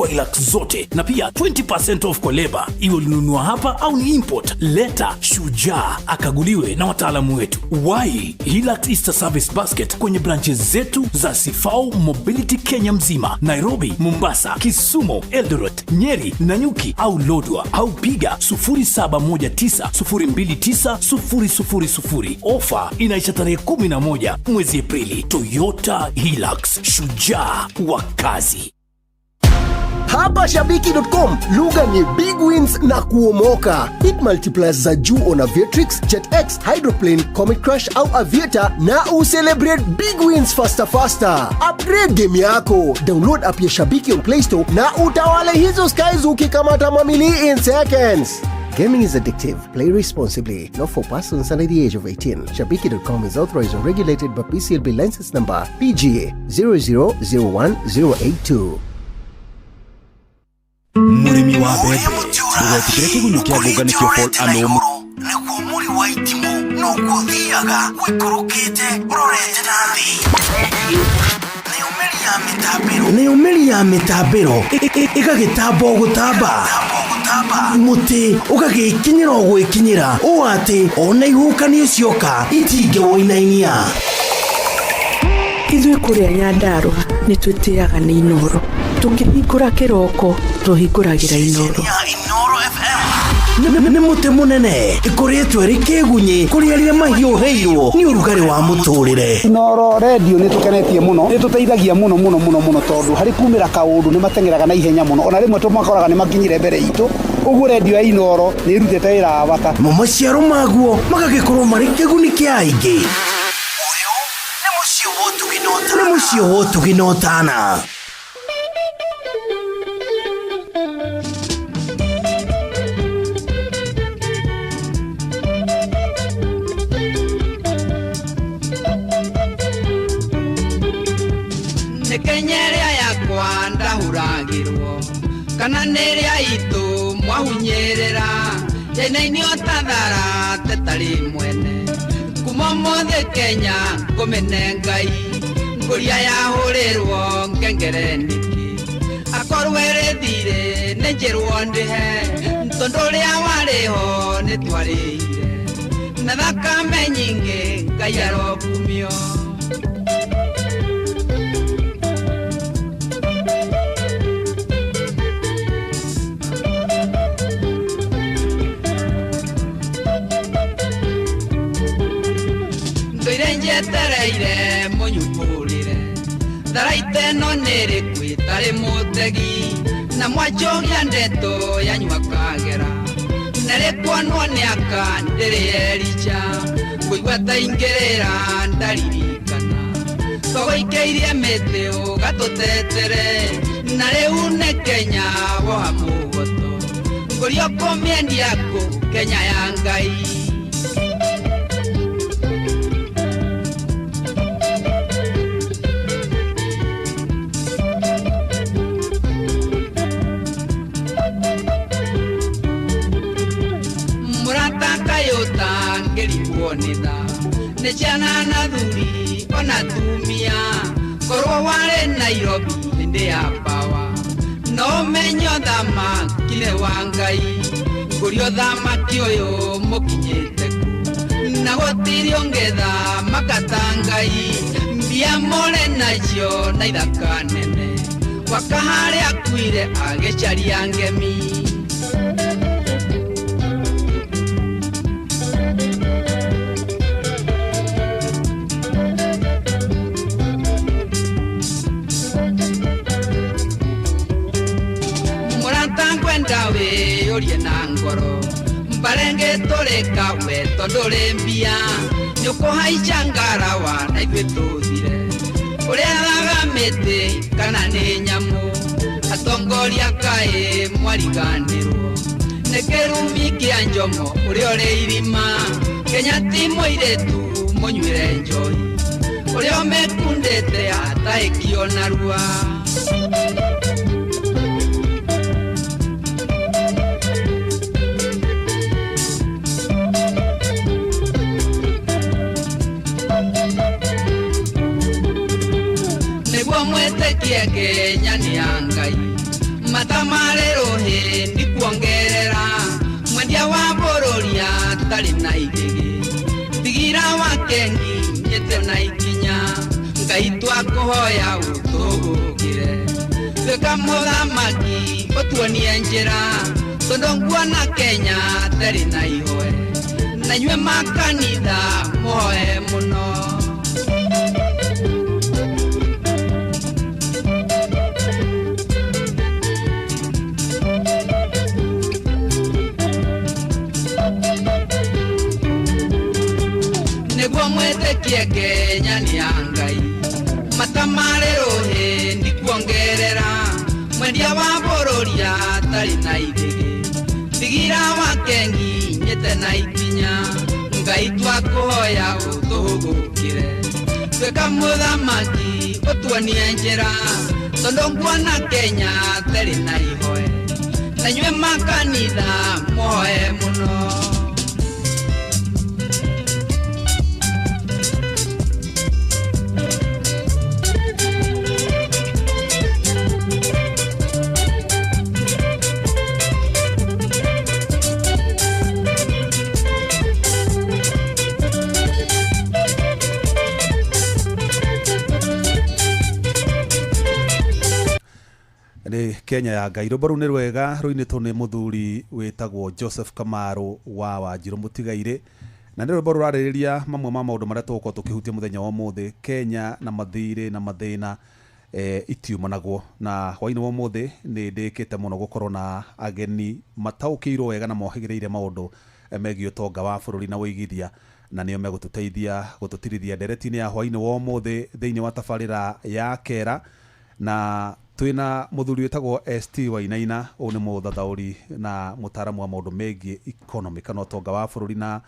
kwa Hilux zote na pia 20% off kwa leba, iwe ulinunua hapa au ni import. Leta Shujaa akaguliwe na wataalamu wetu. Wai Hilux Easter Service Basket kwenye branches zetu za Sifao Mobility Kenya mzima, Nairobi, Mombasa, Kisumu, Eldoret, Nyeri, Nanyuki au Lodwar, au piga 0719029000. Ofa inaisha tarehe 11 mwezi Aprili. Toyota Hilux, shujaa wa kazi. Hapa Shabiki.com lugha ni big wins na kuomoka. Hit multipliers za juu on Aviatrix, JetX, Hydroplane, Comet Crash au Aviator na ucelebrate big wins faster faster. Upgrade game yako. Download app ya Shabiki on Play Store na utawale hizo skies ukikamata mamili in seconds. Gaming is addictive. Play responsibly. Not for persons under the age of 18. Shabiki.com is authorized and regulated by PCLB license number PGA 0001082. Mũrĩmi wa mbembe, ndũgetĩkĩre kĩgunyũ kĩa ngũnga, nĩkĩo fall armyworm. Nĩguo mũri wa itimũ noguo thiaga ũikũrũkĩte ũrorete na thĩ, nayo mĩri ya mĩtambĩro ĩgagĩtamba o gũtamba, mũtĩ ũgagĩkinyĩra o gwĩkinyĩra ũũ atĩ ona ihuhũkanio cioka itingĩwũinainia. Ithuĩ kũrĩa Nyandarũa nĩ twĩtĩaga nĩ Inoro. Tũkĩhingũra kĩroko tũhingũragĩra Inoro. Ya Inoro FM. Nĩ mũtĩ mũnene ĩkoretwo ĩrĩ kĩgunyĩ kũrĩ arĩa mahiũhĩirwo nĩ ũrugarĩ wa mũtũrĩre. Inoro redio nĩ tũkenetie mũno, nĩ tũteithagia mũno mũno mũno mũno, tondũ harĩ kumĩra kaũndũ nĩ mateng'eraga na ihenya mũno, ona rĩmwe tũmakoraga nĩ makinyire mbere itũ. Ũguo redio ya Inoro nĩ ĩrutĩte wĩra wa bata. Mo maciaro maguo magagĩkorwo marĩ kĩguni kĩa aingĩ. Ũyũ nĩ mũciĩ wa ũtugi na ũtana. Nĩ mũciĩ wa ũtugi na ũtana. Nĩ Kenya ĩrĩa yakwa ndahuragĩrwo kana nĩ ĩrĩa itũ mwahunyĩrĩra yainainio ta thara tetarĩ mwene kuma ũmũthĩ Kenya ngũmĩne Ngai ngũria yahũrĩrwo ngengere nĩkĩ akorwo ĩrĩ thirĩ nĩ njĩrwo ndĩhe tondũ ũrĩa warĩho nĩ twarĩire na thakame nyingĩ. Ngai arokumio. Ndũire njetereire mũnyumbũrĩre tharaita ĩno nĩrĩkũ ĩtarĩ mũtegi na mwanjũgia ndeto yanyua kagera na rĩkuonwo nĩ aka ndĩrĩ ericha ngũigua ta ingĩrĩra ndaririkana tũgũikĩirie mĩtĩ ũgatũtetere na rĩu nĩ Kenya woha mũgoto ngũria ũkũmĩendia kũ Kenya ya Ngai. Mũrata kayũta ngĩrigwo nĩ tha nĩ ciana na thuri ona tumia korwo warĩ Nairobi hĩndĩ ya pawa no menyo thamaki nĩ wa Ngai ngũrio thamaki ũyũ mũkinyĩte kũ na gũtirĩ ũngĩthamaka ta Ngai mbia mũrĩ nacio na ithaka nene gwaka harĩa akuire agĩcaria ngemi. Mũrata ngwenda wĩyũrie na ngoro mbarenge tũrĩka we tondũ ũrĩ mbia nĩũkũhaica ngarawa na ithuĩ tũthire ũrĩa thaga mĩtĩ kana nĩ nyamũ atongoria kaĩ mwariganĩrwo nĩ kĩrumi kĩa njomo ũrĩa ũrĩ irima Kenya ti mũirĩtu mũnyuĩre njohi ũrĩa ũmĩkundĩte ataĩkio narua. Nĩguo mwĩtĩkie Kenya nĩ ya Ngai. Mata marĩ rũhĩ ndikuongerera mwendia wa bũrũri atarĩ na igĩgĩ thigira wa kengi nyĩte na ikinya Ngai twakũhoya ũtũgũkĩre tuĩka mũthamaki ũtuonie njĩra tondũ nguona Kenya atarĩ na ihoe na inyuĩ makanitha mũhoe mũno. Nĩguo mwĩtĩkie Kenya nĩ ya Ngai mata marĩ rũhĩ ndikuongerera mwendia wa bũrũri atarĩ na igĩgĩ thigira wa kengi nyĩte na ikinya Ngai twakũhoya ũtũhũgũkĩre tuĩka mũthamaki ũtuonie njĩra tondũ nguona Kenya atarĩ na ihoe na inyuĩ makanitha mũhoe mũno. Nĩ Kenya ya Ngai. Rwĩmbo rũu nĩ rwega rũinĩtwo nĩ mũthuri wĩtagwo Joseph Kamaru wa Wanjirũ Mũtigairĩ, na nĩ rwĩmbo rũrarĩrĩria mamwe ma maũndũ marĩa tũgũkorwo tũkĩhutia mũthenya wa ũmũthĩ. Kenya na mathirĩ na mathĩna itiumanagwo, na hwainĩ wa ũmũthĩ nĩ ndĩkĩte mũno gũkorwo na ageni mataũkĩirwo wega na mohĩgĩrĩire maũndũ megiĩ ũtonga wa bũrũri na ũigithia, na nĩo megũtũteithia gũtũtirithia ndereti-inĩ ya hwainĩ wa ũmũthĩ thĩinĩ wa tabarĩra ya Kera. Na twina muthuri wĩtagwo ST Wainaina, ũyũ nĩ mũthathaũri na mũtaaramu wa maũndũ megiĩ economy kana ũtonga wa bũrũri na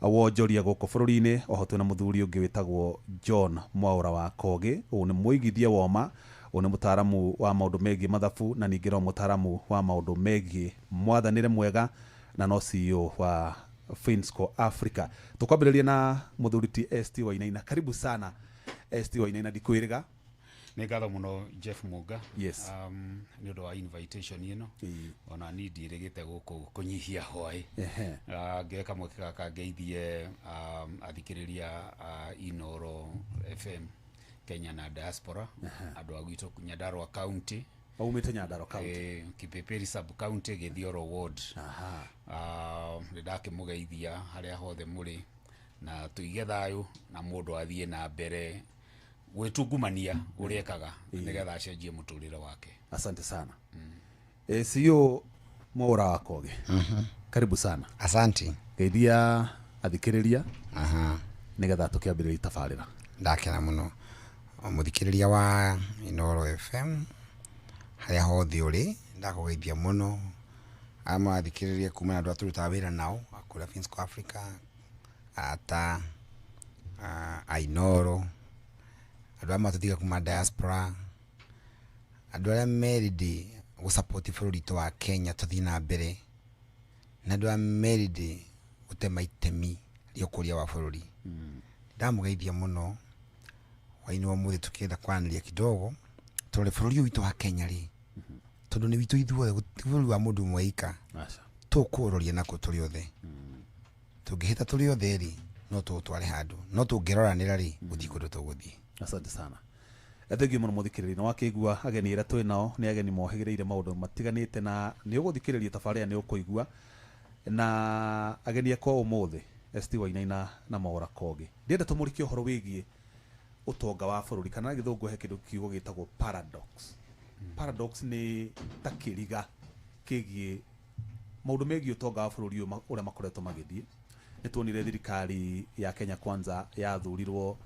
wonjoria gũkũ bũrũri-inĩ. Oho twĩna mũthuri ũngĩ wĩtagwo John Mwaũra wa Kogĩ, ũyũ nĩ mũigithia woma, ũyũ nĩ mũtaaramu wa maũndũ megiĩ mathabu na ningĩ no mũtaaramu wa maũndũ megiĩ mwathanĩre mwega na no CEO wa Finsco Africa. Tũkwambĩrĩria na mũthuri ti ST Wainaina. Karibu sana ST Wainaina, ndikwĩrĩga. Nĩ ngatho mũno Jeff Muga. Yes. Nĩ ũndũ wa invitation ĩno, ona niĩ ndiĩrĩgĩte gũkũ kũnyihia hwaĩ. Ngĩoe kamweke gaka ngeithie athikĩrĩria a Inoro FM Kenya na diaspora, andũ a gwitũ Nyandarua County. Aumĩte Nyandarua County. Kipipiri sub county, Gĩthioro ward. Nĩ ndakĩmũgeithia harĩa hothe mũrĩ, na tũige thayũ na mũndũ athiĩ na mbere gwĩtungumania ũrĩa ekaga nĩgetha acenjie mũtũrĩre wake. Asante sana. CEO Mwaũra wa Kogĩ, karibu sana. Asante. Geithia athikĩrĩria nĩgetha tũkĩambĩrĩria tabarĩra. Ndakena mũno mũthikĩrĩria wa Inoro FM harĩa hothe ũrĩ, ndakũgeithia mũno arĩa marathikĩrĩria kuma na andũ arĩa tũrutaga wĩra nao kũrĩa Finsco Africa, ata a Inoro, andũ arĩa matũtiga kuma diaspora, andũ arĩa merĩndĩ gũsupport bũrũri witũ wa Kenya tũthiĩ na mbere, na andũ arĩa merĩndĩ gũtema itemi rĩa ũkũria wa bũrũri. Ndamũgeithia mũno hwainĩ wa ũmũthĩ tũkĩenda kwaranĩria kidogo tũrore bũrũri ũyũ witũ wa Kenya rĩ, tondũ nĩ witũ ithuothe, ti bũrũri wa mũndũ ũmwe ika. Tũkũũroria nakũ tũrĩ othe, tũngĩhĩta tũrĩ othe rĩ, no tũũtware handũ, no tũngĩroranĩra rĩ, gũtirĩ kũndũ tũgũthiĩ. Asante sana. Thengiũ mũno mũthikĩrĩria, nĩ wakĩigua ageni arĩa twĩ nao nĩ ageni mohĩgĩrĩire maũndũ matiganĩte, na nĩ ũgũthikĩrĩria tabarĩra nĩ ũkũigua. Na ageni akwa ũmũthĩ ST Wainaina na Mwaũra Kogĩ, ndĩrenda tũmũrĩkie ũhoro wĩgiĩ ũtonga wa bũrũri, kana na gĩthũngũ he kĩndũ kiugo gĩtagwo paradox. Paradox nĩ ta kĩriga kĩgiĩ maũndũ megiĩ ũtonga wa bũrũri ũyũ ũrĩa makoretwo magĩthiĩ. Nĩ tuonire thirikari ya Kenya Kwanza yathurirwo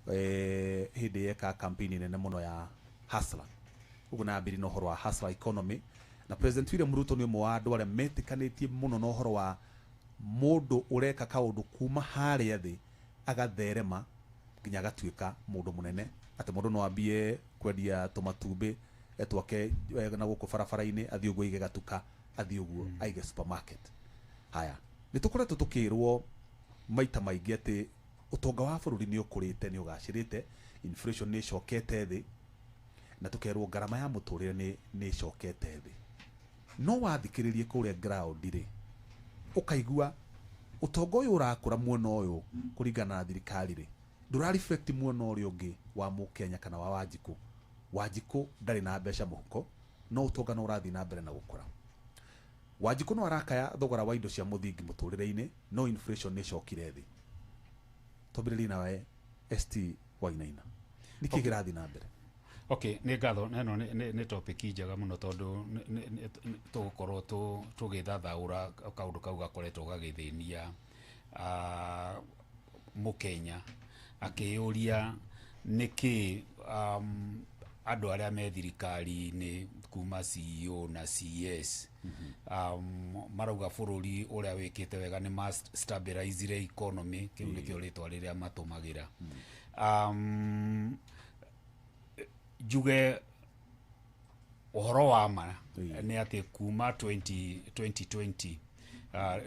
hĩndĩ yeka campaign nene mũno ya hustler, ũguo na yambĩrĩria na ũhoro wa hustler economy, na President William Ruto nĩ ũmwe wa andũ arĩa metĩkanĩtie mũno na ũhoro wa mũndũ ũreka kaũndũ kuma harĩa thĩ agatherema nginya agatuĩka mũndũ mũnene, atĩ mũndũ no ambie kwendia tũmatumbĩ twake na gũkũ barabara-inĩ, athiĩ ũguo aige gatuka, athiĩ ũguo aige supermarket. Haya, nĩ tũkoretwo tũkĩrwo maita maingĩ atĩ ũtonga wa bũrũri nĩ ũkũrĩte, nĩ ũgacĩrĩte, inflation nĩ ĩcokete thĩ, Na tũkerwo ngarama ya mũtũrĩre nĩ ĩcokete thĩ. No wathikĩrĩrie kũrĩa ground rĩ, ũkaigua ũtonga ũyũ ũrakũra mwena ũyũ kũringana na thirikari rĩ, ndũra reflect mwena ũrĩa ũngĩ wa mũkenya kana wa Wanjikũ. Wanjikũ ndarĩ na mbeca mũhuko, no ũtonga no ũrathiĩ na mbere na gũkũra. Wanjikũ no arakaya thogora wa indo cia mũthingi mũtũrĩre-inĩ, no inflation nĩ ĩcokire thĩ. Twambĩrĩrie nawe ST Wainaina, nĩkĩ kĩrathiĩ na mbere? Okay, nĩ ngatho na ĩno nĩ topic njega mũno tondũ tũgũkorwo tũgĩthathaũra kaũndũ kau gakoretwo gagĩthĩnia mũkenya akĩyũria nĩkĩ andũ arĩa me thirikari-inĩ kuma CEO na CS marauga bũrũri ũrĩa wĩkĩte wega nĩ ma stabilizire economy, kĩu nĩkĩo rĩtwa rĩrĩa matũmagĩra. Njuge ũhoro wa ma nĩ atĩ kuma 2020,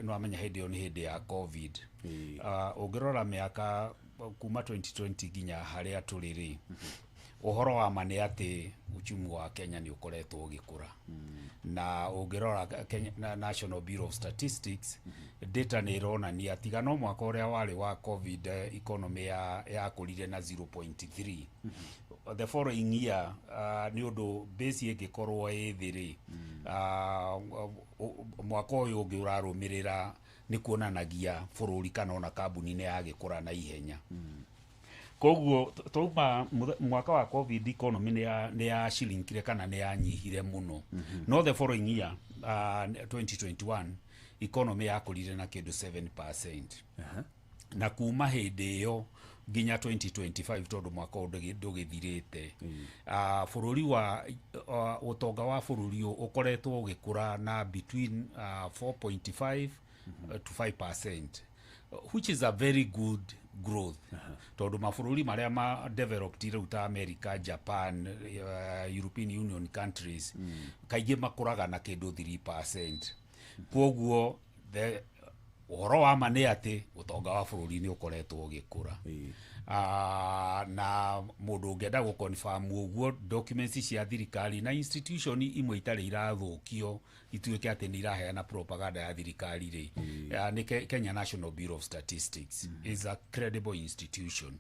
nĩ wamenya hĩndĩ ĩyo nĩ hĩndĩ ya COVID, ũngĩrora mĩaka kuma 2020 nginya harĩa tũrĩ rĩ, ũhoro wa ma nĩ atĩ uchumi wa Kenya nĩ ũkoretwo ũgĩkũra. Na ũngĩrora Kenya, National Bureau of Statistics data nĩ ĩronania tiga no mwaka ũrĩa warĩ wa COVID, economy yakũrire na 0.3. The following year, nĩ ũndũ base ĩngĩkorwo ĩ thĩ rĩ, mwaka ũyũ ũngĩ ũrarũmĩrĩra nĩ kuonanagia bũrũri kana ona kambuni nĩ yagĩkũra na ihenya. Koguo twauma mwaka wa COVID, economy nĩ yashrinkire kana nĩ yanyihire mũno, no the following year, 2021, economy yakũrire na kĩndũ 7%. Na kuma hĩndĩ ĩyo nginya 2025, tondũ mwaka ũyũ ndũgĩthirĩte, bũrũri wa ũtonga wa bũrũri ũyũ ũkoretwo ũgĩkũra na between 4.5 to 5%, which is a very good growth, tondũ mabũrũri marĩa ma developed rĩu ta America, Japan, European Union countries kaingĩ makũraga na kĩndũ 3%. Koguo the ũhoro wa ma nĩ atĩ ũtonga wa bũrũri nĩ ũkoretwo ũgĩkũra. Na mũndũ ũngĩenda gũ-confirm ũguo, documents cia thirikari na institution imwe itarĩ irathũkio ituĩke atĩ nĩ iraheana propaganda ya thirikari rĩ, nĩ Kenya National Bureau of Statistics is a credible institution.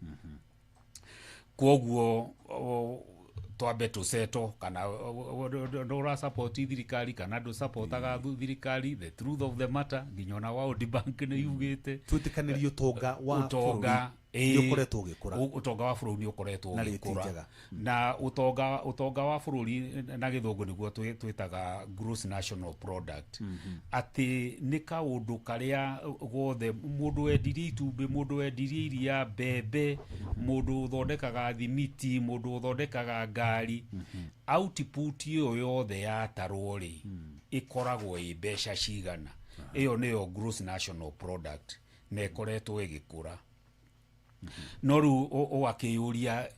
Koguo twambe tũceto kana ndũra support thirikari kana ndũsupportaga thirikari, the truth of the matter, nginya ona World Bank nĩ yugĩte Twĩtĩkanĩrie ũtonga wa ũtonga bũrũri nĩ ũkoretwo ũgĩkũra ũtonga wa bũrũri nĩ ũkoretwo na rĩti ũgĩkũra. Njega. Na ũtonga wa bũrũri na gĩthũngũ nĩguo twĩtaga gross national product, atĩ nĩ kaũndũ karĩa gothe mũndũ wendirie itumbĩ, mũndũ wendirie iria, mbembe, mũndũ ũthondekaga thimiti, mũndũ ũthondekaga ngari, output ĩyo yothe yatarwo rĩ, ĩkoragwo ĩ mbeca cigana. Ĩyo nĩyo gross national product na ĩkoretwo ĩgĩkũra. No rĩu ũgakĩyũria,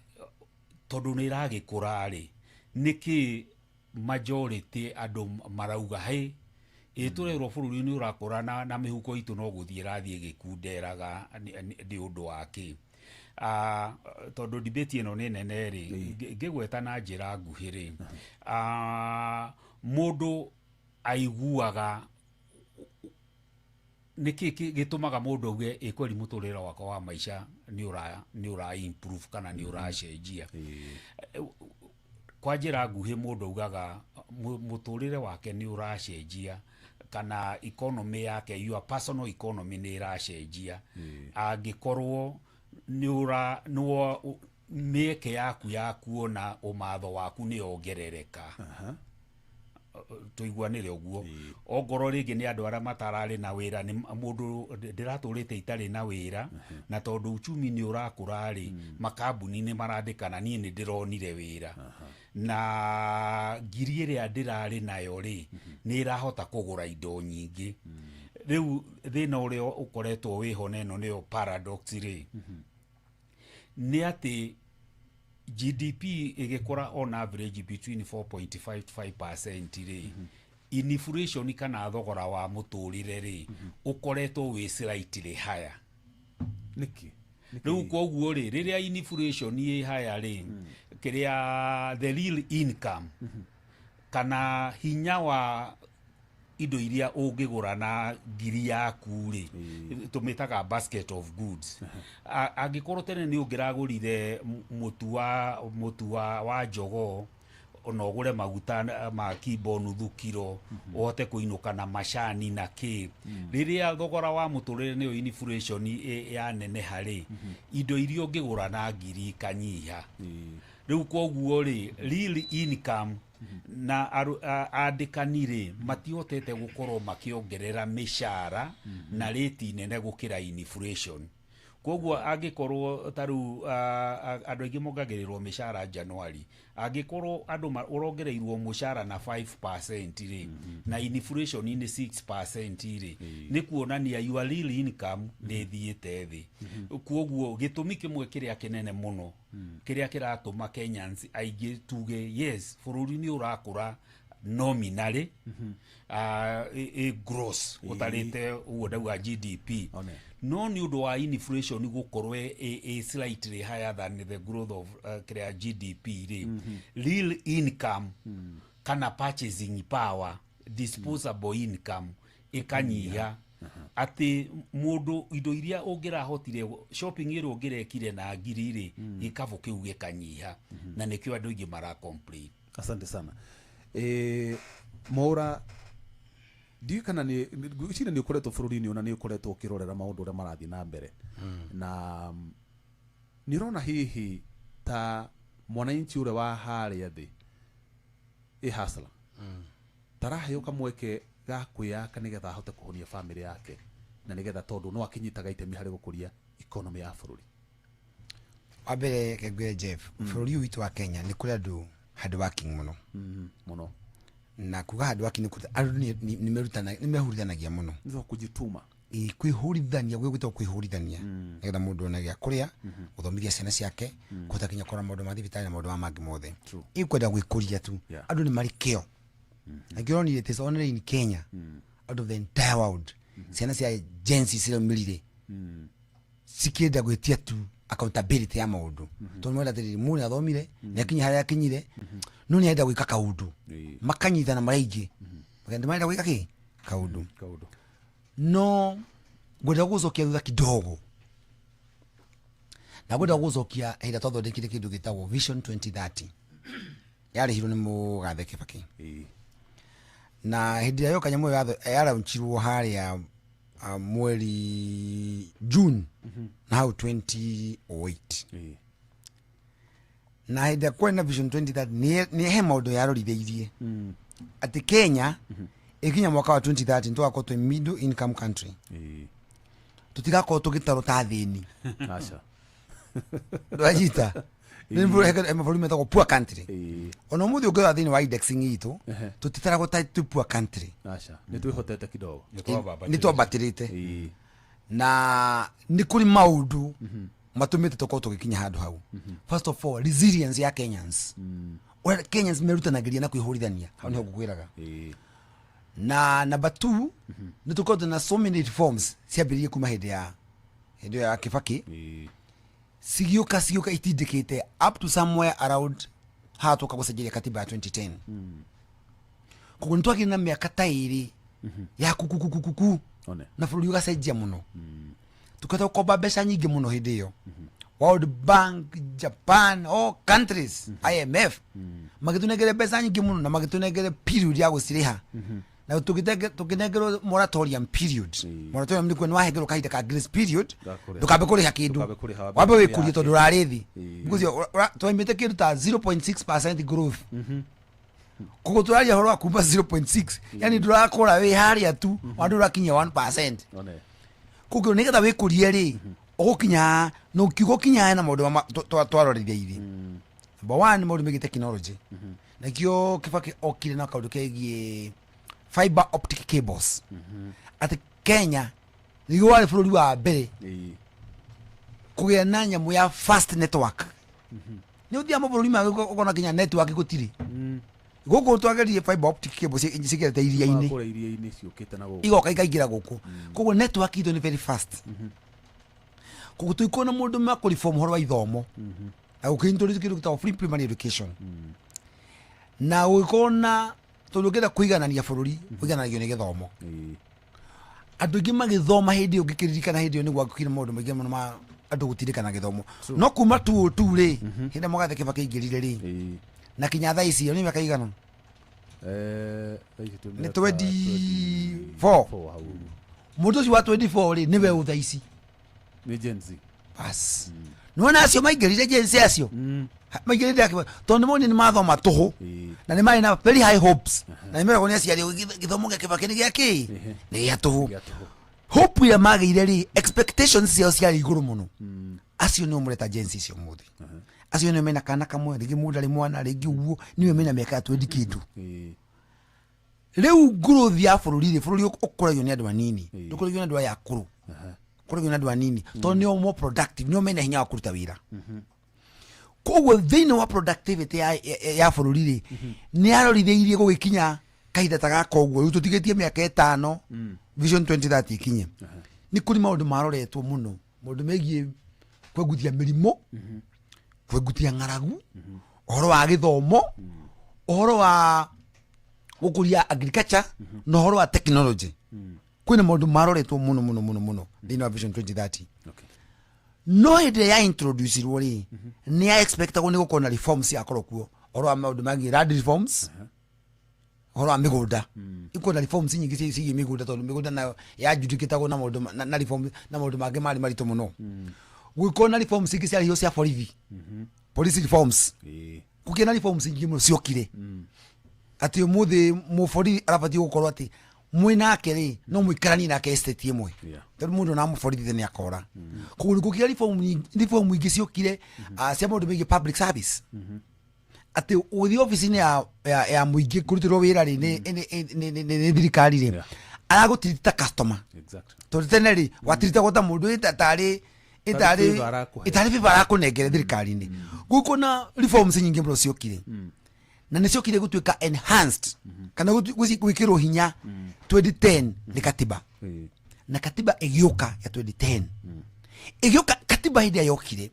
tondũ nĩ ĩragĩkũra rĩ, nĩkĩ majority andũ marauga hĩ ĩ tũrerwo bũrũri nĩ ũrakũra na mĩhuko itũ no gũthiĩ ĩrathiĩ ĩgĩkunderaga nĩ ũndũ wa kĩ? Tondũ debate ĩno nĩ nene rĩ, ngĩgweta na njĩra nguhĩ rĩ, mũndũ aiguaga nĩkĩ gĩtũmaga mũndũ auge ĩ kweri mũtũrĩre wakwa wa maica nĩ ũra improve kana nĩ ũracenjia? Kwa njĩra nguhĩ, mũndũ augaga mũtũrĩre wake nĩ ũracenjia kana economy yake, your personal economy, nĩ ĩracenjia angĩkorwo nĩ ũra nĩ mĩeke yaku ya kuona ũmatho waku nĩ yongerereka. Tũiguanĩre ũguo. Ongorwo rĩngĩ nĩ andũ arĩa matararĩ na wĩra, nĩ mũndũ ndĩratũrĩte itarĩ na wĩra, na tondũ uchumi nĩ ũrakũra rĩ, makambuni nĩ marandĩkana, niĩ nĩ ndĩronire wĩra na ngiri ĩrĩa ndĩrarĩ nayo rĩ, nĩ ĩrahota kũgũra indo nyingĩ. Rĩu thĩna ũrĩa ũkoretwo wĩho, na ĩno nĩyo paradox rĩ, nĩ atĩ GDP ĩgĩkũra on average between 4.5 to 5% rĩ, inflation kana thogora wa mũtũrĩre rĩ, ũkoretwo wĩ slightly higher. Nĩkĩ? Rĩu koguo rĩ, rĩrĩa inflation ĩ higher rĩ, Kĩrĩa the real income kana hinya wa indo iria ũngĩgũra na ngiri yaku rĩ, tũmĩtaga basket of goods. Angĩkorwo tene nĩ ũngĩragũrire mũtu wa jogoo, ona ũgũre maguta ma kimbo nuthu kiro, ũhote kũinũka na macani na kĩ, rĩrĩa thogora wa mũtũrĩre nĩyo inflation yaneneha rĩ, indo iria ũngĩgũra na ngiri ikanyiha. Rĩu koguo rĩ, real income na andĩkani rĩ, matihotete gũkorwo makĩongerera mĩcara na rĩti nene gũkĩra inflation. Koguo angĩkorwo ta rĩu andũ aingĩ mongagĩrĩrwo mĩcara January, angĩkorwo andũ ũrongereirwo mũcara na 5% rĩ, na inflation nĩ 6% rĩ, nĩ kuonania your real income nĩ ĩthiĩte thĩ. Koguo gĩtũmi kĩmwe kĩrĩa kĩnene mũno kĩrĩa kĩratũma Kenyans aingĩ tuge yes, bũrũri nĩ ũrakũra nominally, gross ũtarĩte ũguo ndauga GDP, One. no nĩ ũndũ wa inflation gũkorwo ĩ slightly higher than the growth of kĩrĩa GDP rĩ, real income kana purchasing power, disposable income ĩkanyiha, atĩ mũndũ indo iria ũngĩrahotire shopping ĩrĩa ũngĩrekire na ngiri rĩ, gĩkabũ kĩu gĩkanyiha, na nĩkĩo andũ aingĩ mara complain. Asante sana. Mwaura, ndiũĩ kana nĩ ngwĩciria nĩ ũkoretwo bũrũri-inĩ ũna nĩ ũkoretwo ũkĩrorera maũndũ ũrĩa marathiĩ na mbere, na nĩ ũrona hihi ta mwananchi ũrĩa wa harĩa thĩ ĩ hustler taraheo kamweke ga kwĩyaka nĩgetha ahote kũhonia bamĩrĩ yake, na nĩgetha tondũ no akĩnyitaga itemi harĩ gũkũria economy ya bũrũri? Wa mbere, kengwĩre Jeff, bũrũri ũyũ witũ wa Kenya nĩ kũrĩ andũ hard working mũno. Mũno. Na kuga hard working nĩ kuga andũ nĩ mehurithanagia mũno. Nĩ kujituma. Ĩ, kwĩhũrithania gwĩ gwĩtagwo kwĩhũrithania nĩgetha mũndũ one gĩa kũrĩa, gũthomithia ciana ciake, kũhota nginya kũrora maũndũ ma thibitarĩ na maũndũ ma mangĩ mothe. Ĩkwenda gwĩkũria tu. Andũ nĩ marĩ kĩo. Angĩ ũronire it is only in Kenya out of the entire world ciana cia Gen Z ciraumĩrire cikĩenda gwĩtia tu accountability ya maũndũ, tondũ mwenda atĩrĩrĩ, mũndũ nĩathomire, nĩakinya harĩa akinyire, no nĩarenda gwĩka kaũndũ. Makanyitana marĩ aingĩ, makenda marenda gwĩka kĩ kaũndũ. Kaũndũ. No ngwenda gũcokia thutha kidogo, na ngwenda gũcokia hĩndĩ ĩrĩa twathondekire kĩndũ gĩtagwo Vision 2030, yarĩhirwo nĩ mũgathe Kibaki. Na hĩndĩ ĩrĩa yoka nyamũ ĩyo yaraunchirwo harĩa mweri June na hau 2008. Na hĩndĩ ĩrĩa kwarĩ na Vision 2030, nĩ he maũndũ yarorithĩirie atĩ Kenya ĩkinya mwaka wa 2030 nĩ tũgakorwo twĩ middle income country, tũtigakorwo tũgĩtarwo ta thĩni. Aca. Ndwanyita? Nĩ mabũrũri metagwo poor country. Ona ũmũthĩ ũngĩrora thĩinĩ wa indexing itũ, tũtitaragwo ta twĩ poor country. Aca, nĩ twĩhotete kidogo. Nĩ twambatĩrĩte, na nĩ kũrĩ maũndũ matũmĩte tũkorwo tũgĩkinya handũ hau. First of all, resilience ya Kenyans, ũrĩa Kenyans merutanagĩria na kwĩhũrithania, hau nĩho ngũkwĩraga. Na number two, nĩ tũkoretwo na so many reforms ciambĩrĩirie kuma hĩndĩ ĩyo ya Kibaki, cigĩũka itindĩkĩte up to somewhere around haha tũka gũcenjeria katiba ya 2010. Koguo nĩ twagĩire na mĩaka ta 2 ya kukukukuku One. na bũrũri ũgacenjia mũno, tukahota gũkomba mbeca nyingĩ mũno hĩndĩ ĩyo. World Bank, Japan, all countries, IMF magĩtũnengere mbeca nyingĩ mũno na magĩtũnengere period ya gũcirĩha, na tũkĩnengerwo moratorium period. Moratorium nĩ kuo nĩ wahengerwo kahinda ka grace period. Gakũrĩha. Ndũkambe kũrĩha kĩndũ. Ndũkambe kũrĩha, wambe wambe wĩkũrie wĩyake. tondũ ũrarĩ thĩ. Because twaimĩte kĩndũ ta 0.6% growth, koguo tũraria ũhoro wa kuma 0.6, yani ndũrakũra wĩ harĩa tu, ona ndũrakinyia 1%. One. Koguo nĩgetha wĩkũrie rĩ, ũgũkinya na ũkiuga ũkinya na maũndũ twarorithia ithi. Number one, maũndũ megiĩ technology, nakĩo Kibaki okire na kaũndũ kegiĩ fiber optic cables, atĩ Kenya nĩguo warĩ bũrũri wa mbere kũgĩa na nyamũ ya fast network. Nĩ ũthiaga mabũrũri mangĩ ũkona nginya network gũtirĩ. Gũkũ twageririe fiber optic cable cigerete iria-inĩ. Kũrĩa iria-inĩ ciũkĩte na gũkũ. Igoka ikaingĩra gũkũ, koguo network itũ nĩ very fast. Koguo tũikuona mũndũ makũreform ũhoro wa ithomo. Na gũkĩintroduce kĩndũ gĩtagwo free primary education, na gũgĩkorwo na, tondũ ũngĩenda kũiganania bũrũri, ũigananagio nĩ gĩthomo. Andũ aingĩ magĩthoma hĩndĩ ĩyo, ngĩkĩririkana hĩndĩ ĩyo nĩ gwakire maũndũ maingĩ mũno ma andũ gũtindĩkana gĩthomo, no kuma tu tu rĩ, hĩndĩ ĩrĩa Mũgathe Kĩbakĩ aingĩrire rĩ, na kinya thaa ici nĩ mĩaka igana? Thaa ici twĩ Nĩ mĩaka 24. 24 hau ũguo. Mũndũ ũcio wa 24 rĩ, nĩwe ũ thaa ici? Nĩ Gen Z. Bas, nĩwona acio maingĩrire Gen Z, acio maingĩrire akĩ tondũ nĩ monire nĩ mathoma tũhũ na nĩ marĩ na very high hopes, na nĩ meragwo nĩ aciari gĩthomo gĩa Kĩbakĩ nĩ gĩa kĩ, nĩ gĩa tũhũ. Hope ĩrĩa magĩire rĩ, expectations ciao ciarĩ igũrũ mũno. Acio nĩo mũreta Gen Z cio mũthĩ. Acio nĩo mena kana kamwe, rĩngĩ mũndũ arĩ mwana, rĩngĩ ũguo, nĩo mena mĩaka ya 20 kĩndũ. Rĩu growth ya bũrũri rĩ, bũrũri ũkũragio nĩ andũ anini, ndũkũragio nĩ andũ aya akũrũ, ũkũragio nĩ andũ anini tondũ nĩo more productive, nĩo mena hinya wa kũruta wĩra. Koguo thĩinĩ wa productivity ya bũrũri rĩ, nĩ arorithĩirie gũgĩkinya kahinda ta gaka ũguo rĩu tũtigĩtie mĩaka 5 Vision 2030 ikinye, nĩ kũrĩ maũndũ maroretwo mũno, maũndũ megiĩ kwenguthia mĩrimũ, kwenguthia ng'aragu, ũhoro wa gĩthomo, ũhoro wa gũkũria agriculture na ũhoro wa technology. Kwĩna maũndũ maroretwo mũno mũno mũno mũno thĩinĩ wa Vision 2030. No hĩndĩ ĩrĩa ya introducirwo rĩ, nĩ ya expectagwo nĩ gũkorwo na reforms ciakorwo kuo, ũhoro wa maũndũ megiĩ land reforms, ũhoro wa mĩgũnda, ikuo na reforms nyingĩ ciĩgiĩ mĩgũnda, tondũ mĩgũnda nayo yajudicatagwo na maũndũ na reform na maũndũ mangĩ marĩ maritũ mũno. Gũgĩkorwo na reforms ingĩ ciarĩhio cia borithi, police reforms. Gũkĩgĩa na reforms ingĩ mũno ciokire atĩ ũmũthĩ mũborithi arabatiĩ gũkorwo atĩ mwĩ nake rĩ, no mũikaranie nake estate ĩmwe, tondũ mũndũ ona mũborithi nĩ akora. Koguo nĩ gũkĩgĩa reform ingĩ ciokire cia maũndũ megiĩ public service, atĩ ũgĩthiĩ obici-inĩ ya mũingĩ kũrutĩrwo wĩra rĩ, nĩ thirikari rĩ, aragũtirita customer. Tondũ tene rĩ, watiritagwo ta mũndũ tarĩ Tarĩ favor arakũhe. Ĩtarĩ favor arakũnengere thirikari-inĩ. Gũkũ na reforms nyingĩ mũno ciokire, na nĩ ciokire gũtuĩka enhanced kana gwĩkĩrwo hinya 2010 nĩ katiba. Na katiba ĩgĩũka ya 2010, ĩgĩũka katiba hĩndĩ ĩrĩa yokire,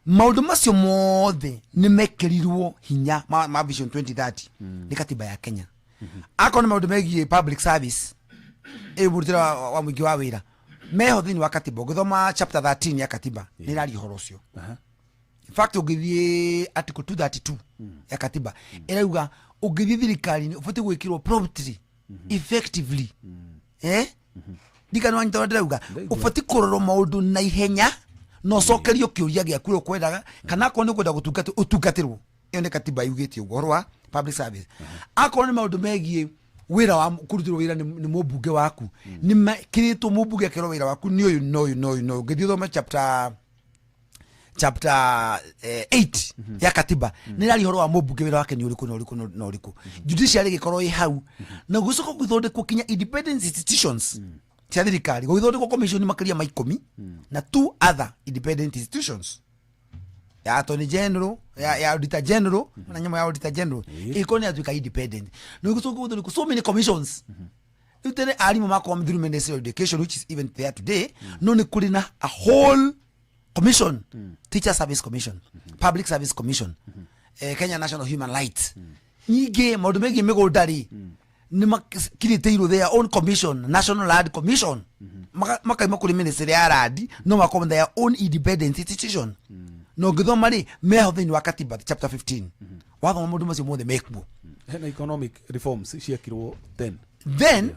maũndũ macio mothe nĩ mekĩrirwo hinya ma Vision 2030 nĩ katiba ya Kenya. Akorwo nĩ maũndũ megiĩ public service, ĩ mũrutĩre wa mũingĩ wa wĩra meho thĩinĩ wa katiba. Ũngĩthoma chapter 13 ya katiba, nĩ ĩraria ũhoro ũcio. In fact, ũngĩthiĩ article 232 ya katiba, ĩrauga ũngĩthiĩ thirikari-inĩ ũbatiĩ gwĩkĩrwo promptly, effectively. Ndikana wanyita ũrĩa ndĩrauga? Ũbatiĩ kũrorwo maũndũ na ihenya na ũcokerio kĩũria gĩaku ũrĩa ũkwendaga, kana akorwo nĩ ũkwenda gũtungatĩrwo, ũtungatĩrwo. Ĩyo nĩ katiba yugĩte ũguo, ũhoro wa public service. Akorwo nĩ maũndũ megiĩ wĩra wa kũrutĩrwo wĩra nĩ mũmbunge waku, nĩ mekĩrĩtwo mũmbunge akerwo wĩra waku nĩ ũyũ na ũyũ na ũyũ na ũyũ. Ũngĩthiĩ ũthome chapter 8 ya katiba, nĩ ĩraria ũhoro wa mũmbunge, wĩra wake nĩ ũrĩkũ na ũrĩkũ na ũrĩkũ. Judiciary ĩgĩkorwo ĩ hau, na gũcoka gũthondekwo kinya independent institutions cia thirikari, gũgĩthondekwo commission makĩria ma 10 na two other independent institutions, ya attorney general, ya auditor general, na nyamũ ya auditor general ĩkorwo nĩ yatuĩka independent, na gũcoka gũthondekwo so many commissions. Rĩu tene arimũ makorwo through Ministry of Education, which is even there today, no nĩ kũrĩ na a whole commission, Teacher Service Commission, Public Service Commission, Kenya National Human Rights. Nyingĩ maũndũ megiĩ mĩgũnda rĩ, nĩ makirĩtĩirwo their own commission, National Land Commission. Makaima kũrĩ ministry ya land, no makorwo their own independent institution. Na ũngĩthoma rĩ, meho thĩinĩ wa katiba chapter 15, wathoma maũndũ macio mothe mekuo. Hena economic reforms ciekirwo 10. Then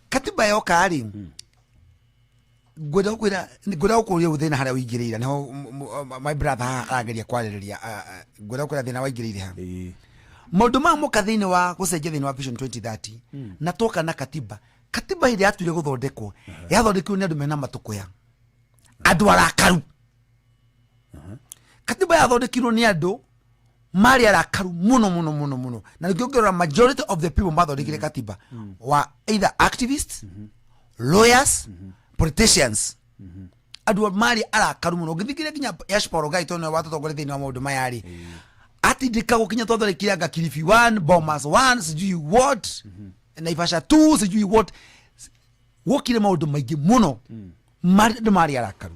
katiba yoka rĩ, ngwenda gũkwĩra, ngwenda gũkũria thĩna harĩa ũingĩrĩire nĩho my brother haha arageria kwarĩrĩria. Ngwenda gũkwĩra thĩna waingĩrĩire ha maũndũ maya moka thĩinĩ wa gũcenjia thĩinĩ wa Vision 2030, na twoka na katiba. Katiba hĩndĩ yatuire gũthondekwo, yathondekirwo nĩ andũ mena matũkũya, andũ arakaru. Katiba yathondekirwo nĩ andũ marĩ arakaru mũno mũno mũno mũno, na nĩkĩo ũngĩrora majority of the people mathondekire katiba wa either activists, lawyers, politicians, andũ marĩ arakaru mũno. Ũngĩthikĩrĩria nginya Yash Paul Gai, tondũ nĩwe watũtongoria thĩinĩ wa maũndũ maya rĩ, atindĩkagwo kinya twathondekire anga Kilifi 1, Bomas 1, sijui what, Naivasha 2, sijui what. Wokire maũndũ maingĩ mũno, andũ marĩ arakaru.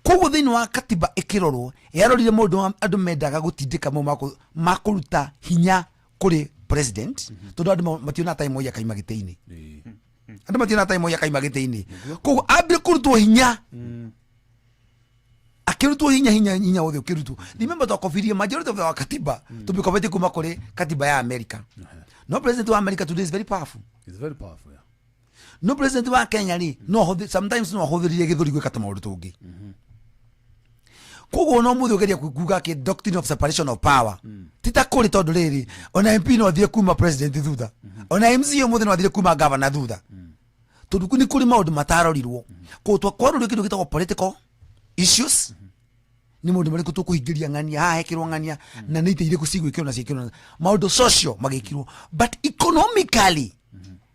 Koguo thĩinĩ wa katiba ĩkĩrorwo yarorire maũndũ andũ mendaga gũtindĩka mau ma kũruta hinya kũrĩ president, tondũ andũ mationaga ta Moi akaima gĩtĩ-inĩ. Andũ mationaga ta Moi akaima gĩtĩ-inĩ. Koguo ambire kũrutwo hinya, akĩrutwo hinya hinya hinya wothe ũkĩrutwo. Remember twakobirie majority of our katiba, tũmĩkobetie kuma kũrĩ katiba ya America. No president wa America today is very powerful. It's very powerful, yeah. No president wa Kenya rĩ, no sometimes no ahũthĩrire gĩthũri gwĩka tũmaũndũ tũngĩ. Koguo no mũthĩ ũgeria kuga atĩ doctrine of separation of power ti ta kũrĩ, tondũ rĩrĩ ona MP no athiĩ kuma president thutha, ona MCA ũmũthĩ no athiĩ kuma governor thutha, tondũ nĩ kũrĩ maũndũ matarorirwo. Koguo twarorire kĩndũ gĩtagwo political issues, nĩ maũndũ marĩkũ tũkũhingĩria ng'ania haha hekĩrwo ng'ania, na nĩ itĩ irĩkũ cigwĩkĩrwo na ciĩkĩrwo, maũndũ social magĩkirwo. But economically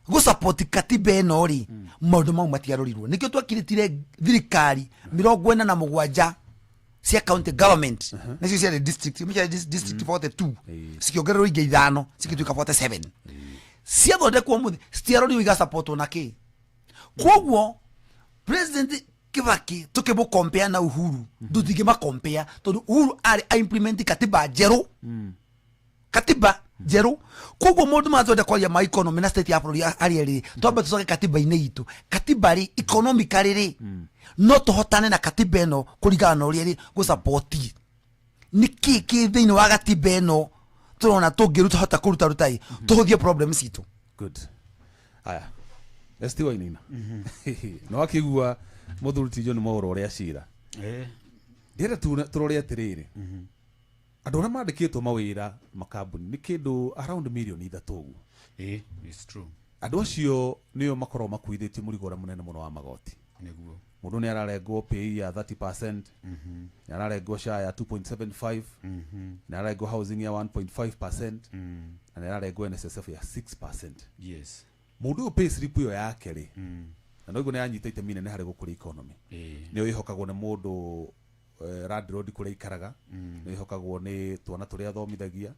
gũsupport katiba ĩno rĩ, maũndũ mau matiarorirwo. Nĩkĩo twakirĩtire thirikari 47 cia county government, nacio ciarĩ district, ciarĩ district 42, cikĩongererwo ingĩ 5 cigĩtuĩka 47. Ciathondekwo mũthĩ citiarorirwo igasupportwo na kĩ. Koguo President Kibaki tukĩmũkompea na Uhuru, ndũtingĩmakompea tondũ Uhuru arĩ a implement katiba njerũ, katiba njerũ. Koguo mũndũ matwenda kwaria ma economy na state ya bũrũri harĩa rĩ, twambe tũcoke katiba-inĩ itũ. Katiba rĩ, economically rĩ, no tũhotane na katiba ĩno kũringana na ũrĩa rĩ gũsupport nĩ kĩ kĩ thĩinĩ wa gatiba ĩno tũrona tũngĩruta hota kũruta ruta ĩ tũhũthie problem citũ. Good. Aya, ST Wainaina, no akĩigua mũthuri ti John Mwaũra ũrĩa cira ndĩrenda tũrore atĩrĩrĩ, andũ arĩa mandĩkĩtwo mawĩra makambuni nĩ kĩndũ around mirioni 3 ũguo. It's true. Andũ acio nĩo makoragwo makuithĩtie mũrigo ũrĩa mũnene mũno wa magoti. Mũndũ nĩ ararengwo pay ya 30%, nĩ ararengwo SHA ya 2.75, nĩ ararengwo housing ya 1.5%, na nĩ ararengwo NSSF ya 6%. Mũndũ ũyũ pay slip ĩyo yake rĩ, na noguo nĩ anyita itemi inene harĩ gũkũria economy, nĩ ĩhokagwo nĩ mũndũ landlord kũrĩa ikaraga, nĩ ĩhokagwo nĩ twana tũrĩa athomithagia,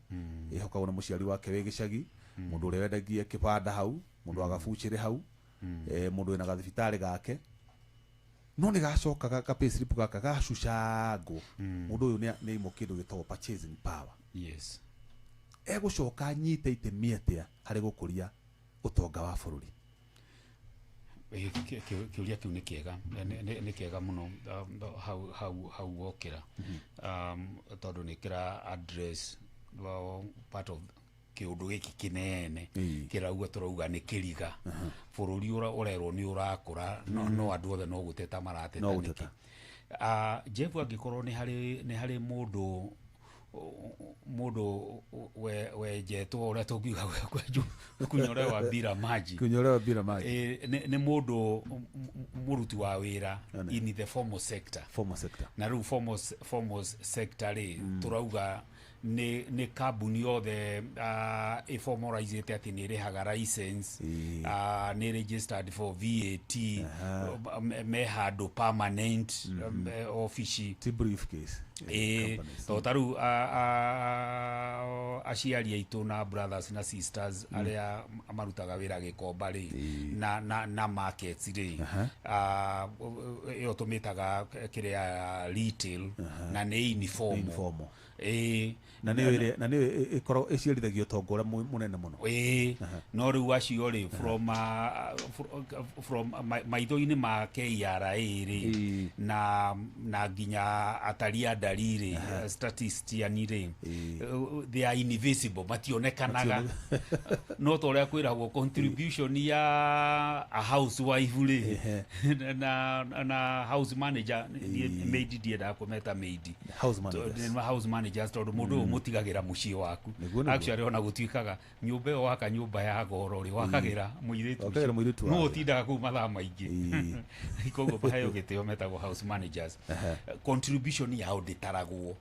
ĩhokagwo nĩ mũciari wake wĩ gĩcagi, mũndũ ũrĩa wendagia kĩbanda hau, mũndũ wa gabuchĩrĩ hau, mũndũ wĩna gathibitarĩ gake, no nĩ gacokaga ka pay slip gaka gacucangwo. Mũndũ ũyũ nĩ aimwo kĩndũ gĩtagwo purchasing power. Egũcoka anyite itemi atĩa harĩ gũkũria ũtonga wa bũrũri? Kĩũria kĩu nĩ kĩega, nĩ kĩega mũno, hau wokĩra, tondũ nĩ kĩra address, well, part of kĩũndũ gĩkĩ kĩnene kĩrauga tũrauga nĩ kĩriga bũrũri ũrĩa ũrerwo nĩ ũrakũra, no andũ othe no gũteta marateta. No gũteta. Nĩkĩ? Jeff, angĩkorwo nĩ harĩ mũndũ wenjetwo ũrĩa tũngiuga kunyorewa bila maji, kunyorewa bila maji, nĩ mũndũ mũruti wa wĩra in the formal sector. Formal sector. Na rĩu formal sector rĩ, tũrauga nĩ kambuni yothe ĩformalizĩte atĩ nĩ ĩrĩhaga license, nĩ registered for VAT, me handũ permanent, ofici. Ti briefcase. Ĩĩ, tondũ ta rĩu aciari aitũ na brothers na sisters arĩa marutaga wĩra Gĩkomba rĩ, na markets rĩ, ĩyo tũmĩtaga kĩrĩa retail, na nĩ informal. Informal. Ĩĩ. Na nĩyo ĩrĩa na nĩyo ĩkoragwo ĩciarithagia ũtonga ũrĩa mũnene mũno. Ĩĩ, no rĩu acio rĩ, from maitho-inĩ ma KRA rĩ, na nginya atari a ndari rĩ, statistician rĩ, they are invisible, mationekanaga. No ta ũrĩa kwĩragwo contribution ya a housewife rĩ, na house manager, niĩ maid ndiendaga kũmeta maid. House managers. Nĩ house managers, tondũ mũndũ ũyũ mũtigagĩra mũciĩ waku. Nĩguo. Actually ona gũtuĩkaga nyũmba ĩyo waka nyũmba ya goro rĩ, wakagĩra mũirĩtu. Wakagĩra mũirĩtu no wake. Ũtindaga kũu mathaa maingĩ. Koguo maheo gĩtĩo metagwo house managers. Contribution yao ndĩtaragwo.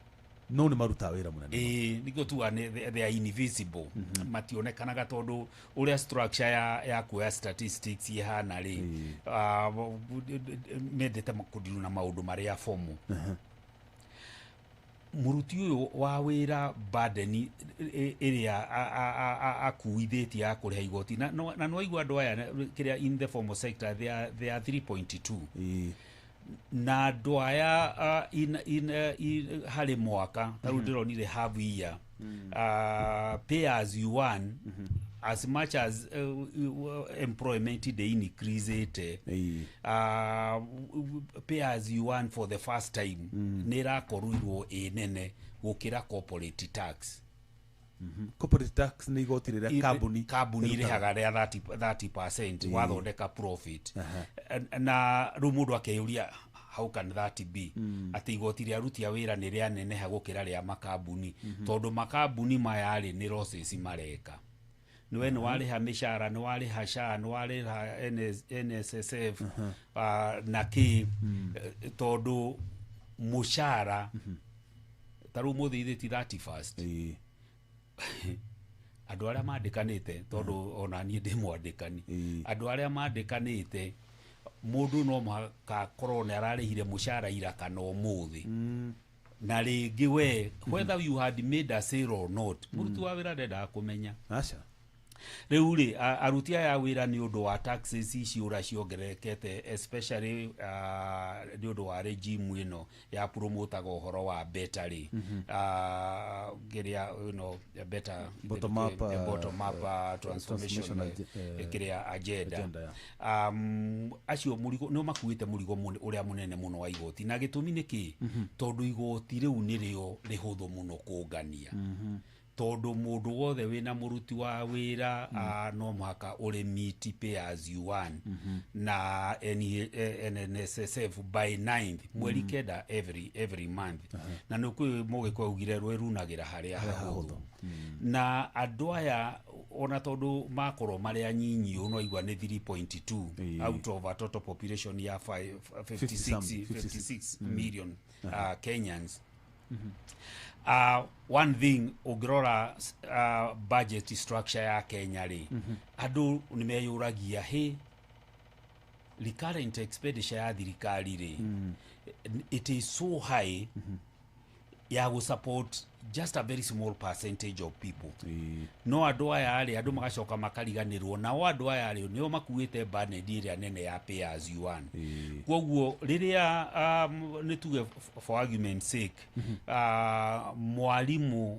No nĩ marutaga wĩra mũnene. Ĩĩ, nĩkĩo tuga they are invisible, mationekanaga, tondũ ũrĩa structure ya kuoya statistics ihana rĩ, mendete kũndiru na maũndũ marĩa formal. Mũruti ũyũ wa wĩra, burden ĩrĩa akuithĩtie ya kũrĩha igoti, na nĩwaigua andũ aya kĩrĩa in the formal sector they are 3.2. Na andũ aya harĩ mwaka ta rĩu ndĩronire half year, pay as you earn, as much as employment ndĩ increasĩte, pay as you earn for the first time nĩ ĩrakorirwo ĩ nene gũkĩra corporate tax. Corporate tax nĩ igoti rĩrĩa kambuni kambuni ĩrutaga. ĩrĩhaga rĩa 30% wathondeka profit. Na rĩu mũndũ akeyũria, how can that be atĩ igoti rĩa aruti a wĩra nĩ rĩaneneha gũkĩra rĩa makambuni? Tondũ makambuni maya rĩ, nĩ losses mareka. Nĩwe nĩ warĩha mĩcara, nĩ warĩha SHA, nĩ warĩha NS, NSSF, na kĩ. Tondũ mũcara ta rĩu mũthĩ ithĩ ti 31st, andũ arĩa mandĩkanĩte, tondũ ona niĩ ndĩ mwandĩkani, andũ arĩa mandĩkanĩte, mũndũ no mũhaka akorwo nĩ ararĩhire mũcara ira kana ũmũthĩ. Na rĩngĩ we, whether you had made a sale or not, mũruti wa wĩra ndendaga kũmenya. Aca. Rĩu rĩ, aruti aya a wĩra, nĩ ũndũ wa taxes ici ũrĩa ciongererekete, especially nĩ ũndũ wa regime ĩno ya promotaga ũhoro wa better rĩ, kĩrĩa better Bottom up, bottom up transformation, transformation kĩrĩa agenda, agenda, yeah. Acio mũrigo nĩo makuĩte mũrigo ũrĩa mũnene mũno wa igoti. Na gĩtũmi nĩ kĩ? Tondũ igoti rĩu nĩrĩo rĩhũthũ mũno kũngania, tondũ mũndũ wothe wĩna mũruti wa wĩra no mũhaka ũrĩ meet pay as you earn na NSSF by 9th mweri 9 every month. Na nĩ kwĩ mũgĩkũ augire rwĩrunagĩra harĩa hahũthũ. Na andũ aya, ona tondũ makorwo marĩ anyinyi ũũ, no igua nĩ 3.2 out of a total population ya 56 56 56 million Kenyans. One thing, ũngĩrora budget structure ya Kenya rĩ, andũ nĩ meyũragia, hĩ, recurrent expenditure ya thirikari rĩ, it is so high ya gũ support just a very small percentage of people. No andũ aya rĩ, andũ magacoka makariganĩrwo nao. Andũ aya rĩ, nĩo makuĩte burden ĩrĩa nene ya pay as you earn. Koguo rĩrĩa nĩ tuge, for argument sake, mwarimũ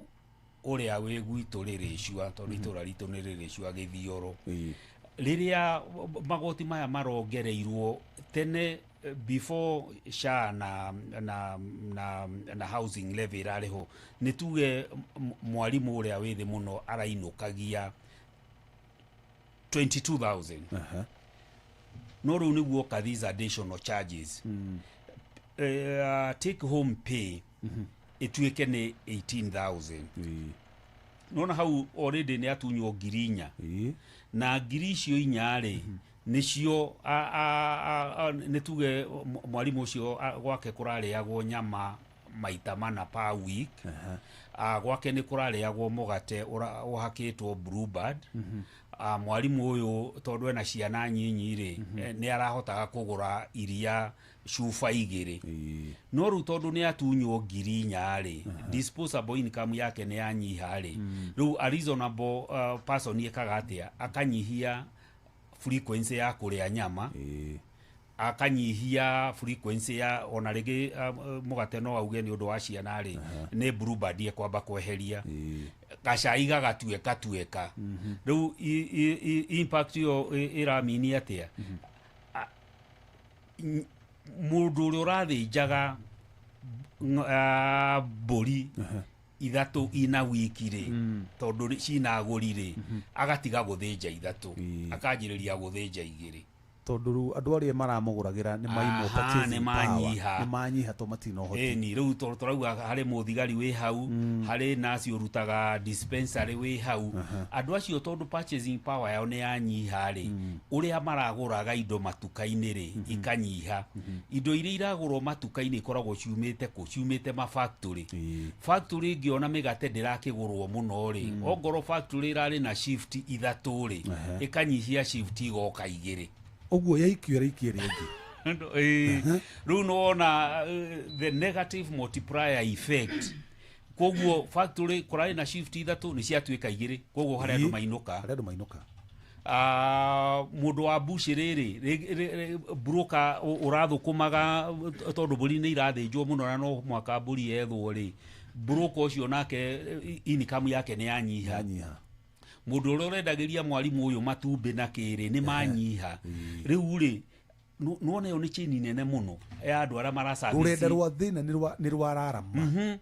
ũrĩa wĩ gwitũ rĩrĩcua, tondũ itũra ritũ nĩ rĩrĩcua gĩthioro, rĩrĩa magoti maya marongereirwo tene, before SHA na housing levy ĩrarĩho, nĩ tuge mwarimũ ũrĩa wĩ thĩ mũno arainũkagia 22,000. No rĩu nĩguo oka these additional charges, take home pay ĩtuĩke nĩ 18,000. Nona hau already nĩ atunywo 4,000. Na 4,000 rĩ, nĩcio nĩ tuge mwarimũ ũcio gwake kũrarĩagwo nyama maita mana per week, gwake nĩ kũrarĩagwo mũgate ũhakĩtwo Bluebird. Mwarimũ ũyũ, tondũ ena ciana nyinyi rĩ, nĩ arahotaga kũgũra iria cuba 2. No rĩu tondũ nĩ atunywo 4,000 rĩ, disposable income yake nĩ yanyiha rĩ. Rĩu a reasonable person ĩkaga atĩa? Akanyihia frequency ya kũrĩa nyama, akanyihia frequency ya ona rĩngĩ mũgate. No auge nĩ ũndũ wa ciana rĩ, nĩ Bluebird ekwamba kweheria, gacai gagatuĩka tuĩka. Rĩu impact ĩyo ĩramini atĩa? Mũndũ ũrĩa ũrathĩnjaga mbũri 3 ina wiki rĩ, tondũ cina agũri rĩ, agatiga gũthĩnja 3, akanjĩrĩria gũthĩnja 2. Tondũ rĩu andũ arĩa maramũgũragĩra nĩ maimwo Aha, purchasing nĩ power. manyiha. Nĩ manyiha to matina ũhoti. Ĩni rĩu tũrauga harĩ mũthigari wĩ hau, harĩ nasi ũrutaga dispensary wĩ hau. Andũ acio, tondũ purchasing power yao nĩ yanyiha rĩ, ũrĩa maragũraga indo matuka-inĩ rĩ, ikanyiha. Indo iria iragũrwo matuka-inĩ ikoragwo ciumĩte kũ? Ciumĩte ma factory. Factory ĩngĩona mĩgate ndĩrakĩgũrwo mũno rĩ, ongorwo factory ĩrarĩ na shift 3 rĩ, ĩkanyihia shift igoka 2. Ũguo yaikio ĩraikie rĩngĩ. Rĩu nĩwona the negative multiplier effect. Koguo factory kũrarĩ na shift 3, nĩ ciatuĩka 2. Koguo harĩa andũ mainũka, harĩa andũ mainũka. Mũndũ wa mbucĩrĩ rĩ, broker ũrathũkũmaga tondũ mbũri nĩ irathĩnjwo mũno na no mwaka mbũri yethwo rĩ, broker ũcio nake income yake nĩ yanyiha. Mũndũ ũrĩa ũrendagĩria mwarimũ ũyũ matumbĩ na kĩrĩ nĩ manyiha. Rĩu rĩ, nĩwona ĩyo nĩ chain nene mũno ya andũ arĩa mara service. Rũrenda rwa thĩna nĩ rwararama.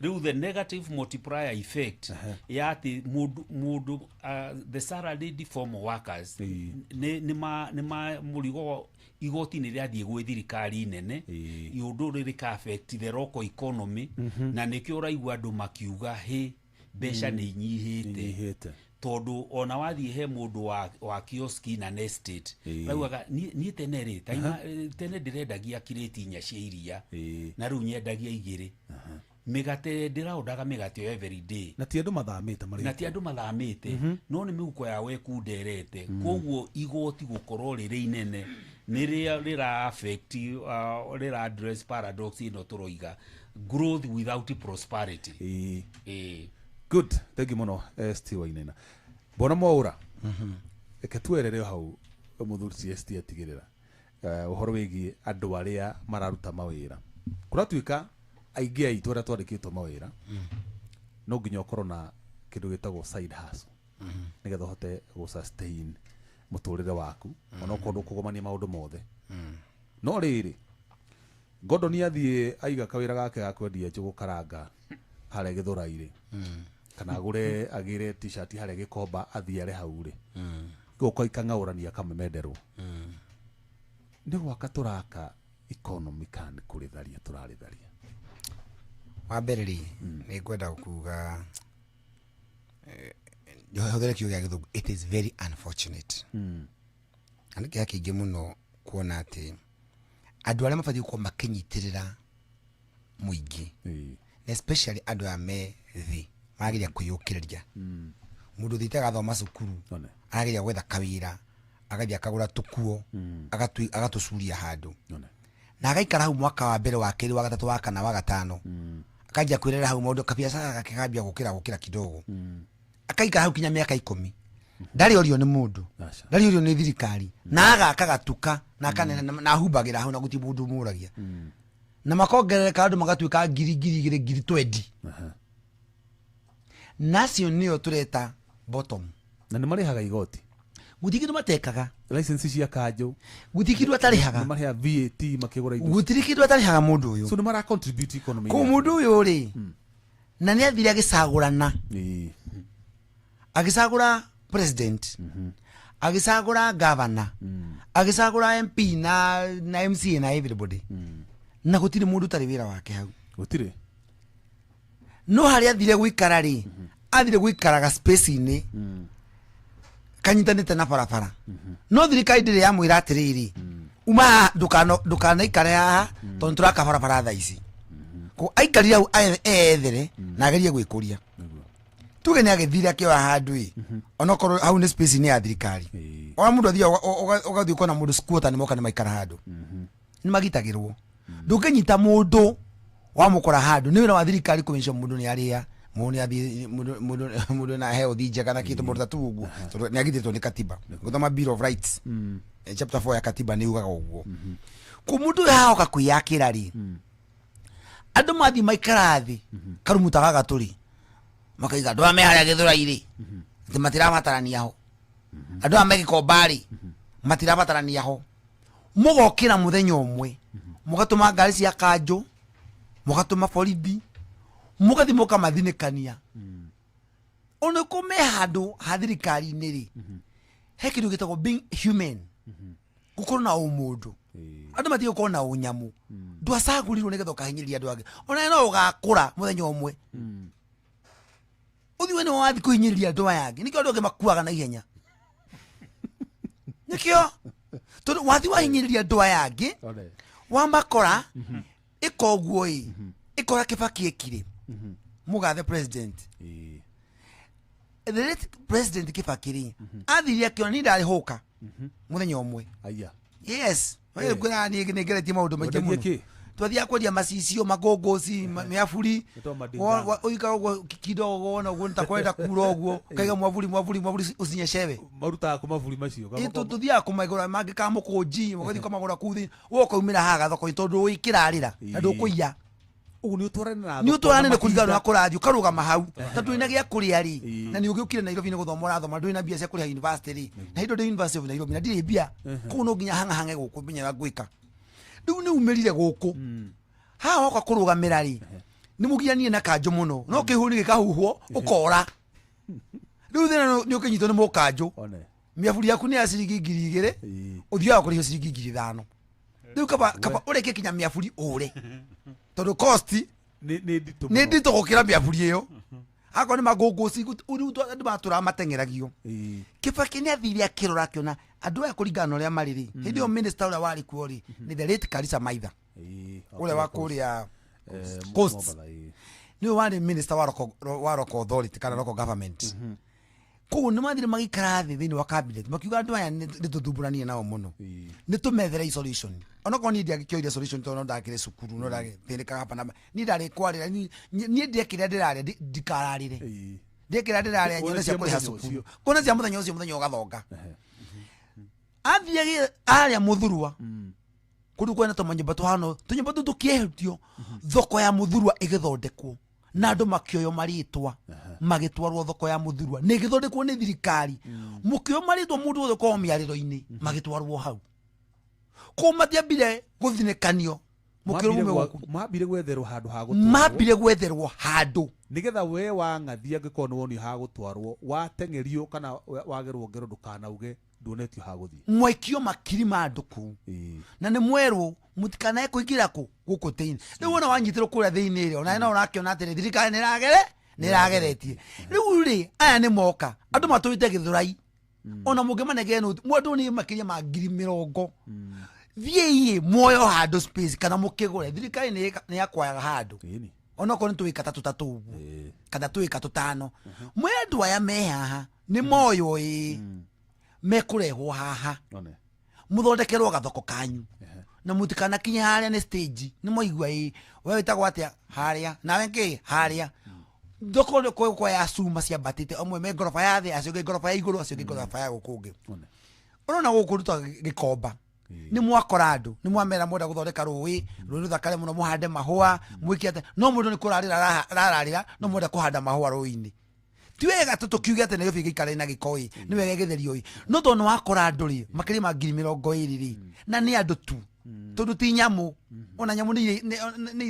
Rĩu the negative multiplier effect ya atĩ mũndũ the salaried formal workers nĩ ma mũrigo igoti nĩ rĩathiĩ gwĩ thirikari nene, ũndũ ũrĩ rĩka affect the local economy. Na nĩkĩo ũraigua andũ makiuga hĩ, mbeca nĩ inyihĩte, tondũ ona wathiĩ he mũndũ wa kioski na estate raugaga niĩ tene rĩ, tene ndĩrendagia kirĩti 4 cia iria na rĩu nyendagia 2. Mĩgate ndĩraondaga mĩgate every day, na ti andũ mathamĩte marĩ, na ti andũ mathamĩte, no nĩ mĩhuko yao ĩkunderete. Koguo igoti gũkorwo rĩrĩ inene nĩ rĩra affect, rĩra address paradox ĩno tũroiga, growth without prosperity. Good, thank you mũno ST Wainaina. Bona Mwaura, reke twerere hau mũthuri ti ST atigĩrĩra ũhoro wĩgiĩ andũ arĩa mararuta mawĩra. Kũratuĩka aingĩ aitũ arĩa twandĩkĩtwo mawĩra, no nginya ũkorwo na kĩndũ gĩtagwo side hustle nĩgetha ũhote gũ sustain mũtũrĩre waku, onokorwo ndũkũgomania maũndũ mothe. No rĩrĩ, Gordon athiĩ aiga kawĩra gake ga kwendia njũgũ karanga harĩa Gĩthũrai-rĩ, kana agũre agĩre t-shirt harĩa Gĩkomba athiĩ are hau rĩ, gũka ikang'aũrania kamũmenderwo. Nĩ gwaka tũraka economy kana nĩ kũrĩtharia tũrarĩtharia? Wa mbere rĩ, nĩ ngwenda kuga hũthĩre kiugo gĩa Gĩthũngũ, it is very unfortunate. Na nĩ kĩeha kĩingĩ mũno kuona atĩ andũ arĩa mabatiĩ gũkorwo makĩnyitĩrĩra mũingĩ, especially andũ aya me thĩ, marageria kwĩyũkĩrĩria. Mũndũ ũthiĩte agathoma cukuru, arageria gwetha kawĩra, agathiĩ akagũra tũkuo, agatũcuria handũ, na agaikara hau mwaka wa mbere, wa kerĩ, wa gatatũ, wa kana, wa gatano, akanjia kwĩrera hau maũndũ, kabiacara gake kambia gũkĩra kidogo, akaikara hau kinya mĩaka 10, ndarĩ orio nĩ mũndũ, ndarĩ orio nĩ thirikari, na agaka gatuka, na akanene, na ahumbagĩra hau na gũtirĩ mũndũ ũmũragia, na makongerereka andũ magatuĩka 1,000, 2,000, 20,000. Na acio nĩo tũreta bottom. Na nĩ marĩhaga igoti, gũtirĩ kĩndũ matekaga, license cia kanjũ, gũtirĩ kĩndũ atarĩhaga, nĩ marĩhaga VAT makĩgũra indo, gũtirĩ kĩndũ atarĩhaga mũndũ ũyũ. So nĩ mara contribute economy. Ko mũndũ ũyũ rĩ, na nĩ athire agĩcagũrana, agĩcagũra president, agĩcagũra governor, agĩcagũra MP na MCA na everybody, na gũtirĩ mũndũ ũtarĩ wĩra wake hau. Gũtirĩ. No harĩa athire gũikara rĩ, athire gũikaraga space-inĩ kanyitanĩte na barabara, no thirikari ndĩrĩ yamwĩra atĩrĩrĩ, uma ndũkanaikare haha tondũ tũraka barabara thaa ici. Ko aikarire hau eyethere na agerie gwĩkũria. Tuge nĩ agĩthire akĩoya handũ ĩ, onokorwo hau nĩ space-inĩ ya thirikari, ona mũndũ athiaga ũgathiĩ ũkona mũndũ squatter nĩ moka nĩ maikara handũ, nĩ magitagĩrwo. Ndũngĩnyita mũndũ wamũkora handũ, nĩ wĩra wa thirikari kũmenyithia mũndũ nĩ arĩa, mũndũ nĩ athiĩ, mũndũ na heo njega na kĩndũ mũndũ ta tu ũguo, tondũ nĩ agitĩtwo nĩ katiba. Gũthoma Bill of Rights, chapter 4 ya katiba nĩ yugaga ũguo. Ko mũndũ ũyũ haoka kwĩyakĩra rĩ, andũ mathiĩ maikara thĩ karumu ta gaka tũrĩ, makaiga andũ aya me harĩa Gĩthũrai rĩ, atĩ matirabatarania ho, andũ aya me Gĩkomba rĩ, matirabatarania ho. Mũgokĩra mũthenya ũmwe, mũgatũma ngari cia kanjũ, mũgatũma borithi, mũgathiĩ mũkamathinĩkania. Ona kũ me handũ ha thirikari-inĩ rĩ, he kĩndũ gĩtagwo being human, gũkorwo na ũmũndũ. Andũ matige gũkorwo na ũnyamũ. Ndwacagũrirwo nĩgetha ũkahinyĩrĩria andũ angĩ. Ona no ũgakũra mũthenya ũmwe, ũthiĩ we nĩ wathiĩ kũhinyĩrĩria andũ aya angĩ. Nĩkĩo andũ angĩ makuaga na ihenya, nĩkĩo tondũ wathiĩ wahinyĩrĩria andũ aya angĩ, wamakora ĩka ũguo ĩ, ĩkora Kibaki ekire mũgathe president, the late president Kibaki rĩ, athire akĩona niĩ ndarĩ hũka mũthenya ũmwe. Aya. Yes, kwĩra niĩ nĩ ngeretie maũndũ maingĩ Wendagia mũno. kĩ? Twathiaga kwendia macicio, makũngũci, mĩaburi. Ĩtagwo madingana. Ũikara ũguo kidogo, wona ũguo nĩtakwenda kura ũguo, ũkaiga mwaburi, mwaburi, mwaburi ũcinyecewe. Marutaga kũ maburi macio? Ĩ, tũthiaga kũmagũra mangĩ ka mũkũnji, ũgathiĩ ũkamagũra kũu thĩinĩ, woka umĩra haha gathoko-inĩ tondũ ũĩkĩrarĩra na ndũkũiya. Ũguo nĩ ũtwarane na Nĩ thoko ũtwarane na nĩ kũringana na mahinda. kũrathiĩ ũkarũgama hau ta ndũrĩ na gĩa kũrĩa rĩ, na nĩ ũgĩũkire Nairobi nĩ gũthoma ũrathoma, ndũrĩ na mbia cia kũrĩha university rĩ, na hĩndĩ ĩyo ndĩ University of Nairobi na ndirĩ mbia, koguo no nginya hang'ahange gũkũ menye ũrĩa ngwĩka. Rĩu nĩ umĩrire gũkũ haha woka kũrũgamĩra rĩ, nĩ mũgianire na kanjũ mũno, no kĩhũni gĩkahuhwo ũkora. Rĩu thĩna nĩ ũkĩnyitwo nĩ mũkanjũ. One. Mĩaburi yaku nĩ ya ciringi 2000, ũthiaga kũrĩhio ciringi 5000. Rĩu kaba ũrĩkie kinya mĩaburi ũre, tondũ cost Nĩ nditũ nĩ mũno. nditũ gũkĩra mĩaburi ĩyo. Akorwo nĩ mangũngũci, rĩu andũ matũraga mateng'eragio. Kibaki nĩ athire akĩrora akĩona andũ aya kũringana na ũrĩa marĩ rĩ, hĩndĩ ĩyo minister ũrĩa warĩ kuo rĩ nĩ the late Karisa Maitha, ũrĩa wa kũrĩa Coast. Mombatha, ĩĩ. Nĩwe warĩ minister wa local authority kana local government. Koguo nĩ mathire magĩikara thĩ thĩinĩ wa cabinet, makiuga andũ aya nĩ tũthumbũranie nao mũno, nĩ tũmethere solution. Onokorwo niĩ ndiangĩkĩoire solution tondũ no ndakĩrĩ cukuru, no ndagĩthĩnĩkaga hapa na niĩ ndarĩ kwarĩra, niĩ ndĩekĩrĩa ndĩrarĩa, ndikararĩre ndĩekĩrĩa ndĩrarĩa Kuona nyone cia cia kũrĩha mũthenya cukuru, ũcio. kuona cia mũthenya ũcio, mũthenya ũgathonga athiĩ arĩa mũthurwa kũndũ kwena tũmanyũmba tũhana tũnyũmba tũu tũkĩehutio, thoko ya mũthurwa ĩgĩthondekwo na andũ makĩoywo marĩtwa magĩtwarwo thoko ya mũthurwa na ĩgĩthondekwo nĩ thirikari, mũkĩoywo marĩtwa mũndũ wothe ũkorwo mĩarĩro-inĩ magĩtwarwo hau kũu, matiambire gũthinĩkanio mũkĩrwo Mambire mume gũkũ. Mambire gwetherwo handũ ha gũtwarwo. Mambire gwetherwo handũ Nigetha we wang'athia angĩkorwo nĩ wonio ha gũtwarwo, wateng'erio kana wagerwo ngero, ndũkanauge nduonetio ha gũthiĩ. Mwaikio makiri ma andũ kũu na nĩ mwerwo mũtikanae kũingĩra kũ gũkũ thĩinĩ. Rĩu wona wanyitĩrwo kũrĩa thĩinĩ rĩ, ona no ũrakĩona atĩrĩ, thirikari nĩ ĩrageretie. Rĩu rĩ, aya nĩ moka andũ matũrĩte gĩthũrai, ona mũngĩmanengere noti mwandũ nĩ makĩria ma 20,000, thiĩi muoyo handũ space kana mũkĩgũre, thirikari nĩ yakwayaga handũ, onokorwo nĩ tũĩka ta tũtatũ ũguo kana tũĩka tũtano, mwĩ andũ aya me haha nĩ moywo ĩ mekũrehwo haha, One. Mũthondekerwo gathoko kanyu na mũtikanakinye harĩa nĩ stage. Nĩ mwaigua? Ĩ, we wĩtagwo atĩa harĩa, nawe nkĩ harĩa thoko nĩ kwa ya cuma ciambatĩte, amwe me ngoroba ya thĩ, acio angĩ ngoroba ya igũrũ, acio angĩ ngoroba ya gũkũ ũngĩ. Ũrona gũkũ ruta gĩkomba nĩ mwakora andũ, nĩ mwamera mwenda gũthondeka rũĩ, rũĩ rũthakare mũno, mũhande mahũa, mwĩke atĩa, no mũndũ nĩ kũrarĩra arararĩra, no mwenda kũhanda mahũa rũĩ-inĩ. Ti wega tũkiuge atĩ Nairobi ĩgĩikara na gĩko ĩ, nĩ wega ĩgĩtherio ĩ, no tondũ nĩ wakora andũ rĩ makĩria ma 20,000 rĩ, na nĩ andũ tu, tondũ ti nyamũ, ona nyamũ nĩ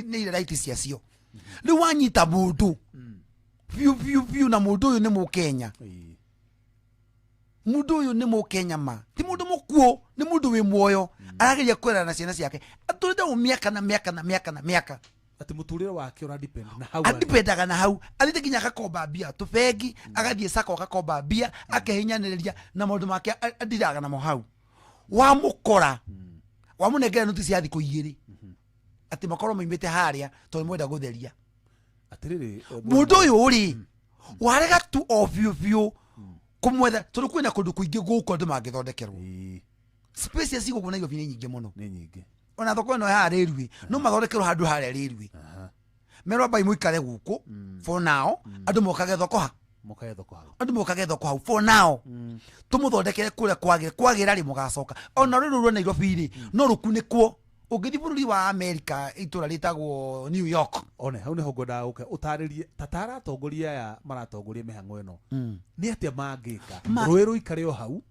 irĩ right ciacio. Rĩu wanyita mũndũ biũ biũ biũ, na mũndũ ũyũ nĩ mũkenya, mũndũ ũyũ nĩ mũkenya ma ti mũndũ mũkuũ, nĩ mũndũ wĩ muoyo, arageria kwĩrana na ciana ciake, atũrĩte ũũ mĩaka na mĩaka na mĩaka na mĩaka. Atĩ mũtũrĩre wake ũra depend na hau arĩ. Adipendaga na hau, athiĩte nginya agakomba mbia tũbengi, agathiĩ sako agakomba mbia, akehinyanĩrĩria na maũndũ make, adiraga namo hau. Wamũkora wamũnengera noti cia thikũ 2 atĩ makorwo maumĩte harĩa tondũ mwenda gũtheria. Atĩrĩrĩ, Mũndũ ũyũ rĩ, warega tu o biũ biũ kũmwetha, tondũ kwĩna kũndũ kũingĩ gũkũ andũ mangĩthondekerwo. Space ci gũkũ Nairobi nĩ nyingĩ mũno. Nĩ nyingĩ. Ona thoko ĩno ya rĩrui no mathondekerwo handũ harĩa rĩrui, merwo ambai mũikare gũkũ for now, andũ mokage thoko ha Mũkae thoko hau. Andũ mokage thoko hau for now, tũmũthondekere kũrĩa kwagĩra kwagĩra rĩ, mũgacoka. Ona rũrũ rwa Nairobi rĩ, no rũkunĩkwo. Ũngĩthiĩ bũrũri wa Amerika, itũra rĩtagwo New York. One hau nĩho ngwendaga gũka ũtarĩrie tata aratongoria aya maratongoria mĩhang'o ĩno nĩ atĩa mangĩka rũĩ rũikare o hau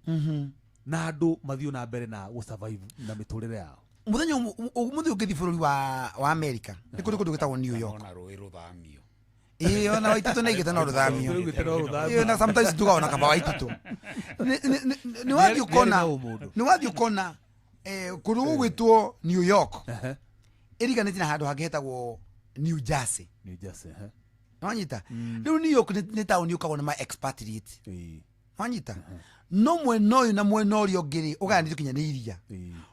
na andũ mathiĩ na mbere na gũ survive na mĩtũrĩre yao. Mũthenya ũmũthĩ ũngĩthiĩ bũrũri wa Amerika, nĩ kũrĩ kũndũ gwĩtagwo New York. Ona rũĩ rũthamio. Ĩĩ, ona Waititũ nĩ aigĩte no rũthamio. Aigĩte no rũthamio. Ĩĩ, na sometimes tugaga ona kaba Waititũ nĩ wathiĩ Nĩ arĩ ũkona na ũmũndũ. Nĩ wathiĩ ũkona kũndũ gũgwĩtwo New York ĩriganĩtie na handũ hangĩ hetagwo New Jersey. New Jersey, ehe. Wanyita? Rĩu New York nĩ taũni ũkagwo nĩ ma expatriate. Wanyita? No mwena ũyũ na mwena ũrĩa ũngĩ rĩ, ũgayanĩtio kinya nĩ iria,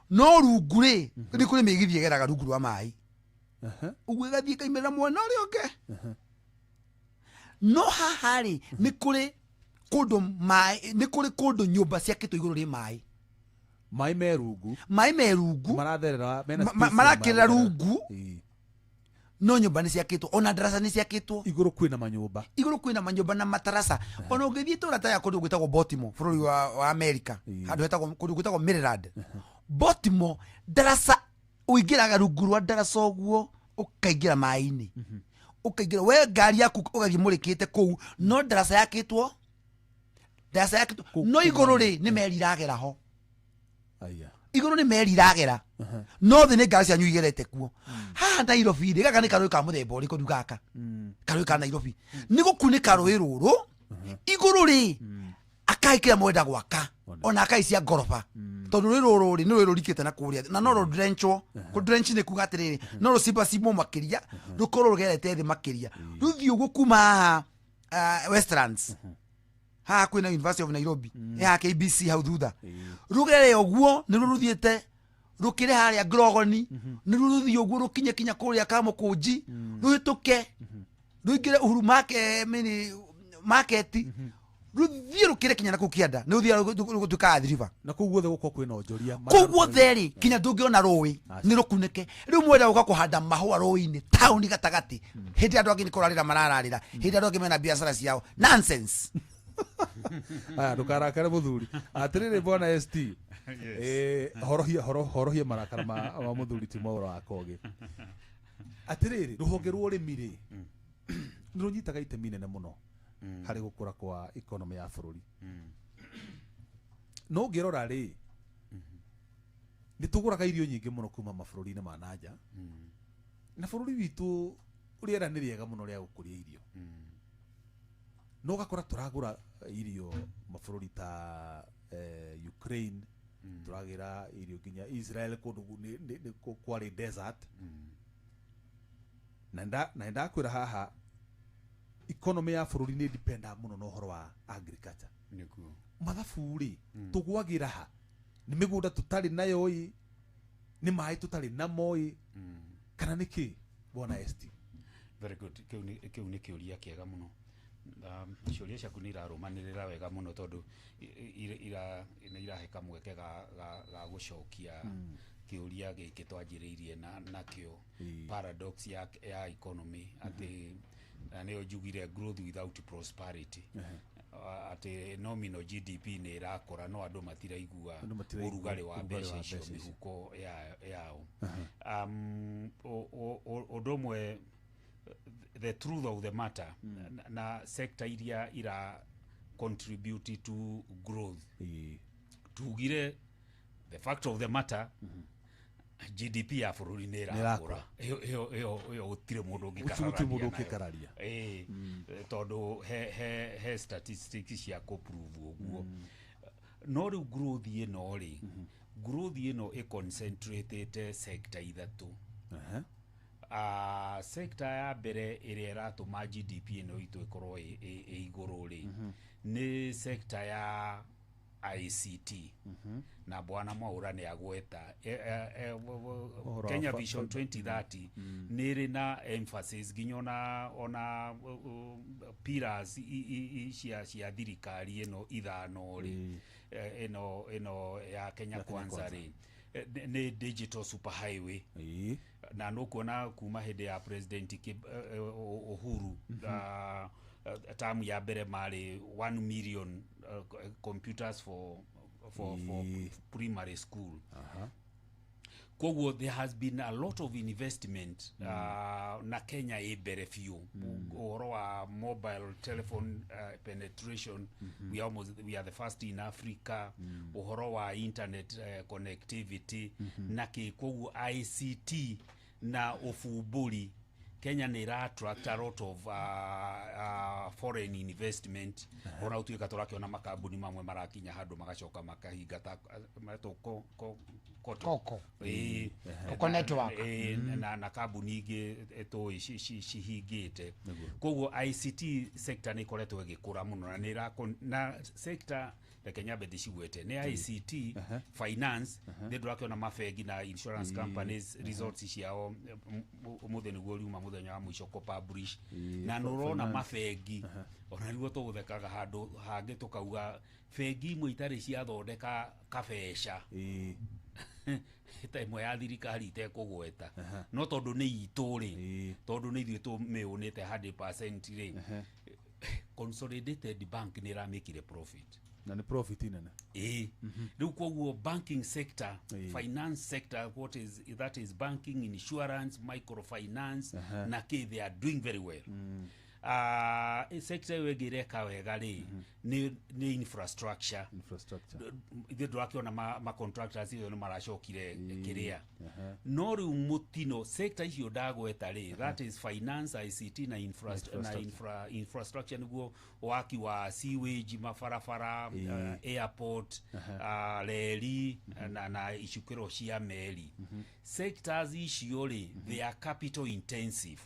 no rungu rĩ, nĩ kũrĩ mĩgithi ĩgeraga rungu rwa maĩ ũguo, ĩgathiĩ ĩkaimĩrĩra mwena ũrĩa ũngĩ. No haha rĩ, nĩ kũrĩ kũndũ maĩ, nĩ kũrĩ kũndũ nyũmba ciakĩtwo igũrũ rĩ maĩ. Maĩ me rungu. Maĩ me rungu. Maratherera mena space marakĩrĩra maratherera. Rungu. No nyũmba nĩ ciakĩtwo, ona ndaraca nĩ ciakĩtwo. Igũrũ kwĩna manyũmba. Igũrũ kwĩna manyũmba na matarasa. Ona ũngĩthiĩ tũra ta ya kũndũ gwĩtagwo Baltimore bũrũri wa America, handũ hetagwo kũndũ gwĩtagwo Maryland, Baltimore, ndaraca ũingĩraga rungu rwa ndaraca ũguo ũkaingĩra maĩ-inĩ, ũkaingĩra we ngari yaku ũgathiĩ mũrĩkĩte kũu, no ndaraca yakĩtwo, ndaraca yakĩtwo, no igũrũ rĩ nĩ meri iragera ho. Aya. Igũrũ nĩ meri iragera, no thĩ nĩ ngari cianyu igerete kuo. Haha Nairobi rĩ, gaka nĩ karũĩ ka mũthemba ũrĩkũ rĩu gaka? Karũĩ ka Nairobi nĩ gũkunĩka rũĩ rũrũ igũrũ rĩ, akai kĩrĩa mwenda gwaka, ona akai cia ngoroba, tondũ rũĩ rũrũ rĩ nĩ rũĩ rũrikĩte na kũrĩa na no rũdrenchwo. Kũdrench nĩ kuga atĩrĩrĩ, no rũcimbacimwo makĩria, rũkorwo rũgerete thĩ makĩria, rũthiĩ ũguo kuma haha Westlands, haha kwĩna University of Nairobi, haha KBC hau thutha, rũgere ũguo nĩ rũthiĩte rũkĩre harĩa Grogoni, nĩ rũthiĩ ũguo rũkinye kinya kũrĩa Kamũkũnji, rũhĩtũke rũingĩre Uhuru Market, mini market, rũthiĩ rũkĩre kinya na kũu kĩanda, nĩ rũthiĩ rũgũtuĩka Athi River. Na kũu guothe gũkorwo kwĩna onjoria. Kũu guothe rĩ, kinya ndũngĩona rũĩ, nĩ rũkunĩke. Rĩu mwenda gũka kũhanda mahũa rũĩ-inĩ taũni gatagatĩ, hĩndĩ andũ angĩ nĩ kũrarĩra marararĩra, hĩndĩ andũ angĩ mena biacara ciao. Nonsense. Aya, ndũkarakare mũthuri. Atĩrĩrĩ, bwana ST, horohia horohia marakara ma mũthuri ti Mwaũra wa Kogi. Atĩrĩrĩ, rũhonge rwa ũrĩmi rĩ, nĩ rũnyitaga itemi inene mũno harĩ gũkũra kwa economy ya bũrũri. No ũngĩrora rĩ, nĩ tũgũraga irio nyingĩ mũno kuma mabũrũri-inĩ ma nanja, na bũrũri witũ rĩera nĩ rĩega mũno rĩa gũkũria irio, no ũgakora tũragũra irio mabũrũri ta Ukraine, tũragĩra irio nginya Israel, kũndũ kwarĩ desert. Na ndakwĩra haha economy ya bũrũri nĩ dependa mũno na ũhoro wa agriculture. Nĩguo. Mathabu rĩ, tũgwagĩra ha? Nĩ mĩgũnda tũtarĩ nayo ĩ, nĩ maĩ tũtarĩ namo ĩ, kana nĩ kĩ, bwana ST? Very good. Kĩu nĩ kĩũria kĩega mũno. Ciũria ciaku nĩ irarũmanĩrĩra wega mũno, tondũ nĩ irahe kamweke ga gũcokia kĩũria gĩkĩ twanjĩrĩirie na nakĩo, paradox ya economy, atĩ na nĩyo njugire growth without prosperity, atĩ nominal GDP nĩ ĩrakũra no andũ matiraigua Andũ matiraigua ũrugarĩ wa ũrugarĩ mbeca wa icio mbeca icio. mĩhuko yao. Ũndũ ũmwe, the truth of the matter, na sector iria ira contribute to growth, tugire the fact of the matter, GDP ya bũrũri nĩ ĩrakũra. Ĩyo gũtirĩ mũndũ Gũtirĩ mũndũ ũngĩkararania nayo. Ũngĩkararia. Ĩĩ, tondũ he statistics cia kũprove ũguo. No rĩu growth ĩno rĩ, growth ĩno ĩconcentratĩte sector ithatũ. Sector ya mbere ĩrĩa ĩratũma GDP ĩno itũ ĩkorwo ĩ igũrũ rĩ, nĩ sector ya ICT, na bwana Mwaura nĩ agweta Ũhoro wa Kenya Vision 2030 nĩ ĩrĩ na emphasis nginya ona pillars cia thirikari ĩno ithano rĩ, ĩno ya Kenya Kenya Kwanza Kwanza. rĩ, nĩ digital super highway, na nũkuona kuma hĩndĩ ya President Uhuru, term ya mbere marĩ 1 million computers for primary school. Koguo there has been a lot of investment, na Kenya ĩ mbere biũ ũhoro wa mobile telephone penetration. We are the first in Africa ũhoro wa internet connectivity na kĩ. Koguo ICT na ũbumbũri, Kenya nĩ ĩra attract a lot of foreign investment, ona gũtuĩka tũrakĩona makambuni mamwe marakinya handũ magacoka makahinga ta metwo Koto. Koko. Ĩĩ. Koko Network. Ĩĩ, na kambuni ingĩ tũĩ cihingĩte. Koguo ICT sector nĩ ĩkoretwo ĩgĩkũra mũno na nĩ na sector Reke nyambe ndĩcigwete nĩ ICT, finance. Nĩ ndũrakĩona mabengi na insurance companies results ciao ũmũthĩ nĩguo riuma mũthenya wa mũico kũ-publish. Na nĩ ũrona finance. Mabengi ona nĩguo tũgũthekaga handũ hangĩ tũkauga bengi imwe itarĩ ciathondeka kabeca ta ĩmwe ya thirikari itekũgweta, no tondũ nĩ itũ rĩ, tondũ nĩ ithuĩ tũmĩũnĩte 100% rĩ, Consolidated Bank nĩ ĩramĩkire profit. Na nĩ profit nene. Ĩĩ, rĩu koguo banking sector, finance sector, what is that is banking, insurance, microfinance na kĩ, they are doing very well. Sector ĩyo ĩngĩ ĩreka wega rĩ, nĩ infrastructure. Infrastructure. Ithuĩ ndũrakĩona ma contractors ĩyo nĩ maracokire kĩrĩa, no rĩu mũtino sector icio ndagweta rĩ, that is finance, ICT na infrastructure, nĩguo waki wa sewage, mabarabara, airport, reri na icukĩro cia meri. Sectors icio rĩ, they are capital intensive.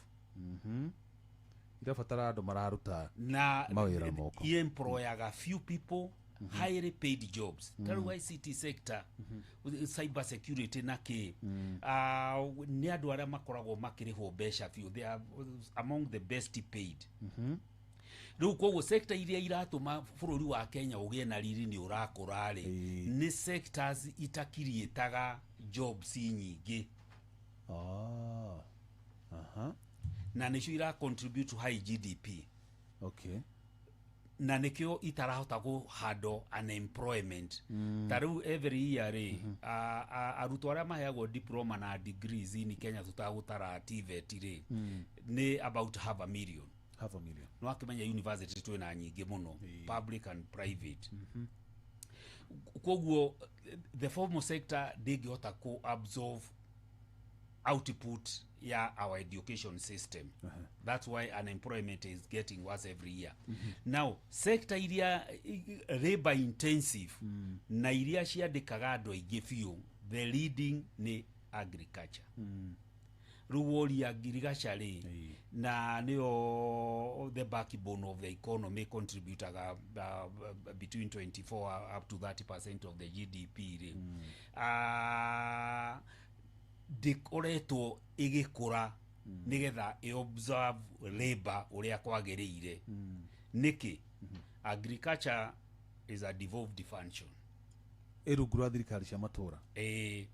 Irabatara andũ mararuta na mawĩra moko. Employaga few people, highly paid jobs. Ta rĩu ICT sector, cyber security na kĩ, nĩ andũ arĩa makoragwo makĩrĩhwo mbeca biũ. They are among the best paid. Rĩu koguo sector iria iratũma bũrũri wa Kenya ũgĩe na riri nĩ ũrakũra rĩ, nĩ sectors itakiriĩtaga jobs nyingĩ. Ah. Aha. Na nĩcio ira contribute to high GDP. Na nĩkĩo itarahota kũ handle unemployment. Ta rĩu every year rĩ, arutwo arĩa maheagwo diploma na degrees in Kenya, tũtagũtara TVET rĩ, nĩ about half a million. Half a million. No akĩmenya university twĩna nyingĩ mũno, public and private. Koguo the formal sector ndĩngĩhota kũ absorb output ya our education system. That's why unemployment is getting worse every year. Now sector iria labor intensive na iria ciandĩkaga andũ aingĩ biũ, the leading nĩ agriculture. Rĩu woria ngirigaca rĩ, na nĩyo the backbone of the economy, contributaga between 24 up to 30% of the GDP rĩ, ndĩkoretwo ĩgĩkũra nĩgetha ĩ-absorb labor ũrĩa kwagĩrĩire. Nĩkĩ? Agriculture is a devolved function. Ĩ rungu rwa thirikari cia matũra. Ĩĩ,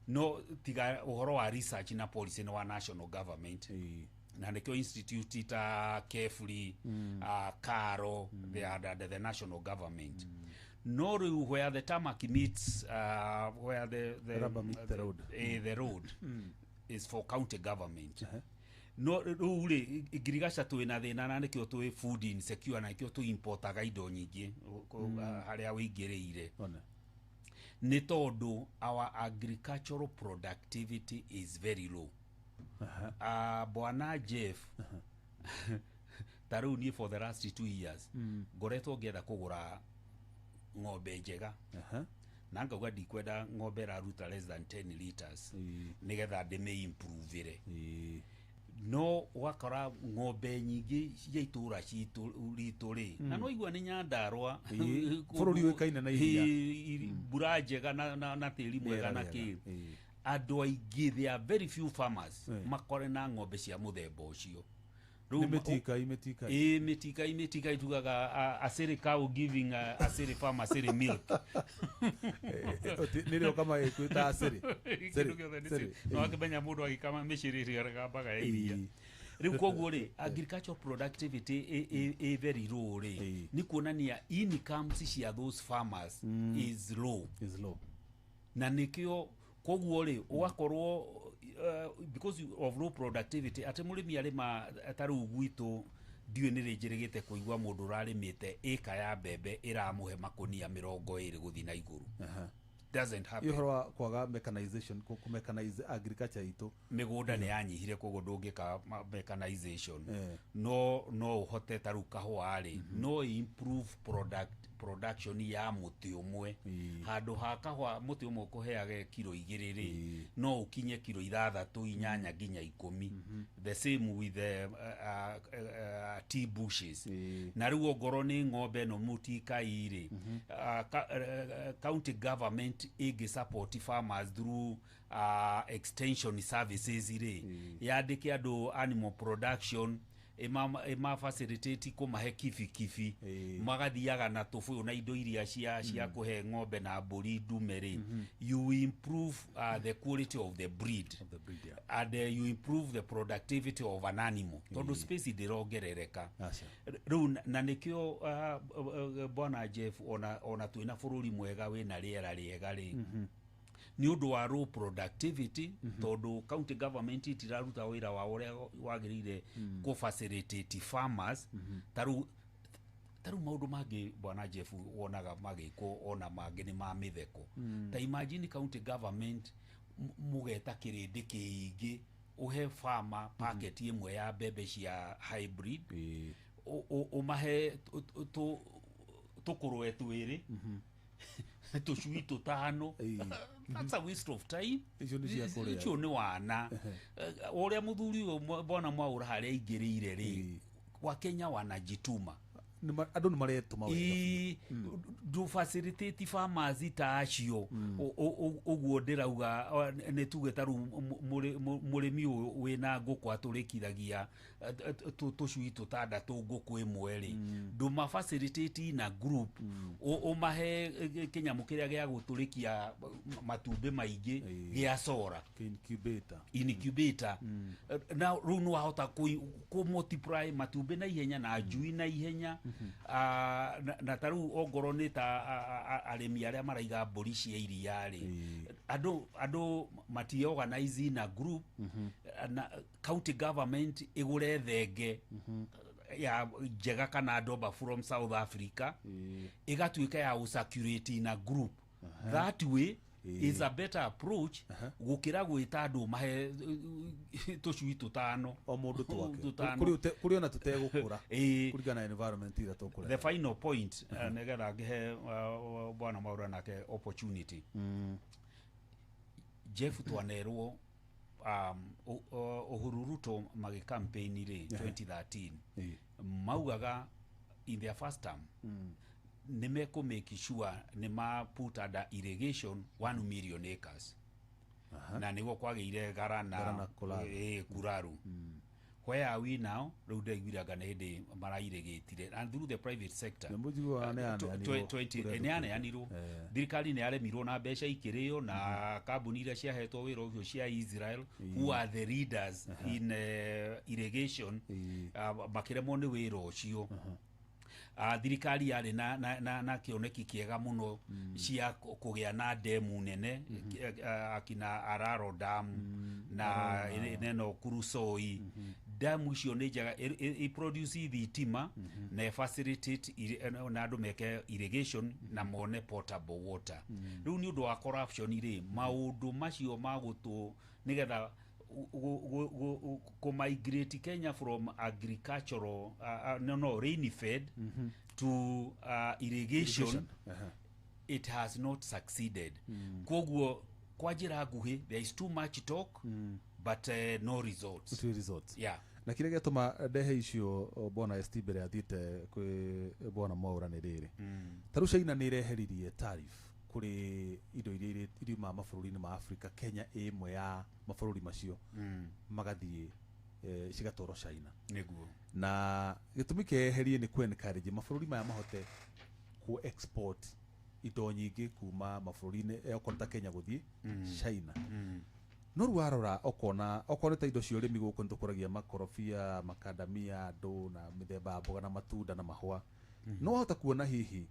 no tiga ũhoro wa research na policy nĩ wa national government, na nĩkĩo institute ta KEFRI, KALRO, they are under the national government. No rĩu where the tarmac meets, where the Rubber meets the road. The road is for county government. No rĩu rĩ, ngirigaca twĩna thĩna, na nĩkĩo twĩ food insecure, na nĩkĩo tũ importaga indo nyingĩ harĩa wĩingĩrĩire. One. Nĩ tondũ our agricultural productivity is very low. Bwana Jeff, ta rĩu niĩ for the last 2 years ngoretwo ngĩetha kũgũra ng'ombe njega, na ngauga ndikwenda ng'ombe ĩraruta less than 10 liters, nĩgetha ndĩmĩ improve. No ũgakora ng'ombe nyingĩ cia itũra citũ ritũ rĩ, na no igua nĩ Nyandarua. Bũrũri ũĩkaine na iria. Mbura njega na tĩri mwega Rĩera na rĩega. kĩ. Andũ aingĩ, there are very few farmers makore na ng'ombe cia mũthemba ũcio. Nĩ mĩtikai mĩtikai. Ĩ, mĩtikai mĩtikai, tugaga a city cow giving a city farmer city milk. Nĩrĩo kama ĩkwĩta cĩrĩ. Kĩndũ gĩothe nĩ cĩrĩ. No akĩmenya mũndũ agĩkama mĩcĩrĩ ĩgambaga ya iria. Rĩu koguo rĩ, agricultural productivity ĩ very low rĩ, nĩ kuonania incomes cia those farmers is low. Is low. Na nĩkĩo koguo rĩ, ũgakorwo because of low productivity, atĩ mũrĩmi arĩma ta rĩu gwitũ, ndiũĩ nĩ rĩ njĩrĩgĩte kũigua mũndũ ũrarĩmĩte ĩka ya mbembe ĩramũhe makũnia 20 gũthiĩ na igũrũ. Doesn't happen. Ĩ ũhoro wa kwaga mechanization, kũ mechanize agriculture itũ. Mĩgũnda nĩ yanyihire, koguo ndũngĩka mechanization. No ũhote ta rĩu kahũa rĩ, no improve product production ya mũtĩ ũmwe. Handũ ha kahũa mũtĩ ũmwe ũkũheage kiro 2 rĩ, no ũkinye kiro 6, 8 nginya 10. The same with the tea bushes. Na rĩu ongorwo nĩ ng'ombe ĩno mũtikai rĩ, county government ĩngĩ support farmers through extension services rĩ, yandĩke andũ animal production, ĩma facilitate kũmahe kibikibi, magathiaga na tũbũyũ na indo iria cia kũhe ng'ombe na mbũri ndume rĩ, you improve the quality of the breed, yeah. And you improve the productivity of an animal, tondũ space ndĩrongerereka rĩu. Na nĩkĩo bwana Jeff, ona twĩna bũrũri mwega wĩna rĩera rĩega rĩ, nĩ ũndũ wa low productivity, tondũ county government itiraruta wĩra wao ũrĩa wagĩrĩire kũ facilitate farmers. Ta rĩu maũndũ mangĩ, bwana Jeff, wonaga magĩkwo ona mangĩ nĩ ma mĩtheko. Ta imagine county government mũgeta kĩrĩndĩ kĩingĩ, ũhe farmer packet ĩmwe ya mbembe cia hybrid, ũmahe tũkũrwe twĩrĩ, tũcui tũtano. That's a waste of time. Icio nĩ cia kũrĩa. Icio nĩ wana. Ũrĩa mũthuri ũyũ bwana Mwaũra harĩa aingĩrĩire rĩ, Wakenya wanajituma. Andũ nĩ maretũma wega. Ĩ, ndũ facilitate farmers ta acio. Ũguo ndĩrauga, nĩ tuge ta rĩu mũrĩmi ũyũ wĩna ngũkũ atũrĩkithagia tũcui tũtandatũ ngũkũ ĩmwe rĩ, ndũma facilitate na group, ũmahe kĩnyamũ kĩrĩa gĩa gũtũrĩkia matumbĩ maingĩ gĩa solar. Incubator. Incubator. Na rĩu nĩ wahota kũ multiply matumbĩ na ihenya na njui na ihenya. Na ta rĩu ongorwo nĩ ta arĩmi arĩa maraiga mbũri cia iria rĩ, andũ mati organize na group, na county government ĩgũre thenge ya njega kana ndomba from South Africa, ĩgatuĩka ya gũcirculate na group. That way is a better approach gũkĩra gwĩta andũ mahe tũcui tũtano. O mũndũ twake. Tũtano. Kũrĩ ona tũtegũkũra kũringana na environment ĩrĩa tũkũrera. The final point, nĩgetha ngĩhe bwana Mwaura nake opportunity. Jeff, twanerwo Uhuru Ruto magĩ campaign rĩ 2013, maugaga in their first term nĩ mekũ make sure nĩ ma put under irrigation 1 million acres, na nĩguo kwagĩire Garana. Garana. Kuraru. Kuraru. Where are we now? Rĩu ndaiguire anga nĩ hĩndĩ marairĩgĩtire and through the private sector. Nĩ mũjiguaga nĩ yaneanirwo. 20 nĩ yaneanirwo. Thirikari nĩ yaremirwo na mbeca ikĩrĩo na kambuni iria ciahetwo wĩra ũcio cia Israel, who are the leaders in irrigation, makĩremwo nĩ wĩra ũcio. Thirikari yarĩ na kĩoneki kĩega mũno cia kũgĩa na demu nene, akina Araro Dam na neno Kurusoi. Damu icio nĩ njega, i produce thitima na facilitate na andũ meke irrigation na mone potable water. Rĩu nĩ ũndũ wa corruption rĩ, maũndũ macio ma gũtũ nĩgetha kũ migrate Kenya from agricultural, no rain fed to irrigation, it has not succeeded. Koguo kwa njĩra nguhĩ, there is too much talk but no results. Gũtirĩ results. Yeah. Na kĩrĩa gĩatũma ndehe icio o, bwana ST mbere athiĩte kwĩ bwana Mwaura nĩ rĩrĩ, ta rĩu China nĩ ĩreheririe tariff kũrĩ indo iria iriumaga mabũrũri-inĩ ma Africa, Kenya ĩ ĩmwe ya mabũrũri macio, magathiĩ cigatwarwo China. Na gĩtũmi kĩeherie nĩ kũ encourage mabũrũri maya mahote ku export indo nyingĩ kuma mabũrũri-inĩ, okorwo ta Kenya gũthiĩ China. No rĩu warora ũkona okorwo nĩ ta indo cia ũrĩmi gũkũ nĩ tũkũragia makorobia, makandamia, andũ na mĩthemba ya mboga na matunda na mahũa, no wahota kuona hihi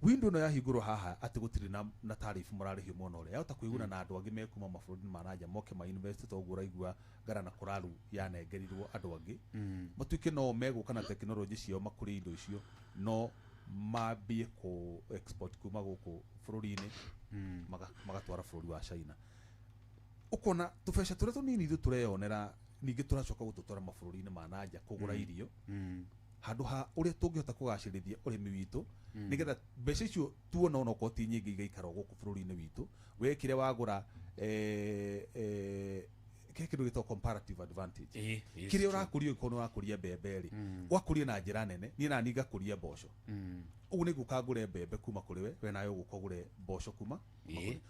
window ĩno yahingũrwo haha atĩ gũtirĩ na tariff mũrarĩhio mwena ũrĩa, yahota kwĩguna na andũ angĩ mekuma mabũrũri ma nanja moke ma invest, toguo ũraigua Garana Kuraru yanengerirwo andũ angĩ, matuĩke no megũka na tekinoronjĩ ciao makũrie indo icio, no mambie kũ export kuma gũkũ bũrũri-inĩ, magatwara bũrũri wa China. Ũkona tũbeca tũrĩa tũnini ithuĩ tũreyonera ningĩ tũracoka gũtũtwara mabũrũri-inĩ ma nanja kũgũra irio. Handũ ha ũrĩa tũngĩhota kũgacĩrithia ũrĩmi witũ, nĩgetha mbeca icio tuona onokorwo ti nyingĩ igaikara o gũkũ bũrũri-inĩ witũ. Wekire wagũra kĩrĩa kĩndũ gĩtagwo comparative advantage. Kĩrĩa ũrakũria, ũngĩkorwo nĩ wakũria mbembe rĩ, wakũria na njĩra nene, niĩ nani ngakũria mboco, ũguo nĩ ngũka ngũre mbembe kuma kũrĩ we nawe ũgũka ũgũre mboco kuma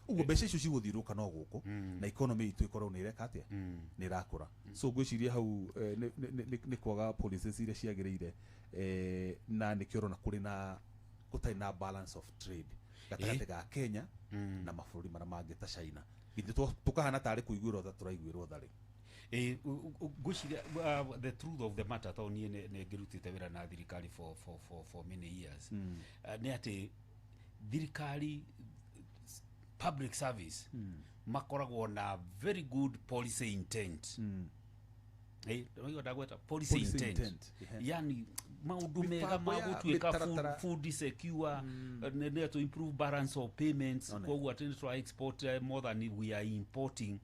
ũguo mbeca icio cigũthiũrũrũka no gũkũ, na economy itũ ĩkorwo nĩ ĩreka atĩa, nĩ ĩrakũra. So ngwĩciria hau nĩ kwaga policies iria ciagĩrĩire, na nĩkĩo ũrona kũrĩ na gũtarĩ na balance of trade gatagatĩ ga Kenya na mabũrũri marĩa mangĩ ta China, githĩ tũkahana tarĩ kũiguĩrwo tha tũraiguĩrwo tha rĩ. Ngwĩciria the truth of the matter, tondũ niĩ nĩ ngĩrutĩte wĩra na thirikari for many years, nĩ atĩ thirikari, public service, makoragwo na very good policy intent. Nĩwaigua ndagweta policy, Policy intent, intent, yani maũndũ mega Mĩbango ma ya gũtuĩka mĩtaratara. food secure, nĩ to improve balance of payments. Koguo atĩ nĩ tũra export more than we are importing,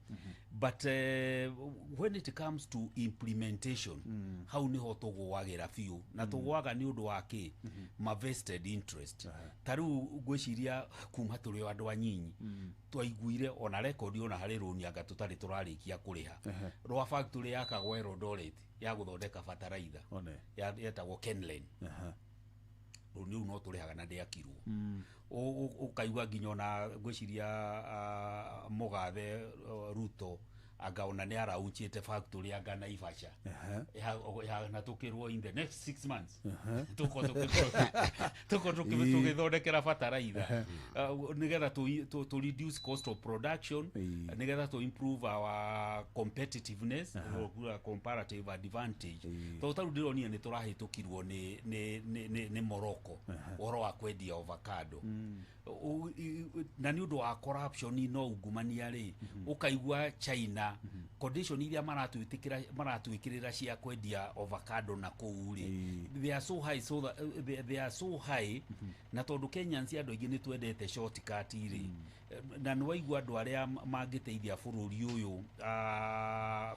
but when it comes to implementation, hau niho tũgũagĩra biũ, na tũgũaga nĩ ũndũ wa kĩ? Ma vested interest. Ta rĩu ngwĩciria kuma tũrĩ o andũ anyinyi twaiguire ona rekondi, ona harĩ rũni anga tũtarĩ tũrarĩkia kũrĩha rwa factory yakagwo Eldoret ya gũthondeka bataraitha. Yetagwo Kenlen. Rũni rũu no tũrĩhaga na ndĩakirwo. Ũkaigua nginya ona ngwĩciria mũgathe Ruto anga ona nĩ araunchĩte factory anga Naivasha ĩhanatũkĩrwo in the next 6 months tũkorwo tũgĩthondekera bataraitha, nĩgetha to reduce cost of production, nĩgetha to improve our competitiveness, comparative advantage, tondũ tarĩu ndĩronire nĩ tũrahĩtũkirwo nĩ Morocco ũhoro wa kwendia avocado. Na nĩ ũndũ wa corruption no ungumania rĩ, ũkaigua China condition iria maratwĩtĩkĩra maratwĩkĩrĩra cia kwendia avocado na kũu rĩ, they are so high, so that, they are so high. Na tondũ Kenyans andũ aingĩ nĩ twendete shortcut rĩ, na nĩ waigua andũ arĩa mangĩteithia bũrũri ũyũ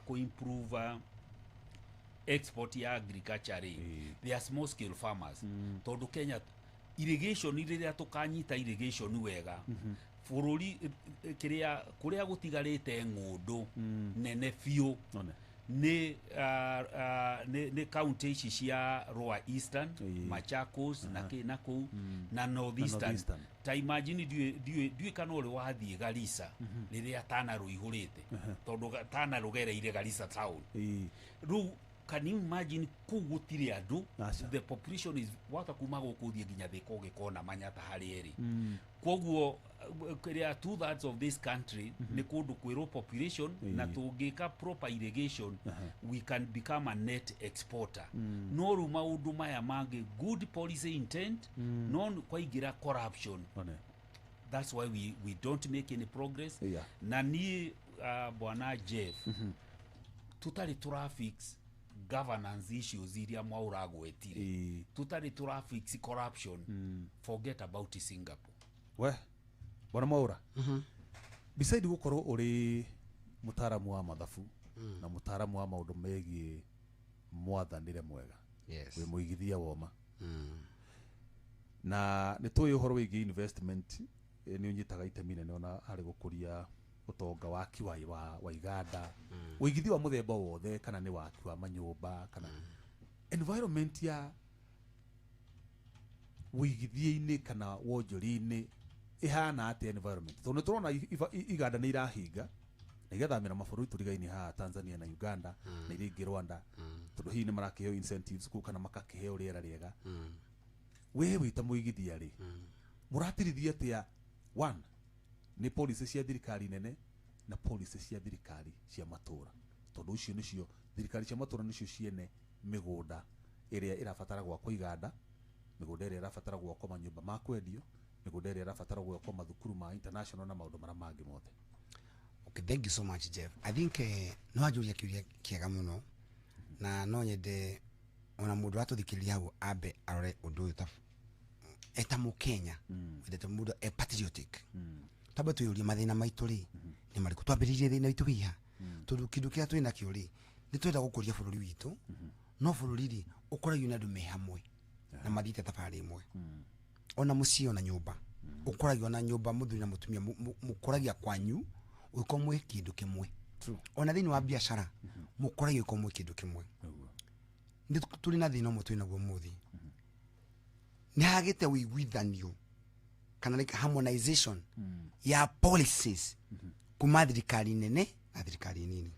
kũ improve export ya agriculture rĩ, they are small scale farmers, tondũ Kenya irrigation, rĩrĩa tũkanyita irrigation wega bũrũri, kĩrĩa kũrĩa gũtigarĩte ng'ũndũ nene biũ nĩ county ici cia Lower Eastern, Machakos na kĩ na kũu na North Eastern. Ta imagine, ndiũĩ kana ũrĩ wathiĩ Garissa rĩrĩa Tana rũihũrĩte, tondũ Tana rũgereire Garissa town. Rĩu can you imagine, kũu gũtirĩ andũ? Aca. The population is wata kuma gũkũ ũthiĩ nginya Thĩka ũgĩkona Manyata harĩa ĩrĩ. Koguo kĩrĩa 2/3 of this country nĩ kũndũ kwĩrwo population, na tũngĩka proper irrigation we can become a net exporter. No rĩu maũndũ maya mangĩ, good policy intent, no kwaingĩra corruption, that's why we don't make any progress. Na niĩ, bwana Jeff, tũtarĩ tũrafix governance issues iria mwaũragwetire, tũtarĩ tũrafix corruption, forget about Singapore. We bwana Mwaura, beside gukorwo uri mutaramu wa mathabu na mutaramu wa maundu megiĩ mwathanĩre mwega, wĩ mũigithia woma, na nĩ tũĩ ũhoro wĩgiĩ investment, nĩ ũnyitaga itemi nene ona harĩ gũkũria ũtonga waki wa iganda, ũigithia wa mũthemba wothe, kana nĩ waki wa manyũmba kana environment ya wĩigithia-inĩ kana wonjoria-inĩ ĩhana atĩa environment, tondũ nĩ tũrona iganda nĩ irahinga na igathamĩra mabũrũri tũrigaini haha, Tanzania na Uganda na iria ingĩ Rwanda, tondũ hihi nĩ marakĩheo incentives kũu kana makakĩheo rĩera rĩega. We wĩ ta mũigithia rĩ, mũratirithia atĩa, one nĩ policy cia thirikari nene na policy cia thirikari cia matũra, tondũ icio nĩcio thirikari cia matũra nĩcio ciene mĩgũnda ĩrĩa ĩrabatara gwakwo iganda, mĩgũnda ĩrĩa ĩrabatara gwakwo manyũmba ma kwendio, mĩgũnda ĩrĩa ĩrabatara gwakwo mathukuru ma international na maũndũ marĩa mangĩ mothe? Okay, thank you so much, Jeff. I think no wanjũria kĩũria kĩega mũno, na no nyende ona mũndũ aratũthikĩrĩria hau ambe arore ũndũ ũyũ ta eta mũkenya wendete mũndũ e patriotic. Twambe twĩyũrie mathĩna maitũ rĩ nĩ marĩkũ, twambĩrĩirie thĩna witũ wĩha, tondũ kĩndũ kĩrĩa twĩ nakĩo rĩ, nĩ twenda gũkũria bũrũri witũ, no bũrũri rĩ Ũkoragio nĩ andũ me hamwe na mathiĩte thabarĩ ĩmwe. Ona mũciĩ ona nyũmba. Ũkoragio na nyũmba mũthuri na mũtumia mũkoragia kwanyu ũgĩkorwo mwĩ kĩndũ kĩmwe. Ona thĩinĩ wa biacara mũkoragio ũgĩkorwo mwĩ kĩndũ kĩmwe. Nĩ tũrĩ na thĩna ũmwe twĩ naguo ũmũthĩ. Nĩ hagĩte ũiguithanio kana like harmonization ya policies kuma thirikari nene na thirikari nini.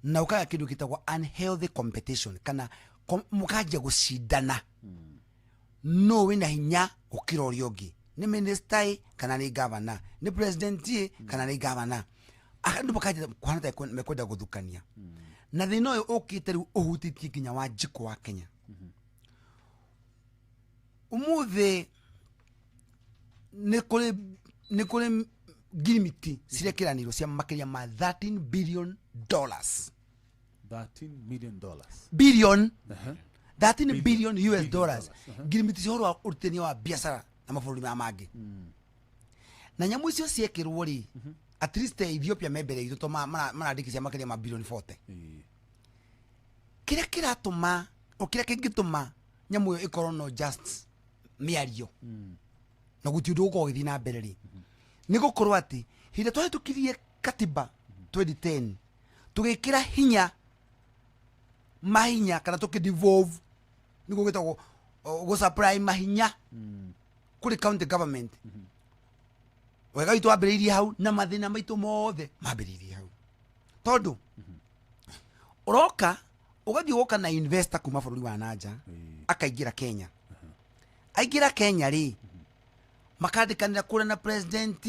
Na ũkaga kĩndũ gĩtagwo unhealthy competition kana mũkanjia gũcindana. No wĩna hinya gũkĩra ũrĩa ũngĩ. Nĩ minister ĩ kana nĩ governor, nĩ president ĩ kana nĩ governor. Andũ makanjia kũhana ta mekwenda gũthukania. Na thĩna ũyũ ũkĩte rĩu ũhutĩtie nginya Wanjikũ wa Kenya. Ũmũthĩ nĩ kũrĩ ngirimiti cirekeranĩirwo cia makĩria ma $13 billion. $13 million. Billion. $13 billion US dollars. Ngirimiti cia ũhoro wa ũrutithania wa biacara na mabũrũri maya mangĩ. Na nyamũ icio ciekĩrwo rĩ, at least Ethiopia me mbere itũ to marandĩkithia makĩria ma billion 40. Kĩrĩa kĩratũma, o kĩrĩa kĩngĩtũma nyamũ ĩyo ĩkorwo no just mĩario. Na gũtirĩ ũndũ ũgũkorwo ũgĩthiĩ na mbere rĩ. Nĩ gũkorwo atĩ hĩndĩ ĩrĩa twahĩtũkirie katiba 2010 tũgĩkĩra hinya mahinya kana tũkĩ devolve nĩguo gwĩtagwo gũ supply mahinya kũrĩ county government. Wega witũ wambĩrĩirie hau na mathĩna maitũ mothe mambĩrĩirie hau. Tondũ ũroka ũgathiĩ ũgoka na investor kuma bũrũri wa nanja akaingĩra Kenya. Aingĩra Kenya rĩ, makandĩkanĩra kũrĩa na president,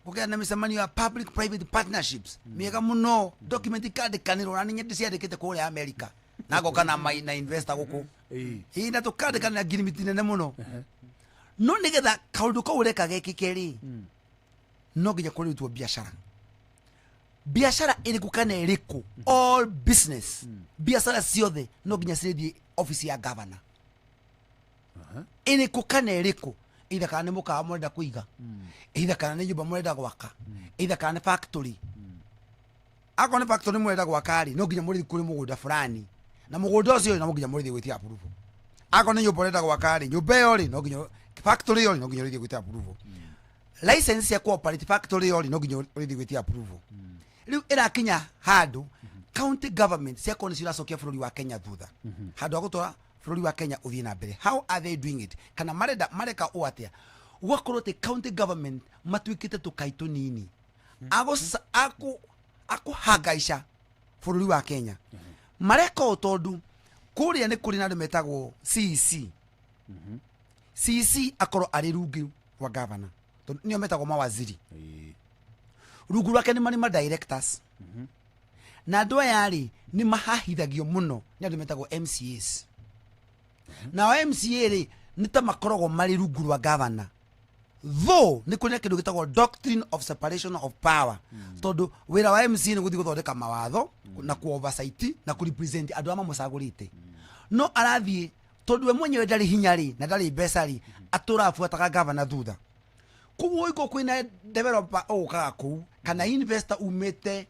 kũgĩa na mĩcemanio ya public private partnerships mĩega mũno, document ikandĩkanĩrwo na nĩ nyendĩ ciandĩkĩte kũrĩa America na ngoka na na investor gũkũ. Ĩĩ, na tũkandĩkanĩra ngirimiti nene mũno. No nĩgetha kaũndũ kau ũreka gekĩke rĩ, no nginya kũrutwo biacara. Biacara ĩrĩkũ kana ĩrĩkũ, all business, biacara ciothe no nginya cithiĩ office ya governor. Ĩrĩkũ kana ĩrĩkũ, either kana nĩ mũkawa mũrenda kũiga, either kana nĩ nyũmba mũrenda gwaka, either kana nĩ factory. Akorwo nĩ factory mũrenda gwaka rĩ, no nginya mũrĩthiĩ kũrĩ mũgũnda fulani, na mũgũnda ũcio no nginya mũrĩthiĩ gwĩtia approval. Akorwo nĩ nyũmba ũrenda gwaka rĩ, nyũmba ĩyo rĩ, no nginya factory ĩyo rĩ, no nginya ũrĩthiĩ gwĩtia approval. License ya cooperate factory ĩyo rĩ, no nginya ũrĩthiĩ gwĩtia approval. Rĩu ĩrakinya handũ county government ciakorwo nĩ ciracokia bũrũri wa Kenya thutha. Handũ ha gũtwara bũrũri wa Kenya ũthiĩ na mbere. How are they doing it? Kana marenda mareka ũũ atĩa? Gwakorwo atĩ county government matuĩkĩte tũkai tũnini. Akũhangaica bũrũri wa Kenya. Mareka ũũ tondũ kũrĩa nĩ kũrĩ na andũ metagwo CEC. CEC akorwo arĩ rungu rwa governor. Tondũ nĩo metagwo mawaziri. Rungu rwake nĩ marĩ ma directors. Na andũ aya rĩ, nĩ mahahithagio mũno nĩ andũ metagwo MCAs. Nao MCA rĩ, nĩ ta makoragwo marĩ rungu rwa governor. Though nĩ kũrĩ na kĩndũ gĩtagwo doctrine of separation of power. Tondũ wĩra wa MCA nĩ gũthiĩ gũthondeka mawatho na ku oversight na ku represent andũ arĩa mamũcagũrĩte. No arathiĩ tondũ we mwenyewe ndarĩ hinya rĩ na ndarĩ mbeca rĩ, atũraga abuataga governor thutha. Koguo ũngĩkorwo kwĩna developer ũgũkaga kũu kana investor umĩte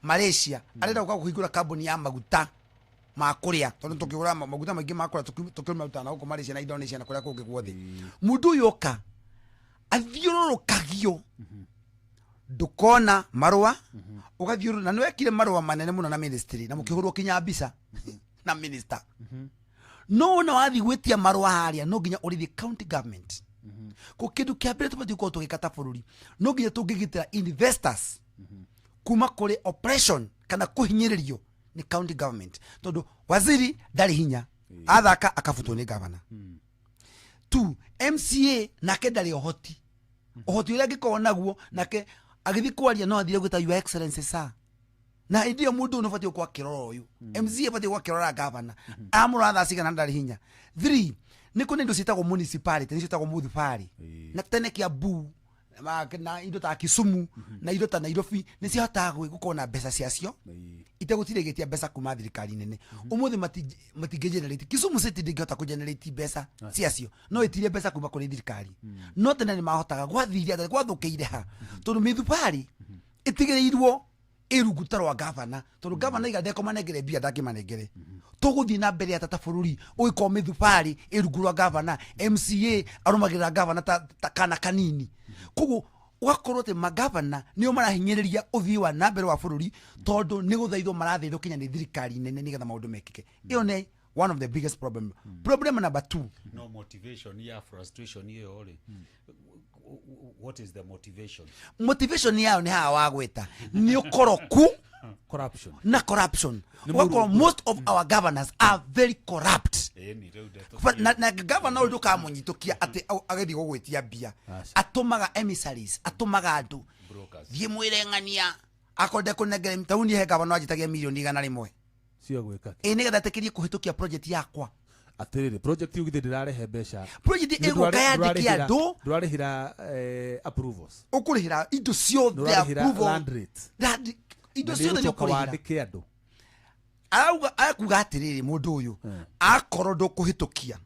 Malaysia arenda gũka kũhingũra kambuni ya maguta ma kũrĩa, tondũ tũkĩgũra maguta maingĩ ma kũrĩa tũkĩmaruta na gũkũ Malaysia na Indonesia na kũrĩa kũngĩ guothe. Mũndũ ũyũ oka athiũrũrũkagio, ndũkona marũa, ũgathiũrũrũka, na nĩwekire marũa manene mũno na ministry na mũkĩhũrwo kinya mbica na minister. No wona wathiĩ gwĩtia marũa harĩa no nginya ũrĩthiĩ county government. Ko kĩndũ kĩa mbere tũbatiĩ gũkorwo tũgĩka ta bũrũri, no nginya tũngĩgitĩra investors kuma kũrĩ oppression kana kũhinyĩrĩrio nĩ county government, tondũ waziri ndarĩ hinya, athaka akabutwo nĩ governor. Two, MCA nake ndarĩ ũhoti, ũhoti ũrĩa angĩkorwo naguo nake agĩthiĩ kwaria no athire gwĩta your excellency sir, na hĩndĩ ĩyo mũndũ ũyũ nĩ ũbatiĩ gũkorwo akĩrora ũyũ MCA ũbatiĩ gũkorwo akĩrora governor amũrora thaa cigana ndarĩ hinya. 3, nĩ kũrĩ indo ciĩtagwo municipality, nĩcio ciĩtagwo muthibari, na tene Kiambu na indo ta Kisumu na indo ta Nairobi nĩ cihotaga gũkorwo na mbeca ciacio itegũtirĩgĩtia mbeca kuma thirikari nene. Ũmũthĩ matingĩ generate. Kisumu City ndĩngĩhota kũ generate mbeca ciacio, no ĩtirie mbeca kuma kũrĩ thirikari. No tene nĩ mahotaga. Gwathire atĩa? Gwathũkĩire ha? Tondũ mĩthubari ĩtigĩrĩirwo Ĩ rungu ta rwa gavana, tondũ gavana iga ndekũmanengere mbia, ndangĩmanengere. Tũgũthiĩ na mbere ata ta bũrũri ũgĩkorwo mĩthubarĩ ĩ rungu rwa gavana, MCA arũmagĩrĩra gavana ta kana kanini? Koguo ũgakorwo atĩ magavana nĩo marahinyĩrĩria ũthii wa na mbere wa bũrũri, tondũ nĩ gũthaithwo marathaithwo kinya nĩ thirikari nene nĩgetha maũndũ mekĩke. Ĩyo nĩ one of the biggest problem. Problem number two. No motivation ya frustration ĩyo rĩ, what is the motivation? Motivation yayo nĩ haha wagweta, nĩ ũkoroku. Corruption. Na corruption. Nĩ ũgakorwo mũrungu. Most of our governors are very corrupt. Ĩni rĩu ndeto Na governor ũyũ ndũkamũnyitũkia atĩ agĩthiĩ gũgwĩtia mbia. Aca. Atũmaga emissaries, atũmaga andũ. Brokers. Thiĩ mwĩre ng'ania akorwo ndekũnengere tauni. He governor anjĩtagia mirioni 100. Cia gwĩka kĩ? Ĩ nĩgetha etĩkĩrie kũhĩtũkia project yakwa. Atĩrĩrĩ, project ĩyo githĩ ndĩrarehe mbeca? Project Nĩ ĩgũka yandĩke andũ. Ndũrarĩhĩra approvals? Ũkũrĩhĩra indo ciothe. Ndũrarĩhĩra Approval. land rate? Indo Na ciothe nĩ nĩũgũcoka ũkũrĩhĩra. wandĩke andũ. Arauga, akuga atiriri, mundu uyu akorwo ndũkũhĩtũkia,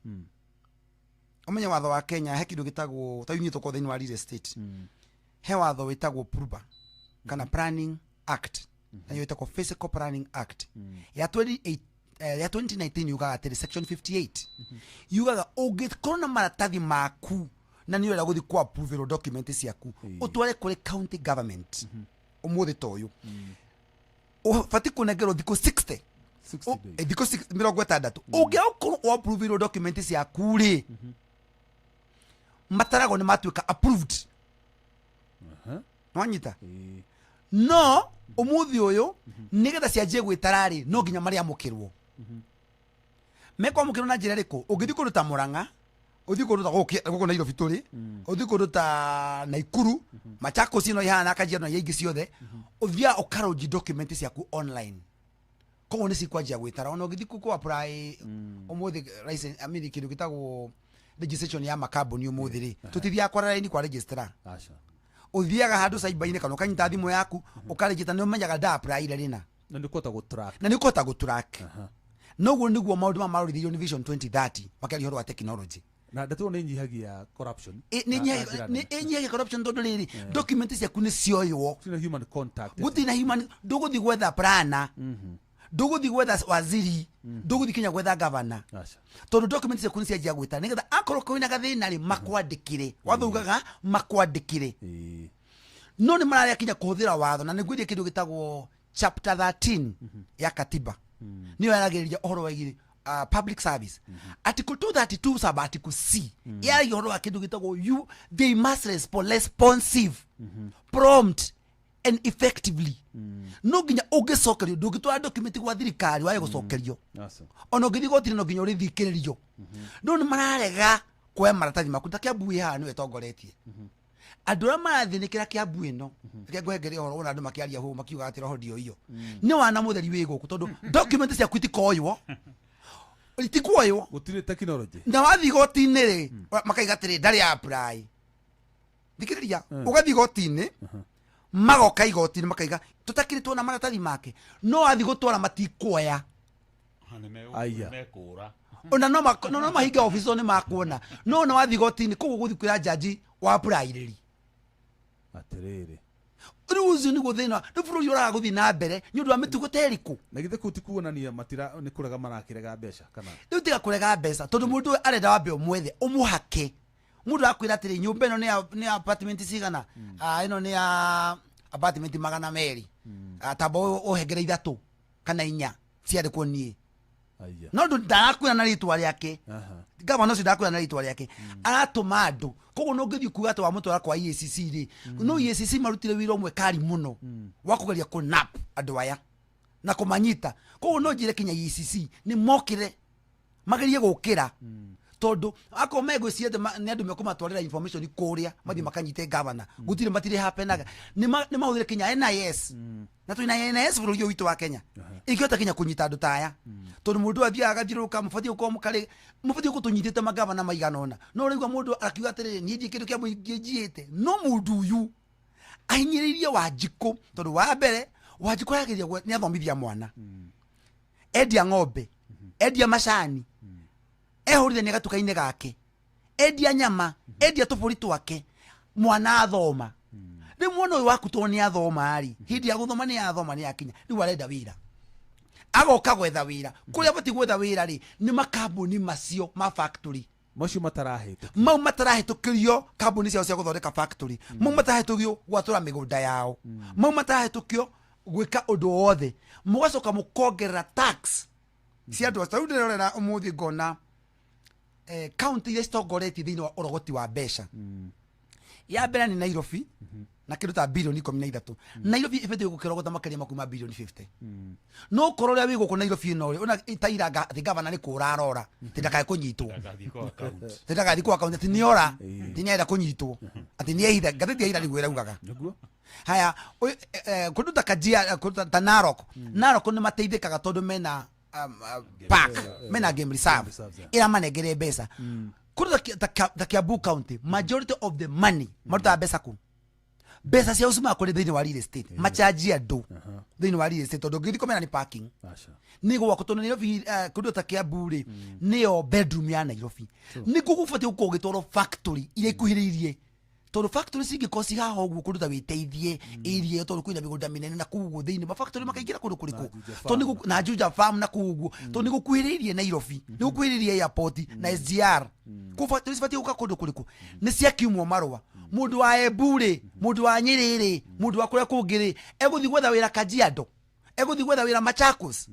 ũmenye watho wa Kenya he kĩndũ gĩtagwo, ta inyuĩ tũkorwo thĩinĩ wa real estate, he watho wĩtagwo PRUBA kana Planning Act, nayo ĩtagwo Physical Planning Act ya 28 ya 2019. Yugaga atĩrĩ, section 58 yugaga ũngĩkorwo na maratathi maku na nĩ ũrenda gũthiĩ ku approve document ciaku, ũtware kũrĩ county government ũmũthĩ ta ũyũ, ũbatiĩ kũnengerwo thikũ 60. 60 days. Thikũ 60 ũngĩaga gũkorwo ũapproveirwo document ciaku rĩ, mataragwo nĩ matuĩka approved. Nwanyita? No ũmũthĩ ũyũ, nĩgetha cianjie gwĩtara rĩ, no nginya marĩamũkĩrwo. Mekwamũkĩrwo na njĩra ĩrĩkũ? Ũngĩthiĩ kũndũ ta Mũrang'a, ũthiĩ kũndũ ta gũkũ Nairobi tũrĩ, ũthiĩ kũndũ ta Naikuru, Machakos ĩno ihana, Kajiado na iria ingĩ ciothe, ũthiaga ũkarũnji document ciaku online, koguo nĩ cikwanjia gwĩtara. Ona ũngĩthiĩ kũ apply ũmũthĩ license, I mean, kĩndũ gĩtagwo registration ya makambuni ũmũthĩ rĩ, tũtithiaga kwara raini kwa registrar. Aca. Ũthiaga handũ cyber-inĩ kana ũkanyita thimũ yaku ũkarejita, nĩ ũmenyaga nda apply rĩna. Na nĩ ũkũhota gũ-track. Na nĩ ũkũhota gũ-track. Noguo nĩguo maũndũ maya marorithĩirio nĩ Vision 2030 makĩaria ũhoro wa technology. Na ndeto ĩyo nĩ ĩnyihagia corruption. Nĩ Na njĩra nĩ nene. ĩnyihagia corruption, tondũ rĩrĩ, document ciaku nĩ cioywo. Gũtirĩ human contact. Gũtirĩ na human, ndũgũthiĩ gwetha plana, ndũgũthiĩ gwetha waziri, ndũgũthiĩ kinya gwetha gavana. Aca. Tondũ document ciaku nĩ cianjia gwĩta, nĩgetha akorwo kwĩna gathĩna rĩ, makwandĩkĩre. Watho ugaga makwandĩkĩre. No nĩ mararĩa kinya kũhũthĩra watho, na nĩ ngwĩrie kĩndũ gĩtagwo chapter 13 ya katiba, nĩyo yaragĩrĩria ũhoro wĩgiĩ public service. Article 232 sub article C yaragia ũhoro wa kĩndũ gĩtagwo you they must respond responsive, prompt and effectively. No nginya ũngĩcokerio, ndũngĩtwara document gwa thirikari wae gũcokerio. Aca. Ona ũngĩthiĩ goti no nginya ũrĩthikĩrĩrio. No nĩ mararega kuoya maratathi maku. Ta Kiambu ĩ haha nĩwe ĩtongoretie andũ arĩa marathĩnĩkĩra Kiambu ĩno. Reke ngũhengere ũhoro wona andũ makĩaria hũ makiuga atĩ roho ndio iyo nĩ wana mũtheri wĩ gũkũ, tondũ document ciaku itikoywo, itikuoywo. Gũtirĩ technology. Na wathiĩ igoti-inĩ rĩ, makaiga atĩrĩ, ndarĩ apply. Thikĩrĩria, ũgathiĩ igoti-inĩ, magoka igoti-inĩ makaiga tũtakĩrĩ tuona maratathi make, no wathiĩ gũtwara matikuoya. Aya. Mekũra. Ona no mahinga obici nĩ makuona, no ona wathiĩ igoti-inĩ koguo gũthiĩ kwĩra jaji wa apply rĩri. Atĩrĩrĩ. Rĩu ũcio nĩguo thĩna. Rĩu bũrũri ũraga gũthiĩ na mbere nĩ ũndũ wa mĩtugo ta ĩrĩkũ? Na githĩ kũu ti kuonania matira nĩ kũrega marakĩrega mbeca kana? Rĩu tiga kũrega mbeca, tondũ mũndũ ũyũ arenda wambe ũmwethe, ũmũhake. Mũndũ akwĩra atĩrĩ, nyũmba ĩno nĩ ya apartment cigana? Ah, ĩno nĩ ya apartment 200. Ah, tamba ũhengere ithatũ kana inya ciandĩkwo niĩ. Aya. No ndũ ndarakwĩra na rĩtwa rĩake. Aha. Gavana ũcio ndakwĩra na rĩtwa rĩake, aratũma andũ. Koguo no ngĩthiĩ kuga atĩ wamũtwara kwa EACC rĩ, no EACC marutire wĩra ũmwe kari mũno wa kũgeria kũnap andũ aya na kũmanyita. Koguo no njĩre kinya EACC nĩ mokĩre, magerie gũkĩra, tondũ akorwo megwĩciria atĩ nĩ andũ mekũmatwarĩra information kũrĩa mathiĩ makanyite gavana, gũtirĩ, matirĩ hapenaga. Nĩ mahũthĩre kinya NIS, na twĩna NIS bũrũri ũyũ witũ wa Kenya ĩngĩhota kinya kũnyita andũ ta aya, tondũ mũndũ ũyũ athiaga agathiũrũrũka. Mũbatiĩ gũkorwo mũkarĩ, mũbatiĩ gũtũnyitĩte magavana maigana ũna. No ũraigua mũndũ akiuga atĩrĩrĩ, niĩ ndiĩ kĩndũ kĩa mũingĩ njiĩte. No mũndũ ũyũ ahinyĩrĩirie Wanjikũ, tondũ wa mbere Wanjikũ arageria nĩ athomithia mwana, endia ng'ombe, endia macani, ehũrithania gatuka-inĩ gake, endia nyama, endia tũbũri twake, mwana athoma. Rĩu mwana ũyũ waku to nĩ athoma rĩ, hĩndĩ ya gũthoma nĩ athoma, nĩ akinya rĩu arenda wĩra, agoka gwetha wĩra. Kũrĩa abatiĩ gwetha wĩra rĩ, nĩ makambuni macio ma factory. Macio matarahĩtũkio. Mau matarahĩtũkĩrio kambuni ciao cia gũthondeka factory, mau matarahĩtũkio gwatũra mĩgũnda yao, mau matarahĩtũkio gwĩka ũndũ wothe. Mũgacoka mũkongerera tax cia andũ acio. Rĩu ndĩrorera ũmũthĩ ngona kaunti iria citongoretie thĩinĩ wa ũrogoti wa mbeca, ya mbere nĩ Nairobi na kĩndũ ta bilioni 13. Nairobi ĩbatiĩ gũkĩrogota makĩria ma kuma bilioni 50. No korwo ũrĩa wĩ gũkũ Nairobi ĩno rĩ, ona taira atĩ gavana nĩ kũra arora atĩ ndakae kũnyitwo, atĩ ndagathiĩ kwa akaunti, atĩ nĩora, atĩ nĩarenda kũnyitwo, atĩ nĩehitha. Ngathĩti ya ira nĩguo ĩraugaga. Haya, kũndũ ta Kajia, kũndũ ta Narok. Narok nĩ mateithĩkaga tondũ mena park, mena game reserve ĩramanengere mbeca. Kũndũ ta Kiambu County, majority of the money marutaga mbeca kũ? Mbeca ciao ciumaga kũrĩ thĩinĩ wa real estate, machanji andũ thĩinĩ wa real estate, tondũ ũngĩthiĩ kũmena nĩ parking. Nĩ gwakwo tondũ Nairobi, kũndũ ta Kiambu rĩ, nĩyo bedroom ya Nairobi. Nĩkuo gũbatiĩ gũkorwo gũgĩtwarwo factory iria ikuhĩrĩirie, tondũ factory cingĩkorwo ci haha ũguo kũndũ ta wĩteithie area ĩyo, tondũ kwĩna mĩgũnda mĩnene na kũu ũguo thĩinĩ, mafactory makaingĩra kũndũ kũrĩkũ? Tondũ na Juja Farm na kũu ũguo, tondũ nĩ gũkuhĩrĩirie Nairobi, nĩ gũkuhĩrĩirie airport na SGR. Kũ factory cibatiĩ gũka kũndũ kũrĩkũ? Nĩ ciakiumwo marũa. Mũndũ wa Embu rĩ, mũndũ wa Nyĩrĩ rĩ, mũndũ wa kũrĩa kũngĩ rĩ, egũthiĩ gwetha wĩra Kajiado, egũthiĩ gwetha wĩra Machakos?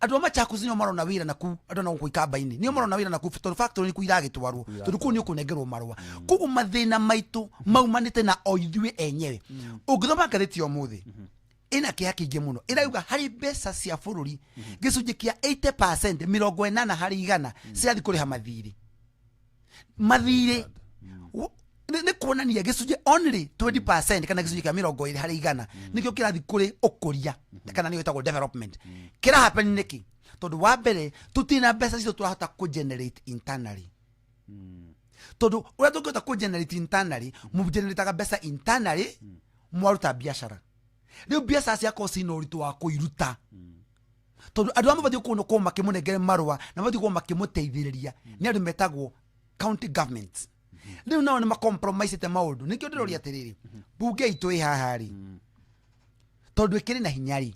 Andũ a Machakos nĩo marona wĩra naku, andũ na gũkũ ikamba-inĩ nĩo marona wĩra naku, tondũ factory nĩkuo iragĩtwarwo, tondũ kũu nĩ ũkũnengerwo marũa. Koguo mathĩna maitũ maumanĩte na o ithuĩ enyewe. Ũngĩthoma ngathĩti ya ũmũthĩ, ĩna kĩeha kĩingĩ mũno. Ĩrauga harĩ mbeca cia bũrũri, gĩcunjĩ kĩa 80%, 80%, cirathiĩ kũrĩha mathirĩ. Mathirĩ nĩ kuonania gĩcunjĩ only 20% kana gĩcunjĩ kĩa 20% nĩkĩo kĩrathiĩ kũrĩ ũkũria, kana nĩyo ĩtagwo development. Kĩra happen nĩkĩ? Tondũ wa mbere, tũtirĩ na mbeca citũ tũrahota kũ generate internally, tondũ ũrĩa tũngĩhota kũ generate internally, mũgenerataga mbeca internally mwaruta biacara. Rĩu biacara ciakorwo cina ũritũ wa kũiruta, tondũ andũ arĩa mabatiĩ gũkorwo makĩmũnengere marũa na mabatiĩ gũkorwo makĩmũteithĩrĩria nĩ andũ metagwo county governments. Rĩu nao nĩ macompromisete maũndũ. Nĩkĩo ndĩroria atĩrĩrĩ, bunge itũ ĩ haha rĩ, tondũ ĩkĩrĩ na hinya rĩ,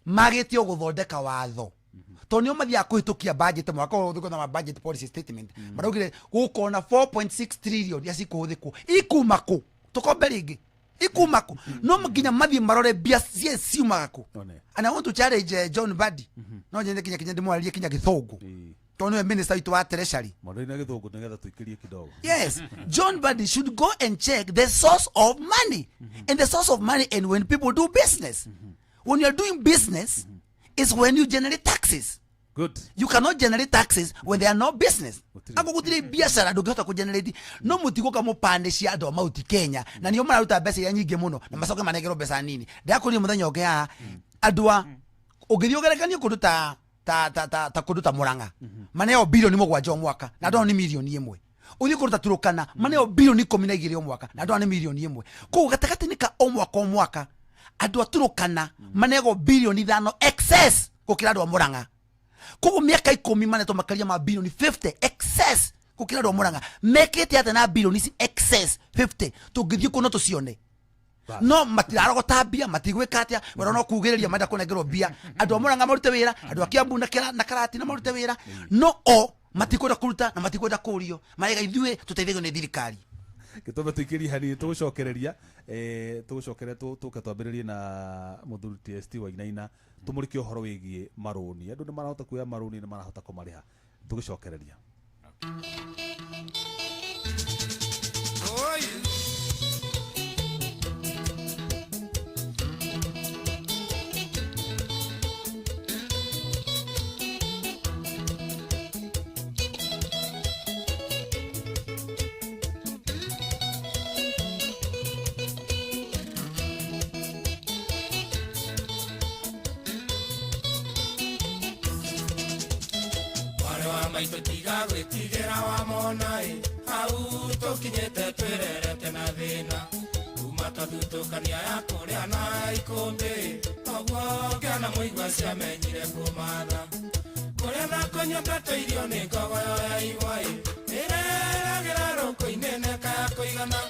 magĩte o gũthondeka watho, tondũ nĩo mathiaga kũhĩtũkia budget mwaka ũyũ. Thũkũma budget policy statement maraugire gũkorwo na 4.6 trillion iria cikũhũthĩkwo. Ikuma kũ? Tũkombe rĩngĩ, ikuma kũ? No nginya mathiĩ marore mbia cie ciumaga kũ. And I want to challenge John Mbadi. No nyende kinya ndĩmwarĩrie kinya gĩthũngũ, tondũ nĩwe minister witũ wa treasury. Mwarĩrie na gĩthũngũ nĩgetha tũikĩrie kidogo. Yes, John Mbadi should go and check the source of money. And the source of money, and when people do business. When you are doing business, is when you generate taxes. Good. You cannot generate taxes when there are no business. Ako gutire biacara, ndũngĩhota kũgenerate. No mũtigũka mũpande cia andũ a Mount Kenya na nĩo mararuta mbeca iria nyingĩ mũno na macoke manengerwo mbeca nini. Ndakũria mũthenya ũngĩ haha, andũ a ũngĩthiĩ ũgerekanie kũndũ ta kũndũ ta Murang'a, maneo bilioni 7 o mwaka na andũ ao nĩ mirioni 1. Ũthiĩ kũndũ ta Turukana, maneo bilioni 12 o mwaka na andũ ao nĩ mirioni 1. Koguo gatagatĩ-inĩ ka o mwaka o mwaka, andũ a Turukana maneagwo bilioni 5 excess gũkĩra andũ a Murang'a. Koguo mĩaka 10 manetwo makĩria ma bilioni 50 excess gũkĩra andũ a Murang'a. Mekĩte atĩa na bilioni ici excess 50? Tũngĩthiĩ kuo no tũcione, no matirarogota mbia, matigwĩka atĩa. Wera no kugĩrĩria marenda kũnengerwo mbia, andũ a Murang'a marute wĩra, andũ a Kiambu na Karatina marute wĩra, no o matikwenda kũruta na matikwenda kũrio. Marega ithuĩ tũteithagio nĩ thirikari. Gĩtũme tũikĩrie hanini, tũgũcokereria, tũgũcokeria tũke twambĩrĩrie na mũthuri TST Wainaina, tũmũrĩke ũhoro wĩgiĩ marũni. Andũ nĩ marahota kuoya marũni, nĩ marahota kũmarĩha? Tũgĩcokereria. Oi. Mwarĩ wa maitũ, tiga gwĩtigĩra wamona ĩ hau tũkinyĩte, twĩrerete na thĩna kuma twathutũkania ya kũrĩa na ikũmbĩ, toguo ngĩona mũigua ciamenyire kũmatha kũrĩa na kũnyua tũirio nĩ ngogoyo ya igwa ĩ ĩreragĩra rũkũ-inĩ neka ya kũigana.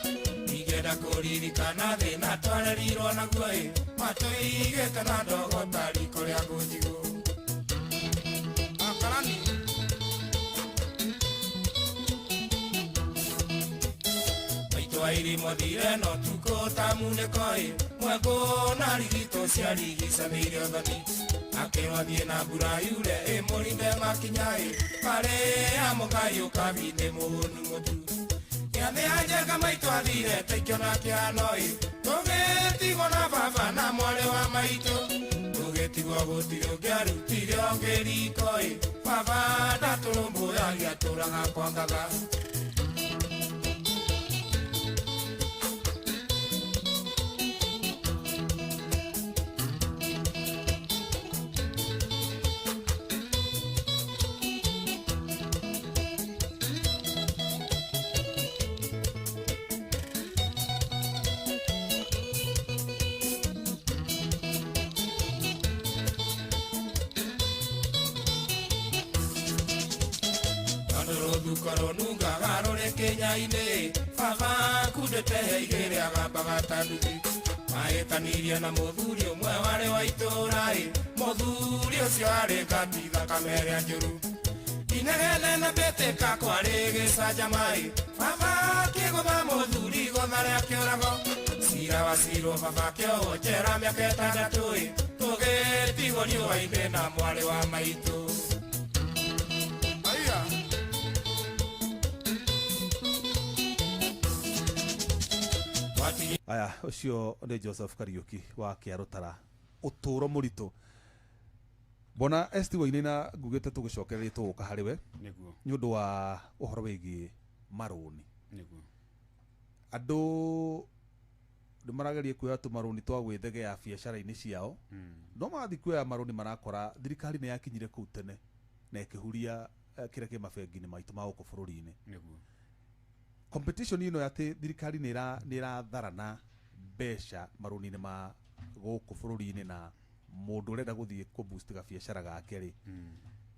Ndikwenda kũririkana thĩna twarerirwo naguo ĩ matũigĩte na ndogo ta riko rĩa ngũnjigũ. Akarani maitũ airimo thire no tukũ ta munĩko ĩ mwekũ na rigito ciarigicanĩire ũthoni akĩrwo thiĩ na mbura yure ĩ mũrinde makinya ĩ marĩa mũkayũka bithĩ mũhũnu mũtu. Gĩathĩ anjega maitũ athire taikĩona kĩhano ĩ tũgĩtigwo na baba na mwarĩ wa maitũ tũgĩtigwo gũtirĩ ũngĩarutire ũngĩ riko ĩ baba ndatũrũmbũyagia tũraga kwa ngatha. Rũnungaga rũrĩ kĩnya-inĩ baba kundĩte igĩrĩ agambaga ta nduthi mahĩtanirie na mũthuri ũmwe warĩ wa itũũra ĩ mũthuri ũcio arĩ ngati thakame ĩrĩa njũru inegene na mbĩtĩka kwarĩ gĩcanjama ĩ baba akĩgũtha mũthuri gũtha rĩa kĩũrago cira wacirwo baba akĩohwo njera mĩaka ĩtandatũ ĩ tũgĩtigwo riũa-inĩ na mwarĩ wa maitũ. Aya ucio ni Joseph Kariuki wa Kĩarũtara ũtũũro mũritũ mbona ST Wainaina ngugĩte tũgĩcokereria tũgũka harĩ we nĩguo nĩ ũndũ wa ũhoro wĩgiĩ marũni. Nĩguo andũ nĩ marageria kuoya tũmarũni twa gwĩthegea biacara-inĩ ciao no mathiĩ kuoya marũni marakora thirikari nĩ yakinyire kũu tene na ĩkĩhuria kĩrĩa kĩ mabengi-inĩ maitũ ma gũkũ bũrũri-inĩ. Nĩguo competition ino ya thirikari nĩ ĩratharana mbeca marũni-inĩ ma gũkũ bũrũri-inĩ na mũndũ ũrenda gũthiĩ kũ boost gabiacara gake rĩ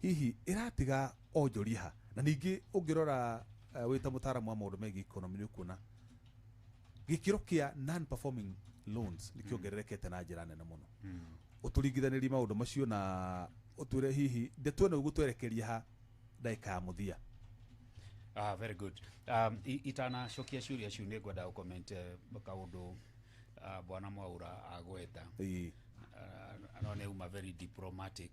hihi ĩratiga onjoria ha? Na ningĩ ũngĩrora wĩ ta mũtaaramu wa maũndũ megiĩ economy nĩ ũkuona gĩkĩro kĩa non performing loans nĩ kĩongererekete na njĩra nene mũno. Ũtũringithanĩrie maũndũ macio na ũtwĩre hihi ndeto ĩno ĩgũtwerekeria ha ndagĩka ya mũthia. Very good. Itanacokia ciũria ciu nĩ ngwenda gũcomment kaũndũ bwana Mwaura agweta. No nĩ uma very diplomatic.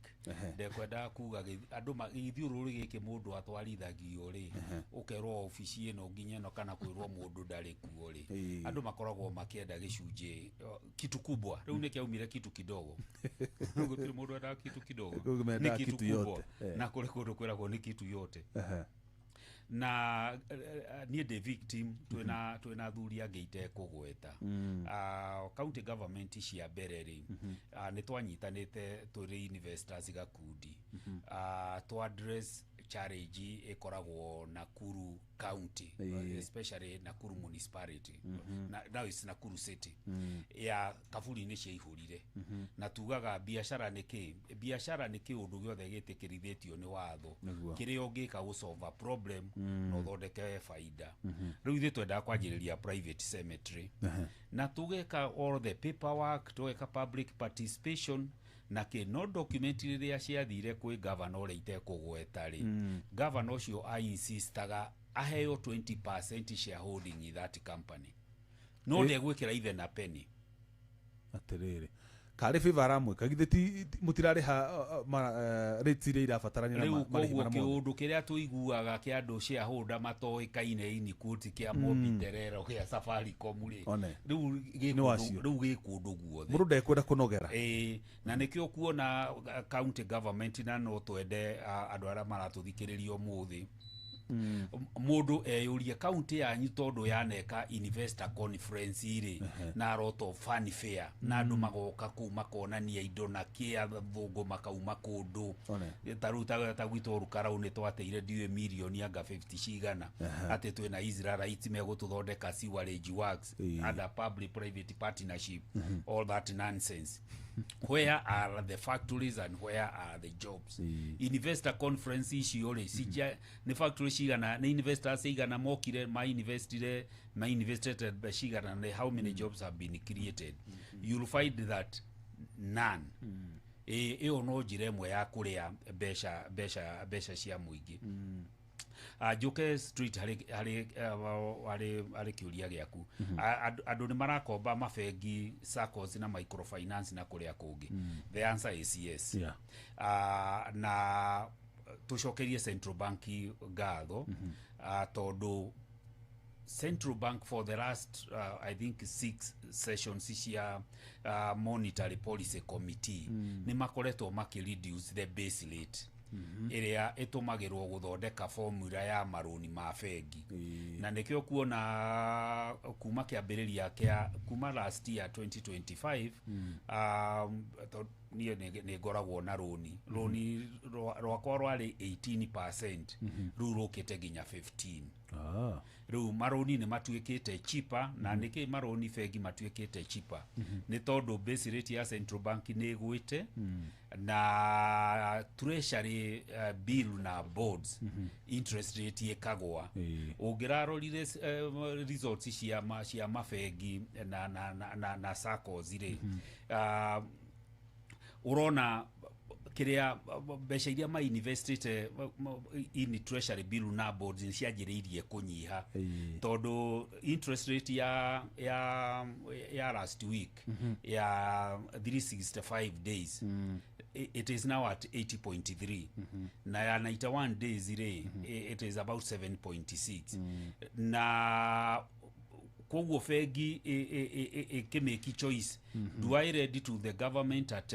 Ndekwenda kuga andũ gĩthiũrũrĩ gĩkĩ mũndũ atwarithagio rĩ ũkerwo obici ĩno nginya ĩno kana kwĩrwo mũndũ ndarĩ kuo rĩ andũ makoragwo makĩenda gĩcunjĩ kitu kubwa. Rĩu nĩ kĩaumire kitu kidogo. Gũtirĩ mũndũ endaga kitu kidogo. Nĩ kitu kubwa. Na kũrĩ kũndũ kwĩragwo nĩ kitu yote. Na niĩ ndĩ victim twĩna athuri angĩ itekũgweta. County government cia mbere rĩ nĩ twanyitanĩte tũrĩ investors gakundi to address challenge ĩkoragwo Nakuru County, especially Nakuru municipality. Now it's Nakuru City. Ya kaburi nĩ ciaihũrire. Na tugaga biacara nĩ kĩ? Biacara nĩ kĩũndũ gĩothe gĩtĩkĩrithĩtio nĩ watho kĩrĩa ũngĩka gũ solve a problem na ũthondeke faida. Rĩu ithuĩ twendaga kwanjĩrĩria private cemetery na tũgeka all the paperwork, tũgeka public participation na kĩ no document rĩrĩa ciathire kwĩ governor ũrĩa itekũgweta rĩ governor ũcio a insistaga aheo 20% shareholding in that company no ndegwĩkĩra ithe na penny. Atĩrĩrĩ karĩ favor aramwĩka githĩ ti mũtirarĩha rates iria irabatarania na marĩhi marĩa mothe. Rĩu kũndũ kĩrĩa tũiguaga kĩa andũ shareholder matoĩkaine in quotes kĩa Mobitelero kĩa Safaricom rĩ rĩu gĩ kũndũ guothe mũndũ ndekwenda kũnogera. Ĩĩ na nĩkĩo kuona county government na no twende andũ arĩa maratũthikĩrĩria ũmũthĩ mũndũ eyũrie county yanyu tondũ yaneka investor conference rĩ na lot of fanfare na andũ magoka kũu makonania indo na kĩ athũngũ makauma kũndũ ta rĩu ta gwitũ Rukarau nĩ twateire ndiũĩ mirioni anga 50 cigana atĩ twĩna Israelites megũtũthondeka sewerage works under public private partnership all that nonsense. Where are the factories and where are the jobs? Investor conference icio rĩ, cija nĩ factory cigana, nĩ investors igana mokire ma investire, ma invested mbeca cigana, na how many jobs have been created? You'll find that none. Ĩyo no njĩra ĩmwe ya kũrĩa mbeca cia mũingĩ. Njuke street harĩ kĩũria gĩaku. Andũ nĩ marakomba mabengi, SACCOs na microfinance na kũrĩa kũngĩ? The answer is yes. Na tũcokerie central bank ngatho, tondũ central bank for the last I think six sessions cia monetary policy committee nĩ makoretwo makĩ reduce the base rate ĩrĩa ĩtũmagĩrwo gũthondeka formula ya marũni ma bengi. Na nĩkĩo kuona kuma kĩambĩrĩria kĩa kuma last year 2025, niĩ nĩ ngoragwo na rũni rwakwa rwarĩ 18%, rĩu rũkĩte nginya 15. Rĩu marũni nĩ matuĩkĩte cheaper. Na nĩkĩ marũni bengi matuĩkĩte cheaper? Nĩ tondũ base rate ya central bank nĩ ĩgwĩte na treasury bill na bonds interest rate ĩkagwa. Ũngĩrarorire results cia mabengi na SACCOs rĩ, ũrona kĩrĩa mbeca iria mainvestĩte in treasury bill na bonds nĩ cianjĩrĩirie kũnyiha, tondũ interest rate ya last week ya 365 days, it is now at 80.3, na ya 91 days rĩ, it is about 7.6. Na koguo bengi ĩkĩmake choice, do I lend to the government at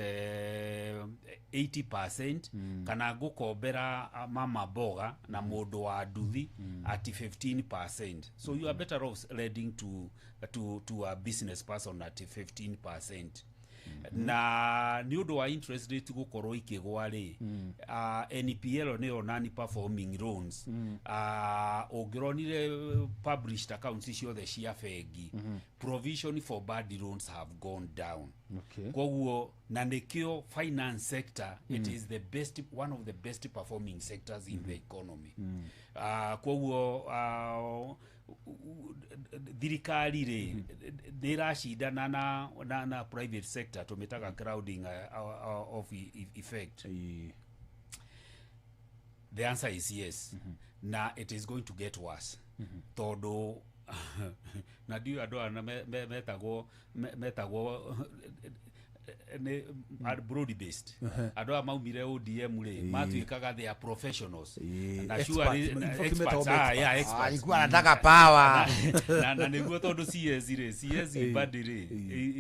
80% kana ngũkombera mama mboga na mũndũ wa nduthi at 15%? So you are better off lending to a business person at 15%. Na nĩ ũndũ wa interest rate gũkorwo ikĩgwa rĩ, NPL nĩyo non performing loans, ũngĩronire published accounts ciothe cia bengi, provision for bad loans have gone down. Koguo na nĩkĩo finance sector, it is the best, one of the best performing sectors in the economy. Koguo thirikari rĩ, nĩ ĩracindana na private sector, tũmĩtaga crowding of effect. The answer is yes, na it is going to get worse, tondũ na ndiũĩ andũ aya metagwo nĩ are broad based. Andũ aya maumire ODM rĩ, matuĩkaga they are professionals na Experts. surely In fact, experts, metagwo yeah, experts. experts. Alikuwa anataka power. Na nĩguo tondũ CS rĩ, CS Mbadi rĩ,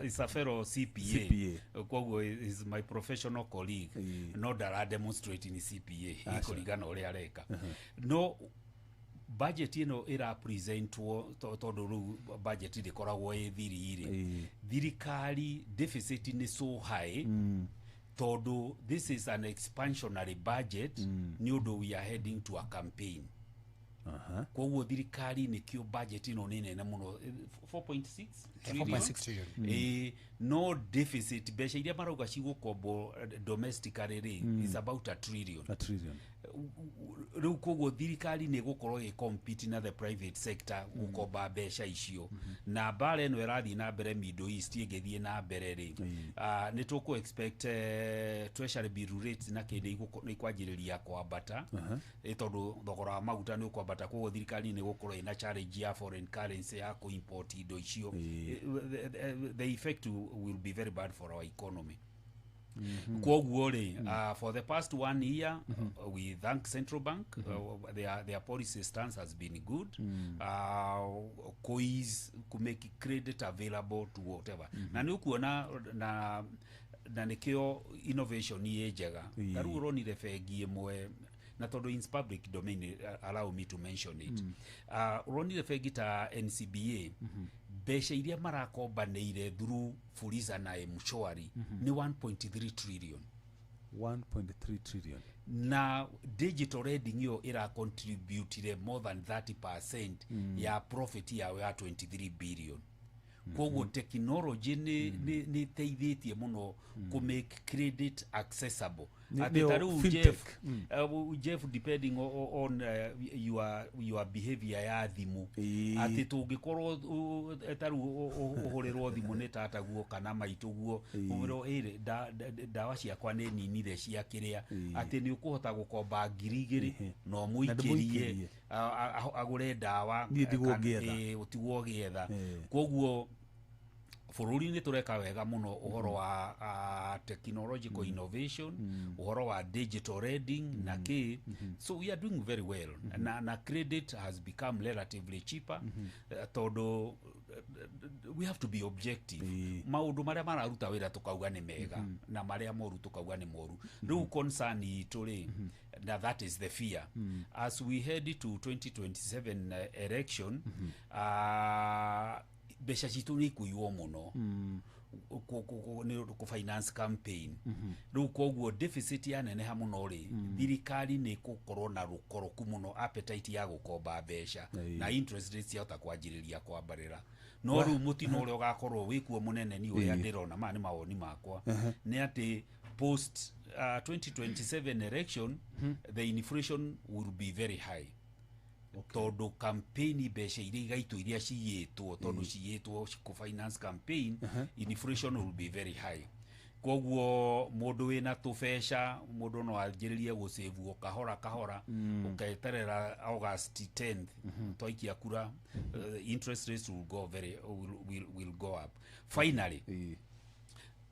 is a fellow CPA. CPA. Koguo is my professional colleague, no ndara demonstrate ni CPA kũringana ũrĩa areka. No budget ĩno ĩra presentwo, tondũ rĩu budget ndĩkoragwo ĩ thiri rĩ, thirikari deficit nĩ so high, tondũ this is an expansionary budget, nĩ ũndũ we are heading to a campaign. Koguo thirikari nĩkĩo budget ĩno nĩ nene mũno, 4.6 trillion. 4.6 trillion. No deficit, mbeca iria marauga cigũkombwo domestically rĩ, is about a trillion. A trillion. Rĩu koguo thirikari nĩ ĩgũkorwo ĩ compete na the private sector gũkomba mbeca icio. Na mbara ĩno ĩrathiĩ na mbere Middle East ĩngĩthiĩ na mbere rĩ, nĩ tũkũ expect treasury bill rates na kĩndĩ nĩ ikwanjĩrĩria kwambata, tondũ thogora wa maguta nĩ ũkwambata. Koguo thirikari nĩ ĩgũkorwo ĩna challenge ya foreign currency ya kũ import indo icio. The effect will be very bad for our economy. Koguo rĩ, for the past one year, we thank central bank. Their policy stance has been good, kuease, ku make credit available to whatever. Na nĩ ũkuona na nĩkĩo innovation ĩ njega. Ta rĩu ũronire bengi ĩmwe, na tondũ in public domain, allow me to mention it, ũronire bengi ta NCBA, mbeca iria marakombanĩire through Fuliza na M-Shwari nĩ 1.3 trillion. 1.3 trillion. Na digital lending ĩyo ĩra contributire more than 30% ya profit yao ya 23 billion. Koguo technology nĩ ĩteithĩtie mũno kũ make credit accessible. Atĩ Nĩyo ta rĩu fintech. Jeff, Jeff, depending on your behavior ya thimũ, atĩ tũngĩkorwo ta rĩu ũhũrĩrwo thimũ nĩ tataguo kana maitũguo, ũmwĩrwo ĩrĩ ndawa ciakwa nĩ ninire cia kĩrĩa, atĩ nĩ ũkũhota gũkomba 2,000 na ũmũikĩrie ndĩmũikĩrie. Agũre ndawa. Niĩ ndigwo ngĩetha. Ũtigwo ũgĩetha. Koguo bũrũri-inĩ tũreka wega mũno ũhoro wa technological innovation, ũhoro wa digital lending na kĩ. So we are doing very well, na credit has become relatively cheaper, tondũ we have to be objective. Maũndũ marĩa mararuta wĩra tũkauga nĩ mega, na marĩa moru tũkauga nĩ moru. Rĩu concern itũ rĩ, na that is the fear as we head to 2027 election, mbeca citũ nĩ ikuiywo mũno nĩ ũndũ kũ finance campaign. Rĩu koguo deficit yaneneha mũno rĩ, thirikari nĩ ĩgũkorwo na rũkoroku mũno, appetite ya gũkomba mbeca, na interest rates ciahota kwanjĩrĩria kwambarĩra. No rĩu mũtino ũrĩa ũgakorwo wĩkuo mũnene, ni ũrĩa ndĩrona, maya nĩ mawoni makwa, nĩ atĩ post 2027 election the inflation will be very high, tondũ campaign mbeca iria igaitwo, iria ciyĩtwo, tondũ ciyĩtwo kũ finance campaign, inflation will be very high. Koguo mũndũ wĩna tũbeca, mũndũ no anjĩrĩrie gũcĩvu o kahora kahora, ũketerera August 10th twaikia kura. Interest rates will go very will go up. Finally,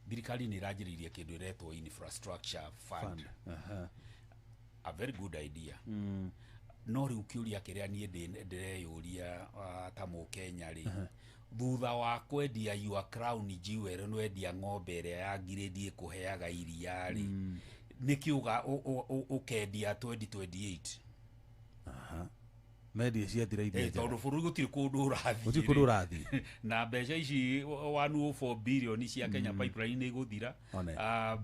thirikari nĩ ĩranjĩrĩirie kĩndũ ĩretwo infrastructure fund. A very good idea. No rĩu kĩũria kĩrĩa niĩ ndĩreyũria ta mũkenya rĩ, thutha wa kwendia your crown jewel, nwendia ng'ombe ĩrĩa ya ngirĩndi ĩkũheaga iria rĩ, nĩkĩ ũkendia 2028? Mendie ciathira iria njega. Tondũ bũrũri gũtirĩ kũndũ ũrathiĩ Gũtirĩ kũndũ rĩ. Ũrathiĩ. Na mbeca ici 104 bilioni cia Kenya Pipeline nĩ igũthira. One.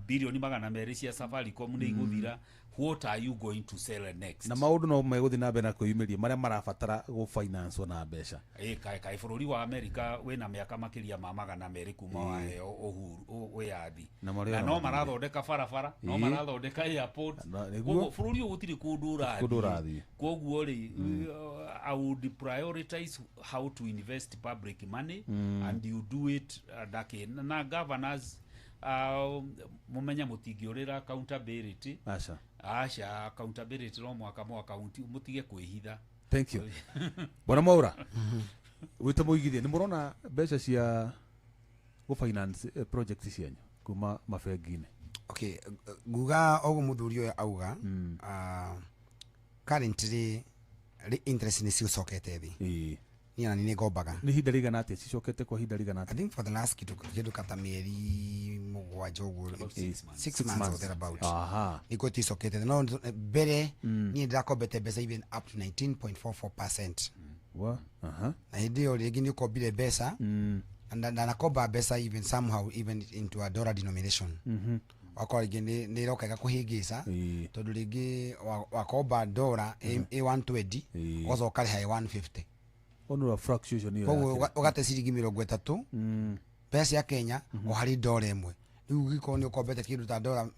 Bilioni 200 cia Safaricom nĩ igũthira. What are you going to sell next? Na maũndũ no megũthiĩ na mbere na kwĩyumĩria marĩa marabatara gũfinancewo na mbeca. Ĩ, kaĩ bũrũri wa Amerika wĩna mĩaka makĩria ma 200 kuma waheo ũhuru, wĩyathi, Na marĩ na ona no mathire. Marathondeka barabara, no marathondeka airport. Na nĩguo. Koguo bũrũri ũyũ gũtirĩ kũndũ Kũndũ ũrathiĩ. Ũrathiĩ. Koguo rĩ, I would prioritize how to invest public money, and you do it na na governors, mũmenye mũtingĩũrĩra accountability. Aca. Aca, accountability no mwaka mwaka, mũtige kwĩhitha. Thank you, bwana Mwaura. Wĩte mũigithie, nĩ mũrona mbeca cia gũfinance project cianyu kuma mabengi-inĩ? Okay, nguga oguo muthuri ũyũ auga, currently interest nĩ cicokete thĩ. Niĩ na nĩ ngombaga. Nĩ ihinda rĩigana atĩa cicokete, kwa ihinda rĩigana I atĩa? think for the last kĩndũ kata mĩeri 7 ũguo. About 6 months. 6 months or thereabout. Nĩkuo ticokete thĩ. No mbere niĩ ndĩrakombete mbeca even up to 19.44%. Wa aha. Na hĩndĩ ĩyo rĩngĩ nĩ ũkombire mbeca, na ndanakomba mbeca even somehow even into a dollar denomination, wakora rĩngĩ nĩ ĩroka ĩgakũhĩngĩca, tondũ rĩngĩ wakomba dollar ĩ 120, ũgacoka ũkarĩha ĩ 150. Onura fluctuation ĩyo Koguo yakĩra. ũgate ciringi 30 mbeca cia Kenya o harĩ ndora ĩmwe. Rĩu ũngĩkorwo nĩ ũkombete kĩndũ ta ndora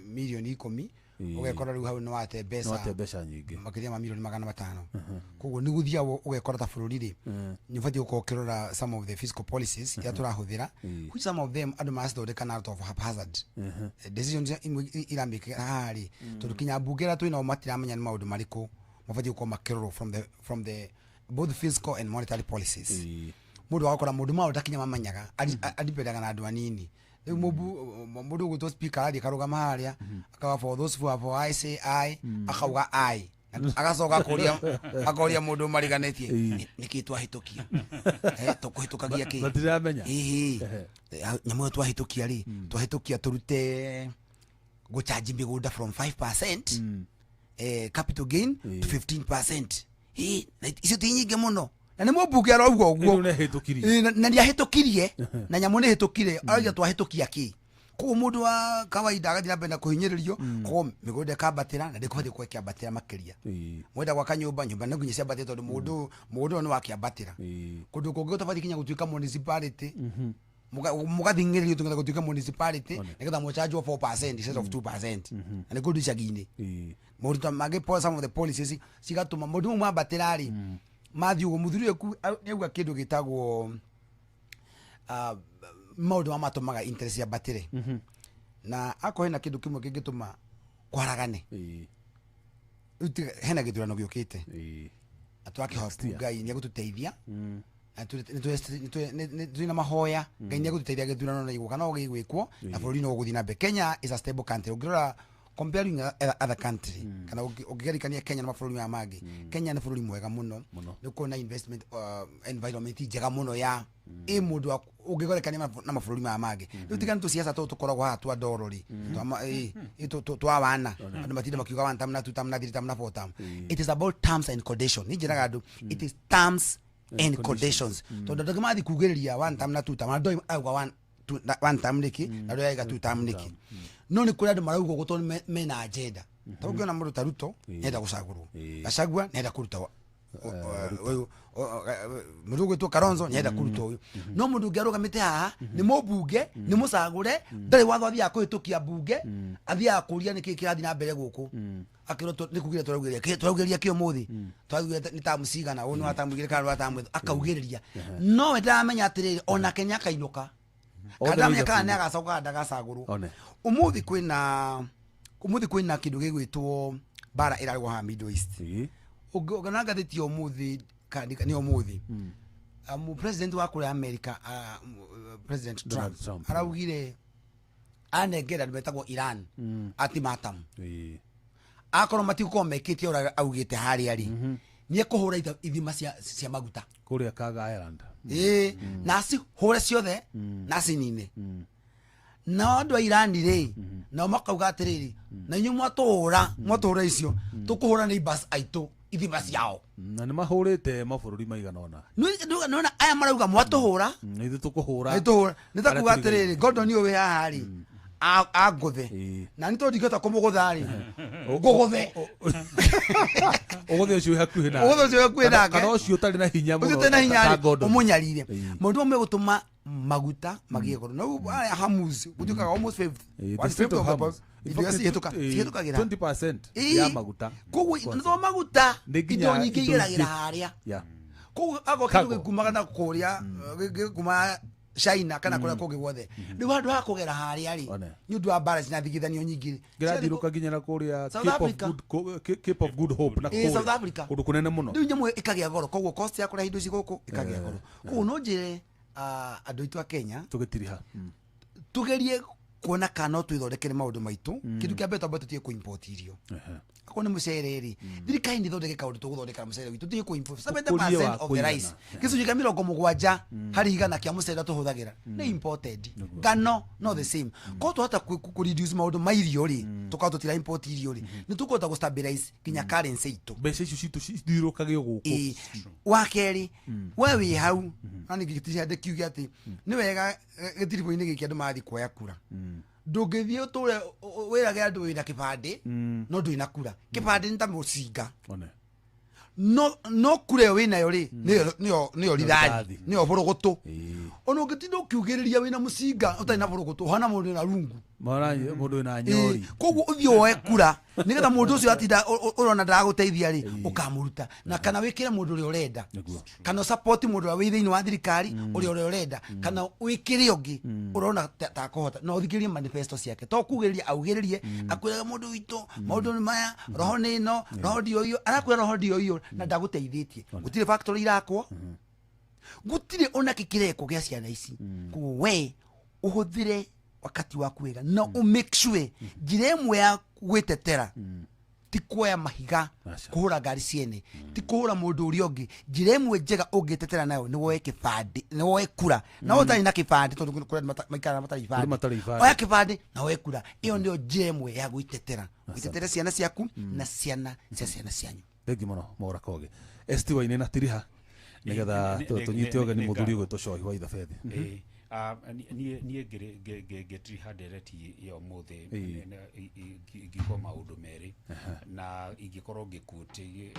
mirioni 10, ũgekora rĩu hau nĩ wate Nĩ wate mbeca mbeca nyingĩ. Makĩria ma mirioni 500. Koguo nĩ gũthiaga ũgekora ta bũrũri rĩ, nĩ ũbatiĩ gũkorwo ũkĩrora some of the fiscal policies iria tũrahũthĩra, which some of them andũ maracithondeka na out of haphazard. Decisions imwe iramĩkĩka haha rĩ, tondũ kinya mbunge ĩrĩa twĩnao matiramenya nĩ maũndũ marĩkũ mabatiĩ gũkorwo makĩrorwo from the both fiscal and monetary policies. Mũndũ agakora mũndũ maũndũ takinya mamenyaga adipendaga na andũ anini. Rĩu mũndũ ũgwĩtwo speaker arathiĩ akarũgama harĩa akauga, "For those who are for, I say aye," akauga aye. Na agacoka akoria mũndũ mariganĩtie, "Nĩkĩ twahĩtũkia? Tũkũhĩtũkagia kĩ?" Matiramenya. Ĩhĩ. Nyamũ ĩyo twahĩtũkia rĩ, twahĩtũkia tũrute gũchanji mĩgũnda from 5% capital gain to 15%. Ĩ, na icio ti nyingĩ mũno, na nĩ mũmbunge arauga ũguo. Ĩno nĩ ahĩtũkirie. Ĩ, na nĩahĩtũkirie, na nyamũ nĩ hĩtũkire, arauga twahĩtũkia kĩ? Koguo mundu wa kawaida agathi na mbere na kuhinyiririo, koguo migunda ĩkambatĩra na ndĩkũbatiĩ gũkorwo ĩkĩambatĩra makĩria. Mwenda gwaka nyũmba, nyũmba no nginya ciambatĩre tondũ mũgũnda ũyũ nĩ wakĩambatĩra. Kũndũ kũngĩ gũtabatiĩ nginya gũtuĩka municipality, mũgathing'ĩrĩrio tũgetha gũtuĩka municipality nĩgetha mũchanjwo 4% instead of 2%, na nĩ kũndũ icagi-inĩ. Maũndũ ta mangĩ, some of the policies cigatũma maũndũ mau mambatĩra rĩ, mathiĩ ũguo. Mũthuri ũyũ nĩauga kĩndũ gĩtagwo maũndũ ma matũmaga interest yambatĩre, na akorwo hena kĩndũ kĩmwe kĩngĩtũma kwaragane, rĩu tiga hena gĩthurano gĩũkĩte, na twakĩhoka Ngai nĩ egũtũteithia, na twĩna mahoya Ngai nĩ egũtũteithia gĩthurano na gĩgũka no gĩgwĩkwo na bũrũri no ũgũthiĩ na mbere. Kenya is a stable country. Ũngĩrora comparing other country, kana ũngĩgerekania Kenya na mabũrũri maya mangĩ, Kenya nĩ bũrũri mwega mũno, nĩ ũkorwo na investment environment njega mũno ya ĩ mũndũ ũngĩgerekania na mabũrũri maya mangĩ. Rĩu tiga nĩ tũciaca tũtũ tũkoragwo haha twa ndoro rĩ, twa wana andũ matinda makiuga one term na two term na three term na four term. It is about terms and condition. Niĩ njĩraga andũ it is terms and conditions, tondũ andũ angĩ mathiĩ kugĩrĩria one term na two term, andũ auga one two, one term nĩkĩ, na andũ auga two term nĩkĩ, no nĩ kũrĩ andũ marauga ũguo tondũ mena agenda. Ta ũngĩona mũndũ ta Ruto nĩenda gũcagũrwo, Gachagua nĩenda kũruta ũyũ, mũndũ ũgwĩtwo Kalonzo nĩenda kũruta ũyũ, no mũndũ ũngĩ arũgamĩte haha nĩ mũmbunge, nĩ mũcagũre, ndarĩ watho athiaga kũhĩtũkia mbunge, athiaga kũria nĩkĩ kĩrathiĩ na mbere gũkũ, akĩrwo nĩ kugire tũraugĩrĩria tũraugĩrĩria kĩ ũmũthĩ, twaugire nĩ tamu cigana, ũyũ nĩ wa tamu igĩrĩ kana nĩ wa tamu ithatũ, akaugĩrĩria, no we ndaramenya atĩrĩrĩ, onake nĩ akainũka, kana ndaramenya kana nĩ agacoka kana ndagacagũrwo. Ũmũthĩ kwĩna kĩndũ gĩgwĩtwo mbara ĩrarũgwo haha Middle East. Ũngĩona ngathĩti ya ũmũthĩ kana nĩ ũmũthĩ, president wa kũrĩa America, President Donald Trump, Trump. Araugire anengera andũ metagwo Iran ultimatum, akorwo matigũkorwo mekĩte ũrĩa augĩte harĩa rĩ, nĩ ekũhũra ithima cia maguta kũrĩa Kaga Island. Ĩĩ, na acihũre ciothe na acinine. Nao andũ a Irani rĩ, nao makauga atĩrĩrĩ, na inyuĩ mwatũhũra icio, tũkũhũra neighbors aitũ ithima ciao. Na nĩ mahũrĩte mabũrũri maigana ũna. Nĩwona aya marauga mwatũhũra Na ithuĩ tũkũhũra nĩ tũhũra, nĩ ta arĩa kuga tũrigainie. atĩrĩrĩ, Gordon ũyũ wĩ haha rĩ, angũthe, na nĩ tondũ ndingĩhota kũmũgũtha rĩ, ngũgũthe. Ũgũthe ũcio wĩ hakuhĩ nake. Ũgũthe ũcio wĩ hakuhĩ nake. Kana ũcio ũtarĩ na hinya mũno ũcio ũtarĩ na hinya ta rĩ, Gordon. ũmũnyarire. Maũndũ mau megũtũma maguta magĩe goro, na rĩu aya Hormuz gũtuĩkaga almost fifth, The one Strait fifth of of the Hormuz. In indo fact, cihĩtũka cihĩtũkagĩra 20% ya maguta. Koguo nĩ to maguta, Nĩ nginya indo nyingĩ indo igeragĩra ingĩ. harĩa. Koguo akorwo kĩndũ Cargo. gĩkumaga na kũrĩa, gĩkuma China kana kũrĩa kũngĩ guothe, rĩu handũ ha kũgera harĩa rĩ, nĩ ũndũ wa mbara na thigithanio nyingĩ rĩ, Ngĩrathiũrũka nginya na kũrĩa South Cape of Africa. Cape of Good Hope na kũrĩa. South Africa. Kũndũ kũnene mũno. Rĩu nyamũ ĩkagĩa goro, koguo cost ya kũrehe indo ici gũkũ ĩkagĩa goro. Koguo no njĩre andũ aitũ a Kenya, tũgĩtiriha, tugerie kuona kana no twĩthondekere maũndũ maitũ. Kĩndũ kĩa mbere, twambe tũtige kũ-import irio. Akorwo nĩ mũcere rĩ, thirikari nĩ ĩthondeke kaũndũ tũgũthondeka mũcere witũ, tũtige kũ-import. Ũkũria wa 70% of the rice, kũigana. Gĩcunjĩ kĩa 70% kĩa mũcere ũrĩa tũhũthagĩra nĩ imported. Ngano no the same. Korwo twahota kũ reduce maũndũ ma irio rĩ, tũkorwo tũtira import irio rĩ, nĩ tũkũhota gũ stabilize nginya currency itũ. Mbeca icio citũ cithiũrũrũkage o gũkũ. Ĩĩ. Wa kerĩ, we wĩ hau na ningĩ gĩtirĩ kiuge atĩ nĩ wega, gĩtiribũ-inĩ gĩkĩ andũ marathiĩ kuoya kura, ndũngĩthiĩ ũtũre wĩrage andũ wĩna kĩbandĩ no ndũrĩ na kura. Kĩbandĩ nĩ ta mũcinga. One. No kura ĩyo wĩnayo rĩ, nĩyo rithathi, Rithathi. Nĩyo bũrũgũtũ. Ona ũngĩtinda ũkiugĩrĩria wĩna mũcinga ũtarĩ na bũrũgũtũ, ũhana mũndũ wĩna rungu. Mara mũndũ wĩna nyori. Koguo ũthiĩ woe kura nĩgetha mũndũ ũcio atinda ũrona ndagũteithia rĩ, ũkamũruta, na kana wĩkĩre mũndũ ũrĩa ũrenda, kana support mũndũ ũrĩa wĩ thĩinĩ wa thirikari ũrĩa ũrenda, kana wĩkĩre ũngĩ ũrona ta akũhota, na ũthikĩrĩrie manifesto ciake, to kugĩrĩria augĩrĩrie akwĩraga mũndũ witũ maũndũ nĩ maya, roho nĩ ĩno, roho ndio iyo, arakwĩra roho ndio iyo na ndagũteithĩtie. Gũtirĩ factory irakwo, gũtirĩ ona kĩ kĩrekwo gĩa ciana ici. Koguo we ũhũthĩre wakati waku wega na ũ make sure njĩra ĩmwe ya gwĩtetera ti kuoya mahiga kũhũra ngari ciene, ti kũhũra mũndũ ũrĩa ũngĩ. Njĩra ĩmwe njega ũngĩtetera nayo nĩ woe kĩbandĩ, nĩ woe kura, na ũtarĩ na kĩbandĩ, tondũ kũrĩ andũ maikaraga matarĩ Kũrĩ matarĩ ibandĩ, ibandĩ. Oya kĩbandĩ na woe kura. Ĩyo nĩyo njĩra ĩmwe ya gwĩtetera, gwĩtetera ciana ciaku na ciana cia ciana cianyu. Thengi mũno Mwaura Koge ST waine na tiriha, nigetha tũnyite ũgeni mũthuri ũgwĩtwo Cohi wa Ithabethi. Ĩĩ, Niĩ ngĩtiriha ndereti ya ũmũthĩ ingĩkorwo maũndũ merĩ na ingĩkorwo ngĩquote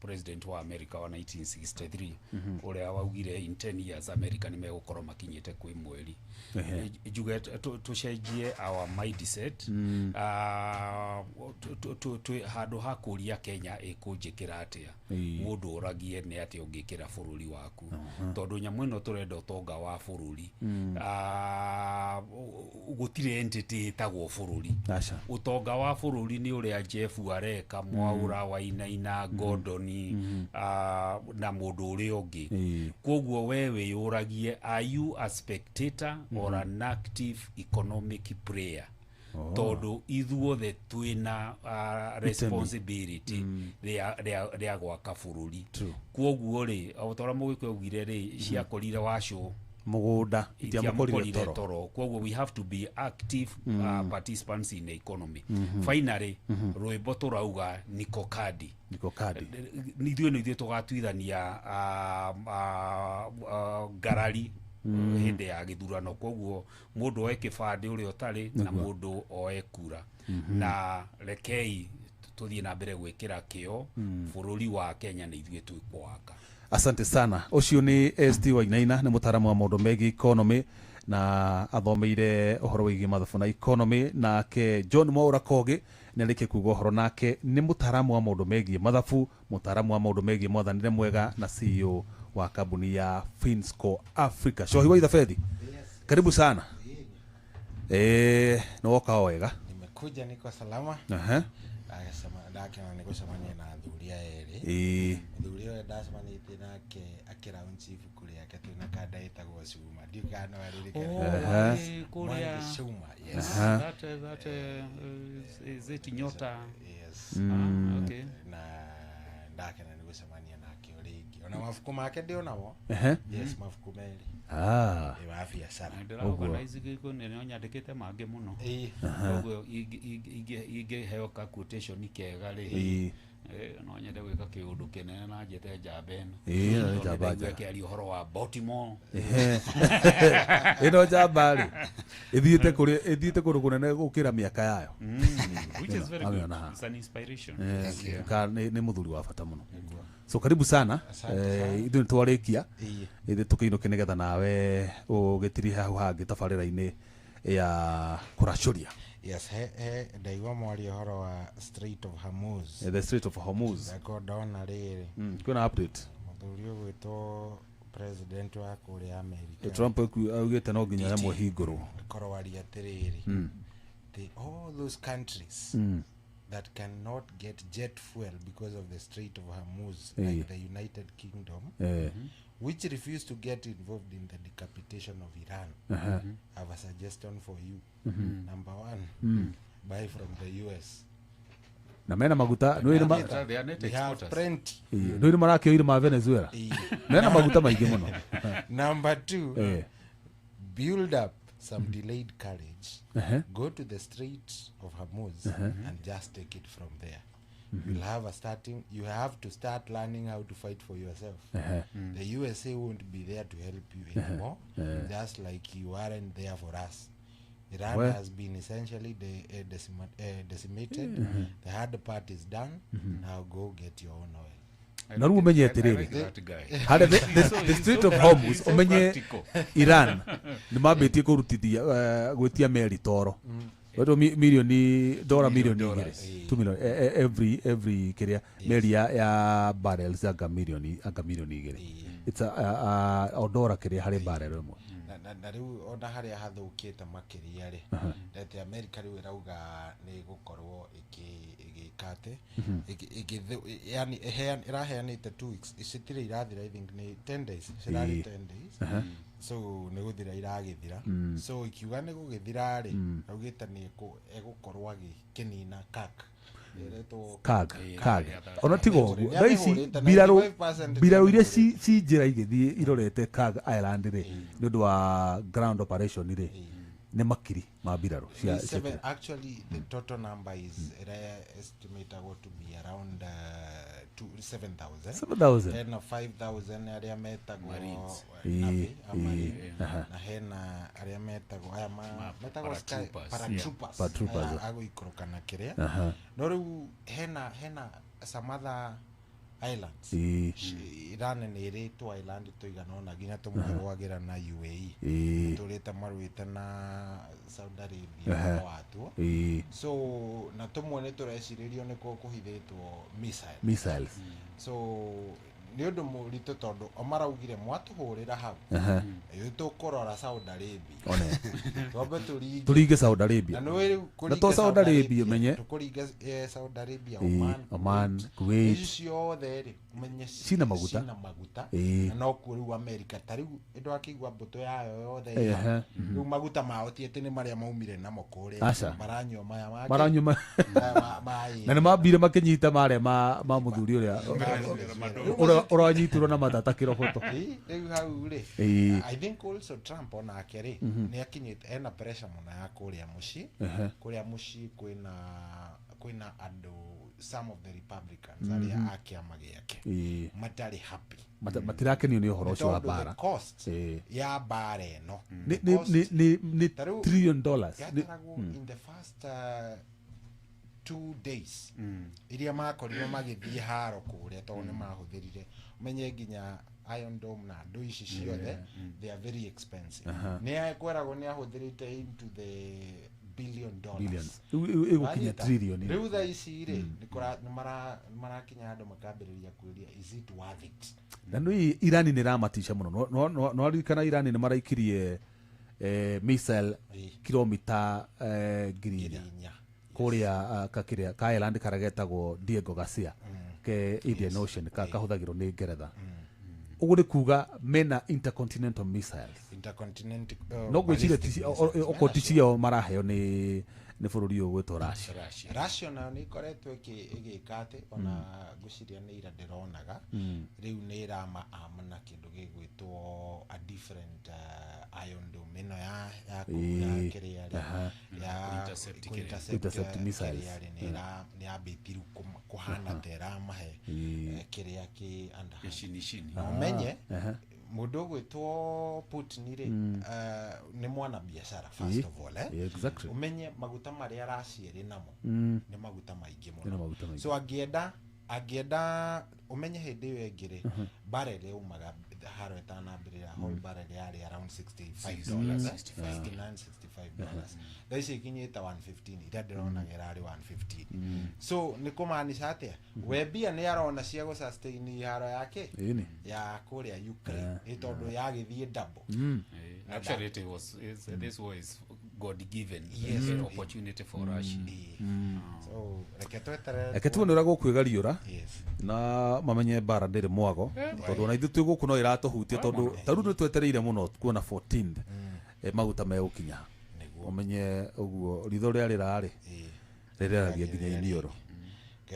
president wa America wa 1963 ũrĩa waugire in 10 years America nĩ megũkorwo makinyĩte kwĩ mweri. Njuge tũcenjie our mindset, handũ ha kũria Kenya ĩkũnjĩkĩra atĩa, mũndũ ũragie nĩ atĩa ũngĩkĩra bũrũri waku, tondũ nyamũ ĩno tũrenda ũtonga wa bũrũri. Gũtirĩ entity ĩtagwo bũrũri. Aca. Ũtonga wa bũrũri nĩ ũrĩa Jeff areka, Mwaura, Wainaina, Gordon na mũndũ ũrĩa ũngĩ. Koguo we wĩyũragie, are you a spectator or an active economic player? Tondũ ithuothe twĩna responsibility rĩa gwaka bũrũri. Koguo rĩ, o ta ũrĩa Mũgĩkũyũ augire rĩ, ciakorire wacũ mũgũnda itiamũkorire itiamũkorire toro. Toro. Koguo we have to be active participants in the economy. Finally, rwĩmbo tũrauga niko kadi. Niko kadi. Ithuĩ nĩ ithuĩ tũgatuithania ngarari hĩndĩ ya gĩthurano. Koguo mũndũ oe kĩbandĩ ũrĩa ũtarĩ na, mũndũ oe kura, na rekei tũthiĩ na mbere gwĩkĩra kĩo bũrũri wa Kenya, nĩ ithuĩ twĩkwaka. Asante sana. Ũcio nĩ ST Wainaina, nĩ mũtaaramu wa maũndũ megiĩ economy na athomeire ũhoro wĩgiĩ mathabu na economy. Nake John Mwaura Kogi nĩ arĩkia kuga ũhoro, nake nĩ mũtaaramu wa maũndũ megiĩ mathabu, mũtaaramu wa maũndũ megiĩ mwathanĩre mwega na CEO wa kambuni ya Finsco Africa. Cohi wa Ithabethi, karibu sana. Nĩ woka o wega? Nimekuja, niko salama. Ndakena nĩ gũcemania na athuri aya erĩ. Mũthuri ũyũ ndacemanĩtie nake akĩraunci ibuku rĩake twĩna kanda ĩtagwo Cuma, ndiũ kana no aririkane. Kũrĩa Mwangi Cuma, yes. That is it Nyota? Yes. Ah, okay. Na ndakena nĩ gũcemania nake o rĩngĩ, ona mabuku make ndĩ onamo. Yes, mabuku merĩ. Ĩ ma biacara. Ndĩraorganize gĩko nĩ no nyandĩkĩte mangĩ mũno. Koguo ingĩheo ka quotation kega rĩ, no nyende gwĩka kĩũndũ kĩnene na njĩte njamba ĩno. Ĩĩ, Tondũ njamba nĩndaigua njega. ĩkĩaria ũhoro wa Baltimore. Ĩno njamba rĩ, ĩthiĩte kũrĩ ĩthiĩte kũndũ kũnene gũkĩra mĩaka yayo. Which is very good. Amĩona haha. It's an inspiration. Nĩ mũthuri wa bata mũno, so karibu sana. Ithuĩ nĩ twarĩkia, ithuĩ tũkĩinũke nĩgetha nawe ũgĩtirihe hau hangĩ tabarĩra-inĩ ya kũracũria. Yes, he ndaigua mwaria ũhoro wa Strait of Hormuz. The Strait of Hormuz. Ndako ndona rĩrĩ, Kwĩna update. Mũthuri ũgwĩtwo president wa kũrĩa America, Trump augĩte no nginya yamwe hingũrwo. Korowaria atĩrĩrĩ, all those countries that cannot get jet fuel because of the Strait of Hormuz, like the United Kingdom, which refused to get involved in the decapitation of Iran, I have a suggestion for you. Number one, buy from the US. Na mena maguta nĩ They are net We have exporters. plenty. Nĩ marakĩoire ma Venezuela, mena maguta maingĩ mũno. Number two, build up some delayed courage. Go to the Strait of Hormuz and just take it from there. You'll have a starting. You have to start learning how to fight for yourself. The USA won't be there to help you anymore, just like you aren't there for us. Iran has been essentially decimated. The hard part is done. Now go get your own oil. Na rĩu ũmenye atĩrĩrĩ, harĩa the Strait of Hormuz, ũmenye Iran nĩ mambĩtie kũrutithia gwĩtia meri toro wetwo milioni dora milioni 2, 2 million every kĩrĩa meri ya barrels anga milioni 2, it's a o dora kĩrĩa harĩ barrel ĩmwe. Na rĩu ona harĩa hathũkĩte makĩria rĩ, atĩ America rĩu ĩrauga nĩ ĩgũkorwo ĩgĩka atĩ yani ĩraheanĩte 2 weeks, citirĩ irathira, I think nĩ 10 days cirarĩ, 10 days, so nĩ gũthira iragĩthira. So ikiuga nĩ gũgĩthira rĩ, augĩte nĩ egũkorwo agĩkĩnina CAC ĩretwo. Kag kag ona tiga ũguo, Nĩ thaa ici amĩhũrĩte mbirarũ 95% mbirarũ iria ci njĩra igĩthiĩ irorete Kag Island rĩ, nĩ ũndũ wa ground operation rĩ, Nĩ makiri ma mbirarũ cia Ni seven, actually the total number is ĩrĩa estimatagwo to be around 7,000. 7,000? Hena 5,000 arĩa metagwo Marines. Navy, Ĩĩ, a Marine. ĩĩ, aha. Na hena arĩa metagwo aya metagwo paratroopers. paratroopers. Paratroopers. Aya agũikũrũka na kĩrĩa. Aha. No rĩu hena some other islands. Ĩĩ. Iran nĩ ĩrĩ tũ island tũigana ũna nginya tũmwe rwagĩra na UAE. Ĩĩ. Tũrĩte marũĩte na Saudi Arabia Aha. ũhoro watuo. Ĩĩ. So na tũmwe nĩ tũrecirĩrio nĩkuo kũhithĩtwo missiles. Missiles. So nĩ ũndũ mũritũ tondũ o maraugire mwatũhũrĩra hau, Aha. ithuĩ tũkũrora Saudi Arabia. One. Twambe tũringe. Tũringe Saudi Arabia. Na nĩũĩ rĩu Na kũringa to Saudi Arabia menye. tũkũringa Saudi Arabia, Ĩĩ, Oman, Oman, Kuwait. Ici ciothe rĩ, ũmenye Cina maguta. Cina maguta. Ĩĩ. Na nokuo rĩu America ta rĩu ndwakĩigua mbũtũ yayo yothe Ehe, ĩ hau. mhm. Rĩu maguta mao ti atĩ nĩ marĩa maumire namo kũrĩa. Aca. Maranyua maya mangĩ. Maranyua Ma na nĩ mambire makĩnyita marĩa ma mũthuri ũrĩa ũrĩa ũranyitirwo na matata kĩroboto. Ĩĩ, rĩu hau rĩ, Ĩĩ. I think also Trump onake rĩ, nĩ akinyĩte ena pressure mũno ya kũrĩa mũciĩ. Ehe. Kũrĩa mũciĩ kwĩna andũ, some of the Republicans arĩa a kĩama gĩake Ĩĩ. matarĩ happy. Matirakenio nĩ ũhoro Nĩ ũcio wa tondũ the mbara. cost Ĩĩ. ya mbara ĩno, Nĩ the cost- nĩ ta rĩu trillion dollars. Yataragwo in the first 2 days iria makorirwo magĩthiĩ haro kũrĩa, tondũ nĩ mahũthĩrire, ũmenye nginya Iron Dome na andũ ici ciothe, they are very expensive. Nĩ kweragwo nĩ ahũthĩrĩte into the billion dollars. Billions. Rĩu ĩgũkinya Wanyita? trillion. Rĩu thaa ici rĩ, nĩ marakinya andũ makambĩrĩria kwĩria, is it worth it? Na nĩ Irani nĩ ĩramatisha mũno. No ririkana Irani nĩ maraikirie missile kilomita 4,000 kũrĩa kakĩrĩa ka island karĩa getagwo Diego Garcia ke Indian Ocean, kahũthagĩrwo nĩ Ngeretha. Ũguo nĩ kuga mena intercontinental missiles. Intercontinental No ngwĩciria ballistic missiles. okorwo ti ciao maraheo nĩ bũrũri ũyũ gwĩtwo Russia. Russia nayo nĩ ĩkoretwo ĩgĩka atĩ ona ngwĩciria nĩ ira ndĩronaga, rĩu nĩ ĩrama arm na kĩndũ gĩgwĩtwo a different Iron Dome ĩno ya ya kĩrĩa rĩ, ya Intercept kĩrĩa. kũ-intercept, Intercept missiles. kĩrĩa rĩ, nĩ nĩ yambĩtie rĩu kũhana ta ĩramahe kĩrĩa kĩ underhand. Gĩcinicini. Na ũmenye mũndũ ũgwĩtwo Putin rĩ, nĩ mwana biacara first of all, eh? Yeah, exactly. Ũmenye maguta marĩa Russia ĩrĩ namo nĩ maguta maingĩ Nĩ mũno. maguta maingĩ. So angĩenda ũmenye hĩndĩ ĩyo ĩngĩ rĩ, barrel yaumaga haro ĩtanambĩrĩria, whole barrel yarĩ around $65, eh? 69, $65. Thaa ici ikinyĩte 115, ira ndĩronaga ĩrarĩ 115. So nĩ kũmaanisha atĩa, we mbia nĩ arona cia gũ sustain haro yake Ĩni. ya kũrĩa Ukraine, nĩ tondũ yagĩthiĩ double. Actually, it was this war is God given opportunity for Russia. So reke tweterere. Reke tuone ũrĩa gũkwĩgariũra Yes. na mamenye mbara ndĩrĩ mwago, tondũ ona ithuĩ twĩ gũkũ no ĩratũhutia, tondũ ta rĩu nĩ twetereire mũno kuona 14th maguta megũkinya. Ũmenye ũguo ritho rĩa rĩrarĩ rĩreragia nginya iniũrũ.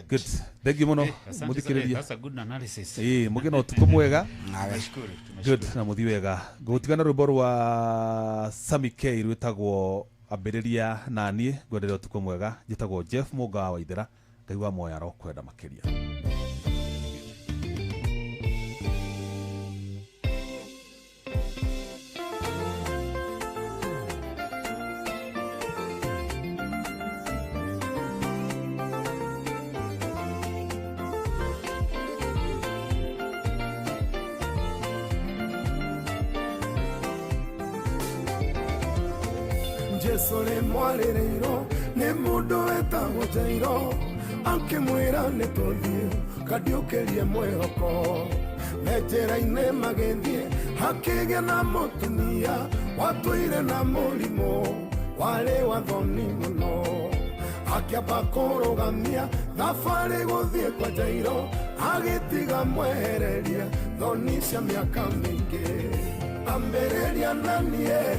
Good, thank you mũno. Asante. Mũthikĩrĩria. That's a good analysis. Ĩĩ, mũgĩe na ũtukũ mwega. Tumeshukuru, Good, na mũthi wega. Ngũgũtigana rwĩmbo rwa Sami K rwĩtagwo Ambĩrĩria naniĩ. Ngwenderea ũtukũ mwega. Njĩtagwo Jeff Mũnga wa Waithera. Ngai wa moya arokwenda makĩria. Jesu rĩmwarĩrĩirwo nĩ mũndũ wetagwo Jairo, akĩmwĩra nĩ tũthiĩ kandiũkĩrie mwĩhoko. Me njĩra-inĩ magĩthiĩ, hakĩgĩa na mũtumia watũire na mũrimũ warĩ wa thoni mũno. Akĩamba kũrũgamia thabarĩ gũthiĩ kwa Jairo, agĩtiga mwehereria thoni cia mĩaka mĩingĩ. Ambĩrĩria na niĩ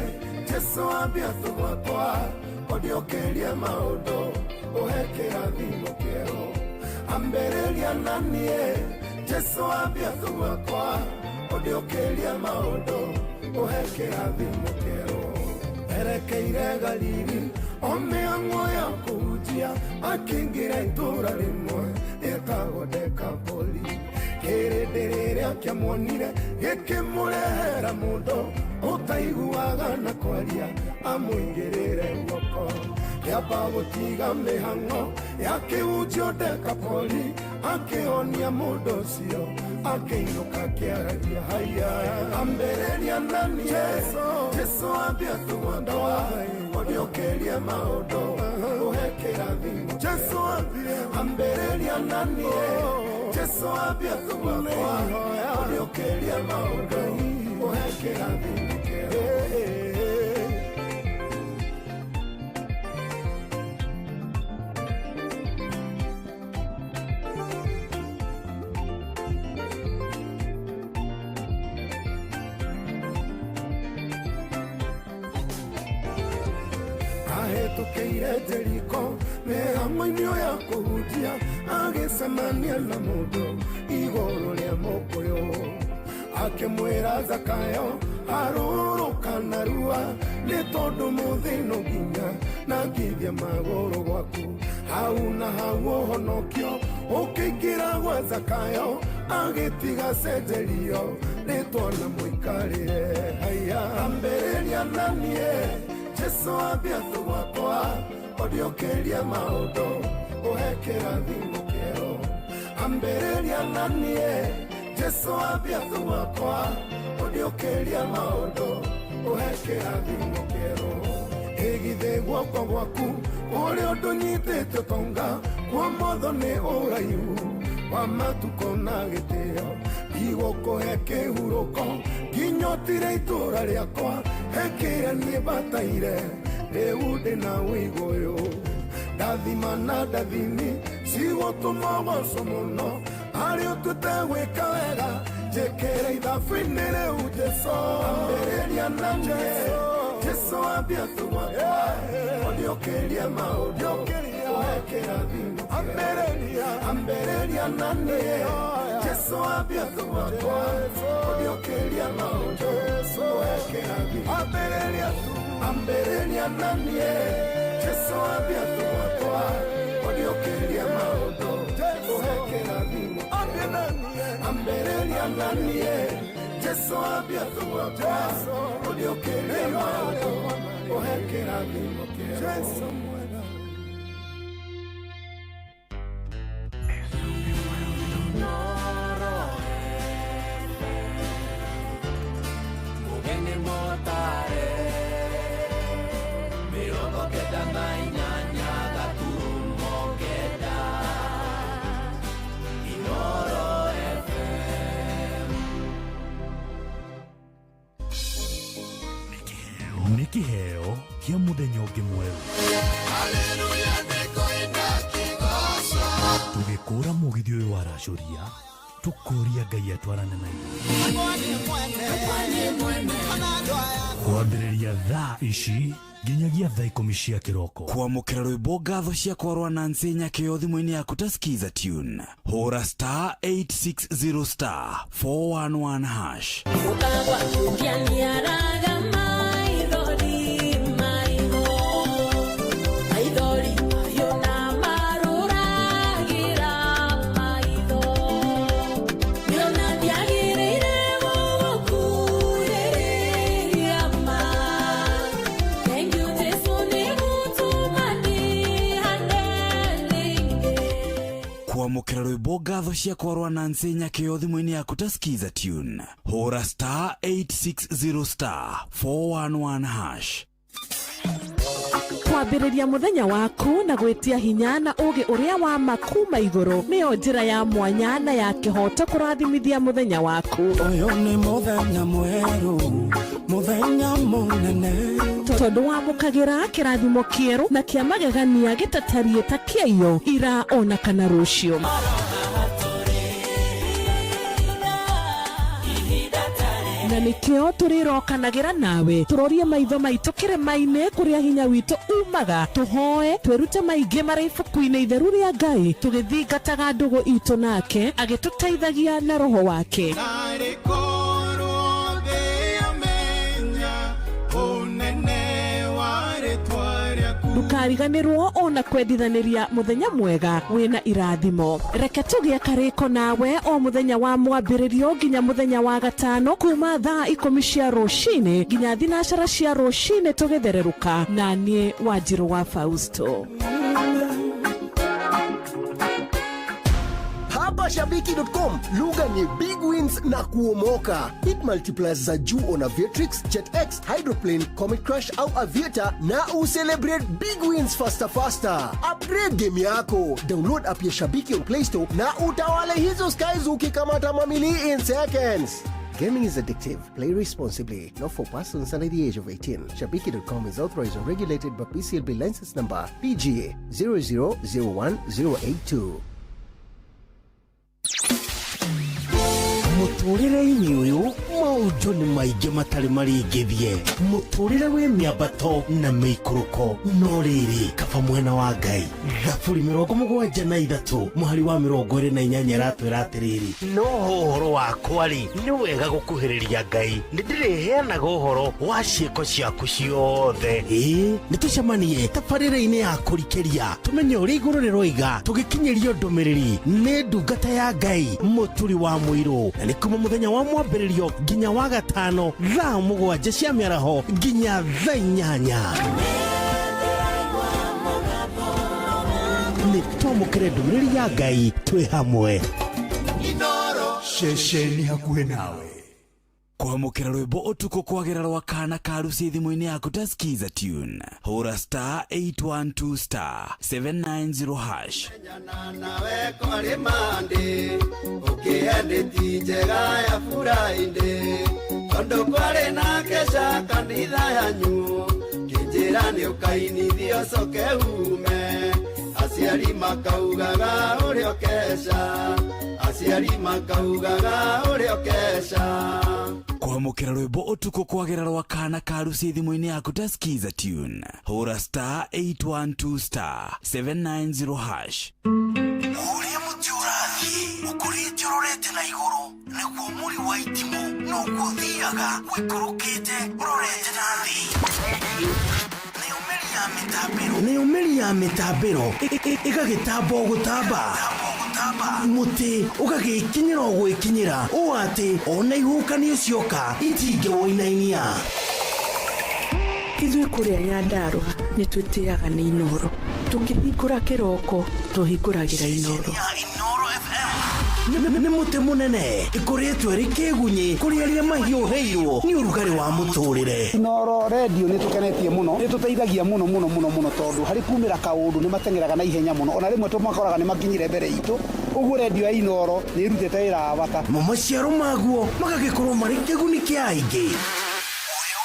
Jesu, ambia tũgwakwa ũndiũkĩrie maũndũ, ũhe kĩrathimo kĩerũ. Ambĩrĩria na niĩ Jesu, ambia tũgwakwa ũndiũkĩrie maũndũ, ũhe kĩrathimo kĩerũ. Erekeire Galili o mĩhang'o ya kũhunjia akĩingĩra itũũra rĩmwe rĩtagwo Dekapoli. Kĩrĩndĩ rĩrĩa kĩamuonire gĩkĩmũrehera mũndũ ũtaiguaga na kwaria amũigĩrĩre guoko. Kĩamba gũtiga mĩhang'o ya kĩhunjio Dekapoli akĩhonia mũndũ ũcio akĩinũka akĩaragia haya. Ambĩrĩria nani Jesũ ambia tũgwakwa ũndĩũkĩrie maũndũ ũhe kĩrathimo. Jesũ ambĩrĩria nani Jesũ ambia tũgwakwa ũndĩũkĩrie maũndũ ũhe kĩrathimo kĩerũ. Ahĩtũkĩire Jeriko mĩhang'o-inĩ ya kũhunjia agĩcemania na mũndũ igũrũ rĩa mũkũyũ akĩmwĩra Zakayo harũrũka narua nĩ tondũ mũthĩ no nginya na ngithie magũrũ gwaku. Hau na hau ũhonokio ũkĩingĩra gwa Zakayo agĩtiga cenjerio rĩtwa na mũikarĩre. Haya ambĩrĩria naniĩ Jesũ ambia tũgwakwa ũndĩũkĩrie maũndũ ũhe kĩrathimo kĩerũ. Ambĩrĩria naniĩ Jesũ ambia tũgwakwa ũndĩũkĩrie maũndũ ũhe kĩrathimo kĩerũ. Ĩgithĩ guoko gwaku ũrĩa ũndũ nyitĩte ũtonga kuomotho nĩ ũraihu wa matukũ na gĩtĩo ndigũkũhe kĩhurũko nginya ũtire itũũra rĩakwa hekĩra niĩ bataire rĩu ndĩna wĩigũyũ. Ndathima na ndathimi cigũtũma ũgoco mũno harĩ ũtuĩte gwĩka wega njĩkĩre ithabu-inĩ rĩu Jesũ. Ambĩrĩria naniĩ Jesũ ambia tũgwakwa ũndĩũkĩrie maũndũ ũhe kĩrathimo. Ambĩrĩria naniĩ Jesũ ambia tũgwakwa ũndĩũkĩrie maũndũ ũhe kĩrathimo. Ambĩrĩria naniĩ Jesũ ambia tũgwakwa ũndĩũkĩrie maũndũ ũhe kĩrathimo. Ambĩrĩria naniĩ Jesũ ambia tũgwakwa ũndĩũkĩrie maũndũ ũhe kĩrathimo kĩerũ. Nĩ kĩheo kĩa mũthenya ũngĩ mwerũ. Tũgĩkũra mũgithi ũyũ wa racũria tũkũria Ngai atwarane na ithuĩ. Kwambĩrĩria thaa ici nginyagia thaa 10 cia kĩroko. Kwamũkĩra rwĩmbo ngatho ciakwa rwa Nancy Nyakĩo thimũ-inĩ yaku ta Skiza tune hũra star 860 star 411 hash. Kwamũkĩra rwĩmbo ngatho ciakwa rwa Nancy Nyakĩo thimũ-inĩ yaku ta Skiza tune hũra star 860 star 411 hash. Kwambĩrĩria mũthenya waku na gwĩtia hinya na ũũgĩ ũrĩa wa ma kuma igũrũ nĩyo njĩra ya mwanya na ya kĩhooto kũrathimithia mũthenya waku. Ũyũ nĩ mũthenya mwerũ, mũthenya mũnene tondũ wamũkagĩra kĩrathimo kĩerũ na kĩa magegania gĩtatariĩ ta kĩaiyo ira ona kana rũciũ. Na nĩkĩo tũrĩrokanagĩra nawe tũrorie maitho maitũ kĩrĩma-inĩ kũrĩa hinya witũ umaga tũhoe twĩrute maingĩ marĩ ibuku-inĩ itheru rĩa Ngai tũgĩthingataga ndũgũ itũ nake agĩtũteithagia na roho wake. Narĩ korwo thĩ yamenya ũnene Ndũkariganĩrwo ona kwendithanĩria mũthenya mwega wĩna irathimo. Reke tũgĩe karĩko nawe o mũthenya wa mwambĩrĩrio nginya mũthenya wa gatano kuma thaa 10 cia rũcinĩ nginya 9 cia rũcinĩ tũgĩthererũka na niĩ Wanjirũ wa Fausto. Hapa shabiki.com lugha ni big wins na kuomoka. Hit multipliers za juu on Aviatrix, JetX, Hydroplane, Comet Crash au Aviator na ucelebrate big wins faster faster. Upgrade game yako. Download app ya Shabiki on Play Store na utawale hizo skies ukikamata mamili in seconds. Gaming is addictive. Play responsibly. Not for persons under the age of 18. Shabiki.com is authorized and regulated by PCLB license number PGA 0001082. Mũtũrĩre-inĩ ũyũ maũndũ nĩ maingĩ matarĩ maringithie, mũtũrĩre wĩ mĩambato na mĩikũrũko, no rĩrĩ kaba mwena wa Ngai. Thaburi 73 mũhari wa 28 ĩratwĩra atĩrĩrĩ, no ũhoro wakwa rĩ, nĩ wega gũkuhĩrĩria Ngai, nĩ ndĩrĩheanaga ũhoro wa ciĩko ciaku ciothe. Ĩĩ, nĩ tũcemanie tabarĩra-inĩ ya kũrikĩria tũmenye ũrĩa igũrũ rĩroiga, tũgĩkinyĩrio ndũmĩrĩri nĩ ndungata ya Ngai Mũturi wa Mũirũ, na nĩ kuma mũthenya wa mwambĩrĩrio nginya wa gatano thaa 7 cia mĩaraho nginya thaa 8. Nĩ twamũkĩre ndũmĩrĩri ya Ngai twĩ hamwe. Ceceni hakuhĩ nawe. Kwamũkĩra rwĩmbo ũtukũ kwagĩra rwa kana karuci thimũ-inĩ yaku ta Skiza Tune. Hũra star 812 star 790 hash. Nawe kwarĩ Monday, ũkĩendeti njega ya Friday, tondũ kwarĩ na kesha kanitha yanyu, kĩnjĩra nĩ ũkainithio coke ume, aciari makaugaga ũrĩa ũkeca, aciari makaugaga ũrĩa ũkeca. Kwamũkĩra rwĩmbo ũtukũ kwagĩra rwa kana karuci thimũ-inĩ yaku ta Skiza Tune. Hũra star 812 star 790 hash. Ũrĩa mũtĩ ũrathiĩ ũkũrĩte ũrorete na igũrũ, nĩguo mũri wa itimũ noguo ũthiaga ũikũrũkĩte ũrorete na thĩ. Nayo mĩri ya mĩtambĩro ĩgagĩtamba o gũtamba, mũtĩ ũgagĩkinyĩra o gwĩkinyĩra, ũũ atĩ ona ihuhũkanio cioka itingĩwũinainia. Ithuĩ kũrĩa Nyandarũa nĩ twĩtĩaga nĩ Inoro, tũkĩhingũra kĩroko tũhingũragĩra Inoro. Nĩ mũtĩ mũnene ĩkũrĩtwo ĩrĩ kĩgunyĩ kũrĩ arĩa mahiũhĩirwo nĩ ũrugarĩ wa mũtũrĩre. Inoro redio nĩ tũkenetie mũno, nĩ tũteithagia mũno mũno mũno mũno, tondũ harĩ kumĩra kaũndũ nĩ mateng'eraga na ihenya mũno, ona rĩmwe tũmakoraga nĩ makinyire mbere itũ. Ũguo redio ya Inoro nĩ ĩrutĩte wĩra wa bata. Mo maciaro maguo magagĩkorwo marĩ kĩguni kĩa aingĩ. Ũyũ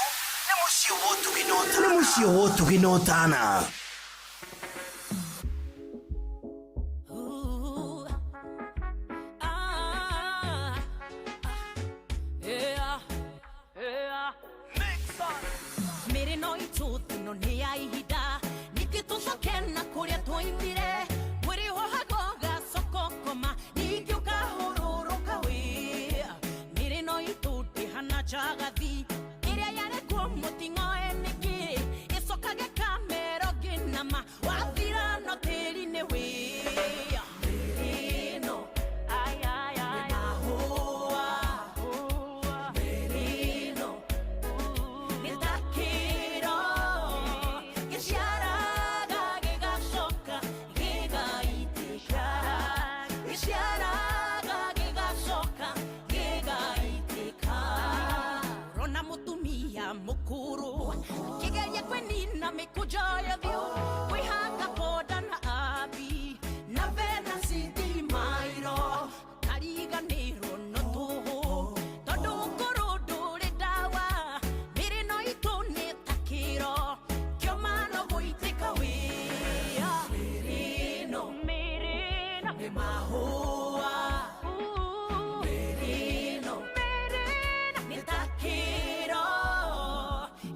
nĩ mũciĩ wa ũtugi na ũtana.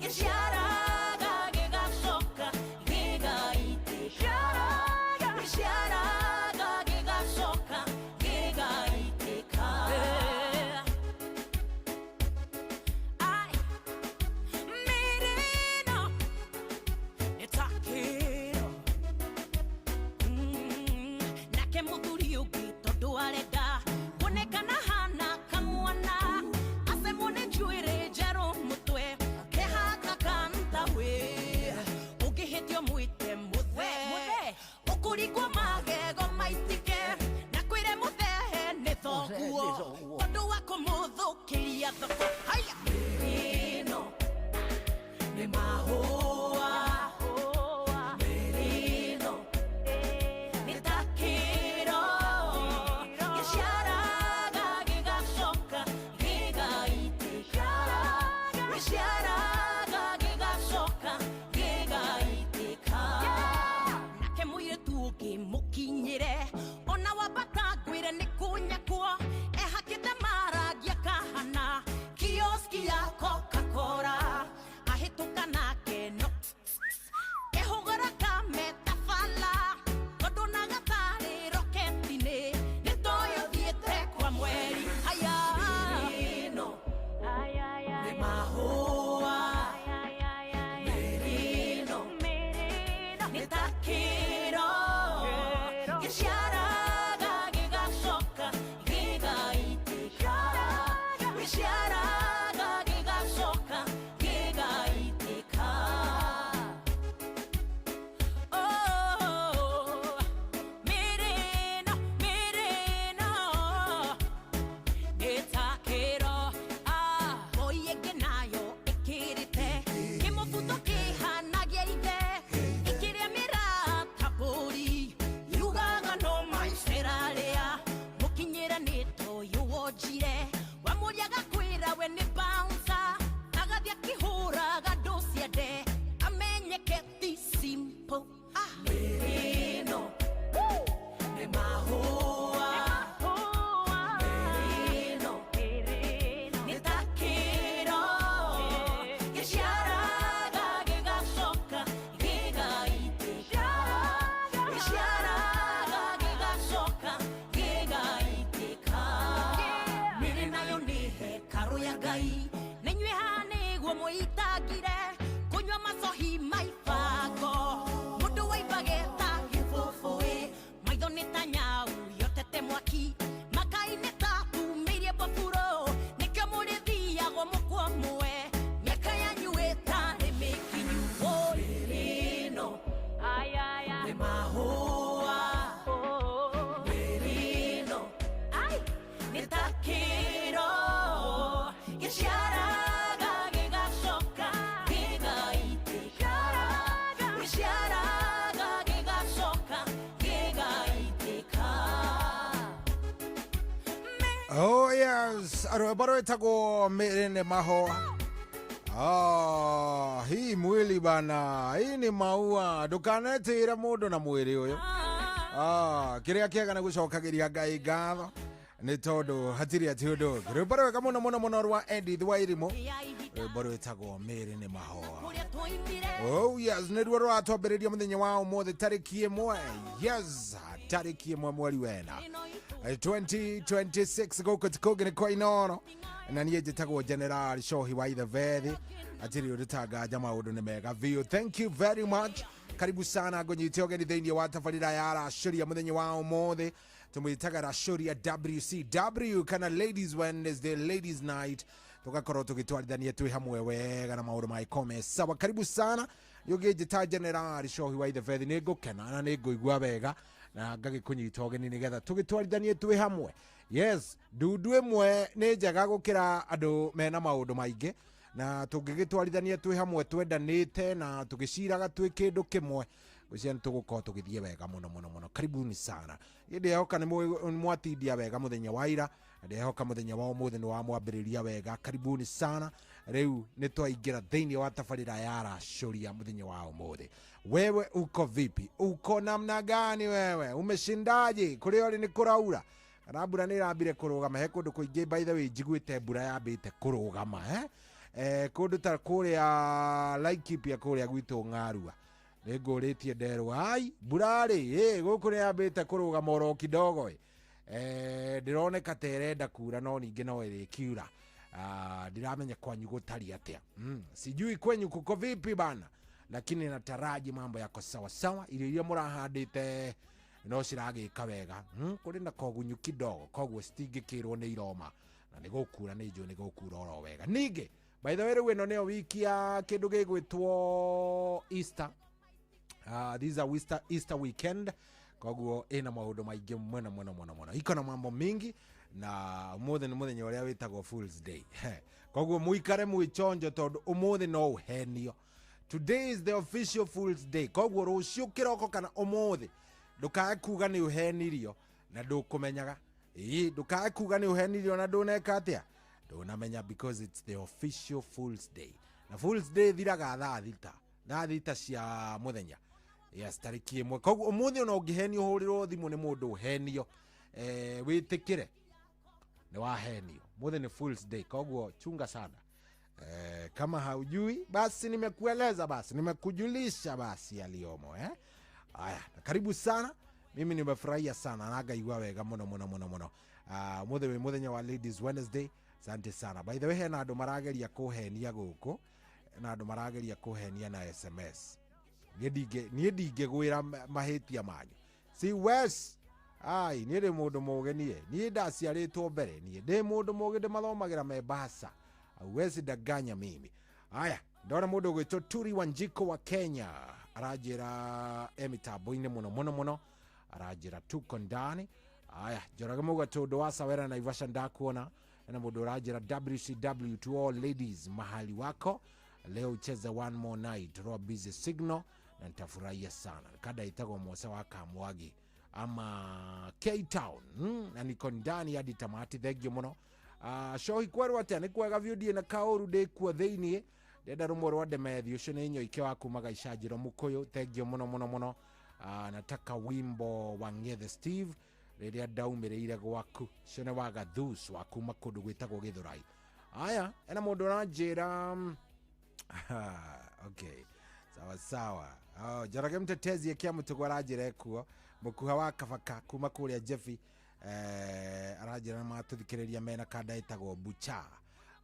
Gĩciaraga gĩgacoka gĩgaitĩka. Nĩ mahũa Mĩrino Nĩ ta kĩro Gĩciaraga gĩgacoka gĩgaitĩka Gĩciaraga gĩgacoka gĩgaitĩka Nake mũirĩtu ũngĩ mũkinyĩre ona wambata ngwĩre nĩ kũnyakwo ehakĩte marangi akahana kioski ya Coca-Cola ahĩtũka nake no ehũgũra kametabala tondũ na gatarĩ roketi-inĩ nĩ toyũ thiĩte kwa mweri haya Mĩrino nĩ mahũa Mĩrino nĩ ta kĩro gĩciaraga gĩgacoka gĩgaitĩka gĩciaraga gĩgacoka gĩgaitĩka Oh, Mĩrino, Mĩrino nĩ ta kĩro ah, ngoi ĩngĩ nayo ĩkĩrĩte kĩmũbuto kĩhanagia ithe ĩkĩrĩa mĩrata mbũri yugaga no maiceraria mũkinyĩra nĩ toyũ wonjire wamũria agakwĩra we nĩ bouncer agathiĩ akĩhũraga ndũ ciende amenyeke ti simple ah. Mĩrino nĩ mahũa Mĩrino nĩ ta kĩro gĩciaraga gĩgacoka gĩgaitĩka gĩciaraga gĩgacoka gĩgaitĩka mĩrĩ nayo nĩ hekarũ ya Ngai na inyuĩ haha nĩguo mwĩitangire kũnyua macohi maibango mũndũ waimbage ta gĩbũbũĩ maitho nĩ ta nyau yotete mwaki makai nĩ ta tumĩirie mbaburo nĩkĩo mũrĩthiagwo mũkwa mwe mĩaka yanyu ĩtarĩ mĩkinyu Mĩrino nĩ mahũa Mĩrino nĩ ta kĩro gĩciaraga gĩgacoka gĩgaitĩka gĩciaraga gĩgacoka gĩgaitĩka Oh yes, rwĩmbo rwĩtagwo mĩrĩ nĩ mahũa. Ah, hii mwili bana, hii ni maua, ndũkanetĩĩre mũndũ na mwĩrĩ ũyũ. Ah, kĩrĩa kĩega nĩ gũcokagĩria Ngai ngatho nĩ tondũ hatirĩ atĩ ũndũ ũngĩ. Rwĩmbo rwega mũno mũno mũno rwa Edith Wairimu, rwĩmbo rwĩtagwo mĩrĩ nĩ mahũa. kũrĩa twoimire Oh yes, nĩruo rũratwambĩrĩria mũthenya wa ũmũthĩ tarĩki 1. Yes, tarĩki 1 mweri wena 2026 gũkũ ti kũngĩ nĩ kwa Inooro na niĩ njĩtagwo General Shohi wa Ithebethi atirĩ ũndũ tanganja maũndũ nĩ mega biũ. Thank you very much. Karibu sana ngũnyite ũgeni thĩinĩ wa tabarĩra ya Racũria mũthenya wa ũmũthĩ tũmwĩtaga Racũria WCW kana Ladies Wednesday, Ladies Night tugakorwo tũgĩtwarithania twĩ hamwe wega na maũndũ magĩkome sawa. Karibu sana nĩ ũngĩnjĩta General Shohi wa Ithebethi nĩ ngũkena na nĩ ngũigua wega na ngagĩkũnyita ũgeni nĩgetha tũgĩtwarithanie twĩ hamwe. Yes, ndundu ĩmwe nĩ njega gũkĩra andũ mena maũndũ maingĩ na tũngĩgĩtwarithania twĩ hamwe twendanĩte na tũgĩciraga twĩ kĩndũ kĩmwe ngwĩciria nĩ tũgũkorwo tũgĩthiĩ wega mũno mũno mũno. Karibuni sana. Niĩ ndĩrehoka nĩ mwatindia wega mũthenya wa ira na ndĩrehoka mũthenya wa ũmũthĩ nĩ wamwambĩrĩria wega. Karibuni sana. Rĩu nĩ twaingĩra thĩinĩ wa tabarĩra ya Racũria mũthenya wa ũmũthĩ. Wewe uko vipi? Uko namna gani wewe? Umeshindaje? Kũrĩa ũrĩ nĩ kũraura kana mbura nĩ ĩrambire kũrũgama? He kũndũ kũingĩ by the way njiguĩte mbura yambĩte kũrũgama eh? Kũndũ ta kũrĩa Laikipia kũrĩa gwitũ Ng'arua nĩ ngũrĩtie nderwo ai mbura rĩ gũkũ nĩ yambĩte kũrũgama oro kidogo ĩ ndĩroneka ta ĩrenda kura no ningĩ no ĩrĩkiura. Ndiramenya kwanyu gũtariĩ atĩa. Sijui kwenyu kuko vipi bana, lakini nataraji mambo yako sawa sawa. Irio iria mũrahandĩte no ciragĩka wega. Kũrĩ na kogunyu kidogo koguo citingĩkĩrwo nĩ iroma na nĩ gũkura nĩ njũĩ nĩ gũkura oro wega. Ningĩ by the way rĩu ĩno nĩyo wiki ya kĩndũ gĩgwĩtwo Easter. These are Easter weekend koguo ĩna maũndũ maingĩ mũno mũno mũno mũno, iko na mambo mingi na ũmũthĩ nĩ mũthenya ũrĩa wĩtagwo Fools Day. Koguo mũikare mwĩchonjo tondũ ũmũthĩ no ũhenio. Today is the official Fools Day. Koguo rũciũ kĩroko kana ũmũthĩ ndũkae kuga nĩ ũhenirio na ndũkũmenyaga. Ĩĩ, ndũkae kuga nĩ ũhenirio na ndũneka atĩa, ndũnamenya, because it's the official Fools Day. Na Fools Day thiraga thaa 6, thaa 6 cia mũthenya. Yes, tarĩki 1. Koguo ũmũthĩ ona ũngĩhenio, ũhũrĩrwo thimũ nĩ mũndũ ũhenio, wĩtĩkĩre nĩ wahenio. Mũthĩ nĩ Fools Day, koguo chunga sana. Kama haujui basi nimekueleza, basi nimekujulisha basi yaliyomo, eh? Aya, na karibu sana. Mimi nimefurahia sana na ngaigua wega muno muno muno muno. Muthĩ wĩ mũthenya wa Ladies Wednesday. Asante sana. By the way, hena andũ marageria kũhenia gũkũ, na andũ marageria kũhenia na SMS. Niĩ ndingĩgwĩra mahĩtia manyu. Si wes ai, niĩ ndĩ mũndũ mũgĩ, niĩ ndaciarĩtwo mbere, niĩ ndĩ mũndũ mũgĩ, ndĩmathomagĩra membasa. Hauwezi danganya mimi. Aya, ndona mũndũ ũgwĩtwo Turi Wanjiko wa Kenya aranjĩra e mĩtambo-inĩ mũno mũno mũno, aranjĩra tuko ndani. Aya, Njoroge Muga tũndũ wa Sawera Naivasha ndakuona. Na mũndũ ũranjĩra WCW to all ladies mahali wako leo, ucheze One More Night roa Busy Signal na nitafurahia sana. Kada itagwo Mose wa Kamwagi ama K Town, na niko ndani hadi tamati. Thengio mũno. Cohi kwerwo atĩa? Nĩ kwega biũ, ndiĩ na kaũru, ndĩ kuo thĩiniĩ. Ndenda rũmwe rwa Ndemethi, ũcio nĩ Nyoike wa kuma Gaicanjĩro Mũkũyũ. Thengio mũno mũno mũno. Nataka wimbo wa Ng'ethe Steve, rĩrĩa ndaumĩrĩire gwaku. Ũcio nĩ wa Gathus wa kuma kũndũ gwĩtagwo Gĩthũrai. Aya, ena mũndũ ũranjĩra okay, sawa sawa. Oh, Njoroge Mtetezi ekia mũtugo aranjĩra ekuo mũkuha wa kabaka kuma kũrĩa Jeffy, aranjĩra nĩ matũthikĩrĩria mena kanda ĩtagwo Bucha.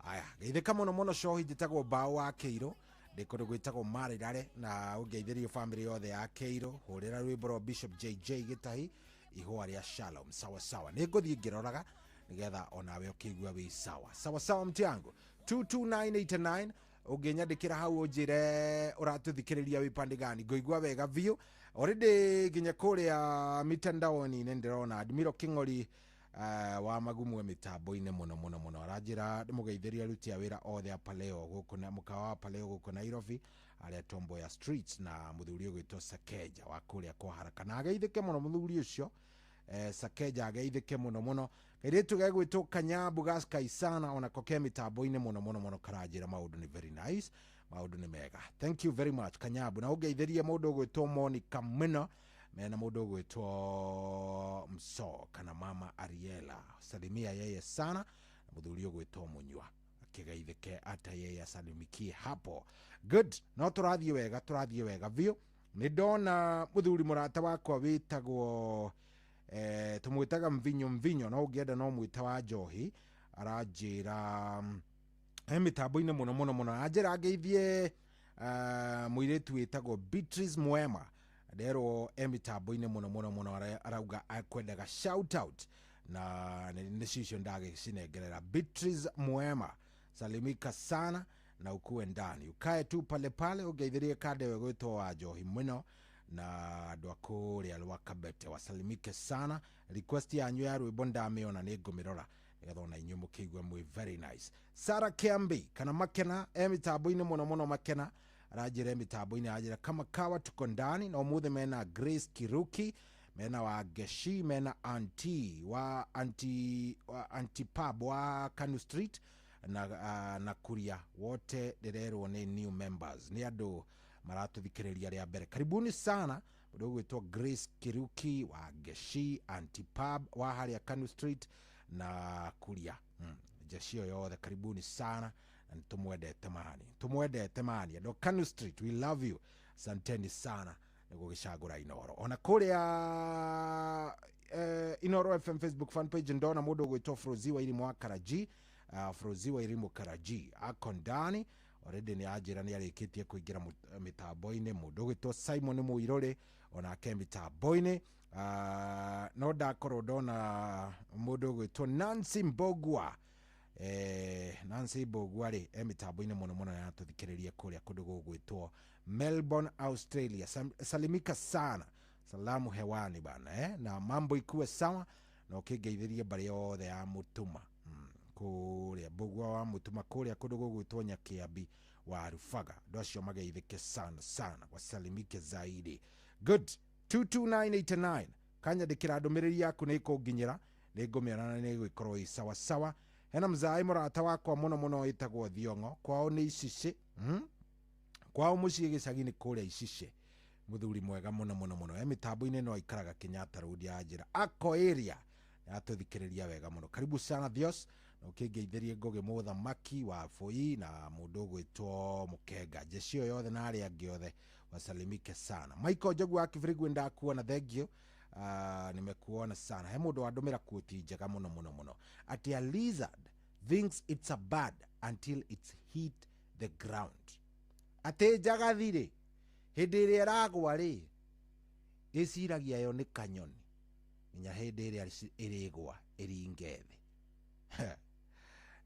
Aya, geithĩka mũno mũno. Cohi, njĩtagwo Bao wa Kĩirũ, ndĩ kũndũ gwĩtagwo Marirare, na ũngeithĩrie family yothe ya Kĩirũ. Hũrĩra rwĩmbo rwa Bishop JJ Gĩtahi, ihũa rĩa Shalom. Sawa sawa, nĩ ngũthiĩ ngĩroraga nĩgetha onawe ũkĩigua wĩ sawa sawa sawa. Mti yangu 22989, ũngĩnyandĩkĩra hau ũnjĩre ũratũthikĩrĩria wĩ pande gani, ngũigua wega biũ. Already nginya kũrĩa mitandaoni-inĩ ndĩrona Admiro King'ori wa Magumwe mĩtambo-inĩ mũno mũno mũno, aranjĩra ndĩmũgeithĩrie aruti a wĩra othe a Paleo gũkũ na mũkawa wa Paleo gũkũ Nairobi, arĩa Tomboya Street, na mũthuri ũgwĩtwo Sakeja wa kũrĩa kwa Haraka, na ageithĩke mũno mũthuri ũcio, Sakeja ageithĩke mũno mũno. Kairĩtu gegwĩtwo Kanyambu Gaskaisana onako ke mĩtambo-inĩ mũno mũno mũno, karanjĩra maũndũ nĩ very nice, maũndũ nĩ mega. Thank you very much, Kanyambu. Na ũngeithĩrie mũndũ ũgwĩtwo Monica Mino mena mũndũ ũgwĩtwo Mso kana Mama Ariela, salimia yeye sana, na mũthuri ũgwĩtwo Mũnyua akĩgeithĩke ata yeye, asalimikie hapo. Good, no tũrathiĩ wega, tũrathiĩ wega biũ. Nĩ ndona mũthuri mũrata wakwa wĩtagwo, tũmwĩtaga Mvinyo Mvinyo, no ũngĩenda no mwĩta wa njohi, aranjĩra he mĩtambo-inĩ mũno mũno mũno. Anjĩra ngeithie mũirĩtu wĩtagwo Beatrice Mwema, nderwo e mĩtambo-inĩ mũno mũno mũno, arauga akwendaga shout out, na nĩ cicio ndagĩcinengerera. Beatrice Mwema, salimika sana na ukuwe ndani, ukae tu pale pale. Ũngeithĩrie kande we gwĩtwo wa njohi mũno na andũ a kũrĩa Rwakabete wasalimike sana. Request yanyu ya rwĩmbo ndamĩona, nĩ ngũmĩrora nĩgetha ona inyuĩ mũkĩigua mwĩ very nice. Sara Kiambi kana Makena e mĩtambo-inĩ mũno mũno. Makena aranjĩra e mĩtambo-inĩ, aranjĩra kama kawa tuko ndani, na ũmũthĩ mena Grace Kiruki, mena wa Geshi, mena anti wa anti wa anti pub wa Kanu Street na Kuria, wote ndĩrerwo nĩ new members, nĩ andũ maratũthikĩrĩria rĩa mbere. Karibuni sana mũndũ ũgwĩtwo Grace Kiruki wa Geshi, anti pub wa harĩa Kanu Street na Kuria, jeshi ĩyo yothe, karibuni sana na nĩtũmwendete mani, tũmwendete mani. Andũ a Kanu Street, we love you. Asanteni sana nĩ gũgĩcagũra Inoro. Ona kũrĩa Inoro FM Facebook fan page ndona mũndũ ũgwĩtwo Frozi wa Irimũ wa Karaji, Frozi wa Irimũ Karaji ako ndani already, nĩ anjĩra nĩ arĩkĩtie kũingĩra mĩtambo-inĩ. Mũndũ ũgwĩtwo Simon Mũirũrĩ onake mĩtambo-inĩ. No ndakorwo ndona mũndũ ũgwĩtwo Nancy Mbogua, Nancy Mbogua rĩ e mĩtambo-inĩ mũno mũno, yatũthikĩrĩria kũrĩa kũndũ gũgwĩtwo Melbourne, Australia. Salimika sana, salamu hewani bana, na mambo ikuwe sawa, na ũkĩngeithĩrie mbarĩ yothe ya Mũtuma, kũrĩa Mbogua wa Mũtuma kũrĩa kũndũ gũgwĩtwo Nyakĩambi. Wa Rufaga andũ acio mageithĩke sana sana, wasalimike zaidi. Good. 22989 kanyandĩkĩra ndũmĩrĩri yaku nĩ ĩkũnginyĩra, nĩ ngũmĩona na nĩ ĩgũgĩkorwo ĩ sawasawa. Hena mzaai mũrata wakwa mũno mũno ĩtagwo Thiong'o, kwao nĩ Icicĩ, Kwao mũciĩ gĩcagi nĩ kũrĩa Icicĩ. Mũthuri mwega mũno mũno mũno, e mĩtambo-inĩ no aikaraga Kenyatta Road ya njĩra ako area, atũthikĩrĩria wega mũno. Karibu sana Thios, na ũkĩngeithĩrie Ngũgĩ mũthamaki wa bũi na mũndũ ũgwĩtwo Mũkenga, jeshi ĩyo yothe na arĩa angĩ othe wasalimike sana. Michael Njogu wa Kibirigwi, ndakuona, thank you. Nimekuona sana. He mũndũ wandũmĩra quote njega mũno mũno mũno, atĩ a lizard thinks it's a bird until it's hit the ground. Atĩ njagathi rĩ, hĩndĩ ĩrĩa ĩragwa rĩ, ĩciragia yo nĩ kanyoni nginya hĩndĩ ĩrĩa ĩrĩgwa ĩringe thĩ.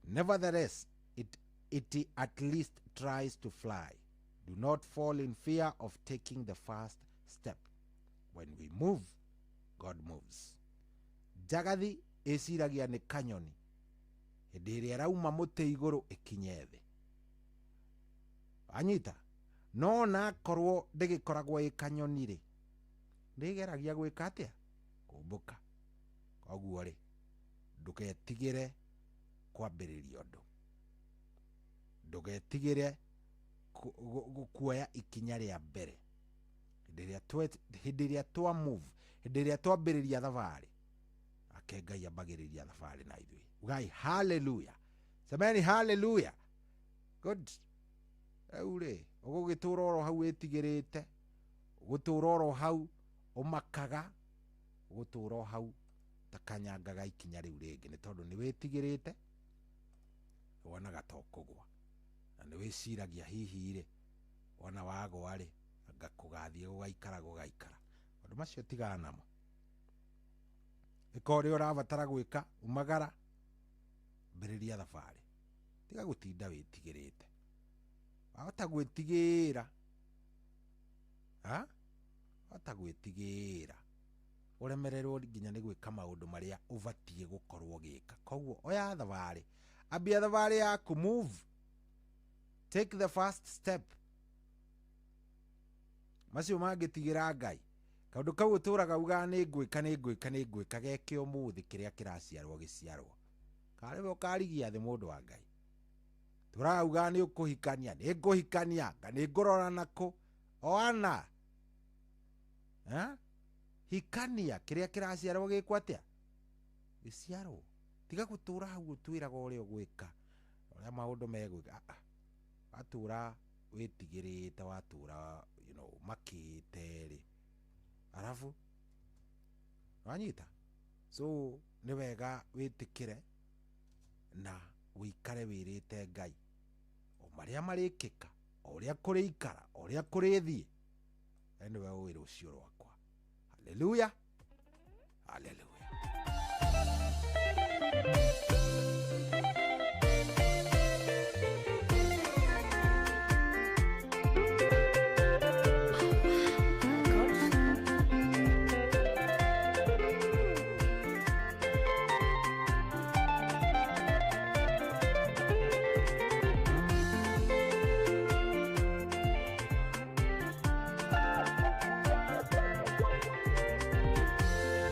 Nevertheless, it at least tries to fly. Do not fall in fear of taking the first step. When we move, God moves. Njagathi ĩciragia nĩ kanyoni hĩndĩ ĩrĩa ĩrauma mũtĩ igũrũ ĩkinye thĩ. Anyita no nakorwo ndĩgĩkoragwo ĩ kanyoni rĩ, nĩĩgeragia gwĩka atĩa? Kũmbũka. Koguo rĩ, ndũgetigĩre kwambĩrĩria ũndũ, ndũgetigĩre kuoya ikinya rĩa mbere. Hĩndĩ ĩrĩa twa move, hĩndĩ ĩrĩa twambĩrĩria thabarĩ, ake Ngai ambagĩrĩria thabarĩ na ithuĩ. Ugai haleluya, semeni haleluya. Good. Rĩu rĩ, ũgũgĩtũra oro hau wĩtigĩrĩte, ũgũtũra oro hau ũmakaga, ũgũtũra o hau takanyangaga ikinya rĩu rĩngĩ, nĩ tondũ nĩ wĩtigĩrĩte, wonaga ta ũkũgwa, na nĩ wĩciragia hihi rĩ, wona wagwa rĩ, anga kũgathiĩ gũgaikara gũgaikara. Maũndũ macio tigana namo. Ĩka ũrĩa ũrabatara gwĩka, umagara, ambĩrĩria thabarĩ, tiga gũtinda wĩtigĩrĩte. Wahota gwĩtigĩra, wahota gwĩtigĩra ũremererwo nginya nĩ gwĩka maũndũ marĩa ũbatiĩ gũkorwo ũgĩka. Koguo oya thabarĩ, ambia thabarĩ yaku, move, take the first step. Macio mangĩtigĩra Ngai, kaũndũ kau ũtũraga ugaga nĩ ngwĩka nĩ ngwĩka nĩ ngwĩka, geke ũmũthĩ kĩrĩa kĩraciarwo gĩciarwo, karĩwe ũkarigia thĩ mũndũ wa Ngai. Tũraga ugaga nĩ ũkũhikania, nĩ ngũhikania, nga nĩ ngũrora nakũ, oana hikania kĩrĩa kĩraciarwo gĩkwo atĩa? Gĩciarwo. Tiga gũtũra hau ũtwĩraga ũrĩa ũgwĩka, ũrĩa maũndũ megwĩka. Watũra wĩtigĩrĩte, watũra makĩte rĩ, arabu wanyita. So nĩ wega wĩtĩkĩre na wĩikare wĩrĩte Ngai o marĩa marĩkĩka, o ũrĩa kũrĩikara, o ũrĩa kũrĩthiĩ, nĩwe ũĩ rũciũ rwakwa. Haleluya, haleluya.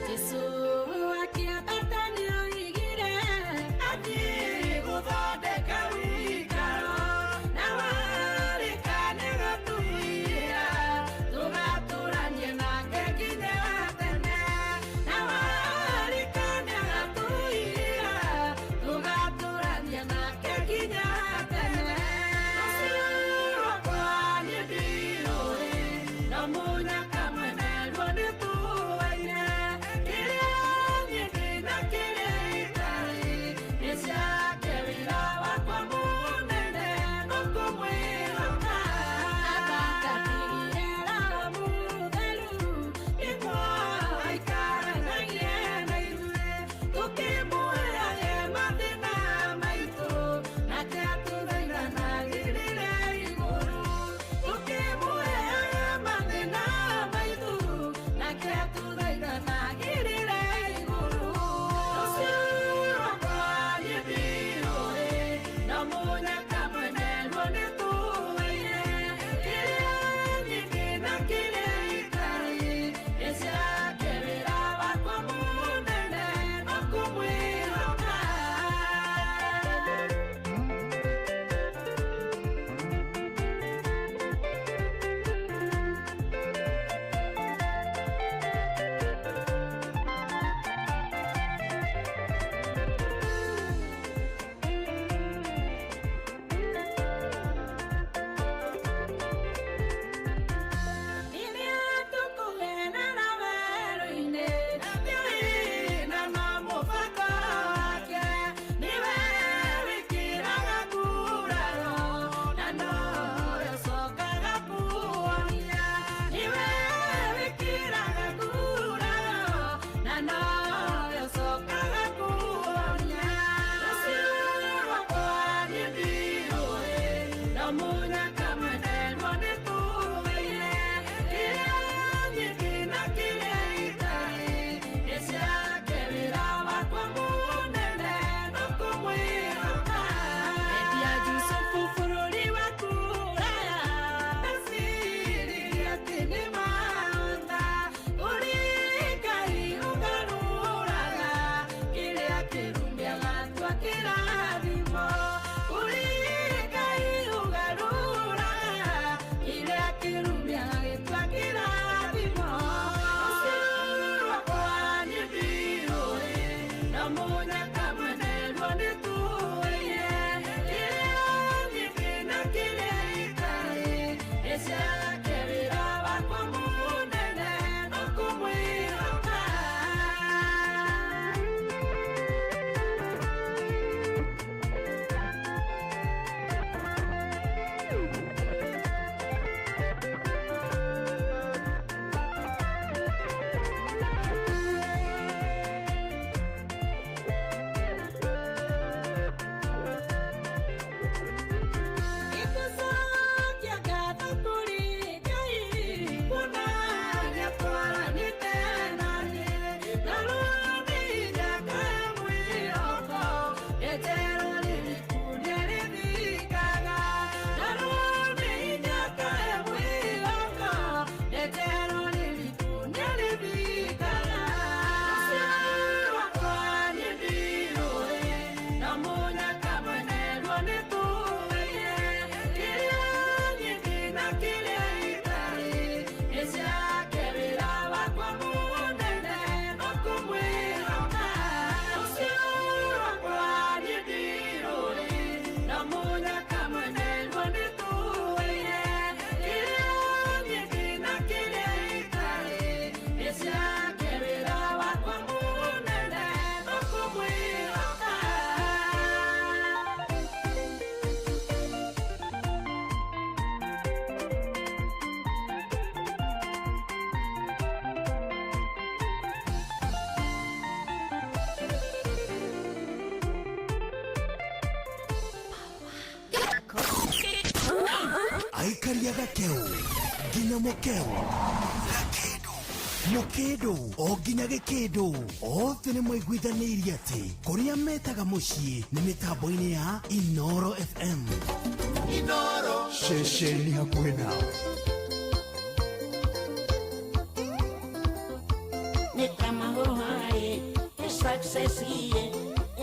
Jesu Karia gakeu nginya mukeu gakindu mukindu o nginya gikindu othe nĩ maiguithanĩirie atĩ kũrĩa metaga mũciĩ nĩ mĩtambo-inĩ ya Inoro FM. Inoro ceceni hakuhĩ nawe. Nĩ kama hohae success iye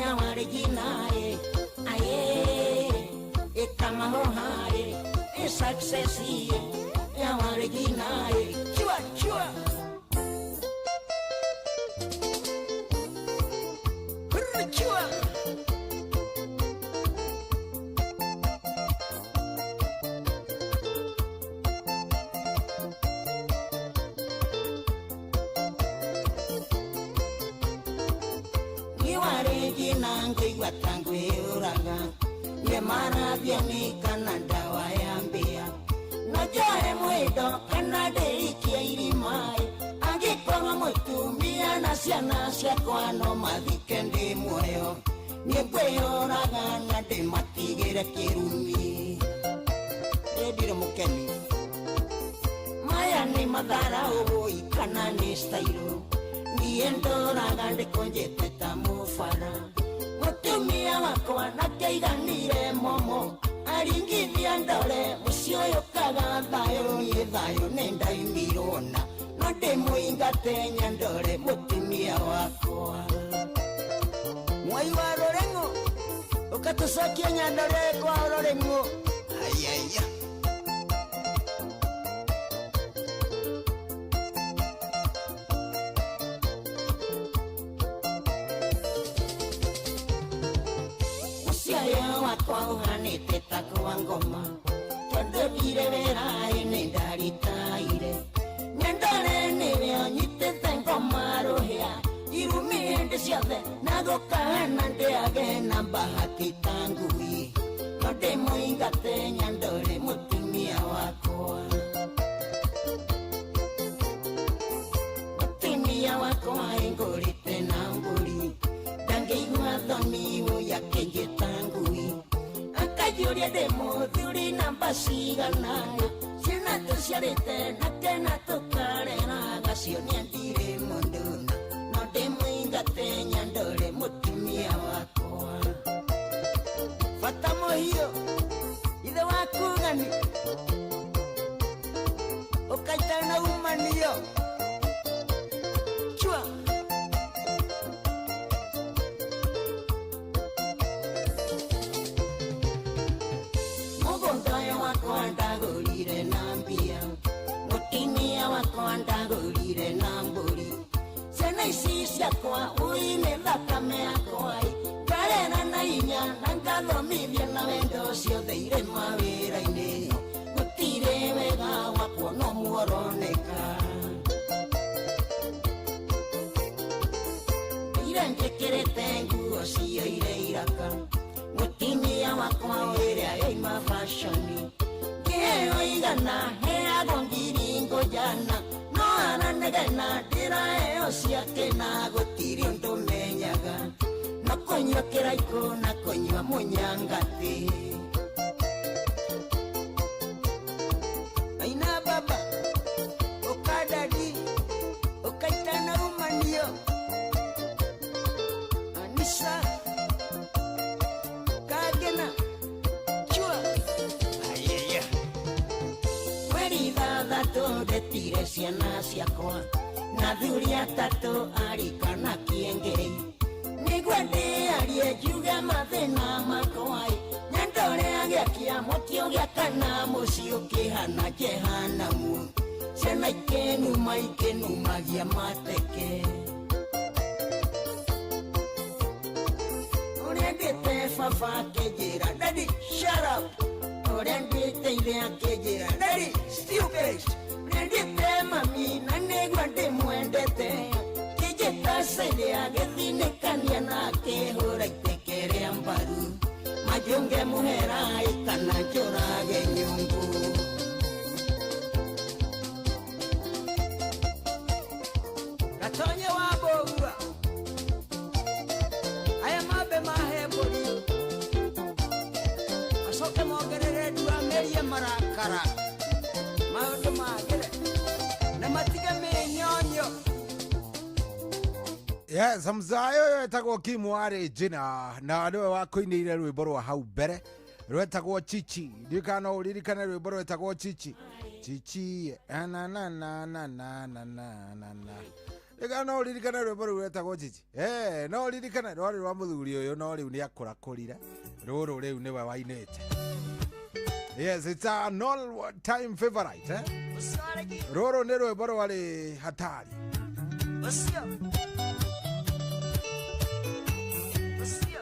ya wareginae aye kama hohae success iye ya wareginae chua chua chua. Kana ndawa ya mbĩa no njoe mwĩndo kana ndĩikie irima-ĩ angĩkorwo mũtumia na ciana ciakwa no mathike ndĩ muoyo niĩ ngwĩyũraga na ndĩmatigĩre kĩrumi. Ndirĩ mũkeni maya nĩ mathara ũgũi kana nĩ stairũ niĩ ndũraga ndĩkũnjĩte ta mũbara mũtumia wakwa nakĩiganire momo aringithia ndore mũciĩ ũyũ kaga thayũ niĩ thayũ nĩ ndaimirwo na no ndĩmũingate nyandore mũtumia wakwa. Mwai wa rũreng'o ũkatũcokia nyandore kwa rũreng'o ayaya. Wakwa ũhanĩte ta kwa ngoma tondũ ndirĩ wĩra-ĩ nĩ ndaritaire nyandore nĩwe ũnyitĩte ngoma rũhĩa irumi hĩndĩ ciothe na gũkahana ndĩage na bahati ta ngui no ndĩmũingate nyandore mũtumia wakwa. Mũtumia wakwa ĩngũrĩte na mbũri ndangĩigua thoni ũyakĩnjĩta ngui akajũria ndĩ mũthuri namba cigana ciana tũciarĩte nake na tũkareraga cio nĩendire mũndũ no ndĩmũingate nyandore mũtumia wakwa. Bata mũhiũ ithe waku ng'ani ũkaitana umanio chua. Ndagũrire na mbia mũtumia wakwa ndagũrire na mbũri ciana ici ciakwa ũi nĩ thakame yakwa ngarera na hinya na ngathomithia na wendo ciothe irĩ mawĩra-inĩ gũtirĩ wega wakwa no muoroneka ira njĩkĩrĩte nguo ciiyũire iraka mũtumia wakwa ũrĩa yaima fashioni kĩheo igana heagwo ngiri ngũjana no aranegena ndĩraheo ciake na gũtirĩ ũndũ menyaga no kũnyua kĩraikũ na kũnyua mũnyangatĩ. Aina baba ũkadadi ũkaitana umanio Anisa kagena chua ayaya. Mweri ithathatũ ndetire ciana ciakwa na thuri atatũ arika na kĩengei nĩguo ndĩarie njuge mathĩna makwa nyandore agĩakia mwaki ũgĩakana mũciĩ ũkĩhana jehanamu ciana ikĩnuma ikĩnumagia mateke. Ũrĩa ndĩte baba akĩnjĩra daddy shut up ũrĩa ndĩte ithe akĩnjĩra daddy stupid ũrĩa ndĩte mami na nĩguo ndĩmwendete kĩnjĩta caidĩ agĩthinĩkania na akĩhũra iteke rĩa mbaru majũnge mũhera kana njũrage nyũngũ. Gatonye wa mbũgua aya mambe mahe mbũri macoke mongerere ndua merie marakara. Magĩre na matige mĩnyonyo. Yes, mzayo ũyũ etagwo Kim Warĩ Njina na nĩwe wakũinĩire rwĩmbo rwa hau mbere rwetagwo Chichi. Ndiũĩ kana no ũririkane rwĩmbo rwetagwo Chichi. Chichi na na na na na na na na na na. Ndiũĩ kana no ũririkane rwĩmbo rũu rwetagwo Chichi. Eh, no ũririkane rwarĩ rwa mũthuri ũyũ no rĩu nĩ akũrakũrire. Rũrũ rĩu nĩwe wainĩte. Yes, it's an all time favorite, eh? Rũrũ nĩ rwĩmbo rwarĩ hatari. Ũcio ũcio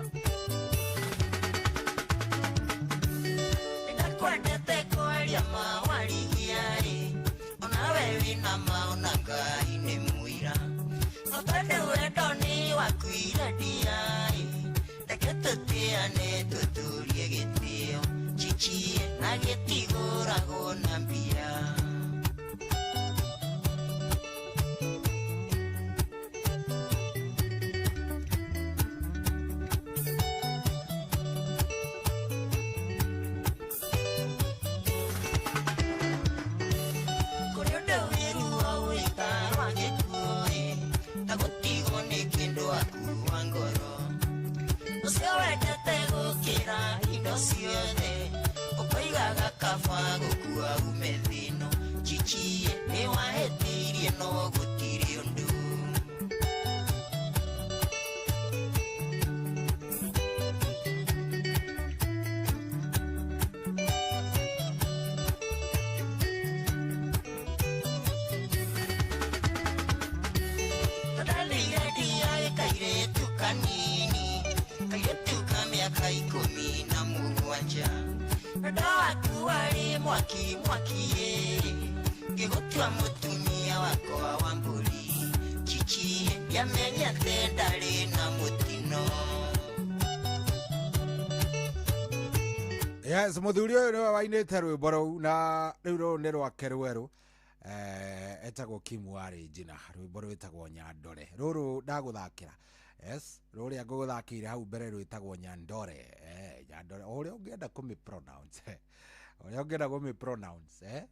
ndakwendete kwaria mawarigia-rĩ, onawe wĩna ma ona Ngai nĩ mũira, no tondũ wendo nĩ wakuire ndia-rĩ, reke tũtĩane tũtũrie gĩtĩo, chichie na gĩtigũragwo na mbia. Kũrĩ ũndũ wĩruo wĩtarwa gĩkuũ-ĩ, ta gũtigwo nĩ kĩndũ akua ngoro, ũcio wendete gũkĩra indo ciothe, ũkoigaga kaba gũkua ume thĩ-ĩno, chichie nĩ wahĩtirie no gũtirĩ ũndũ. Tũndanĩire ndia kairĩtu kanini, kairĩtu ka mĩaka 17, wendo waku warĩ mwaki mwaki-ĩ, ngĩgũtua mũtumia wakwa wa mbũri, chichie ndiamenyete ndarĩ na mũtino. Yes, mũthuri ũyũ nĩwe wainĩte rwĩmbo rũu na rĩu rũrũ nĩ rwake rwerũ. Etagwo Kim Warĩ Njina, rwĩmbo rwĩtagwo Nyandore. Rũrũ ndagũthakĩra. Yes, rũrĩa ngũgũthakĩire hau mbere rwĩtagwo Nyandore. Nyandore, o ũrĩa ũngĩenda kũmĩ pronounce. Ũrĩa ũngĩenda kũmĩ pronounce,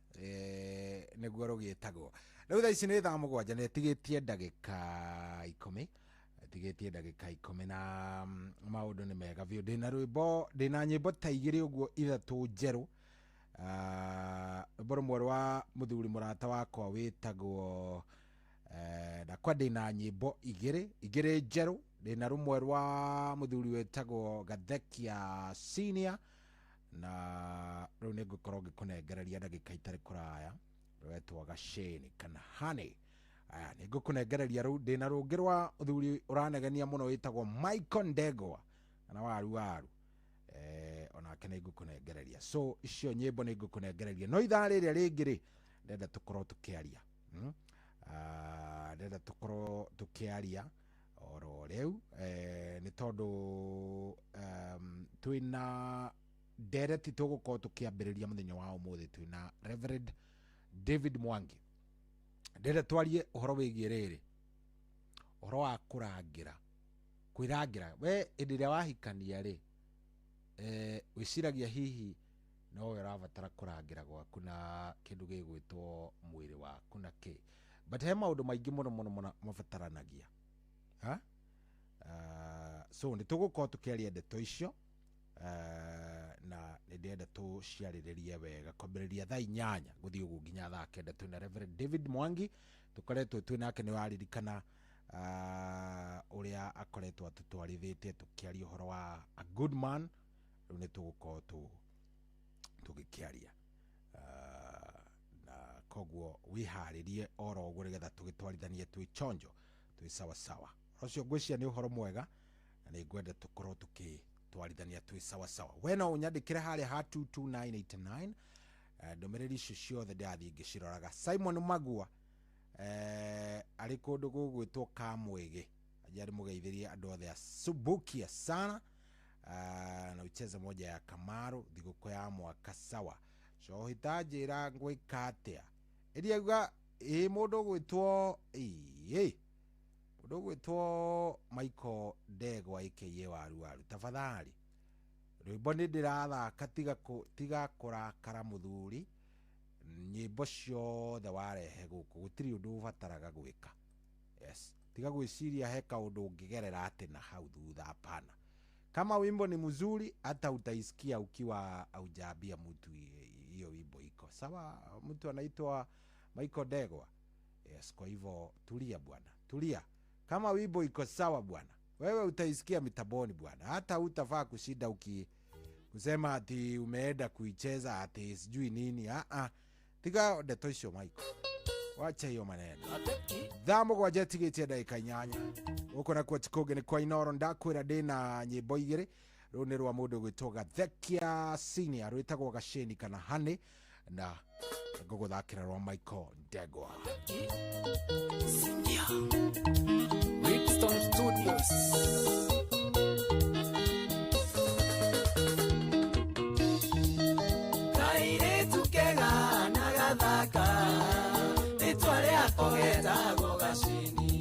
nĩguo rũgĩtagwo. Rĩu thaa ici nĩ thaa 7 na ĩtigĩtie ndagĩka 10. Ĩtigĩtie ndagĩka 10 na maũndũ nĩ mega biũ. Ndĩna rwĩmbo, ndĩna nyĩmbo ta 2 ũguo 3 njerũ. Rwĩmbo rũmwe rwa mũthuri mũrata wakwa wĩtagwo ndakwa ndĩna nyĩmbo 2 njerũ. Ndĩna rũmwe rwa mũthuri wĩtagwo Gathekia Senior na rĩu nĩ ngũkorwo ngĩkũnengereria ndagĩka itarĩ kũraya rwetwo Gacĩni kana Honey. Aya nĩ ngũkũnengereria rũu. Ndĩna rũngĩ rwa mũthuri ũranegenia mũno wĩtagwo Michael Ndegwa kana Waru Waru. Onake nĩ ngũkũnengereria. So icio nyĩmbo nĩ ngũkũnengereria no ithaa rĩrĩa rĩngĩ rĩ ndenda tũkorwo tũkĩaria. Ndenda tũkorwo tũkĩaria oro rĩu nĩ tondũ twĩna ndereti tũgũkorwo tũkĩambĩrĩria mũthenya wa ũmũthĩ twĩna Reverend David Mwangi. Ndenda twarie ũhoro wĩgiĩ rĩrĩ, ũhoro wa kũrangĩra, kwĩrangĩra. We hĩndĩ ĩrĩa wahikania rĩ, wĩciragia hihi nowe ũrabatara kũrangĩra gwaku na kĩndũ gĩgwĩtwo mwĩrĩ waku na kĩ, but he maũndũ maingĩ mũno mũno mũno mabataranagia. Ha? So nĩ tũgũkorwo tũkĩaria ndeto icio na nĩ ndĩrenda tũciarĩrĩrie wega kwambĩrĩria thaa 8 gũthiĩ ũguo nginya thaa 9. Twĩna Reverend David Mwangi, tũkoretwo twĩ nake, nĩ waririkana ũrĩa akoretwo atũtwarithĩtie tũkĩaria ũhoro wa a good man. Rĩu nĩ tũgũkorwo tũgĩkĩaria na koguo wĩharĩrie oro ũguo nĩgetha tũgĩtwarithanie twĩ chonjo twĩ sawa sawa. Ũcio ngwĩciria nĩ ũhoro mwega na nĩ ngwenda tũkorwo tũkĩtwarithania twĩ sawa sawa. We no ũnyandĩkĩre harĩa ha 22989 ndũmĩrĩri icio ciothe ndĩrathiĩ ngĩciroraga. Simon Magua arĩ kũndũ gũgwĩtwo Kamwĩgĩ, anjia ndĩmũgeithĩrie andũ othe asubukia sana na ucheze moja ya Kamaru thigũkũ ya mwaka sawa. Cohi ta njĩra ngwĩka atĩa ĩrĩa auga ĩ mũndũ ũgwĩtwo ĩ mũndũ ũgwĩtwo Michael Ndegwa aka Waru Waru, tafadhali rwĩmbo nĩ ndĩrathaka, tiga kũrakara mũthuri Nyĩmbo ciothe warehe gũkũ gũtirĩ ũndũ ũbataraga gwĩka. Yes, tiga gwĩciria he kaũndũ ũngĩgerera atĩ na hau thutha, hapana. Kama wimbo ni mzuri, hata utaisikia ukiwa haujaambia mtu hiyo wimbo iko sawa. Mtu anaitwa Michael Ndegwa. Yes, kwa hivyo tulia bwana, tulia. Kama wimbo iko sawa bwana, wewe utaisikia mitaboni bwana, hata utafaa kushinda uki kusema ati umeenda kuicheza ati sijui nini. Tiga ndeto icio Michael, wacha hiyo maneno. 7:08 gũkũ nakuo ti kũngĩ nĩ kwa Inooro. Ndakwĩra ndĩna nyĩmbo igĩrĩ. Rũu nĩ rwa mũndũ gwĩtwo Gathekia Senior, rwĩtagwo Gacĩni kana Honey, na ngũgũthakĩra rwa Michael Ndegwa. Ripstone Studios. Kairĩtu kega na gathaka, rĩtwa rĩako getagwo Gacĩni.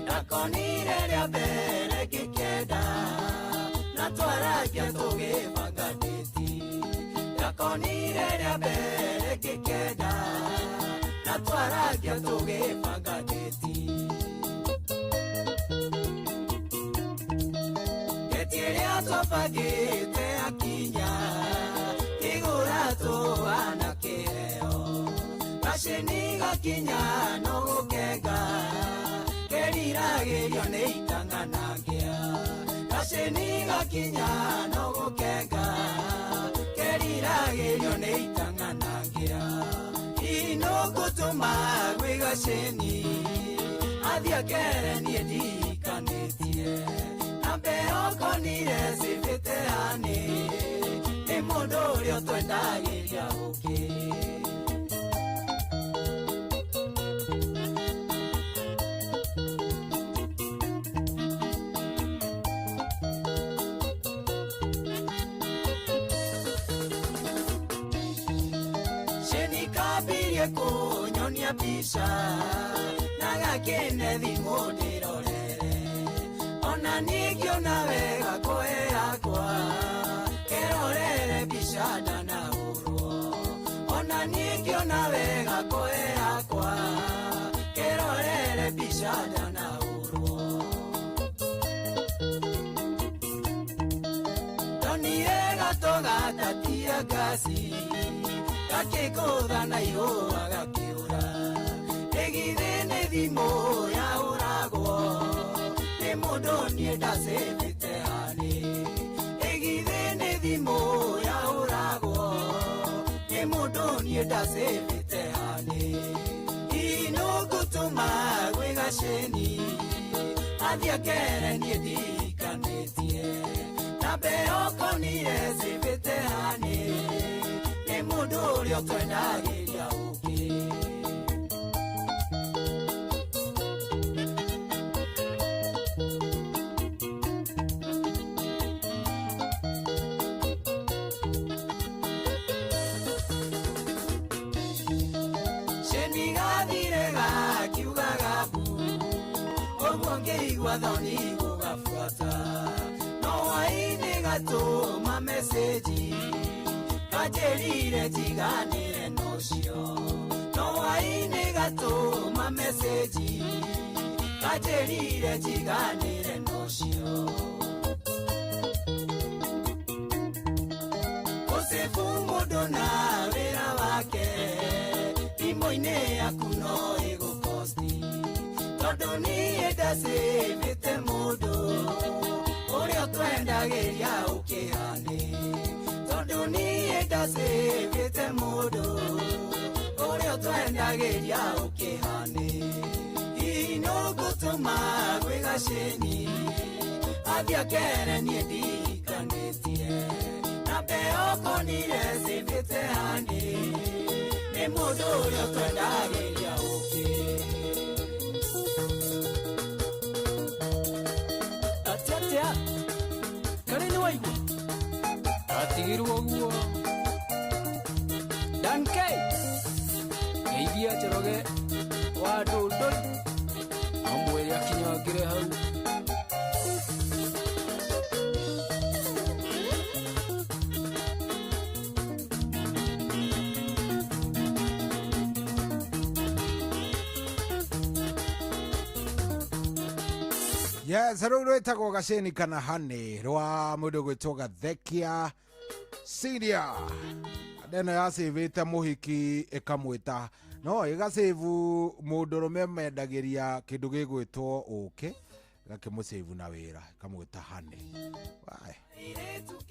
Ndakonire rĩa mbere ngĩkenda, na twaragia tũgĩbanga ndĩti. Ndakonire rĩa mbere ngĩkenda, na twaragia tũgĩbanga ndĩti. Ndĩti ĩrĩa twabangĩte akinya, kĩgũra tũhana kĩheo. Gacĩni gakinya no gũkenga, keriragĩrio nĩ itang'anangĩa. Gacĩni gakinya no gũkenga, keriragĩrio nĩ itang'anangĩa. Inũgũtũma gwĩ Gacĩni, athiĩ akere niĩ ndihikanĩtie. Na mbere ũkonire cibĩte hanĩ, nĩ mũndũ ũrĩa ũtwendagĩria ũkĩ. Kambirie kũnyonia mbica, na gakĩne thimũ ndĩrorere. Ona niĩ ngĩona wega kũhe yakwa, kerorere mbica ndanahũrwo. Ona niĩ ngĩona wega kũhe yakwa, kerorere mbica ndanahũrwo. Ndonire gatũgatatia ngaci, gakĩgũtha na ihũa gakĩũra. Ĩgithĩ nĩ thimũ yahũragwo, nĩ mũndũ niĩ ndacĩbĩte hanĩ. Ĩgithĩ nĩ thimũ yahũragwo, nĩ mũndũ niĩ ndacĩbĩte hanĩ. Inũgũtũma gwĩ Gacĩni, athiĩ akere niĩ ndihikanĩtie. Na mbere ũkonire cĩbĩte hanĩ, nĩ mũndũ ũrĩa ũtwendagĩria ũkĩ. Cĩni gathire gakiugaga mbu, ũguo ngĩigua thoni gũgabuata. No hwaĩ-inĩ gatũma message, kanjĩrire njiganĩre na ũcio. No hwaĩ-inĩ gatũma message, kanjĩrire njiganĩre na ũcio. Ũcebu mũndũ na wĩra wake, thimũ-inĩ yaku no ĩgũkosti. Tondũ niĩ ndacĩbĩte mũndũ, ũrĩa ũtwendagĩria ũkĩhane. Tondũ niĩ ndacĩbĩte mũndũ, ũrĩa ũtwendagĩria ũkĩhane. Inũgũtũma gwĩ Gacĩni, athiĩ akere niĩ ndihikanĩtie. Na mbere ũkonire cĩbĩte hanĩ, nĩ mũndũ ũrĩa ũtwendagĩria ũkĩ. Atĩ atĩa? Karĩ nĩ waigua? Atigirwo ũguo. Dan K. Geithia Njoroge wa Ndũndũri, amwĩre akinyangĩre hau. Yes, rũu rwĩtagwo gacĩni kana honey rwa mũndũ gwĩtwo Gathekia Senior. Andũ ĩno yacĩvĩte mũhiki ĩkamwĩta no ĩgacĩvu mũndũrũme mendagĩria kĩndũ gĩgwĩtwo ũkĩ, gakĩmũcĩvu na wĩra ĩkamwĩta honey. Wae.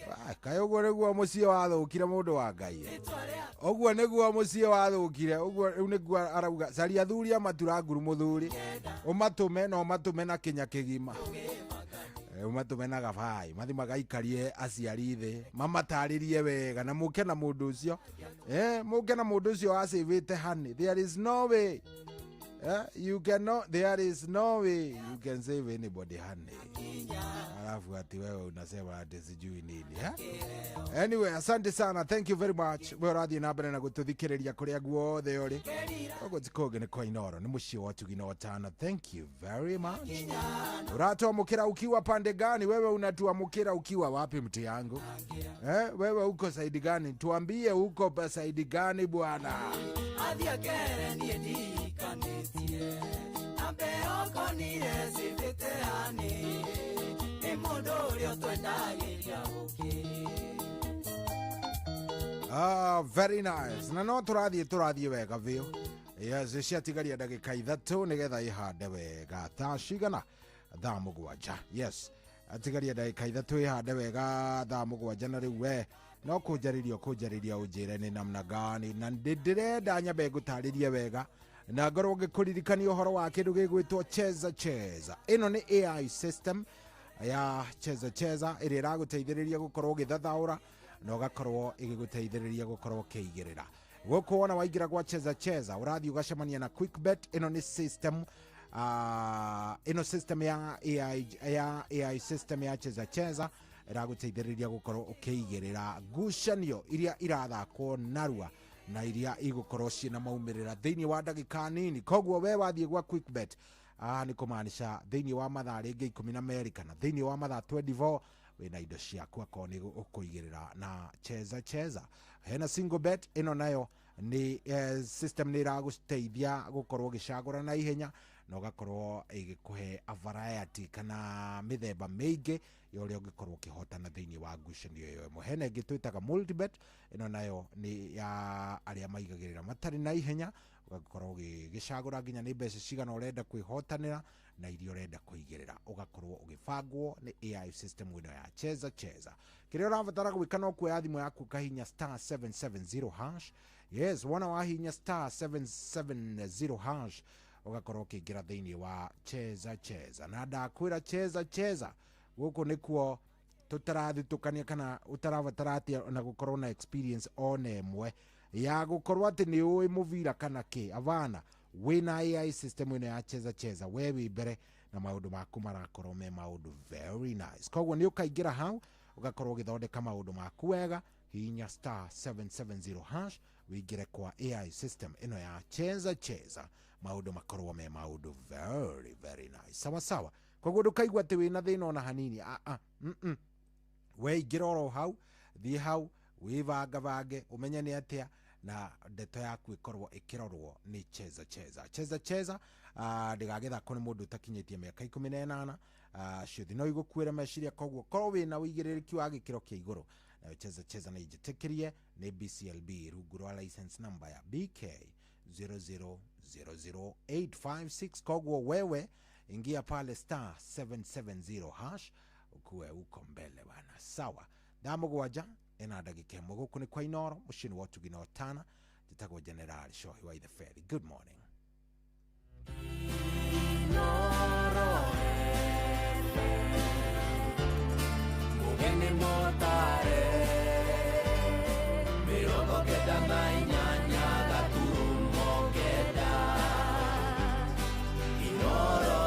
Wae, kaĩ ũguo nĩguo mũciĩ wathũkire mũndũ wa Ngai? Ũguo nĩguo mũciĩ wathũkire. Ũguo rĩu nĩguo arauga caria athuri a matura nguru mũthuri, ũmatũme na ũmatũme na kĩnya kĩgima. Ũmatũme na gabai mathi magaikarie aciari thĩ mamatarĩrie wega na mũke na mũndũ ũcio, mũke na mũndũ ũcio wacĩvĩte honey. There is no way. You cannot, there is no way you can save anybody honey. Alafu ati wewe unasema ati sijui nini, eh? Anyway, asante sana, thank you very much. We ũrathiĩ na mbere na gũtũthikĩrĩria kũrĩa guothe ũrĩ. Ũguo ti kũngĩ nĩ kwa Inooro, nĩ mũciĩ wa ũtugi na ũtana. Thank you very much. Ũratuamũkĩra ukiwa pande gani? Wewe unatuamũkĩra ukiwa wapi mtu yangu? Wewe uko side gani? Tuambie uko pa side gani bwana. Athiĩ akere niĩ ndikanĩtie na mbeo konire cibĩte honey nĩ mũndũ ũrĩa ũtwendagĩria ũkĩ. Ah, very nice. Na no tũrathiĩ wega biũ. Yes, ciatigaria ndagĩka 3 nĩgetha ĩhande wega. Thaa cigana? Thaa 7. Yes, atigaria ndagĩka 3 ĩhande wega thaa 7 na rĩu we no kũnjarĩria ũnjĩre nĩ namna gani, na ndĩrenda nyambe ngũtarĩrie wega na ngorwo ngĩkũririkania ũhoro wa kĩndũ gĩgwĩtwo Cheza Cheza. Ĩno nĩ AI system ya Cheza Cheza ĩrĩa ĩragũteithĩrĩria gũkorwo ũgĩthathaũra na ũgakorwo ĩgĩgũteithĩrĩria gũkorwo ũkĩigĩrĩra. Gũkũ wona waingĩra gwa Cheza Cheza ũrathiĩ ũgacemania na Quickbet. Ĩno nĩ system, ĩno system ya AI, ya AI system ya Cheza Cheza ĩragũteithĩrĩria gũkorwo ũkĩigĩrĩra ngucanio iria irathakwo narua na iria igũkorwo ciĩna maumĩrĩra thĩinĩ wa ndagĩka nini. Koguo we wathiĩ gwa Quickbet, nĩ kũmaanisha thĩinĩ wa mathaa rĩngĩ 12 kana thĩinĩ wa mathaa 24 wĩna indo ciaku akorwo nĩ ũkũigĩrĩra na Cheza Cheza. Hena single bet, ĩno nayo nĩ system nĩ ĩragũteithia gũkorwo ũgĩcagũra na ihenya na ũgakorwo ĩgĩkũhe a variety kana mĩthemba mĩingĩ ya ũrĩa ũngĩkorwo ũkĩhotana thĩinĩ wa ngucanio ĩyo ĩmwe. Hena ĩngĩ twĩtaga multibet, ĩno nayo nĩ ya arĩa maigagĩrĩra matarĩ na ihenya, ũgakorwo ũgĩcagũra nginya nĩ mbeca cigana ũrenda kwĩhotanĩra na iria ũrenda kũigĩrĩra, ũgakorwo ũgĩbangwo nĩ AI system ĩno ya Cheza Cheza. Kĩrĩa ũrabatara gwĩka no kuoya thimũ yaku ũkahihinya star 770 hash. Yes, wona wahihinya star 770 hash ũgakorwo ũkĩingĩra thĩinĩ wa Cheza Cheza. Na ndakwĩra Cheza Cheza gũkũ nĩkuo tũtarathitũkania kana ũtarabatara atĩ ona gũkorwo na experience ona ĩmwe ya gũkorwo atĩ nĩ ũĩ mũbira kana kĩ. Avana, wĩna AI system ĩno ya Cheza Cheza we wĩ mbere na maũndũ maku marakorwo me maũndũ very nice. Koguo nĩ ũkaingĩra hau ũgakorwo ũgĩthondeka maũndũ maku wega. Hihinya star 770 hash wĩingĩre kwa AI system ĩno ya Cheza Cheza, maũndũ makorwo me maũndũ very very nice. Sawa sawa. Koguo ndũkaigua atĩ wĩna thĩna ona hanini. We ingĩra oro hau, thiĩ hau wĩbangabange ũmenye nĩ atĩa na ndeto yaku ĩkorwo ĩkĩrorwo nĩ Cheza Cheza. Cheza Cheza ndĩgagĩthakwo nĩ mũndũ ũtakinyĩtie mĩaka 18. Ciũthi no igũkuĩre meciria, koguo korwo wĩna ũigĩrĩrĩki wa gĩkĩro kĩa igũrũ. Nayo Cheza Cheza nĩ njĩtĩkĩrie nĩ BCLB rungu rwa license number ya BK 0000856. Koguo wewe ingia pale star 770 hash ukuwe uko mbele bana. Sawa, thaa 7 ena ndagĩka 1. Gũkũ nĩ kwa Inooro, mũciĩ wa ũtugi na ũtana. Njĩtagwo General Shohi wa Itheferi. Good morning. Mũgeni mũtare 98.9 Inooro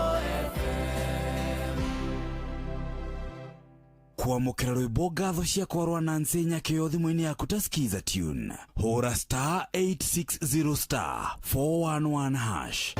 FM. Kwamũkĩra rwĩmbo ngatho ciakwa rwa Nancy Nyakĩo thimũ-inĩ yaku ta Skiza tune, hũra star 860 star 411 hash.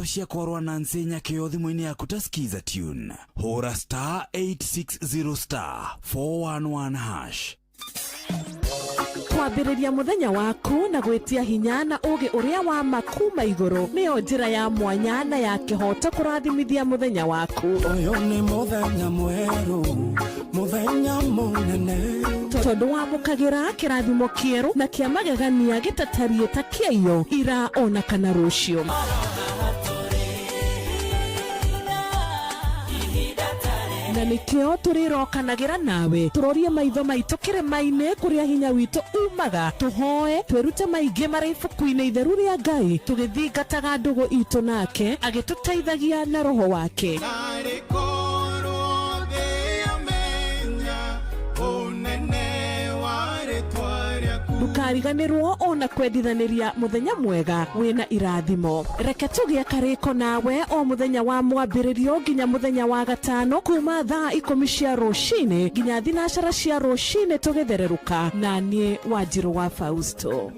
Rwĩmbo cia kwarwa na nsenya kĩo thimũ-inĩ yaku ta skiza tune, hũra star 860 star 411 hash. Kwambĩrĩria mũthenya waku na gwĩtia hinya na ũũgĩ ũrĩa wa ma kuma igũrũ nĩyo njĩra ya mwanya na ya kĩhooto kũrathimithia mũthenya waku. Ũyũ nĩ mũthenya mwerũ, mũthenya mũnene. Tondũ wamũkagĩra kĩrathimo kĩerũ na kĩa magegania gĩtatariĩ ta kĩaiyo ira ona kana rũciũ. Na nĩkĩo tũrĩrokanagĩra nawe tũrorie maitho maitũ kĩrĩma-inĩ kũrĩa hinya witũ umaga, tũhoe twĩrute maingĩ marĩ ibuku-inĩ itheru rĩa Ngai, tũgĩthingataga ndũgũ itũ nake agĩtũteithagia na roho wake. Narĩ korwo thĩ yamenya ũnene wa rĩtwa rĩaku. Ndũkariganĩrwo ona kwendithanĩria mũthenya mwega wĩna irathimo. Reke tũgĩe karĩko nawe o mũthenya wa mwambĩrĩrio nginya mũthenya wa gatano kuma thaa 10 cia rũcinĩ nginya 9 cia rũcinĩ tũgĩthererũka na niĩ Wanjirũ wa Fausto.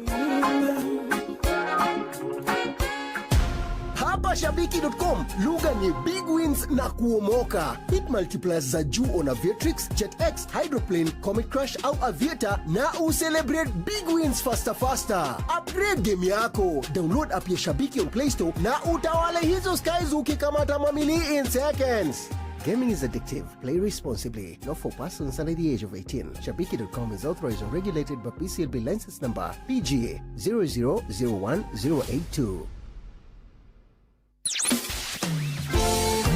Hapa shabiki.com lugha ni big wins na kuomoka. Hit multipliers za juu on Aviatrix, JetX, Hydroplane, Comet Crush au Aviator na ucelebrate big wins faster faster. Upgrade game yako. Download app ya Shabiki on Play Store na utawale hizo skies ukikamata mamili in seconds. Gaming is addictive. Play responsibly. Not for persons under the age of 18. Shabiki.com is authorized and regulated by PCLB license number PGA 0001082.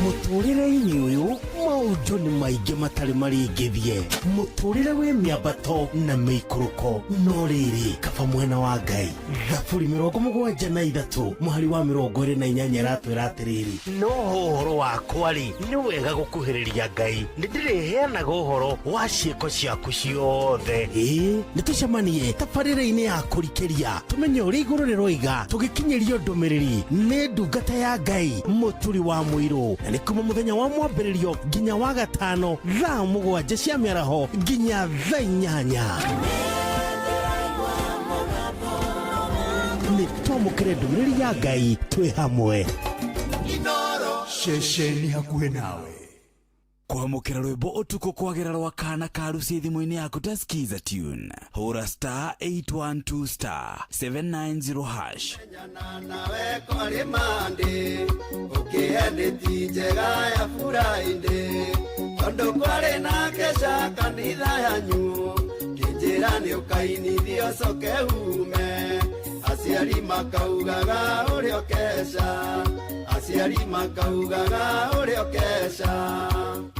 Mũtũrĩre-inĩ ũyũ maũndũ nĩ maingĩ matarĩ maringithie, mũtũrĩre wĩ mĩambato na mĩikũrũko, no rĩrĩ kaba mwena wa Ngai. Thaburi 73 mũhari wa 28 ĩratwĩra atĩrĩrĩ, no ũhoro wakwa rĩ, nĩ wega gũkuhĩrĩria Ngai, nĩ ndĩrĩheanaga ũhoro wa ciĩko ciaku ciothe. Ĩĩ, nĩ tũcemanie tabarĩra-inĩ ya kũrikĩria tũmenye ũrĩa igũrũ rĩroiga, tũgĩkinyĩrio ndũmĩrĩri nĩ ndungata ya Ngai Mũturi wa Mũirũ, na nĩ kuma mũthenya wa mwambĩrĩrio nginya wa gatano thaa 7 cia mĩaraho nginya thaa 8. Nĩ twamũkĩre ndũmĩrĩri ya Ngai twĩ hamwe. Ceceni hakuhĩ nawe. Kwamũkĩra rwĩmbo ũtukũ kwagĩra rwa kana karuci thimũ-inĩ yaku ta skiza tune, hũra star 812 star 790 hash. Nawe kwarĩ Monday, ũkĩendeti njega ya Friday, tondũ kwarĩ na kesha kanitha yanyu, kĩnjĩra nĩ ũkainithio coke ume, aciari makaugaga ũrĩa ũkeca, aciari makaugaga ũrĩa ũkeca.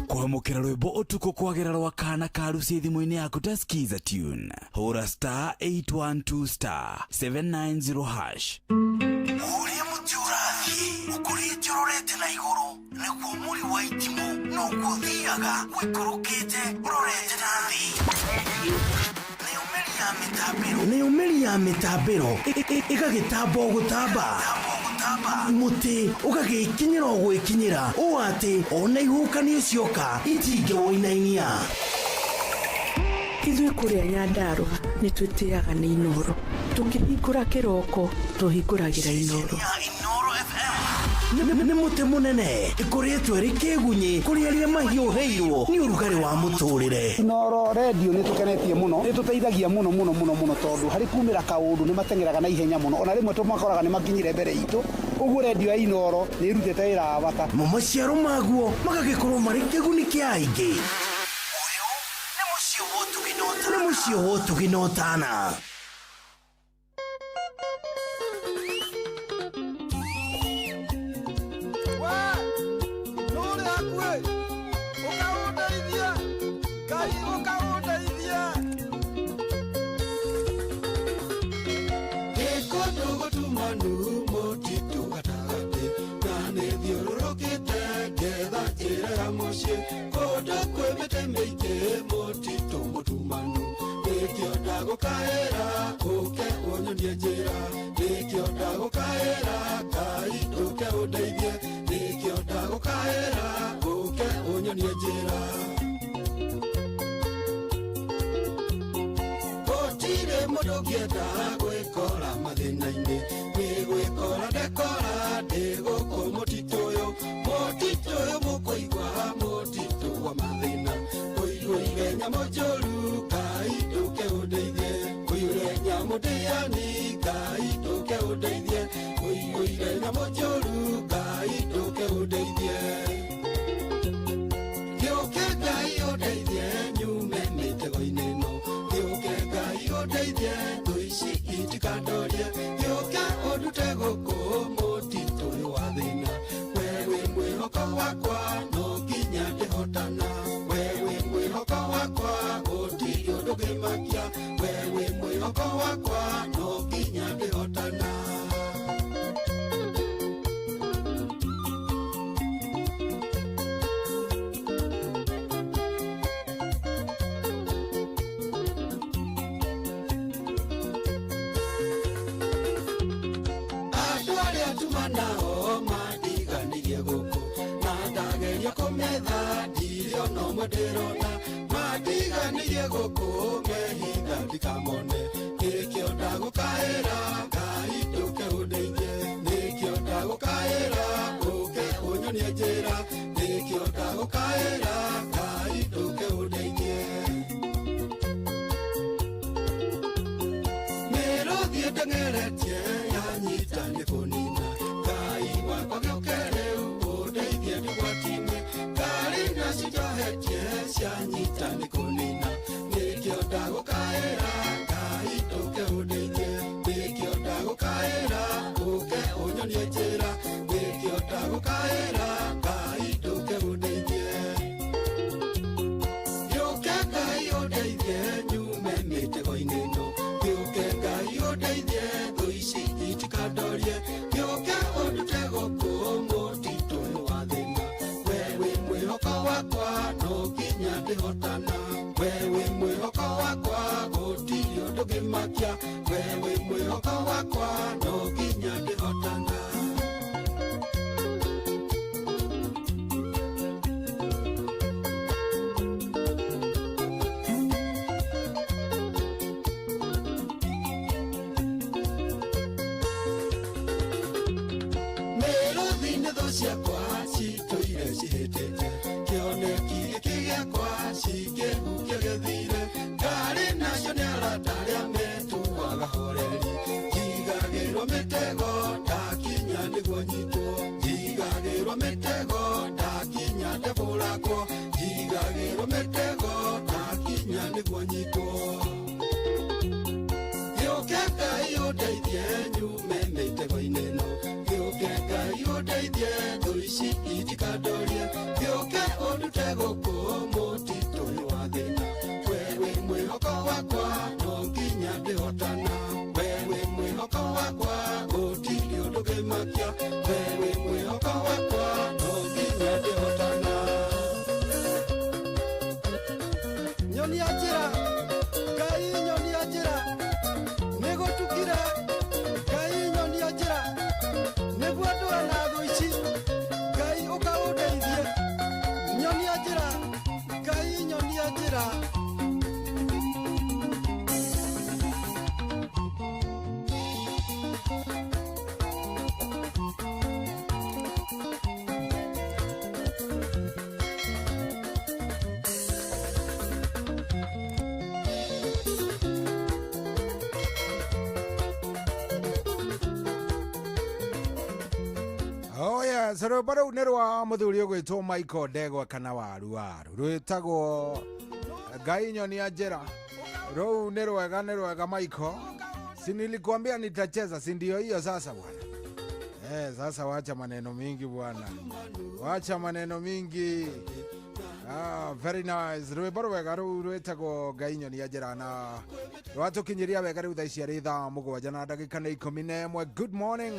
Kwamũkĩra rwĩmbo ũtukũ kwagĩra rwa kana karuci thimũ-inĩ yaku ta skiza tune, hũra star 812 star 790 hash. Ũrĩa mũtĩ ũrathiĩ ũkũrĩte ũrorete na igũrũ, naguo mũri wa itimũ noguo ũthiaga ũikũrũkĩte ũrorete na thĩ. Nayo mĩri ya mĩtambĩro ĩgagĩtamba o gũtamba, mũtĩ ũgagĩkinyĩra o gwĩkinyĩra, ũũ atĩ ona ihuhũkanio cioka itingĩwũinainia. Ithuĩ kũrĩa Nyandarũa nĩ twĩtĩaga nĩ Inooro. Tũkĩhingũra kĩroko tũhingũragĩra Inooro. Nĩ mũtĩ mũnene ĩkũrĩtwo ĩrĩ kĩgunyĩ kũrĩ arĩa mahiũhĩirwo nĩ ũrugarĩ wa mũtũrĩre. Inooro redio nĩ tũkenetie mũno, nĩ tũteithagia mũno mũno mũno mũno, tondũ harĩ kumĩra kaũndũ nĩ mateng'eraga na ihenya mũno, ona rĩmwe tũmakoraga nĩ makinyire mbere itũ. Ũguo redio ya Inooro nĩ ĩrutĩte wĩra wa bata. Mo maciaro maguo magagĩkorwo marĩ kĩguni kĩa aingĩ. Nĩ mũciĩ wa ũtugi na ũtana. Kũndũ kwĩ mĩtĩ mĩingĩ mũtitũ mũtumanu, nĩkĩo ndagũkaĩra ũke ũnyonie njĩra, nĩkĩo ndagũkaĩra Ngai ũke ũndeithie, nĩkĩo ndagũkaĩra ũke ũnyonie njĩra. Gũtirĩ mũndũ ũngĩenda gwĩkora mathĩna-inĩ, nĩ gwĩkora ndekora ndĩ gũkũ nyamũ njũru Ngai ndũke ũndeithie kũiyũire nyamũ ndĩani Ngai ndũke ũndeithie kũiyũire nyamũ njũru Ngai ndũke ũndeithie gĩũke Ngai ũndeithie nyume mĩtego-inĩ ĩno gĩũke Ngai ũndeithie thũ ici itikandorie gĩũke ũndute gũkũ mũtitũ ũyũ wa thĩna we wĩ mwĩhoko wakwa no nginya ndĩhotana we wĩ mwĩhoko wakwa gũtirĩ ũndũ ũngĩmakia we wĩ mwĩhoko wakwa no nginya ndĩhotana. Andũ arĩa tuma nao mandiganirie gũkũ na ndageria kũmetha ndirĩ ona ũmwe ndĩrona mandiganirie gũkũ mehitha ndikamone nĩkĩo ndagũkaĩra Ngai ndũke ũndeithie nĩkĩo ndagũkaĩra ũke ũnyonie njĩra nĩkĩo ndagũkaĩra Ngai ndũke ũndeithie. Mĩrũthi ĩteng'eretie yanyita nĩ kũnina Ngai wakwa gĩũke rĩu ũndeithie ndĩgwatinĩ ngari nacio njohetie cianyita nĩ kũnina nĩkĩo ndagũkaĩra Ngai ndũke ũndeithie nĩkĩo ndagũkaĩra ũke ũnyonie njĩra nĩkĩo ndagũkaĩra Ngai ndũke ũndeithie. Gĩũke Ngai ũndeithie nyume mĩtego-inĩ ĩno gĩũke Ngai ũndeithie thũ ici itikandorie gĩũke ũndute gũkũ mũtitũ ũyũ wa thĩna we wĩ mwĩhoko wakwa no nginya ndĩhotana we wĩ mwĩhoko wakwa gũtirĩ ũndũ ũngĩmakia we wĩ mwĩhoko wakwa no nginya ndĩhotana. Mĩrũthi nĩ thũ ciakwa citũire cihĩtĩte kĩoneki gĩkĩ gĩakwa cingĩhukia gĩthire ngarĩ nacio nĩ arata arĩa metuaga horeri njigagĩrwo mĩtego ndakinya nĩguo nyitwo njigagĩrwo mĩtego ndakinya ndebũragwo njigagĩrwo mĩtego ndakinya nĩguo nyitwo. Gĩũke Ngai ũndeithie nyume mĩtego-inĩ ĩno gĩũke Ngai ũndeithie thũ ici itikandorie gĩũke ũndute gũkũ mũtitũ ũyũ wa thĩna we wĩ mwĩhoko wakwa no nginya ndĩhotana we wĩ mwĩhoko wakwa gũtirĩ ũndũ ũngĩmakia we wĩ mwĩhoko wakwa no nginya ndĩhotana. Nyonia njĩra Ngai nyonia njĩra nĩgũtukire Ngai nyonia njĩra nĩguo ndũe na thũ ici Ngai ũka ũndeithie nyonia njĩra Ngai nyonia njĩra. Oh yes, rwĩmbo rũu nĩ rwa mũthuri ũgwĩtwo Michael Ndegwa kana waru waru rwĩtagwo Ngai nyonia njĩra. Rũu nĩ rwega Michael, si nilikuambia nitacheza, si ndio hiyo sasa bwana. Sasa wacha maneno mingi bwana, wacha maneno mingi. Very nice. Rwĩmbo rwega rũu rwĩtagwo Ngai nyonia njĩra na rwatũkinyĩria wega rĩu thaa ici arĩ thaa 7 na ndagĩka nĩ 11. Good morning.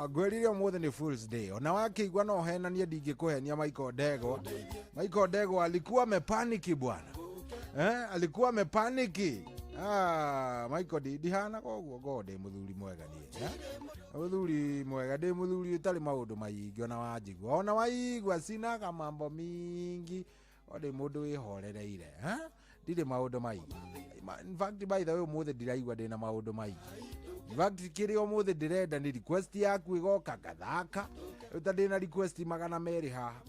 Ngwĩrire ũmũthĩ nĩ Fools Day ona wakĩigua no henanie ndingĩkũhenia Michael Ndegwa. Michael Ndegwa alikuwa amepaniki bwana, alikuwa amepaniki. Michael ndihanaga ũguo ngorwo ndĩ mũthuri mwega niĩ, mũthuri mwega ndĩ mũthuri ũtarĩ maũndũ maingĩ ona wanjigua ona waigua sinaga mambo mingi o ndĩ mũndũ wĩhorereire, ndirĩ maũndũ maingĩ. In fact by the way ũmũthĩ ndiraigua ndĩna maũndũ maingĩ. In fact kĩrĩa ũmũthĩ ndĩrenda nĩ request yaku ĩgoka ngathaka. Rĩu ta ndĩna request 200 haha.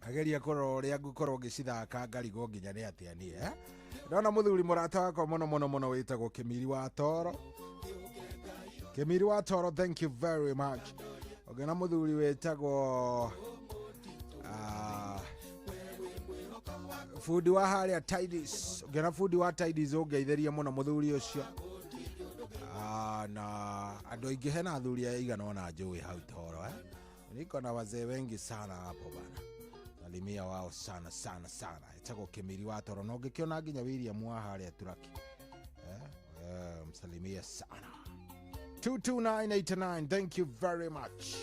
Ageria kũrora ũrĩa ngũkorwo ngĩcithaka ngarigwo nginya nĩ atĩa niĩ eh? Ndona mũthuri mũrata wakwa mũno mũno mũno wĩtagwo Kĩmiri wa Toro. Kĩmiri wa Toro, thank you very much. Ũngĩona mũthuri wĩtagwo bundi wa harĩa Tidis, ũngĩona bundi wa Tidis ũngeithĩrie mũno mũthuri ũcio. Na andũ aingĩ hena athuri aigana ũna njũĩ hau Toro eh? Niko na wazee wengi sana hapo bana, salimia wao sana sana sana. Etagwo Kĩmiri wa Toro na ũngĩkĩona nginya William wa harĩa Turaki msalimia sana. 22989, thank you very much.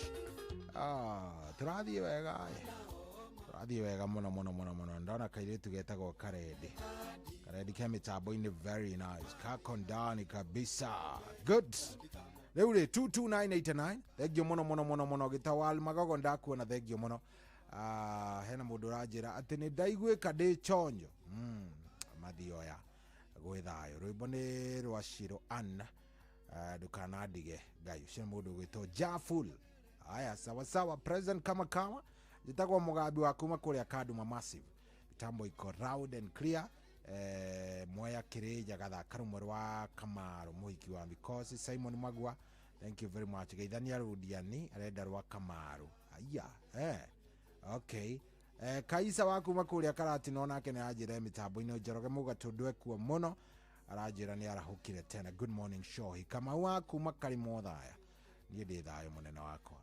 Tũrathiĩ wega, tũrathiĩ wega mũno mũno mũno mũno. Ndona kairĩtu getagwo Karendi, Karendi ke mĩtambo-inĩ, very nice, kako ndani kabisa, good. Rĩu rĩ 22989, thengio mũno mũno mũno mũno. Gĩtawal Magogo ndakuona, thengio mũno. Hena mũndũ ũranjĩra atĩ nĩ ndaiguĩka ndĩ chonjo. Mathioya gwĩ thayũ. Rwĩmbo nĩ rwa Shiro Ann, ndukanandige Ngai. Ũcio nĩ mũndũ ũgwĩtwo Jaful. Aya, sawa sawa, present kama kama. Njĩtagwo Mũgambi wa kuma kũrĩa Kaduma Massive. Mitambo iko loud and clear. Mwaya Kĩrĩnja gathaka rũmwe rwa Kamaru mũhiki wa Mikosi. Simon Magua, thank you very much. Geithania Rudiani arenda rwa Kamaru. Aya, okay. Kaisa wa kuma kũrĩa Karatina onake nĩ anjĩra mĩtambo-inĩ. Njoroge Mũgatũndũ ekuo mũno, aranjĩra nĩ arahũkire tena. Good morning Shohi. Kamau wa kuma Karimũ Thaya, niĩ ndĩ thayũ mũnene wakwa.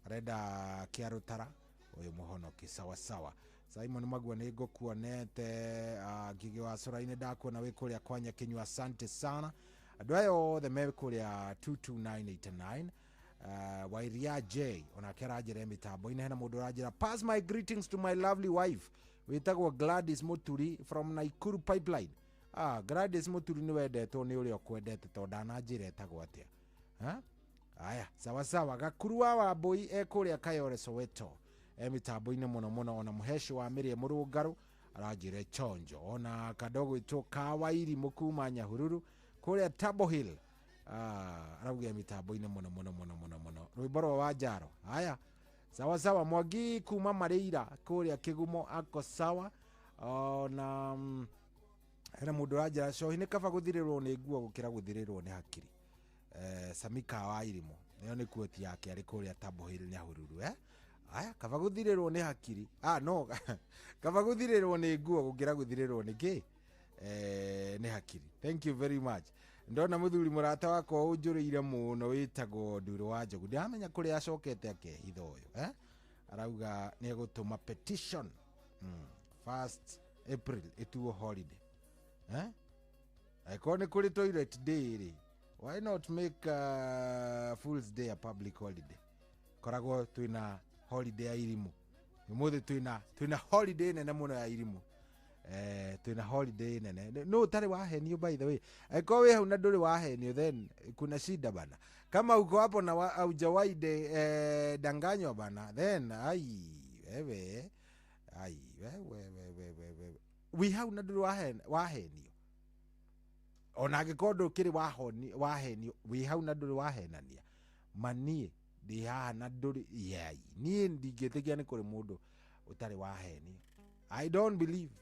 Arenda Kĩarũtara ũyũ mũhonoki, sawa sawa. Simon Magua nĩ ngũkuonete. Ngigĩ wa Cũra-inĩ ndakuona wĩ kũrĩa kwa Nyakinyua, asante sana. Andũ aya othe me kũrĩa 22989. Wairia J onake aranjĩra mĩtambo-inĩ. Hena mũndũ ũranjĩra pass my greetings to my lovely wife wĩtagwo Gladys Muturi from Nakuru Pipeline. Gladys Muturi nĩ wendetwo nĩ ũrĩa ũkwendete tondũ ndananjĩra etagwo atĩa. Aya, sawa sawa. Gakuru wa Wambui e kũrĩa Kayore Soweto, e mĩtambo-inĩ mũno mũno. Ona mũheci wa mĩrĩe mũrũngarũ aranjĩra chonjo. Ona kadogo gwĩtwo Kawairimũ kuma Nyahururu kũrĩa Table Hill, arauga mĩtambo-inĩ mũno mũno mũno mũno mũno. Rwĩmbo rwa Wanjaro. Aya, sawa sawa. Mwangi kuma Marĩira kũrĩa Kĩgumo ako sawa. Ona hena mũndũ ũranjĩra cohi nĩ kaba gũthirĩrwo nĩ nguo gũkĩra gũthirĩrwo nĩ hakiri. Samika wa Irimũ, ĩyo nĩ quote yake arĩ kũrĩa Table Hill Nyahururu. Aya, kaba gũthirĩrwo nĩ hakiri, no kaba gũthirĩrwo nĩ nguo gũkĩra gũthirĩrwo nĩ kĩ, nĩ hakiri. Thank you very much. Ndona mũthuri mũrata wakwa ũnjũrĩire mũno wĩtagwo Nduro wa Njogu, ndiramenya kũrĩa acokete akehitha ũyũ. Arauga nĩ egũtũma petition 1st April ĩtuo holiday. Angĩkorwo nĩ kũrĩ toilet day rĩ, why not make Fool's Day a public holiday? Koragwo twĩna holiday ya irimũ ũmũthĩ, twĩna holiday nene mũno ya irimũ. Twĩna holiday nene no ũtarĩ wahenio. By the way, angĩkorwo wĩ hau na ndũrĩ wahenio, then kuna shida bana. Kama uko hapo na haujawahi danganywa bana, then ai wewe, ai wewe wewe wewe wĩ hau na ndũrĩ wahenio, ona angĩkorwo ndũkĩrĩ wahenio, wĩ hau na ndũrĩ wahenania, ma niĩ ndĩ haha na ndũrĩ yai, niĩ ndingĩtĩkia nĩ kũrĩ mũndũ ũtarĩ wahenio. I don't believe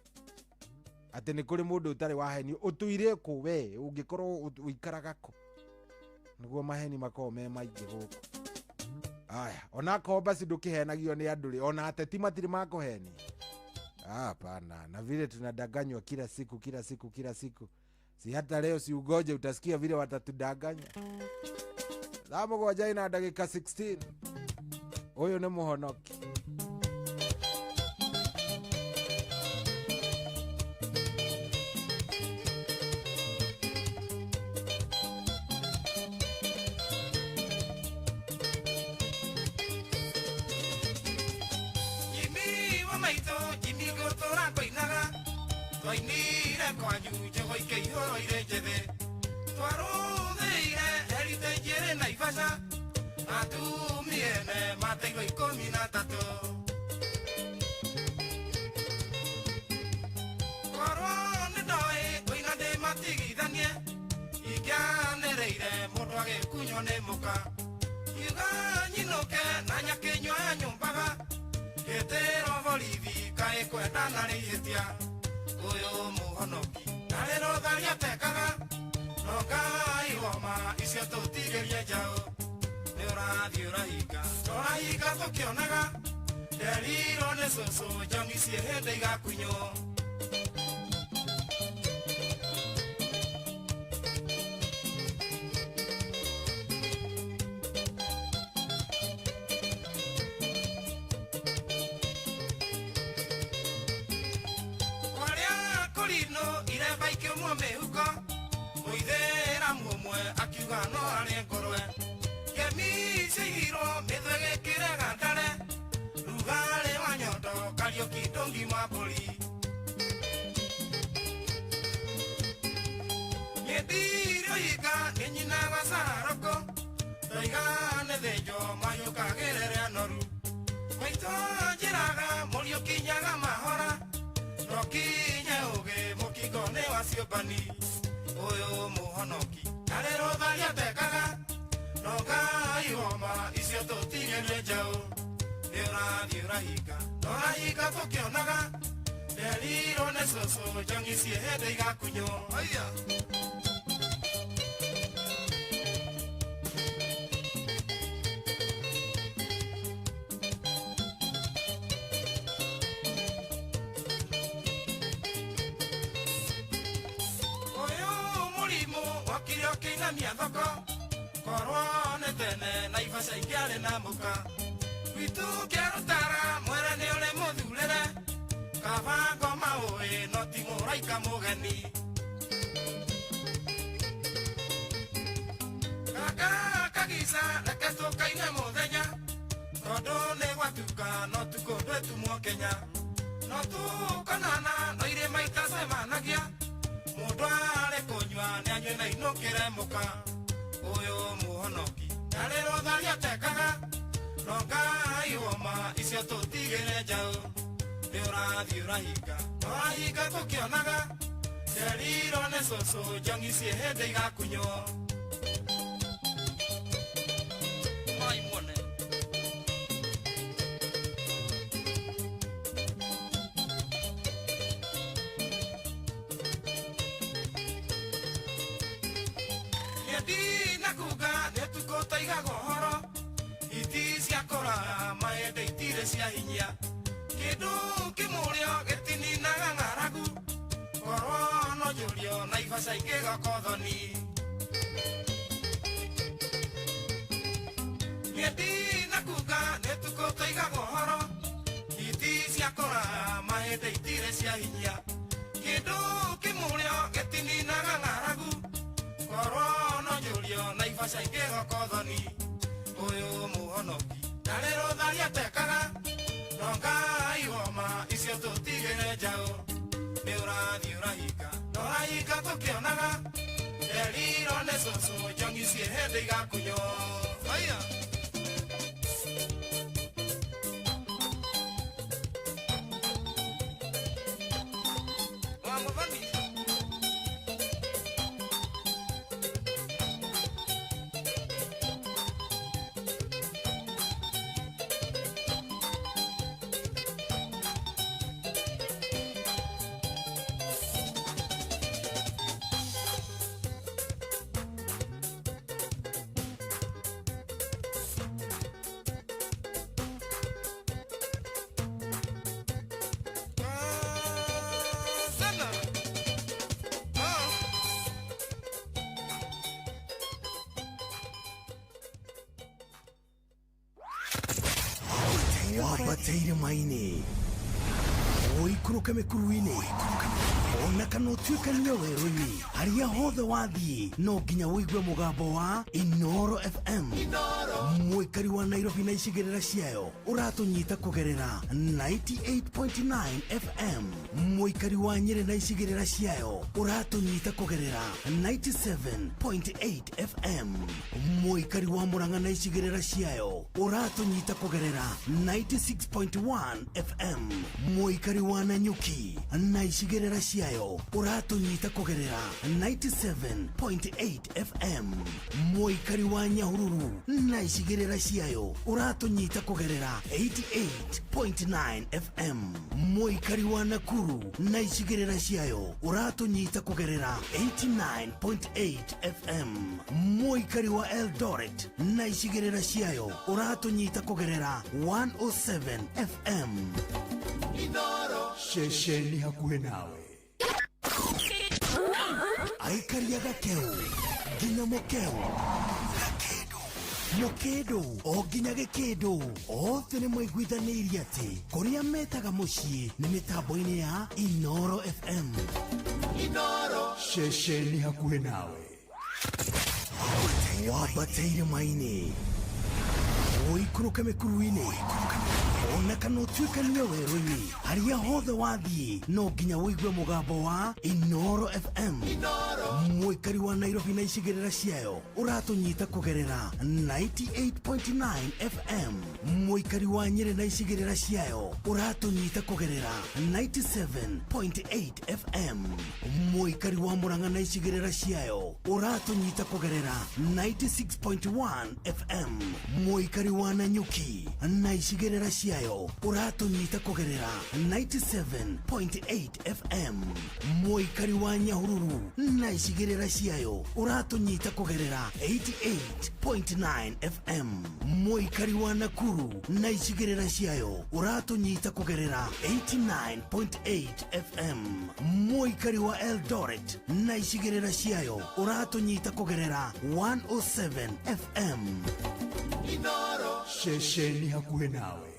atĩ nĩ kũrĩ mũndũ ũtarĩ wahenio. Ũtũire kũ we ũngĩkorwo ũikaraga kũ nĩguo maheni makorwo me maingĩ gũkũ? Aya, onakorwo basi ndũkĩhenagio nĩ andũ rĩ, ona ateti matirĩ makũhenia? Hapana. Na vile tunadanganywa kila siku kila siku kila siku, si hata leo, si ugoje utasikia vile watatudanganya. Thaa 7 na ndagĩka 16. Ũyũ nĩ mũhonoki. Jimmy wa maitũ, Jimmy gũtũra twainaga, twainire kwanyu njogo ikĩihũrwo irĩ njĩthĩ, twarũthĩire heritage ĩrĩ Naivasha, atumia ene mateirwo 13. Korwo nĩ ndoĩ kũina ndĩmatigithanie, ingĩanĩrĩire mũndũ agĩkunywo nĩ mũka, ngiuga nyinũke na nyakĩnyua nyũmbaga, ngĩtĩrwo borithi. borithi kaĩ kwendana nĩ ihĩtia ũyũ mũhonoki ndarĩ rũtharia atekaga no Ngai woma icio tũtigĩrie njaũ nĩ ũrathiĩ ũrahinga tũrahinga tũkĩonaga nderirwo nĩ cũcũ njongi ciĩ hĩndĩ igakunywo. Kwarĩa kũrinũ iremba ikĩũmwo mĩhuko mũithĩramu ũmwe akiuga no arĩe ngũrwe kemi ciaigirwo mĩthwe gĩkĩrega ndare rugarĩ wa nyondo Kariũki ndũngima mbũri nĩndirio hinga nĩ nyina wa Sararoko ndoiga nĩ thĩnjwo mahiũkagĩrĩre anoru maitũ njĩraga mũriũ kinyaga mahora no kinye ũgĩ mũkingo nĩ wa ciũmbani ũyũ mũhonoki ndarĩ rũtharia atekaga no Ngai woma icio tũtigĩrie njaũ nĩ ũrathiĩ ũrahinga tũrahinga tũkĩonaga nderirwo nĩ cũcũ njongi ciĩ hĩndĩ igakunywo. Aya. Ũyũ mũrimũ wokire ũkĩinamia thoko korwo nĩ tene Naivasha ingĩarĩ na mũka gwitũ kĩarũtara mwere nĩ ũrĩ mũthurĩre kaba ngoma ũĩ no ti mũraika mũgeni kaka kagica reke tũkaine mũthenya tondũ nĩ gwatuka no tukũ ndwĩtumwo Kenya no tũkonana no irĩma itacemanagia mũndũ arĩ kũnyua nĩ anyue na inũkĩre mũka ũyũ mũhonoki ndarĩ rũtharia atekaga no Ngai woma icio tũtigĩre njaũ nĩ ũrathiĩ ũrahinga tũrahinga tũkĩonaga nderirwo nĩ cũcũ njongi ciĩ hĩndĩ igakunywo. Mai muone. Ndina kuga nĩ tukũ taigaga ũhoro iti cia kũraya mahĩndĩ itirĩ cia hinya kĩndũ kĩmũrĩo gĩtininaga ng'aragu korwo no njũrio Naivasha ingĩgoka ũthoni niĩ ndina kuga nĩ tukũ taigaga ũhoro iti cia kũraya mahĩndĩ itirĩ cia hinya kĩndũ kĩmũrĩo gĩtininaga ng'aragu korwo no njũrio Naivasha ingĩgoka ũthoni ũyũ mũhonoki ndarĩ rũtharia atekaga no Ngai woma icio tũtigĩre njaũ nĩ ũrathiĩ ũrahinga tũrahinga tũkĩonaga nderirwo nĩ cũcũ njongi ciĩ hĩndĩ igakunywo. Aya. Wa mũthoni. Wambate irĩma-inĩ ũikũrũke mĩkuru-inĩ ona kana ũtuĩkanie werũ-inĩ harĩa hothe wathiĩ no nginya ũigue mũgambo wa Inooro FM. Mũikari wa Nairobi na icigĩrĩra ciayo ũratũnyita kũgerera 98.9 FM. Mũikari wa Nyĩrĩ na icigĩrĩra ciayo ũratũnyita kũgerera 97.8 FM. Mũikari wa Murang'a na icigĩrĩra ciayo ũratũnyita kũgerera 96.1 FM. Mũikari wa Nanyuki na icigĩrĩra ciayo ciayo ũratũnyita kũgerera 97.8 FM. Mũikari wa Nyahururu na icigĩrĩra ciayo ũratũnyita kũgerera 88.9 FM. Mũikari wa Nakuru na icigĩrĩra ciayo ũratũnyita kũgerera 89.8 FM. Mũikari wa Eldoret na icigĩrĩra ciayo ũratũnyita kũgerera 107 FM. Inoro. Ceceni hakuhĩ nawe. Aikaria gakeu nginya mukeu mukindu o nginya gikindu othe nĩ maiguithanĩirie atĩ kũrĩa metaga mũciĩ nĩ mĩtambo-inĩ ya Inoro FM. Inoro. Ceceni hakuhĩ nawe. Wambate irĩma-inĩ, ũikũrũke mĩkuru-inĩ, ona kana ũtuĩkanie werũ-inĩ, harĩa hothe wathiĩ no nginya ũigue mũgambo wa Inoro FM. Mũikari wa Nairobi na icigĩrĩra ciayo ũratũnyita kũgerera 98.9 FM. Mũikari wa Nyĩrĩ na icigĩrĩra ciayo ũratũnyita kũgerera 97.8 FM. Mũikari wa Murang'a na icigĩrĩra ciayo ũratũnyita kũgerera 96.1 FM. Mũikari wa Nanyuki na icigĩrĩra ciayo ũratũnyita kũgerera 97.8 FM. Mũikari wa Nyahururu na icigĩrĩra ciayo ũratũnyita kũgerera 88.9 FM. Mũikari wa Nakuru na icigĩrĩra ciayo ũratũnyita kũgerera 89.8 FM. Mũikari wa Eldoret na icigĩrĩra ciayo ũratũnyita kũgerera 107 FM. Inoro. Ceceni hakuhĩ nawe.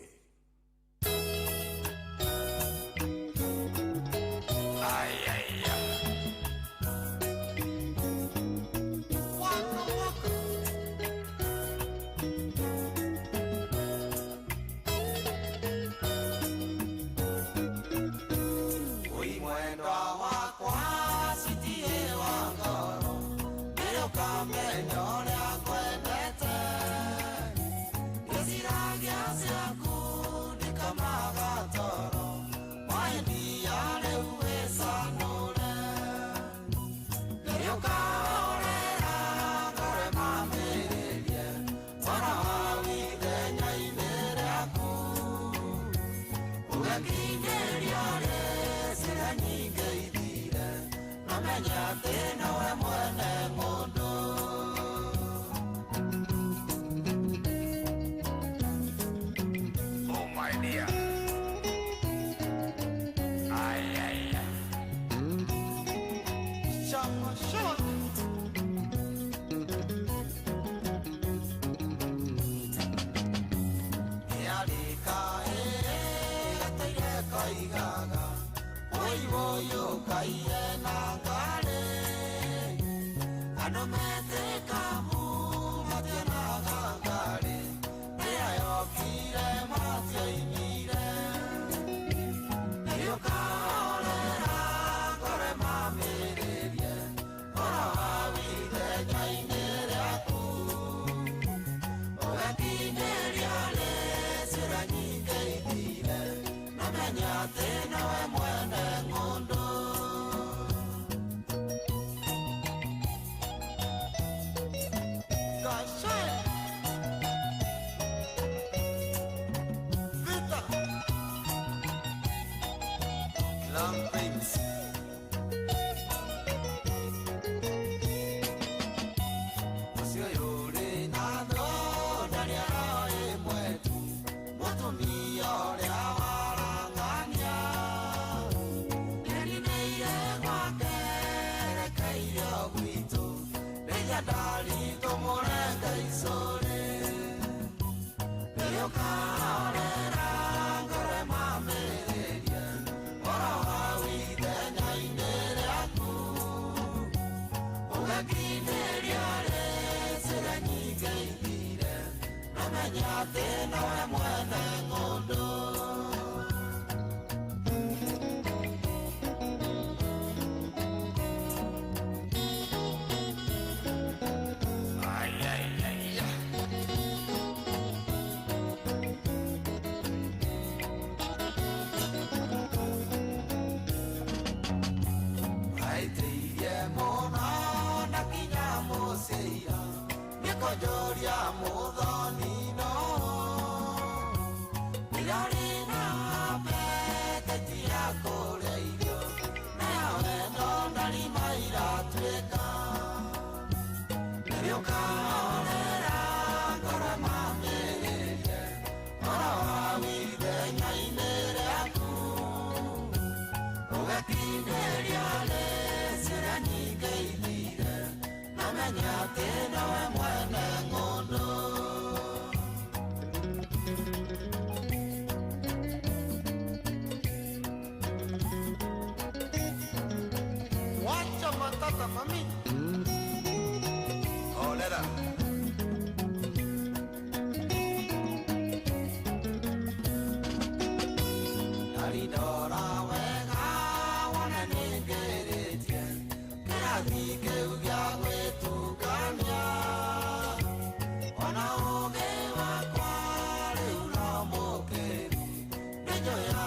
Oro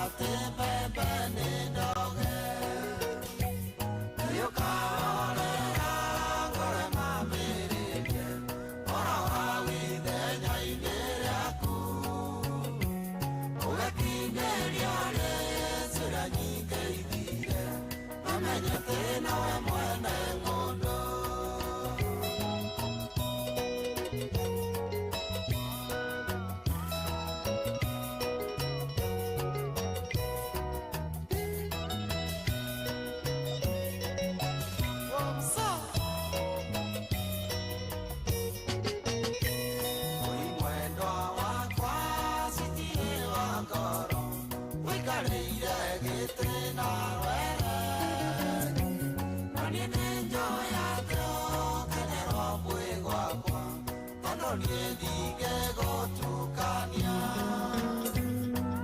atĩ mbembe nĩ ndoge. Nĩũkahorera ngoro mamĩrĩrie oro hau ithenya-inĩ rĩaku. Ũgakindĩria rĩcũra nyingĩ ithire, mamenye atĩ nowe mwene ng'ũndũ. Oi mwendwa wakwa citirĩ wa ngoro, ũikarĩire gĩtĩ na rwere. Na niĩ nĩnjũĩ atĩ ũkenerwo mwĩ gwakwa, tondũ niĩ ndingĩgũtukania.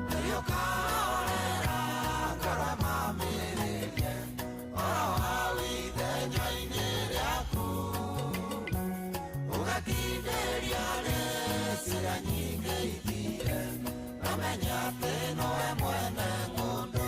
Nĩũkahorera ngoro mamĩrĩrie, oro hau ithenya-inĩ rĩaku. Ũgakindĩria rĩcira nyingĩ ithire, mamenye atĩ nowe mwene ng'ũndũ.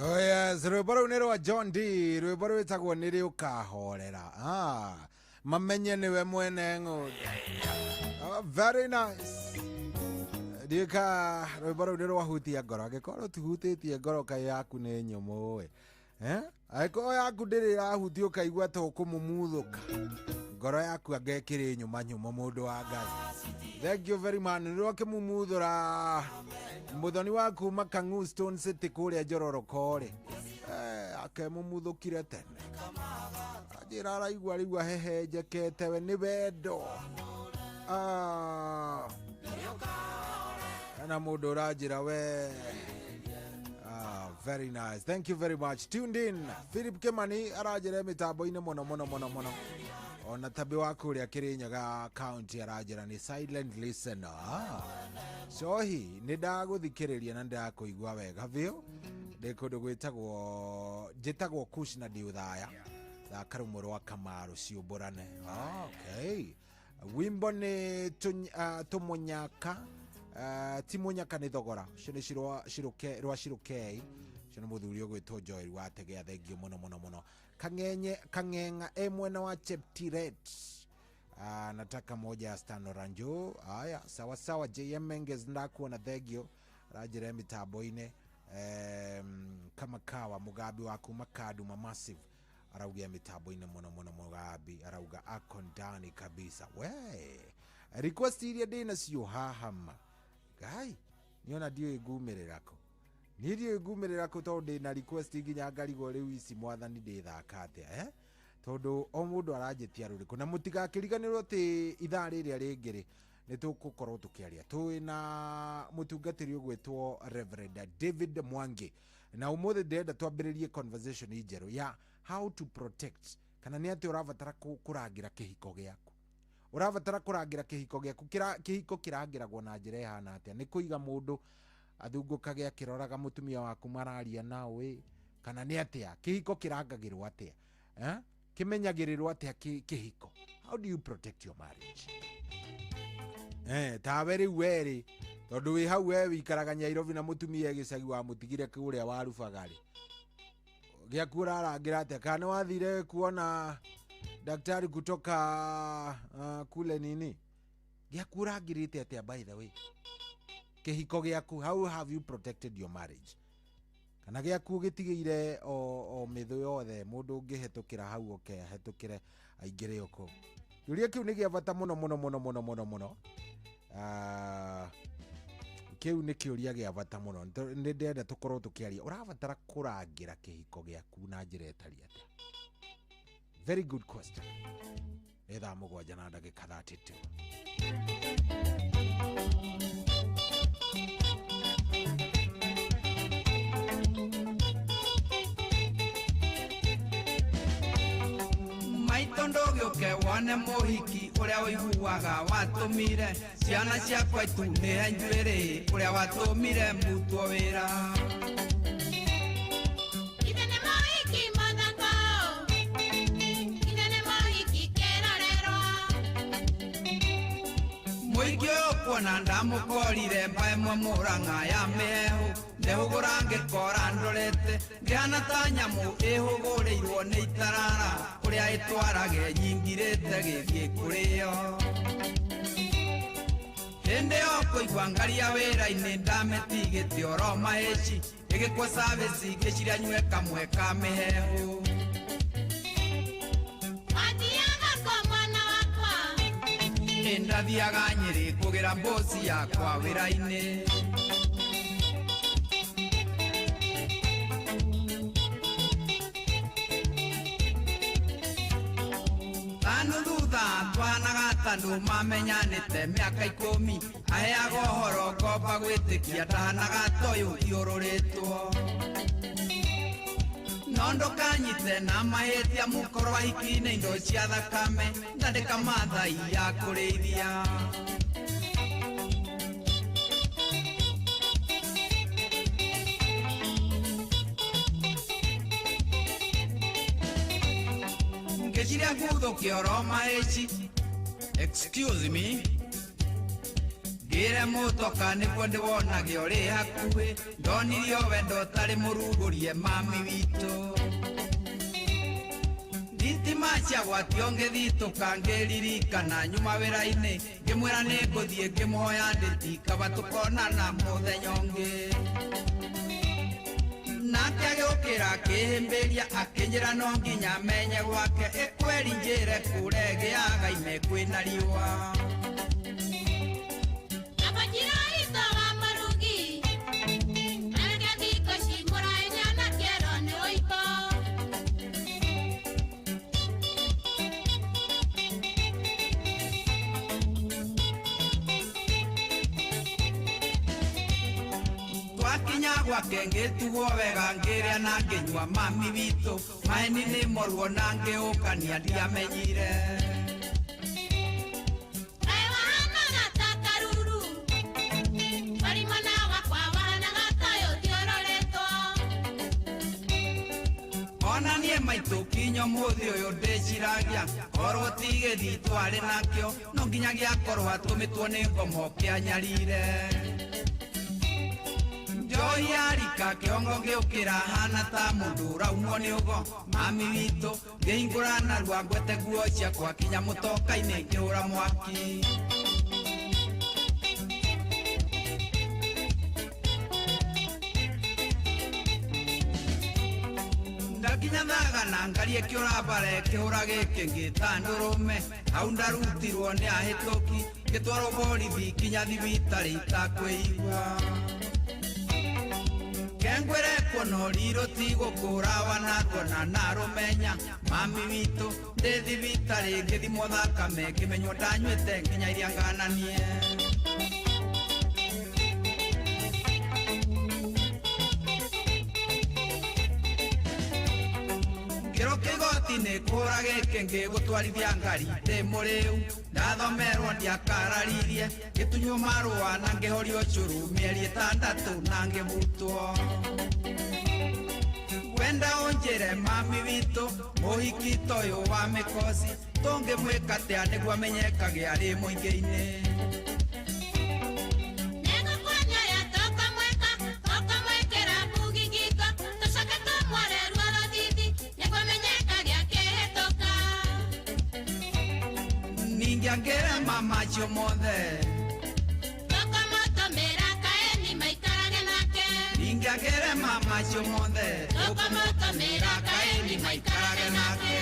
Oh yes, rwĩmbo rũu nĩ rwa John D, rwĩmbo rwĩtagwo nĩ rĩ ũkahorera. Ah, mamenye nĩwe mwene ng'ũndũ. Oh, very nice. Ndiũka rwĩmbo rũu nĩ rwahutia ngoro, angĩkorwo rũtihutĩtie ngoro kaĩ yaku nĩ nyũmũ ĩ. Eh? Angĩkorwo yaku ndĩrĩ ĩrahutia ũkaigua ta ũkũmumuthũka, ngoro yaku anga ĩkĩrĩ nyũma nyũmũ mũndũ wa Ngai. Thank you very much. Nĩ rwakĩmumuthũra mũthoni wa kuma Kang'u Stone City kũrĩa Njororoko rĩ, akemumuthũkire tene, anjĩra araigua rĩu ahehenjekete we nĩ wendo. Ah. Hena mũndũ ũranjĩra we. Ah, very nice. Thank you very much. Tuned in. Philip Kimani aranjĩra mĩtambo-inĩ mũno mũno mũno mũno. Ona tabi wa kũrĩa Kĩrĩnyaga County aranjĩra nĩ silent listener. Ah. Cohi, nĩ ndagũthikĩrĩria na ndakũigua wega biũ. Ndĩ kũndũ gwĩtagwo njĩtagwo Kush na ndĩ Ũthaya. Thaka rũmwe rwa Kamaru ciũmbũrane. Ah, okay. Wimbo nĩ tũmũnyaka, ti mũnyaka nĩ thogora ũcio nĩ rwa Cirũkei. Ũcio nĩ mũthuri ũgwĩtwo Joel wa Tegea. Thengio mũno mũno mũno. Kang'enye Kang'eng'a e mwena wa Cheptiret. Nataka moja ya Stano Ranjo. Haya, sawa sawa. JM Menges ndakuona, thengio ranjĩra mĩtambo-inĩ. Kama kawa Mugambi wa kuma Kaduma Massive araugia mĩtambo-inĩ mũno mũno. Mugambi arauga ako ndani kabisa. We request iria ndĩ nacio haha ma ngai niona ndiũĩ ngumĩrĩra kũ, niĩ ndiũĩ ngumĩrĩra kũ tondũ ndĩna request nginya ngarigwo rĩu ici mwathani ndĩthaka atĩa, eh? Tondũ o mũndũ aranjĩtia rũrĩkũ, na mũtigakĩriganĩrwo atĩ ithaa rĩrĩa rĩngĩ rĩ nĩ tũgũkorwo tũkĩaria twĩ na mũtungatĩri ũgwĩtwo Reverend David Mwangi, na ũmũthĩ ndĩrenda twambĩrĩrie conversation njerũ ya how to protect, kana nĩ atĩ ũrabatara kũrangĩra kĩhiko gĩaku, ũrabatara kũrangĩra kĩhiko gĩaku. Kĩhiko kĩrangĩragwo na njĩra ĩhana atĩa? Nĩ kũiga mũndũ athungũkage akĩroraga mũtumia waku mararia nao ĩ, kana nĩ atĩa? Kĩhiko kĩrangagĩrwo atĩa, eh? Kĩmenyagĩrĩrwo atĩa kĩhiko? How do you protect your marriage? Tawe rĩu werĩ tondũ wĩ hau we wĩikaraga Nyairobi na mũtumia gĩcagi wamũtigire kũrĩa warubaga rĩ, gĩaku ũrarangĩra atĩa? Kana nĩ wathire kuona daktari kutoka kule nini? Gĩaku ũrangĩrĩte atĩa, by the way, kĩhiko gĩaku? How have you protected your marriage? Kana gĩaku gĩtigĩire o mĩthũ yothe mũndũ ũngĩhetũkĩra hau oke ahetũkĩre aingĩre o kũu? Kĩũria kĩu nĩ gĩa bata mũno mũno mũno mũno mũno mũno. Ah, kĩu nĩ kĩũria gĩa bata mũno. Nĩ ndĩrenda tũkorwo tũkĩaria ũrabatara kũrangĩra kĩhiko gĩaku na njĩra ĩtariĩ atĩa. Very good question. Nĩ thaa 7 na ndagĩka 32. Maitũ ndũgĩũke wone mũhiki ũrĩa ũiguaga watũmire ciana ciakwa itunĩhe njuĩrĩ ũrĩa watũmire mbutwo wĩra. Ithe nĩ mũhiki mũthaka. Mũingĩ ũyũ kuona ndamũkorire mbae mwe mũrang'a ya mĩhehu ndehũgũra ngĩkora ndorete ngĩhana ta nyamũ ĩhũgũrĩirwo nĩ itarara kũrĩa ĩtwarage nyingirĩte gĩthiĩ kũrĩo. Hĩndĩ ĩyo kũigua ngaria wĩra-inĩ ndametigĩte oro mahĩci ĩgĩkwo service ngĩciria nyue kamwe ka mĩhehu. Wathiaga kwa mwana wakwa. Ndathiaga Nyĩrĩ kũgĩra mboci yakwa wĩra-inĩ. Tanu thutha twahanaga tandũ mamenyanĩte mĩaka 10 aheaga ũhoro ngomba gwĩtĩkia ndahanaga toyũ thiũrũrĩtwo. No ndũkanyite na mahĩtia mũkorwo ahiki-inĩ indo cia thakame ndandĩka mathai ya kũrĩithia. Ngĩciria nguthũke oro mahĩci excuse me ngĩre mũtoka nĩguo ndĩwonage ũrĩ hakuhĩ ndonirio wendo ũtarĩ mũrugũrie mami witũ. Thitima ciagwatio ngĩthitũka ngĩririkana nyuma wĩra-inĩ ngĩmwĩra nĩngũthiĩ ngĩmũhoya ndĩti kaba tũkonana mũthenya ũngĩ. Nake agĩũkĩra akĩhĩmbĩria akĩnjĩra no nginya menye gwake ĩkweri njĩre kũrĩa ĩgĩaga ime kwĩna riũa. Twakinya gwake ngĩtugwo wega ngĩrĩa na ngĩnyua mami witũ maheni nĩ moruo na ngĩũkania ndiamenyire. Kaĩ wahanaga ta karuru Warimana wakwa wahanaga toyũ thiũrũrĩtwo. Ona niĩ maitũ kinya ũmũthĩ ũyũ ndĩciragia korwo ti gĩthii twarĩ nakĩo no nginya gĩakorwo atũmĩtwo nĩ ngomo kĩanyarire. Njohi yarika kĩongo ngĩũkĩra hana ta mũndũ ũraumwo nĩ ũgo mami witũ ngĩhingũra narua ngwete nguo ciakwa kinya mũtoka-inĩ ngĩhũra mwaki. Ndakinya thagana ngarie kĩũra mbara ĩkĩhũra gĩkĩ ngĩta ndũrũme hau ndarutirwo nĩ ahĩtũki ngĩtwarwo borithi kinya thibitarĩ itakwĩigua. Kengwĩre kuona ũrirũ ti gũkũra wanakuona narũmenya mami witũ ndĩ thibitarĩ ngĩthimwo thakame ngĩmenywo ndanyuĩte nginya iria ngananie. Ngĩrwo kĩgoti-inĩ kũhũra gĩkĩ ngĩgũtwarithia ngari ndĩ mũrĩu ndathomerwo ndiakararirie ngĩtunywo marũa na ngĩhorio cũrũ mĩeri 6 na ngĩbutwo. Wenda ũnjĩre mami witũ mũhiki toyũ wa mĩkoci tũngĩmwĩka atĩa nĩguo amenyekage arĩ mũingĩ-inĩ. Nĩngũkuonia tũkamwĩka tũkamwĩkĩra mbugi ngingo tũcoke tũmware ruo rũthithi nĩguo amenyekage akĩhĩtũka. Ningĩ angĩre mamacio mothe Tũkamũtũmĩra kaeni maikarage nake. Ningĩ angĩre mamacio mothe Tũkamũtũmĩra kaeni maikarage nake.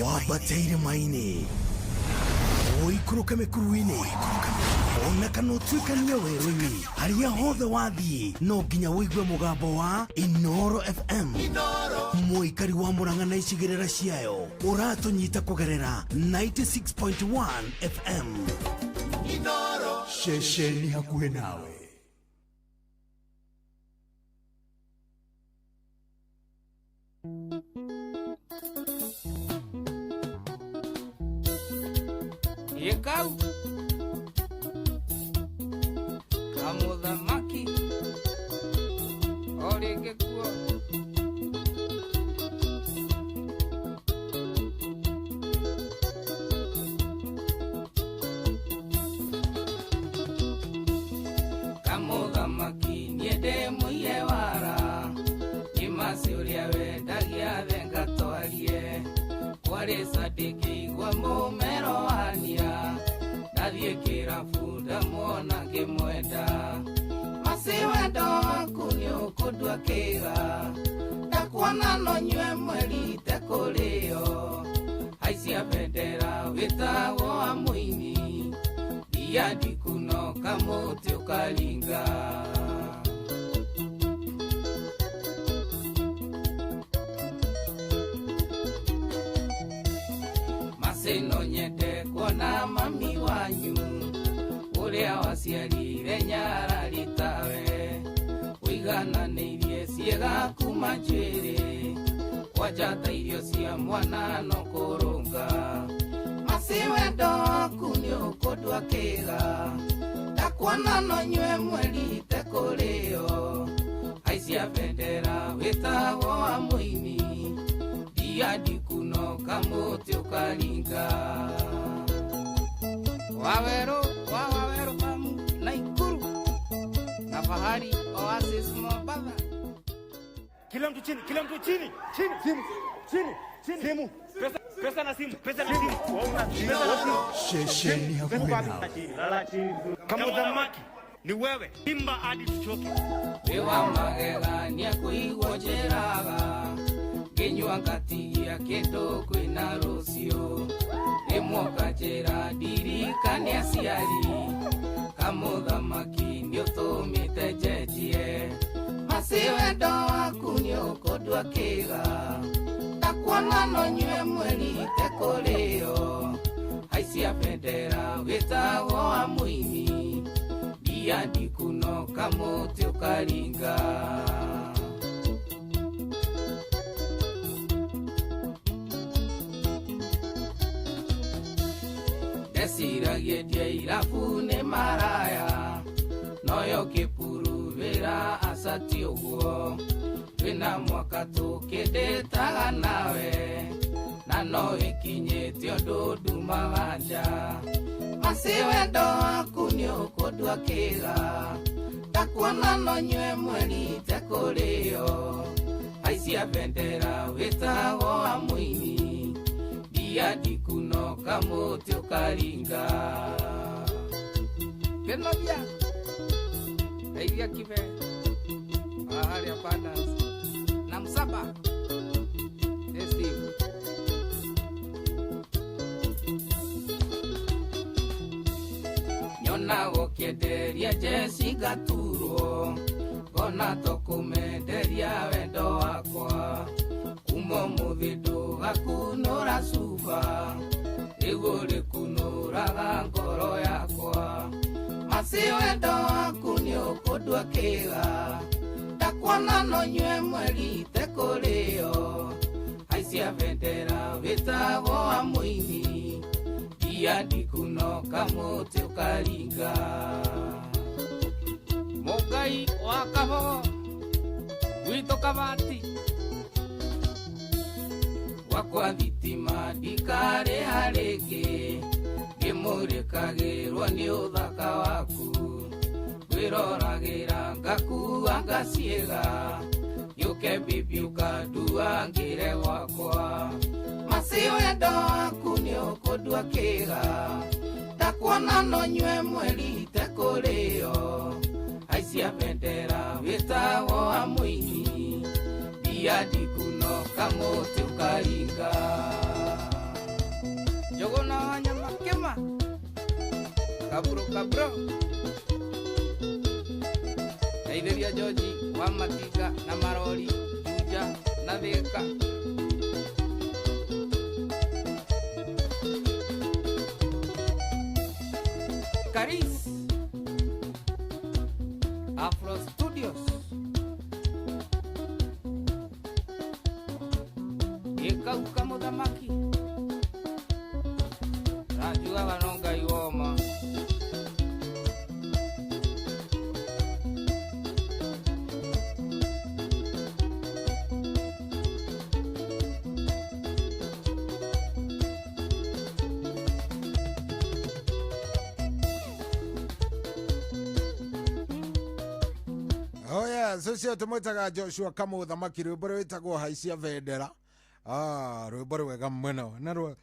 Wambate irĩma-inĩ, ũikũrũke mĩkuru-inĩ, ona kana ũtuĩkanie werũ-inĩ, harĩa hothe wathiĩ no nginya ũigue mũgambo wa Inoro FM. Mũikari wa Murang'a na icigĩrĩra ciayo ũratũnyita kũgerera 96.1 FM. Ceceni hakuhĩ nawe. Gĩkau kamũthamaki o rĩngĩ kuo. Kamũthamaki niĩ ndĩ mũiye wara nĩ ũrĩa wendagia thenga twarie kwarĩ candĩkĩigua mũmero wania ndathiĩ kĩrabu ndamuona ngĩmwenda. Maci wendo waku nĩ ũkũndua kĩga ndakuona no nyue mweri itekũrĩo haicia bendera wĩtagwo wa mũini ndia ndikuno kamũtĩ ũkaringa. Maci no nyende kuona mami wanyu ũrĩa waciarire nyarari tawe ũigananĩirie ciĩga kuma njuĩrĩ kwanja ta irio cia mwana no kũrũnga. Maci wendo waku nĩ ũkũndua kĩga ndakuona no nyue mweri itekũrĩo haicia bendera wĩtagwo wa mũini ndia ndikuno kamũtĩ ũkaringa. Wawerũ wa Wawerũ famu Naikuru na Fahari Oasis Mombasa. Kila mtu chini, kila mtu chini, chini, simu, chini, chini, simu. Pesa, pesa na simu, pesa na simu. Pesa na simu. Ceceni hakuhĩ nawe. Kama uthamaki ni wewe, imba hadi tuchoke. Wĩ wa magegania kũigua njĩraga ngĩnyua ngatigia kĩndũ kwĩna rũciũ rĩmwe ũkanjĩra ndirikane aciari kamũthamaki nĩũtũmĩte njenjie. Maci wendo waku nĩũkũndua kĩga ndakuona no nyue mweri itekũrĩo haicia bendera wĩtagwo wa mũini ndia ndikuno kamũtĩ ũkaringa. Ndeciragia ndia irabu nĩ maraya noyo kĩpuru wĩra acati ũguo twĩna mwaka tũkĩndĩtaga nawe na no ĩkinyĩte ũndũ ndumaga nja. Maci wendo waku nĩ ũkũndua kĩga ndakuona no nyue mweri itekũrĩo haicia bendera wĩtagwo wa mũini ndia ndikuno kamũtĩ ũkaringa. Kĩnothia ndeithia kibe harĩa Pandas na Msaba. Hey, Steve. Nyona gũkĩenderia njeci ngaturwo ngona tũkũmenderia wendo wakwa kuma ũmũthĩ ndũgakunũra cuba rĩu ũrĩkunũraga ngoro yakwa. Maci wendo waku nĩ ũkũndua kĩga ndakuona no nyue mweri itekũrĩo haicia bendera wĩtagwo wa mũini ndia ndikuno kamũtĩ ũkaringa. Mũngai wa Kabogo gwitũ Kabati gwakwa thitima ndikarĩha rĩngĩ ngĩmũrĩkagĩrwo nĩ ũthaka waku ngwĩroragĩra ngakua ngaciĩga gĩũke bibi ũkandua ngĩre gwakwa. Maci wendo waku nĩ ũkũndua kĩga ndakuona no nyue mweri itekũrĩo haicia bendera wĩtagwo wa mũini ndia ndikuno kamũtĩ ũkaringa. Njũgũna wa nyama kĩma kaburo kaburo Ndeithĩria George wa Matinga na Marori Juja na Thika. Karis Afro Studios Ikauka muthamaki Rajugaga no Ngai woma. Oh yes, ucio tumwitaga Joshua Kamau thamaki rwimbo rwitagwo haicia bendera. Ah, rwimbo rwega muno. Na rwa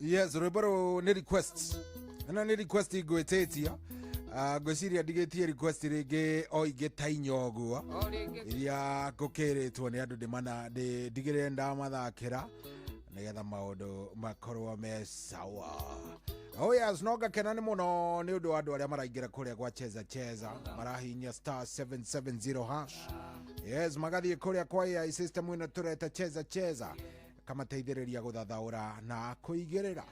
yes, rwimbo rũu nĩ request. Ĩno nĩ request ngwĩtĩtie. Ah, ngwĩciria ndigĩtie request rĩngĩ o ingĩ ta inya ũguo. Iria ngũkĩrĩtwo nĩ andũ ndĩmana ndigĩrĩre ndamathakĩra nĩgetha maũndũ makorwo me sawa. Oh yes, no ngakena nĩ mũno nĩ ũndũ wa andũ arĩa maraingĩra kũrĩa gwa cheza cheza marahinya star 770 hash. Yes, magathiĩ kũrĩa kwa AI system ĩno tũreta cheza cheza kamateithĩrĩria gũthathaũra na kũigĩrĩra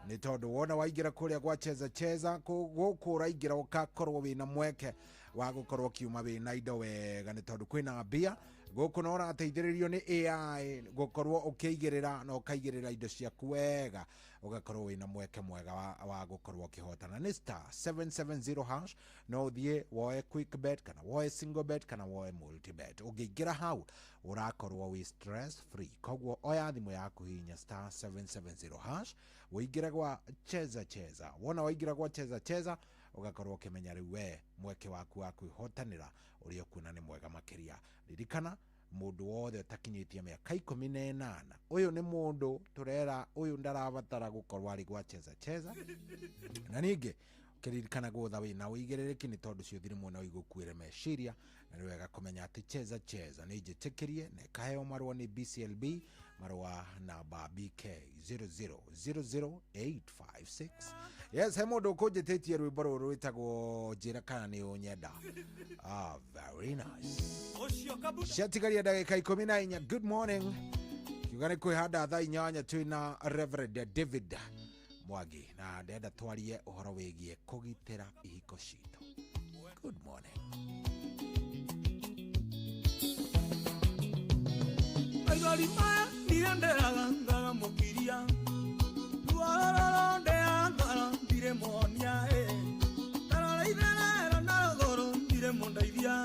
nĩ tondũ wona waingĩra kũrĩa gwa cheza cheza gũkũ ũraingĩra ũgakorwo wĩna mweke wa gũkorwo ũkiuma wĩna indo wega nĩ tondũ kwĩna mbia gũkũ na ũrateithĩrĩrio nĩ AI gũkorwo ũkĩigĩrĩra na ũkaigĩrĩra indo ciaku wega ũgakorwo wĩna mweke mwega wa gũkorwo ũkĩhotana. Nĩ star 770 hash no ũthiĩ woe quick bet kana woe single bet kana woe multi bet. Ũngĩingĩra hau ũrakorwo wĩ stress free, koguo oya thimũ yaku hinya star 770 hash ũingĩre gwa cheza cheza. Wona waingĩra gwa cheza cheza ũgakorwo ũkĩmenya rĩu we mweke waku wa kwĩhotanĩra ũrĩa ũkuona nĩ mwega makĩria. Ririkana mũndũ wothe ũtakinyĩtie mĩaka 18 ũyũ nĩ mũndũ tũrera ũyũ ndarabatara gũkorwo arĩ gwa cheza cheza. Na ningĩ ũkĩririkana gũtha wĩna ũigĩrĩrĩki nĩ tondũ ciũthi rĩmwe no igũkuĩre meciria, na nĩ wega kũmenya atĩ cheza cheza nĩ njĩtĩkĩrie na ĩkaheo marũa nĩ BCLB marũa namba BK 0000856. Yes, he mũndũ ũkũnjĩtĩtie rwĩmbo rũrũ rwĩtagwo njĩra kana nĩ ũnyenda. Ah, very nice. Ciatigaria ndagĩka 14. Good morning. Kiuga nĩ kwĩhanda thaa 8 twĩna Reverend David Mwangi na ndenda twarie ũhoro wĩgiĩ kũgitĩra ihiko citũ. Good morning. Maithori maya ndirenderaga ngagamũkiria ruororo ndea ngoro ndirĩ mũhonia ĩ tarora itherero na rũgũrũ ndirĩ mũndeithia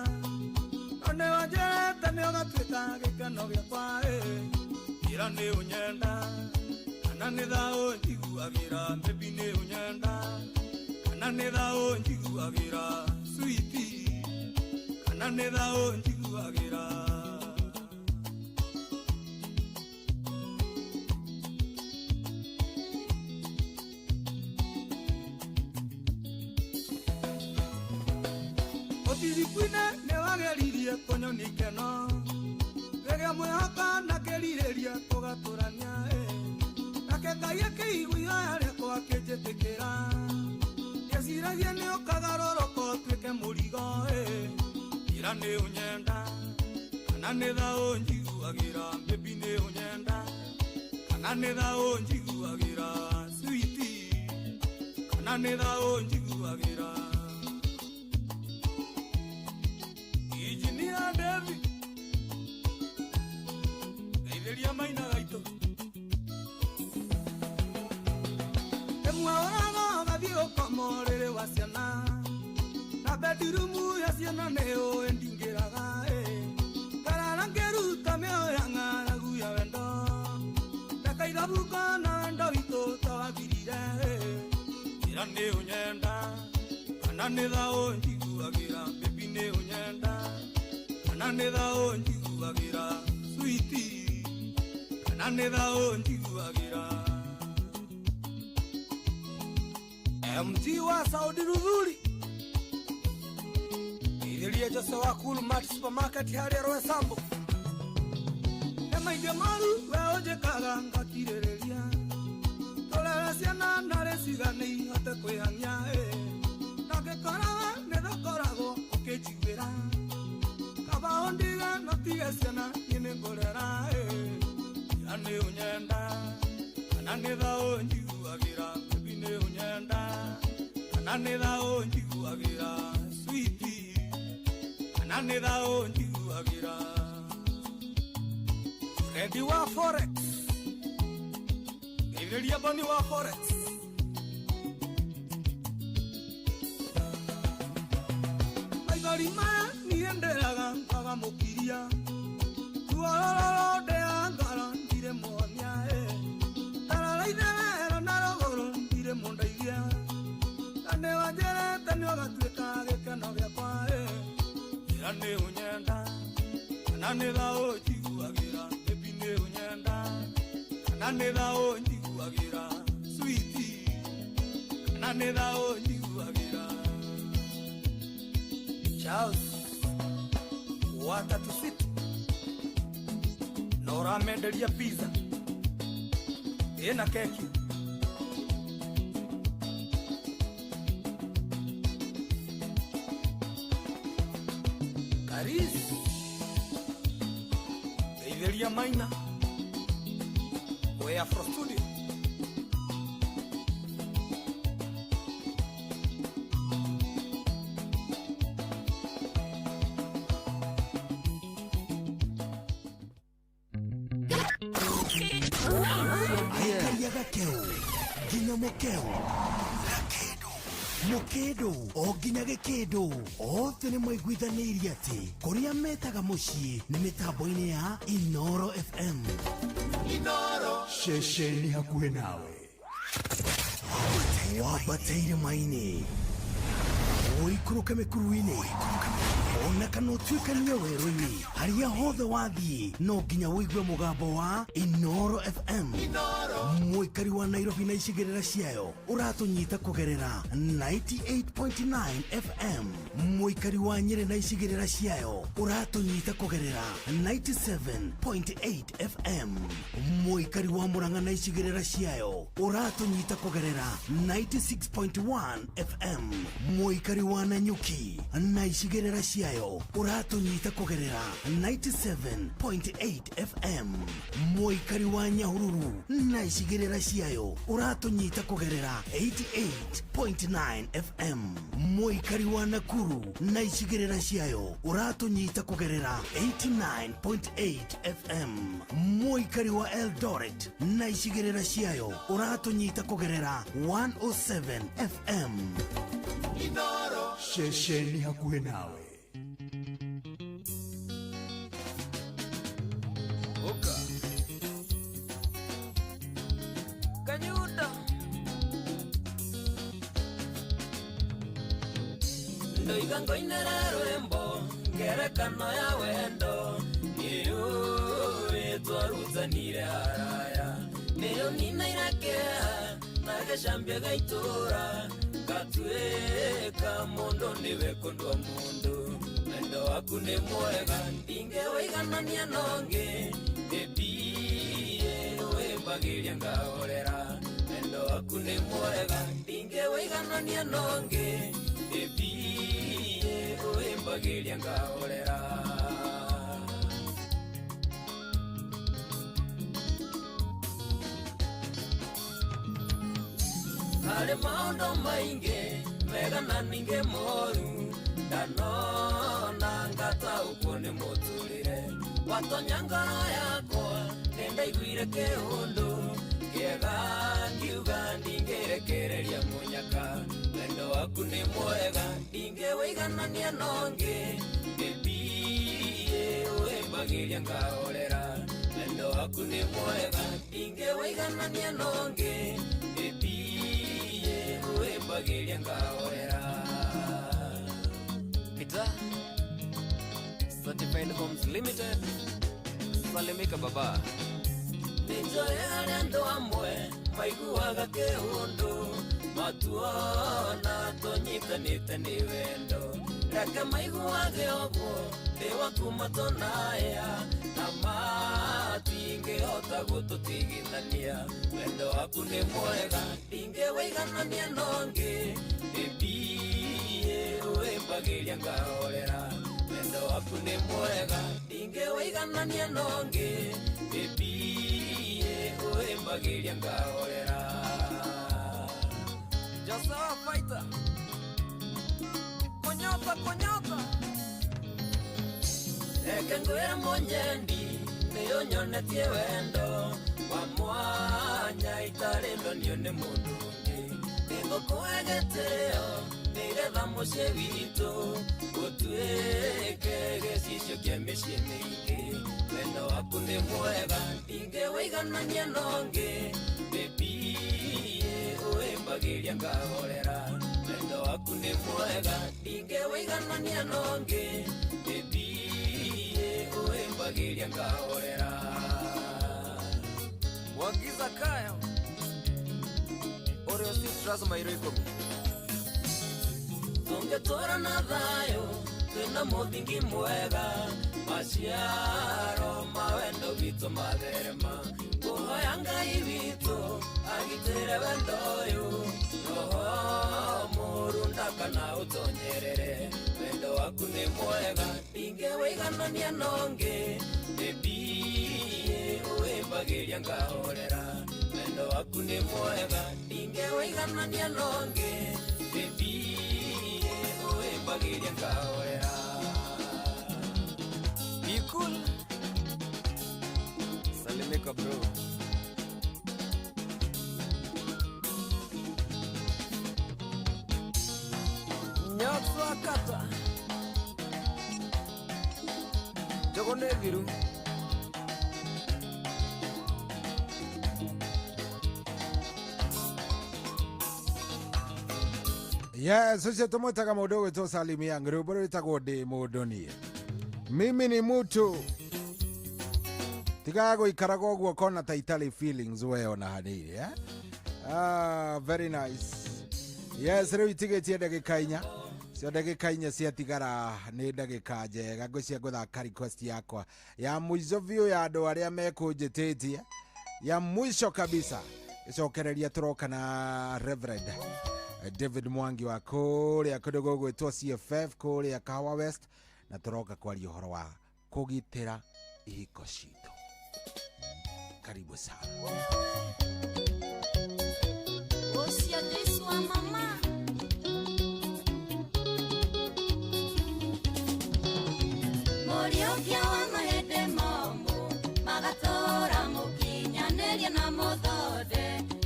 no nĩwanjĩrĩte nĩũgatuĩka gĩkeno gĩakwa ĩ njĩra nĩ ũnyenda kana nĩ thaũ njiguagĩra mbebi nĩ ũnyenda kana nĩ thaũ njiguagĩra switi kana nĩ thaũ njiguagĩra. Otirikuine nĩwageririe kũnyonia ikeno rĩrĩa mwĩhoka na kĩrirĩria tũgatũrania ĩ nake Ngai akĩigua ihoya rĩakwa akĩnjĩtĩkĩra ndeciragia nĩ ũkagarũrũka ũtuĩke mũrigo ĩ njĩra nĩ ũnyenda kana nĩ thaũ njiguagĩra mbebi nĩ ũnyenda kana nĩ thaũ njiguagĩra switi kana nĩ thaũ njiguagĩra. Engineer David ndeithĩria maina gaitũ rĩmwe ũraga ũgathiĩ ũkoma ũrĩrĩ wa ciana na bedroom ya ciana nĩ ũĩ ndingĩraga ĩ ngarara ngĩruta mĩoyo ya ng'aragu ya wendo ndakaithabuka na wendo witũ tawathirire ĩ njĩra nĩ ũnyenda kana nĩ thaũ njiguagĩra mbebi nĩ ũnyenda kana nĩ thaũ njiguagĩra switi kana nĩ thaũ njiguagĩra. MG wa Saudi Ruthuri Ithĩria Jose wa Cool Mart Supermarket harĩa Roysambu nĩ maingĩ maru we ũnjĩkaga ngakirĩrĩria tũrere ciana ndarĩ cigana ihote kwĩhang'ia ndangĩkora we nĩ thakoragwo ũkĩnjiguĩra kaba ũndige no tige ciana niĩ nĩ ngũrera ira nĩ ũnyenda kana nĩ tha ũnjiguagĩra baby nĩ ũnyenda kana nĩ tha ũnjiguagĩra sweetie kana nĩ tha ũnjiguagĩra Ready wa forex Ngeithĩria Boni wa forex Maithori maya niĩ ndĩraga kwaga mũkiria Ruororo ndĩa ngoro ndirĩ muonia Tarara itherero na rũgũrũ ndirĩ mũndeithia Na nĩwanjĩrĩte nĩũgatuĩka gĩkeno gĩakwa Ira nĩ ũnyenda kana nĩ tha ũnjiguagĩra baby nĩ ũnyenda kana nĩ tha ũnjiguagĩra sweetie kana nĩ tha ũnjiguagĩra Charles watatu city na ũramenderia pizza ĩna keki Karis Ngeithĩria Maina we Afro Studio Aikaria gakeu nginya mukeu gakindu mukindu o nginya gikindu othe nĩ maiguithanĩirie atĩ kũrĩa metaga mũciĩ nĩ mĩtambo-inĩ ya Inoro FM. Inoro ceceni hakuhĩ nawe wambate irĩma-inĩ ũikũrũke mĩkuru-inĩ ona kana ũtuĩkanie werũ-inĩ harĩa hothe wathiĩ no nginya ũigue mũgambo wa Inoro FM. Mũikari wa Nairobi na icigĩrĩra ciayo ũratũnyita kũgerera 98.9 FM. Mũikari wa Nyĩrĩ na icigĩrĩra ciayo ũratũnyita kũgerera 97.8 FM. Mũikari wa Murang'a na icigĩrĩra ciayo ũratũnyita kũgerera 96.1 FM. Mũikari wa Nanyuki na icigĩrĩra ciayo ũratũnyita kũgerera 97.8 FM. Mũikari wa Nyahururu na icigĩrĩra ciayo ũratũnyita kũgerera 88.9 FM. Mũikari wa Nakuru na icigĩrĩra ciayo ũratũnyita kũgerera 89.8 FM. Mũikari wa Eldoret na icigĩrĩra ciayo ũratũnyita kũgerera 107 FM. Inoro ceceni hakuhĩ nawe. Oka Kanyuda Ndoiga ngoinera rwimbo ngerekano ya wendo Iyuĩ twarutanire haraya Nĩyo ninairakeha na gĩcambia gaitũra Gatuĩka mũndũ nĩwe kũndwa mũndũ Wendo waku nĩ mwega ndingĩwĩiganania na ũngĩ Baby wĩmbagĩria ngahorera Wendo waku nĩ mwega ndingĩwĩiganania na ũngĩ Baby wĩmbagĩria ngahorera Harĩ maũndũ maingĩ mega na ningĩ moru ndanona ngataũkwo nĩ mũtũrĩre watonya ngoro yakwa nĩndaiguire kĩũndũ kĩega ngiuga ndingĩrekereria mũnyaka wendo waku nĩ mwega ndingĩwĩiganania na ũngĩ Baby wĩmbagĩria ngahorera wendo waku nĩ mwega ndingĩwĩiganania na ũngĩ Baby wĩmbagĩria ngahorera Peter Certified Homes Limited Salimika baba Nĩnjũĩ harĩ andũ amwe maiguaga kĩũndũ matuona tũnyitanĩte nĩ wendo reke maiguage ũguo ndĩ waku matonaya na matingĩhota Gũtũtigithania wendo waku nĩ mwega ndingĩwĩiganania na ũngĩ baby wĩmbagĩria ngahorera wendo waku nĩ mwega ndingĩwĩiganania na ũngĩ baby wĩmbagĩria ngahorera. Joshua Fighter Konyota konyota reke ngwĩre mũnyendi nĩyo nyonetie wendo wa mwanya itarĩ ndonio nĩ mũndũ ũngĩ nĩngũkũhe gĩtĩo nĩgetha mũciĩ witũ ũtuĩke gĩcicio kĩa mĩciĩ mĩingĩ wendo waku nĩ mwega ndingĩwĩiganania na ũngĩ baby wĩmbagĩria ngahorera wendo waku nĩ mwega ndingĩwĩiganania na ũngĩ baby wĩmbagĩria ngahorera. Wagiza kaya Oreo Citrus mairo ikũmi tũngĩtũra na thayũ twĩna mũthingi mwega maciaro ma wendo witũ matherema kũhoya Ngai witũ agitĩre wendo ũyũ roho mũũru ndakana ũtonyerere wendo waku nĩ mwega ndingĩwĩiganania na ũngĩ baby wĩmbagĩria ngahorera wendo waku nĩ mwega ndingĩwĩiganania na ũngĩ baby wĩmbagĩria ngahorera. Be cool. Salimika bro. Nyotswa kata Jogo nĩ thiru. Yes, ucio tumwitaga mundu ugwitwo Salim Young rwimbo rwitagwo ndi mundu nie mimi ni mutu tigaga guikaraga uguo kona ta itarĩ feelings we ona hanini eh? Ah, very nice. Yes, rĩu itigĩtie ndagĩka inya cio ndagĩka inya ciatigara nĩ ndagĩka njega ngwĩciria ngũthaka request yakwa ya mũico biũ ya andũ arĩa mekũnjĩtĩtie ya mwisho kabisa icokereria tũroka na Reverend David Mwangi wa kũrĩa kũndũ gũgwĩtwo CFF kũrĩa Kahawa West na tũroka kwaria ũhoro wa kũgitĩra ihiko citũ. Karibu sana. Ũcio Jesu wa mama Mũriũkia wa mahĩndĩ momũ magatũra mũkinyanĩria na mũthonde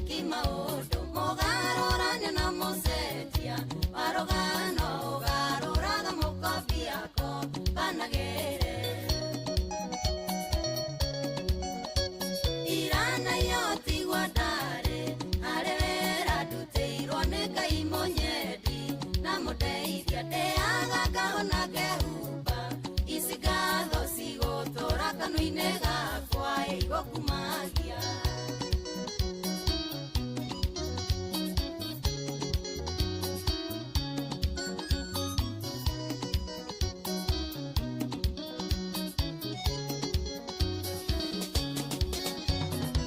kĩmaũndũ mũgarũrania na mũcenjia warũgano ũgarũraga mũkobiako banagĩre irana iyo tigwa ndarĩ harĩ wĩra ndutĩirwo nĩ Ngai mũnyendi na mũndeithia ndĩaga ngahona ngehumba ici ngatho cigũtũra kanua-inĩ gakwa igũkumagia.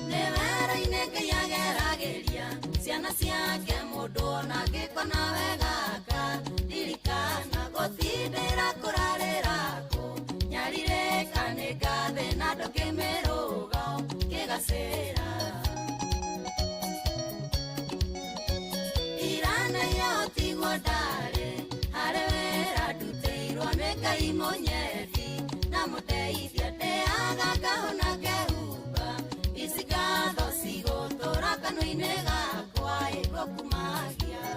Nĩ wero-inĩ Ngai ageragĩria ciana ciake mũndũ ona angĩkona wegaka ririkana gũtindĩra kũrarĩra kũ nyarirĩka nĩ ngathĩ na ndũngĩmĩrũga kĩgacĩra irana iyo tigwo ndarĩ harĩ wĩra ndutĩirwo nĩ Ngai mũnyendi na mũndeithia ndĩaga ngahona ngehumba ici ngatho cigũtũra kanua-inĩ gakwa igũkumagia.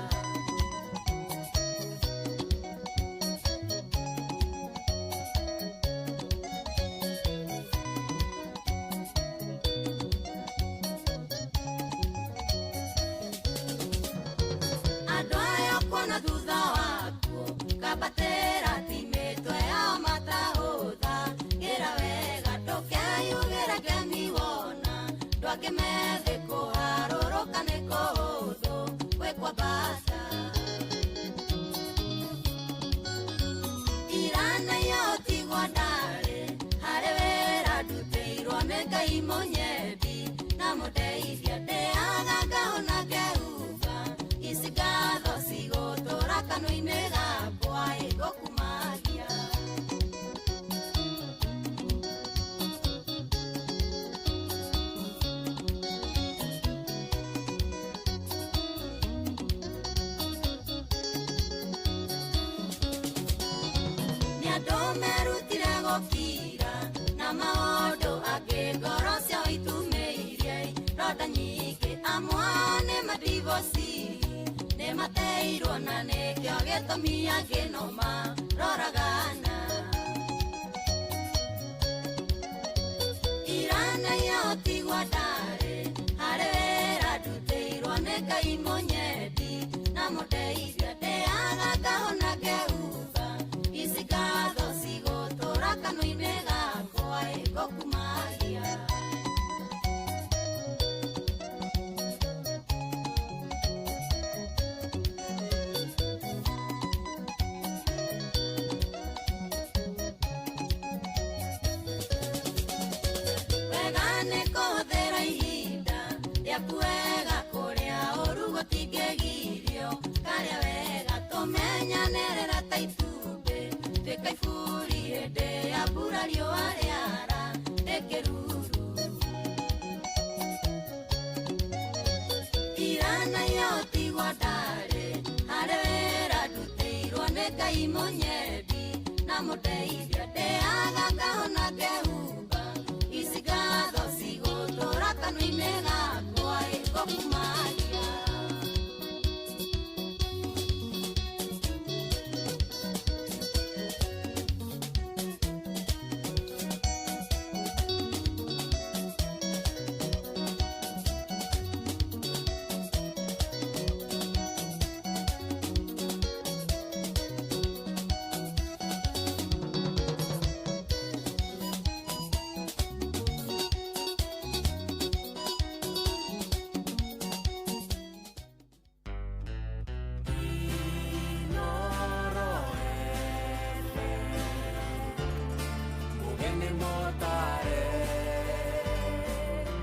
Andũ aya kuona thutha waku kambatĩra ti mĩtwe yao matahũtha gĩra wega ndũkeyugĩre ngemi wona ndwangĩmethĩ kũharũrũka nĩ kũhũthũ gwĩkwambata irana iyo tigwo ndarĩ harĩ wĩra ndutĩirwo nĩ Ngai mũnyendi Na mũndeithia ndĩaga ngahona ngehumba ici ngatho cigũtũra kanua-inĩ gakwa ĩgũkumagia. Nĩ andũ merutire gũkira na maũndũ angĩ ngoro ciao itumĩirie ronda nyingĩ amwe nĩ madivosi nĩ mateirwo na nĩkĩo gĩtũmi angĩ no maroragana. Iranaia tigwa ndarĩ harĩ wĩra ndutĩirwo nĩ Ngai mũnyendi na mũndeithia ndĩaga ngahona ngehumba ici ngatho cigũtũra kanua-inĩ gakwa ĩgũkumagia. Wega nĩ kũhũthĩra ihinda rĩaku wega kũrĩa ũru gũtingĩgirio karĩa wega tũmenyanĩrĩra ta itumbĩ tuĩka iburi hĩndĩ ya mbura riũa rĩara rĩkĩruru. Iranaia tigwa ndarĩ harĩ wĩra ndutĩirwo nĩ Ngai mũnyendi na mũndeithia ndĩaga ngahona ngehumba ici ngatho cigũtũra kanua-inĩ gakwa ĩgũkumagia. Mugeni motare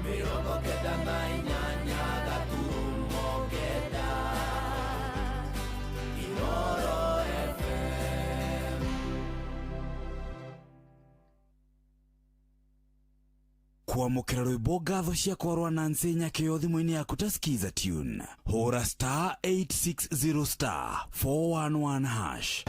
98 gaturumo 9 Inoro FM. Kwamũkĩra rwĩmbo ngatho ciakwa rwa Nancy Nyakĩo thimũ-inĩ yaku ta Skiza tune hũra star 860 star 411 hash.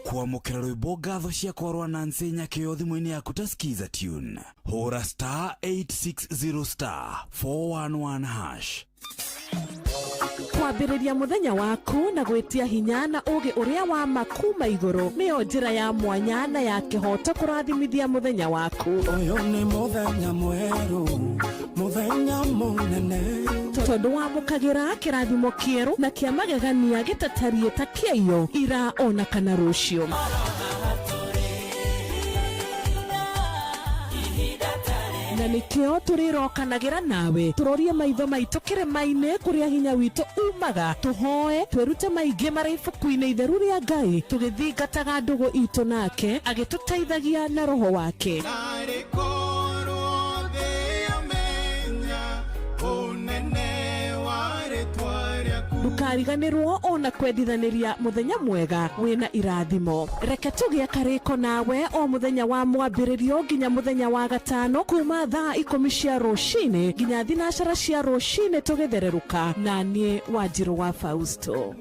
Kwamũkĩra rwĩmbo ngatho ciakwa rwa Nancy Nyakĩo thimũ-inĩ yaku ta Skiza tune hũra star 860 star 411 hash. Kwambĩrĩria mũthenya waku na gwĩtia hinya na ũũgĩ ũrĩa wa ma kuma igũrũ nĩyo njĩra ya mwanya na ya kĩhooto kũrathimithia mũthenya waku. Ũyũ nĩ mũthenya mwerũ, mũthenya mũnene. Tondũ wamũkagĩra kĩrathimo kĩerũ na kĩa magegania gĩtatariĩ ta kĩaiyo ira ona kana rũciũ. Na nĩkĩo tũrĩrokanagĩra nawe tũrorie maitho maitũ kĩrĩma-inĩ kũrĩa hinya witũ umaga tũhoe twĩrute maingĩ marĩ ibuku-inĩ itheru rĩa Ngai tũgĩthingataga ndũgũ itũ nake agĩtũteithagia na roho wake. Narĩ korwo thĩ yamenya ũnene wa rĩtwa rĩaku. Ndũkariganĩrwo ona kwendithanĩria mũthenya mwega wĩna irathimo. Reke tũgĩe karĩko nawe o mũthenya wa mwambĩrĩrio nginya mũthenya wa gatano kuma thaa 10 cia rũcinĩ nginya 9 cia rũcinĩ tũgĩthererũka na niĩ Wanjirũ wa Fausto.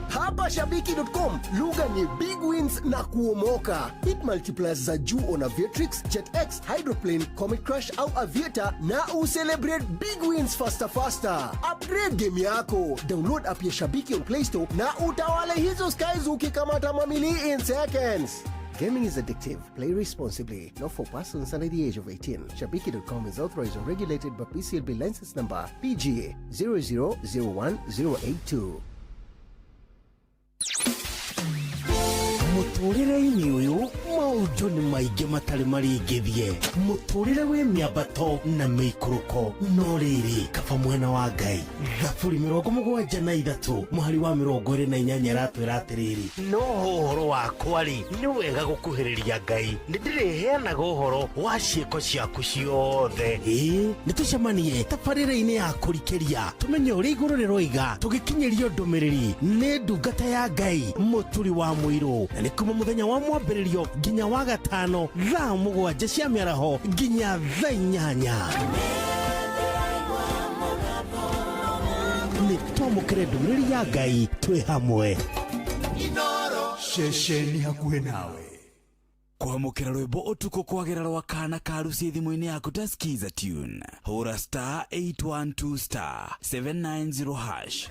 Hapa shabiki.com lugha ni big wins na kuomoka. Hit multipliers za juu on Aviatrix, JetX, Hydroplane, Comet Crush au Aviator na ucelebrate big wins faster faster. Upgrade game yako. Download app ya Shabiki on Play Store na utawale hizo skies ukikamata mamili in seconds. Gaming is addictive. Play responsibly. Not for persons under the age of 18. Shabiki.com is authorized and regulated by PCLB license number PGA 0001082. Mũtũrĩre-inĩ ũyũ maũndũ nĩ maingĩ matarĩ maringithie, mũtũrĩre wĩ mĩambato na mĩikũrũko, no rĩrĩ kaba mwena wa Ngai. Thaburi 73 mũhari wa 28 ĩratwĩra atĩrĩrĩ, no ũhoro wakwa rĩ, nĩ wega gũkuhĩrĩria Ngai, nĩ ndĩrĩheanaga ũhoro wa ciĩko ciaku ciothe. Ĩĩ, nĩ tũcemanie tabarĩra-inĩ ya kũrikĩria tũmenye ũrĩa igũrũ rĩroiga, tũgĩkinyĩrio ndũmĩrĩri nĩ ndungata ya Ngai Mũturi wa Mũirũ, na nĩ kuma mũthenya wa mwambĩrĩrio nginya wa gatano thaa 7 cia mĩaraho nginya thaa 8. Nĩ twamũkĩre ndũmĩrĩri ya Ngai twĩ hamwe. Ceceni hakuhĩ nawe. Kwamũkĩra rwĩmbo ũtukũ kwagĩra rwa kana ka ruci thimũ-inĩ yaku ta Skiza tune, hũra star 812 star 790 hash.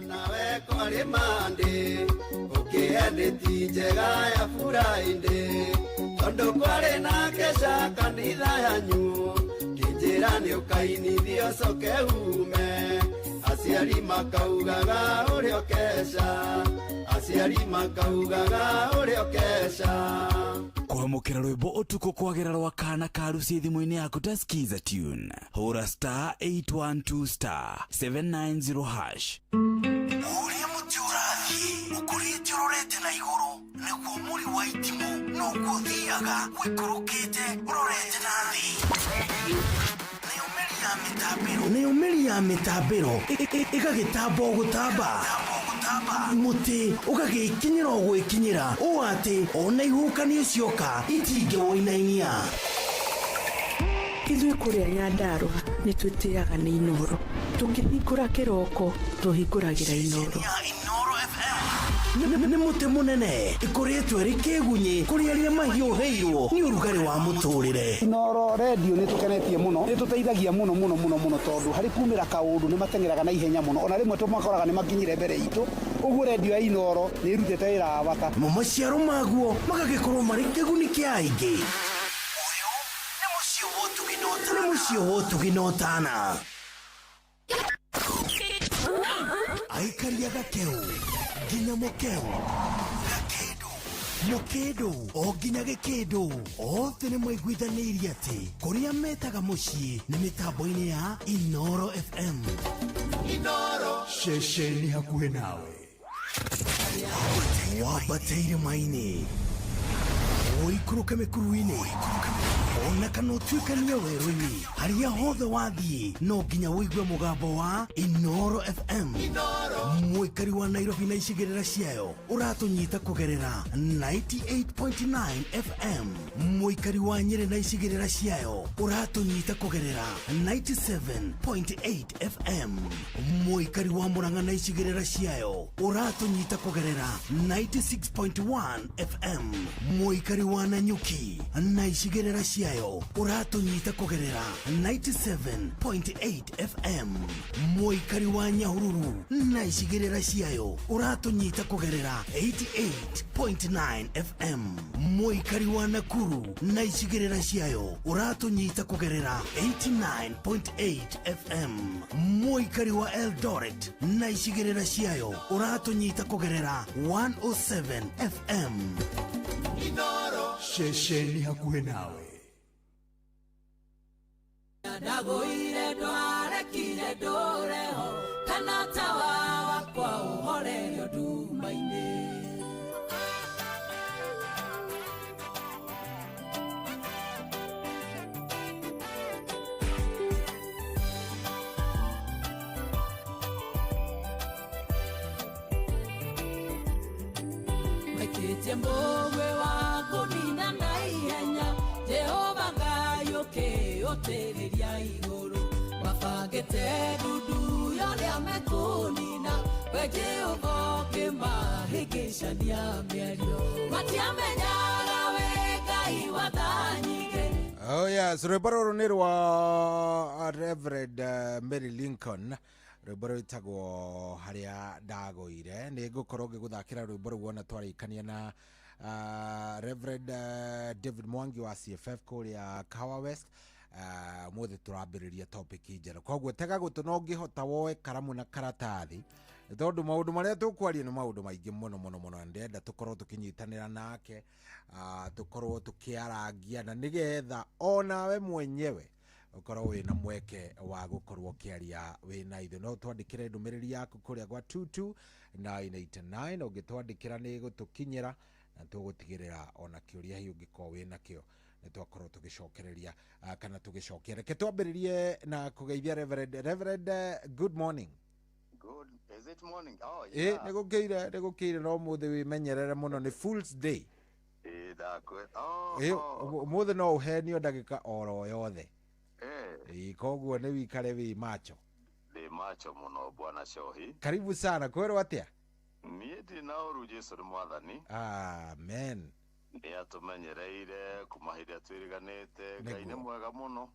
Nawe kwarĩ Monday, ũkĩendeti njega ya Friday, tondũ kwarĩ na kesha kanitha yanyu, kĩnjĩra nĩ ũkainithio coke ume, aciari makaugaga ũrĩa ũkeca, aciari makaugaga ũrĩa ũkeca. Kwamũkĩra rwĩmbo ũtukũ kwagĩra rwa kana ka ruci thimũ-inĩ yaku ta Skiza tune, hũra star 812 star 790 hash. Ũrĩa mũtĩ ũrathiĩ ũkũrĩte ũrorete na igũrũ, nĩguo mũri wa itimũ noguo ũthiaga ũikũrũkĩte ũrorete na thĩ. Nayo mĩri ya mĩtambĩro ĩgagĩtamba o gũtamba, mũtĩ ũgagĩkinyĩra o gwĩkinyĩra, ũũ atĩ ona ihuhũkanio cioka itingĩwũinainia. Ithuĩ kũrĩa Nyandarũa nĩ twĩtĩaga nĩ Inooro. Tũkĩhingũra kĩroko tũhingũragĩra Inooro. Nĩ mũtĩ mũnene ĩkũrĩtwo ĩrĩ kĩgunyĩ kũrĩ arĩa mahiũhĩirwo nĩ ũrugarĩ wa mũtũrĩre. Inooro redio nĩ tũkenetie mũno, nĩ tũteithagia mũno mũno mũno mũno, tondũ harĩ kumĩra kaũndũ nĩ mateng'eraga na ihenya mũno, ona rĩmwe tũmakoraga nĩ makinyire mbere itũ. Ũguo redio ya Inooro nĩ ĩrutĩte wĩra wa bata. Mo maciaro maguo magagĩkorwo marĩ kĩguni kĩa aingĩ. Nĩ mũciĩ wa ũtugi na ũtana. Aikaria gakeu nginya mũkeu, gakĩndũ mũkĩndũ o nginya gĩkĩndũ, othe nĩ maiguithanĩirie atĩ kũrĩa metaga mũciĩ nĩ mĩtambo-inĩ ya Inooro FM. Inooro, ceceni hakuhĩ nawe. Wambate irĩma-inĩ, ũikũrũke mĩkuru-inĩ, ona kana ũtuĩkanie werũ-inĩ, harĩa hothe wathiĩ no nginya ũigue mũgambo wa Inooro FM. Mũikari wa Nairobi na icigĩrĩra ciayo ũratũnyita kũgerera 98.9 FM. Mũikari wa Nyĩrĩ na icigĩrĩra ciayo ũratũnyita kũgerera 97.8 FM. Mũikari wa Murang'a na icigĩrĩra ciayo ũratũnyita kũgerera 96.1 FM. Mũikari wa Nanyuki na icigĩrĩra ciayo ũratũnyita kũgerera 97.8 FM. Mũikari wa Nyahururu na icigĩrĩra ciayo ũratũnyita kũgerera 88.9 FM. Mũikari wa Nakuru na icigĩrĩra ciayo ũratũnyita kũgerera 89.8 FM. Mũikari wa Eldoret na icigĩrĩra ciayo ũratũnyita kũgerera 107 FM. Inooro, ceceni hakuhĩ nawe. Ndagũire ndwarekire ndũreho, kana tawa wakwa ũhorerio nduma-inĩ. Maikĩtie mũgwĩ wa kũnina na ihenya, Jehova Ngai ũkĩũtĩrĩria igũrũ, mabangĩte ndundu yorĩa mekũnina, we Jehova ũkĩmahĩngĩcania mĩario, matiamenyaga we Ngai wa tha nyingĩ. Oh yes, rwĩmbo rũrũ nĩ rwa Reverend Mary Lincoln, rwĩmbo rwĩtagwo harĩa ndagũire. Nĩ ngũkorwo ngĩgũthakĩra rwĩmbo rũu ona twarĩkania na Reverend David Mwangi wa CFF kũrĩa Kahawa West. Mũthĩ tũrambĩrĩria topic njerũ, koguo tega gũtũ na ũngĩhota woe karamu na karatathi, tondũ maũndũ marĩa tũkwaria nĩ maũndũ maingĩ mũno mũno mũno, na ndĩrenda tũkorwo tũkĩnyitanĩra nake, tũkorwo tũkĩarangia na nĩgetha onawe mwenyewe ũkorwo wĩna mweke wa gũkorwo ũkĩaria wĩna ithuĩ. No twandĩkĩre ndũmĩrĩri yaku kũrĩa gwa 22989. Ũngĩtwandĩkĩra nĩ ĩgũtũkinyĩra na tũgũtigĩrĩra ona kĩũria hihi ũngĩkorwo wĩna kĩo nĩ twakorwo tũgĩcokereria, kana tũgĩcokia. Reke twambĩrĩrie na kũgeithia Reverend. Reverend, good morning. Good. Is it morning? Oh, yeah. Nĩ gũkĩire, nĩ gũkĩire, no ũmũthĩ wĩmenyerere mũno, nĩ Fools Day. Eh, ndakwe. Oh, oh. Ũmũthĩ no ũhenio ndagĩka oro yothe. Eh. Koguo nĩ wikare wĩ macho. Ndĩ macho mũno, bwana Shohi. Karibu sana. Kwĩrwo atĩa? Niĩ ndirĩ na ũru, Jesu nĩ mwathani. Amen. Nĩ atũmenyereire kuma hĩndĩ ĩrĩa twĩrĩganĩte. Ngai nĩ mwega mũno.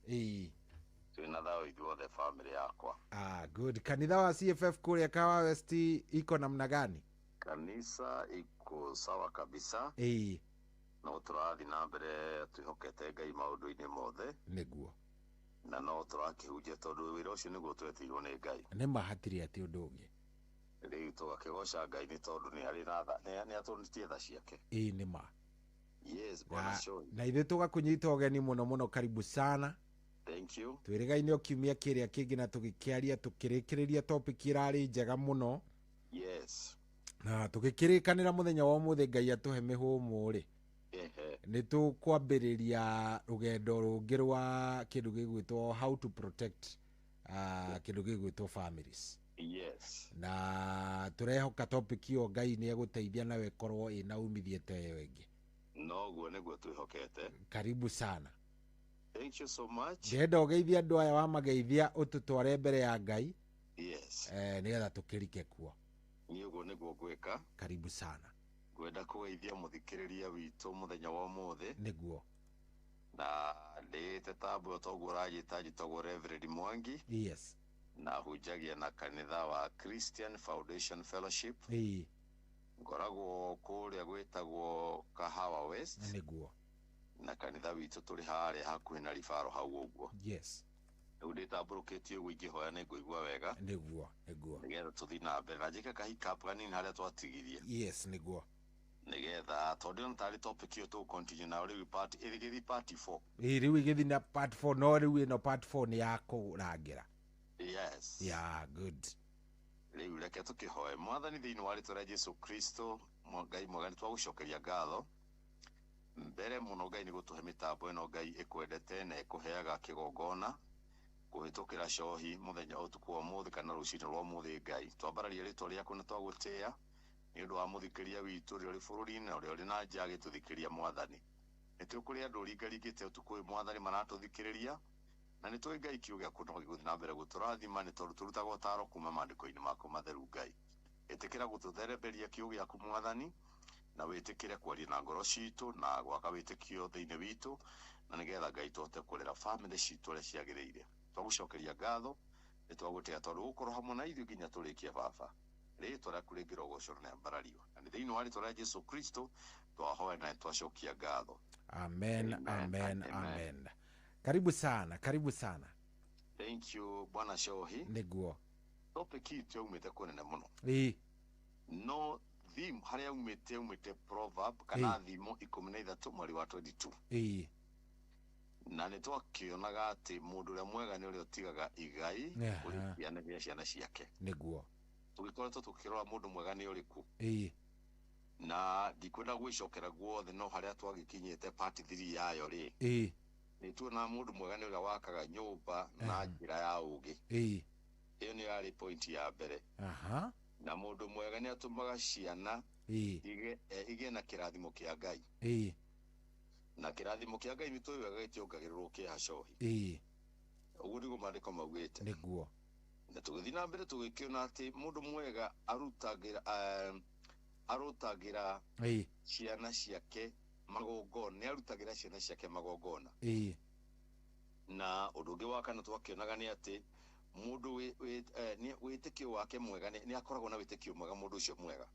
Twĩna thayũ ithuothe family yakwa. Ah, good. Kanitha wa CFF kũrĩa Kahawa West iko namna gani? Kanisa iko sawa kabisa. No tũrathiĩ na mbere twĩhokete Ngai maũndũ-inĩ mothe. Nĩguo. Na no tũrakĩhunjia tondũ wĩra ũcio nĩguo twetĩirwo nĩ Ngai. Nĩ ma, hatirĩ atĩ ũndũ ũngĩ. Rĩu tũgakĩgoca Ngai nĩ tondũ nĩ arĩ na tha, nĩ atũnitie tha ciake. Ĩĩ, nĩ ma. Yes, bwana Shohi. Na ithuĩ tũgakũnyita ũgeni mũno mũno, karibu sana. Thank you. Twĩrĩgaine o kiumia kĩrĩa kĩngĩ na tũgĩkĩaria tũkĩrĩkĩrĩria topic ĩrarĩ njega mũno. Yes. Na tũgĩkĩrĩkanĩra mũthenya wa ũmũthĩ Ngai atũhe mĩhũmũ rĩ. Nĩ tũkwambĩrĩria rũgendo rũngĩ rwa kĩndũ gĩgwĩtwo how to protect, kĩndũ gĩgwĩtwo families. Yes. Na tũrehoka topic ĩyo Ngai nĩ egũteithia nawe ĩkorwo ĩna umithio ta ĩyo ĩngĩ. Noguo nĩguo twĩhokete. Karibu sana. Thank you so much. Ndĩrenda ũgeithie andũ aya, wamageithia ũtũtware mbere ya Ngai. Yes. Nĩgetha tũkĩrike kuo. Niĩ ũguo nĩguo ngwĩka. Karibu sana. Ngwenda kũgeithia mũthikĩrĩria witũ mũthenya wa ũmũthĩ. Nĩguo. Na ndĩĩte tambo toguo ũranjĩta, njĩtagwo Reverend Mwangi. Yes. Na hunjagia na kanitha wa Christian Foundation Fellowship. Ngoragwo kũrĩa gwĩtagwo Kahawa West. Nĩguo. Na kanitha witũ tũrĩ harĩa hakuhĩ na Ribaro hau ũguo. Yes. Rĩu ndĩtambũrũkĩtie ũguo ingĩhoya nĩ ngũigua wega. Nĩguo, nĩguo. Nĩgetha tũthiĩ na mbere na njĩke kahiccup kanini harĩa twatigirie. Yes, nĩguo. Nĩgetha tondũ ĩno tarĩ topic ĩyo tũgũ continue nayo rĩu part ĩgĩthiĩ part 4. Ĩĩ, rĩu ĩgĩthiĩ na part 4, no rĩu ĩno part 4 nĩ ya kũrangĩra. Yes. Yeah, good. Rĩu reke tũkĩhoe. Mwathani, thĩinĩ wa rĩtwa rĩa Jesu Kristo, Ngai mwega, nĩ twagũcokeria ngatho mbere mũno Ngai nĩ gũtũhe mĩtambo ĩno Ngai ĩkwendete na ĩkũheaga kĩgongona kũhĩtũkĩra cohi mũthenya ũtukũ wa ũmũthĩ kana rũcinĩ rwa ũmũthĩ. Ngai, twambararia rĩtwa rĩaku na twagũtĩĩa nĩ ũndũ wa mũthikĩria witũ ũrĩa ũrĩ bũrũri-inĩ na ũrĩa ũrĩ na nja agĩtũthikĩria. Mwathani, nĩ tũĩ kũrĩ andũ ũringaringĩte ũtukũ ũyũ, Mwathani, maratũthikĩrĩria, na nĩ tũĩ Ngai kiugo gĩaku no gĩgũthiĩ na mbere gũtũrathima nĩ tondũ tũrutaga ũtaro kuma maandĩko-inĩ maku matheru. Ngai, ĩtĩkĩra gũtũthereberia kiugo gĩaku, Mwathani, na wĩtĩkĩre kwaria na ngoro citũ na gwaka wĩtĩkio thĩinĩ witũ, na nĩgetha Ngai tũhote kũrera famĩlĩ citũ ũrĩa ciagĩrĩire. Twagũcokeria ngatho, nĩ twagũtĩĩa tondũ gũkorwo hamwe na ithuĩ nginya tũrĩkie. Baba, rĩtwa rĩaku rĩngĩrogocwo na rĩambarario, na nĩ thĩinĩ wa rĩtwa rĩa Jesu Kristo twahoya na twacokia ngatho. Amen, amen, amen. Karibu sana, karibu sana. Thank you, bwana Shohi. Nĩguo. Topic itũ yaumĩte kũnene mũno. No theme harĩa yaumĩte proverb kana thimo 13 mweri wa 22. Na nĩ twakĩonaga atĩ mũndũ ũrĩa mwega nĩ ũrĩa ũtigaga igai kũrĩ ciana cia ciana ciake. Nĩguo. Tũgĩkoretwo tũkĩrora mũndũ mwega nĩ ũrĩkũ. Na ndikwenda gwĩcokera guothe, no harĩa twagĩkinyĩte part 3 yayo rĩ, nĩ tuona mũndũ mwega nĩ ũrĩa wakaga nyũmba na njĩra ya ũũgĩ. Ĩyo nĩyo yarĩ point ya mbere. Na mũndũ mwega nĩ atũmaga ciana igĩe na kĩrathimo kĩa Ngai. Na kĩrathimo kĩa Ngai nĩ tũĩ wega gĩtiongagĩrĩrwo kĩeha, Cohi. Ũguo nĩguo maandĩko maugĩte. Nĩguo. Na tũgĩthiĩ na mbere tũgĩkĩona atĩ mũndũ mwega arutagĩra ciana ciake magongona, nĩ arutagĩra ciana ciake magongona. Na ũndũ ũngĩ wa kana twakĩonaga nĩ atĩ mũndũ wĩtĩkio wake mwega nĩ akoragwo na wĩtĩkio mwega mũndũ ũcio mwega.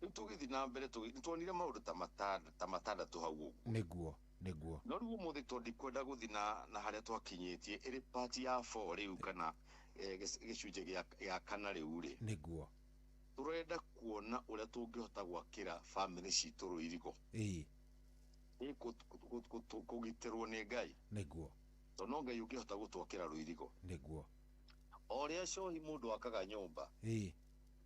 Rĩu tũgĩthiĩ na mbere nĩtuonire maũndũ ta matandatũ hau ũguo. Nĩguo, nĩguo. No rĩu ũmũthĩ tondũ ndikwenda gũthiĩ na harĩa twakinyĩtie ĩrĩ part ya 4 rĩu kana gĩcunjĩ gĩa kana rĩu rĩ. Nĩguo. Tũrenda kuona ũrĩa tũngĩhota gwakĩra bamĩrĩ citũ rũirigo. Ĩĩ. Ĩ kũgitĩrwo nĩ Ngai. Nĩguo. Tondũ no Ngai ũngĩhota gũtwakĩra rũirigo. Nĩguo. O ũrĩa cohi mũndũ akaga nyũmba. Ĩĩ.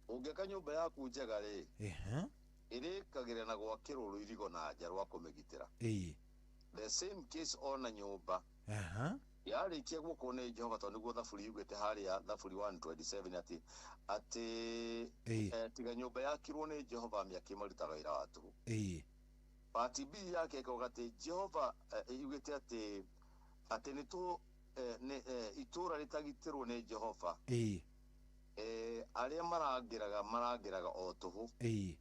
Ũngĩaka nyũmba yaku njega rĩ, Ehe. ĩrĩkagĩra na gwakĩrwo rũirigo na nja rwa kũmĩgitĩra. Ĩĩ. The same case ona nyũmba. Aha. Yarĩkia gwakwo nĩ Jehova tondũ nĩguo Thaburi yugĩte harĩa Thaburi 127 atĩ Ĩĩ. tiga nyũmba yakirwo nĩ Jehova mĩaki marutaga wĩra wa tũhũ. Ĩĩ. Part B yake ĩkauga atĩ Jehova yugĩte atĩ nĩ tũ nĩ itũũra rĩtagitĩrwo nĩ Jehova. Ĩĩ. Arĩa marangĩraga o tũhũ. Ĩĩ.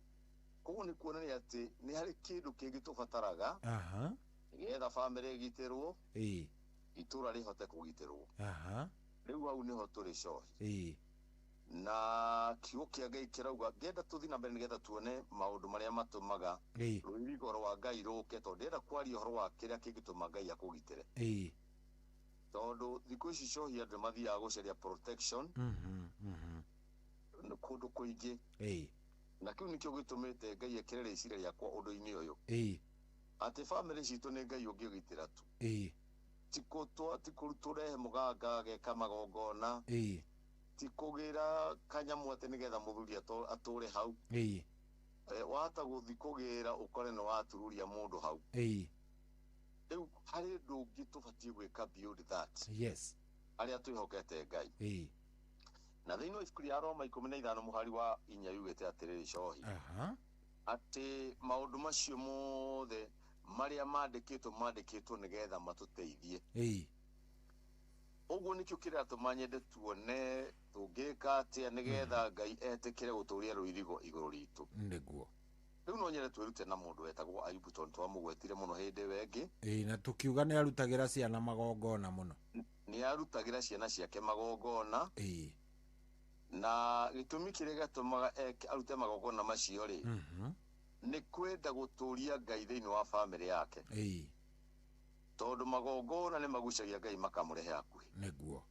Koguo nĩ kuonania atĩ nĩ harĩ kĩndũ kĩngĩ tũbataraga. Aha. Nĩgetha bamĩrĩ ĩgitĩrwo. Ĩĩ. Itũũra rĩhote kũgitĩrwo. Aha. Rĩu hau nĩho tũrĩ cohi. Ĩĩ. Na kiugo kĩa Ngai kĩrauga ngĩenda tũthiĩ na mbere nĩgetha tuone maũndũ marĩa matũmaga Ĩĩ. rũirigo rwa Ngai rũke, tondũ ndĩrenda kwaria ũhoro wa kĩrĩa kĩngĩtũma Ngai akũgitĩre. Ĩĩ. Tondũ thikũ ici cohi andũ mathiaga gũcaria protection Mhm, mhm. kũndũ kũingĩ. Ĩĩ. Na kĩu nĩkĩo gĩtũmĩte Ngai ekĩre rĩciria rĩakwa ũndũ-inĩ ũyũ. Ĩĩ. Atĩ bamĩrĩ citũ nĩ Ngai ũngĩgitĩra tu. Ĩĩ. Ti kũrehe mũganga ageka magongona. Ĩĩ. Ti kũgĩra kanyamũ atĩ nĩgetha mũthuri atũre hau. Ĩĩ. Wahota gũthiĩ kũgĩra ũkore nĩ watururia mũndũ hau. Ĩĩ. Rĩu harĩ ũndũ ũngĩ tũbatiĩ gwĩka beyond that. Yes. Arĩa twĩhokete Ngai. Ĩĩ. Na thĩinĩ wa ibuku rĩa Roma 15 mũhari wa 4 yugĩte atĩrĩrĩ cohi. Aha. Atĩ maũndũ macio mothe marĩa mandĩkĩtwo nĩgetha matũteithie. Ĩĩ. Ũguo nĩkĩo kĩratũma nyende tuone tũngĩka atĩa nĩgetha Ngai etĩkĩre gũtũũria rũirigo igũrũ ritũ. Nĩguo. Rĩu no nyende twĩrute na mũndũ wetagwo Ayubu tondũ twamũgwetire mũno hĩndĩ ĩyo ĩngĩ. Ĩĩ, na tũkiuga nĩ arutagĩra ciana magongona mũno. Nĩ arutagĩra ciana ciake magongona. Ĩĩ. Na gĩtũmi kĩrĩa gĩatũmaga arute magongona macio rĩ, Mhm. nĩ kwenda gũtũũria Ngai thĩinĩ wa bamĩrĩ yake. Ĩĩ. Tondũ magongona nĩ magucagia Ngai makamũrehe hakuhĩ. Nĩguo.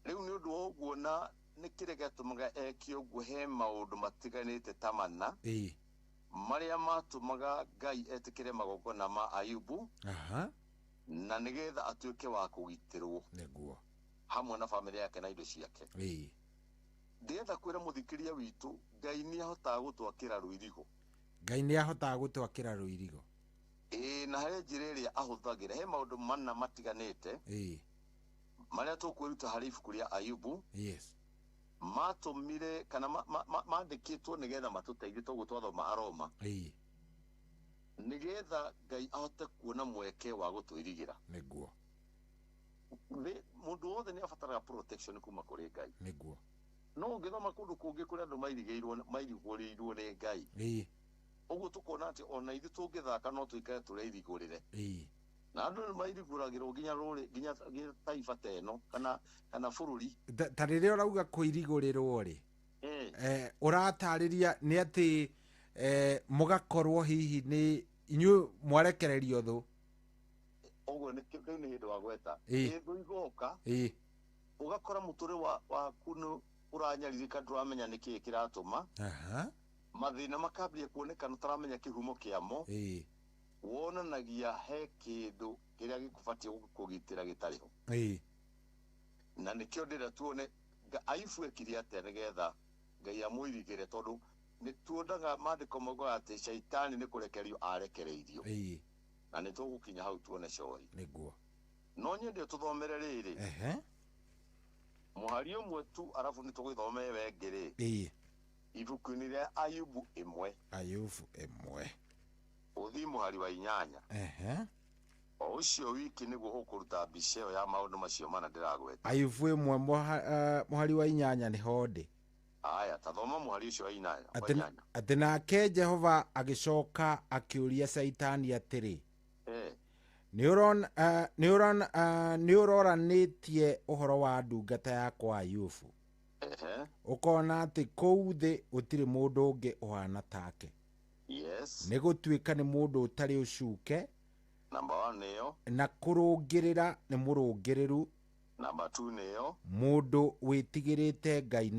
Rĩu nĩ ũndũ wa ũguo na nĩ kĩrĩa gĩatũmaga eke ũguo he maũndũ matiganĩte ta mana. Ĩĩ. Marĩa matũmaga Ngai etĩkĩre magongona ma Ayubu. Aha. Na nĩgetha atuĩke wa kũgitĩrwo. Nĩguo. Hamwe na bamĩrĩ yake na indo ciake. Ĩĩ. Ndĩrenda kwĩra mũthikĩria witũ Ngai nĩ ahotaga gũtwakĩra rũirigo. Ngai nĩ ahotaga gũtwakĩra rũirigo. Ĩĩ, na harĩ njĩra ĩrĩa ahũthagĩra he maũndũ mana matiganĩte. Ĩĩ. Marĩa tũkwĩruta harĩ ibuku rĩa Ayubu. Yes. Matũmire kana mandĩkĩtwo nĩgetha matũteithie toguo twathoma Aroma. Ĩĩ. Nĩgetha Ngai ahote kuona mweke wa gũtwĩrigĩra. Nĩguo. Mũndũ wothe nĩ abataraga protection kuma kũrĩ Ngai. Nĩguo. No ũngĩthoma kũndũ kũngĩ kũrĩa andũ mairigũrĩirwo nĩ Ngai. Ĩĩ. Ũguo tũkona atĩ ona ithuĩ tũngĩthaka no tũikare tũreirigũrĩre. Ĩĩ. Na andũ nĩ mairigũragĩrwo nginya rũrĩ, nginya taifa ta ĩno kana bũrũri. Ta rĩrĩa ũrauga kũirigũrĩrwo rĩ, ũratarĩria nĩ atĩ mũgakorwo hihi nĩ inyuĩ mwarekererio thũ. Ũguo nĩ rĩu nĩ hĩndĩ wa gweta. Ĩĩ. Ĩ thũ igoka. Ĩĩ. Ũgakora mũtũrĩre waku nĩ ũranyarirĩka, ndũramenya nĩ kĩĩ kĩratũma. Aha. Mathĩna makambĩrĩria kuonekana ũtaramenya kĩhumo kĩamo. Ĩĩ. Wonanagia he kĩndũ kĩrĩa gĩkũbatiĩ kũgitĩra gĩtarĩ ho. Ĩĩ. Na nĩkĩo ndĩrenda tuone Ayubu ekire atĩa nĩgetha Ngai amũirigĩre, tondũ nĩ tuonaga maandĩko maugaga atĩ caitani nĩ kũrekererio arekereirio. Ĩĩ. Na nĩ tũgũkinya hau tuone cohi. Nĩguo. No nyende tũthomere rĩrĩ. Ehe. Mũhari ũmwe tu arabu nĩ tũgũthome ĩyo ĩngĩ rĩ. Ĩĩ. Ibuku-inĩ rĩa Ayubu 1. Ayubu 1. Ũthiĩ mũhari wa 8. Ehe. O ũcio wiki nĩguo ũkũruta mbica ĩyo ya maũndũ macio mana ndĩragweta. Ayubu 1 mũhari wa 8 nĩho ndĩ. Aya, tathoma mũhari ũcio wa 8, wa 8. Atĩ nake Jehova agĩcoka akĩũria Caitani atĩrĩ, Nĩ ũroranĩtie ũhoro wa ndungata yakwa Ayubu? Ehe. Ũkona atĩ kũu thĩ gũtirĩ mũndũ ũngĩ ũhana take. Yes. Nĩ gũtuĩka nĩ mũndũ ũtarĩ ũcuke. Number 1 nĩyo. Na kũrũngĩrĩra nĩ mũrũngĩrĩru. Number 2 nĩyo. Mũndũ wĩtigĩrĩte Ngai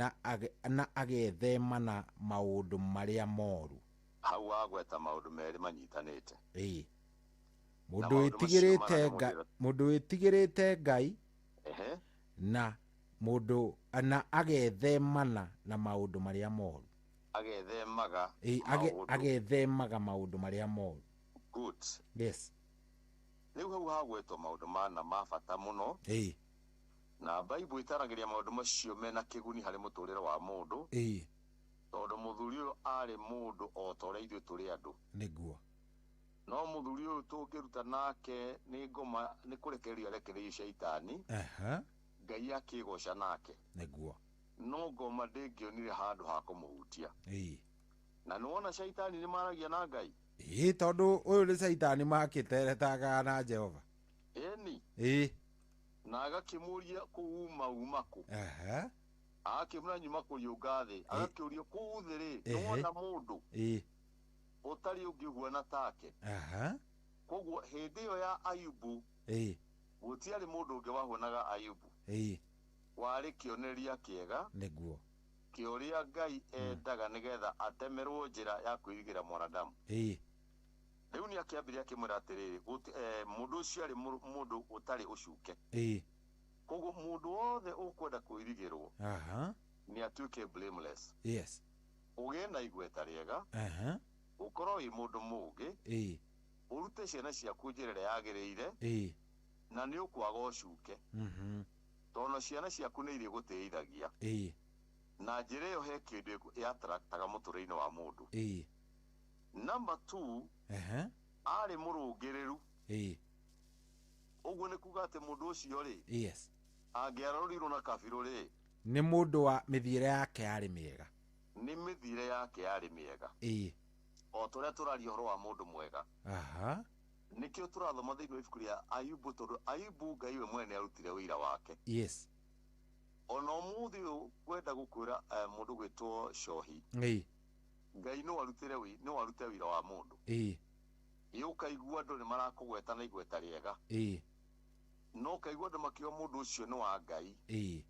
na agethemana maũndũ marĩa moru. Hau wagweta maũndũ merĩ manyitanĩte. Ĩĩ. Na Mũndũ maũndũ macio wĩtigĩrĩte mana nĩ Ngai, mũndũ mũndũ wĩtigĩrĩte Ngai Ehe. na mũndũ na agethemana na maũndũ marĩa moru. Agethemaga Ĩĩ, maũndũ. agethemaga maũndũ marĩa moru. Good. Yes. Rĩu hau hagwetwo maũndũ mana ma bata mũno. Ĩĩ. Na Bible ĩtaragĩria maũndũ macio mena kĩguni harĩ mũtũrĩre wa mũndũ. Ĩĩ. Tondũ mũthuri ũyũ arĩ mũndũ o ta ũrĩa ithuĩ tũrĩ andũ. Nĩguo. No mũthuri ũyũ tũngĩruta nake nĩ ngoma nĩ kũrekererio arekereirio caitani. Aha. Ngai akĩgoca nake. Nĩguo. No ngoma ndĩngĩonire handũ ha kũmũhutia. Ĩĩ. Na nĩwona caitani nĩ maragia na Ngai. Ĩĩ, tondũ ũyũ nĩ caitani makĩteretaga na Jehova. Ĩni. Ĩĩ. Na agakĩmũria kũu uma kũ. Aha. Agakĩmũra nyuma kũriũnga thĩ. Agakĩũria kũu thĩ rĩ, Ehe. nĩwona mũndũ Ĩĩ. ũtarĩ ũngĩ ũhuana take. Aha. Koguo hĩndĩ ĩyo ya Ayubu Ĩĩ. gũtiarĩ mũndũ ũngĩ wahuanaga Ayubu. Ĩĩ. Warĩ kĩonereria kĩega Nĩguo. kĩa ũrĩa Ngai endaga nĩgetha atemerwo njĩra ya kwĩrigĩra mwanadamu. Ĩĩ. Rĩu nĩ akĩambĩrĩria akĩmwĩra atĩrĩrĩ, mũndũ ũcio arĩ mũndũ ũtarĩ ũcuke. Ĩĩ. Koguo mũndũ wothe ũkwenda kwĩrigĩrwo Aha. nĩ atuĩke blameless. Yes. Ũgĩe na igweta rĩega, Aha. ũkorwo wĩ mũndũ mũũgĩ, Ĩĩ. ũrute ciana ciaku njĩra ĩrĩa yagĩrĩire, Ĩĩ. na nĩ ũkwaga ũcuke. Mhm. Tondũ ciana ciaku nĩ irĩgũtĩithagia. Ĩĩ. Na njĩra ĩyo he kĩndũ yatraktaga mũtũrĩre-inĩ wa mũndũ. Ĩĩ. Number 2, Aha. arĩ mũrũngĩrĩru. Ĩĩ. Ũguo nĩ kuga atĩ mũndũ ũcio rĩ, Yes. angĩarorirwo na kabirũ rĩ, Nĩ mũndũ wa mĩthiĩre yake yarĩ mĩega. nĩ mĩthiĩre yake yarĩ mĩega. Ĩĩ. O ta ũrĩa tũraria ũhoro wa mũndũ mwega. Aha. Nĩkĩo tũrathoma thĩinĩ wa ibuku rĩa Ayubu tondũ Ayubu Ngai we mwene arutire ũira wake. Yes. Ona ũmũthĩ ũyũ ngwenda gũkwĩra mũndũ gwĩtwo Cohi. Ĩĩ. Ngai no arutire no arute wĩra wa mũndũ. Ĩĩ. Ĩ ũkaigua andũ nĩ marakũgweta na igweta rĩega. Ĩĩ. No ũkaigua andũ makiuga mũndũ ũcio nĩ wa Ngai. Ĩĩ.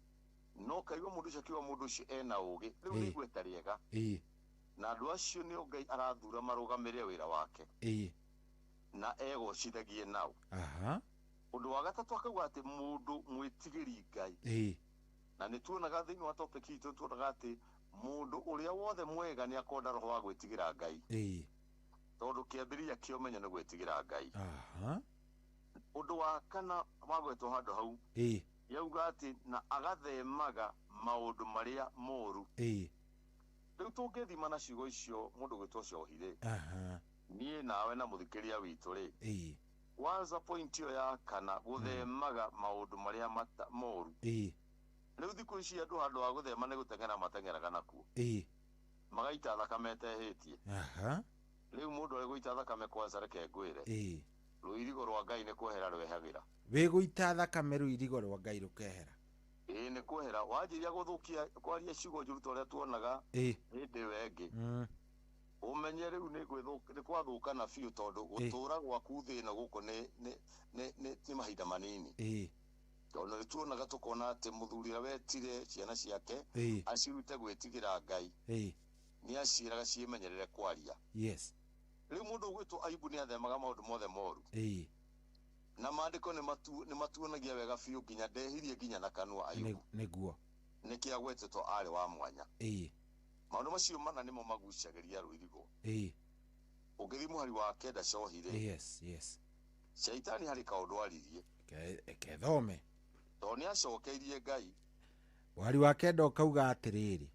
No ũkaigua mũndũ ũcio akiuga mũndũ ũcio ena ũgĩ. Rĩu nĩ Ĩĩ. igweta rĩega. Ĩĩ. Na andũ acio nĩo Ngai arathura marũgamĩrĩre wĩra wake. Ĩĩ. Na egocithagie nao. Aha. Ũndũ wa gatatũ akauga atĩ mũndũ mwĩtigĩri Ngai. Ĩĩ. Na nĩ tuonaga thĩinĩ wa topic itũ tuonaga atĩ mũndũ ũrĩa wothe mwega nĩ akonda roho wa gwĩtigĩra Ngai. Ĩĩ. Tondũ kĩambĩrĩria kĩa ũmenyo nĩ gwĩtigĩra Ngai. Aha. Ũndũ wa kana wagwetwo handũ hau. Ĩĩ. Yauga atĩ na agathemaga maũndũ marĩa moru. Ĩĩ. Rĩu tũngĩthima na ciugo icio mũndũ gwĩtwo Cohi rĩ. Aha. Niĩ nawe na mũthikĩria witũ rĩ. Ĩĩ. Kwanza point ĩyo ya kana gũthemaga maũndũ marĩa moru. Ĩĩ. Rĩu thikũ ici andũ handũ ha gũthema nĩ gũteng'era mateng'eraga nakuo. Ĩĩ. Magaita thakame ĩtehĩtie. Aha. Rĩu mũndũ arĩ gũita thakame kwanza reke ngwĩre. Ĩĩ. Rũirigo rwa Ngai nĩ kwehera rwehagĩra. Wĩ gũita thakame rũirigo rwa Ngai rũkehera. Ĩĩ nĩ kwehera. Wanjĩrĩria gũthũkia kwaria ciugo njũru ta ũrĩa tuonaga Ĩĩ. hĩndĩ ĩyo ĩngĩ. Ũmenye rĩu nĩ gwathũkana biũ tondũ gũtũra gwaku thĩ ĩno gũkũ nĩ mahinda manini. Ĩĩ. Tondũ nĩ tuonaga tũkona atĩ mũthuri ũrĩa wetire ciana ciake Ĩĩ. acirute gwĩtigĩra Ngai. Ĩĩ. Nĩ aciĩraga ciĩmenyerere kwaria. Yes. Rĩu mũndũ ũgwĩtwo Ayubu nĩ athemaga maũndũ mothe moru. Ĩĩ. Na maandĩko nĩ matuonagia wega biũ nginya ndehirie nginya na kanua Ayubu. Nĩguo. Nĩkĩo agwetetwo arĩ wa mwanya. Ĩĩ. Maũndũ macio mana nĩmo magucagĩria rũirigo. Ĩĩ. Ũngĩthiĩ mũhari wa kenda Cohi rĩ. Yes, yes. Caitani harĩ kaũndũ aririe. Kethome. Tondũ nĩ acokeirie Ngai. Mũhari wa kenda ũkauga atĩrĩrĩ.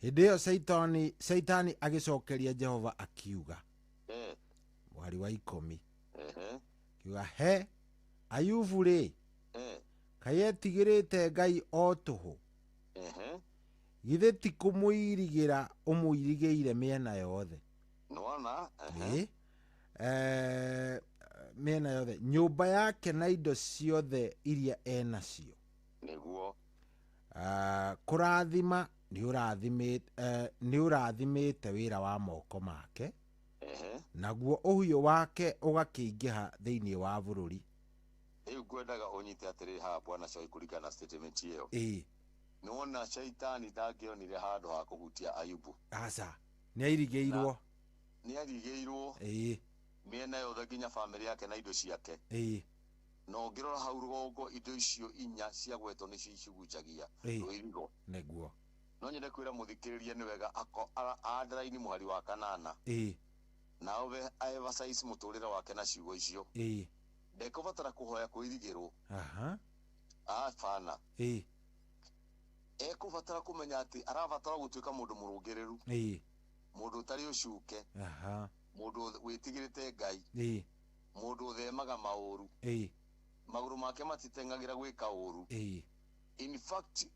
Hĩndĩ ĩyo Caitani agĩcokeria Jehova akiuga. Mũhari wa 10. Kiuga he Ayubu rĩ. Kaĩ etigĩrĩte Ngai o tũhũ. Githĩ ti kũmũirigĩra ũmũirigĩire mĩena yothe. Nĩwona? Ĩĩ. Mĩena yothe. Nyũmba yake na indo ciothe iria enacio. Nĩguo. Kũrathima nĩ ũrathimĩte wĩra wa moko make, naguo ũhiũ wake ũgakĩingĩha thĩinĩ wa bũrũri. Rĩu ngwendaga ũnyite atĩrĩrĩ haha bwana Cohi kũringana na statement ĩyo. Nĩwona shaitani ndangĩonire handũ ha kũhutia Ayubu. Aca, nĩ airigĩirwo. Nĩ arigĩirwo mĩena yothe nginya bamĩrĩ yake na indo ciake. Na ũngĩrora hau rũgongo indo icio inya ciagwetwo nĩcio icigucagia rũirigo. Nĩguo. No nyende kwĩra mũthikĩrĩria nĩ wega underline mũhari wa kanana. Na ove emphasize mũtũrĩre wake na ciugo icio. Ndekũbatara kũhoya kũirigĩrwo. Abana. Ekũbatara kũmenya atĩ arabatara gũtuĩka mũndũ mũrũngĩrĩru. Mũndũ ũtarĩ ũcuke. Mũndũ wĩtigĩrĩte Ngai. Mũndũ ũthemaga maũru. Magũrũ make matiteng'agĩra gwĩka ũru. In fact,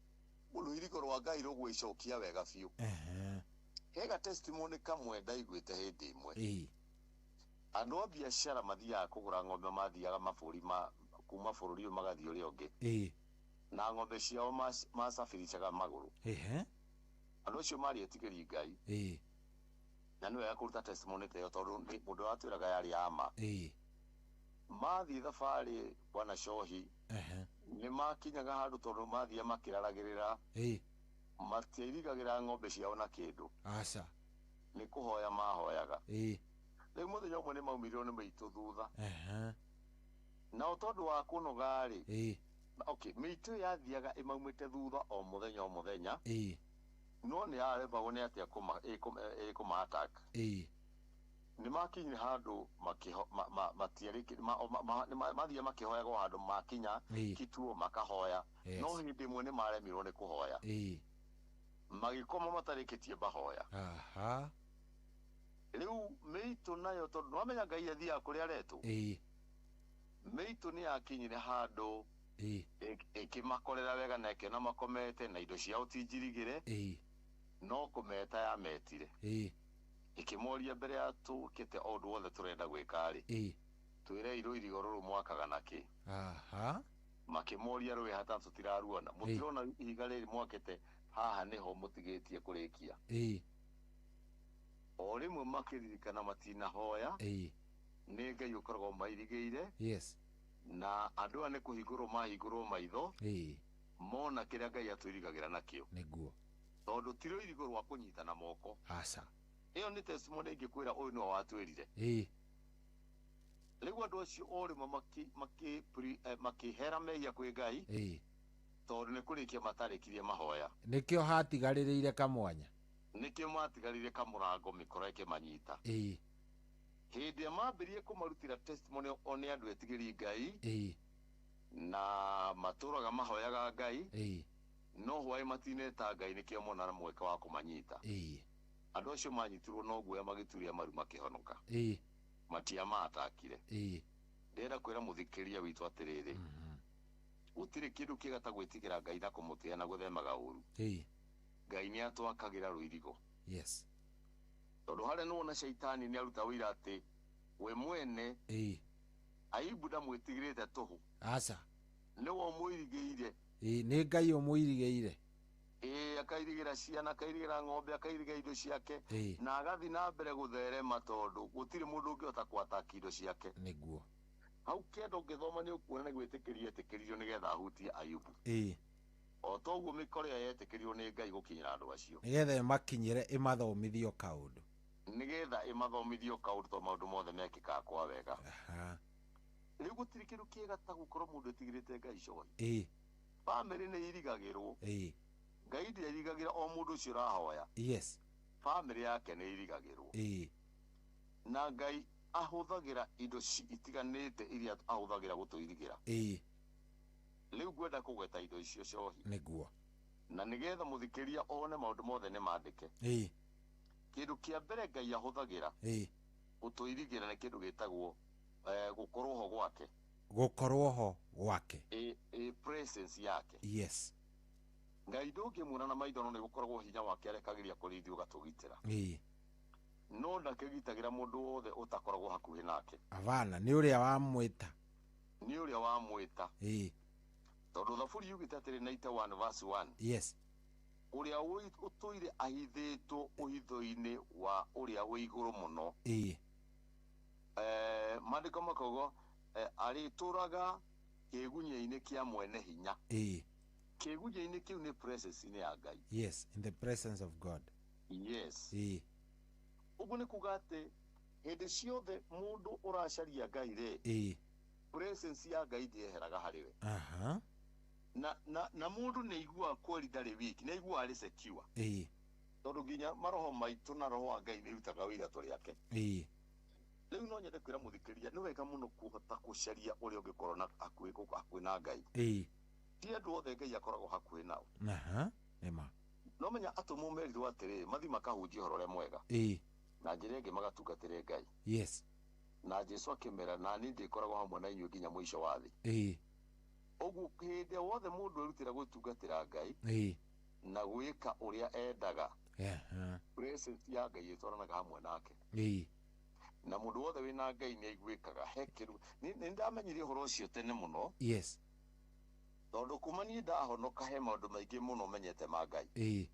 rũirigo rwa Ngai rũgwĩcokia wega biũ. Hega testimony kamwe ndaiguĩte hĩndĩ ĩmwe. Andũ a biacara mathiaga kũgũra ng'ombe, mathiaga mabũrũri ma kuma bũrũri ũyũ magathiĩ ũrĩa ũngĩ. Na ng'ombe ciao macabiricaga magũrũ. Andũ acio marĩ etigĩri Ngai. Na nĩ wega kũruta testimony ta ĩyo tondũ mũndũ watwĩraga yarĩ ya ma. Mathiĩ thabarĩ bwana Cohi, nĩ makinyaga handũ tondũ mathiĩ makĩraragĩrĩra. Matiairigagĩra ng'ombe ciao na kĩndũ. Aca. Nĩ kũhoya mahoyaga. Rĩu mũthenya ũmwe nĩ maumirio nĩ mĩitũ thutha. Nao tondũ wa kũnoga rĩ, okay, mĩitũ yathiaga ĩmaumĩte thutha o mũthenya o mũthenya. No nĩ yaremagwo nĩ atĩa kũma attack. Nĩ makinyire handũ mathiĩ makĩhoyaga o handũ makinya kituo makahoya. No hĩndĩ ĩmwe nĩ maremirwo nĩ kũhoya. Magĩkoma matarĩkĩtie mahoya. Rĩu mĩitũ nayo tondũ nĩwamenya Ngai athiaga kũrĩa aretwo. Mĩitũ nĩ yakinyire handũ ĩkĩmakorera wega na ĩkĩona makomete na indo ciao ti njirigĩre. No kũmeta yametire. Ĩkĩmoria mbere ya tũkĩte o ũndũ wothe tũrenda gwĩka rĩ, twĩrei rũirigo rũrũ mwakaga nakĩ. Makĩmoria rwĩ hata tũtiraruona. Mũtirona ihiga rĩrĩ mwakĩte haha nĩho mũtigĩtie kũrĩkia. O rĩmwe makĩririkana matinahoya. Nĩ Ngai ũkoragwo mairigĩire. Na andũ aya nĩ kũhingũrwo mahingũrwo maitho. Mona kĩrĩa Ngai atwĩrigagĩra nakĩo. Nĩguo. Tondũ ti rũirigo rwa kũnyita na moko. Aca. Ĩyo nĩ testimony ingĩkwĩra ũyũ nĩwe watwĩrire. Rĩu andũ acio o rĩmwe makĩhera mehia kwĩ Ngai. Tondũ nĩ kũrĩkia matarĩkirie mahoya. Nĩkĩo hatigarĩrĩire kamwanya. Nĩkĩo matigarĩrĩire kamũrango mĩkora ĩkĩmanyita. Hĩndĩ ĩrĩa mambĩrĩrie kũmarutĩra testimony o nĩ andũ etigĩri Ngai. Na matũraga mahoyaga Ngai. No hwaĩ matineta Ngai nĩkĩo mona mweke wa kũmanyita. Andũ acio manyitirwo no guoya magĩturia maru makĩhonoka. Matiamatakire. Ndĩrenda kwĩra mũthikĩrĩria witũ atĩrĩrĩ, gũtirĩ kĩndũ kĩega ta gwĩtigĩra Ngai na kũmũtĩĩa na gũthemaga ũru. Ngai nĩ atwakagĩra rũirigo. Tondũ harĩa nĩwona shaitani nĩ aruta ũira atĩ we mwene Ayubu ndamwĩtigĩrĩte tũhũ. Aca. Nĩwe ũmũirigĩire. Nĩ Ngai ũmũirigĩire. Akairigĩra ciana, akairigĩra ng'ombe, akairigĩra indo ciake. Na agathiĩ na mbere gũtherema tondũ gũtirĩ mũndũ ũngĩhota kũataki indo ciake. Nĩguo. Hau kenda ũngĩthoma nĩ ũkuona nĩ gwĩtĩkĩria etĩkĩririo nĩgetha ahutie Ayubu. O toguo mĩkora ĩyo yetĩkĩrirwo nĩ Ngai gũkinyĩra andũ acio. Nĩgetha ĩmakinyĩre ĩmathomithio kaũndũ. Nĩgetha ĩmathomithio kaũndũ tondũ maũndũ mothe mekĩkaga kwa wega. Rĩu gũtirĩ kĩndũ kĩega ta gũkorwo mũndũ etigĩrĩte Ngai cohi. Bamĩrĩ nĩ irigagĩrwo. Ngai ndĩarigagĩra o mũndũ ũcio ũrahoya. Bamĩrĩ yake nĩ irigagĩrwo. Na Ngai ahũthagĩra indo itiganĩte iria ahũthagĩra gũtũirigĩra. Rĩu ngwenda kũgweta indo icio cohi. Nĩguo. Na nĩgetha mũthikĩria one maũndũ mothe nĩ mandĩke. Kĩndũ kĩa mbere Ngai ahũthagĩra gũtũirigĩra nĩ kĩndũ gĩtagwo gũkorwo ho gwake. Gũkorwo ho gwake. Presence yake. Ngai ndũngĩmuona na maitho no nĩ gũkoragwo hinya wake arekagĩria kũrĩ ithuĩ ũgatũgitĩra. No ndakĩgitagĩra mũndũ wothe ũtakoragwo hakuhĩ nake. Avana, nĩ ũrĩa wamwĩta. Nĩ ũrĩa wamwĩta. Tondũ thaburi yugĩte atĩrĩ 91 verse 1. Yes. Ũrĩa ũtũire ahithĩtwo ũhitho-inĩ wa ũrĩa wĩ igũrũ mũno. Ĩĩ. Maandĩko makauga arĩtũraga kĩgunyĩ-inĩ kĩa mwene hinya. Ĩĩ. Kĩgunyĩ-inĩ kĩu nĩ presence-inĩ ya Ngai. Yes, in the presence of God. Yes. Ĩĩ. Ũguo nĩ kuga atĩ hĩndĩ ciothe mũndũ ũracaria Ngai rĩ, Ĩĩ. presence ya Ngai ndĩeheraga harĩ we. Aha. Na mũndũ nĩ aiguaga kweli ndarĩ weak, nĩ aiguaga arĩ secure. Ĩĩ. Tondũ nginya maroho maitũ na roho wa Ngai nĩ irutaga wĩira tũrĩ ake. Ĩĩ. Rĩu no nyende kwĩra mũthikĩrĩria nĩ wega mũno kũhota gũcaria ũrĩa ũngĩkorwo na hakuhĩ na Ngai. Ĩĩ. Ti andũ othe Ngai akoragwo hakuhĩ nao. Aha. Nĩma. No menya atũmwo merirwo atĩrĩrĩ, mathiĩ makahunjie ũhoro ũrĩa mwega. Ĩĩ. Na njĩra ĩngĩ magatungatĩre Ngai. Yes. Na Jesu akĩmera na niĩ ndĩkoragwo hamwe na inyuĩ nginya mũico wa thĩ. Ĩĩ. Ũguo hĩndĩ wothe mũndũ erutĩra gũtungatĩra Ngai Ĩĩ. na gwĩka ũrĩa endaga, Aha. presence ya Ngai ĩtwaranaga hamwe nake. Ĩĩ. Na mũndũ wothe wĩna Ngai nĩ aiguĩkaga he kĩru. Nĩ ndamenyire ũhoro ũcio tene mũno. Yes. Tondũ kuma niĩ ndahonoka he maũndũ maingĩ mũno menyete ma Ngai. Ĩĩ.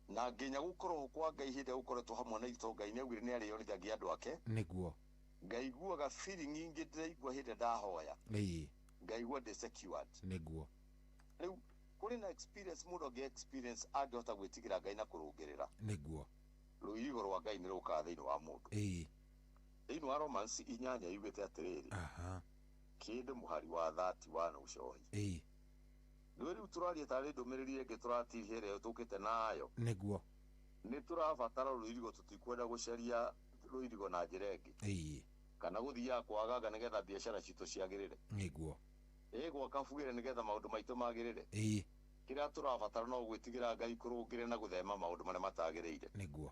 Na nginya gũkorwo kwa Ngai hĩndĩ ĩrĩa gũkoretwo hamwe na itũ, Ngai nĩ augire nĩ arĩonithagia andũ ake. Nĩguo. Ngaiguaga feeling ingĩ ndĩraigua hĩndĩ ĩrĩa ndahoya. Ĩĩ. Ngaigua ndĩ secured. Nĩguo. Rĩu kũrĩ na experience mũndũ angĩ experience angĩhota gwĩtigĩra Ngai na kũrũngĩrĩra. Nĩguo. Rũirigo rwa Ngai nĩ rũkaga thĩinĩ wa mũndũ. Ĩĩ. Thĩinĩ wa Romans 8 yugĩte atĩrĩrĩ. Aha. Kĩndũ mũhari wa 31 ũcohi. Ĩĩ. Rĩu rĩu tũraria tarĩ ndũmĩrĩri ĩngĩ tũratihia ĩrĩa tũkĩte nayo. Nĩguo. Nĩ tũrabatara rũirigo, tũtikwenda gũcaria rũirigo na njĩra ĩngĩ. Ĩĩ. Kana gũthiaga kwagaga nĩgetha biacara citũ ciagĩrĩre. Nĩguo. Ĩĩ gwaka buĩre nĩgetha maũndũ maitũ magĩrĩre. Ĩĩ. Kĩrĩa tũrabatara no gwĩtigĩra Ngai, kũrũngĩrĩra na gũthema maũndũ marĩa matagĩrĩire. Nĩguo.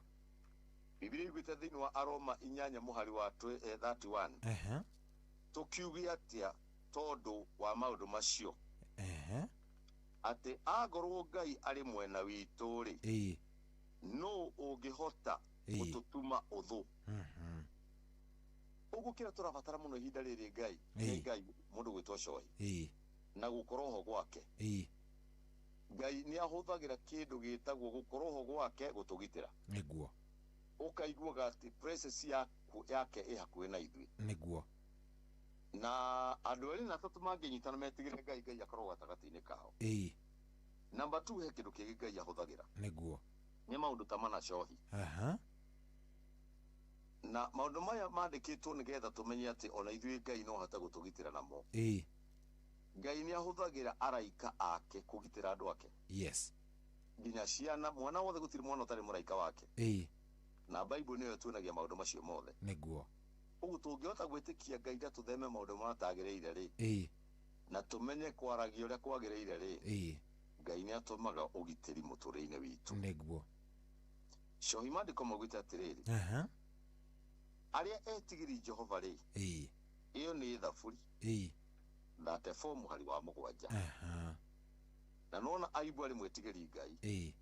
Biblia iguĩte thĩinĩ wa Aroma 8 mũhari wa 31. Aha. Tũkiuge atĩa tondũ wa maũndũ macio? Aha. Atĩ angorwo Ngai arĩ mwena witũ rĩ, Ĩĩ. nũ ũngĩhota Ĩĩ. gũtũtuma ũthũ? Mhm. Ũguo kĩrĩa tũrabatara mũno ihinda rĩrĩ Ngai nĩ Ĩĩ. Ngai mũndũ gwĩtwo cohi Ĩĩ. na gũkorwo ho gwake. Ĩĩ. Ngai nĩ ahũthagĩra kĩndũ gĩtagwo gũkorwo ho gwake gũtũgitĩra. Nĩguo. Ũkaiguaga atĩ presence yake ĩ hakuhĩ na ithuĩ. Nĩguo. Na andũ erĩ na atatũ mangĩnyitana metigĩre Ngai, Ngai akoragwo gatagatĩ-inĩ kao. Ĩĩ. Namba 2 he kĩndũ kĩngĩ Ngai ahũthagĩra. Nĩguo. Nĩ maũndũ ta mana cohi. Aha. Na maũndũ maya mandĩkĩtwo nĩgetha tũmenye atĩ ona ithuĩ Ngai no ahote gũtũgitĩra namo. Ĩĩ. Ngai nĩ ahũthagĩra araika ake kũgitĩra andũ ake. Yes. Nginya ciana, mwana wothe gũtirĩ mwana ũtarĩ mũraika wake. Ĩĩ. Na Bible nĩyo ĩtuonagia maũndũ macio mothe. Nĩguo. Ũguo tũngĩhota gwĩtĩkia Ngai na tũtheme maũndũ marĩa matagĩrĩire rĩ, Ĩĩ. na tũmenye kwaragia ũrĩa kwagĩrĩire rĩ, Ĩĩ. Ngai nĩ atũmaga ũgitĩri mũtũrĩre-inĩ witũ. Nĩguo. Cohi maandĩko maugĩte atĩrĩrĩ, Aha. arĩa etigĩri Jehova rĩ, Ĩĩ. ĩyo nĩ Thaburi Ĩĩ. 34 mũhari wa 7. Aha. Na nona Ayubu arĩ mwĩtigĩri Ngai. Ĩĩ.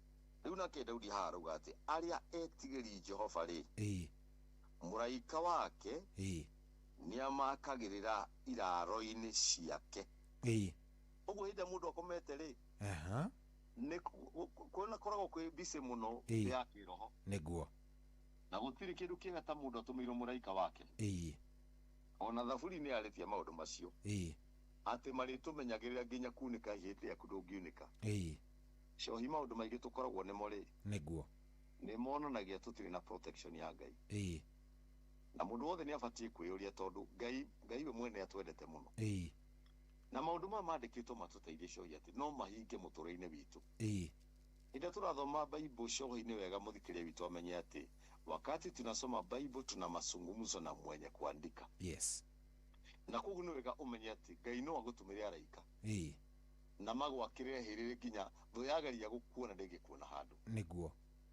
Rĩu nake Daudi haha arauga atĩ arĩa etigĩri Jehova rĩ, Ĩĩ. mũraika wake Ĩĩ. nĩamakagĩrĩra iraro-inĩ ciake. Ĩĩ. Ũguo hĩndĩ ĩrĩa mũndũ akomete rĩ, Aha. nĩ kuona koragwo kwĩ busy mũno Ĩĩ. ya kĩroho. Nĩguo. Na gũtirĩ kĩndũ kĩega ta mũndũ atũmĩirwo mũraika wake. Ĩĩ. Ona Thaburi nĩ yarĩtie maũndũ macio. Ĩĩ. Atĩ marĩtũmenyagĩrĩra nginya kunĩka ihĩndĩ rĩaku ndũngiunĩka. Ĩĩ. Cohi maũndũ maingĩ tũkoragwo nĩmo rĩ, Nĩguo. nĩ monanagia tũtirĩ na protection ya Ngai. Ĩĩ. Na mũndũ wothe nĩ abatiĩ kwĩyũria tondũ Ngai we mwene atwendete mũno. Ĩĩ. Na maũndũ maya mandĩkĩtwo matũteithie cohi atĩ no mahinge mũtũrĩre-inĩ witũ. Ĩĩ. Hĩndĩ ĩrĩa tũrathoma Bible cohi nĩ wega mũthikĩrĩria witũ amenye atĩ wakati tunasoma Bible tuna mazungumzo na mwenye kuandika. Yes. Na koguo nĩ wega ũmenye atĩ Ngai no agũtũmĩre araika. Ĩĩ. Na magwakĩrĩre hĩrĩrĩ nginya thũ yageria gũkuona ndĩngĩkuona handũ. Nĩguo.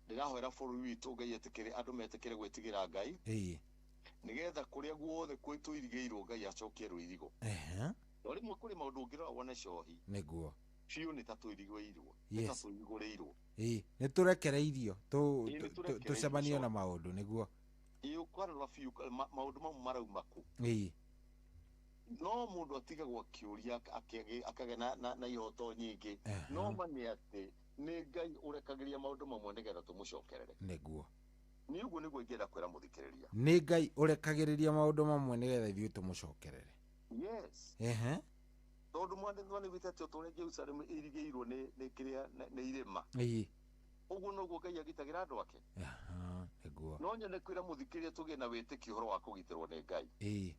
Ndĩrahoera bũrũri witũ Ngai etĩkĩre andũ metĩkĩre gwĩtigĩra Ngai. Ĩĩ. Nĩgetha kũrĩa guothe tũirigĩirwo Ngai acokie rũirigo. Ehe. No rĩmwe kũrĩ maũndũ ũngĩrora wone cohi. Nĩguo. Biũ nĩ ta tũirigĩirwo. Nĩ ta Yes. tũirigũrĩirwo. Ĩĩ, nĩ tũrekereirio Ĩĩ, nĩ tũrekereirio tũcemanio na cohi. maũndũ nĩguo. Ĩĩ, ũkarora biũ maũndũ mamwe marauma kũ. Ĩĩ. No mũndũ atigagwo akĩũria akagĩa na ihoto nyingĩ. No ma nĩ atĩ nĩ Ngai ũrekagĩria maũndũ mamwe nĩgetha tũmũcokerere. Nĩguo. Nĩ ũguo nĩguo ingĩenda kwĩra mũthikĩrĩria. Nĩ Ngai ũrekagĩrĩria maũndũ mamwe nĩgetha ithuĩ tũmũcokerere. Yes. Ehe. Tondũ mwathani nĩwĩte atĩ o ta ũrĩa Jerusalemu ĩirigĩirwo nĩ kĩrĩa nĩ irĩma. Ĩĩ. Ũguo noguo Ngai agitagĩra andũ ake. Aha, nĩguo. No nyone kwĩra mũthikĩrĩria tũgĩe na wĩtĩkio ũhoro wa kũgitĩrwo nĩ Ngai. Ĩĩ.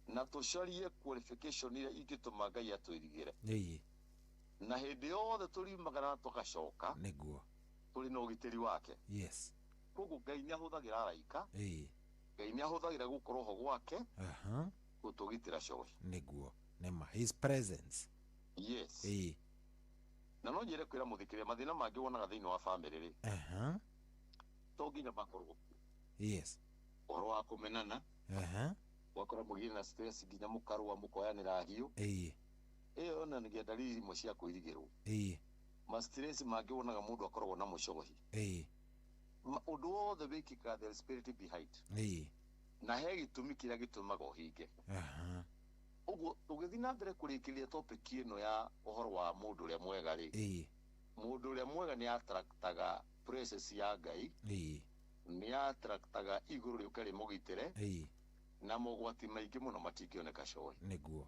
Na tũcarie qualification iria ingĩtũma Ngai atwĩrigĩre. Ĩĩ. Na hĩndĩ yothe tũriumagara tũgacoka. Nĩguo. Tũrĩ na ũgitĩri wake. Yes. Koguo Ngai nĩ ahũthagĩra araika. Ĩĩ. Ngai nĩ ahũthagĩra gũkorwo ho gwake. Aha. Gũtũgitĩra cohi. Nĩguo. Nĩma his presence. Yes. Ĩĩ. Na no nyende kwĩra mũthikĩrĩria mathĩna mangĩ wonaga thĩinĩ wa bamĩrĩ rĩ. Aha. To nginya makorwo. Yes. Ũhoro wa kũmenana. Aha. Wakora mũgĩe na stress nginya mũkarũa mũkoyanĩra hiũ. Ĩĩ. Ĩyo yonanagia ndariri imwe cia kwĩrigĩrwo. Ĩĩ. Ma stress mangĩ wonaga mũndũ akoragwo na mũcohi. Ĩĩ. Ũndũ wothe wĩkĩkaga there is spirit behind. Ĩĩ. Na he gĩtũmi kĩrĩa gĩtũmaga ũhinge. Aha. Ũguo tũgĩthiĩ na mbere kũrĩkĩrĩria topic ĩno ya ũhoro wa mũndũ ũrĩa mwega rĩ. Ĩĩ. Mũndũ ũrĩa mwega nĩ attractaga presence ya Ngai. Ĩĩ. Nĩ attractaga igũrũ rĩũke rĩmũgitĩre. Ĩĩ. Na mogwati maingĩ mũno matingĩoneka cohi. Nĩguo.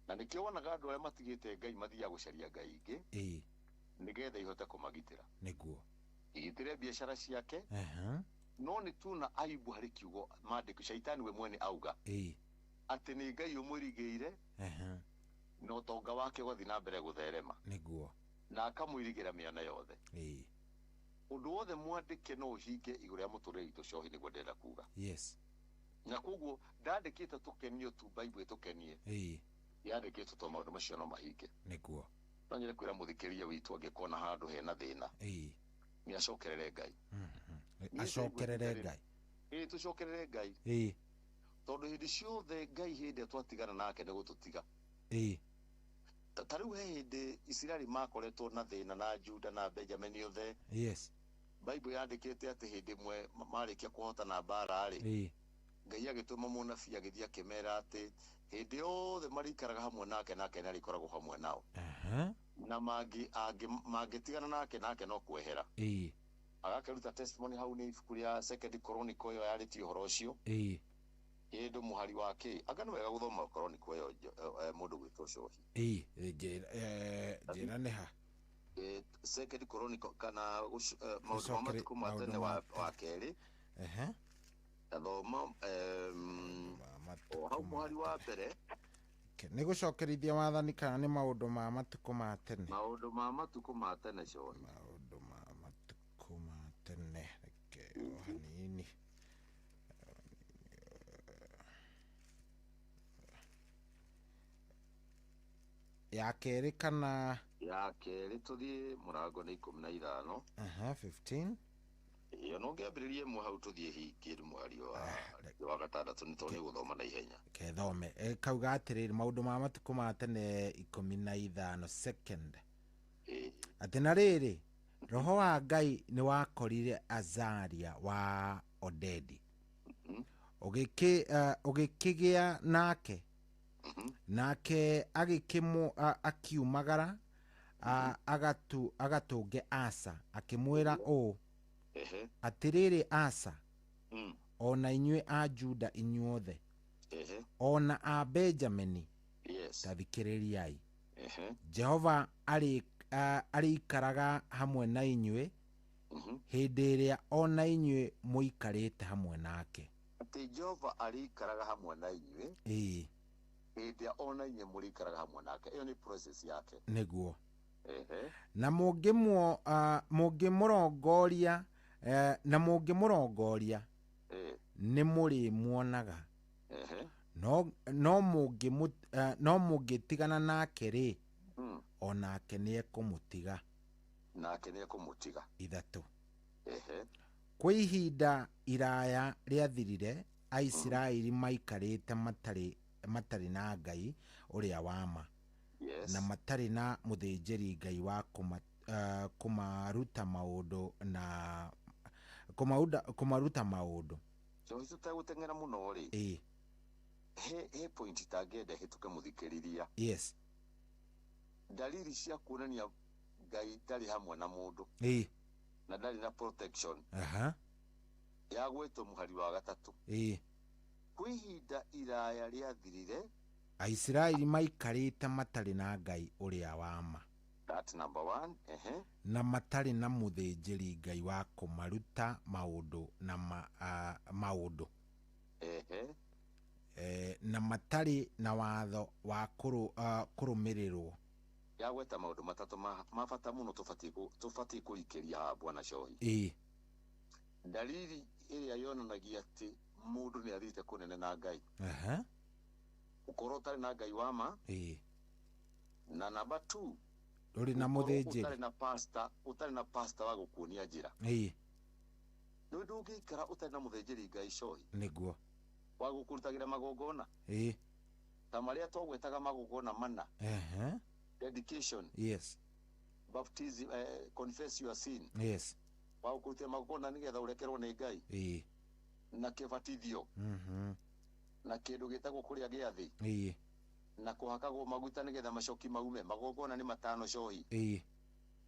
Na nĩkĩo wonaga andũ arĩa matigĩte Ngai mathiaga gũcaria Ngai ingĩ. Ĩĩ. Nĩgetha ihote kũmagitĩra. Nĩguo. Igitĩre biacara ciake. Aha. No nĩ tuona aibu harĩ kiugo maandĩko shaitani we mwene auga. Ĩĩ. Atĩ nĩ Ngai ũmũirigĩire. Aha. Na ũtonga wake ũgathiĩ na mbere gũtherema. Nĩguo. Na akamũirigĩra mĩena yothe. Ĩĩ. Ũndũ wothe mwandĩke no ũhinge igũrũ rĩa mũtũrĩre witũ cohi nĩguo ndĩrenda kuga. Yes. Na koguo ndandĩkĩte tũkenio tu Bible ĩtũkenie. Ĩĩ. Yandĩkĩtwo to maũndũ macio no mahinge. Nĩguo. No nyende kwĩra mũthikĩrĩria witũ angĩkona handũ hena thĩna. Ĩĩ. Nĩ acokerere Ngai. Acokerere Ngai. Ĩĩ tũcokerere Ngai. Ĩĩ. Tondũ hĩndĩ ciothe Ngai hĩndĩ ĩrĩa twatigana nake nĩ gũtũtiga. Ĩĩ. Ta rĩu he hĩndĩ Isiraeli makoretwo na thĩna na Juda na Benjamini othe. Yes. Bible yandĩkĩte atĩ hĩndĩ ĩmwe marĩkia kũhotana mbaara rĩ. Ĩĩ. Ngai agĩtũma mũnabii agĩthiĩ akĩmera atĩ hĩndĩ yothe marĩikaraga hamwe nake nake nĩ arĩkoragwo hamwe nao. Aha. Na mangĩtigana nake nake no kwehera. Ĩĩ. Agakĩruta testimony hau nĩ ibuku rĩa Second Chronicle ĩyo yarĩtie ũhoro ũcio. Ĩĩ. Kĩndũ mũhari wa kĩ anga nĩ wega gũthoma Chronicle ĩyo mũndũ gwĩtwo cohi. Ĩĩ. Njĩra nĩ ha? Second Chronicle kana maũndũ ma matukũ ma tene wa kerĩ. Ehe. Thoma hau mũhari wa mbere. Nĩ gũcokerithia wathani kana nĩ maũndũ ma matukũ ma tene? Maũndũ ma matukũ ma tene cohi. Maũndũ ma matukũ ma tene reke o hanini. Ya kerĩ kana ya kerĩ tũthiĩ mũrango nĩ 15. Aha, 15. Ĩyo no ngĩambĩrĩrie ĩmwe hau tũthiĩ hingĩ mũhari wa gatandatũ nĩ tondũ nĩ gũthoma na ihenya. Kethome. Kauga atĩrĩrĩ maũndũ ma matukũ ma tene 15 second. Atĩ na rĩrĩ roho wa Ngai nĩ wakorire Azaria wa Odedi. Ũgĩkĩgĩa nake. Nake akiumagara agatũnge Asa akĩmwĩra ũũ atĩrĩrĩ Asa ona inyuĩ a Juda inyuothe ona a Benjamini ta thikĩrĩriai. Jehova arĩikaraga hamwe na inyuĩ hĩndĩ ĩrĩa ona inyuĩ mũikarĩte hamwe nake. Atĩ Jehova arĩikaraga hamwe na inyuĩ. Ĩĩ. Hĩndĩ ĩrĩa ona inyuĩ mũrĩikaraga hamwe nake. Ĩyo nĩ process yake. Nĩguo. Na mũngĩmũrongoria na mũngĩmũrongoria nĩ mũrĩmuonaga. No mũngĩtigana nake rĩ onake nĩ ekũmũtiga. Nake nĩ ekũmũtiga. 3. Kwĩ ihinda iraya rĩathirire Aisiraeli maikarĩte matarĩ na Ngai ũrĩa wa ma. Yes. Na matarĩ na mũthĩnjĩri Ngai wa kũmaruta maũndũ na kũmaruta maũndũ. Cohi tũtegũteng'era mũno rĩ. Ĩĩ. He point itangĩenda hĩtũke mũthikĩrĩria. Yes. Dalili cia kuonania Ngai ndarĩ hamwe na mũndũ Ĩĩ. na ndarĩ na protection. Aha. Ya gwĩtwo mũhari wa gatatũ. Ĩĩ. Kwĩ ihinda iraya rĩathirire. Aisiraeli maikarĩte matarĩ na Ngai ũrĩa wa ma. That number one. Ehe. Na matarĩ na mũthĩnjĩri Ngai wa kũmaruta maũndũ na maũndũ. Ehe. Na matarĩ na watho wa kũrũmĩrĩrwo. Ya gweta maũndũ matatũ ma bata mũno tũbatiĩ kũrikĩria haha Bwana Cohi. Ĩĩ. Dalili ĩrĩa yonanagia atĩ mũndũ nĩ athiĩte kũnene na Ngai. Aha. Ũkorwo ũtarĩ na Ngai wa ma. Ĩĩ. Na number 2, ndũrĩ na mũthĩnjĩri. Ũtarĩ na pastor wa gũkuonia njĩra. Ĩĩ. Nĩ ndũngĩikara ũtarĩ na mũthĩnjĩri Ngai Cohi. Nĩguo. Wa gũkũrutagĩra magongona. Ĩĩ. Ta marĩa twagwetaga magongona mana. Ehe. Dedication. Yes. Baptism, confess your sin. Yes. Wa gũkũrutĩra magongona nĩgetha ũrekerwo nĩ Ngai. Ĩĩ. Na kĩbatithio. Na kĩndũ gĩtagwo kũrĩa gĩathĩ. Ĩĩ. Na kũhakagwo maguta nĩgetha macoki maume. Magongona nĩ matano Cohi. Ĩĩ.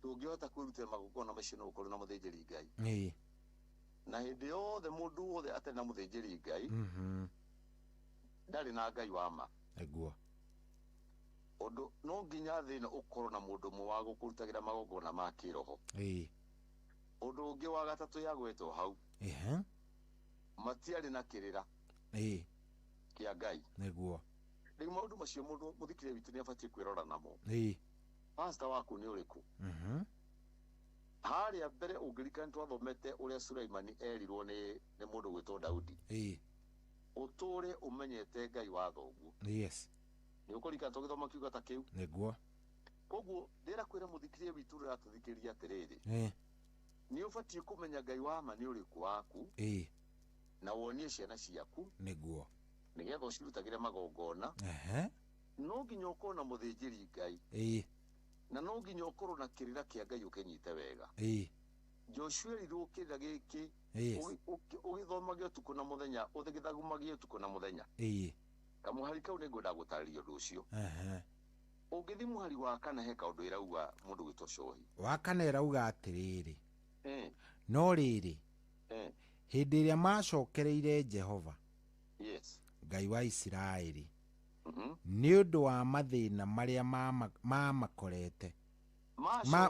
Ndũngĩhota kwĩrutĩra magongona macio no ũkorwo na mũthĩnjĩri Ngai. Ĩĩ. Na hĩndĩ yothe mũndũ wothe atarĩ na mũthĩnjĩri Ngai, ndarĩ na Ngai wa ma. Nĩguo. Ũndũ no nginya thĩ ĩno ũkorwo na mũndũ ũmwe wa gũkũrutagĩra magongona ma kĩroho. Ĩĩ. Ũndũ ũngĩ wa gatatũ yagwetwo hau. Ehe. Matiarĩ na kĩrĩra. Ĩĩ. Kĩa Ngai. Nĩguo. Rĩu maũndũ macio mũndũ mũthikĩrĩria witũ nĩ abatiĩ kwĩrora namo. Ĩĩ. Pastor waku nĩ ũrĩkũ? Harĩa mbere ũngĩririkana twathomete ũrĩa Sulaimani erirwo nĩ mũndũ gwĩtwo Daudi. Ĩĩ. Ũtũre ũmenyete Ngai wa thoguo. Yes. Nĩ ũkũririkana tũgĩthoma kiugo ta kĩu? Nĩguo. Koguo ndĩra kwĩra mũthikĩrĩria witũ ũrĩa ũratũthikĩrĩria atĩrĩrĩ. Ĩĩ. Nĩ ũbatiĩ kũmenya Ngai wa ma nĩ ũrĩkũ waku. Ĩĩ. Na wonie ciana ciaku. Nĩguo. Nĩgetha ũcirutagĩre magongona. Ehe. No nginya ũkorwo na mũthĩnjĩri Ngai. Ĩĩ. Na no nginya ũkorwo na kĩrĩra kĩa Ngai ũkĩnyite wega. Ĩĩ. Joshua erirwo kĩrĩra gĩkĩ ũgĩthomage ũtukũ na mũthenya, ũgĩthagumagie ũtukũ na mũthenya. Ĩĩ. Kamũhari kau nĩngwenda gũtarĩria ũndũ ũcio. Ehe. Ũngĩthiĩ mũhari wa kana he kaũndũ ĩrauga mũndũ gwĩtwo Cohi. Wa kana ĩrauga atĩrĩrĩ. No rĩrĩ. Hĩndĩ ĩrĩa macokereire Jehova. Yes. Ngai wa Isiraeli. Nĩ ũndũ wa mathĩna marĩa mamakorete.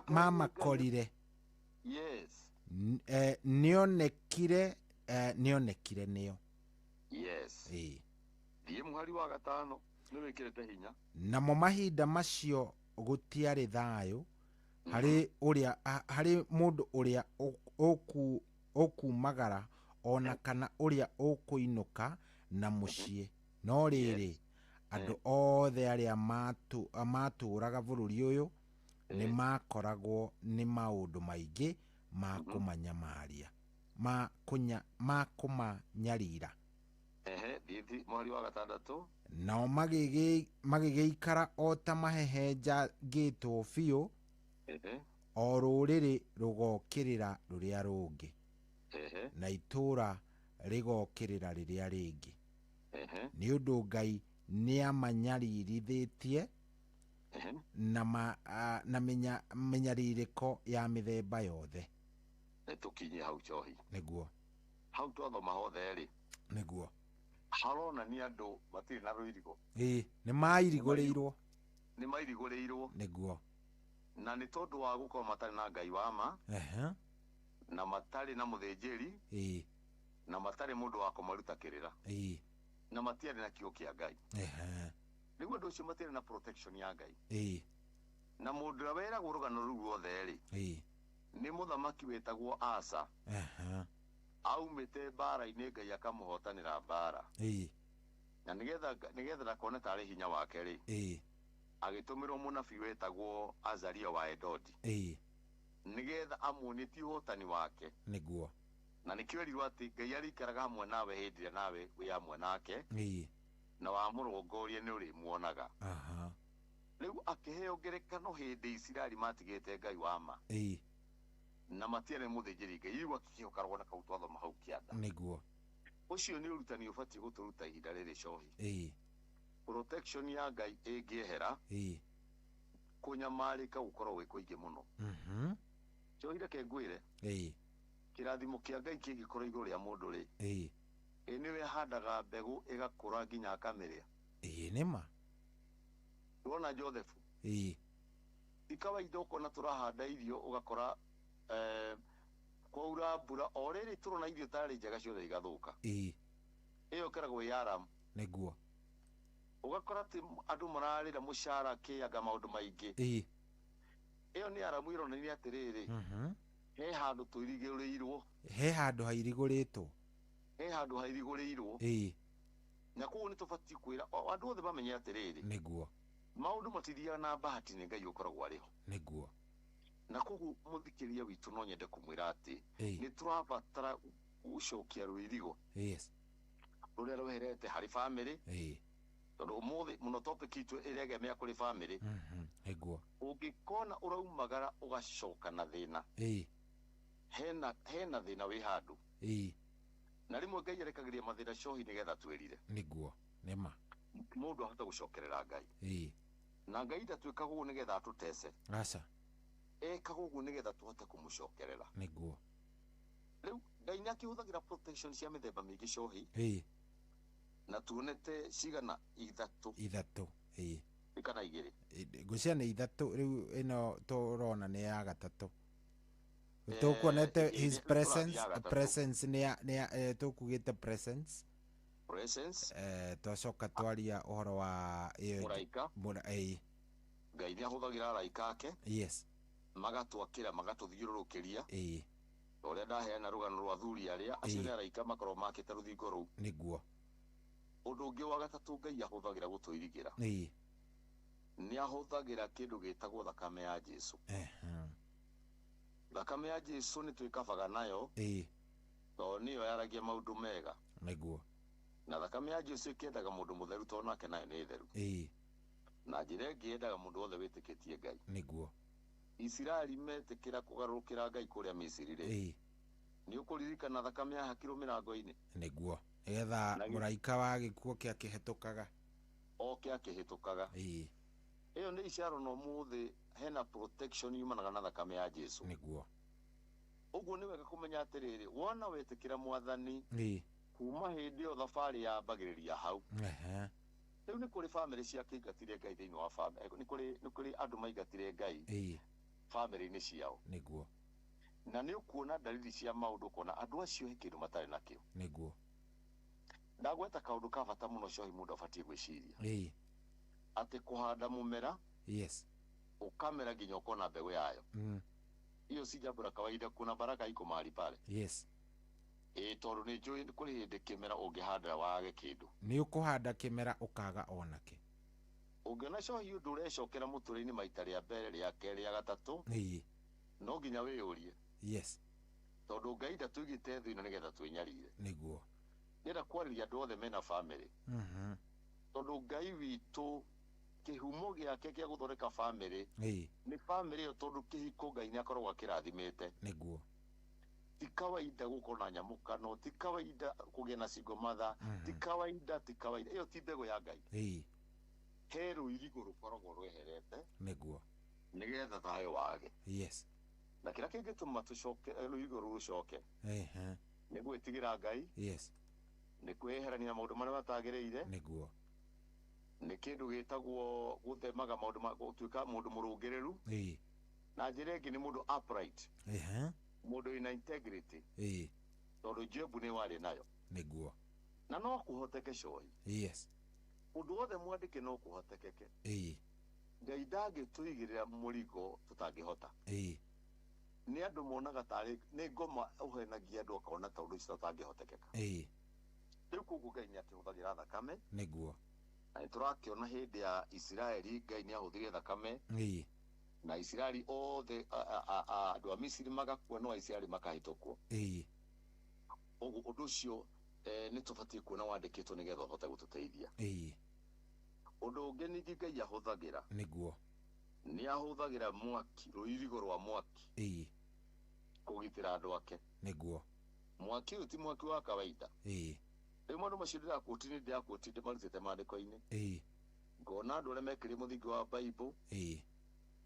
Mamakorire. Yes. Nĩonekire nĩonekire nĩo. Yes. Ĩĩ. Thiĩ mũhari wa gatano nĩ wĩkĩrĩte hinya. Namo mahinda macio gũtiarĩ thayũ harĩ ũrĩa harĩ mũndũ ũrĩa ũkumagara ona kana ũrĩa ũkũinũka na mũciĩ. No rĩrĩ, andũ othe arĩa matũũraga bũrũri ũyũ nĩ makoragwo nĩ maũndũ maingĩ ma kũmanyamaria, ma kũmanyarira. Ehe, thiĩ mũhari wa gatandatũ. Nao magĩgĩikara o ta mahehenjangĩtwo biũ, o rũrĩrĩ rũgokĩrĩra rũrĩa rũngĩ, na itũũra rĩgokĩrĩra rĩrĩa rĩngĩ. Nĩ ũndũ Ngai nĩamanyaririthĩtie na mĩnyarirĩko ya mĩthemba yothe. Nĩtũkinye hau Cohi. Nĩguo. Hau twathoma hothe rĩ. Nĩguo. Haronania andũ matirĩ na rũirigo. Ĩĩ, nĩ mairigũrĩirwo. Nĩ mairigũrĩirwo. Nĩguo. Na nĩ tondũ wa gũkorwo matarĩ na Ngai wa ma. Ehe. Na matarĩ na mũthĩnjĩri. Ĩĩ. Na matarĩ mũndũ wa kũmaruta kĩrĩra. Ĩĩ. Na matiarĩ na kiugo kĩa Ngai. Ehe. Nĩguo andũ acio matiarĩ na protection ya Ngai. Ĩĩ. Na mũndũ ũrĩa weragwo rũgano rũu ruothe rĩ. Ĩĩ. Nĩ mũthamaki wetagwo Asa. Ehe. Aumĩte mbara-inĩ Ngai akamũhotanĩra mbara. Ĩĩ. Na nĩgetha ndakone tarĩ hinya wake rĩ. Ĩĩ. Agĩtũmĩrwo mũnabii wetagwo Azaria wa Edodi. Ĩĩ. Nĩgetha amuonie ti ũhotani wake. Nĩguo. Na nĩkĩo erirwo atĩ Ngai arĩikaraga hamwe nawe hĩndĩ ĩrĩa nawe wĩ hamwe nake. Ĩĩ. Na wamũrongoria nĩ ũrĩmuonaga. Aha. Rĩu akĩheo ngerekano hĩndĩ Isiraeli matigĩte Ngai wa ma. Ĩĩ. Na matiarĩ mũthĩnjĩri Ngai. Rĩu akĩheo karũgano kau twathoma hau kĩanda. Nĩguo. Ũcio nĩ ũrutani ũbatiĩ gũtũruta ihinda rĩrĩ cohi. Ĩĩ. Protection ya Ngai ĩngĩehera, Ĩĩ. kũnyamarĩka gũkorwo gwĩ kũingĩ mũno. Cohi, reke ngwĩre, Ĩĩ. kĩrathimo kĩa Ngai kĩngĩkorwo igũrũ rĩa mũndũ rĩ, Ĩĩ. ĩ nĩwe ahandaga mbegũ ĩgakũra nginya akamĩrĩa. Ĩĩ, nĩma. Ndĩrona Joseph, Ĩĩ. ti kawaida ũkona tũrahanda irio ũgakora kwaura mbura o rĩrĩ tũrona irio tarĩ njega ciothe igathũka. Ĩĩ. Ĩyo ĩkoragwo ĩ alarm. Nĩguo. Ũgakora atĩ andũ mararĩra mũcara kĩanga maũndũ maingĩ. Ĩĩ. Ĩyo nĩ alarm ĩronania atĩrĩrĩ, he handũ tũirigĩrĩirwo. He handũ hairigũrĩtwo. He handũ hairigũrĩirwo. Ĩĩ. Na koguo nĩ tũbatiĩ kwĩra andũ othe mamenye atĩrĩrĩ, Nĩguo. maũndũ matithiaga na bahati, nĩ Ngai ũkoragwo arĩ ho. Nĩguo. Na koguo mũthikĩria witũ no nyende kũmwĩra atĩ Ĩĩ. nĩ tũrabatara gũcokia rũirigo Yes. rũrĩa rweherete harĩ bamĩrĩ, Ĩĩ. tondũ ũmũthĩ mũno topic itũ ĩregemea kũrĩ bamĩrĩ. Nĩguo. Ũngĩkona ũraumagara ũgacoka na thĩna, Ĩĩ. hena thĩna wĩ handũ. Ĩĩ. Na rĩmwe Ngai arekagĩria mathĩna cohi nĩgetha twĩrire, Nĩguo. Nĩma. Mũndũ ahote gũcokerera Ngai. Ĩĩ. Na Ngai ndatwĩkaga ũguo nĩgetha atũtece, Aca. ekaga ũguo nĩgetha tũhote kũmũcokerera. Nĩguo. Rĩu Ngai nĩ akĩhũthagĩra protection cia mĩthemba mĩingĩ cohi, Ĩĩ. na tuonete cigana ithatũ. Ithatũ. Ĩĩ. Kana igĩrĩ. Ngwĩciria nĩ ithatũ rĩu, ĩno tũrona nĩ ya gatatũ. Tũkuonete his ĩĩ, presence. ya gatatũ. Presence nĩ ya tũkugĩte presence. Presence. Twacoka twaria ũhoro wa ĩyo ĩngĩ. Mũraika. Ĩĩ. Ngai nĩ ahũthagĩra araika ake, Yes. magatwakĩra, magatũthiũrũrũkĩria. Ĩĩ. Ta ũrĩa ndaheana rũgano rwa athuri arĩa acio, Ĩĩ. nĩ araika makorwo makĩte rũthingo rũu. Nĩguo. Ũndũ ũngĩ wa gatatũ Ngai ahũthagĩra gũtũirigĩra, Ĩĩ. nĩ ahũthagĩra kĩndũ gĩtagwo thakame ya Jesu. Thakame ya Jesu nĩ twĩkabaga nayo, Ĩĩ. tondũ nĩyo yaragia maũndũ mega. Nĩguo. Na thakame ya Jesu ĩkĩendaga mũndũ mũtheru, tondũ nake nayo nĩ theru. Ĩĩ. Na njĩra ĩngĩ yendaga mũndũ wothe wĩtĩkĩtie Ngai. Nĩguo. Isiraeli metĩkĩra kũgarũrũkĩra Ngai kũrĩa Misiri rĩ, Ĩĩ. nĩ ũkũririkana thakame yahakirwo mĩrango-inĩ. Nĩguo, nĩgetha mũraika wa gĩkuũ kĩakĩhetũkaga. Oke akĩhĩtũkaga. Ĩĩ. Ĩyo nĩ icaro, na ũmũthĩ hena protection yumanaga na thakame ya Jesu. Nĩguo. Ũguo nĩ wega kũmenya atĩrĩrĩ, wona wetĩkĩra Mwathani, Ĩĩ. kuma hĩndĩ ĩyo thabarĩ yambagĩrĩria hau. Rĩu nĩ kũrĩ bamĩrĩ ciakĩingatire Ngai thĩinĩ wa bamĩrĩ, nĩ kũrĩ andũ maingatire Ngai Ĩĩ. bamĩrĩ-inĩ ciao. Nĩguo. Na nĩ ũkuona dalili cia maũndũ, ũkona andũ acio he kĩndũ matarĩ nakĩo. Nĩguo. Ndagweta kaũndũ ka bata mũno cohi, mũndũ abatiĩ gwĩciria Ĩĩ. atĩ kũhanda mũmera, Yes. ũkamera nginya ũkona mbegũ yayo, hiyo si jambo la kawaida. Kuna baraka iko mahali pale. Yes. Ĩ tondũ nĩ njũĩ kũrĩ hĩndĩ kĩmera ũngĩhanda wage kĩndũ. Nĩ ũkũhanda kĩmera ũkaga onake. Ũngĩona cohi ũndũ ũrecokera mũtũrĩre-inĩ maita rĩa mbere, rĩa kerĩ, rĩa gatatũ, Ĩĩ. no nginya wĩyũrie, Yes. tondũ Ngai ndatũigĩte thĩ ĩno nĩgetha twĩnyarire. Nĩguo. Ndĩrenda kwarĩria andũ othe mena bamĩrĩ, tondũ Ngai witũ kĩhumo gĩake kĩa gũthondeka bamĩrĩ Ĩĩ. nĩ bamĩrĩ ĩyo, tondũ kĩhiko Ngai nĩ akoragwo akĩrathimĩte. Nĩguo. Ti kawaida gũkorwo na nyamũkano, ti kawaida kũgĩa na single mother, ti kawaida, ti kawaida. Ĩyo ti mbegũ ya Ngai. Ĩĩ. He rũirigo rũkoragwo rweherete Nĩguo. nĩgetha thayũ wage. Yes. Na kĩrĩa kĩngĩtũma tũcoke rũirigo rũu rũcoke nĩ gwĩtigĩra Ngai, Yes. nĩ kwĩyeherania na maũndũ marĩa matagĩrĩire, Nĩguo. Nĩ kĩndũ gĩtagwo gũthemaga maũndũ ma gũtuĩka mũndũ mũrũngĩrĩru. Ĩĩ. Na njĩra ĩngĩ nĩ mũndũ upright, mũndũ wĩna integrity, Ĩĩ. Tondũ Jobu nĩ warĩ nayo. Nĩguo. Na no kũhoteke cohi, ũndũ wothe mwandĩke no kũhotekeke. Ngai ndangĩtũigĩrĩra mũrigo tũtangĩhota. Nĩ andũ monaga tarĩ nĩ ngoma ũhenagia andũ akona ta ũndũ ũcio ũtangĩhotekeka. Rĩu koguo Ngai nĩ akĩhũthagĩra thakame. Nĩguo. Na nĩ tũrakĩona hĩndĩ ya Isiraeli Ngai nĩ ahũthĩrire thakame, na Isiraeli othe andũ a Misiri magakua no Aisiraeli makahĩtũkwo. Ũguo ũndũ ũcio nĩ tũbatiĩ kuona wandĩkĩtwo nĩgetha ũhote gũtũteithia. Ũndũ ũngĩ ningĩ Ngai ahũthagĩra, Nĩguo. Nĩ ahũthagĩra mwaki, rũirigo rwa mwaki, kũgitĩra andũ ake. Nĩguo. Mwaki ũyũ ti mwaki wa kawaida. Rĩu maũndũ macio ndĩraquote nĩ ndĩraquote ndĩmarutĩte maandĩko-inĩ. Ngona andũ arĩa mekĩrire mũthingi wa Bible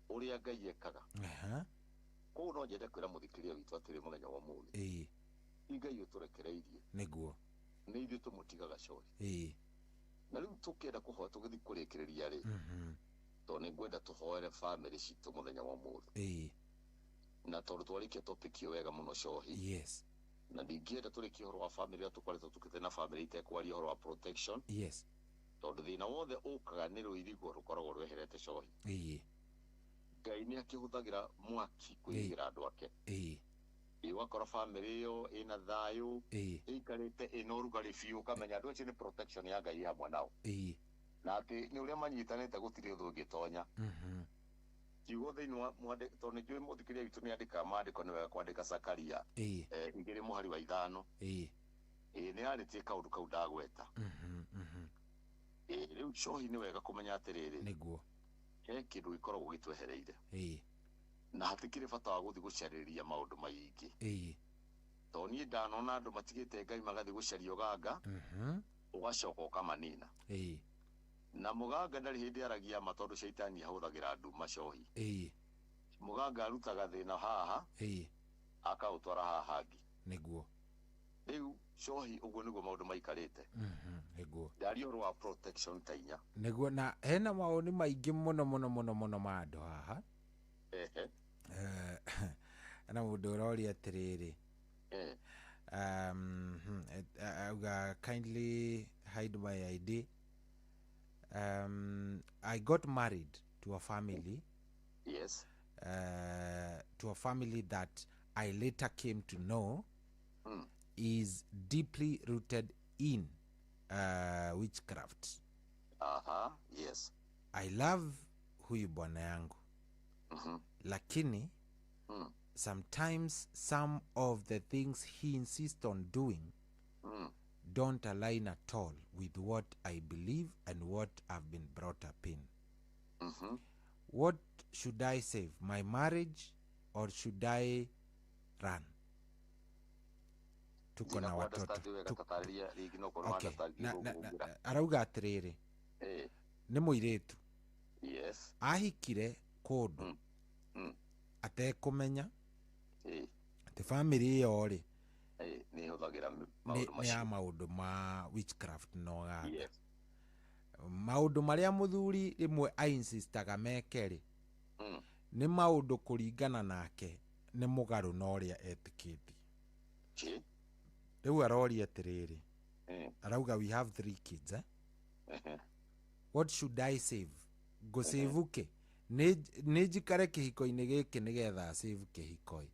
ũrĩa Ngai ekaga. Koguo no nyende kwĩra mũthikĩrĩria witũ atĩrĩ mũthenya wa ũmũthĩ, ti Ngai ũtũrekereirie, Nĩguo. Nĩ ithuĩ tũmũtigaga cohi. Na rĩu tũkĩenda kũhoya tũgĩthiĩ kũrĩkĩrĩria rĩ, tondũ nĩ ngwenda tũhoere bamĩrĩ citũ mũthenya wa ũmũthĩ, na tondũ twarĩkia topic ĩyo wega mũno cohi, na ndingĩenda tũrĩkie ũhoro wa bamĩrĩ ũrĩa tũkoretwo tũkĩte na bamĩrĩ itekwaria ũhoro wa protection, tondũ thĩna wothe ũkaga nĩ rũirigo rũkoragwo rweherete cohi. Ngai nĩ akĩhũthagĩra mwaki kwĩrigĩra andũ ake. Ĩ ũgakora bamĩrĩ ĩyo ĩna thayũ, ĩikarĩte ĩna ũrugarĩ biũ, ũkamenya andũ acio nĩ protection ya Ngai ĩ hamwe nao, na atĩ nĩ ũrĩa manyitanĩte gũtirĩ ũthũ ũngĩtonya. Kiugo thĩinĩ wa mwandĩko, tondũ nĩ njũĩ mũthikĩrĩria witũ nĩ andĩkaga maandĩko, nĩ wega kwandĩka Zakaria 2 mũhari wa 5. Ĩ nĩ yarĩtie kaũndũ kau ndagweta. Ĩ rĩu cohi nĩ wega kũmenya atĩrĩrĩ, he kĩndũ gĩkoragwo gĩtwehereire, na hatikĩrĩ bata wa gũthiĩ gũcarĩria maũndũ maingĩ, tondũ niĩ ndanona andũ matigĩte Ngai magathiĩ gũcaria ũganga, ũgacoka ũkamanina. Na mũganga ndarĩ hĩndĩ aragia ma, tondũ caitani ahũthagĩra nduma cohi. Mũganga arutaga thĩna haha, akaũtwara haha hangĩ. Rĩu cohi ũguo nĩguo maũndũ maikarĩte. Ndaria ũhoro wa protection ta inya. Nĩguo, na hena mawoni maingĩ mũno mũno mũno mũno ma andũ haha. Hena mũndũ ũroria atĩrĩrĩ, auga, "Kindly hide my ID. I got married to a family to a family that I later came to know is deeply rooted in witchcraft. I love huyu bwana yangu, lakini sometimes some of the things he insists on doing don't align at all with what I believe and what I've been brought up in. What should I save, my marriage or should I run? Tuko na watoto." Wega, tatarĩria rĩngĩ no korwo Okay. understand Na arauga atĩrĩrĩ, nĩ mũirĩtu ahikire kũndũ atekũmenya atĩ bamĩrĩ ĩyo rĩ Nĩ ĩhũthagĩra maũndũ nĩ ya macio. Maũndũ ma witchcraft na ũganga. Maũndũ marĩa mũthuri rĩmwe ainsistaga meke rĩ, nĩ maũndũ kũringana nake nĩ mũgarũ na ũrĩa etĩkĩtie. Rĩu aroria atĩrĩrĩ, arauga, "We have three kids, eh? What should I save? Ngũsave kĩ? Nĩ njikare kĩhiko-inĩ gĩkĩ nĩgetha save kĩhiko ĩ,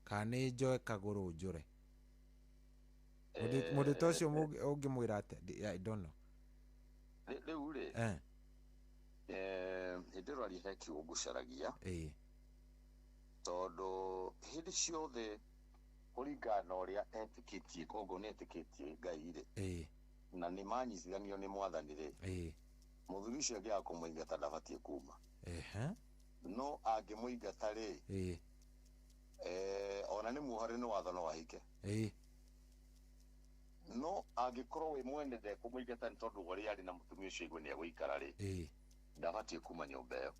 kana nĩ njoe kagũrũ njũre?" Mũndũ ta ũcio ũngĩmwĩra atĩa? I don't know. Rĩu rĩ, hĩndĩ ĩyo ũraria he kiugo ngũcaragia, tondũ hĩndĩ ciothe kũringana na ũrĩa etĩkĩtie, koguo nĩ etĩkĩtie Ngai rĩ, na nĩ manyitithanio nĩ mwathani rĩ, mũthuri ũcio angĩaga kũmũingata ndabatiĩ kuma. No angĩmũingata rĩ, ona nĩ muohore nĩ watho no ahike. No angĩkorwo wĩ mwene ndekũmũingata nĩ tondũ ũrĩa arĩ na mũtumia ũcio aigue nĩ egũikara rĩ, ndabatiĩ kuma nyũmba ĩyo.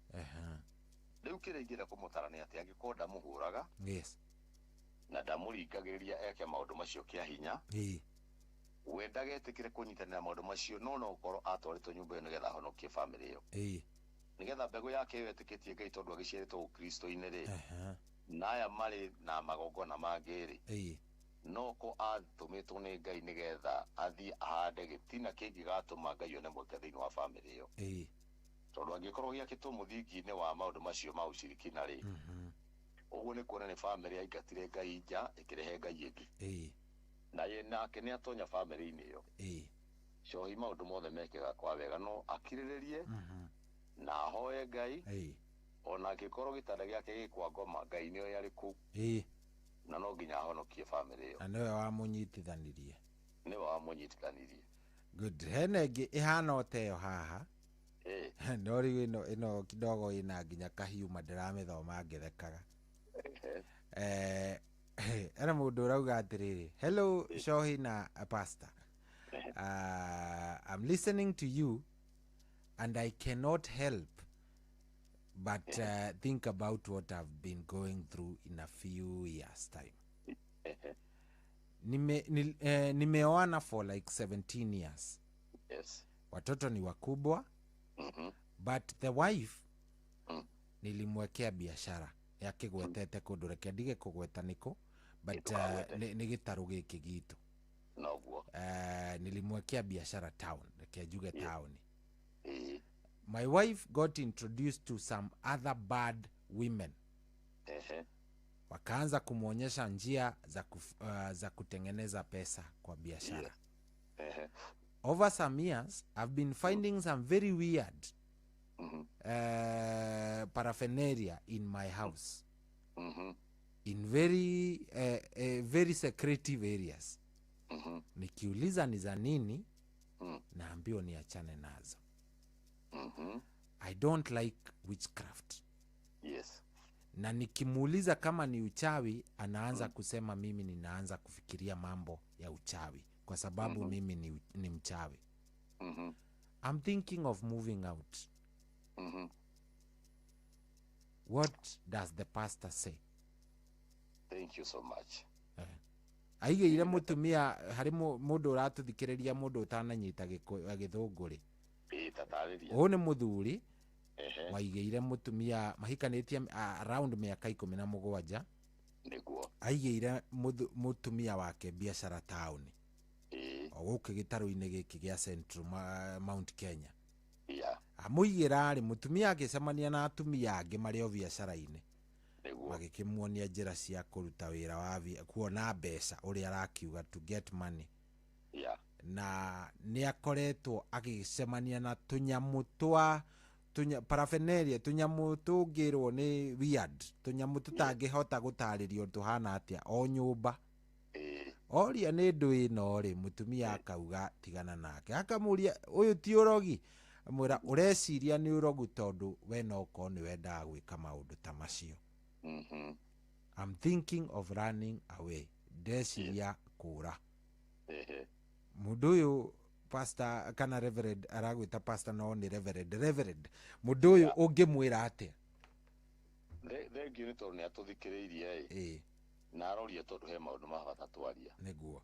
Rĩu kĩrĩa ingĩenda kũmũtara nĩ atĩ angĩkorwo ndamũhũraga na ndamũringagĩrĩria eke maũndũ macio kĩa hinya, we ndagetĩkĩre kũnyitanĩra maũndũ macio, no ũkorwo atwarĩtwo nyũmba ĩyo nĩgetha ahonokie bamĩrĩ ĩyo, nĩgetha mbegũ yake ĩyo etĩkĩtie Ngai, tondũ agĩciarĩtwo ũkristo-inĩ rĩ, na aya marĩ na magongona mangĩ rĩ, no ko atũmĩtwo nĩ Ngai nĩgetha athiĩ ahande gĩtina kĩngĩgatũma Ngai one mweke thĩinĩ wa bamĩrĩ ĩyo, tondũ angĩkorwo gĩakĩtwo mũthingi-inĩ wa maũndũ macio ma ũcirikina rĩ, ũguo nĩ kuona nĩ bamĩrĩ yaingatire Ngai nja ĩkĩrehe Ngai ĩngĩ, na ye nake nĩ atonya bamĩrĩ-inĩ ĩyo. Cohi, maũndũ mothe mekĩga kwa wega, no akirĩrĩrie na ahoe Ngai. Ona angĩkorwo gĩtanda gĩake gĩ kwa ngoma, Ngai nĩoĩ arĩ kũu, na no nginya ahonokie bamĩrĩ ĩyo. Na nĩwe wamũnyitithanirie. Nĩwe wamũnyitithanirie. Good. Hena ĩngĩ ĩhana o ta ĩyo haha, no rĩu ĩno kidogo ĩna nginya kahiuma, ndĩramĩthoma ngĩthekaga. Ena mũndũ ũrauga atĩrĩrĩ, "Hello Shohi na pastor. I'm listening to you and I cannot help but think about what I've been going through in a few years time. Nimeoana for like 17 years. Watoto ni wakubwa. But the wife nilimwekea biashara yakĩgwetete kũndũ, reke ndige kũgweta nĩkũ, but nĩ gĩtarũ gĩkĩ gitũ. Noguo. Nilimwekea biashara town, reke njuge town. My wife got introduced to some other bad women, wakaanza kumwonyesha njia za kutengeneza pesa kwa biashara. Over some years I've been finding some very weird paraphernalia in my house, in very very secretive areas. Nikiuliza ni za nini, naambiwa niachane nazo. I don't like witchcraft. Na nikimuuliza kama ni uchawi, anaanza kusema mimi ninaanza kufikiria mambo ya uchawi kwa sababu mimi ni mchawi. I'm thinking of moving out. What does the pastor say? Thank you so much. Aigĩire mũtumia harĩ mũndũ ũratũthikĩrĩria, mũndũ ũtananyita gĩthũngũ rĩ. Ĩĩ, tatarĩria. Ũyũ nĩ mũthuri waigĩire mũtumia mahikanĩtie around mĩaka 17. Nĩguo. Aigĩire mũtumia wake biacara taũni o gũkũ gĩtarũ-inĩ gĩkĩ gĩa Central Mount Kenya. Amũigĩra rĩ, mũtumia agĩcemania na atumia angĩ marĩ o biacara-inĩ, magĩkĩmuonia njĩra cia kũruta wĩra wa kuona mbeca, ũrĩa arakiuga to get money. Na nĩ akoretwo agĩcemania na tũnyamũ twa paraphernalia, tũnyamũ tũngĩrwo nĩ weird, tũnyamũ tũtangĩhota gũtarĩrio tũhana atĩa o nyũmba. Oria nĩ ndũ ĩno rĩ, mũtumia akauga tigana nake, akamũria ũyũ ti ũrogi, amwĩra ũreciria nĩ ũrogi tondũ we no ũkorwo nĩ wendaga gwĩka maũndũ ta macio. I'm thinking of running away, ndeciria kũra. Mũndũ ũyũ pastor kana reverend, aragwĩta pastor no nĩ reverend, mũndũ ũyũ ũngĩmwĩra atĩa? Thengiũ nĩ tondũ nĩ atũthikĩrĩirie ĩ, na aroria tondũ he maũndũ ma bata twaria. Nĩguo.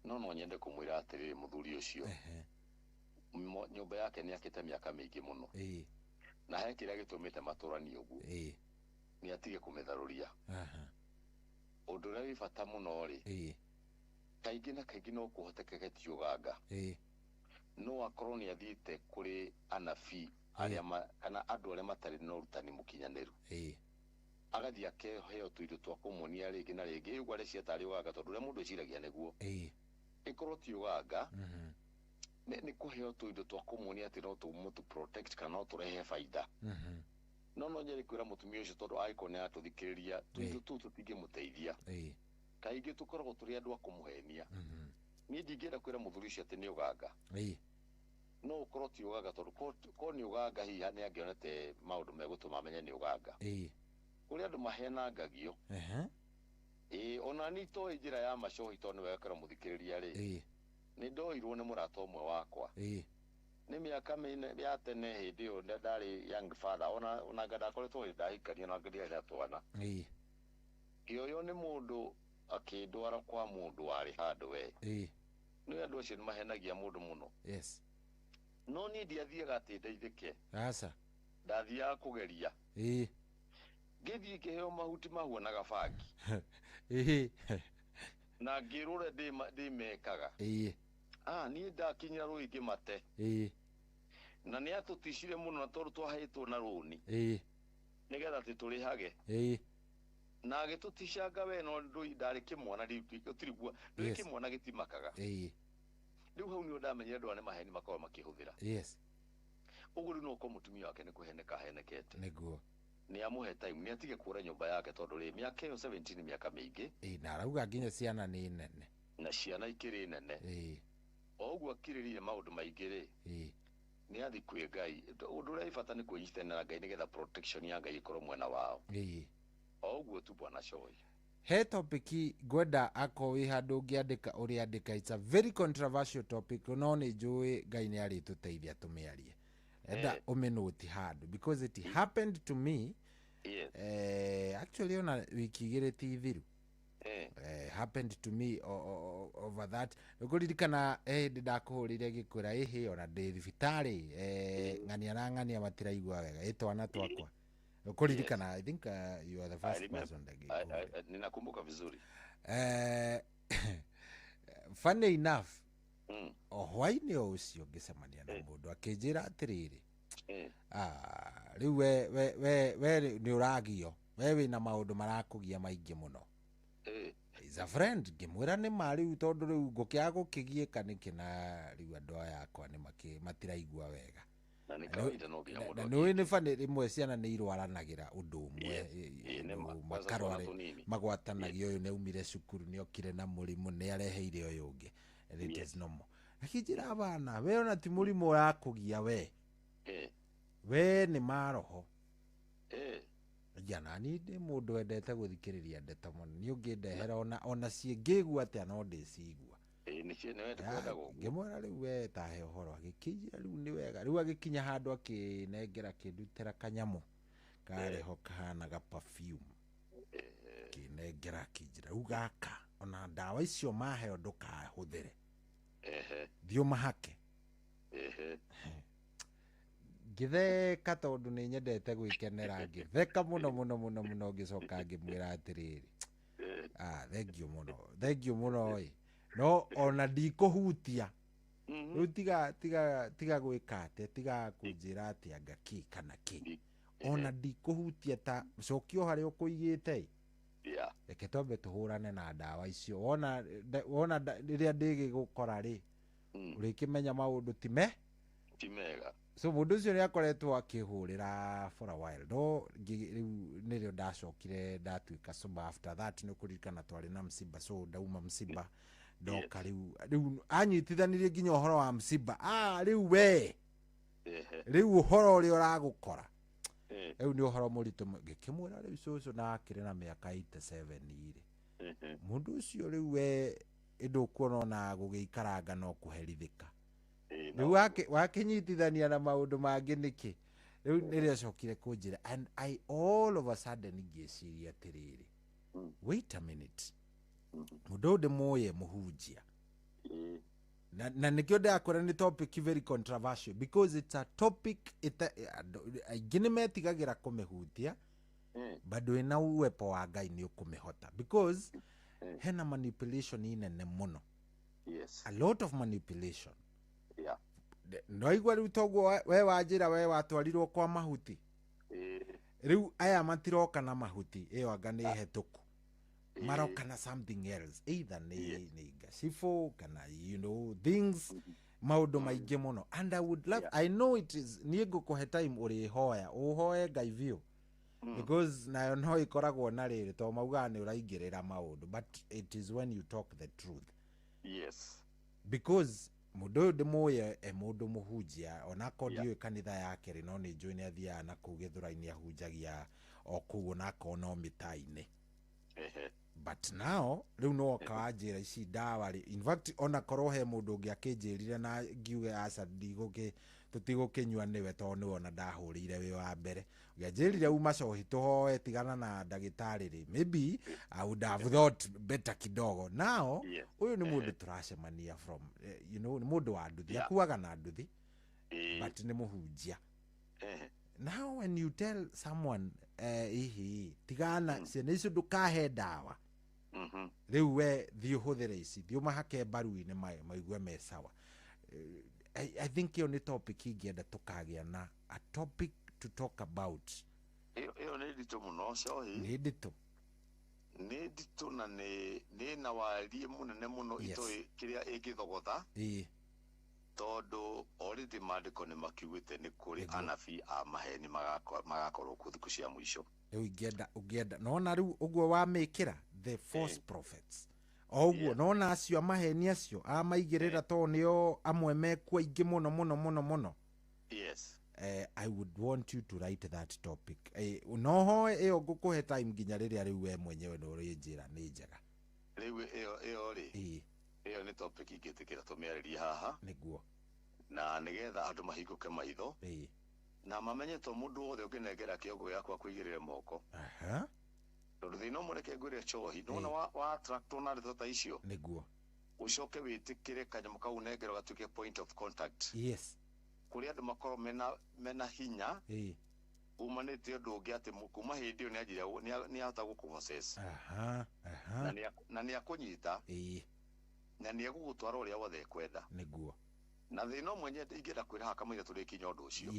No nyende kũmwĩra atĩrĩrĩ, mũthuri ũcio nyũmba yake nĩ akĩte mĩaka mĩingĩ mũno, na he kĩrĩa gĩtũmĩte matũranie ũguo, nĩ atige kũmĩtharũria. Ũndũ ũrĩa wĩ bata mũno rĩ, kaingĩ na kaingĩ no kũhotekeke ti ũganga, no akorwo nĩ athiĩte kũrĩ anabii arĩa kana andũ arĩa matarĩ na ũrutani mũkinyanĩru, agathiĩ akeheo tũindo twa kũmuonia rĩngĩ na rĩngĩ, ũguo areciria tarĩ ũganga tondũ ũrĩa mũndũ eciragia nĩguo. Ĩkorwo ti ũganga, nĩ kũheo tũindo twa kũmuonia atĩ no tũmũtũ protect kana no tũrehe baida. No nyende kwĩra mũtumia ũcio tondũ angĩkorwo nĩ aratũthikĩrĩria, tũindo tũu tũtingĩmũteithia. Kaingĩ tũkoragwo tũrĩ andũ a kũmũhenia. Niĩ ndingĩenda kwĩra mũthuri ũcio atĩ nĩ ũganga. No ũkorwo ti ũganga tondũ korwo nĩ ũganga hihi nĩ angĩonete maũndũ megũtũma amenye nĩ ũganga. Kũrĩ andũ mahenangagio. Ona niĩ toĩ njĩra ya macohi tondũ nĩ wega kwĩra mũthikĩrĩria rĩ, nĩ ndoirwo nĩ mũrata ũmwe wakwa. Nĩ mĩaka ya tene hĩndĩ ĩyo ndarĩ young father, ona anga ndakoretwo hĩndĩ ndahikania na anga ndiarĩ na twana. Ngĩoywo nĩ mũndũ akĩndwara kwa mũndũ warĩ handũ we. Nĩ andũ acio nĩ mahenagia mũndũ mũno. No niĩ ndiathiaga atĩ ndeithĩke. Aca. Ndathiaga kũgeria. Ngĩthiĩ ngĩheo mahuti mahuanaga bangi. Na ngĩrwo ũrĩa ndĩmekaga. Niĩ ndakinyĩra rũĩ ngĩmate. Na nĩ atũticire mũno na tondũ twaheĩtwo na rũni. Nĩgetha atĩ tũrĩhage. Na agĩtũticanga we no ndarĩ kĩmwana, gũtirĩ ndũrĩ kĩmwana gĩtimakaga. Rĩu hau nĩho ndamenyire andũ aya nĩ maheni makoragwo makĩhũthĩra. Ũguo rĩu no ũkorwo mũtumia wake nĩ kũheneka ahenekete. Nĩguo. Nĩ amũhe time, nĩ atige kũra nyũmba yake tondũ rĩ mĩaka ĩyo 17 nĩ mĩaka mĩingĩ. Na arauga nginya ciana nĩ nene. Na ciana ikĩrĩ nene. O ũguo akirĩrĩire maũndũ maingĩ rĩ, nĩ athiĩ kwĩ Ngai. Ũndũ ũrĩa wĩ bata nĩ kwĩnyitanĩra na Ngai nĩgetha protection ya Ngai ĩkorwo mwena wao. O ũguo tu bwana Choi. He topic ngwenda akorwo wĩ handũ ũngĩandĩka ũrĩandĩka. It's a very controversial topic, no nĩ njũĩ Ngai nĩ arĩtũteithia tũmĩarie. Enda ũmĩnũti handũ because it happened to me. Actually ona wiki 2 ti thiru. Happened to me over that. Nĩkũririkana hĩndĩ ndakũhũrĩire ngĩkwĩra ĩhĩ ona ndĩ thibitarĩ, ng'ania na ng'ania matiraigua wega, ĩ twana twakwa. Nĩkũririkana, I think you are the I first remember. person ndagĩkũhũrĩra. Ninakumbuka vizuri. Funny enough, o hwainĩ o ũcio ngĩcemania na mũndũ akĩnjĩra atĩrĩrĩ, rĩu we nĩ ũragio, we wĩna maũndũ marakũgia maingĩ mũno. Is a friend, ngĩmwĩra nĩ ma rĩu tondũ rĩu ngũkĩaga gũkĩgiĩka nĩkĩ na rĩu andũ aya akwa nĩ matiraigua wega. Na nĩ kawaida no nginya Na mũndũ nĩ ũĩ nĩ bani rĩmwe ciana nĩ irwaranagĩra ũndũ ũmwe, Ĩĩ, nĩ ma. ũndũ Kwanza twana makarware, tũnini. magwatanagia ũyũ nĩ aumire cukuru nĩ okire na mũrimũ nĩ areheire ũyũ ũngĩ. And it is normal. Akĩnjĩra bana, we ona ti mũrimũ ũrakũgia we. We nĩ maroho. Ya nani ndĩ mũndũ wendete gũthikĩrĩria ndeto mũno. Niĩ ũngĩndehera ona ciĩngĩigua atĩa no ndĩcigua. Nĩ cie, nĩ wende kwenda gũkũ. Ngĩmwĩra rĩu we tahe ũhoro, agĩkĩnjĩra rĩu nĩ wega. Rĩu agĩkinya handũ akĩnengera kĩndutĩra kanyamũ karĩ ho kahana ga perfume. Akĩnengera akĩnjĩra rĩu gaka ona ndawa icio maheo ndũkahũthĩre. Thiĩ ũmahake. Ngĩtheka tondũ nĩ nyendete gwĩkenera, ngĩtheka mũno mũno mũno mũno, ngĩcoka ngĩmwĩra atĩrĩrĩ, thengiũ mũno, thengiũ mũno ĩ, no ona ndikũhutia. Rĩu tiga gwĩka atĩa, tiga kũnjĩra atĩ anga kĩ kana kĩ. Ona ndikũhutia ta cokia o harĩa ũkũigĩte ĩ. Reke twambe tũhũrane na ndawa icio. Wona rĩrĩa ndĩgĩgũkora rĩ, ũrĩkĩmenya maũndũ ti me? Ti mega. So mũndũ ũcio nĩ akoretwo akĩhũrĩra for a while. No rĩu nĩrĩo ndacokire ndatuĩka sober after that, nĩ ũkũririkana twarĩ na msiba, so ndauma msiba ndoka rĩu anyitithanirie nginya ũhoro wa msiba. Rĩu we. Rĩu ũhoro ũrĩa ũragũkora. Rĩu nĩ ũhoro mũritũ ngĩkĩmwĩra rĩu cũcũ na akĩrĩ na mĩaka 87 rĩ. Mũndũ ũcio rĩu we ĩndũkuona ona gũgĩikaranga no kũherithĩka. Rĩu wakĩnyitithania na maũndũ mangĩ nĩkĩ? Rĩu nĩrĩo acokire kũnjĩra, and I all of a sudden ngĩciria atĩrĩrĩ, wait a minute. Mũndũ ũyũ ndĩmũĩ mũhunjia. Na nĩkĩo ndĩrakwĩra nĩ topic very controversial because it's a topic aingĩ nĩ metigagĩra kũmĩhutia, bado ĩna uwepo wa Ngai nĩ ũkũmĩhota because hena manipulation inene mũno. A lot of manipulation. No igua rĩu toguo we wanjĩra we watwarirwo kwa mahuti. Rĩu aya matiroka na mahuti, ĩyo anga nĩ hetũku. Maroka na something else, either nĩ ngacibũ kana you know things, maũndũ maingĩ mũno. And I would love, I know it is, niĩ ngũkũhe time ũrĩhoya, ũhoe Ngai biũ. Because nayo no ĩkoragwo na rĩrĩ, tondũ maugaga nĩ ũraingĩrĩra maũndũ, but it is when you talk the truth. Because mũndũ ũyũ ndĩmũĩ e mũndũ mũhunjia, onakorwo ndiũĩ kanitha yake rĩ, no nĩ njũĩ nĩ athiaga na kũu gĩthũra-inĩ ahunjagia o kũu onakorwo no mĩta-inĩ. But now rĩu no oka wanjĩra ici ndawa rĩ, in fact onakorwo he mũndũ ũngĩ akĩnjĩrire na ngiuge aca tũtigũkĩnyua nĩwe tondũ nĩwe ona ndahũrĩire wĩ wa mbere. Ũngĩanjĩrire uma cohi tũhoe tigana na ndagĩtarĩ rĩ, maybe I would have thought better kidogo. Now ũyũ nĩ mũndũ tũracemania from, you know, nĩ mũndũ wa nduthi, akuaga na nduthi, but nĩ mũhunjia. Now when you tell someone, ihi tigana ciana icio ndũkahe ndawa, rĩu we thiĩ ũhũthĩre ici, thiĩ ũmahake mbaru-inĩ maigue me sawa. I think ĩyo nĩ topic ingĩenda tũkagĩa na a topic to talk about. Ĩyo nĩ nditũ mũno cohi. Nĩ nditũ. Nĩ nditũ na nĩ na wariĩ mũnene mũno itoĩ kĩrĩa ĩngĩthogotha. Tondũ already maandĩko nĩ makiugĩte nĩ kũrĩ anabii a maheni magakorwo kuo thikũ cia mũico. Rĩu ũngĩenda, nona rĩu ũguo wamĩkĩra the false prophets. O ũguo, nona acio a maheni acio, a maigĩrĩra tondũ nĩo amwe mekuo aingĩ mũno, mũno, mũno, mũno. I would want you to write that topic. No hoe ĩyo ngũkũhe time nginya rĩrĩa rĩu we mwenyewe nĩ ũrĩnjĩra nĩ njega. Rĩu ĩyo rĩ, ĩyo nĩ topic ingĩtĩkĩra tũmĩarĩrie haha. Nĩguo. Na nĩgetha andũ mahingũke maitho na mamenye to mũndũ wothe ũngĩnengera kĩongo gĩakwa kũigĩrĩre moko. Tondũ thĩna ũmwe, reke ngwĩre cohi, nĩwona wa attractwo na ndeto ta icio, ũcoke wĩtĩkĩre kanyamũ kau nengero gatuĩke point of contact kũrĩa andũ makorwo mena hinya umanĩte ũndũ ũngĩ atĩ kuma hĩndĩ ĩyo nĩanjĩria nĩahota gũkũprocess na nĩakũnyita na nĩegũgũtwara ũrĩa wothe ekwenda. Na thĩna ũmwe nyende ingĩenda kwĩra kamũira tũrĩkinya ũndũ ũcio,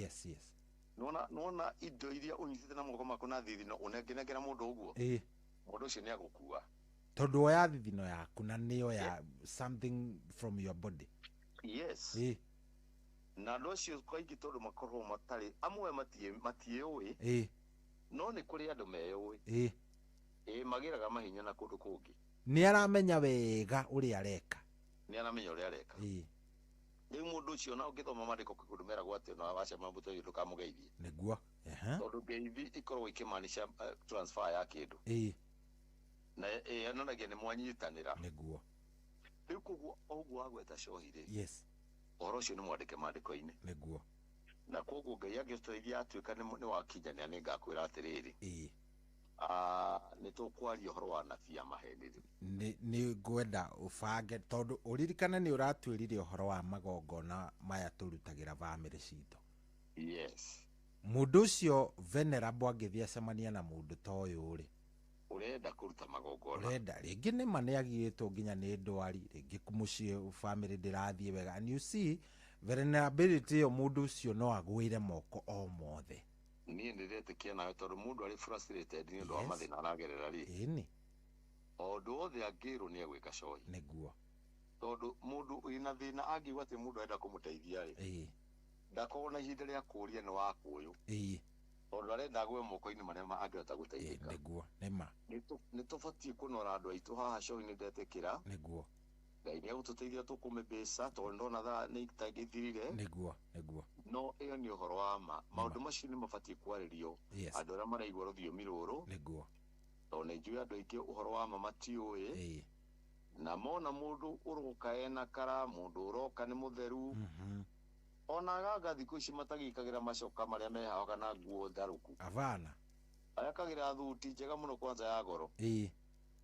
nĩwona indo iria ũnyitĩte na moko maku na thithino ũnengĩnengera mũndũ ũguo, mũndũ ũcio nĩagũkua. Tondũ oya thithino yaku na nĩyo ya something from your body. Na andũ acio kaingĩ tondũ makoragwo matarĩ amwe matiĩũĩ, no nĩ kũrĩ andũ meyũĩ. Ĩ magĩraga mahinya na kũndũ kũngĩ. Nĩ aramenya wega ũrĩa areka. Nĩ aramenya ũrĩa areka. Rĩu mũndũ ũcio na ũngĩthoma maandĩko kwĩ kũndũ meragwo atĩ ona wacemania mũndũ ũyũ ndũkamũgeithie. Tondũ ngeithi ikoragwo ikĩmaanisha transfer ya kĩndũ na yonanagia nĩ mwanyitanĩra. Rĩu koguo ũguo wagweta cohi rĩ, ũhoro ũcio nĩ mwandĩke maandĩko-inĩ. Na koguo Ngai angĩtũteithia atuĩka nĩ wakinyanĩra, nĩ ngakwĩra atĩrĩrĩ, nĩ tũkwaria ũhoro wa anabii a maheni rĩu. Nĩ ngwenda ũbange tondũ ũririkane nĩ ũratwĩrire ũhoro wa magongona maya tũrutagĩra bamĩrĩ citũ. Mũndũ ũcio venerable angĩthiĩ acemania na mũndũ ta ũyũ rĩ, ũrenda kũruta magongona, ũrenda rĩngĩ nĩma nĩ agirĩtwo nginya nĩ ndwari, rĩngĩ mũciĩ bamĩrĩ ndĩrathiĩ wega, and you see venerability ĩyo mũndũ ũcio no agwĩre moko o mothe. Niĩ nĩndetĩkia nawe tondũ mũndũ arĩ frustrated nĩ ũndũ wa mathĩna aragerera rĩ, o ũndũ wothe angĩrwo nĩ egwĩka cohi. Tondũ mũndũ wĩna thĩna angiuga atĩ mũndũ arenda kũmũteithia rĩ, ndakorwo na ihinda rĩa kũũria nĩ wakũyũ, tondũ arenda agwe moko-inĩ marĩa angĩhota gũteithĩka. Nĩguo nĩma. Nĩ tũbatiĩ kũnora andũ aitũ haha cohi, nĩ ndetĩkĩra. Ngai nĩ egũtũteithia tũkũmĩmbeca tondũ ndona thaa nĩ itangĩthirire. Nĩguo nĩguo. No ĩyo nĩ ũhoro wa ma, maũndũ macio nĩ mabatiĩ kwarĩrio andũ arĩa maraigua rũthiomi rũrũ, tondũ nĩ njũĩ andũ aingĩ ũhoro wa ma matiũĩ, na mona mũndũ ũroka ena kara, mũndũ ũroka nĩ mũtheru, ona aganga thikũ ici matagĩkagĩra macoka marĩa mehaga kana nguo ndarũku. Avana. Ayakagĩra thuti njega mũno kwanza ya goro,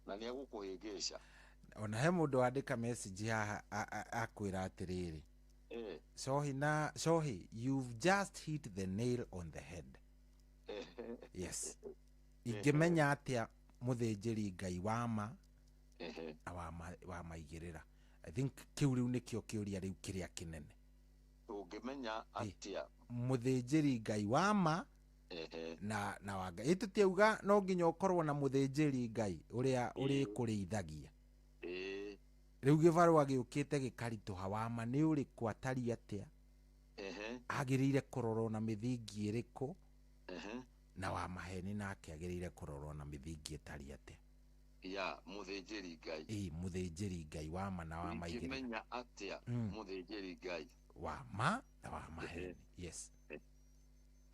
na nĩ egũkũhĩngĩca. Ona he mũndũ wandĩka message haha akwĩra atĩrĩrĩ, Sohi na Sohi, you've just hit the nail on the head. Yes, ingĩmenya atĩa mũthĩnjĩri Ngai wa ma na wa maigĩrĩra? I think kĩu rĩu nĩkĩo kĩũria rĩu kĩrĩa kĩnene. Ũngĩmenya atĩa mũthĩnjĩri Ngai wa ma na wa Ngai? Ĩtũtiauga no nginya ũkorwo na mũthĩnjĩri Ngai ũrĩa ũrĩkũrĩithagia. Rĩu gĩbarũa gĩũkĩte gĩkaritũha, wa ma nĩ ũrĩkũ, atariĩ atĩa, agĩrĩire kũrorwo na mĩthingi ĩrĩkũ, na wa maheni nake agĩrĩire kũrorwo na mĩthingi ĩtariĩ atĩa? Ya mũthĩnjĩri Ngai. Ĩ, mũthĩnjĩri Ngai wa ma na wa maigĩrĩra. Ingĩmenya atĩa mũthĩnjĩri Ngai wa ma na wa maheni? Yes.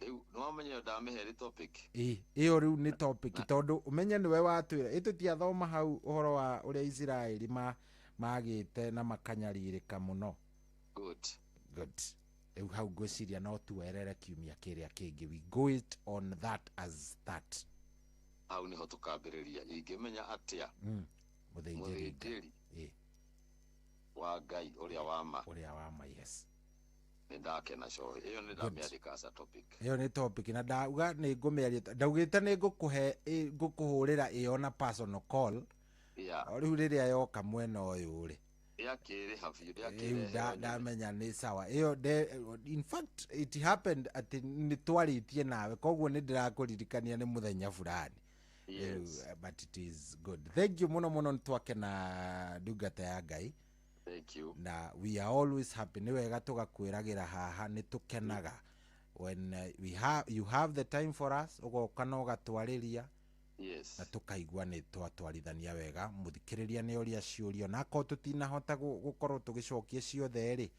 Rĩu nĩwamenya ndamĩhe rĩ topic. Ĩ, ĩyo rĩu nĩ topic tondũ ũmenye nĩwe watwĩra ĩ tũtiathoma hau ũhoro wa ũrĩa Isiraeli magĩte na makanyarirĩka mũno. Good. Good. Rĩu hau ngwĩciria no tuerere kiumia kĩrĩa kĩngĩ, we go it on that as that. Hau nĩho tũkambĩrĩria, ingĩmenya atĩa mũthĩnjĩri Ngai mũthĩnjĩri wa Ngai ũrĩa wa ma. Ũrĩa wa ma, yes. Nĩ ndakena cohi ĩyo, nĩ ndamĩandĩka as a topic. Ĩyo nĩ topic na ndauga nĩ ngũmĩaria, ndaugĩte nĩ ngũkũhe ngũkũhũrĩra ĩyo na personal call. O rĩu rĩrĩa yoka mwena ũyũ rĩ, Yakĩrĩha biũ. Rĩu ndĩakĩrehe. Ndamenya nĩ sawa ĩyo in fact it happened atĩ nĩ twarĩtie nawe, koguo nĩ ndĩrakũririkania nĩ mũthenya fulani. Rĩu, but it is good, thank you mũno mũno, nĩ twakena ndungata ya Ngai. Thank you. Na we are always happy, nĩ wega tũgakwĩragĩra haha, nĩ tũkenaga when we have, you have the time for us, ũgoka na ũgatwarĩria na tũkaigua nĩ twatwarithania wega. Mũthikĩrĩria nĩ oria ciũria, na akorwo tũtinahota gũkorwo tũgĩcokia ciothe rĩ,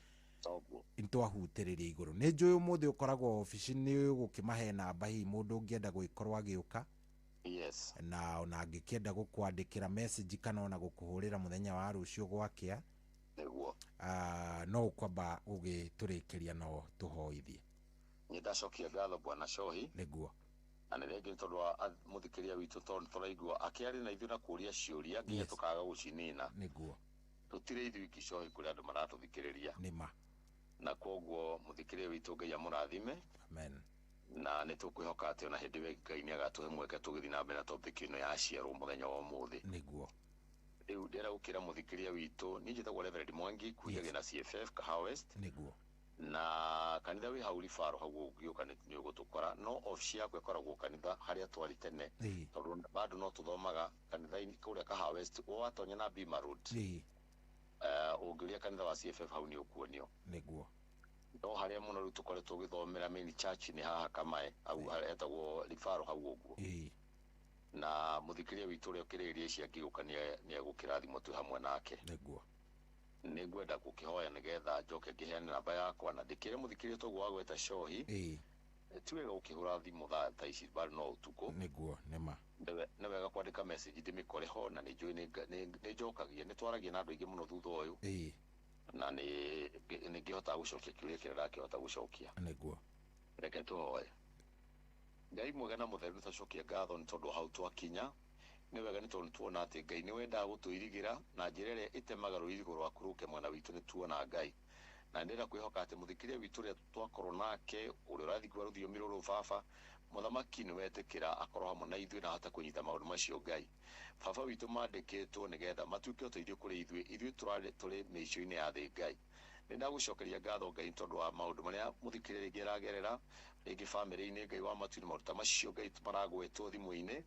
Toguo. Nĩtwahutĩrĩria igũrũ. Nĩ njũĩ ũmũthĩ ũkoragwo obici nĩ ũgũkĩmahe namba hihi mũndũ ũngĩenda gũgĩkorwo agĩũka. Yes. Na ona angĩkĩenda gũkwandĩkĩra message kana ona gũkũhũrĩra mũthenya wa rũciũ gwakĩa. Nĩguo. No ũkwamba gũgĩtũrĩkĩria no tũhoithie. Nĩ ndacokia ngatho bwana Cohi. Nĩguo. Na nĩ rĩngĩ tondũ wa mũthikĩrĩria witũ tondũ tũraigua akĩaria na ithuĩ na kũũria ciũria nginya tũkaga gũcinina. Nĩguo. Tũtirĩ ithuĩ iki Cohi kũrĩ andũ maratũthikĩrĩria. Nĩma. Na kwoguo mũthikĩrĩria witũ Ngai amũrathime. Amen. Na nĩ tũkwĩhoka atĩ ona hĩndĩ ĩyo Ngai nĩ agatũhe mweke tũgĩthiĩ na mbere na topic ĩno ya ciarwo mũthenya wa ũmũthĩ. Nĩguo. Rĩu ndĩrenda gũkĩra mũthikĩrĩria witũ niĩ njĩtagwo Reverend Mwangi kuhia na CFF Kahawa West. Nĩguo. Na kanitha wĩ hau Ribaro hau ũngĩũka nĩ ũgũtũkora no obici yakwa ĩkoragwo kanitha harĩa twarĩ tene tondũ bado no tũthomaga kanitha-inĩ kũrĩa Kahawa West watonya na Bima Road. Ũngĩũria kanitha wa CFF hau nĩ ũkuonio. Nĩguo. No harĩa mũno rĩu tũkoretwo tũgĩthomera main church nĩ haha Kamae hau hetagwo Ribaro hau ũguo. Na mũthikĩrĩria witũ ũrĩa ũkĩrĩrĩria ici angĩũka nĩ egũkĩrathimwo twĩ hamwe nake. Nĩguo. Nĩngwenda gũkĩhoya nĩgetha njoke ngĩheane namba yakwa na ndĩkĩre mũthikĩrĩria toguo wagweta Cohi. Ti wega gũkĩhũra thimũ thaa ta ici bado no ũtukũ. Nĩguo nĩma. Nĩ wega kwandĩka message ndĩmĩkore ho na nĩ njũĩ nĩ njokagia nĩ twaragia na andũ aingĩ mũno thutha ũyũ. Na nĩ ngĩhotaga gũcokia kĩũria kĩrĩa ndakĩhota gũcokia. Nĩguo. Reke tũhoe. Ngai mwega na mũtheru nĩtwacokia ngatho nĩ tondũ hau twakinya. Nĩ wega nĩ tondũ nĩtuona atĩ Ngai nĩ wendaga gũtũirigĩra na njĩra ĩrĩa ĩtemaga rũirigo rwaku rũke mwena witũ nĩ tuona Ngai. Na ndĩrenda kwĩhoka atĩ mũthikĩrĩria witũ ũrĩa twakorwo nake ũrĩa ũrathingua rũthiomi rũrũ baba mũthamaki nĩ wetĩkĩra akorwo hamwe na ithuĩ na ahote kũnyita maũndũ macio Ngai. Baba witũ mandĩkĩtwo nĩgetha matuĩke ũteithio kũrĩ ithuĩ ithuĩ tũrĩ mĩico-inĩ ya thĩ Ngai. Nĩ ndagũcokeria ngatho Ngai tondũ wa maũndũ marĩa mũthikĩrĩria rĩngĩ aragerera rĩngĩ bamĩrĩ-inĩ Ngai wa matu-inĩ maũndũ ta macio Ngai maragwetwo thimũ-inĩ.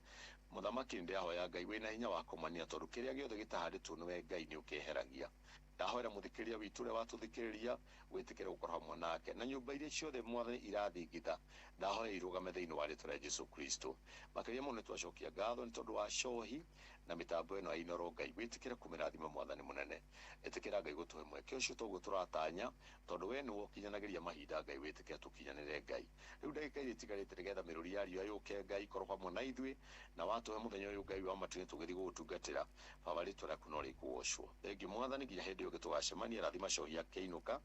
Mũthamaki nĩndĩrahoya Ngai wĩna hinya wa kũmania tondũ kĩrĩa gĩothe gĩtahandĩtwo nĩwe Ngai nĩ ũkĩeheragia. Ndahoera mũthikĩrĩria witũ ũrĩa watũthikĩrĩria wĩtĩkĩre gũkorwo hamwe nake na nyũmba iria ciothe mwathani irathingitha ndahoya irũgame thĩinĩ wa rĩtwa rĩa Jesu Kristo. Makĩria mũno nĩtwacokia ngatho nĩ tondũ wa Cohi na mĩtambo ĩno ya Inooro Ngai wĩtĩkĩre kũmĩrathima mwathani mũnene. Ĩtĩkĩra Ngai gũtũhe mweke ũcio toguo tũratanya tondũ we nĩwe ũkinyanagĩria mahinda Ngai wĩtĩkĩre tũkinyanĩre Ngai. Rĩu ndagĩka iria itigarĩte nĩgetha mĩrũri ya riũa yũke Ngai korwo hamwe na ithuĩ na watũhe mũthenya ũyũ Ngai wa matu-inĩ tũgĩthiĩ gũgũtungatĩra baba rĩtwa rĩaku no rĩkũgocwo. Thengiũ mwathani nginya hĩndĩ ĩyo ĩngĩ tũgacemania rathima Cohi akĩinũka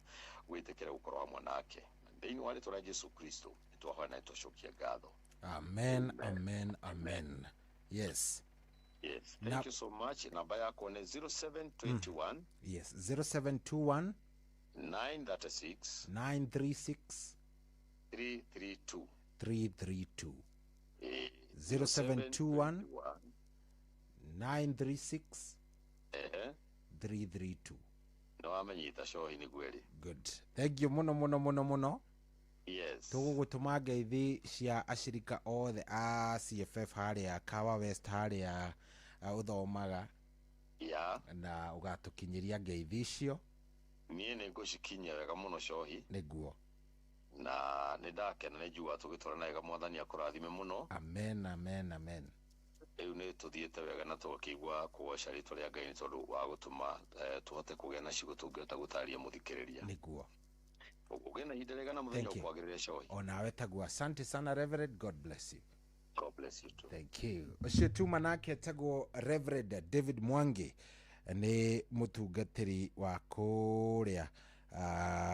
wĩtĩkĩre gũkorwo hamwe nake thĩinĩ wa rĩtwa rĩa Jesu Kristo nĩtwahoya na nĩtwacokia ngatho. Amen, amen, amen. Yes. Yes, thank you so much. Namba yakwa nĩ 0721. Yes, 0721 936 936 332 332. 0721 936 332. No amenyita Cohi nĩguo ĩrĩ. Good. Thank you mũno mũno mũno mũno. Yes. Tũgũgũtũma ngeithi cia acirika othe a CFF harĩa Kahawa West harĩa ũthomaga. Yeah. Na ũgatũkinyĩria ngeithi icio. Niĩ nĩ ngũcikinyia wega mũno Cohi. Nĩguo. Na nĩ ndakena nĩ njiguaga tũgĩtwarana wega mwathani akũrathime mũno. Amen, amen, amen. Rĩu nĩ tũthiĩte wega na tũgakĩigua kũgoca rĩtwa rĩa Ngai nĩ tondũ wa gũtũma tũhote kũgĩa na ciugo tũngĩhota gũtarĩria mũthikĩrĩria. Nĩguo. Ũgĩe na ihinda rĩega na mũthenya ũkwagĩrĩre Cohi. Onawe taguo. Asante sana Reverend, God bless you. God bless you too. Thank you. Ũcio tuma nake etagwo Reverend David Mwangi nĩ mũtungatĩri wa kũrĩa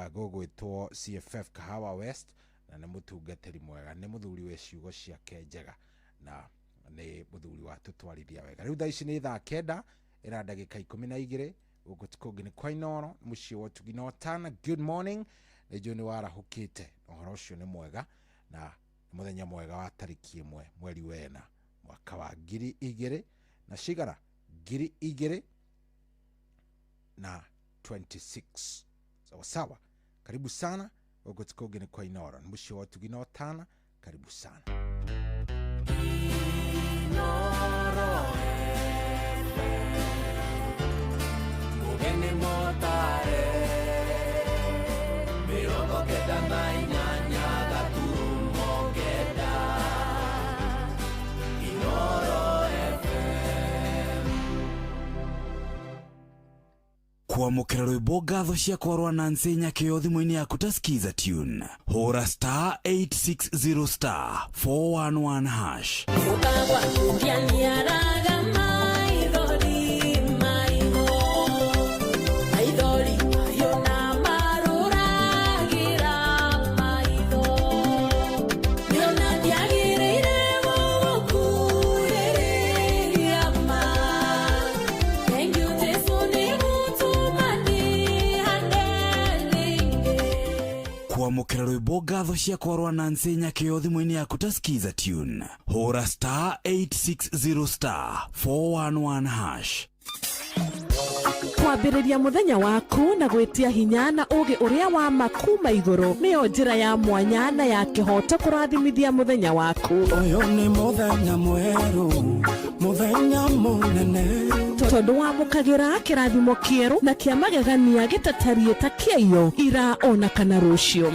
gũgwĩtwo CFF Kahawa West na nĩ mũtungatĩri mwega nĩ mũthuri wĩ ciugo ciake njega na nĩ mũthuri wa tũtwarithia wega. Rĩu thaa ici nĩ thaa 9 ĩra ndagĩka 12 gũkũ ti kũngĩ nĩ kwa Inooro mũciĩ wa ũtugi na ũtana. Good morning. Nĩ njũĩ nĩ warahũkĩte ũhoro ũcio nĩ mwega na nĩ mũthenya mwega wa tarĩki 1 mweri wena mwaka wa 2000 na cigana 2026. Sawa sawa. Karibu sana gũkũ ti kũngĩ nĩ kwa Inooro nĩ mũciĩ wa ũtugi na ũtana. Karibu sana. Inooro FM Mugeni motare 98.9 Inooro FM. Kwamũkĩra rwĩmbo ngatho ciakwa rwa Nancy Nyakĩo thimũ-inĩ yaku ta Skiza tune, hũra star 860 star 411 hash. Kwamũkĩra rwĩmbo ngatho ciakwa rwa Nancy Nyakĩo thimũ-inĩ yaku ta Skiza tune, hũra star 860 star 411 hash. Kwambĩrĩria mũthenya waku na gwĩtia hinya na ũũgĩ ũrĩa wa ma kuma igũrũ nĩyo njĩra ya mwanya na ya kĩhooto kũrathimithia mũthenya waku. Ũyũ nĩ mũthenya mwerũ, mũthenya mũnene. Tondũ wamũkagĩra kĩrathimo kĩerũ na kĩa magegania gĩtatariĩ ta kĩaiyo ira ona kana rũciũ.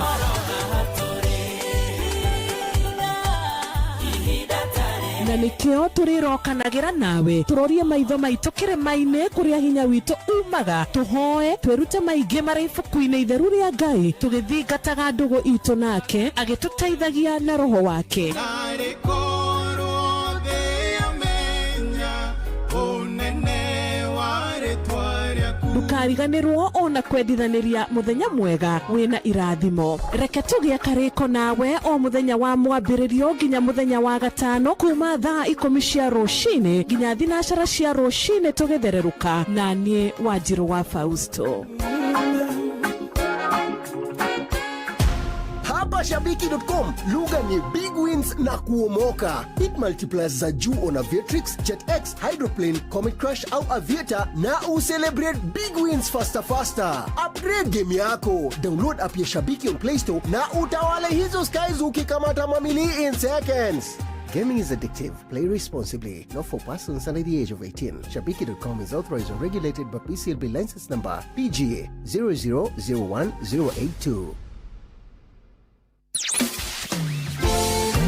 Na nĩkĩo tũrĩrokanagĩra nawe tũrorie maitho maitũ kĩrĩma-inĩ kũrĩa hinya witũ umaga, tũhoe twĩrute maingĩ marĩ ibuku-inĩ itheru rĩa Ngai, tũgĩthingataga ndũgũ itũ nake agĩtũteithagia na roho wake. Narĩ korwo thĩ yamenya ũnene wa rĩtwa rĩaku. Ndũkariganĩrwo ona kwendithanĩria mũthenya mwega wĩna irathimo. Reke tũgĩe karĩko nawe o mũthenya wa mwambĩrĩrio nginya mũthenya wa gatano kuma thaa 10 cia rũcinĩ nginya 9 cia rũcinĩ tũgĩthererũka na niĩ Wanjirũ wa Fausto. Hapa shabiki.com lugha ni big wins na kuomoka. Hit multipliers za juu on Aviatrix, JetX, Hydroplane, Comet Crash au Aviator na ucelebrate big wins faster faster. Upgrade game yako. Download app ya Shabiki on Play Store na utawale hizo skies ukikamata mamili in seconds. Gaming is addictive. Play responsibly. Not for persons under the age of 18. Shabiki.com is authorized and regulated by PCLB license number PGA 0001082.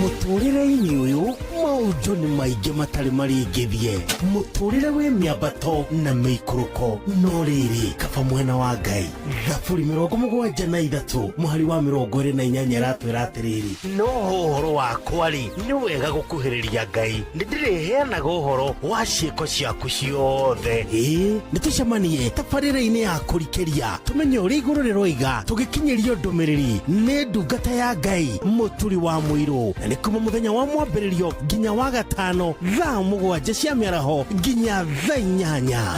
Mũtũrĩre-inĩ ũyũ maũndũ nĩ maingĩ matarĩ maringithie, mũtũrĩre wĩ mĩambato na mĩikũrũko, no rĩrĩ kaba mwena wa Ngai. Thaburi 73 mũhari wa 28 ĩratwĩra atĩrĩrĩ, no ũhoro wakwa rĩ, nĩ wega gũkuhĩrĩria Ngai, nĩ ndĩrĩheanaga ũhoro wa ciĩko ciaku ciothe. Ĩĩ, nĩ tũcemanie tabarĩra-inĩ ya kũrikĩria tũmenye ũrĩa igũrũ rĩroiga, tũgĩkinyĩrio ndũmĩrĩri nĩ ndungata ya Ngai mũturi wa mũirũ, na nĩ kuma mũthenya wa mwambĩrĩrio nginya wa gatano thaa 7 cia mĩaraho nginya thaa 8.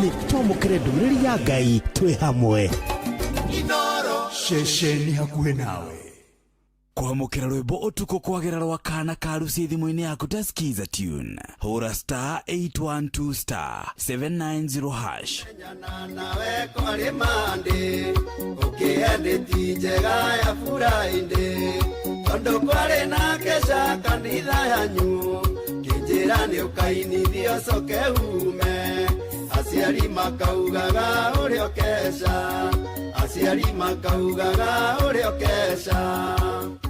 Nĩ twamũkĩre ndũmĩrĩri ya Ngai twĩ hamwe. Ceceni hakuhĩ nawe. Kwamũkĩra rwĩmbo ũtukũ kwagĩra rwa kana ka Lucy thimũ-inĩ yaku ta Skiza tune, hũra star 812 star 790 hash. Nawe kwarĩ Monday, ũkĩendeti njega ya Friday, tondũ kwarĩ na kesha kanitha yanyu, kĩnjĩra nĩ ũkainithio coke ume, aciari makaugaga ũrĩa ũkeca, aciari makaugaga ũrĩa ũkeca.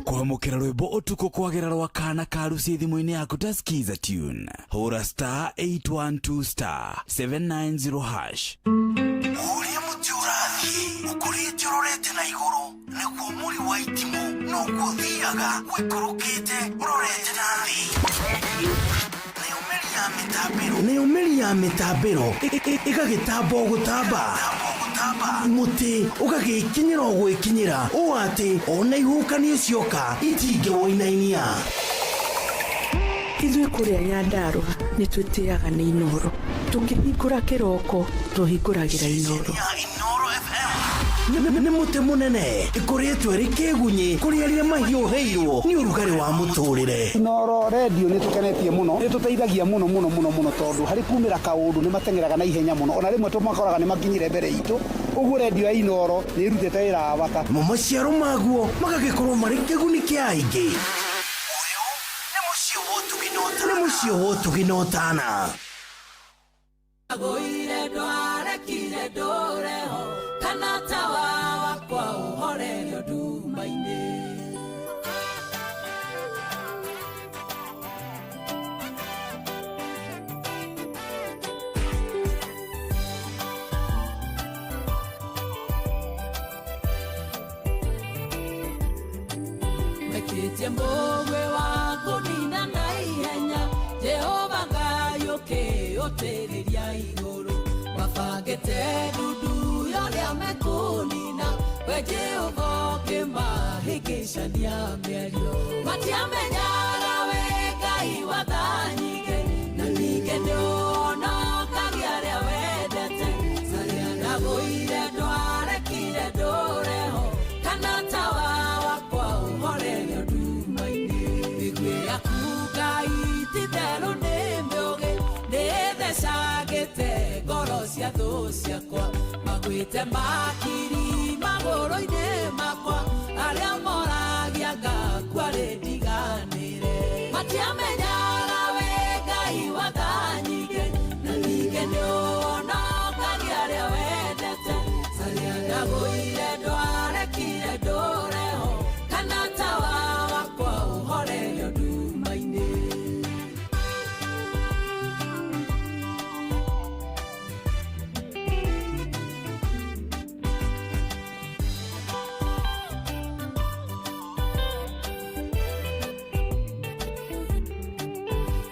Kwamũkĩra rwĩmbo ũtukũ kwagĩra rwa kana ka Lucy thimũ-inĩ yaku ta Skiza tune, hũra star 812 star 790 hash. Ũrĩa mũtĩ ũrathiĩ ũkũrĩte ũrorete na igũrũ nĩguo mũri wa itimũ noguo ũthiaga ũikũrũkĩte ũrorete na thĩ. Nayo mĩri ya mĩtambĩro ĩgagĩtamba o gũtamba, mũtĩ ũgagĩkinyĩra o gwĩkinyĩra ũũ atĩ ona ihuhũkanio cioka itingĩwũinainia. Ithuĩ kũrĩa Nyandarũa nĩ twĩtĩaga nĩ Inooro, tũkĩhingũra kĩroko tũhingũragĩra Inooro. Nĩ mũtĩ mũnene ĩkũrĩtwo ĩrĩ kĩgunyĩ kũrĩ arĩa mahiũhĩirwo nĩ ũrugarĩ wa mũtũrĩre. Inooro redio nĩ tũkenetie mũno, nĩ tũteithagia mũno mũno mũno mũno, tondũ harĩ kumĩra kaũndũ nĩ mateng'eraga na ihenya mũno, ona rĩmwe tũmakoraga nĩ makinyire mbere itũ. Ũguo redio ya Inooro nĩ ĩrutĩte wĩra wa bata. Mo maciaro maguo magagĩkorwo marĩ kĩguni kĩa aingĩ. Nĩ mũciĩ wa ũtugi na ũtana. Agũire ndwarekire ndũreho kana tawa wakwa ũhorerio nduma-inĩ. Mabangĩte mũgwe wa kũnina na ihenya Jehova Ngai ũkĩũtĩrĩria igũrũ mabangĩte ndundu yorĩa mekũnina we Jehova ũkĩmahĩngĩcania mĩario matiamenyaga we Ngai wa tha nyingĩ na ningĩ nĩũhonokagia arĩa wendete Saria ndagũire ndwarekire ndũreho kana tawa wakwa ũhorerio nduma-inĩ mĩguĩ yaku Ngai ti-itherũ nĩ mĩũgĩ nĩĩthecangĩte ngoro cia thũ ciakwa magwĩte makiri magũrũ-inĩ makwa arĩa moragia ngakua rĩ ndiganĩre matiamenyaga we Ngai wa tha nyingĩ na ningĩ nĩũhonokagia arĩa wendete Saria ndagũire ndwarekire ndũreho kana tawa wakwa ũhorerio nduma-inĩ.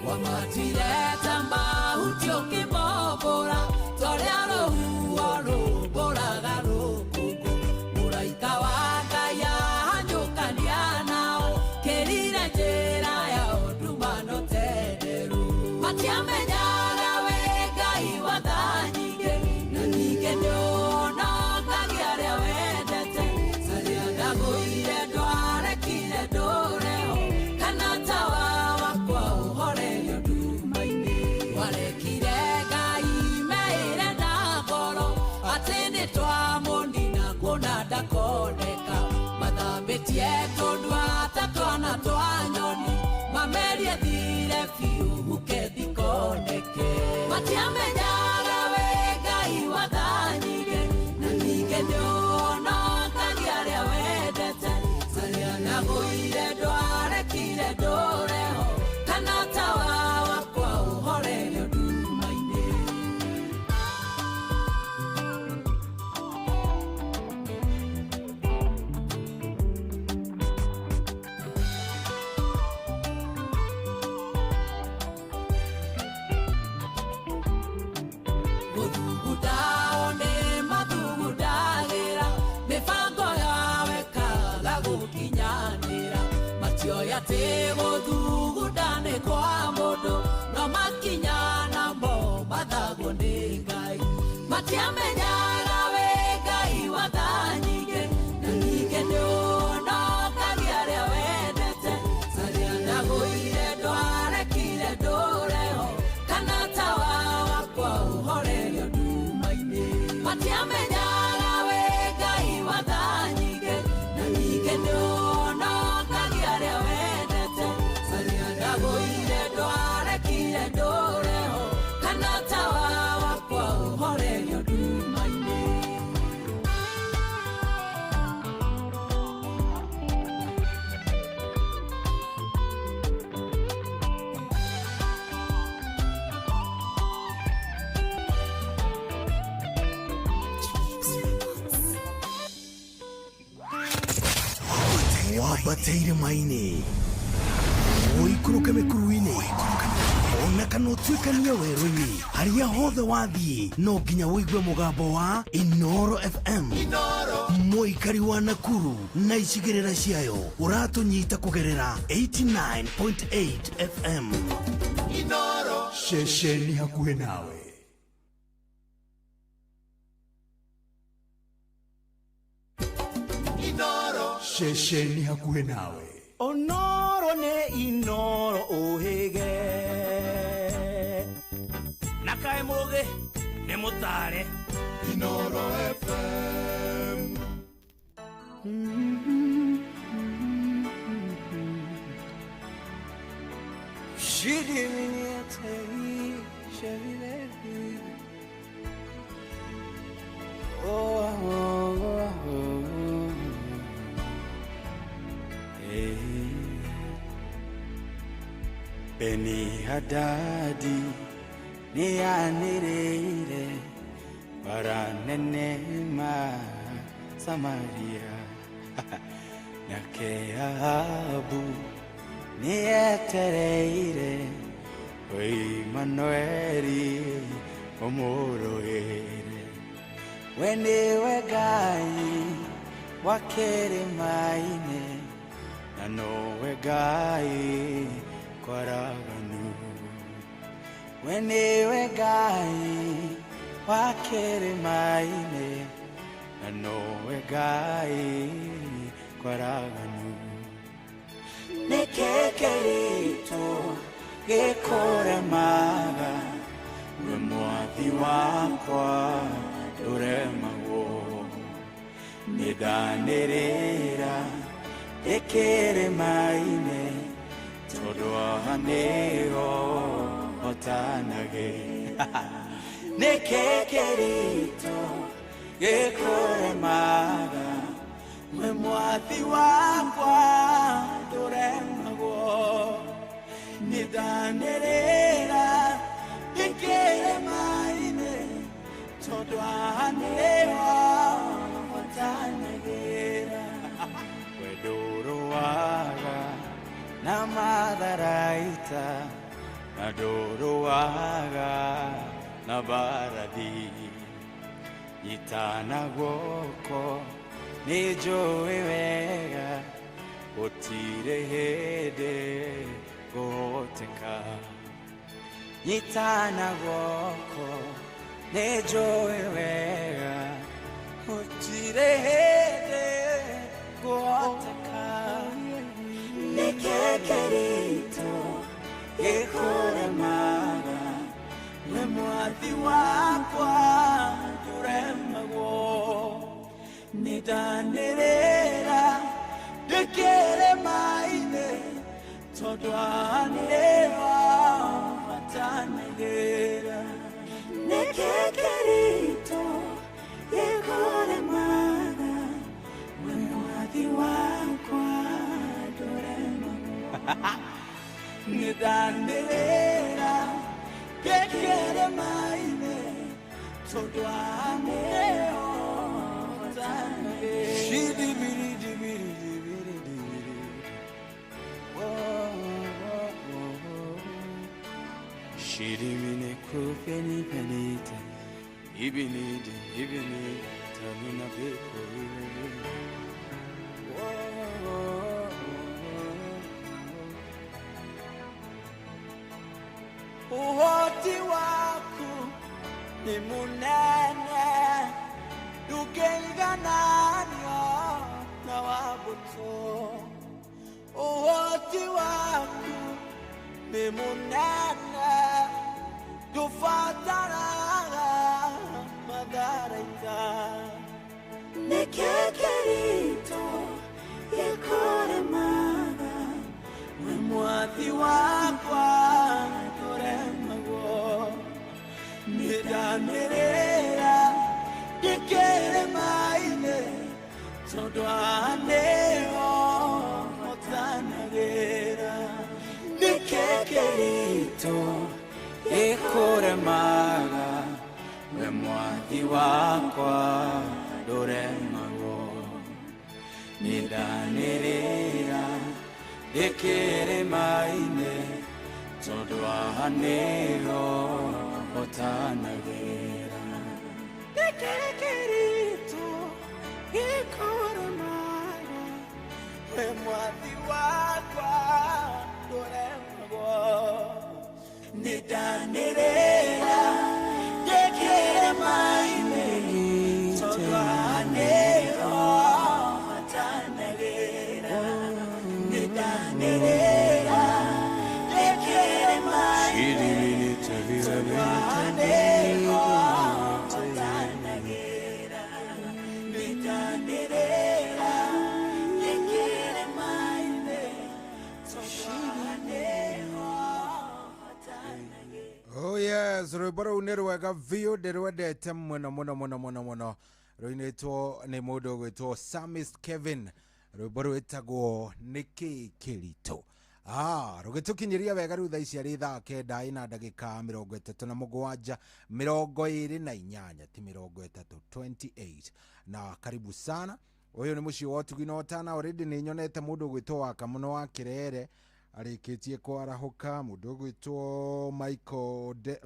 Wamatuire ta mahuti ũkĩmombũra torĩa rũhuho rũmbũraga rũkũngũ mũraika wa Ngai ahanyũkania nao kĩrire njĩra yao ndumano tenderu matiamenyaga we Ngai wa tha nyingĩ na ningĩ nĩũhonokagia arĩa wendete Saria ndagũire ndwarekire ndũreho kana tawa wakwa ũhorerio nduma-inĩ warekire Ngai meĩre na ngoro atĩ nĩtwamũnina kuona ndakoneka mathambĩtie tũnua ta twana twa nyoni mamerie thire biũ huke thikoneke matiamenyaga we Ngai wa tha nyingĩ na ningĩ nĩũhonokagia arĩa wendete Saria ndagũire ndwarekire ndũreho kana tawa wakwa ũhorerio nduma-inĩ. Gũthugundao nĩ mathugundagĩra mĩbango yao ĩkaga gũkinyanĩra matioĩ atĩ gũthugunda nĩ kwa mũndũ no makinya namo mathagwo nĩ Ngai matiamenyaga we Ngai wa tha nyingĩ na ningĩ nĩũhonokagia arĩa wendete Saria ndagũire ndwarekire ndũreho kana tawa wakwa ũhorerio nduma-inĩ matiamenyaga we Ngai wa tha nyingĩ na ningĩ nĩũhonokagia arĩa wendete Saria ndagũire ndwarekire ndũreho kana tawa wakwa ũhorerio nduma-inĩ. Wambateire maini ũikũrũke mĩkuru-inĩ ona kana ũtuĩkanie werũ-inĩ harĩa hothe wathiĩ no nginya ũigue mũgambo wa Inoro FM mũikari wa Nakuru na icigĩrĩra ciayo ũratũnyita kũgerera 89.8 FM Inoro ceceni hakuhĩ nawe. Inoro ceceni hakuhĩ nawe. Onoro nĩ Inoro ũhĩge na kaĩ mũgĩ nĩ mũtare Inoro FM. Oh, oh, oh, oh. Hey. Beni Hadadi nianĩrĩire bara nene ma Samaria Nake Ahabu nĩetereire Imanueli ũmũrũĩre. We nĩwe Ngai wa kĩrĩma-inĩ, na nowe Ngai kwaraganu. We nĩwe Ngai wa kĩrĩma-inĩ, na nowe Ngai kwaraganu. Nĩkĩ kĩritũ gĩkũremaga, we mwathi wakwa ndũremagwo. Nĩndanĩrĩra ndĩ kĩrĩma-inĩ, tondũ haha nĩho hotanagĩra. Nĩkĩ kĩritũ gĩkũremaga, we mwathi wakwa ndũremagwo. Nĩndanĩrĩra ndĩ kĩrĩma-inĩ, tondũ haha nĩho hotanagĩra. We ndũrũaga na matharaita, na ndũrũaga na mbarathi. Nyitana guoko nĩnjũĩ wega, gũtirĩ hĩndĩ ngũhoteka. Nyitana guoko nĩnjũĩ wega, gũtirĩ hĩndĩ ngũhoteka. Nĩkĩ kĩritũ gĩkũremaga, we mwathi wakwa ndũremagwo. Nĩndanĩrĩra ndĩ kĩrĩma-inĩ, tondũ haha nĩho hotanagĩra. Nĩkĩ kĩritũ gĩkũremaga, we mwathi wakwa ndũremagwo. Nĩndanĩrĩra ndĩ kĩrĩma-inĩ, tondũ haha nĩho hotanagĩra. Shirimine kufeni penite, ibinide ibini tamina beko ibini. Uhoti waku ni munene, ndũngĩigananio na wa mbũtũ. Uhoti waku ni munene, ndũbataraga matharaita. Nĩkĩ kĩritũ gĩkũremaga, we mwathi wakwa ndũremagwo. Nĩndanĩrĩra ndĩ kĩrĩma-inĩ, tondũ haha nĩho hotanagĩra. Nĩkĩ kĩritũ gĩkũremaga, we mwathi wakwa ndũremagwo. Nĩndanĩrĩra ndĩ kĩrĩma-inĩ, tondũ haha nĩho hotanagĩra. Nĩkĩ kĩritũ gĩkũremaga, we mwathi wakwa ndũremagwo. Nĩndanĩrĩra ndĩ kĩrĩma-inĩ, tondũ haha nĩho hotanagĩra. Nĩndanĩrĩra ndĩ kĩrĩma-inĩ, tondũ haha nĩho hotanagĩra. Nĩndanĩrĩra ndĩ kĩrĩma-inĩ, tondũ haha nĩho hotanagĩra. Oh yes, rwĩmbo rũu nĩ rwega biũ, ndĩrwendete mũno mũno mũno mũno mũno. Rũinĩtwo nĩ mũndũ ũgwĩtwo Samist Kevin, rwĩmbo rwĩtagwo Nĩkĩ Kĩritũ. Rũgĩtũkinyĩria wega rĩu thaa ici arĩ thaa 9 ina ndagĩka 37 28 ti 30 28. Na karibu sana. Ũyũ nĩ mũciĩ wa ũtugi na ũtana. Already nĩ nyonete mũndũ ũgwĩtwo Wakamuno wa Kĩrere arĩkĩtie kwarahũka, mũndũ ũgwĩtwo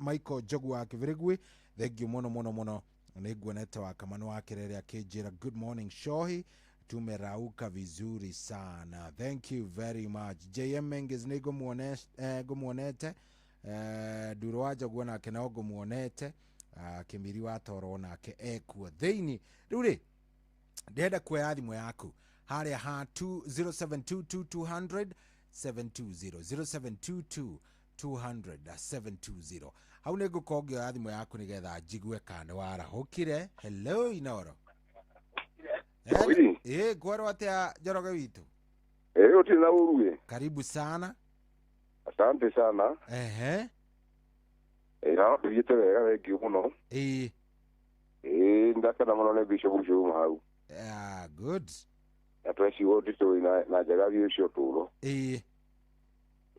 Michael Njogu wa Kĩbĩrĩgui, thank you mũno mũno mũno. Nĩ nguonete Wakamano wa Kĩrere akĩnjĩra good morning Shohi, tumerauka vizuri sana, thank you very much. JM Menges nĩ ngũmuonete, Nduro wa Njogu nake no ngũmuonete, Kĩmiri wa Toro nake ekuo thĩinĩ. Rĩu rĩ, ndĩrenda kuoya thimũ yaku harĩa ha 0722 200 720, 0722 200 720. Hau nĩ ngũkorwo ngĩoya thimũ yaku nĩgetha njigue kana nĩ warahũkire. Hello Inoro. Ĩ ngwerwo atĩa Njoroge witũ? Eh, uti na uruwe. Karibu sana. Asante sana. Ehe. Eh, na thiĩte wega, thank you mũno. Ĩ. Ĩ, ndakena mũno nĩ Bishop ũcio uma hau. Ah, good. Na tweciwo nditũ na njega biũ ũcio ũtũũro. Ĩ.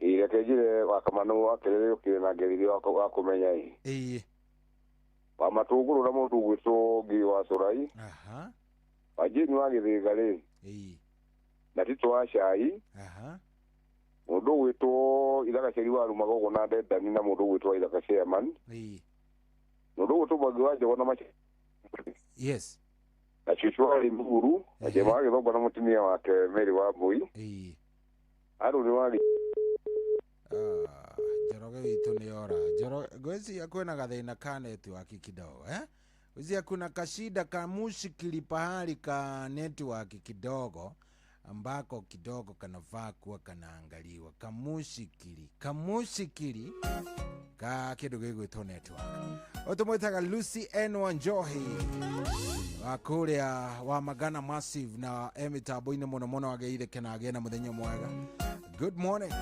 Ĩ, reke njĩre Wakamano wa Kĩrere ũkĩrĩ na ngeithio wa kũmenya ĩ. Ĩ. Wa Matũngũrũ na mũndũ ũgwĩtwo Ngĩ wa Cũrai. Aha. Wa Jane wa Gĩthĩga rĩ. Ĩ. Na Tito wa Cai. Aha. Mũndũ ũgwĩtwo Ithaka wa Rumagogo na Ndendani na mũndũ ũgwĩtwo Ithaka Chairman. Ĩ. Mũndũ ũgwĩtwo Mwangi wa Njogo na Mace. Yes. Na cũcũ wa Limuru, na Jema wa Gĩthombo na mũtumia wake Mary wa Mbui. Ĩ. Arũ nĩ wa Njoroge witũ nĩ ora. Njoroge ngwĩciria kwĩna gathĩna ka network kidogo, eh? Ngwĩciria kuna kashida ka mushikili pahali ka network kidogo ambako kidogo kanafaa kuwa kanaangaliwa. Kamushikili ka kĩndũ gĩgwĩtwo network. Ũtũmwĩtaga Lucy N Wanjohi wa kũrĩa wa Magana Massive na emitambo-inĩ mũno mũno, ageithĩke na agĩe na mũthenya mwega. Good morning.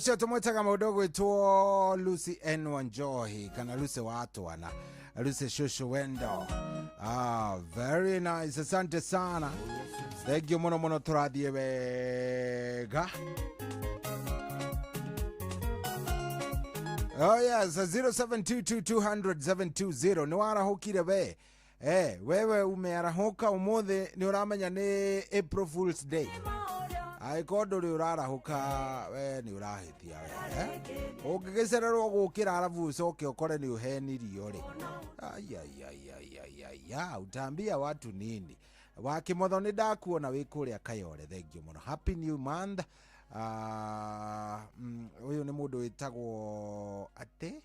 Ucio tumwitaga mundu gwitwo Lucy N Wanjohi kana Lucy wa Twana, Lucy Shushu Wendo. Ah, very nice, asante sana, thank you muno muno, turathie wega. Oh yes, 0722 200 720. Nĩ warahũkire we? Wewe umearahũka ũmũthĩ? Nĩ ũramenya nĩ April Fools Day? Angĩkorwo ndũrĩ ũrarahũka, we nĩ ũrahĩtia we, eh? Ũngĩgĩcererwo gũkĩra arabu ũcoke ũkore nĩ ũhenirio rĩ, aiaiaiaiaia, utaambia watu nini? Wakĩmotho nĩ ndakuona wĩ kũrĩa Kayore, thank you mũno, happy new month. Ũyũ nĩ mũndũ wĩtagwo atĩ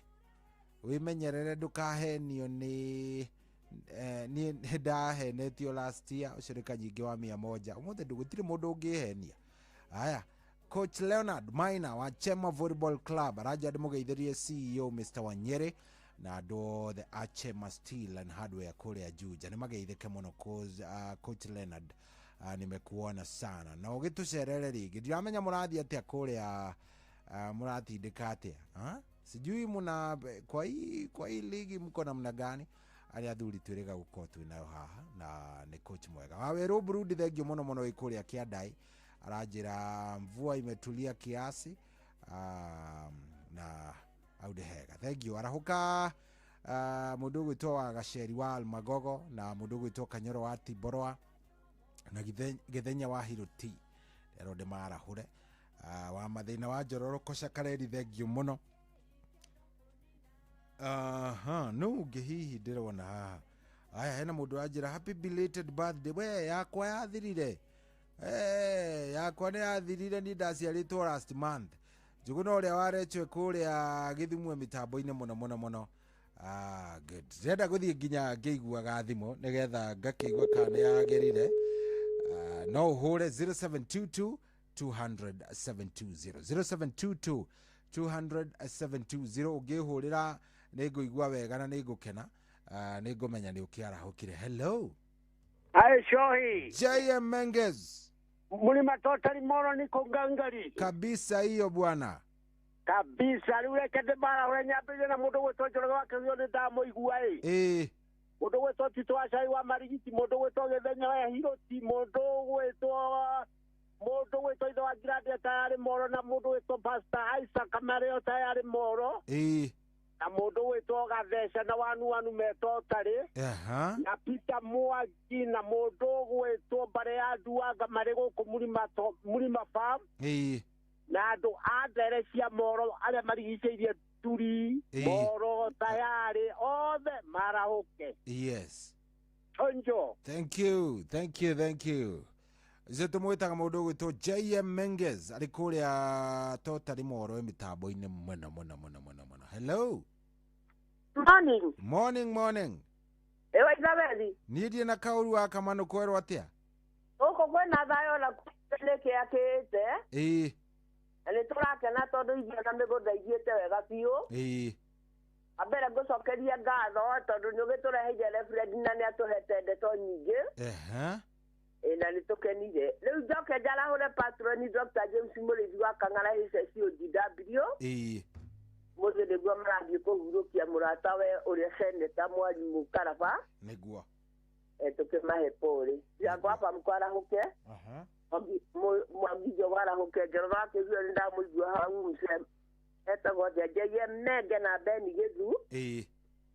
wĩmenyerere ndũkahenio nĩ niĩ nĩ ndahenetio last year. Ũcio nĩ Kanyingĩ wa 100. Ũmũthĩ gũtirĩ mũndũ ũngĩhenia. Aya, Coach Leonard Maina wa Chema Volleyball Club aranja ndĩmũgeithĩrie CEO Mr Wanyere na andũ othe a Chema Steel and Hardware kũrĩa Juja, nĩ mageithĩke mũno. Coach Leonard, nimekuona sana na ũgĩtũcerere rĩngĩ. Ndiramenya mũrathiĩ atĩa kũrĩa, mũratindĩka atĩa, ha? Sijui muna kwa hii ligi mko namna gani, arĩa athuri twĩrĩga gũkorwo twĩ nayo haha na nĩ coach mwega wa werũ Burundi. Thengiũ mũno mũno wĩ kũrĩa Kĩandai, aranjĩra mvua imetulia kiasi, na au nĩ hega, thank you. Arahũka mũndũ ũgwĩtwo wa Gaceri wa Almagogo na mũndũ ũgwĩtwo Kanyoro wa Tiborwa na Gĩthenya wa Hiroti, ero ndĩmarahũre. Wa mathĩna wa Njororoko Cakareri, thengiũ mũno. Aha, no ũngĩ hihi ndĩrona haha? Aya, hena mũndũ wanjĩra happy belated birthday. We, yakwa yathirire. Yakwa nĩ yathirire, ni ndaciarĩtwo last month. Njũgũna ũrĩa warechwe kũrĩa Gĩthumwe mĩtambo-inĩ mũno mũno mũno. Ah, good. Ndĩrenda gũthiĩ nginya ngĩiguaga thimũ nĩgetha ngakĩigua kana nĩ yagĩrire. No ũhũre 0722 200 720, 0722 200 720. Ũngĩhũrĩra nĩ ngũigua wega na nĩ ngũkena, nĩ ngũmenya nĩ ũkĩarahũkire. Hello. Aye, Shohi. JM Menges. Mulima totally moro niko ngangari. Kabisa hiyo bwana. Kabisa rĩu reke ndĩmara nyambĩrĩrie na mũndũ gwĩtwo Njoroge wa Kĩgio, nĩ ndamũigua ĩ. Mũndũ gwĩtwo Tito wa Cai wa Marigiti, mũndũ gwĩtwo Gĩthenya wa Hiroti, mũndũ gwĩtwo ithe wa Ngirandi tayarĩ moro, na mũndũ gwĩtwo Pastor Isaac Marĩo tayarĩ moro, na mũndũ gwĩtwo Gatheca na Wanu Wanu metwo Tarĩ, na Peter Mwangi, na mũndũ gwĩtwo Mbare ya Nduanga marĩ gũkũ Mũrima Mũrima Farm, na andũ a ndere cia moro arĩa marigicĩirie Turi, moro tayarĩ othe marahũke. Chonjo. Thank you, thank you, thank you. Ũcio tũmwĩtaga mũndũ ũgwĩtwo JM Menges arĩ kũrĩa totally moro mĩtambo-inĩ mũno mũno mũno mũno mũno. Hello. Morning. Morning, morning. Ewa Isabeli. Niĩ ndirĩ na kaũru wa Kamanũ, kwerwo atĩa? Gũkũ kwĩna thayũ na nĩkĩ akĩte. Na nĩ tũrakena tondũ irio na mĩgũnda ithiĩte wega biũ. Wambere ngũcokeria ngatho tondũ nĩ ũgĩtũreheire Reverend na nĩ atũhete ndeto nyingĩ. Ĩ, na nĩ tũkenire. Rĩu njoke njarahũre patroni Dr. James Mũrĩithi wa Kang'ara HSOGW. Mũthĩ nĩguo marathiĩ kũhurũkia mũrata we ũrĩa seneta mwarimũ Karaba. Tũkĩmahe pole. Yangu hapa mkwarahũke. Mwangijo warahũke, Njoroge wa Kĩguo nĩ ndamũigua hau mce etagwo atĩa, Njeie Menge na Beni Gĩthu,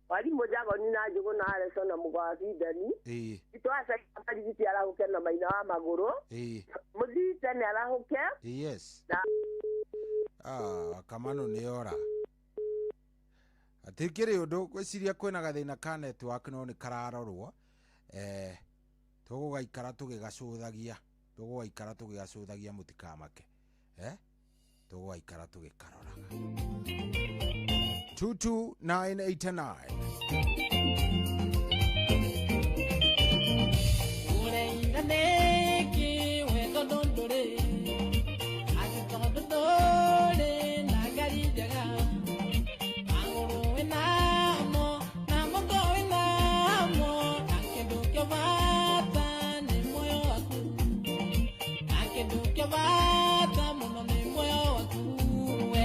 warimũ Jagoni na Njũgũ na Areco na Mũgwa Bindani, itwacamarigiti arahũke na Maina wa Magũrũ, mũthite nĩ arahũke. Na Ah, Kamano nĩ ora atikĩrĩ ũndũ, ngwĩciria kwĩna gathĩna ka network no nĩ kararorwo. Tũgũgaikara tũgĩgacũthagia, tũgũgaikara tũgĩgacũthagia, mũtikamake, tũgũgaikara tũgĩkaroraga. 22989. Ũreira nĩkĩ we tondũ ndũrĩ atĩ tondũ ndũrĩ na ngari njega, magũrũ wĩnamo na moko wĩnamo, na kĩndũ kĩa bata nĩ muoyo waku, na kĩndũ kĩa bata mũno nĩ muoyo waku we.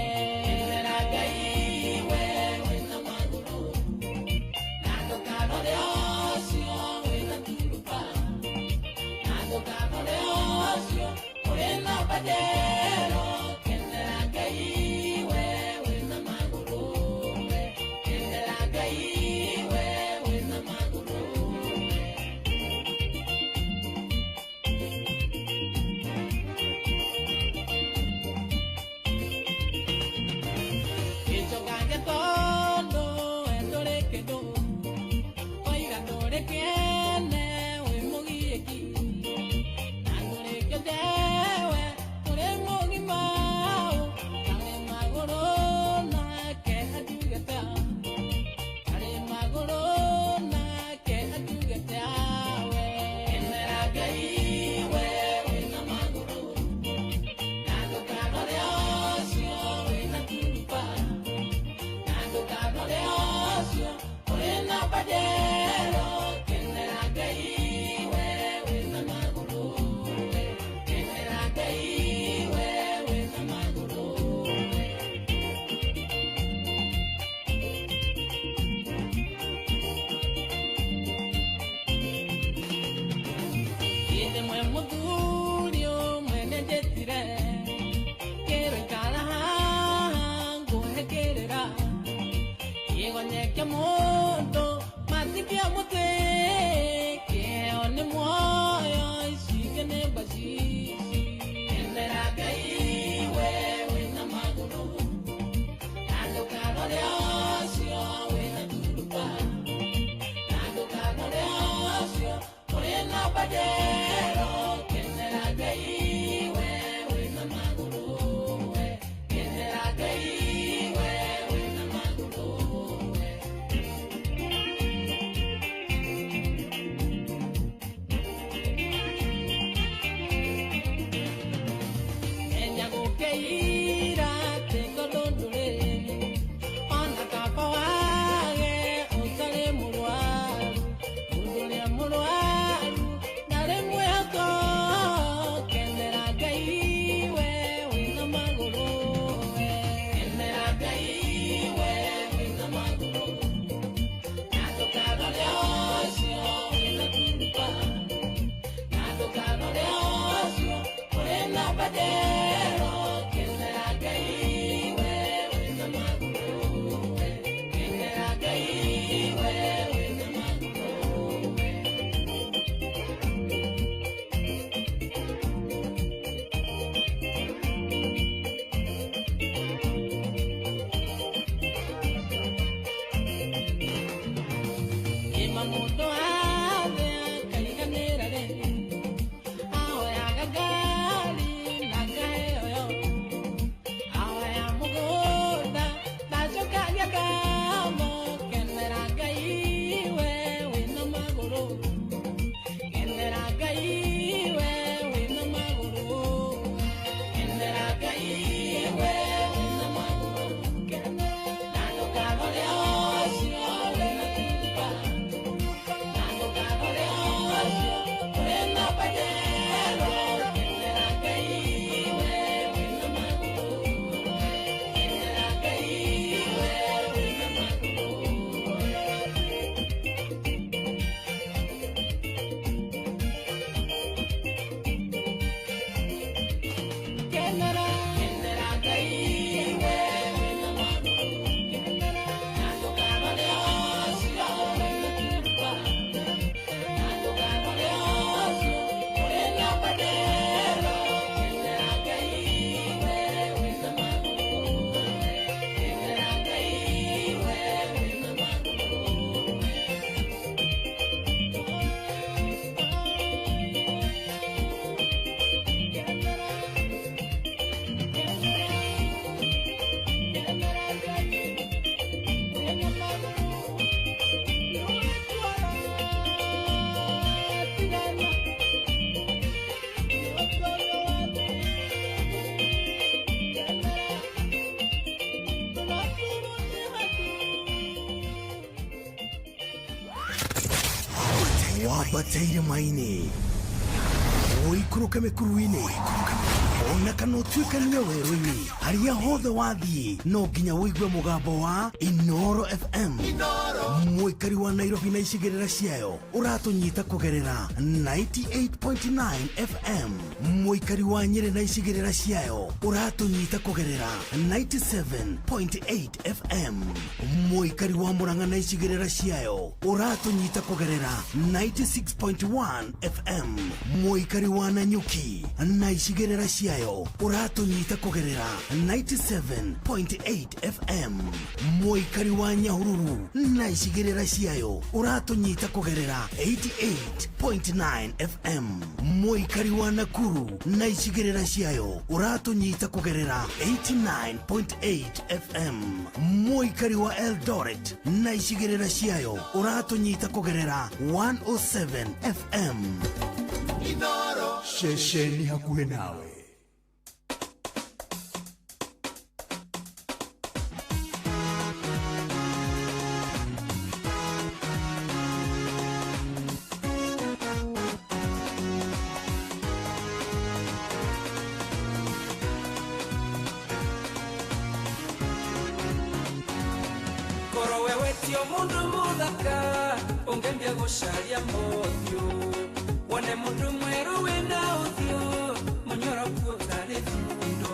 Kĩgonye kĩa mũndũ matikia mũtĩ kĩheo nĩ muoyo icike nĩ mbacici Kenera Ngai we wĩna magũrũ na ndũkarore ũcio wĩna turuba na ndũkarore ũcio ũrĩ na Pajero kenera Ngai we wĩna magũrũ we kenera Ngai we wĩna magũrũ we. Enya gũkĩira atĩ tondũ ndũrĩ ona kaba wage ũtarĩ mũrwaru mũndũ ũrĩa mũrwaru ndarĩ mwĩhoko kenera Ngai we wĩna magũrũ we kenera Ngai we wĩna magũrũ na ndũkarore ũcio wĩna turuba na ndũkarore ũcio ũrĩ na Pajero kenera Ngai we wĩna magũrũ we kenera Ngai we wĩna magũrũ we. Ima mũndũ athe akariganĩra rĩ ahoyaga ngari na ngaheo yo ahoya mũgũnda ndacokagia ngatho kenera Ngai we wĩna magũrũ kenera Ngai we wĩna magũrũ kenera Ngai we wĩna magũrũ na ndũkarore ũcio wĩna turuba na ndũkarore ũcio wĩna Pajero kenera Ngai we wĩna magũrũ kenera Ngai we wĩna magũrũ. Kenera kenera Ngai we wĩna magũrũ na ndũkarore ũcio wĩna turuba na ndũkarore ũcio ũrĩ na Pajero kenera Ngai we wĩna magũrũ kenera Ngai we wĩna magũrũ. Wambate irĩma-inĩ ũikũrũke mĩkuru-inĩ ona kana ũtuĩkanie werũ-inĩ harĩa hothe wathiĩ no nginya ũigue mũgambo wa Inoro FM. Mũikari wa Nairobi na icigĩrĩra ciayo ũratũnyita kũgerera 98.9 FM. Mũikari wa Nyĩrĩ na icigĩrĩra ciayo ũratũnyita kũgerera 97.8 FM. Mũikari wa Murang'a na icigĩrĩra ciayo ũratũnyita kũgerera 96.1 FM. Mũikari wa Nanyuki na icigĩrĩra ciayo ũratũnyita kũgerera 97.8 FM. Mũikari wa Nyahururu na icigĩrĩra ciayo ũratũnyita kũgerera 88.9 FM. Mũikari wa Nakuru na icigĩrĩra ciayo ũratũnyita kũgerera 89.8 FM. Mũikari wa Eldoret na icigĩrĩra ciayo ũratũnyita kũgerera 107 FM. Inoro ceceni hakuhĩ nawe. Korwo wewe tio mundu muthaka ungembia gucaria mothiũ wone mundu mweru wina ũthiũ mũnyoroku ũtarĩ thundo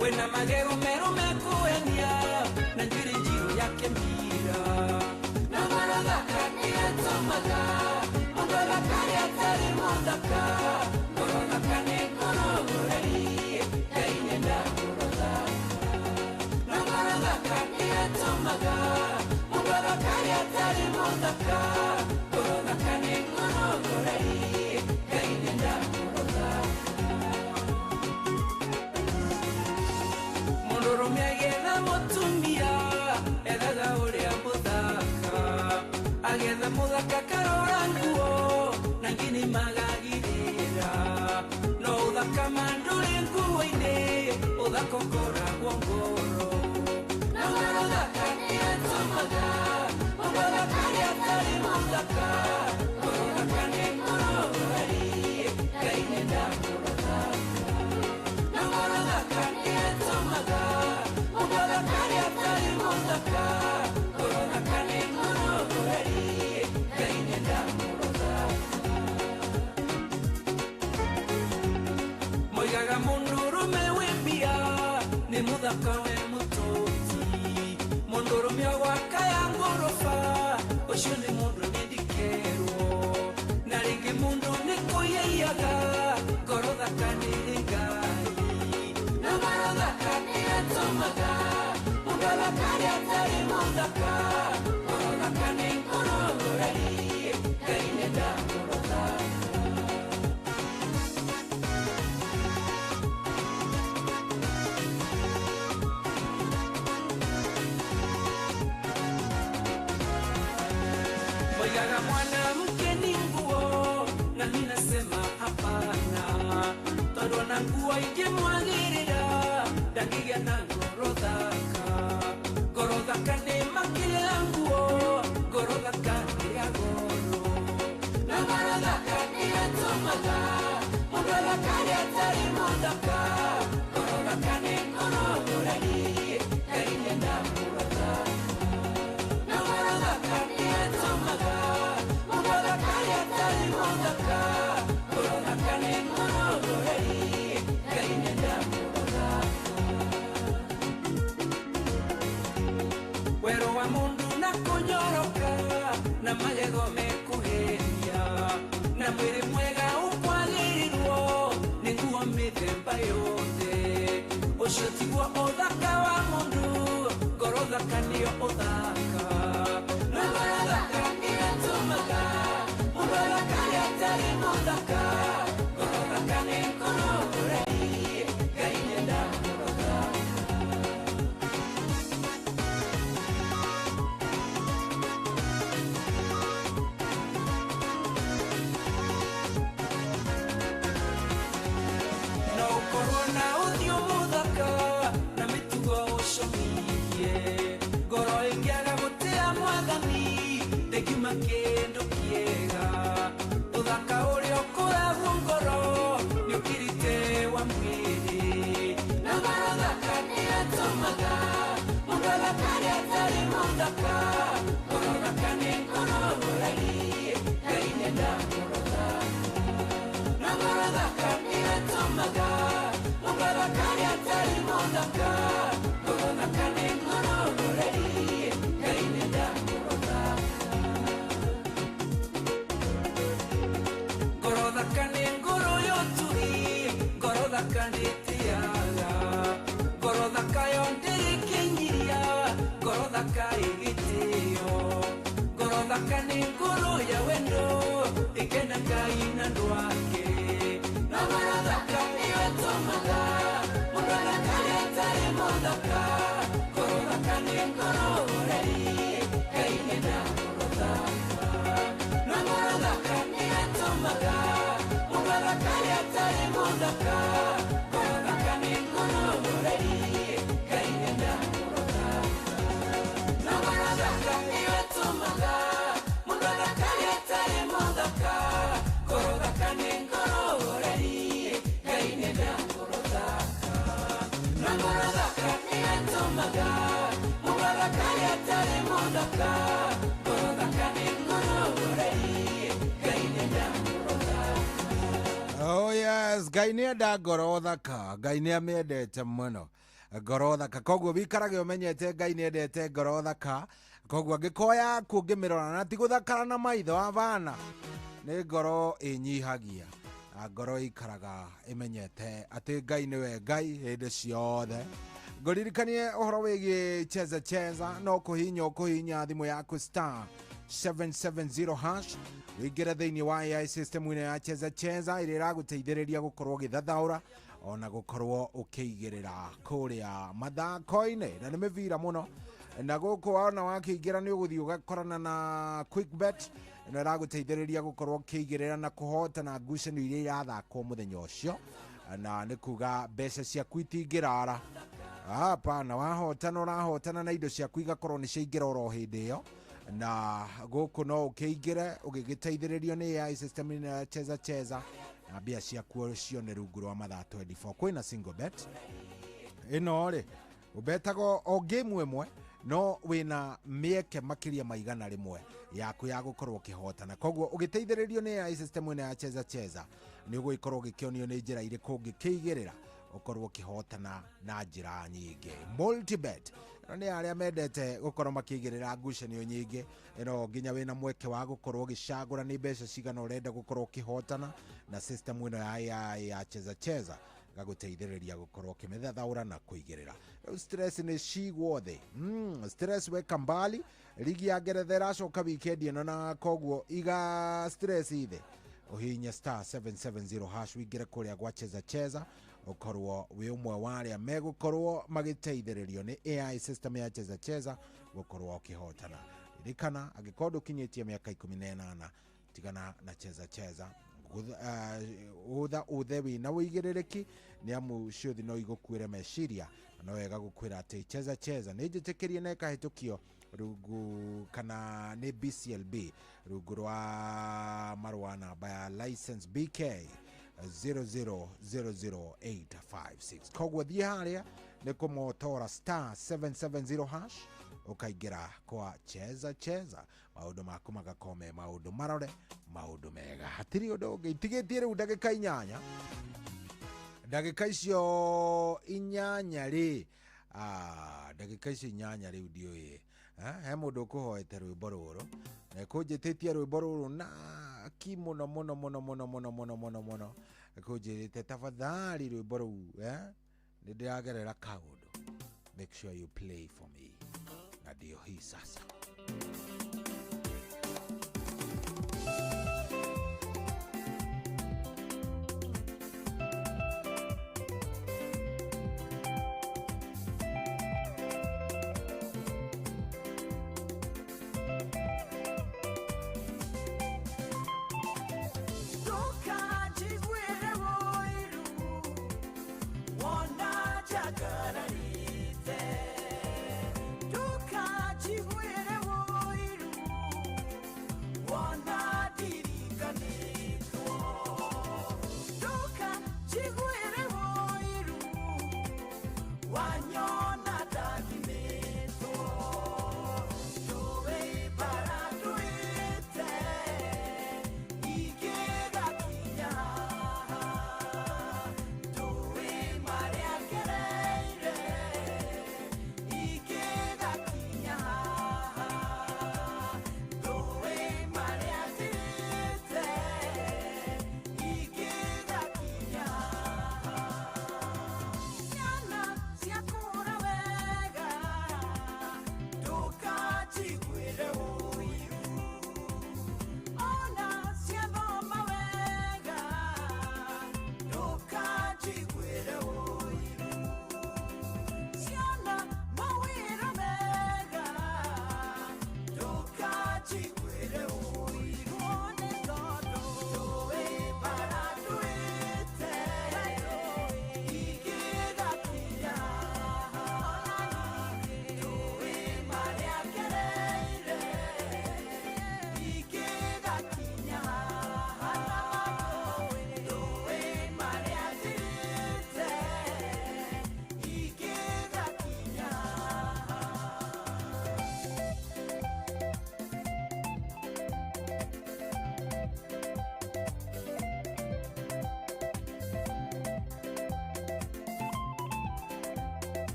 wina magego meru mekuenia na njuĩrĩ njirũ ya kĩmiri. mũthaka, ngoro thaka nĩ ngoro ngoreri, Ngai nĩenda ngoro thaka. Mũndũrũme agĩetha mũtumia ethaga ũrĩa mũthaka, agĩetha mũthaka karora nguo na ngini magagirĩra, no ũthaka mandũrĩ nguo-inĩ, ũthaka ũkoragwo ngoro. Na ngoro thaka nĩyatũmaga mũndũ athakare atarĩ mũthaka, ngoro thaka nĩ ngoro ngoreri, Ngai nĩenda ngoro thaka. Na ngoro thaka nĩyatũmaga mũndũ athakare atarĩ mũthaka, ngoro thaka nĩ ngoro ngoreri, Ngai nĩenda ngoro thaka. Moigaga mũndũrũme wĩ mbia nĩ mũthaka we mũtũti, mũndũrũme gwaka ya ngoroba ũcio nĩ mũndũ nĩndikerwo, na rĩngĩ mũndũ nĩ kũiyaiyaga, ngoro thaka nĩrĩ Ngai. Na ngoro thaka nĩyatũmaga mũndũ athakare atarĩ mũthaka, ngoro thaka nĩ ngoro ngoreri, Ngai nĩenda ngoro thaka. Moigaga mwanamke ni nguo, na mimi nasema hapana, tondũ ona nguo ingĩmwagĩrĩra ndangĩgĩa na ngoro thaka. Ngoro thaka nĩ makĩria nguo, ngoro thaka nĩ ya goro. Na ngoro thaka nĩyatũmaga mũndũ athakare atarĩ mũthaka, ngoro thaka nĩ ngoro ngoreri, Ngai nĩenda ngoro thaka. Na ngoro thaka nĩyatũmaga mũndũ athakare atarĩ mũthaka, ngoro thaka nĩ ngoro ngoreri, Ngai nĩenda ngoro thaka. Werũ wa mũndũ na kũnyoroka na magego mekũhenia, na mwĩrĩ mwega ũkwagĩrĩrwo nĩ nguo mĩthemba yothe, ũcio tiguo ũthaka wa mũndũ, ngoro thaka nĩyo ũthaka. Na ngoro thaka nĩyatũmaga mũndũ athakare atarĩ mũthaka, ngoro thaka nĩ ngoro ngoreri, Ngai nĩenda ngoro thaka. No ũkorwo na ũthiũ mũthaka na mĩtugo ũcũmithie, ngoro ĩngĩaga gũtĩa mwathani ndĩngiuma kĩndũ kĩega. Ũthaka ũrĩa ũkoragwo ngoro nĩũkĩrĩte wa mwĩrĩ. Na ngoro thaka nĩyatũmaga mũndũ athakare atarĩ mũthaka, ngoro thaka nĩ ngoro ngoreri, Ngai nĩenda ngoro thaka. Na ngoro thaka nĩyatũmaga mũndũ athakare atarĩ mũthaka, ngoro thaka nĩ ngoro ngoreri, Ngai nĩenda ngoro thaka. Ngoro thaka nĩ ngoro ya ũtugi, ngoro thaka ndĩtĩaga, ngoro thaka yo ndĩrĩ kĩnyiria, ngoro thaka ĩ gĩtĩo, ngoro thaka nĩ ngoro ya wendo ĩkena Ngai na andũ ake. Na ngoro thaka nĩyo ĩtũmaga mũndũ athakare atarĩ mũthaka, ngoro thaka nĩ ngoro ngoreri, Ngai nĩenda ngoro thaka. Na ngoro thaka nĩyatũmaga mũndũ athakare atarĩ mũthaka, ngoro thaka nĩ ngoro ngoreri, Ngai nĩenda ngoro thaka. Na ngoro thaka nĩyatũmaga mũndũ athakare atarĩ mũthaka, ngoro thaka nĩ ngoro ngoreri, Ngai nĩenda ngoro thaka. Na ngoro thaka nĩyatũmaga mũndũ athakare atarĩ mũthaka, ngoro thaka nĩ ngoro ngoreri, Ngai nĩenda ngoro thaka. Oh yes, Ngai nĩenda ngoro thaka, Ngai nĩamĩendete mũno ngoro thaka, koguo wikarage ũmenyete Ngai nĩendete ngoro thaka, koguo angĩkorwo yaku ũngĩmĩrora na ti gũthakara na maitho abana, nĩ ngoro ĩnyihagia na ngoro ĩikaraga ĩmenyete atĩ Ngai nĩwe Ngai hĩndĩ ciothe. Ngũririkanie ũhoro wĩgiĩ cheza cheza, no kũhinya ũkũhinya thimũ yaku star 770 hash wĩingĩre thĩinĩ wa AI system ĩno ya cheza cheza ĩrĩa ĩragũteithĩrĩria gũkorwo ũgĩthathaũra ona gũkorwo ũkĩigĩrĩra kũrĩa mathako-inĩ, na nĩ mĩbira mũno. Na gũkũ wona wakĩingĩra nĩ ũgũthiĩ ũgakorana na quickbet ĩno ĩragũteithĩrĩria gũkorwo ũkĩigĩrĩra na kũhotana ngucanio iria irathakwo mũthenya ũcio, na nĩ kuga mbeca ciaku itingĩrara. Hapana, wahotana ũrahotana na indo ciaku igakorwo nĩ ciaingĩra oro hĩndĩ ĩyo. Na gũkũ no ũkĩingĩre ũgĩgĩteithĩrĩrio nĩ AI system ĩno ya cheza cheza, na mbia ciaku cione rungu rwa mathaa 24. Kwĩna single bet ĩno rĩ, ũbetaga o game ĩmwe no wĩna mĩeke makĩria ma 100 yaku ya gũkorwo ũkĩhotana. Koguo ũgĩteithĩrĩrio nĩ AI system ĩno ya cheza cheza nĩ ũgũgĩkorwo ũgĩkĩonio nĩ njĩra irĩkũ ũngĩkĩigĩrĩra ũkorwo ũkĩhotana na njĩra nyingĩ. Multibet ĩno nĩ arĩa mendete gũkorwo makĩigĩrĩra ngucanio nyingĩ, ĩno nginya wĩna mweke wa gũkorwo ũgĩcagũra nĩ mbeca cigana ũrenda gũkorwo ũkĩhotana, na system ĩno ya AI ya cheza cheza gagũteithĩrĩria gũkorwo ũkĩmĩthathaũra na kũigĩrĩra. Rĩu stress nĩ cigwo thĩ, stress weka mbali. Ligi ya Ngeretha ĩracoka weekend ĩno, na koguo iga stress ithe ũhihinye star 770 hash wĩingĩre kũrĩa gwa cheza cheza ũkorwo wĩ ũmwe wa arĩa megũkorwo magĩteithĩrĩrio nĩ AI system ya cheza cheza gũkorwo ũkĩhotana. Ririkana, angĩkorwo ndũkinyĩtie mĩaka 18, tigana na cheza cheza, ũtha ũthe wĩna ũigĩrĩrĩki, nĩ amu ciũthi no igũkuĩre meciria, na no wega gũkwĩra atĩ cheza cheza nĩ njĩtĩkĩrie na ĩkahĩtũkio rungu kana nĩ BCLB rungu rwa marũa namba ya license BK 0000856. Koguo thiĩ harĩa nĩ kũmotora star 770 hash ũkaingĩra kwa cheza cheza, maũndũ maku magakorwo me maũndũ marore, maũndũ mega, hatirĩ ũndũ ũngĩ. Itigĩtie rĩu ndagĩka 8, ndagĩka icio 8 rĩ, ndagĩka icio 8 rĩu ndiũĩ he mũndũ ũkũhoete rwĩmbo rũrũ na kũnjĩtĩtie rwĩmbo rũrũ na ki mũno mũno mũno mũno mũno mũno mũno mũno, kũnjĩrĩte tafadhali rwĩmbo rũu nĩ ndĩragerera kaũndũ, make sure you play for me. Na ndio hii sasa. Wona jagararite, duka jigwere.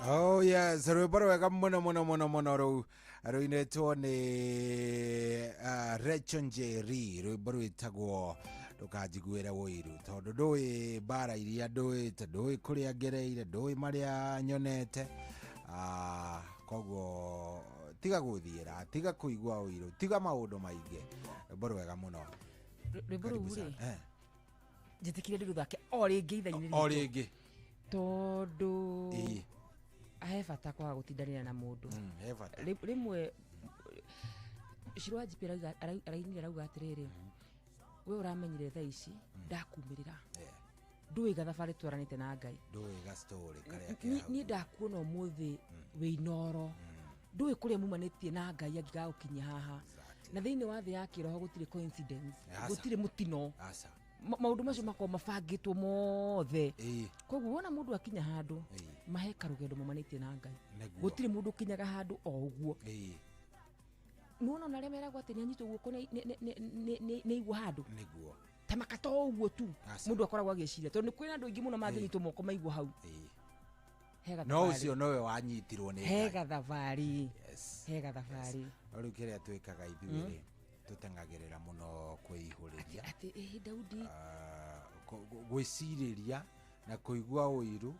Oh yes, rwĩmbo rwega mũno mũno mũno mũno rũu rũinĩtwo nĩ Rachel Njeri, rwĩmbo rwĩtagwo ndũkanjiguĩre ũiru, tondũ ndũĩ mbara iria ndũĩte, ndũĩ kũrĩa ngereire, ndũĩ marĩa nyonete. Koguo tiga gũthiĩra, tiga kũigua ũiru, tiga maũndũ maingĩ. Rwĩmbo rwega mũno. Rwĩmbo Karibu rũu sana. rĩ, njĩtĩkire ndĩrũthake o rĩngĩ ithaa-inĩ O ritũ. rĩngĩ. Tondũ Ĩĩ. he bata kwaga gũtindanĩra na mũndũ. He bata. Rĩmwe Shiro wa GP arainire arauga atĩrĩrĩ, we ũramenyire thaa ici ndakumĩrĩra, ndũĩ gathabarĩ twaranĩte na Ngai, ndũĩ ga story karĩa ke hau. Niĩ ndakuona ũmũthĩ wĩ Inoro, ndũĩ kũrĩa mumanĩtie na Ngai angĩgagũkinyia haha. Na thĩinĩ wa thĩ ya kĩroho gũtirĩ coincidence, Aca. gũtirĩ mũtino. Aca. Maũndũ macio makoragwo mabangĩtwo mothe. Ĩĩ. Koguo wona mũndũ akinya handũ, mahe karũgendo maumanĩtie na Ngai. Nĩguo. Gũtirĩ mũndũ ũkinyaga handũ o ũguo. Ĩĩ. Nĩwona ona arĩa meragwo atĩ nĩanyitwo guoko nĩ aigua handũ. Nĩguo. Ta maka to ũguo tu Aca. mũndũ akoragwo agĩciria, tondũ nĩ kwĩna andũ aingĩ mũno mangĩnyitwo moko maigua hau. He No gathabarĩ. ũcio nowe wanyitirwo nĩ He Ngai. gathabarĩ. Yes. He gathabarĩ. No rĩu kĩrĩa twĩkaga ithuĩ rĩ, tũteng'agĩrĩra mũno kwĩihũrĩria. Atĩ, ĩhĩ, Daudi. Gwĩcirĩria na kũigua ũiru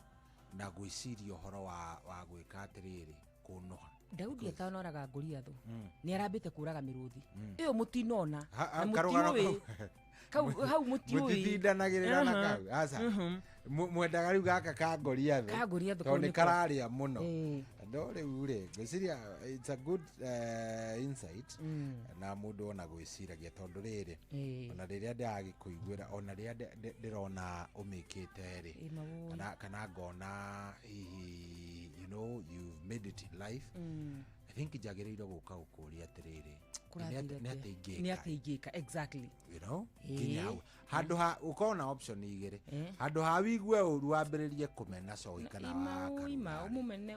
na gwĩciria ũhoro wa gwĩka atĩrĩrĩ, kũnũha. Daudi atanoraga Goliathũ, nĩ arambĩte kũraga mĩrũthi. Ĩyo mũtinona. Ha, Na karũgano mũtiũĩ. kau. Kau, hau mũtiũĩ. Mũtitindanagĩrĩra na Aha. kau. Aca. Mwendaga rĩu gaka ka Goliathũ. Ka Goliathũ Tondũ kau nĩ nĩko. kararĩa mũno. Ĩĩ. No rĩu rĩ, ngwĩciria it's a good insight. Na mũndũ ona gwĩciragia tondũ rĩrĩ, Ĩĩ. ona rĩrĩa ndĩragĩkũiguĩra, ona rĩrĩa ndĩrona ũmĩkĩte rĩ, Ĩĩ, mawũĩ. kana ngona hihi, you know, you've made it in life. I think njagĩrĩirwo gũka gũkũria atĩrĩrĩ, Kũrathire nĩ atĩa? atĩa ingĩka? Nĩ atĩa ingĩka, exactly. You know? Ĩĩ. Nginya hau. Handũ ha ũkorwo na option igĩrĩ. Ĩĩ. Handũ ha wigue ũru wambĩrĩrie kũmena coĩ kana Ima, wa ima, karũgari. ũmũmene,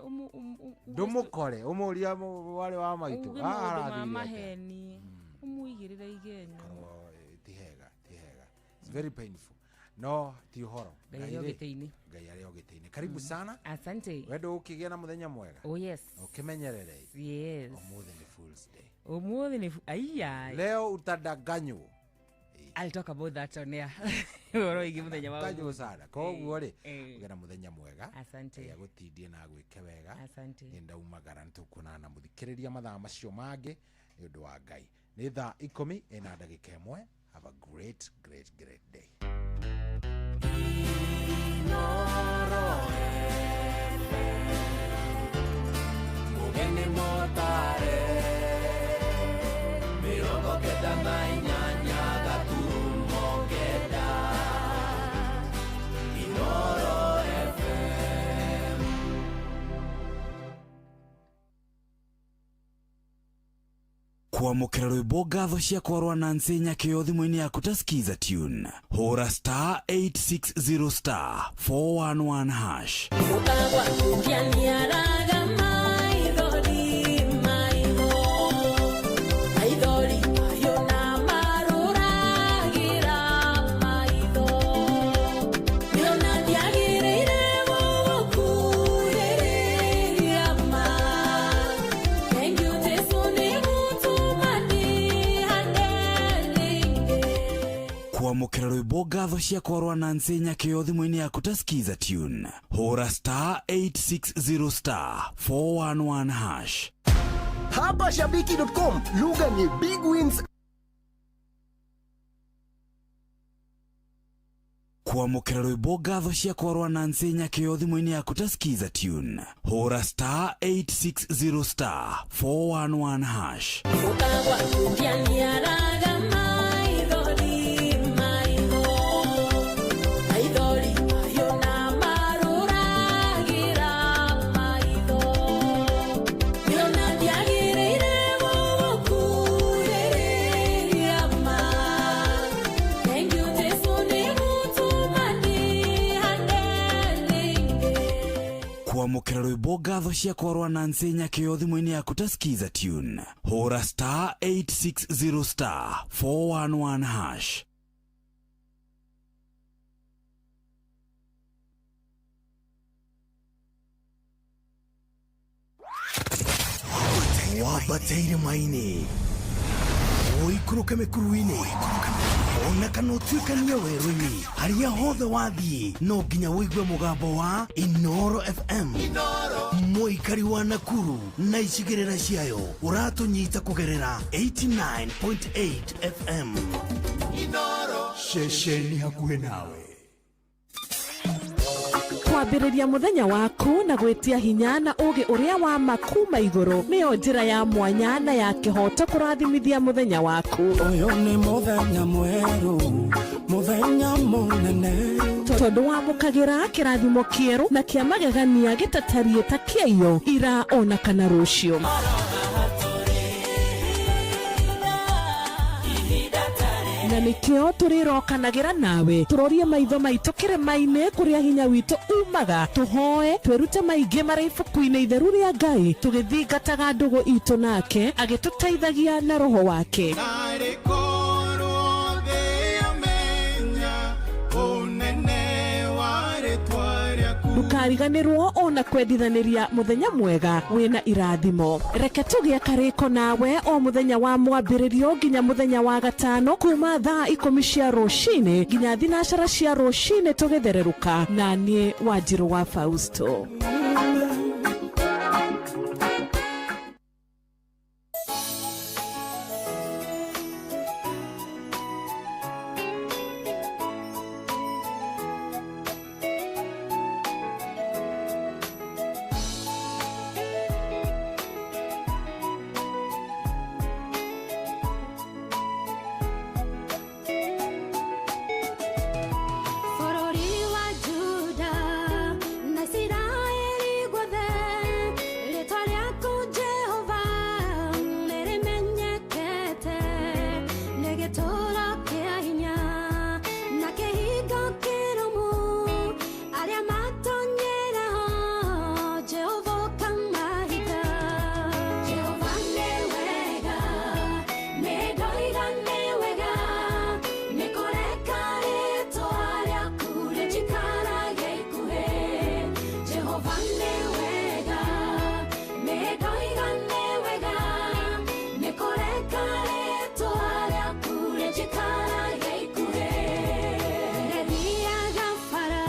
Ndũmũkore, ũmũrie mwarĩ wa maitũ. uge Ah, maũndũ ma arathire atĩa? maheni, ũmũigĩrĩre igenyo. Korwo, ti hega, ti hega. It's very painful. No ti ũhoro. Ngai arĩ o Ngai rĩ, gĩtĩ-inĩ. Ngai arĩ o gĩtĩ-inĩ. Karibu sana. Asante. Wendo ũkĩgĩa na mũthenya mwega. Oh yes. Ũkĩmenyerere. Yes. Ũmũthĩ nĩ Fool's Day. Ũmũthĩ nĩ aiya. Leo utadanganywo. I'll talk about that on air. Ũhoro wĩgiĩ mũthenya wa Danganywo ũmũthĩ. sana. Koguo rĩ, Ĩĩ. ũgĩe na mũthenya mwega. Asante. Ngai agũtindie na agwĩke wega. Asante. Nĩ ndaumagara, nĩ tũkuonana na mũthikĩrĩria mathaa macio mangĩ nĩ ũndũ wa Ngai. Nĩ thaa ikũmi ĩna ndagĩka ĩmwe. Have a great, great, great day. Mugeni motare 98 gaturumo 9 Inoro FM. Kwamũkĩra rwĩmbo ngatho cia kwarwa Nancy Nyakĩo thimũ-inĩ yaku ta Skiza tune, hũra star 860 star 411 hash. Ũkagwa ũkĩaniaraga maithori maitho, maithori mahiũ na marũragĩra maitho. Nĩona ndiagĩrĩire gũgũkuhĩrĩria ma. Thank you Jesu nĩ gũtũma ndĩhande rĩngĩ. Kwamũkĩra rwĩmbo ngatho cia kwarwa Nancy Nyakĩo thimũ-inĩ yaku ta Skiza tune, hũra star 860 star 411 hash. Hapa shabiki.com lugha ni big wins. Kwamũkĩra rwĩmbo ngatho cia kwarwa Nancy Nyakĩo thimũ-inĩ yaku ta Skiza tune, hũra star 860 star 411 hash. Ũkagwa ũkĩaniaraga maithori maitho, maithori mahiũ na marũragĩra maitho. Nĩona ndiagĩrĩire gũgũkuhĩrĩria ma. Thank you Jesu nĩ gũtũma ndĩhande rĩngĩ. Kwamũkĩra rwĩmbo ngatho cia kwarwa Nancy Nyakĩo thimũ-inĩ yaku ta Skiza tune, hũra star 860 star 411 hash. Wambate irĩma-inĩ, ũikũrũke mĩkuru-inĩ, ona kana ũtuĩkanie werũ-inĩ, harĩa hothe wathiĩ no nginya ũigue mũgambo wa Inoro FM. Mũikari wa Nakuru na icigĩrĩra ciayo ũratũnyita kũgerera 89.8 FM. Ceceni hakuhĩ nawe. Kwambĩrĩria mũthenya waku na gwĩtia hinya na ũũgĩ ũrĩa wa ma kuma igũrũ nĩyo njĩra ya mwanya na ya kĩhooto kũrathimithia mũthenya waku. Ũyũ nĩ mũthenya mwerũ, mũthenya mũnene. Tondũ wamũkagĩra kĩrathimo kĩerũ na kĩa magegania gĩtatariĩ ta kĩaiyo ira ona kana rũciũ. Na nĩkĩo tũrĩrokanagĩra nawe tũrorie maitho maitũ kĩrĩma-inĩ kũrĩa hinya witũ umaga, tũhoe twĩrute maingĩ marĩ ibuku-inĩ itheru rĩa Ngai, tũgĩthingataga ndũgũ itũ nake agĩtũteithagia na roho wake. Narĩ korwo thĩ yamenya ũnene wa rĩtwa rĩaku. Ndũkariganĩrwo ona kwendithanĩria mũthenya mwega wĩna irathimo. Reke tũgĩe karĩko nawe o mũthenya wa mwambĩrĩrio nginya mũthenya wa gatano kuma thaa 10 cia rũcinĩ nginya 12 cia rũcinĩ tũgĩthererũka na niĩ Wanjirũ wa Fausto. Bũrũri wa Juda na Isiraeli guothe, rĩĩtwa rĩaku Jehova nĩrĩmenyekete, nĩ gĩtũũro kĩa hinya na kĩhingo kĩrũmu, arĩa matonyera ho Jehova ũkamahitha. Jehova nĩ wega, nĩ ndoiga nĩ wega, nĩ kũreka rĩĩtwa rĩaku rĩnjikarage ikuhĩ. Jehova nĩ wega, nĩ ndoiga nĩ wega, nĩ kũreka rĩĩtwa rĩaku rĩnjikarage ikuhĩ. Ndathiaga bara,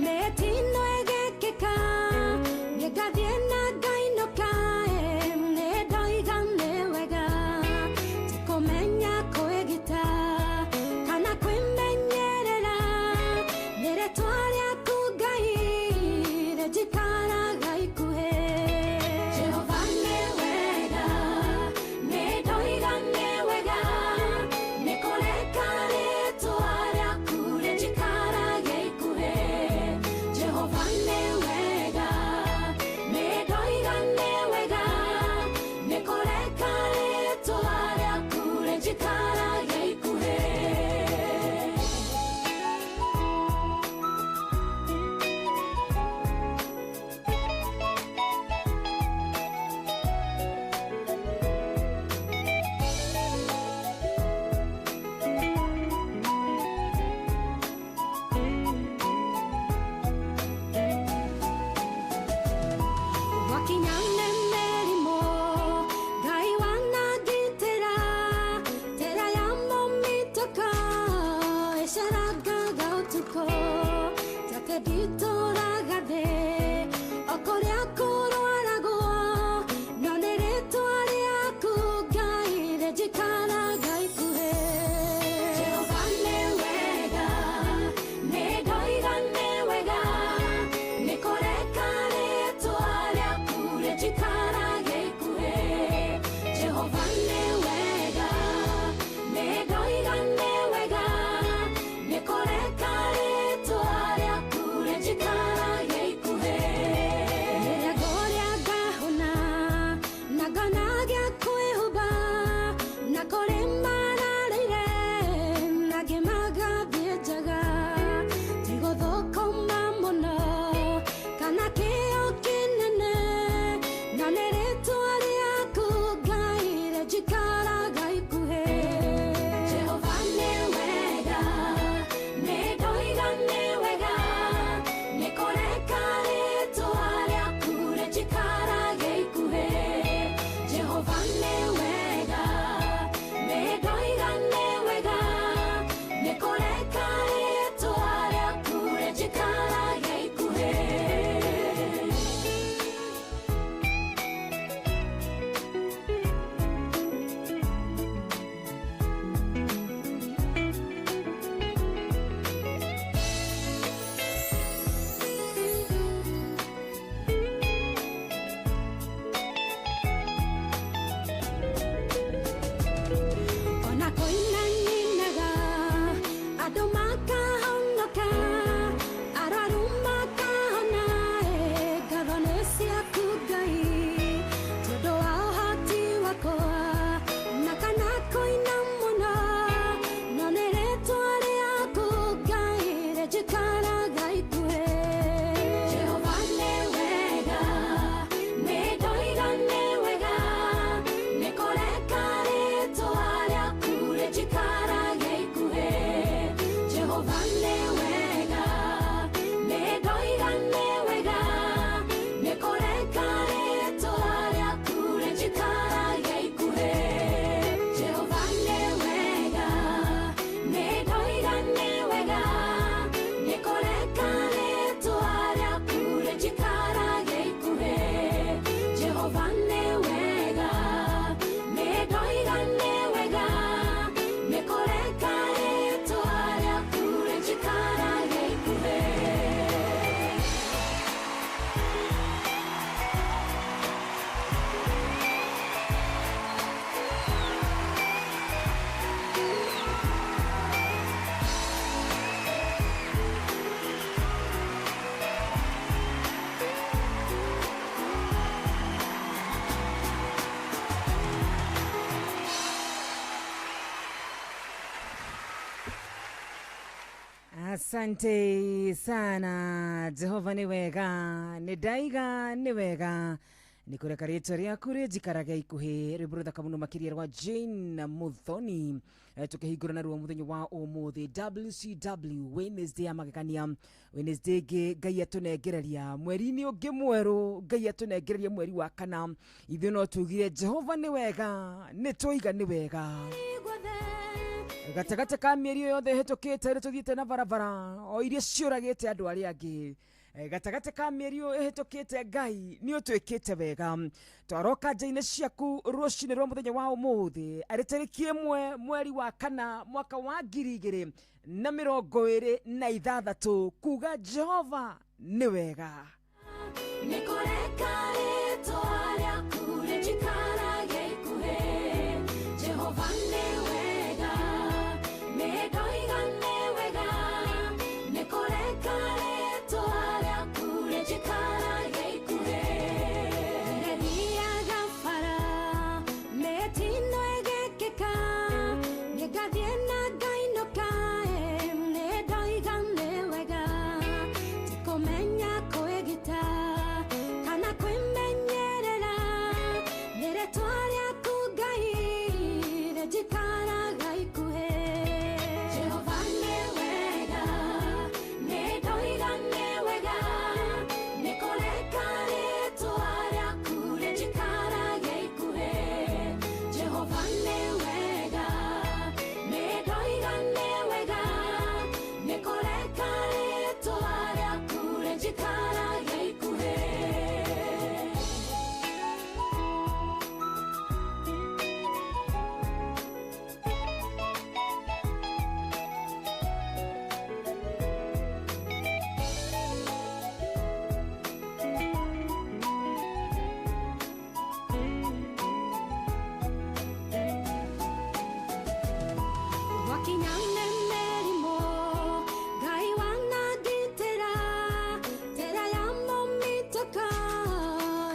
mĩtino ĩgĩkĩka, nĩngathiĩ na ngainũka, nĩ ndoiga nĩ wega, ti kũmenya kwĩgita kana kwĩmenyerera, nĩ rĩĩtwa rĩaku Ngai rĩnjikarage Asante sana Jehova ni wega, ni ndaiga ni wega, nikureka rĩtwa rĩaku rĩnjikarage ikuhĩ. Rwĩmbo rũthaka mũno makĩria rwa Jane Muthoni, tukĩhingũra naruo mũthenya wa ũmũthĩ WCW Wednesday ya magegania, Wednesday ĩngĩ Ngai atũnengereria mweri-inĩ ũngĩ mwerũ, Ngai atũnengereria mweri wa kana. Ithuĩ no tugire Jehova nĩ wega, nĩ tũiga nĩ wega. Gatagatĩ ka mĩeri ĩyo yothe ĩhĩtũkĩte nĩ tũthiĩte na barabara o iria ciũragĩte andũ arĩa angĩ. Gatagatĩ ka mĩeri ĩyo ĩhĩtũkĩte Ngai nĩ ũtwĩkĩte wega. Twaroka nja-inĩ ciaku rũcinĩ rwa mũthenya wa ũmũthĩ arĩ tarĩki 1 mweri wa 4 mwaka wa 2026 kuga Jehova nĩ wega. Nĩkũreka rĩtwa rĩaku rĩnjikarage ikuhĩ, Jehova nĩ wega, nĩndoiga nĩ wega. Nĩkũreka rĩtwa rĩaku rĩnjikarage ikuhĩ. Ndĩthiaga bara, mĩtino ĩgĩkĩka, nĩngathiĩ na ngainũka, nĩndoiga nĩ wega. Ti kũmenya kwĩgita kana kwĩmenyerera, nĩ rĩtwa rĩaku Ngai rĩnjikaraga ikuhĩ. Jehova nĩ wega, nĩndoiga nĩ wega, nĩkũreka rĩtwa rĩaku rĩnjikarage ikuhĩ. Jehova nĩ wega, nĩndoiga nĩ wega, nĩkũreka rĩtwa rĩaku rĩnjikarage ikuhĩ. Gwakinya nĩ mĩrimũ, Ngai wanangitĩra, tĩra ya mũmitũko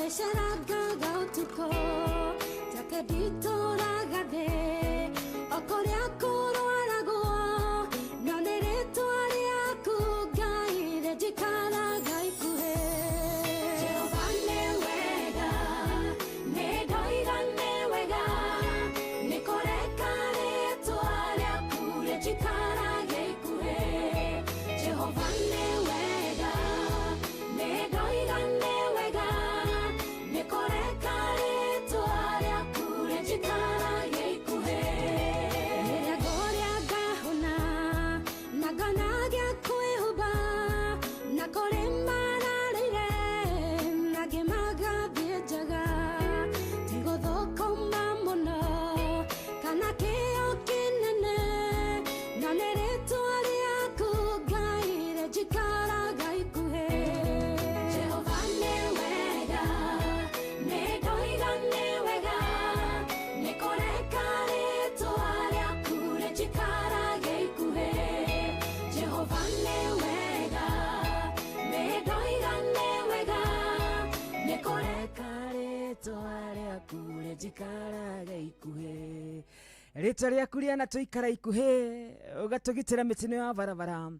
ĩcerangaga ũtukũ, take nditũraga thĩ o kũrĩa kũrwaragwo, no nĩ rĩtwa rĩaku Ngai rĩnjikaraga ikuhĩ. Jehova nĩ wega, nĩndoiga nĩ wega, nĩkũreka rĩtwa rĩaku rĩnjikarage ikuhĩ. Jehova nĩ wega, nĩndoiga nĩ wega, nĩkũreka rĩtwa rĩaku rĩnjikarage ikuhĩ. Rĩrĩa ngũrĩa ngahũna, na ngona gĩa kwĩhumba, na kũrĩ mararĩire, na angĩ magathiĩ njaga, ti gũthũkũma mũno kana kĩo kĩnene, no nĩ rĩtwa rĩaku Ngai rĩnjikaraga ikuhĩ. Jehova nĩ wega, nĩndoiga nĩ wega, nĩkũreka rĩtwa rĩaku rĩnjikarage ikuhĩ. Jehova nĩ wega, nĩndoiga nĩ wega, nĩkũreka rĩtwa rĩaku rĩnjikarage ikuhĩ. Rĩtwa rĩaku rĩanatũikara ikuhĩ, ũgatũgitĩra mĩtino ya barabara.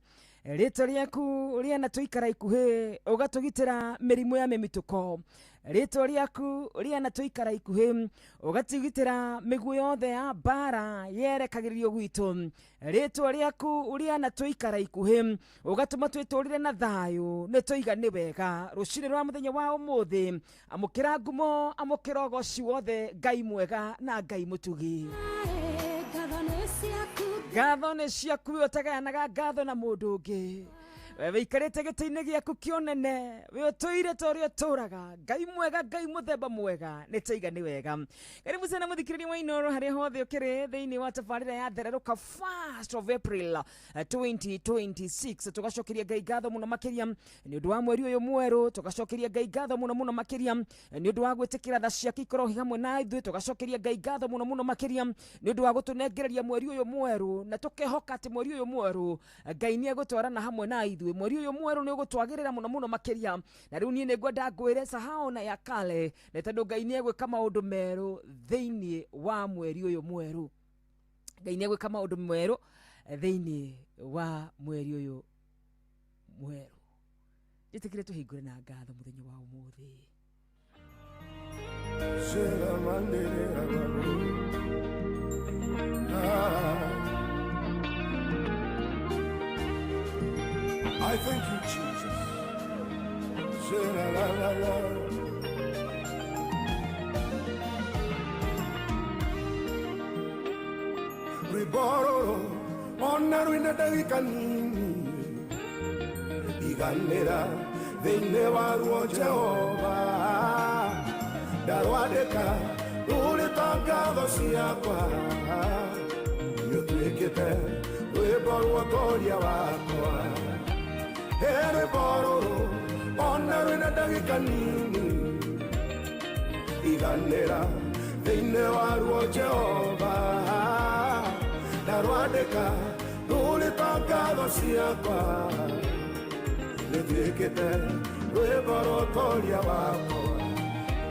Rĩtwa rĩaku rĩanatũikara ikuhĩ, ũgatũgitĩra mĩrimũ ya mĩmitũko. Rĩtwa rĩaku rĩanatũikara ikuhĩ, ũgatũgitĩra mĩguĩ yothe ya mbara yerekagĩrĩrio gwitũ. Rĩtwa rĩaku rĩanatũikara ikuhĩ, ũgatũma twĩtũrĩre na thayũ, nĩ tũiga nĩ wega. Rũcinĩ rwa mũthenya wa ũmũthĩ, amũkĩra ngumo, amũkĩra ũgoci wothe, Ngai mwega na Ngai mũtugi. Ngatho nĩ ciaku Ngatho nĩ ciaku we ũtagayanaga ngatho na mũndũ ũngĩ. We wĩikarĩte gĩtĩ-inĩ gĩaku kĩonene, we ũtũire ta ũrĩa ũtũraga. Ngai mwega, Ngai mũthemba mwega, nĩ tũiga nĩ wega. Karibu sana mũthikĩrĩria wa Inooro harĩa hothe ũkĩrĩ thĩinĩ wa tabarĩra ya Thererũka 1st of April 2026. Tũgacokeria Ngai ngatho mũno makĩria nĩ ũndũ wa mweri ũyũ mwerũ, tũgacokeria Ngai ngatho mũno mũno makĩria nĩ ũndũ wa gwĩtĩkĩra tha ciake ikorwo hamwe na ithuĩ, tũgacokeria Ngai ngatho mũno mũno makĩria nĩ ũndũ wa gũtũnengereria mweri ũyũ mwerũ, na tũkehoka atĩ mweri ũyũ mwerũ Ngai nĩ egũtwarana hamwe na ithuĩ. Mweri ũyũ mwerũ nĩ ũgũtwagĩrĩra mũno mũno makĩria, na rĩu niĩ nĩ ngwenda ngwĩre sahau na ya kale, nĩ tondũ Ngai nĩ egwĩka maũndũ merũ thĩinĩ wa mweri ũyũ mwerũ. Ngai nĩ egwĩka maũndũ merũ thĩinĩ wa mweri ũyũ Mwerũ. Njĩtĩkĩre tũhingũre na ngatho mũthenya wa ũmũthĩ. I thank you, Jesus. La la la la. Ribororo, ona ruina ndagĩka nini, iganĩra thĩinĩ wa ruo Jehova, ndarwandĩka rũrĩ ta ngatho ciakwa, nĩũtuĩkĩte rwĩmbo rwa ũtoria wakwa. He rwĩmbo rũrũ ona rwĩna ndagĩka nini, iganĩra thĩinĩ wa ruo Jehova, ndarwandĩka rũrĩ ta ngatho ciakwa, nĩtuĩkĩte rwĩmbo rwa ũtoria wakwa.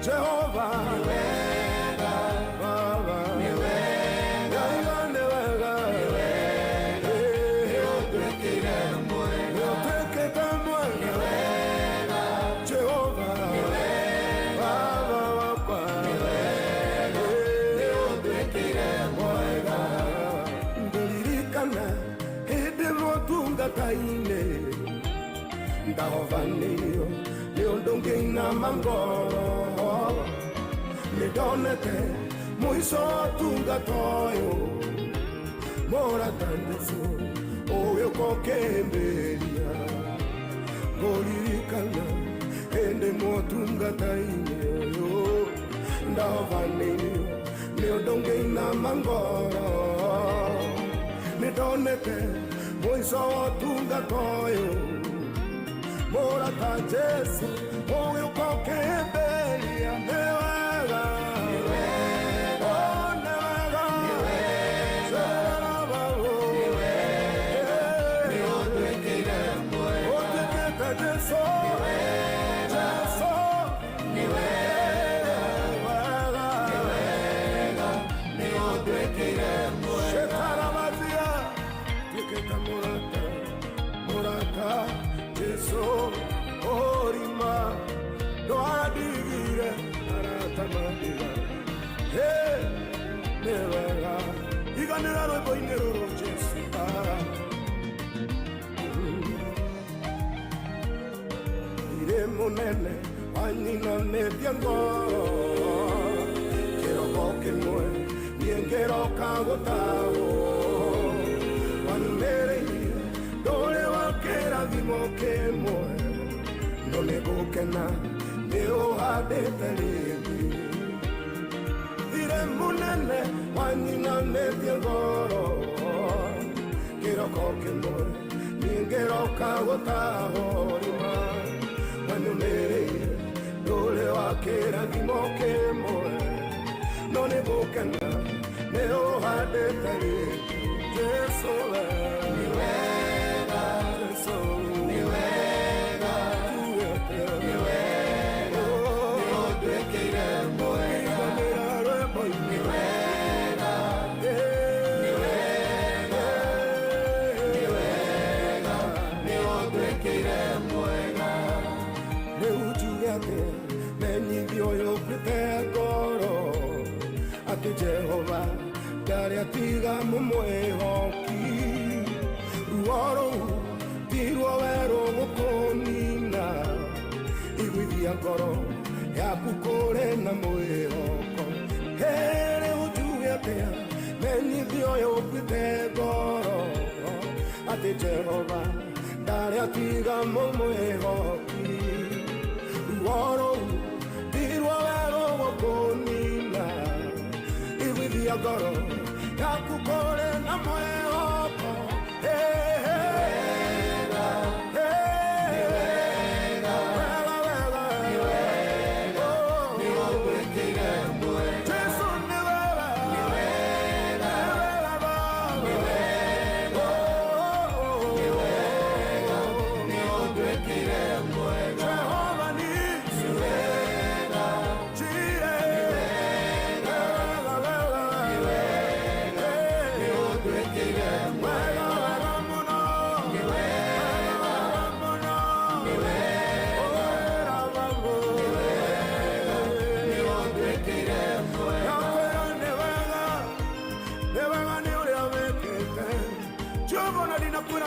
Jehova nĩ wega, Baba nĩ wega, nĩ wega, nĩ wega, nĩũtuĩkĩire mwega, nĩũtuĩkĩte mwega, nĩ wega, Jehova nĩ wega, Baba wakwa nĩ wega, nĩũtuĩkĩire mwega. Ngũririkana hĩndĩ ĩmwe ũtungata-inĩ, ndahovanĩirio nĩ ũndũ ngĩinama ngoro, nĩndonete mũico wa ũtungata ũyũ, mũrata Jesũ ũgĩũka ũkĩmbĩria. Ngũririkana hĩndĩ ĩmwe ũtungata-inĩ ũyũ, ndahovanĩirio nĩ ũndũ ngĩinama ngoro, nĩndonete mũico wa ũtungata ũyũ, mũrata Jesũ ũgĩũka ũkĩmbĩria. Nĩ wega, nĩ wega, oh, nĩ wega, nĩ wega, nĩ wega, nĩũtuĩkĩire mwega, ũtuĩkĩte Jesũ, nĩ wega, Jesũ, nĩ wega, nĩ wega, nĩũtuĩkĩire mwega. Shetarabazia, tuĩkĩte mũrata, mũrata Jesũ orima ndwandigire arata mandiga. Hey, nĩ wega, iganĩra rwĩmbo-inĩ rũrũ Jesũ. Irĩ mũnene wanyinamĩtie ngoro, kĩroko kĩmwe niĩ ngĩroka gũtahwo, wanyumĩrĩirie ndũrĩ wa kĩrathimo kĩmwe, no nĩngũkena nĩũhandĩte rĩngĩ. Thirĩ mũnene wanyinamĩtie ngoro, kĩroko kĩmwe niĩ ngĩroka gũtahwo, rima wanyumĩrĩirie ndũrĩ wa kĩrathimo kĩmwe, no nĩngũkena nĩũhandĩte rĩngĩ. Jesũ we nĩ wega, Jesũ nĩ wega, nĩ wega, nĩũtuĩkĩire mwega, iganĩra rwĩmbo-inĩ, nĩ wega, nĩ wega, nĩ wega, nĩũtuĩkĩire mwega. Rĩu njuge atĩ menyithio ũyũ ũkuĩte ngoro, atĩ Jehova ndarĩ atiga mũmwĩhoki, ruo rũu ti ruo werũ gũkũnina, iguithia ngoro yaku kũrĩ na mwĩhoko. Hĩ, rĩu njuge atĩa menyithio ũyũ ũkuĩte ngoro, atĩ Jehova ndarĩ atiga mũmwĩhoki, ruo rũu ti ruo werũ gũkũnina, iguithia ngoro yaku kũrĩ na mwĩhoko. Hey, hey, hey, wega, wega, nĩ wega, nĩũtuĩkĩire mwega. Jesũ nĩ wega, nĩ wega, nĩ wega, nĩ wega, nĩũtuĩkĩire mwega. Jehova nĩ wega, Jireh, nĩ wega, wega, wega, nĩ wega, nĩũtuĩkĩire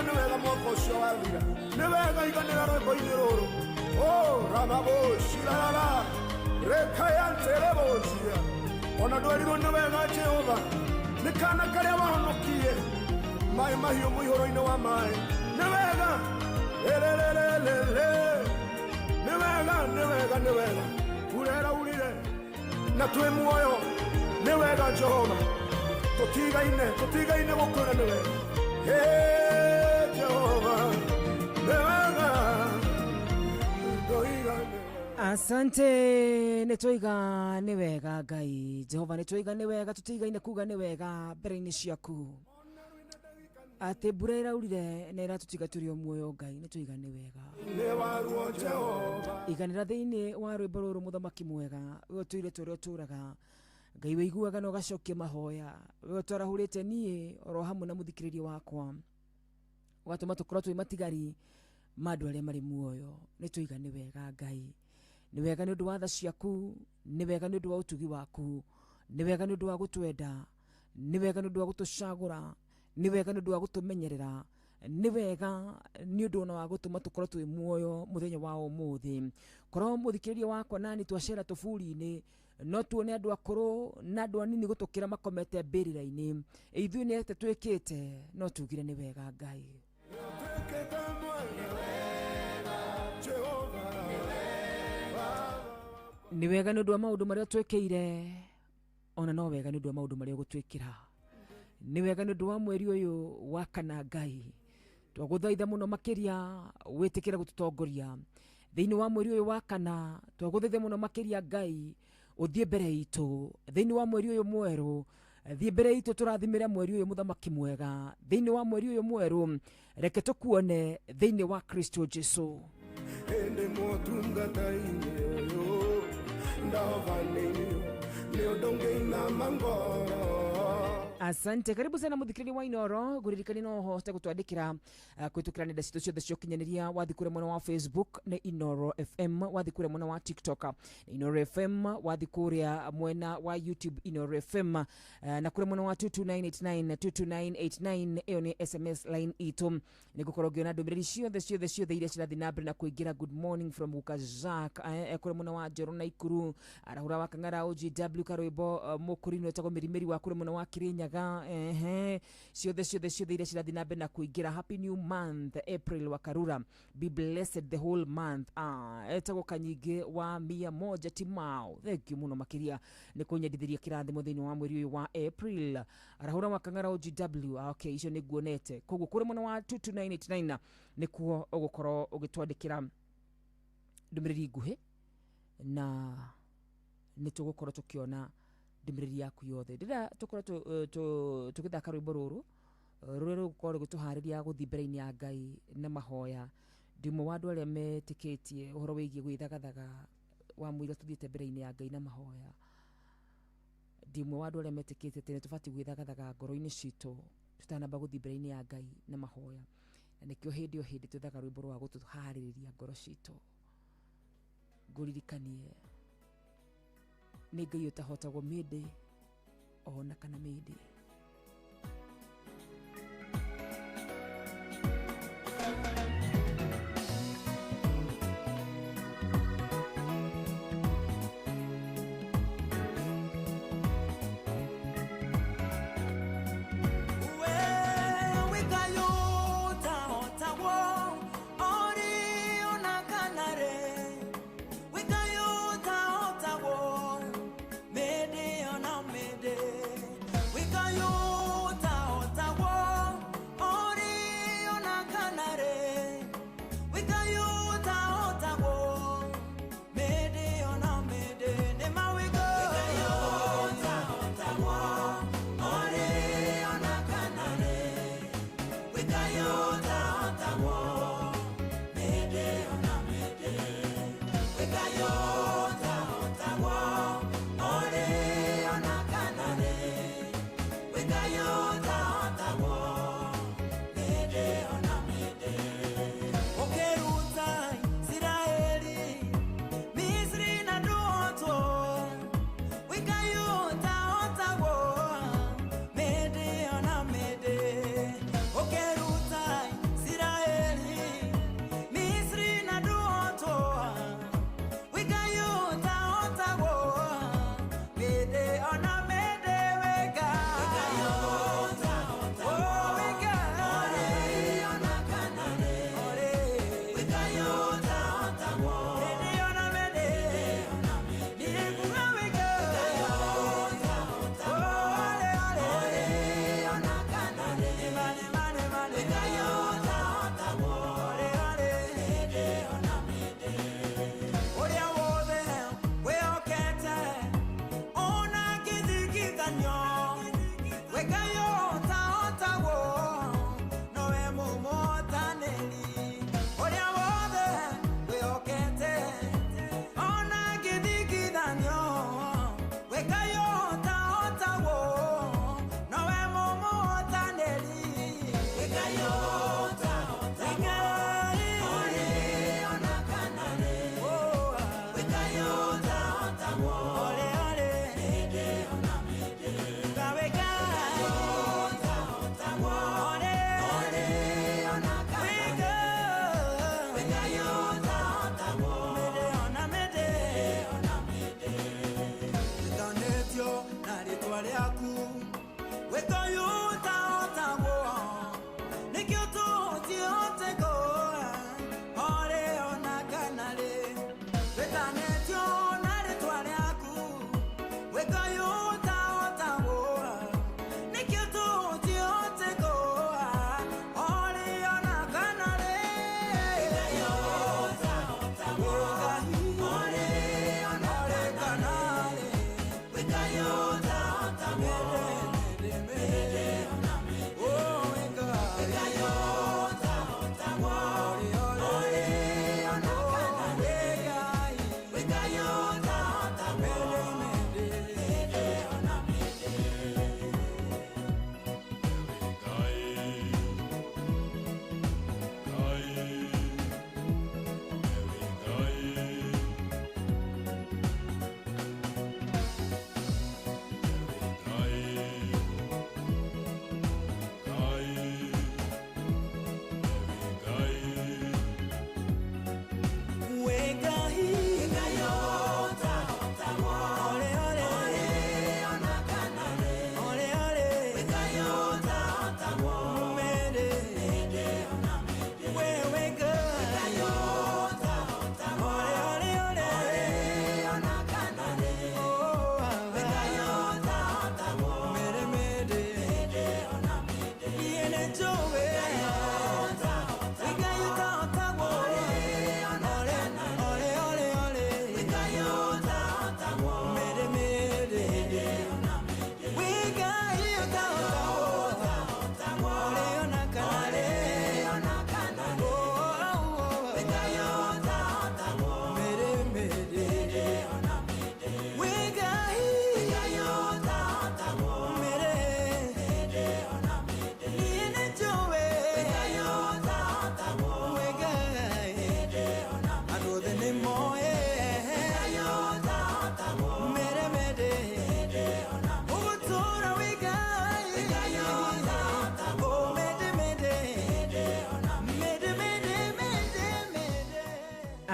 Nĩ wega mwaka ũcio wathira. Nĩ wega iganĩra rwĩmbo-inĩ rũrũ. O ramaboshirara rekayantereboshia. Ona ndwerirwo nĩ wega Jehova, nĩ kana karĩa wahonokie maĩ mahiũ mũihũro-inĩ wa maĩ. Nĩ wega ererererere, nĩ wega, nĩ wega, nĩ wega urera urire na twĩ muoyo. Nĩ wega Jehova, tũtigaine, tũtigaine gũkwĩra nĩ wega. Hey, Jehova, nĩ wega ndoiga. Asante, nĩ twaiga nĩ wega Ngai Jehova, nĩ twaiga nĩ wega, tũtigaine kuga nĩ wega mbere-inĩ ciaku, atĩ mbura ĩraurire na ĩratũtiga tũrĩ o muoyo. Ngai nĩ twaiga nĩ wega. Nĩ waruo Jehova. Iganĩra thĩinĩ wa rwĩmbo rũrũ, mũthamaki mwega, we ũtũire tũrĩa ũtũraga, Ngai wĩiguaga na ũgacokia mahoya, we ũtwarahũrĩte niĩ oro hamwe na mũthikĩrĩria wakwa, ũgatũma tũkorwo twĩ matigari ma andũ arĩa marĩ muoyo. Nĩ twaiga nĩ wega Ngai, nĩ wega nĩ ũndũ wa tha ciaku, nĩ wega nĩ ũndũ wa ũtugi waku, nĩ wega nĩ ũndũ wa gũtwenda, nĩ wega nĩ ũndũ wa gũtũcagũra, nĩ wega nĩ ũndũ wa gũtũmenyerera, nĩ wega nĩ ũndũ ona wa gũtũma tũkorwo twĩ muoyo mũthenya wa ũmũthĩ. Korwo mũthikĩrĩria wakwa nani twacera tũburi-inĩ, no tuone andũ akũrũ na andũ anini gũtũkĩra makomete mbĩrĩra-inĩ. Ithuĩ nĩ atĩ twĩkĩte, no tugire nĩ wega Ngai. Nĩ wega nĩ ũndũ wa maũndũ marĩa twĩkĩire, ona no wega nĩ ũndũ wa maũndũ marĩa ũgũtwĩkĩra. Nĩ wega nĩ ũndũ wa mweri ũyũ wa kana Ngai, twagũthaitha mũno makĩria wĩtĩkĩre gũtũtongoria thĩinĩ wa mweri ũyũ wa kana. Twagũthaitha mũno makĩria Ngai, ũthiĩ mbere itũ thĩinĩ wa mweri ũyũ mwerũ, thiĩ mbere itũ, tũrathimĩre mweri ũyũ mũthamaki mwega. Thĩinĩ wa mweri ũyũ mwerũ, reke tũkuone thĩinĩ wa Kristo Jesu. Ĩndĩ motungata-inĩ ũyũ ndovanĩirio nĩ ũndũ ngĩinama ngoro. Asante, karibu sana muthikiriria wa Inoro. Nguririkani no hote gutwandikira kwitukira nenda citũ ciothe cia ũkinyanĩria. Wathi kũrĩa mwena wa Facebook nĩ Inoro FM, wathi kũrĩa mwena wa TikTok nĩ Inoro FM, wathi kũrĩa mwena wa YouTube Inoro FM, na kũrĩa mwena wa 22989 22989 ĩyo nĩ SMS line itũ. Nĩ ngũkorwo ngĩona ndũmĩrĩri ciothe ciothe ciothe iria cirathiĩ na mbere na kũingĩra. Good morning from Guka Jack, kũrĩa mwena wa Njoro na Ikuru, arahũra wa Kang'ara OGW karwĩmbo, mũkũrinũ etagwo Mĩrimĩri wa kũrĩa mwena wa Kirinyaga. Ehe, ciothe ciothe ciothe iria cirathiĩ na mbere na kũingĩra. Happy new month April wa Karura, be blessed the whole month. Etagwo Kanyingĩ wa 100 Timao, thank you mũno makĩria nĩ kũnyendithĩria kĩrathimo thĩinĩ wa mweri ũyũ wa April. Arahũra wa Kang'ara OGW. Okay, icio nĩ nguonete. Koguo kũrĩ mwena wa 22989 nĩkuo ũgũkorwo ũgĩtwandĩkĩra ndũmĩrĩri nguhĩ, na nĩ tũgũkorwo tũkĩona ndũmĩrĩri yaku yothe. Ndĩrenda tũkorwo tũgĩthaka rwĩmbo rũrũ rũrĩa rũgũkorwo rũgĩtũharĩria gũthiĩ mbere-inĩ ya Ngai na mahoya. Ndĩ ũmwe wa andũ arĩa metĩkĩtie ũhoro wĩgiĩ gwĩthagathaga wa mũira tũthiĩte mbere-inĩ ya Ngai na mahoya. Ndĩ ũmwe wa andũ arĩa metĩkĩtie atĩ nĩ tũbatiĩ gwĩthagathaga ngoro-inĩ citũ tũtanamba gũthiĩ mbere-inĩ ya Ngai na mahoya, na nĩkĩo hĩndĩ o hĩndĩ twethaga rwĩmbo rwa gũtũharĩrĩria ngoro citũ. Ngũririkanie nĩ Ngai ũtahotagwo mĩndĩ ona kana mĩndĩ. We got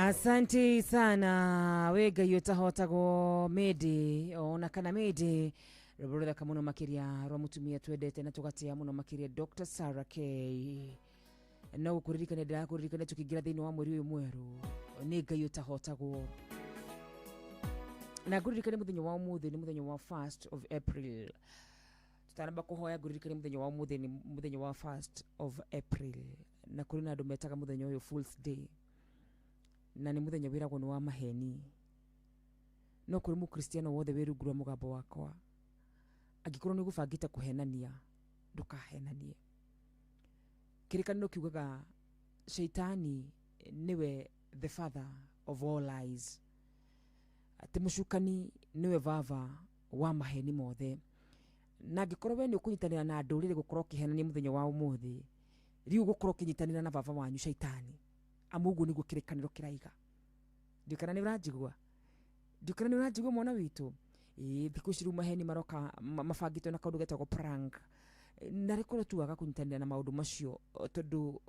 Asante sana we Ngai ũtahotagwo mĩndĩ ona kana mĩndĩ rwĩmbo rũthaka mũno makĩria rwa mũtumia twendete na tũgatĩa mũno makĩria Dr. Sarah K. No gũkũririkania ndĩrakũririkania tũkĩingĩra thĩinĩ wa mweri ũyũ mwerũ nĩ Ngai ũtahotagwo. Na ngũririkanie mũthenya wa ũmũthĩ nĩ mũthenya wa 1st of April. Tũtanamba kũhoya ngũririkanie mũthenya wa ũmũthĩ nĩ mũthenya wa 1st of April, na kũrĩ na andũ metaga mũthenya ũyũ Fool's Day, na nĩ mũthenya wĩragwo nĩ wa maheni. No kũrĩ mũkristiano wothe wĩ rungu rwa mũgambo wakwa, angĩkorwo nĩ ũgũbangĩte kũhenania, ndũkahenanie. Kĩrĩkanĩro kiugaga Shaitani nĩwe the father of all lies, atĩ mũcukani nĩwe baba wa maheni mothe. Na angĩkorwo we nĩ ũkũnyitanĩra na ndũrĩrĩ gũkorwo ũkĩhenania mũthenya wa ũmũthĩ, rĩu ũgũkorwo ũkĩnyitanĩra na baba wanyu Shaitani, amu ũguo nĩguo kĩrĩkanĩro kĩraiga. Ndiũ kana nĩ ũranjigua? Ndiũ kana nĩ ũranjigua mwana witũ? Ĩĩ, thikũ ici rĩu maheni maroka mabangĩtwo na kaũndũ getagwo prank. Na rĩkorwo tu waga kũnyitanĩra na maũndũ macio, tondũ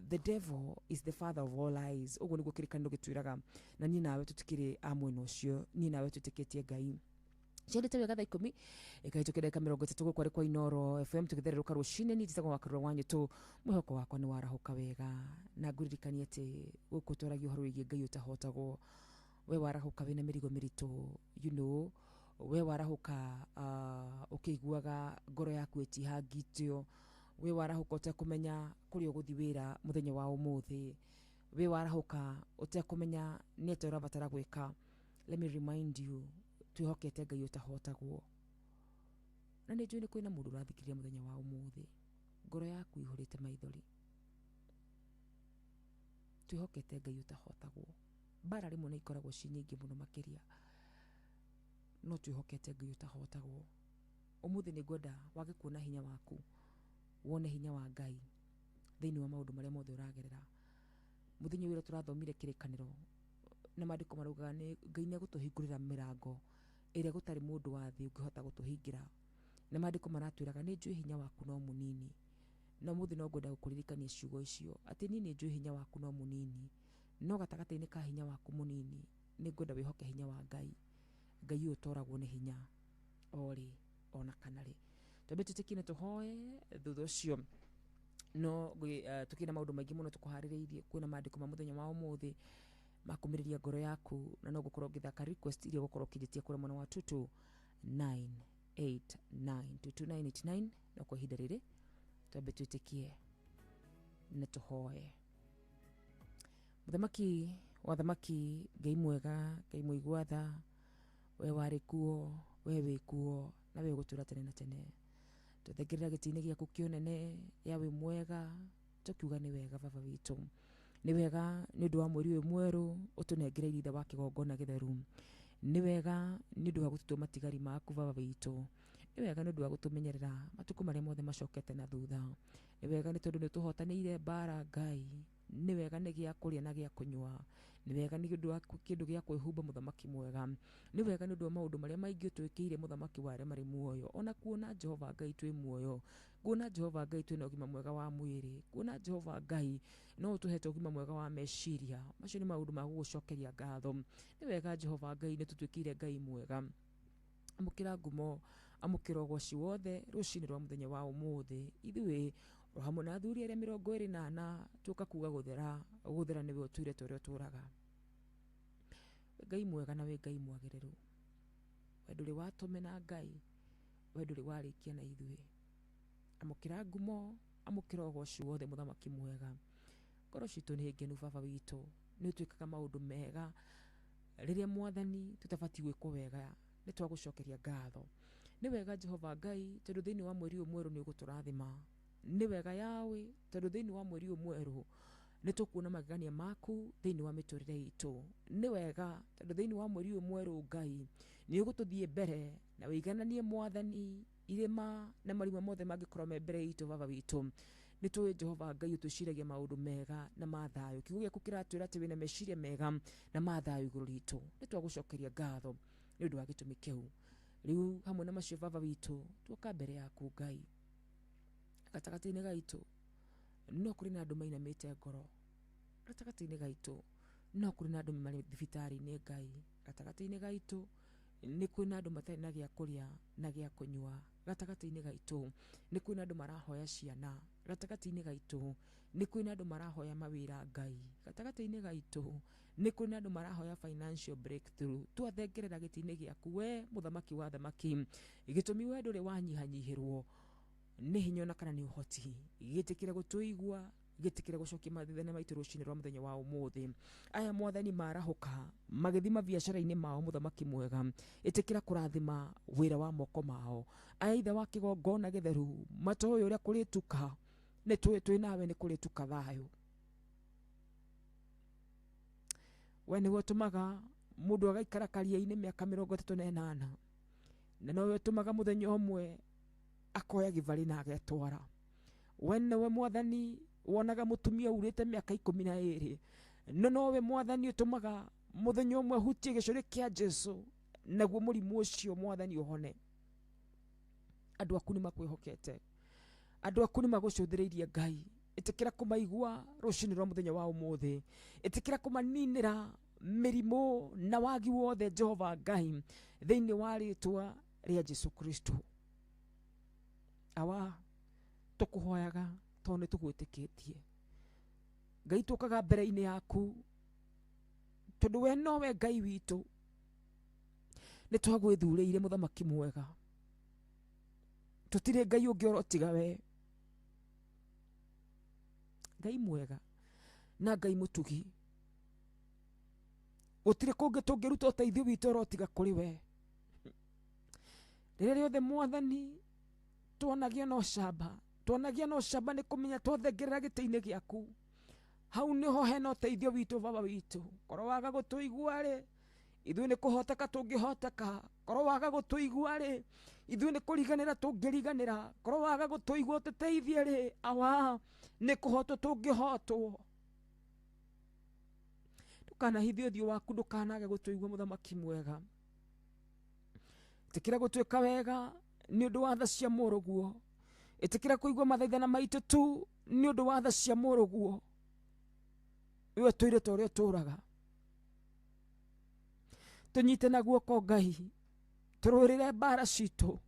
the devil is the father of all lies. Ũguo nĩguo kĩrĩkanĩro gĩtwĩraga, na niĩ nawe tũtikĩrĩ a mwena ũcio, niĩ nawe twĩtĩkĩtie Ngai. Ciendete wega thaa 10 ĩkahĩtũkĩra ndagĩka 30 gũkũ arĩ kwa Inooro FM tũgĩthererũka rũcinĩ. Niĩ njĩtagwo Wakarura wa Nyũtũ, mwĩhoko wakwa nĩ warahũka wega, na ngũririkanie atĩ gũkũ twaragia ũhoro wĩgiĩ Ngai ũtahotagwo. We warahũka wĩna mĩrigo mĩritũ, you know, we warahũka ũkĩiguaga ngoro yaku ĩtihangĩtio, we warahũka ũtekũmenya kũrĩa ũgũthiĩ wĩra mũthenya wa ũmũthĩ, we warahũka ũtekũmenya nĩ atĩa ũrabatara gwĩka. Let me remind you, twĩhokete Ngai ũtahotagwo. Na nĩ njũĩ nĩ kwĩna mũndũ ũrathikĩrĩria mũthenya wa ũmũthĩ, ngoro yaku ihũrĩte maithori. Twĩhokete Ngai ũtahotagwo. Mbara rĩmwe nĩ ikoragwo ci nyingĩ mũno makĩria, no twĩhokete Ngai ũtahotagwo. Ũmũthĩ nĩ ngwenda wage kuona hinya waku, wone hinya wa Ngai thĩinĩ wa maũndũ marĩa mothe ũragerera. Mũthenya ũyũ tũrathomire kĩrĩkanĩro na maandĩko maraugaga nĩ Ngai nĩ egũtũhingũrĩra mĩrango ĩrĩa gũtarĩ mũndũ wa thĩ ũngĩhota gũtũhingĩra. Na maandĩko maratwĩraga nĩ njũĩ hinya waku no mũnini. Na ũmũthĩ no ngwenda gũkũririkania ciugo icio, atĩ niĩ nĩ njũĩ hinya waku no mũnini, no gatagatĩ-inĩ ka hinya waku mũnini nĩ ngwenda wĩhoke hinya wa Ngai. Ngai ũyũ ũtoragwo nĩ hinya o rĩ ona kana rĩ. Twambe twĩtĩkie na tũhoe, thutha ũcio no tũkĩrĩ na maũndũ maingĩ mũno tũkũharĩrĩirie. Kwĩna maandĩko ma mũthenya wa ũmũthĩ makũmĩrĩria ngoro yaku, na no ngũkorwo ngĩthaka request iria ũgũkorwo ũkĩnjĩtia kũrĩa mwena wa 22989 22989. No kwa ihinda rĩrĩ twambe twĩtĩkie na tũhoe. Mũthamaki wa thamaki, Ngai mwega, Ngai mũigua tha, we warĩ kuo, we wĩ kuo, na we ũgũtũũra tene na tene. Tũthengerera gĩtĩ-inĩ gĩaku kĩa ũnene, ya wĩ mwega, tũkiuga nĩ wega baba witũ. Nĩ wega nĩ ũndũ wa mweri ũyũ mwerũ ũtũnengereirie ithe wa kĩgongona gĩtheru. Nĩ wega nĩ ũndũ wa gũtũtua matigari maku baba witũ. Nĩ wega nĩ ũndũ wa gũtũmenyerera matukũ marĩa mothe macokete na thutha. Nĩ wega nĩ tondũ nĩ ũtũhotanĩire mbara Ngai. Nĩ wega nĩ gĩa kũrĩa na gĩa kũnyua. Nĩ wega nĩ ũndũ wa kĩndũ gĩa kwĩhumba mũthamaki mwega. Nĩ wega nĩ ũndũ wa maũndũ marĩa maingĩ ũtwĩkĩire mũthamaki wa arĩa marĩ muoyo. Ona kuona Jehova Ngai twĩ muoyo, kuona Jehova Ngai twĩna ũgima mwega wa mwĩrĩ, kuona Jehova Ngai no ũtũhete ũgima mwega wa meciria, macio nĩ maũndũ ma gũgũcokeria ngatho. Nĩ wega Jehova Ngai nĩ tũtuĩkĩire Ngai mwega. Amũkĩra ngumo, amũkĩra ũgoci wothe rũcinĩ rwa mũthenya wa ũmũthĩ. Ithuĩ o hamwe na athuri arĩa 24 tũka kuga gũthera, gũthera nĩwe ũtũire ta ũrĩa ũtũraga. We Ngai mwega na we Ngai mwagĩrĩru, we ndũrĩ watũmena Ngai, we ndũrĩ warĩkia na ithuĩ. Amũkĩra ngumo, amũkĩra ũgoci wothe mũthamaki mwega. Ngoro citũ nĩ ngenu baba witũ, nĩ ũtwĩkaga maũndũ mega rĩrĩa mwathani tũtabatiĩ gwĩkwo wega, nĩ twagũcokeria ngatho. Nĩ wega Jehova Ngai tondũ thĩinĩ wa mweri ũyũ mwerũ nĩ ũgũtũrathima. Nĩ wega Yawe tondũ thĩinĩ wa mweri ũyũ mwerũ nĩ tũkuona magegania maku thĩinĩ wa mĩtũrĩre itũ. Nĩ wega tondũ thĩinĩ wa mweri ũyũ mwerũ Ngai nĩ ũgũtũthiĩ mbere na wĩigananie mwathani irĩma na marima mothe mangĩkorwo me mbere itũ baba witũ. Nĩ tũĩ Jehova Ngai ũtwĩciragia maũndũ mega na ma thayũ. Kiugo gĩaku kĩratwĩra atĩ wĩna meciria mega na ma thayũ igũrũ ritũ. Nĩ twagũcokeria ngatho nĩ ũndũ wa gĩtũmi kĩu. Rĩu hamwe na macio baba witũ tuoka mbere yaku Ngai. Gatagatĩ-inĩ gaitũ no kũrĩ na andũ mainamĩte ngoro. Gatagatĩ-inĩ gaitũ No kũrĩ na andũ marĩ thibitarĩ-inĩ Ngai, gatagatĩ-inĩ gaitũ nĩ kwĩna andũ matarĩ na gĩa kũrĩa na gĩa kũnyua, gatagatĩ-inĩ gaitũ nĩ kwĩna andũ marahoya ciana, gatagatĩ-inĩ gaitũ nĩ kwĩna andũ marahoya mawĩra Ngai, gatagatĩ-inĩ gaitũ nĩ kwĩna andũ marahoya financial breakthrough. Twathengerera gĩtĩ-inĩ gĩaku we mũthamaki wa thamaki, gĩtũmi we ndũrĩ wanyihanyihĩrwo nĩ hinya ona kana nĩ ũhoti, gĩtĩkĩre gũtũigua, gĩtĩkĩre gũcokia mathĩna maitũ rũcinĩ rwa mũthenya wa ũmũthĩ. Aya mwathani marahũka magĩthiĩ mabiacara-inĩ mao, mũthamaki mwega, ĩtĩkĩra kũrathima wĩra wa moko mao. Aya ithe wa kĩgongona gĩtheru matoĩ ũrĩa kũrĩtuka, nĩ tũĩ twĩ nawe nĩ kũrĩtuka thayũ. We nĩwe ũtũmaga mũndũ agaikara karia-inĩ mĩaka 38, na nowe ũtũmaga mũthenya ũmwe akoya gĩbarĩ na agetwara. We nĩwe mwathani wonaga mũtumia urĩte mĩaka 12, no nowe mwathani ũtũmaga mũthenya ũmwe hutie gĩcũrĩ kĩa Jesu, naguo mũrimũ ũcio mwathani ũhone. Andũ aku nĩ makwĩhokete, andũ aku nĩ magũcũthĩrĩirie Ngai, ĩtĩkĩra kũmaigua rũcinĩ rwa mũthenya wa ũmũthĩ, ĩtĩkĩra kũmaninĩra mĩrimũ na wagi wothe Jehova Ngai, thĩinĩ wa rĩtwa rĩa Jesu Kristo. Awa, tũkũhoyaga tondũ nĩ tũgwĩtĩkĩtie Ngai, tũkaga mbere-inĩ yaku tondũ we nowe Ngai witũ, nĩ twagwĩthurĩire mũthamaki mwega, tũtirĩ Ngai ũngĩ oro tiga we, Ngai mwega na Ngai mũtugi, gũtirĩ kũngĩ tũngĩruta ũteithio witũ oro tiga kũrĩ we. Rĩrĩa rĩothe mwathani twanagia na ũcamba, twanagia na ũcamba nĩ kũmenya twathengerera gĩtĩ-inĩ gĩaku, hau nĩho hena ũteithio witũ baba witũ. Korwo waga gũtũigua rĩ, ithuĩ nĩ kũhoteka tũngĩhoteka, korwo waga gũtũigua rĩ, ithuĩ nĩ kũriganĩra tũngĩriganĩra, korwo waga gũtũigua ũtũteithie rĩ, awa nĩ kũhotwo tũngĩhotwo. Ndũkanahithe ũthiũ waku, ndũkanage gũtũigua mũthamaki mwega, ĩtĩkĩra gũtuĩka wega nĩ ũndũ wa tha cia mũrũguo, ĩtĩkĩra kũigua mathaithana maitũ tu nĩ ũndũ wa tha cia mũrũguo, we ũtũire ta ũrĩa ũtũraga. Tũnyite na guoko Ngai, tũrũĩrĩre mbara citũ,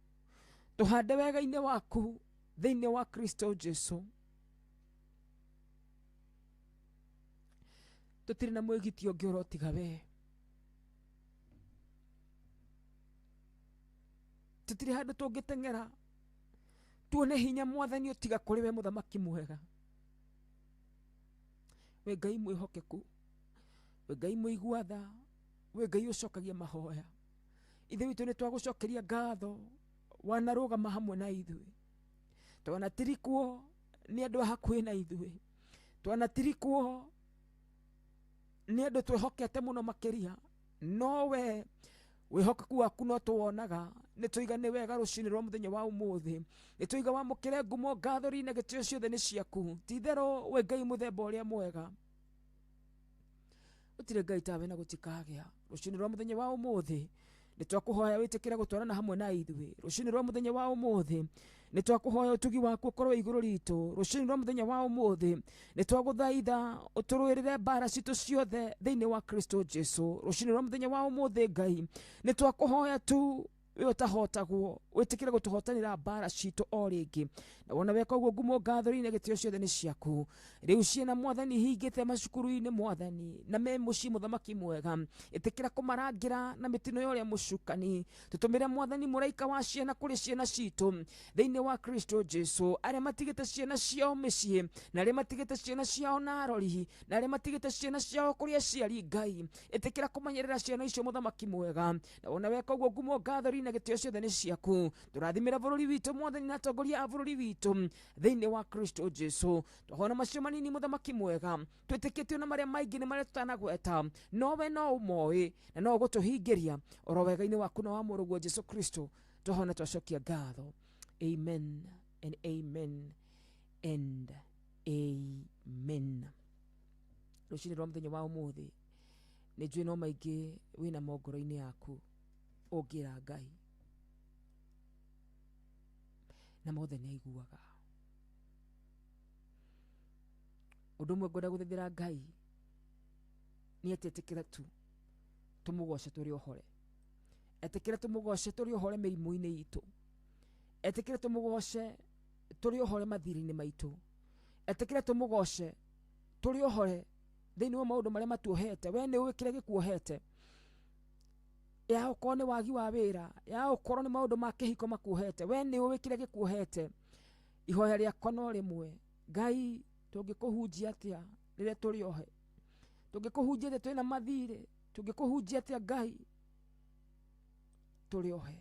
tũhande wega-inĩ waku thĩinĩ wa Kristo Jesu. Tũtirĩ na mwĩgitio ũngĩ oro tiga we, tũtirĩ handũ tũngĩteng'era tuone hinya mwathani ũtiga kũrĩ we mũthamaki mwega. We Ngai mwĩhokeku, we Ngai mũigua tha, we Ngai ũcokagia mahoya. Ithe witũ nĩ twagũcokeria ngatho, wanarũgama hamwe na ithuĩ, twanatirikwo nĩ andũ a hakuhĩ na ithuĩ, twanatirikwo nĩ andũ twĩhokete mũno makĩria, no we wĩhokeku waku no tũwonaga. Nĩ tũiga nĩ wega rũcinĩ rwa mũthenya wa ũmũthĩ, nĩ tũiga wamũkĩre ngumo ngatho na gĩtĩo ciothe nĩ ciaku. Ti itherũ we Ngai mũthemba ũrĩa mwega, gũtirĩ Ngai tawe na gũtikagĩa. Rũcinĩ rwa mũthenya wa ũmũthĩ nĩ twakũhoya wĩtĩkĩre gũtwarana hamwe na ithuĩ. Rũcinĩ rwa mũthenya wa ũmũthĩ nĩ twakũhoya ũtugi waku ũkorwo igũrũ ritũ. Rũcinĩ rwa mũthenya wa ũmũthĩ nĩ twagũthaitha ũtũrũĩrĩre mbara citũ ciothe thĩinĩ wa Kristo Jesu. Rũcinĩ rwa mũthenya wa ũmũthĩ Ngai nĩ twakũhoya tu we ũtahotagwo, wĩtĩkĩre gũtũhotanĩra mbara citũ o rĩngĩ, na wona weka ũguo ngumo ngatho na gĩtĩo ciothe nĩ ciaku. Rĩu ciana mwathani hingĩte macukuru-inĩ mwathani na me mũciĩ mũthamaki mwega, ĩtĩkĩra kũmarangĩra na mĩtino ya ũrĩa mũcukani. Tũtũmĩre mwathani mũraika wa ciana kũrĩ ciana citũ thĩinĩ wa Kristo Jesu, arĩa matigĩte ciana ciao mĩciĩ na arĩa matigĩte ciana ciao na arori na arĩa matigĩte ciana ciao kũrĩ aciari Ngai, ĩtĩkĩra kũmenyerera ciana icio mũthamaki mwega, na wona weka ũguo ngumo ngatho na gĩtĩo ciothe nĩ ciaku. Tũrathimĩra bũrũri witũ mwathani na atongoria a bũrũri witũ thĩinĩ wa Kristo Jesu. Twahona macio manini mũthamaki mwega, twĩtĩkĩtio na marĩa maingĩ nĩ marĩa tũtanagweta, no we no ũmoĩ na no ũgũtũhingĩria oro wega-inĩ waku na wa mũrũguo Jesu Kristo. Twahona twacokia ngatho. Amen and amen and amen. Rũcinĩ rwa mũthenya wa ũmũthĩ nĩ njũĩ no maingĩ wĩna mongoro-inĩ yaku ũngĩra Ngai, na mothe nĩ aiguaga. Ũndũ ũmwe ngwenda gũthethera Ngai Nĩ etĩkĩra tu tũmũgoce tũrĩ ohore. Etĩkĩra tũmũgoce tũrĩ ohore mĩrimũ-inĩ itũ. Etĩkĩra tũmũgoce tũrĩ ohore mathirĩ-inĩ maitũ. Etĩkĩra tũmũgoce tũrĩ ohore thĩinĩ wa maũndũ marĩa matuohete. We nĩ ũĩ kĩrĩa gĩkuohete. Ya ũkorwo nĩ wagi wa wĩra, ya ũkorwo nĩ maũndũ ma kĩhiko makuohete, we nĩ ũĩ kĩrĩa gĩkuohete. Ihoya rĩakwa no rĩmwe, Ngai tũngĩkũhunjia atĩa rĩrĩa tũrĩ ohe? Tũngĩkũhunjia atĩa twĩna mathirĩ? Tũngĩkũhunjia atĩa Ngai tũrĩ ohe?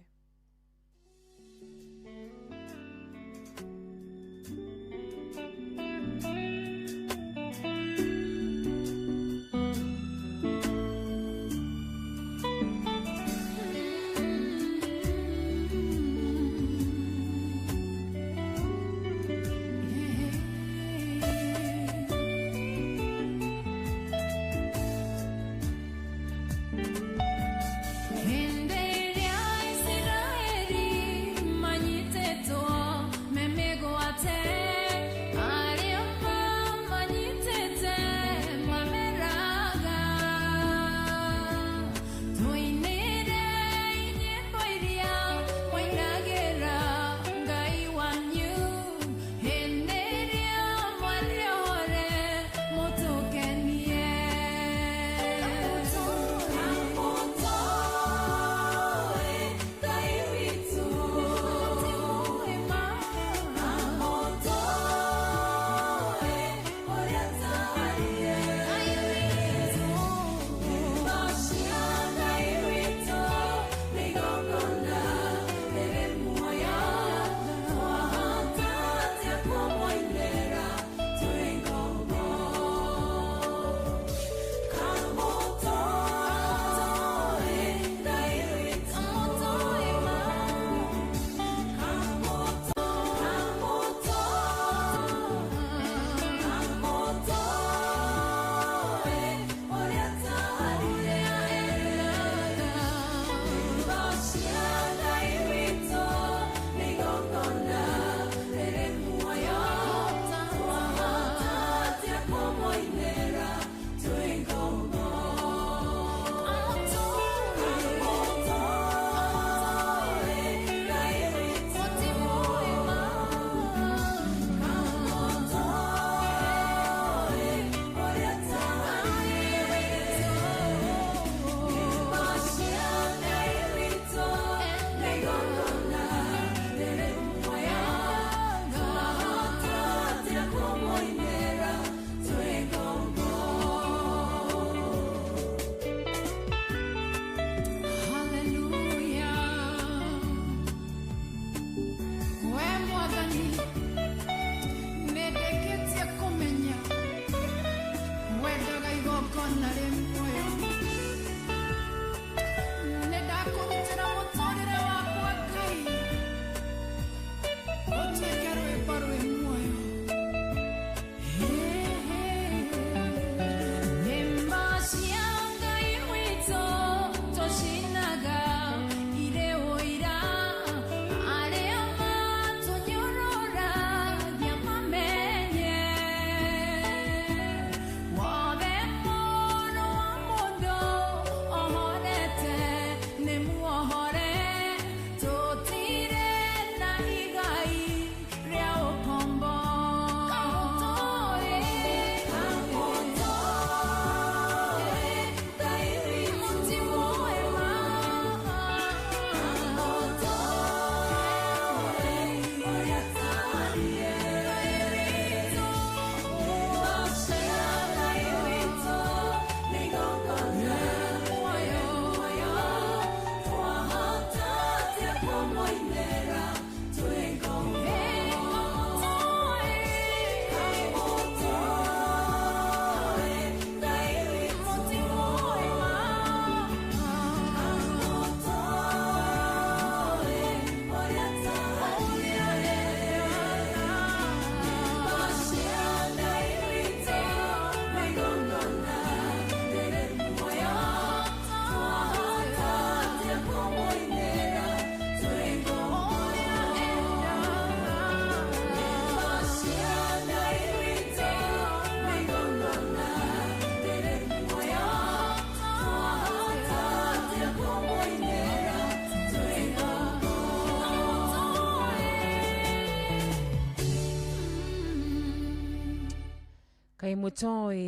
Kaĩ mũtoĩ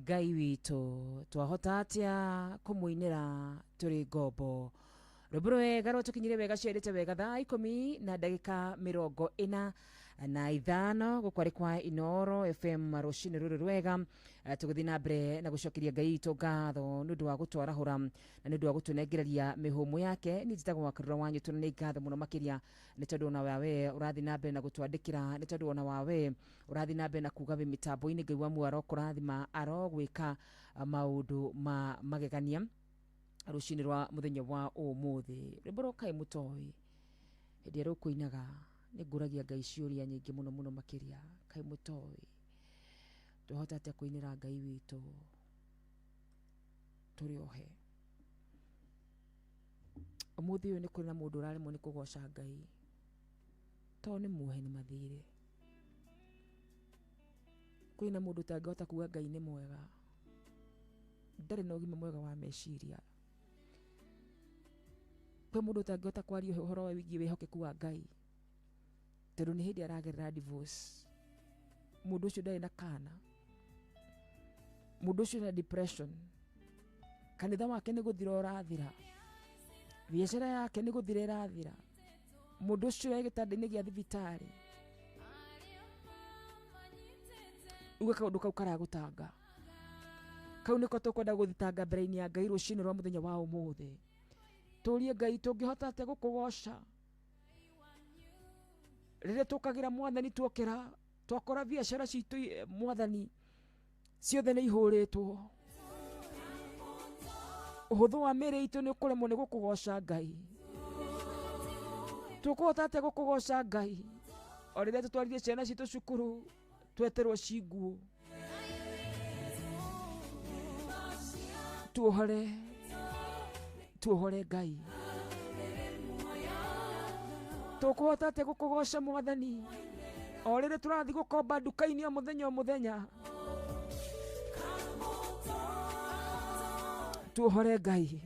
Ngai witũ twahota atĩa kũmũinĩra tũrĩ ngombo. Rwĩmbo rwega rwatũkinyire wega ciarĩte wega thaa 10:45 gũkũ arĩ kwa Inooro FM rũcinĩ rũrũ rwega. Tũgĩthiĩ na mbere na gũcokeria Ngai witũ ngatho nĩ ũndũ wa gũtwarahũra na nĩ ũndũ wa gũtũnengereria mĩhũmũ yake. Niĩ njĩtagwo Wakarura wa Nyũtũ na nĩ ngatho mũno makĩria nĩ tondũ ona wawe ũrathiĩ na mbere na gũtwandĩkĩra, nĩ tondũ ona wawe ũrathiĩ na mbere na kuga wĩ mĩtambo-inĩ. Ngai wa muoyo arokũrathima, arogwĩka maũndũ ma magegania rũcinĩ rwa mũthenya wa ũmũthĩ. Rwĩmbo rwa Kaĩ mũtoĩ hĩndĩ ĩrĩa rũkũinaga nĩ ngũragia Ngai ciũria nyingĩ mũno mũno makĩria. Kaĩ mũtoĩ twahota atĩa kũinĩra Ngai witũ tũrĩ ohe? Ũmũthĩ ũyũ nĩ kũrĩ na mũndũ ũraremwo nĩ kũgoca Ngai tondũ nĩ muohe nĩ mathirĩ. Kwĩna mũndũ ũtangĩhota kuga Ngai nĩ mwega, ndarĩ na ũgima mwega wa meciria. Kwĩ mũndũ ũtangĩhota kwaria ũhoro wĩgiĩ wĩhokeku wa Ngai tondũ nĩ hĩndĩ aragerera divorce. Mũndũ ũcio ndarĩ na kana, mũndũ ũcio na depression, kanitha wake nĩ gũthira ũrathira, biacara yake nĩ gũthira ĩrathira, mũndũ ũcio e gĩtanda-inĩ gĩa thibitarĩ. Uge kaũndũ kau karagũtanga, kau nĩko tũkwenda gũthitanga mbere-inĩ ya Ngai rũcinĩ rwa mũthenya wa ũmũthĩ. Tũrie Ngai tũngĩhota atĩa gũkũgoca rĩrĩa tũkagĩra mwathani, tuokĩra twakora biacara citũ mwathani ciothe nĩ ihũrĩtwo, ũhũthũ wa mĩĩrĩ itũ nĩ ũkũremwo nĩ gũkũgoca Ngai. Tũkũhota atĩa gũkũgoca Ngai o rĩrĩa tũtwarire ciana citũ cukuru tweterwo cinguo? Tuohore, tuohore Ngai. Tũkũhota atĩa gũkũgoca mwathani o rĩrĩa tũrathiĩ gũkomba nduka-inĩ o mũthenya o mũthenya? Tuohore Ngai.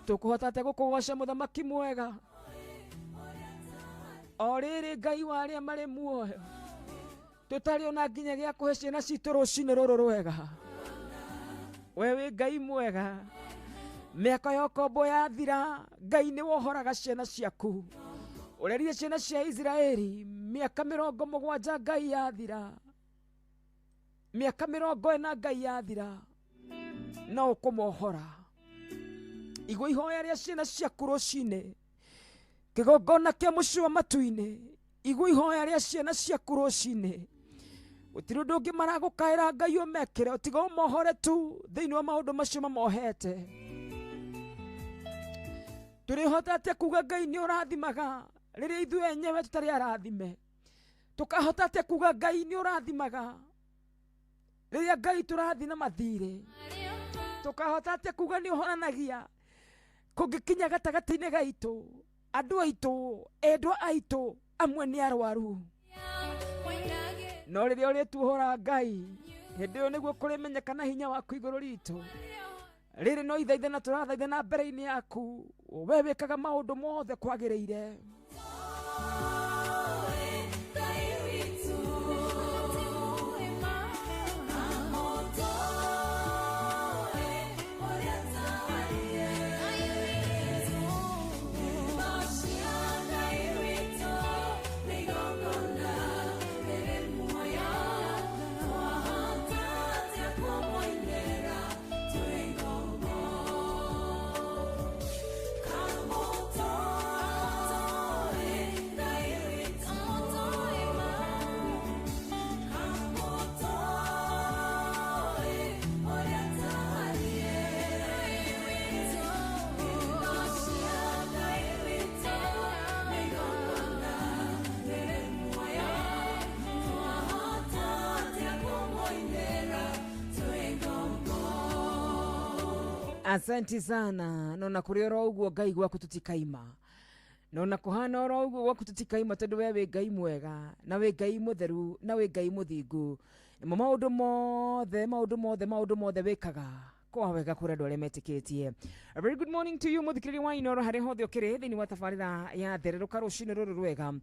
Tũkũhota atĩa gũkũgoca mũthamaki mwega o rĩrĩ Ngai wa arĩa marĩ muoyo tũtarĩ ona nginya gĩa kũhe ciana citũ rũcinĩ rũrũ rwega? We wĩ Ngai mwega, mĩaka ya ũkombo yathira Ngai nĩ wohoraga ciana ciaku. Ũrerire ciana cia Isiraeli mĩaka 70 Ngai yathira, mĩaka 40 Ngai yathira, no ũkũmohora. Igua ihoya rĩa ciana ciaku rũcinĩ, kĩgongona kĩa mũciĩ wa matu-inĩ, igua ihoya rĩa ciana ciaku rũcinĩ. Gũtirĩ ũndũ ũngĩ maragũkaĩra Ngai ũmekĩre tiga ũmohore tu thĩinĩ wa maũndũ macio mamohete. Tũrĩhota atĩa kuga Ngai nĩ ũrathimaga rĩrĩa ithuĩ enyewe tũtarĩ arathime? Tũkahota atĩa kuga Ngai nĩ ũrathimaga rĩrĩa Ngai tũrathiĩ na mathirĩ? Tũkahota atĩa kuga nĩ ũhonanagia kũngĩkinya gatagatĩ-inĩ gaitũ andũ aitũ endwa aitũ amwe nĩ arwaru? No rĩrĩa ũrĩtuohora Ngai hĩndĩ ĩyo nĩguo kũrĩmenyekana hinya waku igũrũ ritũ. Rĩrĩ no ithaithe na tũrathaithe na mbere-inĩ yaku, we wĩkaga maũndũ mothe kwagĩrĩire. Asante sana. Nona kuri oro uguo Ngai gwaku tutikaima, nona kuhana oro uguo gwaku tutikaima, tondu we wĩ Ngai mwega na wĩ Ngai mutheru na wĩ Ngai muthingu. Nĩmo maũndũ mothe maũndũ mothe maũndũ mothe wĩkaga kwa wega kũrĩ andũ arĩa metĩkĩtie. A very good morning to you mũthikĩrĩria wa Inooro harĩa hothe ũkĩrĩ thĩinĩ wa tabarĩra ya thererũka rũcinĩ rũrũ rwega.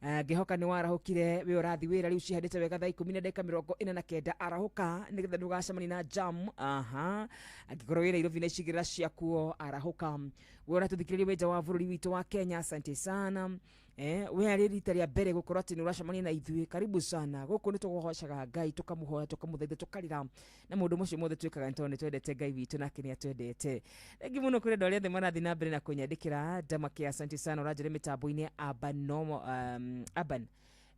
Ngĩhoka nĩ warahũkire wĩ ũrathi wĩra rĩu cihandĩte wega thaa 10 na ndagĩka 49. Arahũka nĩgetha ndũgacemanie na jam. Aha, angĩkorwo wĩ Nairobi na icigĩrĩra ciakuo, arahũka. We ũratũthikĩrĩria wĩ nja wa bũrũri witũ wa Kenya, asante sana. We arĩ rita rĩa mbere gũkorwo atĩ nĩ ũracemania na ithuĩ, karibu sana. Gũkũ nĩ tũgocaga Ngai, tũkamũhoya, tũkamũthaitha, tũkarĩra na maũndũ macio mothe twĩkaga nĩ tondũ nĩ twendete Ngai witũ nake nĩ atwendete. Thengi mũno kũrĩ andũ arĩa othe marathiĩ na mbere na kũnyandĩkĩra. Ndamake, asante sana. Ũranjĩra mĩtambo-inĩ Urban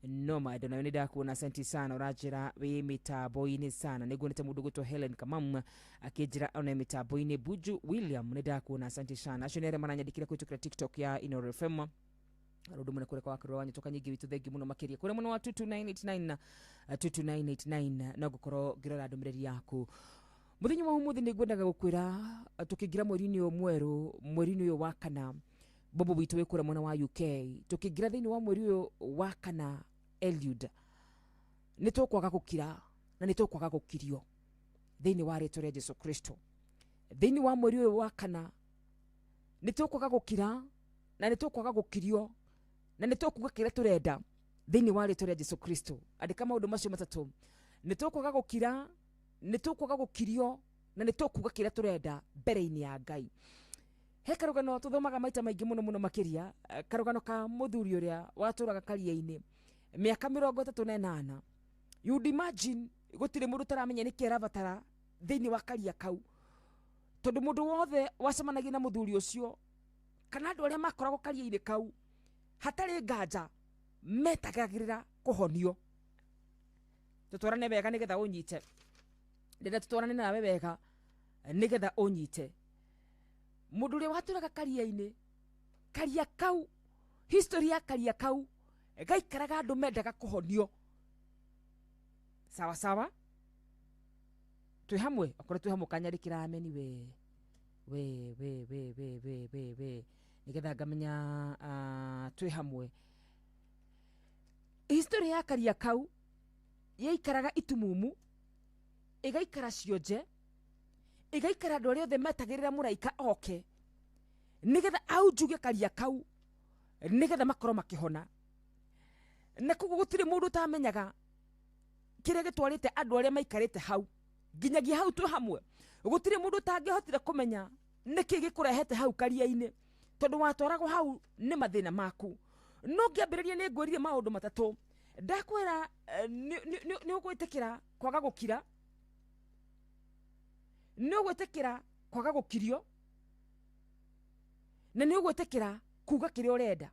Nomad, nayo nĩ ndakuona, asante sana. Ũranjĩra wĩ mĩtambo-inĩ sana. Nĩguonete mũndũ gwĩtwo Helen Kamam akĩnjĩra ona mĩtambo-inĩ. Buju William, nĩ ndakuona, asante sana. Acio nĩ arĩa maranyandĩkĩra kũhĩtũkĩra TikTok ya Inooro FM. Rũndũ mũno kũrĩa kwa wa nyotoka nyingĩ witũ, thengi mũno makĩria kũrĩa mũno wa 22989 22989, no ngũkorwo ngĩrora ndũmĩrĩri yaku mũthenya wa ũmũthĩ. Nĩ ngwendaga gũkwĩra tũkĩingĩra mweri-inĩ ũyũ mwerũ, mweri-inĩ ũyũ wa kana, bobo witũ wĩ kũrĩa mwena wa UK, tũkĩingĩra thĩinĩ wa mweri ũyũ wa kana, Eliud, nĩ tũkwaga gũkira na nĩ tũkwaga gũkirio thĩinĩ wa rĩtwa rĩa Jesu Kristo. Thĩinĩ wa mweri ũyũ wa kana nĩ tũkwaga gũkira na nĩ tũkwaga gũkirio na nĩ tũkuga kĩrĩa tũrenda thĩinĩ wa rĩtwa rĩa Jesu Kristo. Andĩka maũndũ macio matatũ: nĩ tũkwaga gũkira, nĩ tũkwaga gũkirio, na nĩ tũkuga kĩrĩa tũrenda mbere-inĩ ya Ngai. He karũgano tũthomaga maita maingĩ mũno mũno makĩria, karũgano ka mũthuri ũrĩa watũraga karia-inĩ mĩaka 38. You would imagine gũtirĩ mũndũ ũtaramenya nĩkĩ arabatara thĩinĩ wa karia kau, tondũ mũndũ wothe wacemanagia na mũthuri ũcio kana andũ arĩa makoragwo karia-inĩ kau, hatarĩ nganja metagagĩrĩra kũhonio. Tũtwarane wega nĩgetha ũnyite. Ndĩrenda tũtwarane nawe wega nĩgetha ũnyite. Mũndũ ũrĩa watũraga karia-inĩ, karia kau, history ya karia kau gaikaraga andũ mendaga kũhonio. Sawa sawa, twĩ hamwe? Okorwo twĩ hamwe, kanyandĩkĩra ameni we we we we we we we we nĩgetha ngamenya twĩ hamwe. History ya karia kau yaikaraga itumumu, ĩgaikara cionje, ĩgaikara andũ arĩa othe metagĩrĩra mũraika oke nĩgetha aunjuge karia kau nĩgetha makorwo makĩhona. Na koguo gũtirĩ mũndũ ũtamenyaga kĩrĩa gĩtwarĩte andũ arĩa maikarĩte hau nginyagia hau. Twĩ hamwe? Gũtirĩ mũndũ ũtangĩhotire kũmenya nĩkĩ gĩkũrehete hau karia-inĩ, tondũ watwaragwo hau nĩ mathĩna maku. No ngĩambĩrĩria nĩ ngwĩrire maũndũ matatũ. Ndakwĩra nĩ ũgwĩtĩkĩra kwaga gũkira, nĩ ũgwĩtĩkĩra kwaga gũkirio, na nĩ ũgwĩtĩkĩra kuga kĩrĩa ũrenda.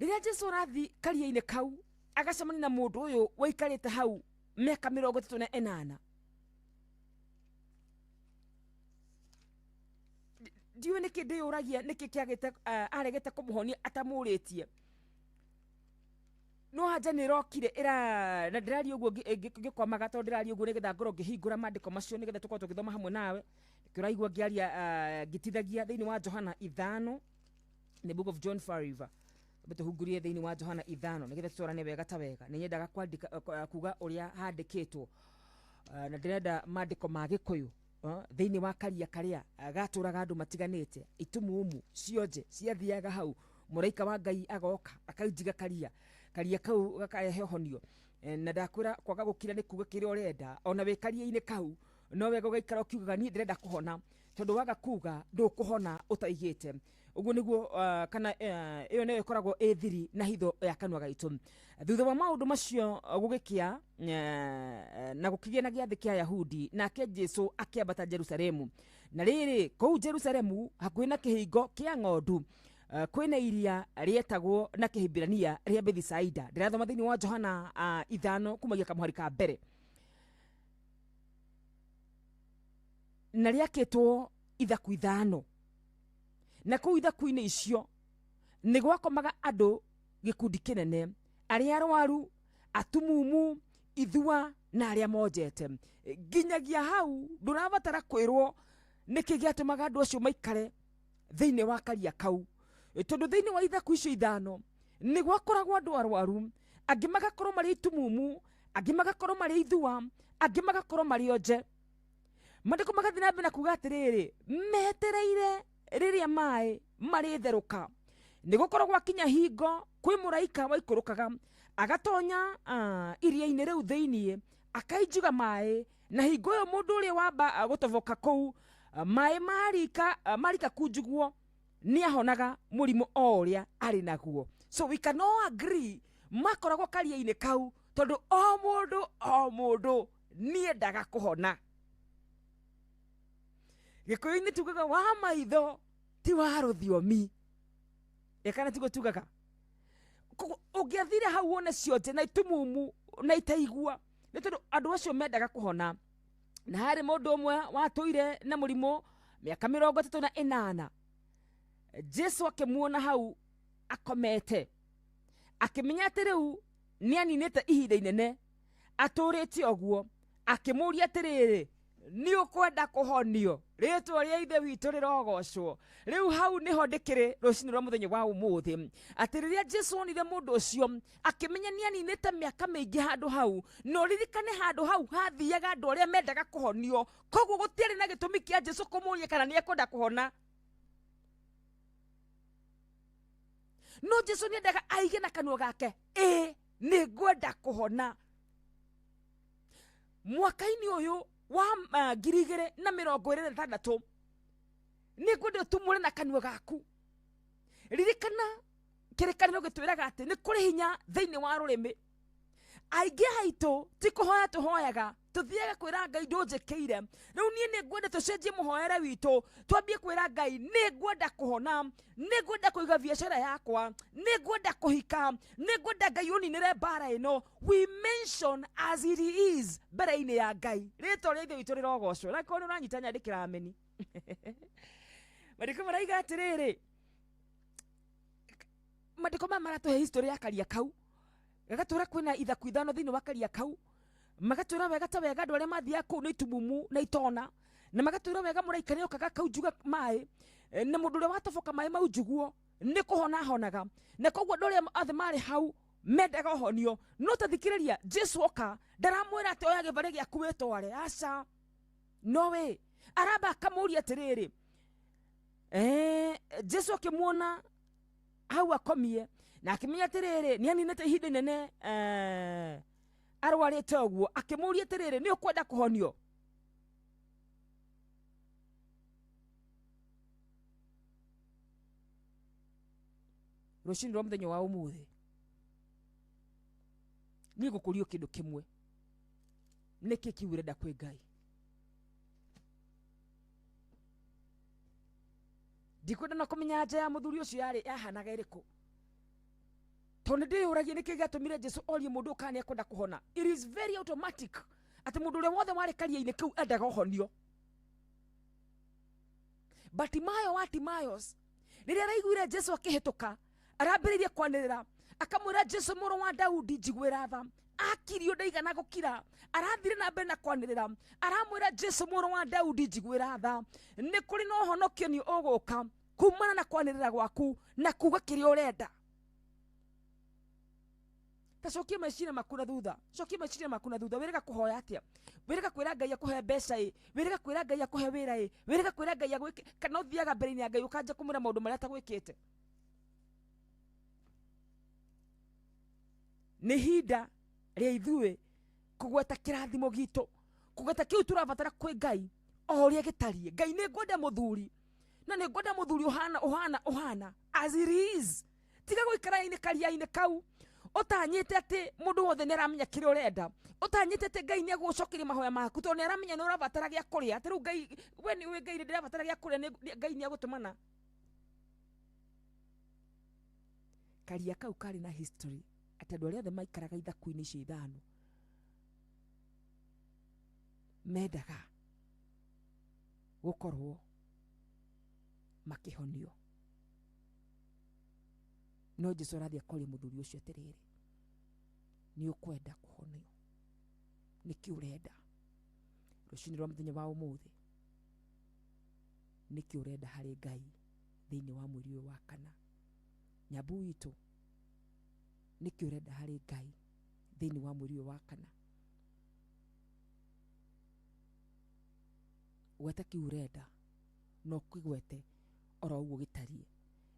Rĩrĩa Jesu arathi karia-inĩ kau agacemania na mũndũ ũyũ waikarĩte hau mĩaka 38, ndiũĩ nĩkĩ ndĩyũragia nĩkĩ kĩagĩte aregete kũmũhonia atamũrĩtie. No anja nĩ ĩrokire ĩra na ndĩraria ũguo ngĩkwamaga, tondũ ndĩraria ũguo nĩgetha ngorwo ngĩhingũra maandĩko macio nĩgetha tũkorwo tũgĩthoma hamwe nawe. Nĩkĩo ũraigua ngĩaria ngĩtithagia thĩinĩ wa Johana 5, the book of John 5. Ambe tũhungurie thĩinĩ wa Johana 5 nĩgetha tũtwarane wega ta wega. Nĩ nyendaga kwandĩka kuga ũrĩa handĩkĩtwo, na ndĩrenda maandĩko ma Gĩkũyũ thĩinĩ wa karia karĩa gatũraga andũ matiganĩte, itumumu cionje ciathiaga hau, mũraika wa Ngai agoka akainjiga karia, karia kau gakarehe ũhonio. Na ndakwĩra kwaga gũkira nĩ kuga kĩrĩa ũrenda. Ona wĩ karia-inĩ kau no wega ũgaikara ũkiugaga niĩ ndĩrenda kũhona, tondũ waga kuga ndũkũhona ũtaigĩte. Ũguo nĩguo kana ĩyo nĩyo ĩkoragwo ĩ thiri na hitho ya kanua gaitũ. Thutha wa maũndũ macio gũgĩkĩa na gũkĩgĩa na gĩathĩ kĩa Yahudi, nake Jesu akĩambata Jerusalemu. Na rĩrĩ, kũu Jerusalemu hakuhĩ na kĩhingo kĩa ng'ondu kwĩna iria rĩetagwo na Kĩhibirania rĩa Bethisaida. Ndĩrathoma thĩinĩ wa Johana 5 kumagia kamũhari ka mbere. Na rĩakĩtwo ithaku 5, na kũu ithaku-inĩ icio nĩ gwakomaga andũ gĩkundi kĩnene, arĩa arwaru, atumumu, ithua na arĩa monjete. Nginyagia hau ndũrabatara kwĩrwo nĩkĩ gĩatũmaga andũ acio maikare thĩinĩ wa karia kau, tondũ thĩinĩ wa ithaku icio 5 nĩ gwakoragwo andũ arwaru, angĩ magakorwo marĩ itumumu, angĩ magakorwo marĩ ithua, angĩ magakorwo marĩ onje. Maandĩko magathiĩ na mbere na kuga atĩrĩrĩ, metereire rĩrĩa maĩ marĩtherũka Nĩ gũkorwo gwakinya hingo kwĩ mũraika waikũrũkaga agatonya iria-inĩ rĩu thĩiniĩ akainjuga maĩ, na hingo ĩyo mũndũ ũrĩa wamba gũtoboka kũu maĩ marika kunjugwo nĩ ahonaga mũrimũ o ũrĩa arĩ naguo. So we can all agree makoragwo karia-inĩ kau tondũ o mũndũ nĩendaga kũhona. Gĩkũyũ-inĩ tugaga wa maitho ti wa rũthiomi. Ĩkana tiguo tugaga. Koguo ũngĩathire hau wone cionje na itumumu na itaigua nĩ tondũ andũ acio mendaga kũhona. Na harĩ mũndũ ũmwe watũire na mũrimũ mĩaka 38. Jesu akĩmuona hau akomete, akĩmenya atĩ rĩu nĩaninĩte ihinda inene atũrĩte ũguo, akĩmũria atĩrĩrĩ, nĩ ũkwenda kũhonio? Rĩtwa rĩa Ithe witũ rĩrogocwo. Rĩu hau nĩho ndĩkĩrĩ rũcinĩ rwa mũthenya wa ũmũthĩ, atĩ rĩrĩa Jesu onire mũndũ ũcio akĩmenya nĩaninĩte mĩaka mĩingĩ handũ hau, na ũririkane handũ hau hathiaga andũ arĩa mendaga kũhonio, koguo gũtiarĩ na gĩtũmi kĩa Jesu kũmũria kana nĩekwenda kũhona. No Jesu nĩendaga aige na kanua gake, ĩĩ nĩngwenda kũhona. Mwaka-inĩ ũyũ wa 2026 nĩngwenda ũtumũre na kanua gaku. Ririkana kĩrĩkanĩro gĩtwĩraga atĩ nĩ kũrĩ hinya thĩinĩ wa rũrĩmĩ. Aingĩ aitũ ti kũhoya tũhoyaga, tũthiaga kwĩra Ngai ndũnjĩkĩire. Rĩu niĩ nĩngwenda tũcenjie mũhoere witũ, twambie kwĩra Ngai nĩngwenda kũhona, nĩngwenda kũiga biacara yakwa, nĩngwenda kũhika, nĩngwenda Ngai ũninĩre mbara ĩno. We mention as it is mbere-inĩ ya Ngai. Rĩtwa rĩa Ithe witũ rĩrogocwo. Na korwo nĩ ũranyita nyandĩkĩra ameni. Maandĩko maraiga atĩrĩrĩ, maandĩko maya maratũhe history ya karia kau. Gagatwĩra kwĩna ithaku ithano thĩinĩ wa karia kau, magatwĩra wega ta wega andũ arĩa mathiaga kũu nĩ itumumu na itona, na magatwĩra wega mũraika nĩokaga kaunjuga maĩ, na mũndũ ũrĩa watoboka maĩ mau njuguo nĩ kũhona ahonaga. Na koguo andũ arĩa othe marĩ hau mendaga ũhonio. No ta thikĩrĩria, Jesu oka ndaramwĩra atĩ oya gĩbarĩ gĩaku wĩtware, aca. No we aramba akamũria atĩrĩrĩ, Jesu akĩmuona hau akomie na akĩmenya atĩrĩrĩ nĩaninĩte ihinda inene arwarĩte ũguo, akĩmũria atĩrĩrĩ, nĩ ũkwenda kũhonio? Rũcinĩ rwa mũthenya wa ũmũthĩ niĩ ngũkũria kĩndũ kĩmwe, nĩkĩ kĩu ũrenda kwĩ Ngai? Ndikwenda na kũmenya nja ya mũthuri ũcio yarĩ yahanaga ĩrĩkũ, tondũ nĩndĩyũragia nĩkĩ gĩatũmire Jesu orie mũndũ kana nĩekwenda kũhona. It is very automatic atĩ mũndũ ũrĩa wothe warĩ karia-inĩ kĩu endaga ũhonio. Bartimayo wa Timayos rĩrĩa araiguire Jesu akĩhĩtũka, arambĩrĩirie kwanĩrĩra akamwĩra, Jesu mũrũ wa Daudi njiguĩra tha. Akirio ndaigana gũkira, arathire na mbere na kwanĩrĩra aramwĩra, Jesu mũrũ wa Daudi njiguĩra tha. Nĩ kũrĩ na ũhonokio nĩ ũgũka kumana na kwanĩrĩra gwaku na kuga kĩrĩa ũrenda. Ta cokia meciria maku na thutha, cokia meciria maku na thutha. Wĩrĩga kũhoya atĩa? Wĩrĩga kwĩra Ngai akũhe mbeca ĩ? Wĩrĩga kwĩra Ngai akũhe wĩra ĩ? Wĩrĩga kwĩra Ngai agwĩke? Kana ũthiaga mbere-inĩ ya Ngai ũkanja kũmwĩra maũndũ marĩa atagwĩkĩte? Nĩ ihinda rĩa ithuĩ kũgweta kĩrathimo gitũ, kũgweta kĩu tũrabatara kwĩ Ngai o ũrĩa gĩtariĩ. Ngai nĩ ngwenda mũthuri, na nĩ ngwenda mũthuri ũhana ũhana ũhana as it is. Tiga gũikara-inĩ karia-inĩ kau ũtanyĩte atĩ mũndũ wothe nĩ aramenya kĩrĩa ũrenda, ũtanyĩte atĩ Ngai nĩ egũgũcokeria mahoya maku tondũ nĩ aramenya nĩ ũrabatara gĩa kũrĩa. Atĩ rĩu Ngai, we nĩ ũĩ Ngai nĩ ndĩrabatara gĩa kũrĩa, Ngai nĩ egũtũmana. Karia kau karĩ na history atĩ andũ arĩa othe maikaraga ithaku-inĩ icio ithano mendaga gũkorwo makĩhonio. No Jesu arathiĩ akoria mũthuri ũcio atĩrĩrĩ, nĩ ũkwenda kũhonio? Nĩkĩ ũrenda? Rũcinĩ rwa mũthenya wa ũmũthĩ, nĩkĩ ũrenda harĩ Ngai thĩinĩ wa mweri ũyũ wa kana? Nyambu witũ, nĩkĩ ũrenda harĩ Ngai thĩinĩ wa mweri ũyũ wa kana? Gweta kĩu ũrenda, no kĩgwete oro ũguo gĩtariĩ.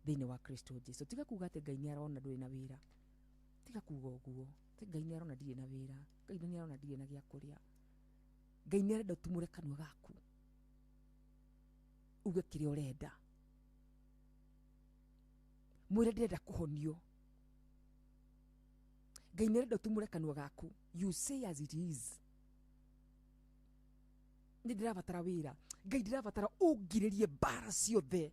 Thĩinĩ wa Kristo Jesu. Tiga kuga atĩ Ngai nĩ arona ndũrĩ na wĩra. Tiga kuga ũguo. Atĩ Ngai nĩ arona ndirĩ na wĩra. Ngai nĩ arona ndirĩ na gĩa kũrĩa. Ngai nĩ arenda ũtumũre kanua gaku. Uge kĩrĩa ũrenda. Mwĩre ndĩrenda kũhonio. Ngai nĩ arenda ũtumũre kanua gaku. You say as it is. Nĩ ndĩrabatara wĩra. Ngai ndĩrabatara ũngirĩrie mbara ciothe.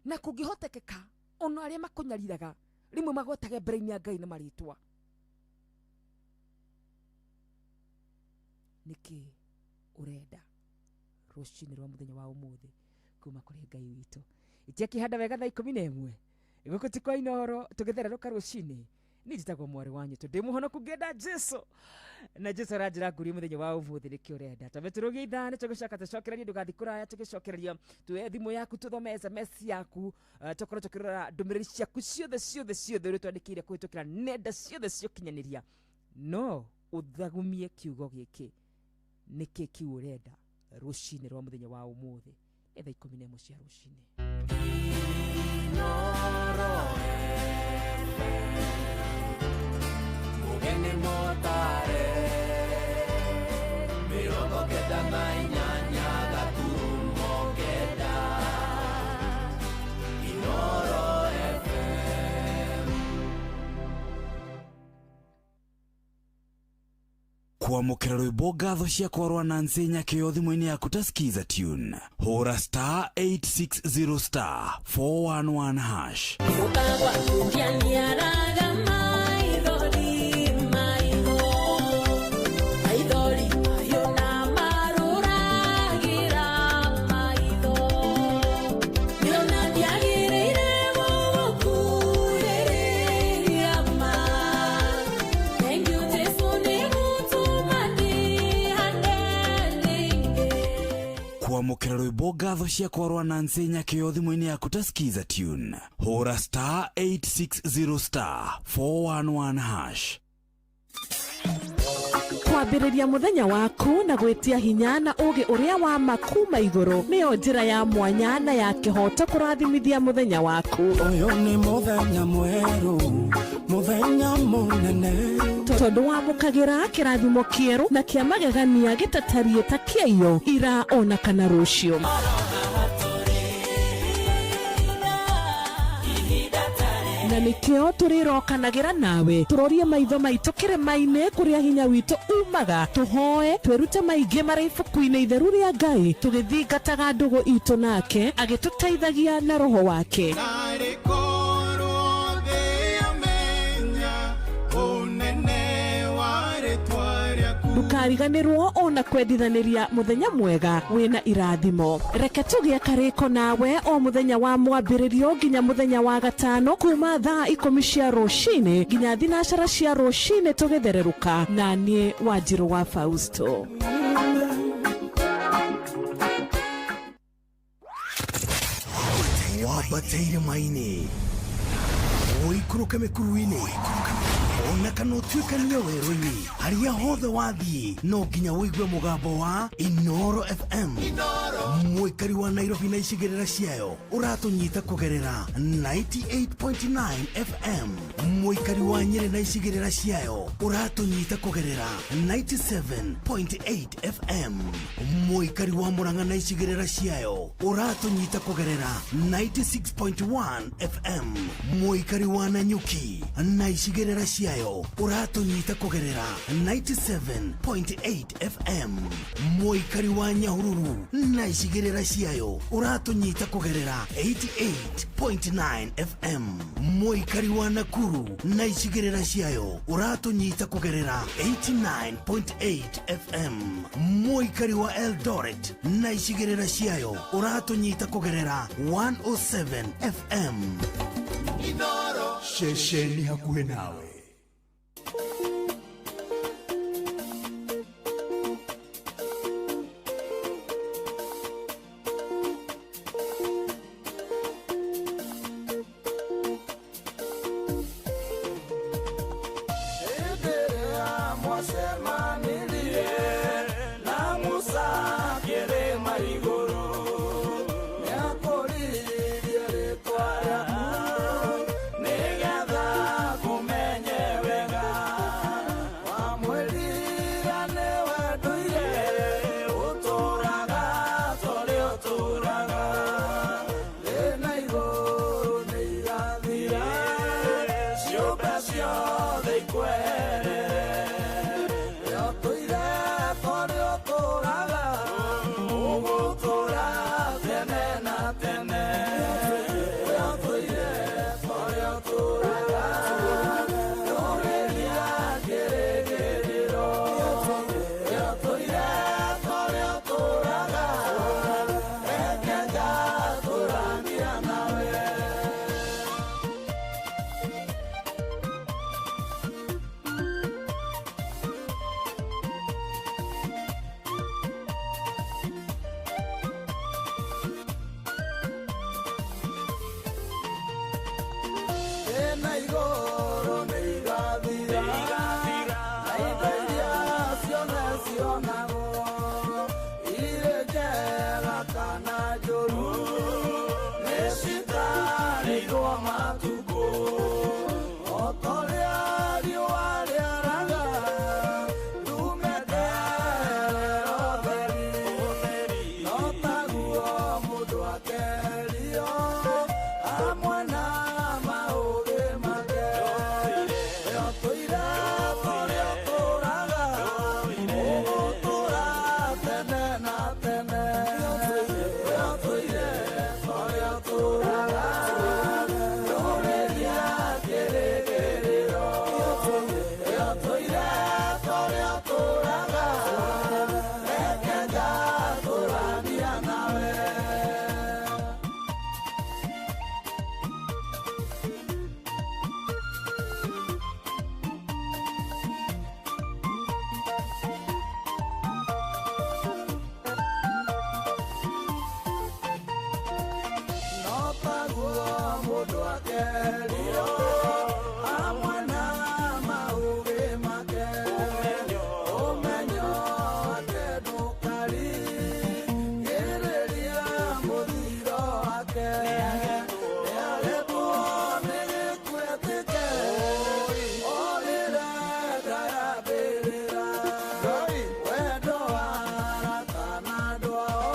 Na kũngĩhotekeka ona arĩa makũnyariraga rĩmwe magwetage mbere-inĩ ya Ngai na marĩtwa. Nĩkĩ ũrenda rũcinĩ rwa mũthenya wa ũmũthĩ kuma kũrĩ Ngai witũ? Itia kĩhanda wega thaa 11 gũkũ ti kwa Inooro tũgĩthererũka rũcinĩ. Niĩ njĩtagwo mwarĩ wa nyitũ, ndĩ mũhonoku ngĩenda Jesu, na Jesu aranjĩra ngũrie mũthenya wa ũmũthĩ nĩkĩ ũrenda. Twambe tũrũgie ithaa nĩ tũgĩcoka tũcokererie, ndũgathiĩ kũraya, tũgĩcokereria tuoye thimũ yaku tũthome SMS yaku, tũkorwo tũkĩrora ndũmĩrĩri ciaku ciothe ciothe ciothe ũrĩa twandĩkĩire kũhĩtũkĩra nenda ciothe cia ũkinyanĩria. No ũthagumie kiugo gĩkĩ, nĩkĩ kiu ũrenda rũcinĩ rwa mũthenya wa ũmũthĩ? Nĩ thaa 11 cia rũcinĩ. Mugeni motare 98 gaturumo kenda Inooro FM. Kwamũkĩra rwĩmbo ngatho ciakwa rwa Nancy Nyakĩo thimũ-inĩ yaku ta Skiza tune, hũra star 860 star 411 hash. Kwamũkĩra rwĩmbo ngatho ciakwa rwa Nancy Nyakĩo thimũ-inĩ yaku ta Skiza tune, hũra star 860 star 411 hash. Kwambĩrĩria mũthenya waku na gwĩtia hinya na ũũgĩ ũrĩa wa ma kuma igũrũ nĩyo njĩra ya mwanya na ya kĩhooto kũrathimithia mũthenya waku. Ũyũ nĩ mũthenya mwerũ, mũthenya mũnene, tondũ wamũkagĩra kĩrathimo kĩerũ na kĩa magegania gĩtatariĩ ta kĩaiyo ira ona kana rũciũ. Na nĩkĩo tũrĩrokanagĩra nawe tũrorie maitho maitũ kĩrĩma-inĩ kũrĩa hinya witũ umaga, tũhoe twĩrute maingĩ marĩ ibuku-inĩ itheru rĩa Ngai, tũgĩthingataga ndũgũ itũ nake agĩtũteithagia na roho wake. Narĩ korwo thĩ yamenya ũnene wa rĩtwa rĩaku. Ndũkariganĩrwo ona kwendithanĩria mũthenya mwega wĩna irathimo. Reke tũgĩe karĩko nawe o mũthenya wa mwambĩrĩrio nginya mũthenya wa gatano kuma thaa 10 cia rũcinĩ nginya 12 cia rũcinĩ tũgĩthererũka, na niĩ Wanjirũ wa Fausto. Wambateire maini ũikũrũke mĩkuru-inĩ ona kana ũtuĩkanie werũ-inĩ, harĩa hothe wathiĩ no nginya ũigue mũgambo wa Inooro FM. Mũikari wa Nairobi na icigĩrĩra ciayo ũratũnyita kũgerera 98.9 FM. Mũikari wa Nyĩrĩ na icigĩrĩra ciayo ũratũnyita kũgerera 97.8 FM. Mũikari wa Murang'a na icigĩrĩra ciayo ũratũnyita kũgerera 96.1 FM. Mũikari wa Nanyuki na icigĩrĩra ciayo ũratũnyita kũgerera 97.8 FM. Mũikari wa Nyahururu na icigĩrĩra ciayo ũratũnyita kũgerera 88.9 FM. Mũikari wa Nakuru na icigĩrĩra ciayo ũratũnyita kũgerera 89.8 FM. Mũikari wa Eldoret na icigĩrĩra ciayo ũratũnyita kũgerera 107 FM. Ceceni hakuhĩ nawe. Na Musa kĩrĩma igũrũ, nĩakũririe Igũrũ nĩ igathira, na indo iria ciothe cionagwo irĩ njega kana njũru nĩ citarĩirwo matukũ. O ta ũrĩa riũa rĩaraga rume nderera ũtheri, no taguo mũndũ akerio hamwe na maũgĩ make. We ũtũire tũrĩa ũtũũraga, ũgũtũũra tene na tene. We ũtũire tũrĩa ũtũũraga, ndũrĩria kĩrĩgĩrĩro. We ũtũire tũrĩa ũtũũraga, reke ngatũrania nawe. No taguo mũndũ akerio hamwe na maũgĩ make. Ũmenyo wake ndũkarigĩrĩria mũthiro wake. Nĩagetwo nĩ gĩkuũ etĩke, orĩre ndayambĩrĩra. Wendo wa arata na andũ ao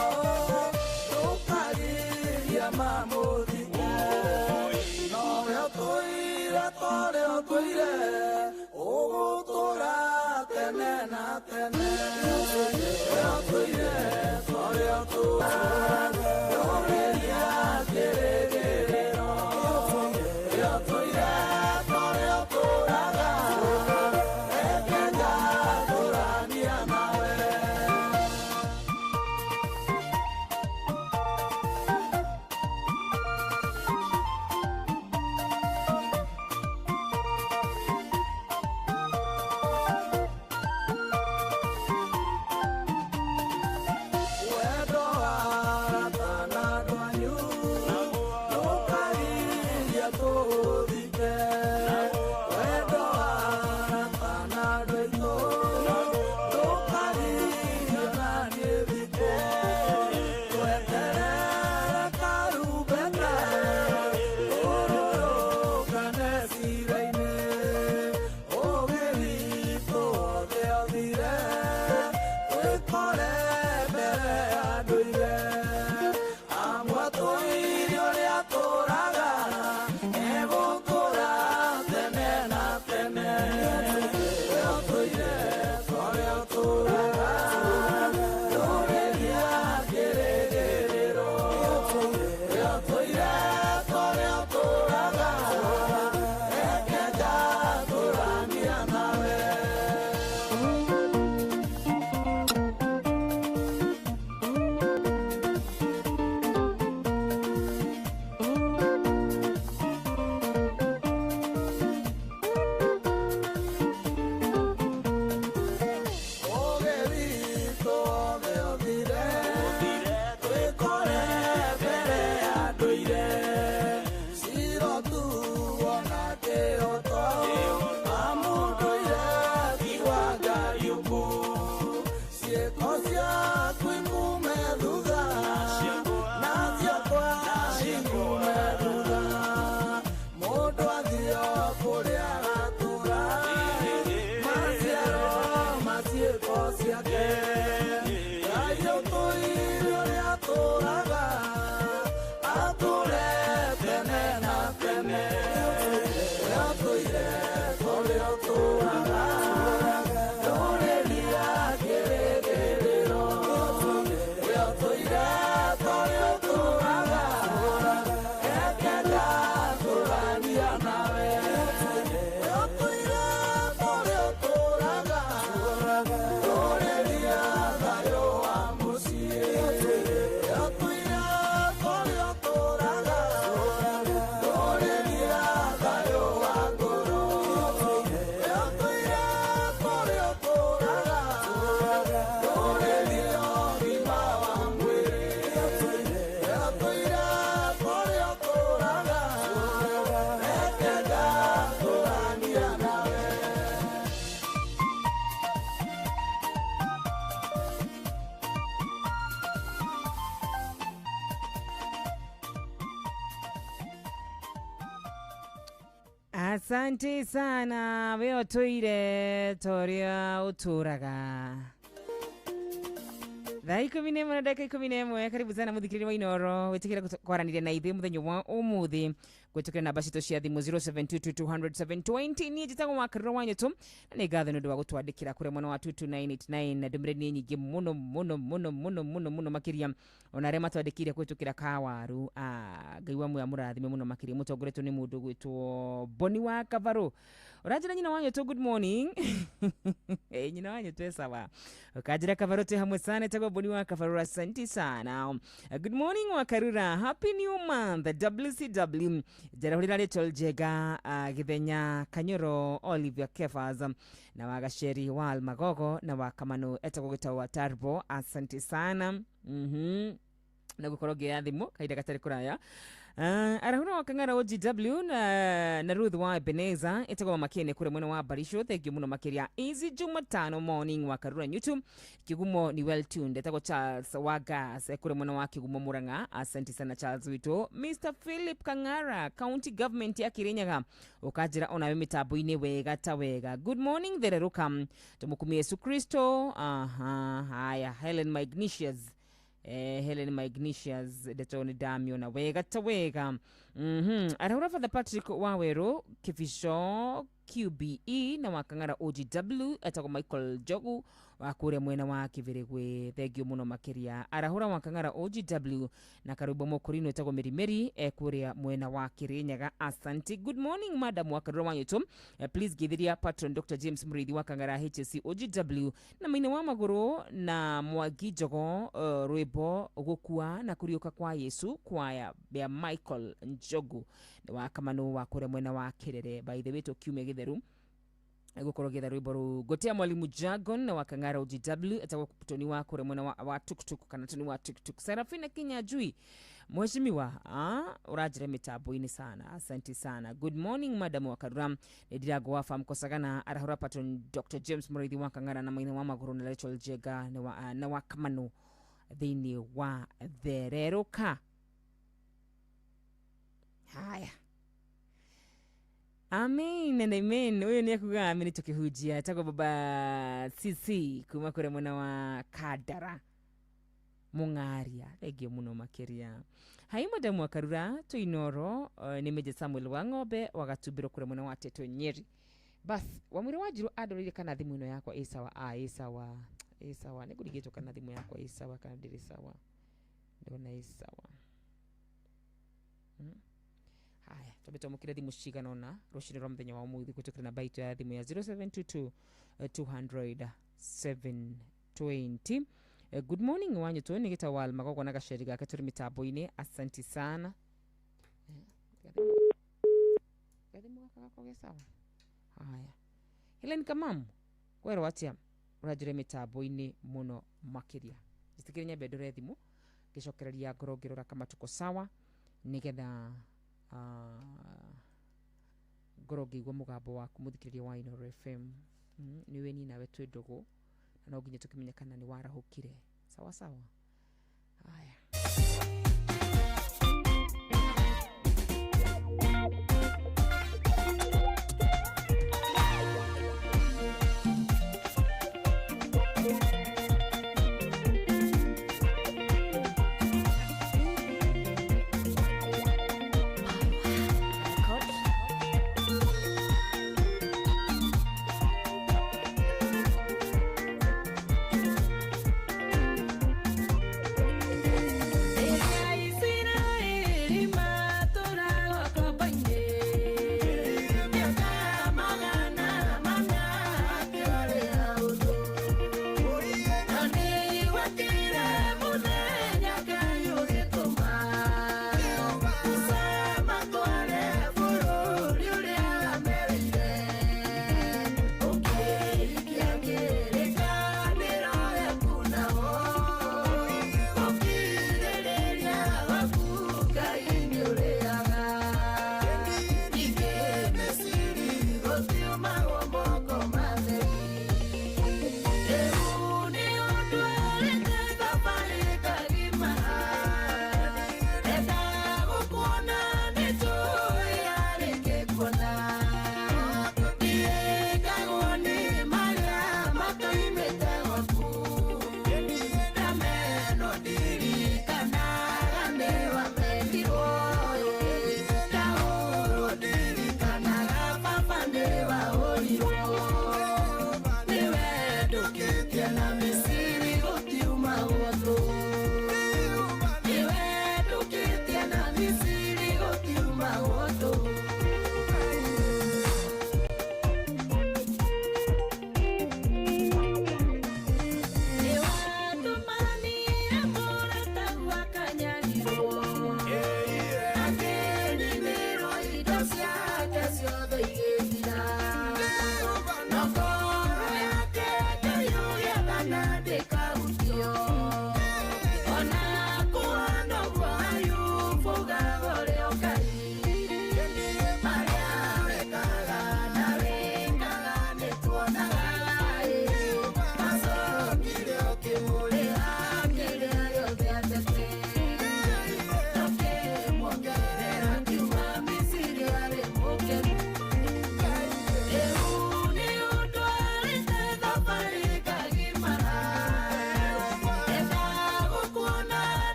ndũkarigia mamũthike. Nowe ũtũire torĩa ũtũire, ũgũtũũra tene na tene. We ũtũire torĩa ũtũũraga, ndũrĩria kĩrĩgĩrĩro. We ũtũire torĩa ũtũũraga, reke ngatũrania nawe. Asante sana we ũtũire ta ũrĩa ũtũraga. Thaa 11 na ndagĩka 11. Karibu sana mũthikĩrĩria wa Inoro wĩtĩkĩre kwaranĩria na ithuĩ mũthenya wa ũmũthĩ gwĩtũkĩra namba citũ cia thimũ 0722200720. Niĩ njĩtagwo Wakarura wa Nyũtũ na nĩ ngatho nĩ ũndũ wa gũtwandĩkĩra kũrĩa mwena wa 22989 na ndũmĩrĩri nĩ nyingĩ mũno mũno mũno mũno mũno mũno makĩria ona arĩa matwandĩkĩire kũhĩtũkĩra kawaru. Ngai wa muoya mũrathime mũno makĩria mũtongoretio nĩ mũndũ gwĩtwo Boni wa Kavarũ. Ũranjĩra nyina wa Nyũtũ good morning. Nyina wa Nyũtũ sawa. Ũkanjĩra Kavarũ twĩ hamwe sana, etagwo Boni wa Kavarũ, asante sana. Good morning Wakarura, happy new month WCW. Njarahũrĩra Rachel Njega, Githenya Kanyoro, Olivia Kefas na wa Gaceri wa Almagogo na wa Kamano etagwo gwĩtwo wa Tarbo, asante sana. Na gukorwo ngĩoya thimũ kahinda gatarĩ kũraya. Arahura wa Kang'ara OGW na Ruth wa Ebeneza etagwo Mama Kene kũrĩa mwena wa Barisho, thank you mũno makĩria. Easy Jumatano morning wa Karura Nyutu Kigumo ni well tuned etagwo Charles wa Gas kũrĩa mwena wa Kigumo Murang'a, asante sana Charles witũ. Mr Philip Kang'ara county government ya Kirinyaga ũkanjĩra onawe mĩtambo-inĩ wega ta wega. Good morning Thereruka tũmũkumie Yesu Kristo. Aha, haya Helen Magnesius Helen Magnesius ndeto nĩ ndamiona wega ta wega. Arahura Father Patrick Waweru Kibico QBE na wa Kang'ara OGW etagwo Michael Njogu wa kũrĩa mwena wa Kĩbĩrĩgwe, thank you mũno makĩria. Arahura wa Kang'ara OGW na Karũmbo Mũkũrinũ etagwo Mĩrimĩri kũrĩa mwena wa Kĩrĩnyaga, asante. Good morning madam wa Karura wa Nyũtũ, please geithiria patron Dr James Mũrĩithi wa Kang'ara HSC OGW na Maina wa Magũrũ na Mwangi Njogo, rwĩmbo gũkua na kũriũka kwa Yesu kwaya ya Michael Njogu wa Kamano wa kũrĩa mwena wa Kĩrere. By the way tũkiumia gĩtheru gukorwo gĩetha rwĩmbo rũu gotea mwalimu Jagon na wa Kang'ara OGW etagwo Tony wa kũrĩa mwena wa tuktuk kana Tony wa tuktuk. Serafina Kinyajui mheshimiwa, ũranjĩra mĩtambo-inĩ sana, asante sana. Good morning madam wa Karura, nĩ ndirango wa fam kosagana arahura patron Dr James Mũrĩithi wa Kang'ara na Maina wa Magũrũ na Rachel Njega na wa Kamano thĩinĩ wa Thererũka. Haya. Amen and amen. Uyu ni akuga amen tukihujia etagwo baba CC kuma kũrĩa mwena wa Kandara Mũng'aria, thengiũ mũno makĩria. Hai madamu wa Karura tũinoro, nĩ Meja Samuel wa Ng'ombe wa Gatumbĩro kũrĩa mwena wa Teto Nyeri. Bas Wamwĩrĩ wa Njirũ andoreire kana thimũ ĩno yakwa ĩ sawa. Ĩ sawa, ĩ sawa, nĩngũrigĩtwo kana thimũ yakwa ĩ sawa kana ndĩrĩ sawa. Ndona ĩ sawa. Haya, twambe twamũkĩre thimũ cigana ũna rũcinĩ rwa mũthenya wa ũmũthĩ kũhĩtũkĩra namba itũ ya thimũ ya 0722 200 720. Good morning Wanyũtũ, nĩ gĩtagwo Almagogo na gaceri gake tũrĩ mĩtambo-inĩ, asante sana. Gathimũ gaka gakorwo ge sawa. Haya, Helen Kamamu kwerwo atĩa ũranjĩre mĩtambo-inĩ mũno makĩria. Njĩtĩkĩre nyambe ndore thimũ ngĩcokereria ngorwo ngĩrora kama tuko sawa nĩgetha ngorwo ngĩigua mũgambo waku mũthikĩrĩria wa Inoro FM. Nĩwe niĩ nawe twĩ ndũgũ na no nginya tũkĩmenye kana nĩ warahũkire sawa sawa. Haya.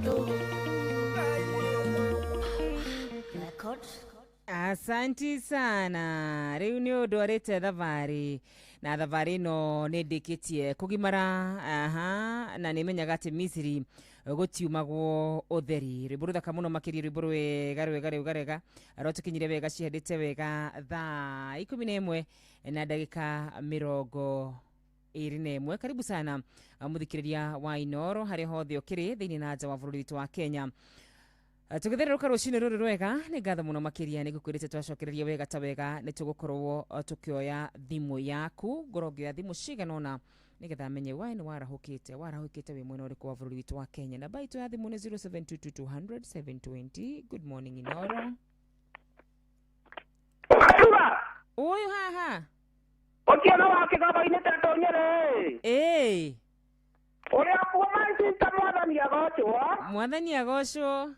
tũhũ. Asanti sana. Rĩu nĩ ũndwarĩte thabarĩ, na thabarĩ ĩno nĩ ndĩkĩtie kũgimara. Aha, na nĩ menyaga atĩ Misiri gũtiumagwo ũtheri. Rwĩmbo rũthaka mũno makĩria, rwĩmbo rwega rwega rwega rwega rwatũkinyire wega, cihandĩte wega thaa 11 na ndagĩka 21. Karibu sana mũthikĩrĩria wa Inoro harĩa hothe ũkĩrĩ thĩinĩ na nja wa bũrũri witũ wa Kenya. Tũgĩthererũka rũcinĩ rũrũ rwega, nĩ ngatho mũno makĩria. Nĩ ngũkwĩrĩte twacokereria wega ta wega nĩ tũgũkorwo tũkĩoya thimũ yaku. Ngorwo ngĩoya thimũ cigana ũna nĩgetha menye we nĩ warahũkĩte, warahũkĩte wĩ mwena ũrĩkũ wa bũrũri witũ wa Kenya. Namba itũ ya thimũ nĩ 0722 200 720. Good morning, Inoro. Ũyũ haha. Otieno wa Kĩgamba-inĩ Tetonyere. Ĩĩ. Ũrĩa kuo, my sister, Mwathani agocwo. Mwathani agocwo.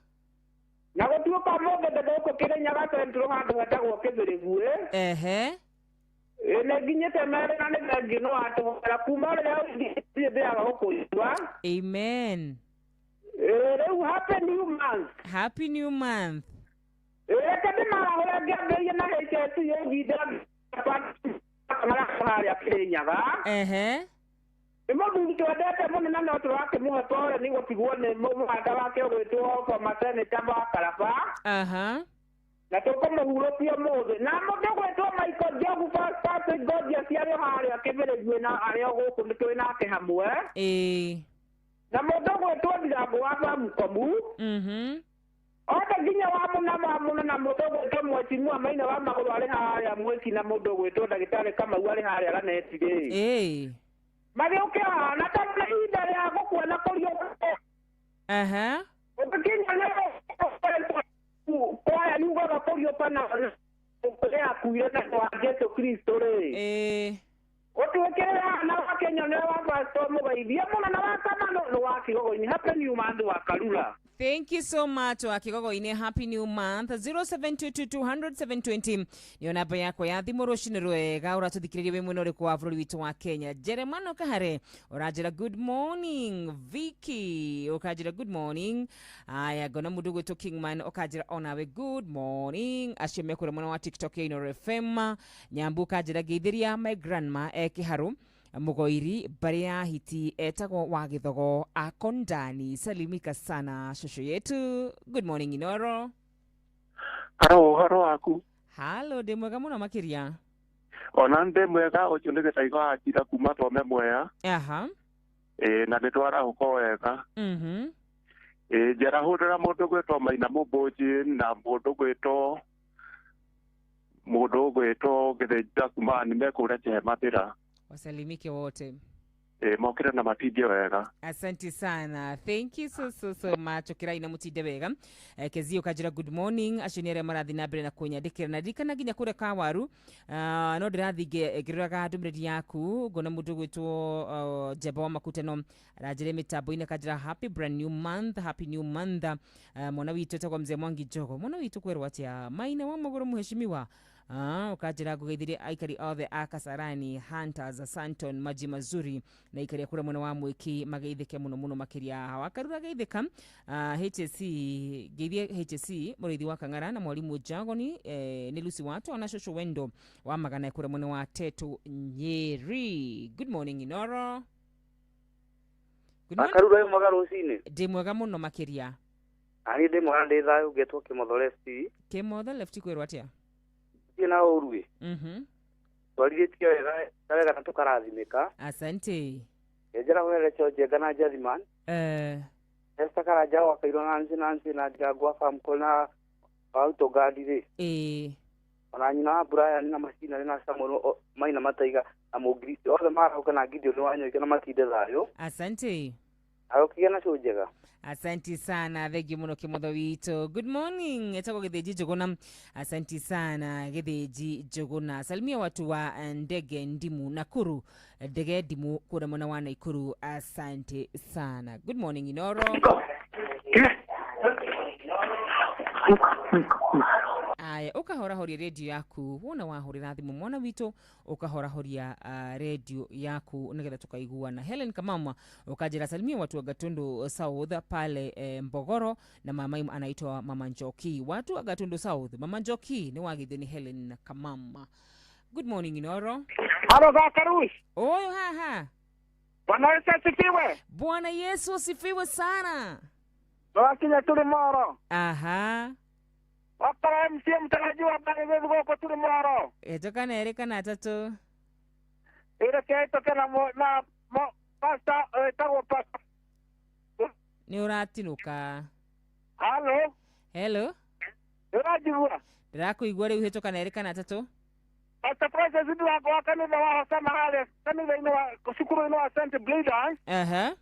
Na gũtuĩka ũmũthĩ ndĩ gũkũ Kĩrĩnyaga Central handũ hetagwo Kĩbĩrĩguĩ. Ĩ nĩ nginyĩte merĩ na nĩ thengiũ nĩ watũhera kuma rĩrĩa ũthiĩ ndĩaga gũkũigua. Amen. Ĩ rĩu happy new month. Happy new month. Ĩ reke ndĩmarahũre ngĩambĩrĩrie na HSC ĩnjinde harĩa Kĩrĩnyaga. Nĩ mũthuri twendete mũno na no tũrakĩmũhe pole nĩ gũtigwo nĩ mũhanda wake ũgwĩtwo former senator wa Karaba. Na tũkũmũhurũkia ũmũthĩ. Na mũndũ ũgwĩtwo Michael Njogu, Pastor Gorgeous, arĩ harĩa Kĩbĩrĩguĩ na arĩ o gũkũ nĩ twĩ nake hamwe. Na mũndũ ũgwĩtwo Ndirango wa Bamukomu. Othe nginya wa mũna wa mũno, na mũndũ ũgwĩtwo Mheshimiwa Maina wa Magũrũ arĩ harĩa Mwĩki, na mũndũ ũgwĩtwo ndagĩtarĩ Kamau arĩ harĩa Raneti rĩ. Magĩũke haha na tondũ ihinda rĩa gũkuona kũriũka. Ũngĩkinya nĩ kwaya yugaga kũriũka na ũrĩa akuire na wa Jesu Kristo rĩ. Ũtuĩkĩre haha na wa Kenya nĩ wa Pastor Mũgeithie mũno na wa Kamano nĩ wa Kĩgogo-inĩ. Happy new month wa Karura. Thank you so much, wa Kigogo-inĩ. Happy new month. 0722 200 720 nĩyo namba yakwa ya thimũ. Rũcinĩ rwega, ũratũthikĩrĩria wĩ mwena ũrĩkũ wa bũrũri witũ wa Kenya? Jeremano Kahare ũranjĩra good morning. Vicky ũkanjĩra good morning. Aya, ngona mũndũ ũgwĩtwo Kingman ũkanjĩra onawe good morning. Acio mekũrĩa mwena wa TikTok ya Inoro FM. Nyambu ũkanjĩra ngeithĩria my grandma e Kĩharũ Mugoiri, mbarĩ ya hiti etagwo wa Gĩthogo akondani. Salimika sana shosho yetu. Good morning, Inoro. Haro, haro waku. Halo, ndĩ mwega mũno makĩria. Ona ndĩ mwega, ũcio nĩ gĩtaigo wa njira kuma Thome Mwea. Ĩ na nĩ twarahũka wega. Ĩ njarahũrĩra mũndũ gwĩtwo Maina Mũmbũnji na mũndũ ũgwĩtwo Gĩthĩnja kuma nĩ mekũrĩa Chehematĩra. Wasalimike wote. Ĩ mokĩre na matindie wega. Asante sana, thank you so so so much. Ũkĩrai na mũtinde wega. Kezio kanjĩra good morning. Acio nĩ arĩa marathiĩ na mbere na kũnyandĩkĩra na ririkana nginya kũrĩa Kawaru. No ndĩrathiĩ ngĩroraga ndũmĩrĩri yaku, ngona mũndũ ũgwĩtwo Njemba wa Makutano aranjĩra mĩtambo-inĩ, akanjĩra happy brand new month, happy new month. Mwana witũ etagwo Mzee Mwangi Njogo, mwana witũ kwerwo atĩa, Maina wa Magũrũ, mheshimiwa. Ũkanjĩra ngũgeithirie aikari othe a Kasarani, Hunters, Santon, Maji Mazuri na aikari a kũrĩa mwena wa Mwĩki mageithĩke mũno mũno makĩria. Wakarura geithĩka. HSC, ngeithie HSC mũrĩithi wa Kang'ara na mwarimũ Jagoni, nĩ Lucy Wato na Shosho Wendo wa Magana kũrĩa mwena wa Tetu Nyeri. Good morning, Inoro. Good morning. Akarura, wĩ mwega rũcinĩ? Ndĩ mwega mũno makĩria. Ani ndĩ mwega, ndĩ thayũ, ngetwo Kĩmotho Lefti. Kĩmotho Lefti, kwĩrwo atĩa? Thiĩ na ũru ĩ. Twarithĩtie wega ta wega na tũkarathimĩka. Asante. Njera hũrere Njenga na Jathiman. Esther Karanja wa Kairũ na Nancy Nancy na Ndirango wa Famco na wa Autogadi rĩ. Ona nyina wa Brian na Macinarĩ na Samuel Maina Mataiga na Mũngiristi othe marahũka na Gideon wa Nyoike na matinde thayũ. Asante. Arokĩgĩa na cũ njega. Asanti sana, thengiũ mũno Kĩmotho witũ. Good morning, etagwo Gĩthĩnji Njũgũna. Asanti sana Gĩthĩnji Njũgũna. Salimia watu wa Ndege Ndimu Nakuru, Ndege Ndimu kũrĩa mwena wa Naikuru. Asante sana. Good morning, Inoro. Aya, ũkahorahoria redio yaku wona wahũrĩra thimũ mwana witũ, ũkahorahoria redio yaku nĩgetha tukaiguana. Helen Kamama ukanjĩra salimia watu wa Gatundu South pale Mbogoro, na mama anaitwa Mama Njoki. Watu wa Gatundu South, Mama Njoki ni wagithio ni Helen Kamama. Good morning Inoro. Halo Zakarush. Oyo haha. Bwana Yesu asifiwe. Bwana Yesu asifiwe sana. Twakinya tuli moro. Aha. Wakara MC mtarajiwa bali wewe goko tuli moro. Etoka na ere kana tatu. Ere ke toka na na pastor etagwo pastor. Ni uratinuka. Halo. Hello. Urajigua. Ndirakuigua riu hetoka na ere kana tatu. Pastor Francis ndu wa kanitha wa Hosana hale kanitha-inĩ wa cukuru-inĩ wa St. Bledans. Aha.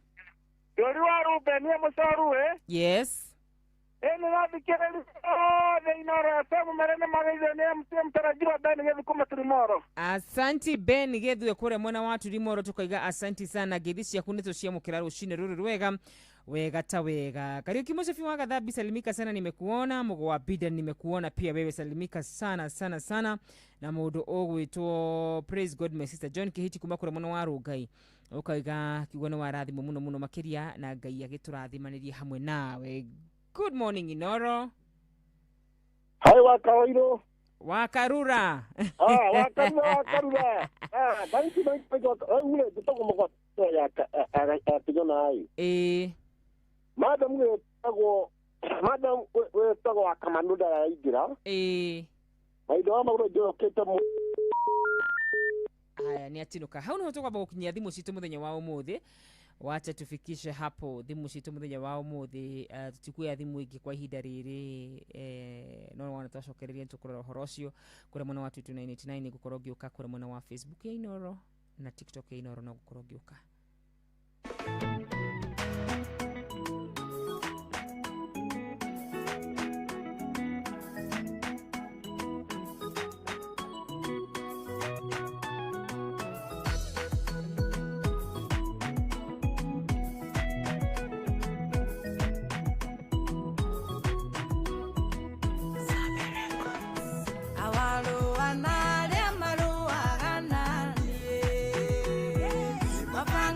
Yori wa Ruben ya Mucoru Yes. Eni nathikĩrĩria othe Inoro FM marĩa nĩ magĩithio nĩ MC mtarajiwa Ben Githu kuma Turimoro. Asanti Ben Githu kũrĩa mwena wa Turimoro, tukaiga asanti sana. Ngeithi ciaku nĩ tũciamũkĩra rũcinĩ rũrũ rwega wega ta wega. Kariuki Moshefi wa Gathambi, salimika sana, nimekuona. Mugo wa Bida, nimekuona pia wewe, salimika sana sana sana. Na mũndũ ũgwĩtwo Praise God my sister John Kihiti kuma kũrĩa mwena wa Rũngai, ukaiga kiugo nĩ warathimwo mũno mũno makĩria, na Ngai agĩtũrathimanĩrie hamwe nawe. Good morning Inoro. Hai Wakawairo. Wakarura. Wakarura wakarura. Thank you thank you. Ule tutoko mko ya kijana ai. Madam wetagwo madam wetagwo akamanu ndaraingira. Maido wa maguru njokete mu. Haya ni atinuka. Hau niho tukwamba gukinyia thimu citu muthenya wa umuthi. Wacha tufikishe hapo thimu citu muthenya wa umuthi. Tutikuya thimu ingi kwa ihinda riri, no wana twacokereria tukurora uhoro ucio kuria mwena wa 2989 gukorwo ngiuka, kuria mwena wa Facebook ya Inoro na TikTok ya Inoro no gukorwo ngiuka. Awaru anare maru agana. Mapa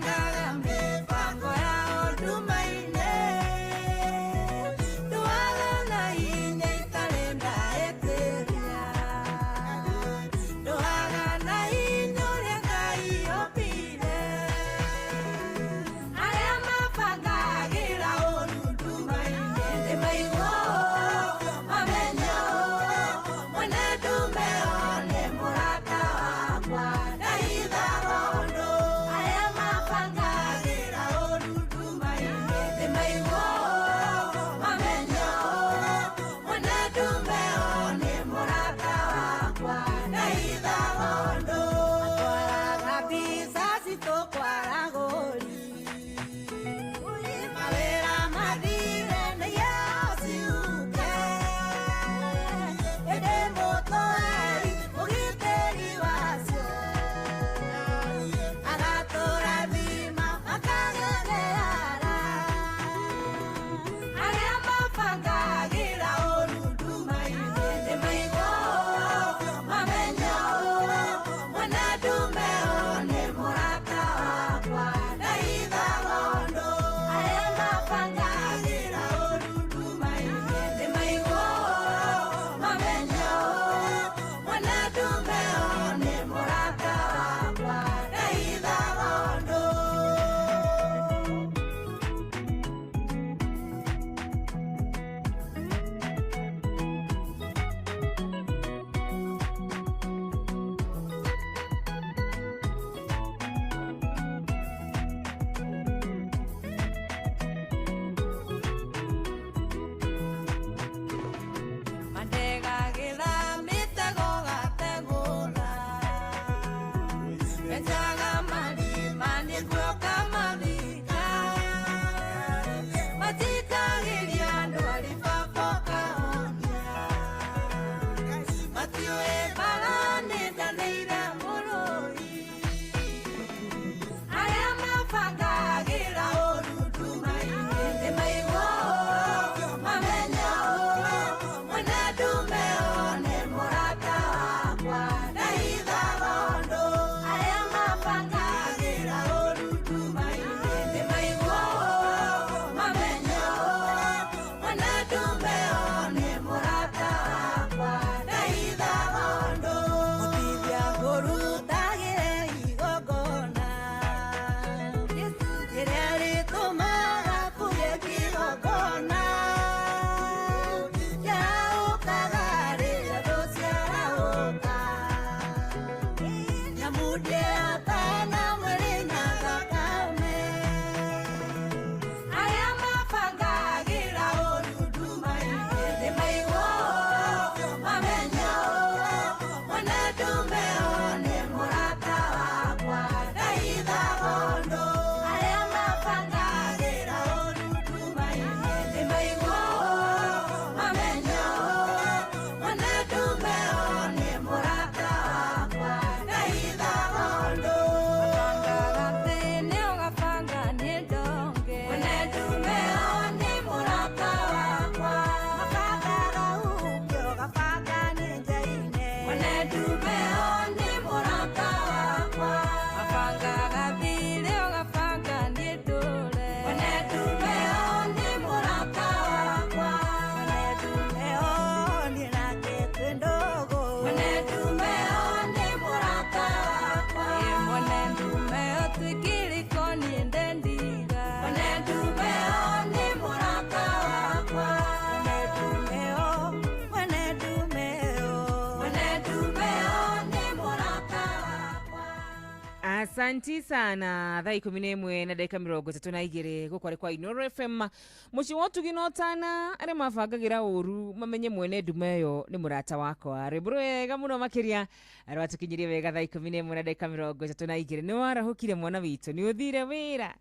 Asanti sana. Thaa 11 na ndagĩka 32 gũkũ arĩ kwa Inooro FM. Mũciĩ wa ũtugi na ũtana arĩa mabangagĩra ũru mamenye mwene nduma ĩyo nĩ mũrata wakwa. Rwĩmbo rwega mũno makĩria rwatũkinyirie wega thaa 11 na ndagĩka 32. Nĩ warahũkire mwana witũ, nĩ ũthire wĩra,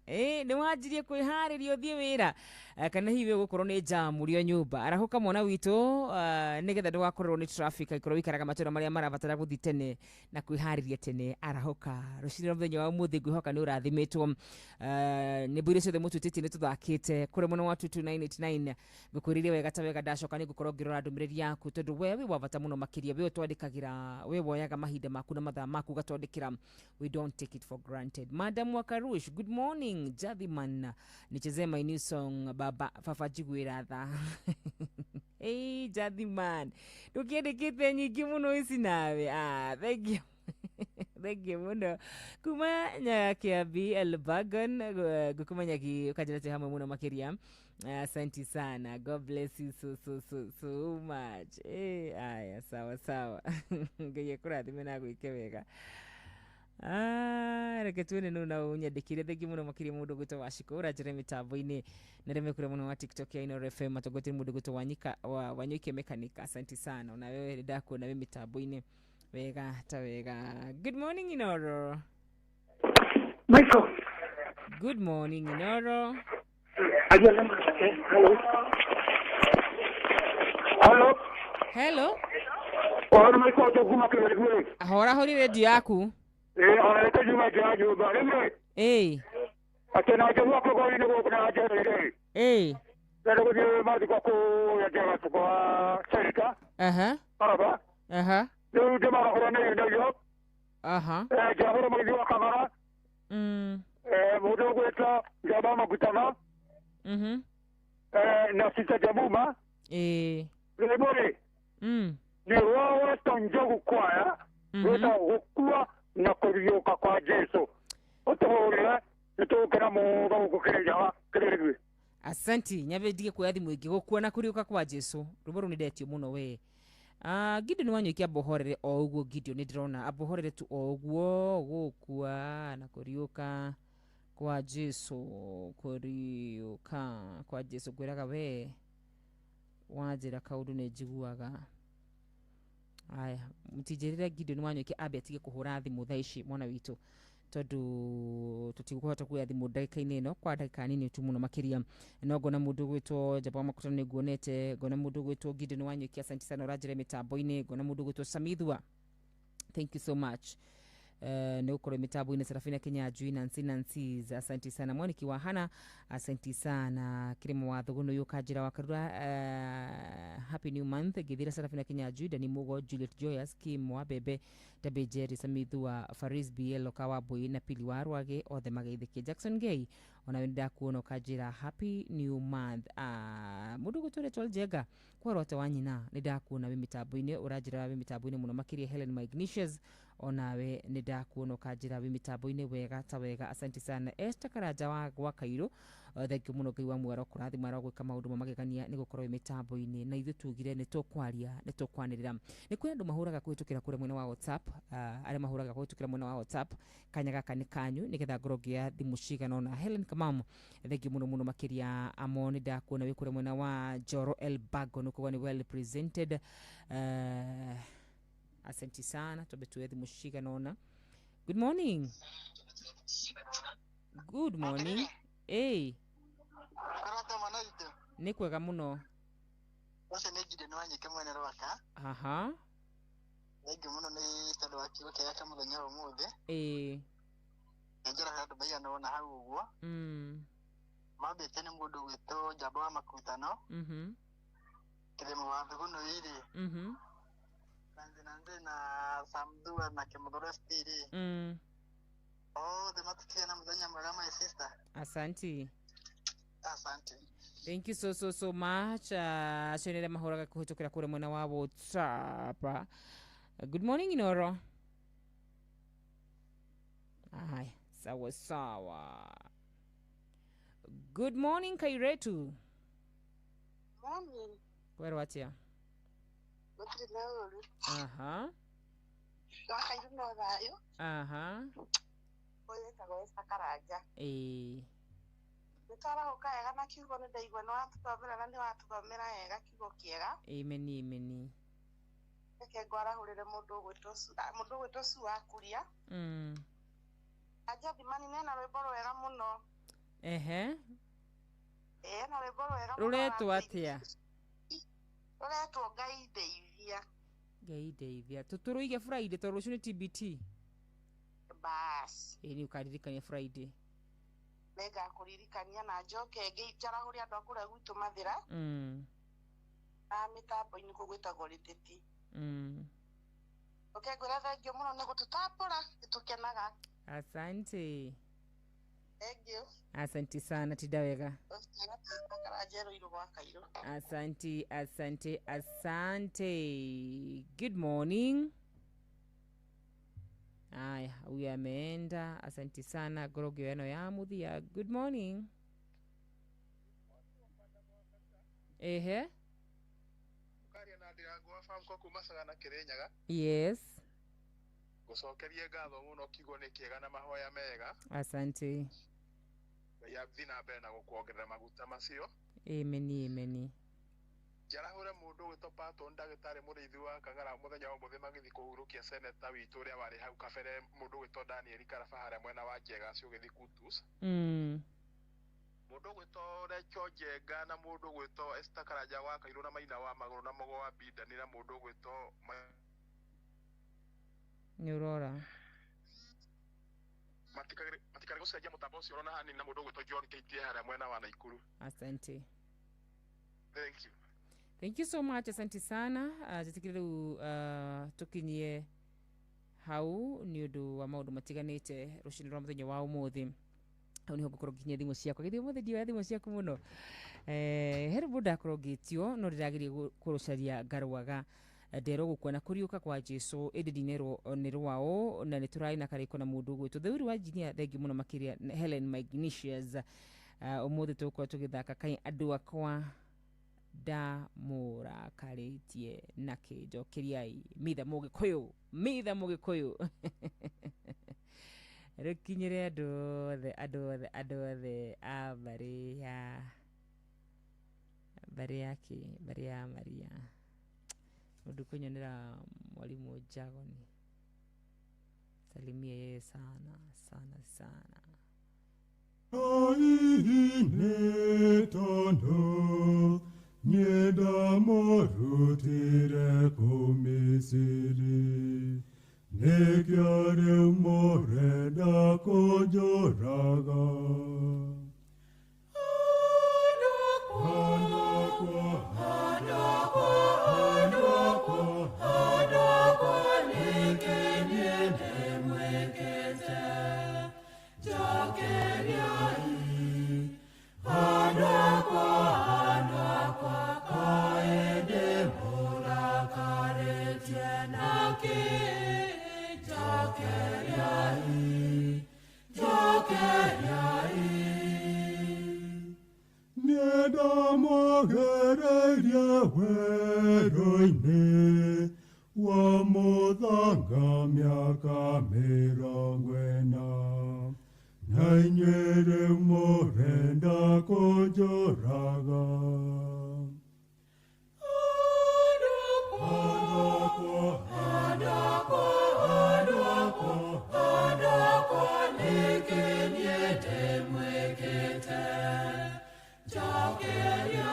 nĩ wanjirie kwĩharĩria ũthiĩ wĩra, kana hihi ũgũkorwo nĩ jamu rio nyũmba. Arahũka mwana witũ nĩgetha ndũgakorwo nĩ traffic angĩkorwo wĩikaraga matũra marĩa marabatara gũthiĩ tene na kwĩharĩria tene. Arahũka rũcinĩ rwa mũthenya wa ũmũthĩ, ngwĩhoka nĩ ũrathimĩtwo nĩ mbũri ciothe mũtwĩtĩtie nĩ tũthakĩte kũrĩ mwena wa 22989. Ngũkwĩrĩire wega ta wega, ndacoka nĩ ngũkorwo ngĩrora ndũmĩrĩri yaku tondũ we wĩ wa bata mũno makĩria. We ũtwandĩkagĩra, we woyaga mahinda maku na mathaa maku ũgatwandĩkĩra. We don't take it for granted. Madam Wakarush, good morning. Jathiman, nichezee my new song baba fafa njiguĩra tha. Hey Jathiman, ndũkĩandĩkĩte nyingĩ mũno ici nawe. Thank you. Thank you mũno. Kuma Nyakiambi Elbagon, ngũkũmenyagi ũkanjĩra twĩ hamwe mũno makĩria. Asante sana. God bless you so so so so much. Aya, sawa sawa. Ngai akũrathime na agwĩke wega. Reke tuone nũ na ũnyandĩkire. Thengi mũno makĩria mũndũ ũgwĩtwo Wacikũ ũranjĩra mĩtambo-inĩ na arĩa mekũrĩa mũno wa TikTok ya Inooro FM matongoretio nĩ mũndũ ũgwĩtwo Wanyika wa Wanyoike Mechanic. Asante sana. Ona wewe ndakuona wĩ mĩtambo-inĩ wega ta wega. Good morning Inooro. Michael. Good morning Inooro. Hello. Hello. Hello. Oro Michael tokuma kile. Hora hori radio yaku. Ora juma jaju ba le. Atena juma ko ko ni ko na jaju. Lero ko ma ko ko ya jaba ko serika. Aha. Araba. Aha. Lero juma ko na ni yo. Aha. Jaba mo jua kamara. Mudo gweta jaba makutana. Na sita jabuma. Lebore. Ni wawe tonjogu kwaya. Weta gukua na kuriuka kwa Jesu. Otohorera nitokera mu bagukukira kirerwe. Asanti nyabe ndige kuoya thimu ingi gukua na kuriuka kwa Jesu. Rwĩmbo rũu nĩ ndetio mũno we. Gideon Wanyoike ambohorere o ũguo. Gideon nĩ ndĩrona ambohorere tu o ũguo gũkua na kuriuka kwa Jesu, kuriuka kwa Jesu. Ngwĩraga we wanjĩra kaũndũ nĩ njiguaga. Aya, mũtinjĩrĩre Gideon Wanyoike ambe atige kũhũra thimũ thaa ici mwana witũ, tondũ tũtigũhota kuoya thimũ ndagĩka-inĩ ĩno kwa ndagĩka nini tu mũno makĩria. No ngona mũndũ ũgwĩtwo Njamba wa Makutano nĩ nguonete, ngona mũndũ ũgwĩtwo Gideon Wanyoike, asante sana ũranjĩra mĩtambo-inĩ. Ngona mũndũ ũgwĩtwo Samithua, thank you so much. Nĩ gũkorwo mĩtambo-inĩ. Serafina Kinyanjui, Nancy Nancy, asante sana. Mwaniki wa Hana, asante sana. Kirimo wa Thuguno yũkanjĩra wa Karura, happy new month. Githira Serafina Kinyanjui, Dani Mugo, Juliet Joyous, Kim wa Bebe, Tabe Jerry, Samithua, Faris Bielo Kawabui na Pili wa Rwage, othe mageithĩkie. Jackson Gay, ona we nĩndakuona ũkanjĩra happy new month. Mũndũ ũgũtũretwo Njenga kwerwo wa nyina, nĩndakuona wĩ mĩtambo-inĩ, ũranjĩra wĩ mĩtambo-inĩ mũno makĩria. Helen Magnesius, onawe nĩndakuona ũkanjĩra wĩ mĩtambo-inĩ wega ta wega, asante sana. Esther Karanja wa gwa Kairũ, thank you mũno. Ngai wa mwaro kũrathima arogwĩka maũndũ ma magegania nĩ gũkorwo wĩ mĩtambo-inĩ. Na ithuĩ tugire nĩ tũkwaria, nĩ tũkwanĩrĩra. Nĩ kwĩ andũ mahũraga kũhĩtũkĩra kũrĩa mwena wa WhatsApp, arĩa mahũraga kũhĩtũkĩra mwena wa WhatsApp, kanya gaka nĩ kanyu nĩgetha ngorwo ngĩoya thimũ cigana ũna. Helen Kamamu, thank you mũno mũno makĩria. Amo nĩndakuona wĩ kũrĩa mwena wa Joro Elbago, nĩ kuga nĩ well represented. Asante sana, twambe tuoye thimũ cigana ũna. Good morning. Good morning. Nĩ kwega mũno. Ũcio nĩ Gideon Wanyoike mwene Rwaka. Aha. Thengiũ mũno nĩ tondũ wa kiugo kĩega kĩa mũthenya wa ũmũthĩ. Nĩnjĩraga andũ maigana ũna hau ũguo. Mambĩte nĩ mũndũ ũgwĩtwo Njamba wa Makutano. Kĩrĩma wa Thuguno irĩ. Nanzi Nanzi na Samdua na Kĩmũthoro FC rĩ. Othe matukie na mũthenya mwega my sister. Asante. Asante. Thank you so so so much. Acio nĩ arĩa mahũraga kũhĩtũkĩra kũrĩa mwena wa WhatsApp. Good morning Inooro. Aya, sawa sawa. Good morning Kairetu. Morning. Kwerwo atia? Gũtirĩ na ũru. Aha. Wakairũ no thayũ. Aha. Ũyũ wĩtagwo Esther Karanja. Ĩĩ. Nĩtwarahũka wega na kiugo nĩ ndaigua nĩ watũthomera na nĩ watũthomera wega kiugo kĩega. Amen, amen. Reke ngwarahũrĩre mũndũ ũgwĩtwo Su wa Kuria. Ajathimani nena rwĩmbo rwega mũno. Ehe. Ĩĩ na rwĩmbo rwega mũno. Rũretwo atĩa? Rũretwo Ngai ndeithia. Ngai ndeithia. Tũtũrũige Friday tondũ rũciũ nĩ TBT. Bas. Ĩĩ nĩ ũkaririkania Friday. Nĩngakũririkania na njoke njarahũre andũ a kũrĩa gwitũ Mathĩra. Na mĩtambo-inĩ kũu gwĩtagwo Rĩtĩti. Ũke ngwĩre thengiũ mũno nĩ gũtũtambũra, nĩtũkenaga. Asante. Thank you. Asante sana, tinda wega. Asante, asante, asante. Good morning. Aya, huyu ameenda. Asante sana. Gorogio yano ya muthia. Good morning. Ehe. Yes. Gucokerie ngatho muno kiugo nĩ kĩega na mahoya mega. Asante. Ngai athiĩ na mbere na gũkuongerera maguta macio. Amen, amen. Njarahũre mũndũ ũgwĩtwo Patton ndagĩtarĩ mũrĩithi wa Kang'ara mũthenya wa ũmũthĩ magĩthiĩ kũhurũkia seneta witũ ũrĩa warĩ hau kabere mũndũ ũgwĩtwo Daniel Karaba harĩa mwena wa Njegaci ũgĩthiĩ Kutus. Mũndũ ũgwĩtwo Recho Njenga na mũndũ ũgwĩtwo Esther Karanja wa Kairũ na Maina wa Magũrũ na Mũgo wa Bindani na mũndũ ũgwĩtwo Nĩũrora matikari gũcenjia mũtambo ũcio ũrona hanini na mũndũ ũgwĩtwo John KT harĩa mwena wa Naikuru. Asante. Thank you. Thank you so much. Asante sana. Njitikire riu tukinyie hau nĩ ũndũ wa maũndũ matiganĩte rũcinĩ rwa mũthenya wa ũmũthĩ. Hau niho ngũkorwo nginyia thimũ ciakwa. Githĩ ũmũthĩ ndioya thimũ ciaku mũno. He rwĩmbo ndakorwo ngĩtio no ndĩrageria kũrũcaria ngarwaga nderwo gũkua na kũriũka kwa Jesu ĩndĩ ndinerwo nĩ rwao na nĩ tũrarĩ na karĩko na mũndũ ũgwĩtwo Theuri wa Engineer. Thengiũ mũno makĩria Helen Magnesius. Ũmũthĩ tũgũkorwo tũgĩthaka kai andũ akwa ndamũrakarĩtie nakĩ. Njokeriai mitha mũgĩkũyũ, mitha mũgĩkũyũ. Rũkinyĩre andũ othe, andũ othe, andũ othe a mbarĩ ya mbarĩ yake, mbarĩ ya Maria. Mũndũ kũnyonera mwarimũ Jagoni, salimia yeye sana sana sana. Aine tondo nyenda morutire kumisiri nekyare morenda kojoraga. Weroine wa muthanga miaka mĩrongo ĩna na inyuĩ rĩu mũrenda kũnjũraga. Jokeria,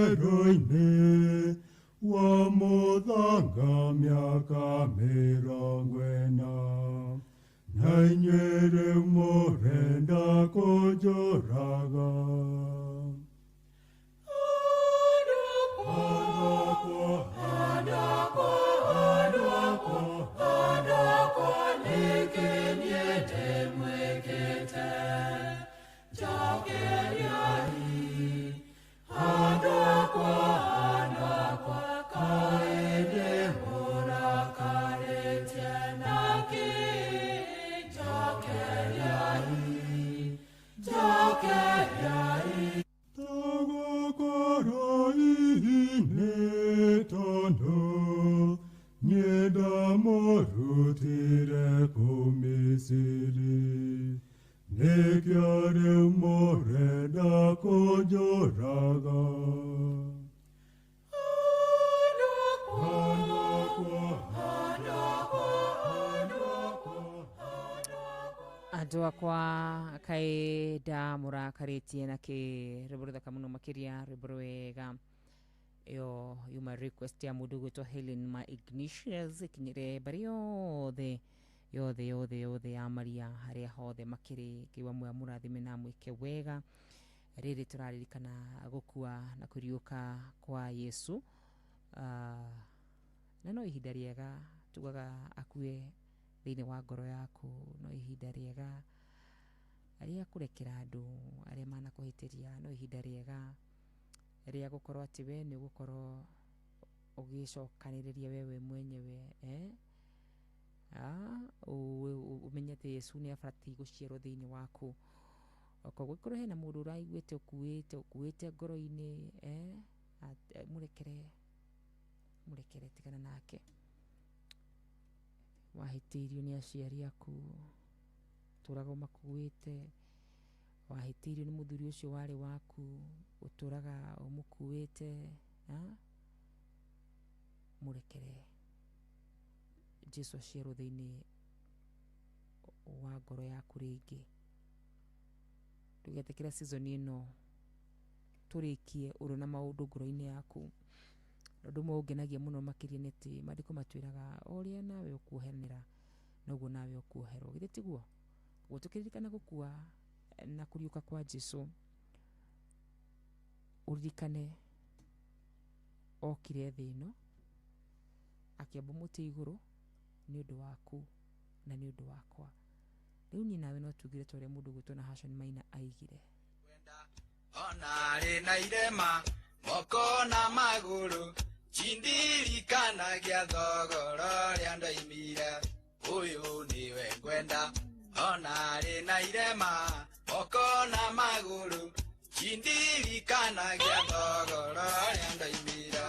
werũ-inĩ wa mũthanga mĩaka 40 na inyuĩ rĩu mũrenda kũnjũraga. Ndamũrutire kũu Misiri, nĩkĩo rĩu mũrenda kũnjũraga. Andũ akwa kaĩ ndamũrakarĩtie na kĩ rwĩmbo rũthaka mũno makĩria rwĩmbo rwega ĩyo yuma request ya mũndũ ũgwĩtwo Helen ma Ignatius ĩkinyĩre mbarĩ yothe yothe yothe yothe ya Maria harĩa hothe makĩrĩ kĩwa mwe mũrathime na mwĩke wega. Rĩrĩ tũraririkana gũkua na kũriũka kwa Yesu, na no ihinda rĩega tugaga akue thĩinĩ wa ngoro yaku, no ihinda rĩega rĩa kũrekera andũ arĩa manakũhĩtĩria, no ihinda rĩega rĩa gũkorwo atĩ we nĩ ũgũkorwo ũgĩcokanĩrĩria wewe mwenyewe, ũmenye atĩ Yesu nĩ abatiĩ gũciarwo thĩinĩ waku. Koguo korwo hena mũndũ ũraiguĩte ũkuĩte ngoro-inĩ, mũrekere, mũrekere, tigana nake. Wahĩtĩirio nĩ aciari aku, ũtũraga ũmakuĩte, wahĩtĩirio nĩ mũthuri ũcio warĩ waku, ũtũraga ũmũkuĩte, mũrekere. Jesu aciarwo thĩinĩ wa ngoro yaku rĩngĩ. Ndũgetĩkĩre season ĩno tũrĩkie ũrĩ na maũndũ ngoro-inĩ yaku. Ũndũ ũmwe ũngenagia mũno makĩria nĩ atĩ maandĩko matwĩraga o ũrĩa nawe ũkuohanĩra noguo nawe ũkuoherwo, githĩ tiguo? Ũguo tũkĩririkana gũkua na kũriũka kwa Jesu, ũririkane okire thĩ ĩno akĩamba mũtĩ igũrũ nĩ ũndũ waku na nĩ ũndũ wakwa. Rĩu niĩ nawe no tugire ta ũrĩa mũndũ ũgwĩtwo na Hashon Maina aigire. Ona arĩ na irema moko na magũrũ cindirikanagia thogora ũrĩa ndoimire, ũyũ nĩwe ngwenda. Ona arĩ na irema moko na magũrũ cindirikanagia thogora ũrĩa ndoimire.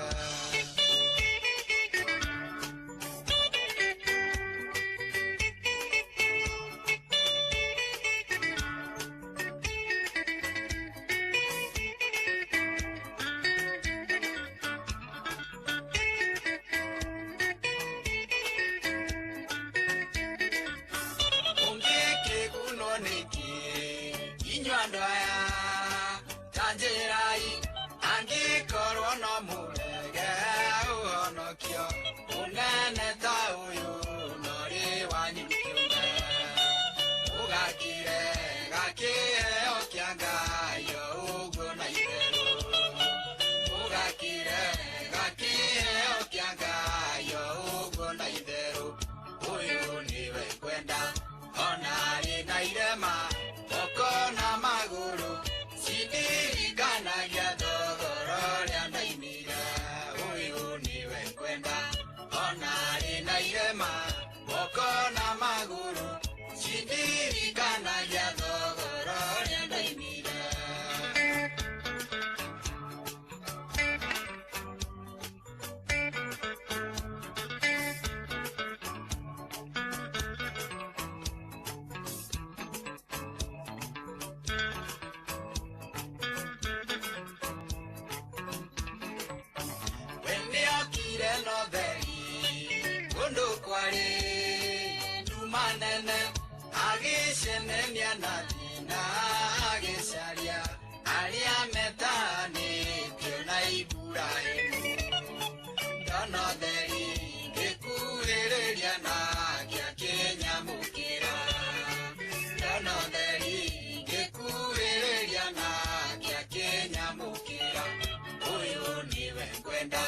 Agĩcemania na thĩna agĩcaria arĩa metanĩtio na na Ibrahimu Ndona theri ngĩkuhĩrĩria nake akĩnyamũkĩra Ndona theri ngĩkuhĩrĩria nake akĩnyamũkĩra Ũyũ nĩwe ngwenda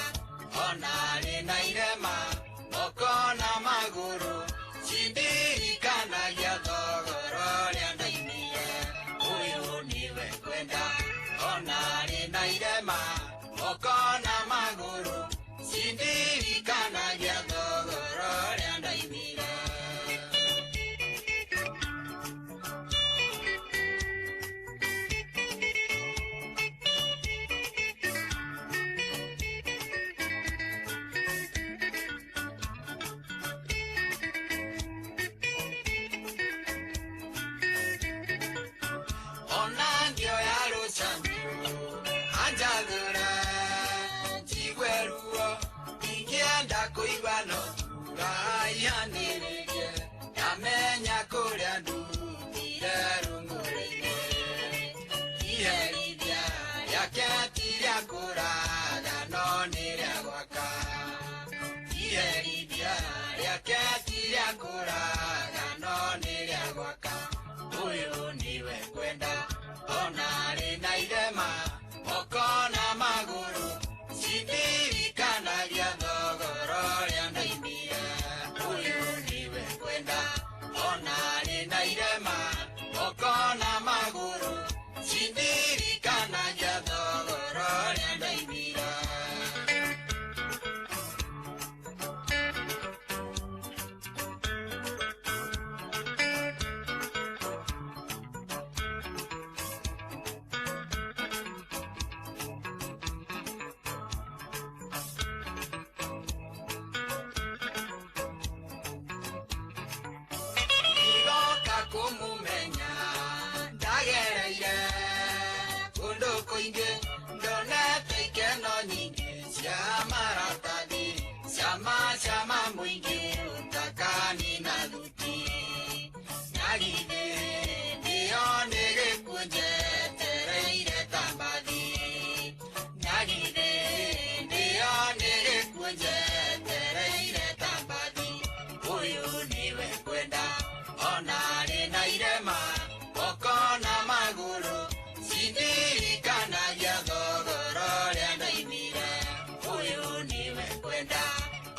ona arĩ na irema moko na magũrũ cindirikanagia thogora ũrĩa ndaimire Ũyũ nĩwe ngwenda ona arĩ na irema moko na magũrũ cindirikanagia thogora ũrĩa ndaimire Ona ngĩoya rũcanio anjathũra njigue ruo ingĩenda kũigua no turaihanĩrĩrie ndamenya kũrĩa ndutire rũng'ũrĩ-inĩ Iherithia rĩake ti rĩa kũraga no nĩ rĩa gwaka Iherithia rĩake ti rĩa kũraga no nĩ rĩa gwaka Ũyũ nĩwe ngwenda ona arĩ na irema moko na magũrũ cindirikanagia thogora ũrĩa ndaimire Ũyũ nĩwe ngwenda ona arĩ na irema moko na magũrũ cindirikanagia thogora ũrĩa ndaimire Ndigoka kũmũmenya ndagereire kũndũ kũingĩ ndonete ikeno nyingĩ cia maratathi cia macama mũingĩ ũtakani na thuti na githĩ ndĩo nĩ gĩkuũ njetereire ta mbathi na githĩ ndĩo nĩ gĩkuũ njetereire ta mbathi Ũyũ nĩwe ngwenda ona arĩ na irema moko na magũrũ cindirikanagia thogora ũrĩa ndaimire Ũyũ nĩwe ngwenda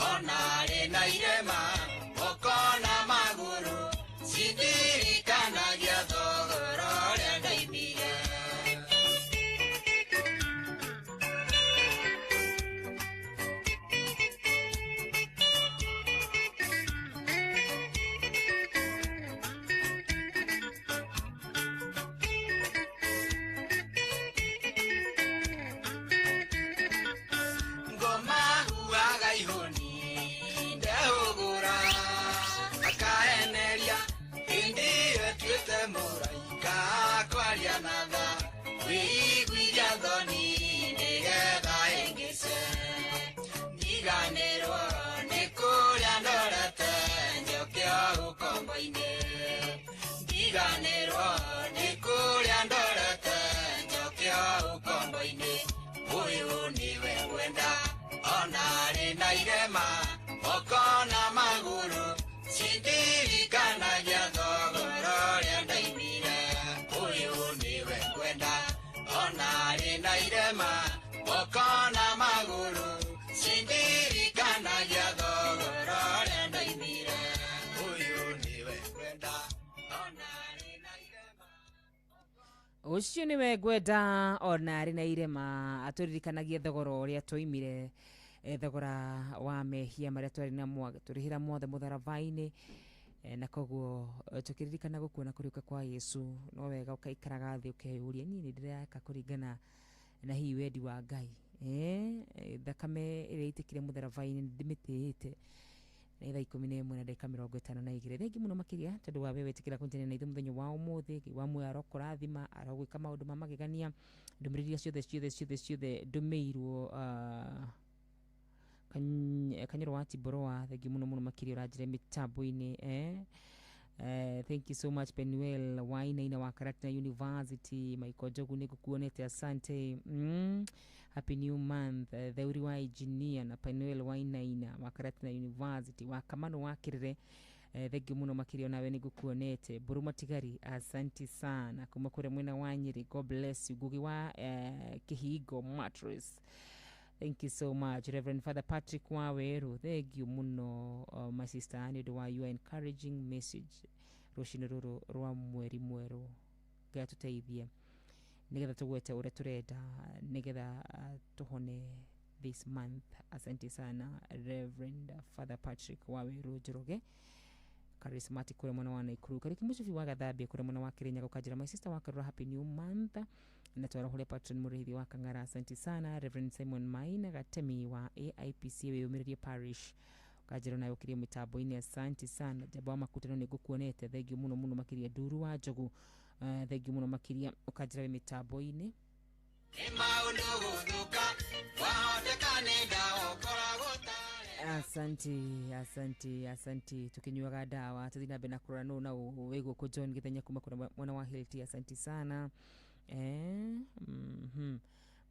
ona arĩ na irema moko na magũrũ cindirikanagia thogora ũrĩa ndaimire Ngoma huaga ihũni ndehũgũra akaheneria hĩndĩ ĩyo ĩtuĩte mũraika kwaria na tha wĩiguithia thoni nĩgetha ĩngĩce ndiganĩrwo nĩ kũrĩa ndorete njoke o ũkombo-inĩ ndiganĩrwo nĩ kũrĩa ndorete njoke o ũkombo-inĩ Ũyũ nĩwe ngwenda ona arĩ na irema moko na magũrũ cindirikanagia thogora ũrĩa ndaimire Ũyũ nĩwe ngwenda ona arĩ na irema moko na magũrũ cindirikanagia thogora ũrĩa ndaimire Ũyũ nĩwe ngwenda ona arĩ na irema Ũcio nĩwe ngwenda ona arĩ na irema atũririkanagie thogora ũrĩa twaimire thogora wa mehia marĩa twarĩ namo tũrĩhĩra mothe mũtharaba-inĩ na koguo tũkĩririkana gũkua na kũriũka kwa Yesu no wega ũkaikaraga thĩ ũkeyũria niĩ nĩ ndĩreka kũringana na hihi wendi wa Ngai thakame ĩrĩa ĩitĩkire mũtharaba-inĩ nĩ ndĩmĩtĩĩte na thaa 11 na ndagĩka 52 thengi mũno makĩria tondũ wa we wetĩkĩra kũnyitanĩra na ithuĩ mũthenya wa ũmũthĩ Ngai wa muoyo arokũrathima arogwĩka maũndũ ma magegania ndũmĩrĩri iria ciothe ciothe ciothe ciothe ndũmĩirwo Kanyoro wa Tiboroa thengi mũno mũno makĩria ũranjĩra mĩtambo-inĩ Thank you so much Penuel Wainaina wa Karatina University. Michael Njogu nĩngũkuonete, asante. Happy new month. Theuri wa engineer na Panuel Wainaina wa Karatina University wa Kamano wa Kirire, thengiũ mũno makĩria nawe nĩ ngũkuonete. Mbũrũ Matigari, asanti sana kuma kũrĩa mwena wa Nyĩrĩ, God bless you. Ngugi wa Kĩhingo Mattress, thank you so much. Reverend Father Patrick Waweru, thank you muno, my sister, nĩ ũndũ wa your encouraging message rũcinĩ rũrũ rwa mweri mwerũ. Ngai atũteithie nĩgetha tũgwete ũrĩa tũrenda nĩgetha tũhone this month. Asante sana Reverend Father Patrick Waweru Njoroge, charismatic kũrĩa mwena wa Naikuru. Kariũki Mũcibi wa Gathambia kũrĩa mwena wa Kirinyaga ũkanjĩra my sister wa Karura, happy new month. Na twarahũre patron mũrĩithi wa Kang'ara, asante sana. Reverend Simon Maina Gatemi wa AIPC wĩyũmĩrĩrie parish ũkanjĩra nawe ũkĩrie mĩtambo-inĩ, asante sana. Jamba wa Makutano nĩ ngũkuonete, thengiũ mũno mũno makĩria. Nduru wa Njogu, thengiũ mũno makĩria ũkanjĩra wĩ mĩtambo-inĩ. Asante, asante, asante. Tukinyuaga dawa tuthi na mbere na kũrora nũ na wĩ gũkũ. John Gĩthenya kuma kũrĩa mwena wa Hilti, asante sana.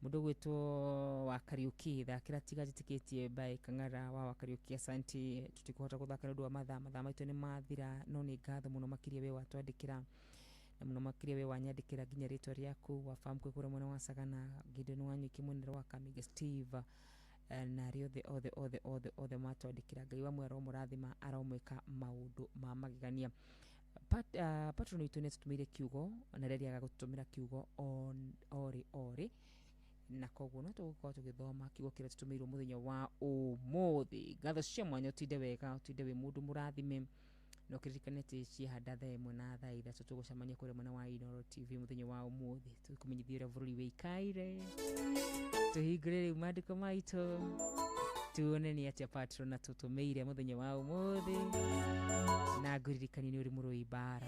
Mũndũ gwĩtwo wa Kariuki, thakĩra tiga njĩtĩkĩtie by Kang'ara wa Kariuki, asante. Tũtikũhota gũthaka nĩ ũndũ wa mathaa, mathaa maitũ nĩ mathira, no nĩ ngatho mũno makĩria we watwandĩkĩra na mũno makĩria we wanyandĩkĩra nginya rĩtwa rĩaku. Wa famu kwĩ kũrĩa mwena wa Sagana, Gideon Wanyuki mwenere wa Kamige Steve, na arĩa othe othe othe othe othe matwandĩkĩra. Ngai wa mwe aromũrathima, aromwĩka maũndũ ma magegania. Patron witũ nĩ atũtũmĩire kiugo na rĩrĩa aga gũtũtũmĩra kiugo orĩ orĩ, na koguo no tũgũkorwo tũgĩthoma kiugo kĩrĩa tũtũmĩirwo mũthenya wa ũmũthĩ. Ngatho cia mwanya, ũtinde wega, ũtinde wĩ mũndũ mũrathime, na ũkĩririkane atĩ ciahanda 1:00 na 3:00 tũgũcemania kũrĩa mwena wa Inooro TV mũthenya wa ũmũthĩ, tũkũmenyithia ũrĩa bũrũri wĩikaire. Tũhingũre rĩu maandĩko maitũ tuone nĩ atĩa patron atũtũmĩire mũthenya wa ũmũthĩ, na ngũririkanie nĩ ũrĩ mũrũi mbara.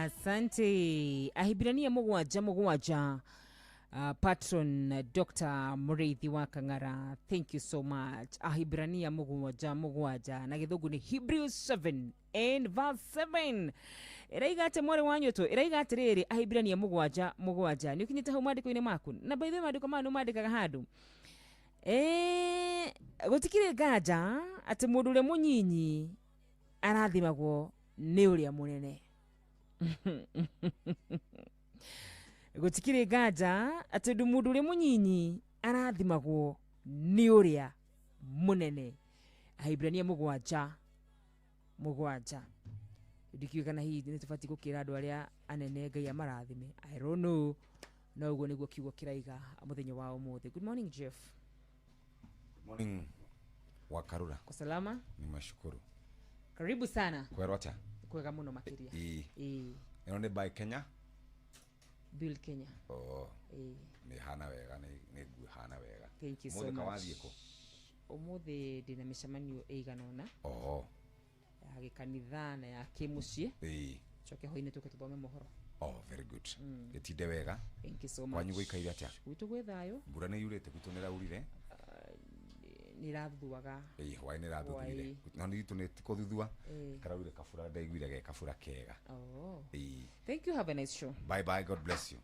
Asante. Ahibirania 7:7, patron Dr. Mũrĩithi wa Kang'ara, thank you so much. Ahibirania 7:7 na gĩthũngũ nĩ Hebrews 7 and verse 7. Ĩraiga atĩ mwarĩ wa nyũtũ, ĩraiga atĩrĩrĩ, Ahibirania 7:7. Nĩ ũkinyĩte hau maandĩko-inĩ maku? Na by the way maandĩko maya nĩ ũmandĩkaga handũ? Gũtikĩrĩ nganja atĩ mũndũ ũrĩa mũnyinyi arathimagwo nĩ ũrĩa mũnene. Gũtikĩrĩ nganja atĩ mũndũ ũrĩa mũnyinyi arathimagwo nĩ ũrĩa mũnene. Ahibirania 7:7. Ndikiuga kana hihi nĩ tũbatiĩ gũkĩra andũ arĩa anene Ngai amarathime, I don't know, no ũguo nĩguo kiugo kĩraiga mũthenya wa ũmũthĩ. Good morning Jeff. Morning Wakarura. Kwa salama? Nimeshukuru. Karibu sana. Kwerwo atia? Kwega mũno makĩria. Ĩno nĩ by Kenya? Build Kenya. Oh. Nĩ hana wega, nĩ nguo hana wega. Thank you so much. Mũthĩ kawathiĩ kũ? Ũmũthĩ ndĩna mĩcemanio ĩigana ũna. Oh. Ya gĩkanitha na ya kĩmũciĩ. Coke hwaĩ-inĩ tũke tũthome mohoro. Oh, very good. Gĩtinde wega. Thank you so much. Kwanyu gũikaire atĩa? Gwitũ gwĩ thayũ. Mbura nĩ yurĩte, gwitũ nĩ ĩraurire. Nĩ ĩrathuthuaga. Hwaĩ nĩ ĩrathuthuire. No nĩ gwitũ nĩ ti kũthuthua. Karaurire kabura, ndaiguire ge kabura kega. Oh. Thank you, have a nice show. Bye bye, God bless you.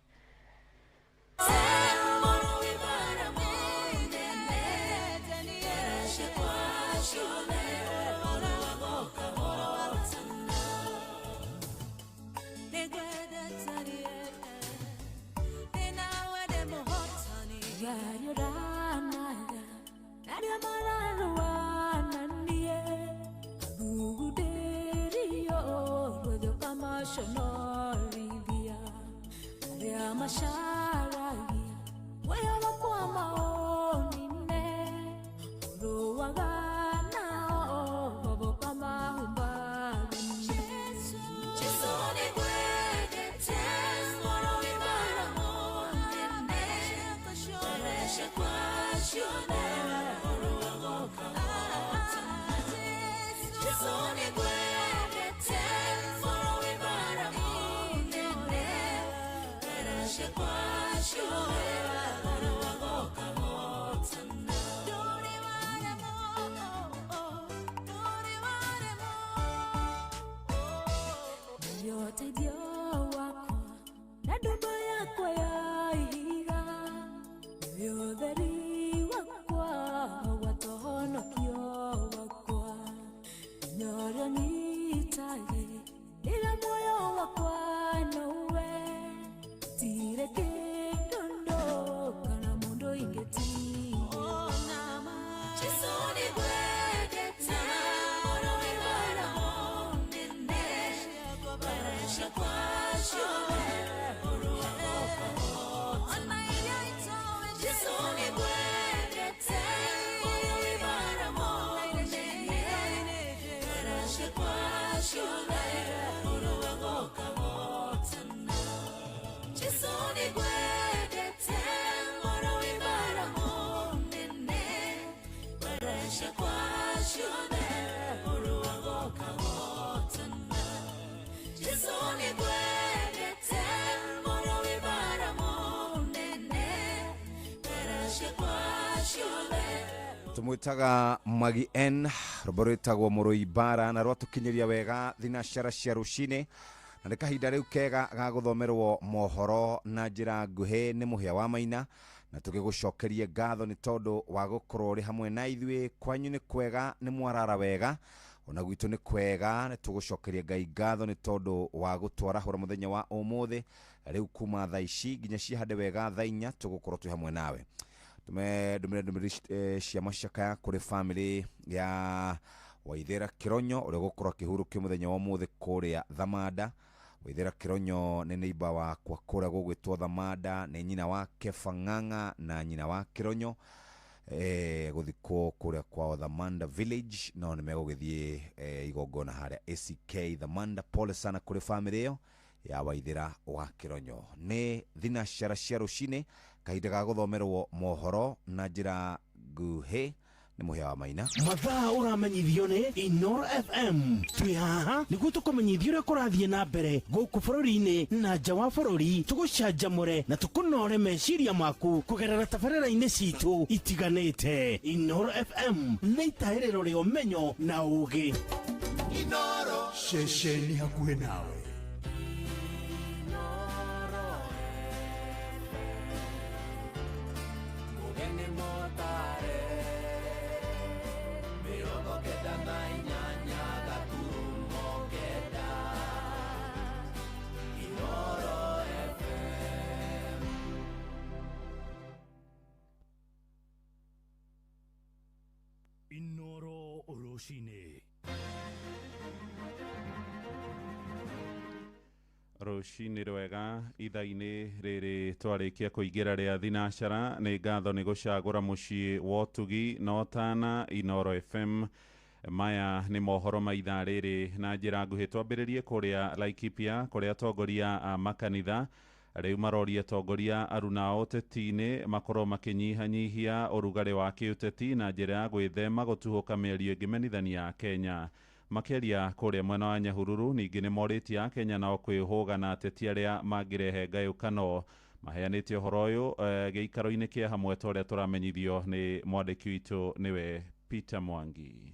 Jesu ni kweli. Ũteithio wakwa na ndũmba yakwa ya ihiga, nĩwe ũtheri wakwa gwatũhonokio wakwa. Hinya ũrĩa ũnyitage rĩrĩa muoyo wakwa nowe, gũtirĩ kĩndũ kana mũndũ ingĩtigĩra. Jesũ nĩngwendete mũno wĩ bara mũnene, bara ciakwa ciothe ũrũa gũkahotana. Jesũ nĩngwendete mũno wĩ bara mũnene, bara ciakwa ciothe ũrũa gũkahotana. Jesũ nĩngwendete mũno wĩ bara mũnene, bara ciakwa ciothe ũrũa gũkahotana. Jesũ nĩngwendete mũno wĩ bara mũnene, bara ciakwa ciothe. Tumwitaga Magi N rwĩmbo rwĩtagwo Mũrũi Mbara na rwatũkinyĩria wega thinacara cia rũcinĩ, na nĩ kahinda rĩu kega ga gũthomerwo mohoro na njĩra nguhĩ nĩ Mũhĩa wa Maina, na tũgĩgũcokerie ngatho nĩ tondũ wa gũkorwo ũrĩ hamwe na ithuĩ. Kwanyu nĩ kwega, nĩ mwarara wega, ona gwitũ nĩ kwega, nĩ tũgũcokeria Ngai ngatho nĩ tondũ wa gũtwarahũra mũthenya wa ũmũthĩ. Rĩu kuma thaa ici nginya cihande wega thaa 4 tũgũkorwo twĩ hamwe nawe. Tume ndũmĩrĩri cia macakaya kũrĩ family ya Waithera Kironyo ũrĩa ũgũkorwo akĩhurũkio mũthenya wa ũmũthĩ kũrĩa Thamanda. Waithera Kironyo nĩ neighbor wakwa kũrĩa gũgwĩtwo Thamanda, nĩ nyina wa Kefa Ng'ang'a na nyina wa Kironyo, gũthikwo kũrĩa kwao Thamanda village, no nĩ megũgĩthiĩ igongona harĩa ACK Thamanda. Pole sana kũrĩ family ĩyo ya Waithera wa Kironyo. Nĩ thinacara cia rũcinĩ, kahinda ga gũthomerwo mohoro na njĩra nguhĩ nĩ Mũhĩa wa Maina. Mathaa ũramenyithio nĩ Inoro FM. Twĩ haha nĩguo tũkũmenyithie ũrĩa kũrathiĩ na mbere gũkũ bũrũri-inĩ na nja wa bũrũri, tũgũcanjamũre na tũkũnore meciria maku kũgerera tabarĩra-inĩ citũ itiganĩte. Inoro FM nĩ itahĩrĩro rĩa ũmenyo na ũũgĩ. Inoro ceceni hakuhĩ nawe. Mugeni motare 98 gaturumo 9 Inoro FM. Inoro rũcinĩ. Rũcinĩ rwega ithaa-inĩ rĩrĩ twarĩkia kũingĩra rĩa thinacara. Nĩ ngatho nĩ gũcagũra mũciĩ wa ũtugi na ũtana Inoro FM. Maya nĩ mohoro ma ithaa rĩrĩ na njĩra nguhĩ. Twambĩrĩrie kũrĩa Laikipia kũrĩa atongoria a makanitha rĩu maroria atongoria aruna ũteti-inĩ makorwo makĩnyihanyihia ũrugarĩ wa kĩũteti na njĩra ya gwĩthema gũtuhũka mĩario ĩngĩmenithania Kenya. Makĩaria kũrĩa mwena wa Nyahururu ningĩ nĩ morĩtie Akenya nao kwĩhũga na ateti arĩa mangĩrehe ngayũkano. Maheanĩte ũhoro ũyũ gĩikaro-inĩ kĩa hamwe ta ũrĩa tũramenyithio nĩ mwandĩki witũ nĩwe Peter Mwangi.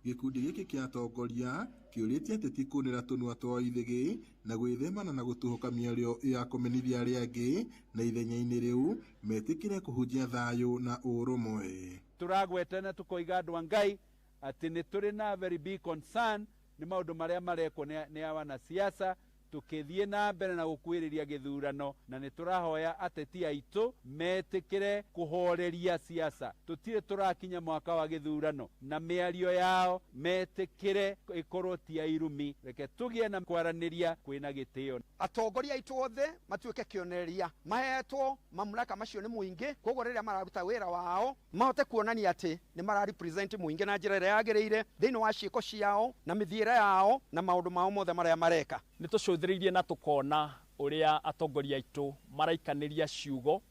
Gĩkundi gĩkĩ kĩa atongoria kĩũrĩtie ateti kũnĩra tũnua twao ithĩgĩ na gwĩthemana na gũtuhũka mĩario ya kũmenithia arĩa angĩ, na ithenya-inĩ rĩu metĩkĩre kũhunjia thayũ na ũrũmwe. Tũragweta na tũkoiga andũ a Ngai atĩ nĩ tũrĩ na very big concern nĩ maũndũ marĩa marekwo nĩ wanasiasa tukithie na mbere na gukuhiriria githurano, na ni turahoya ateti aitu metikire kuhoreria siasa. Tutire turakinya mwaka wa githurano na miario yao metikire ikorwo ti ya irumi. Reke tugie na kwaraniria kwina gitio. Atongoria aitu othe matuike kionereria, mahetwo mamlaka macio ni muingi, koguo riria mararuta wira wao mahote kuonania ati ni mara represent muingi na njira iria yagiriire thiini wa ciiko ciao na mithiire yao na maundu mao mothe maria mareka. Ni tucuthiriirie na tukona uria atongoria aitu maraikaniria ciugo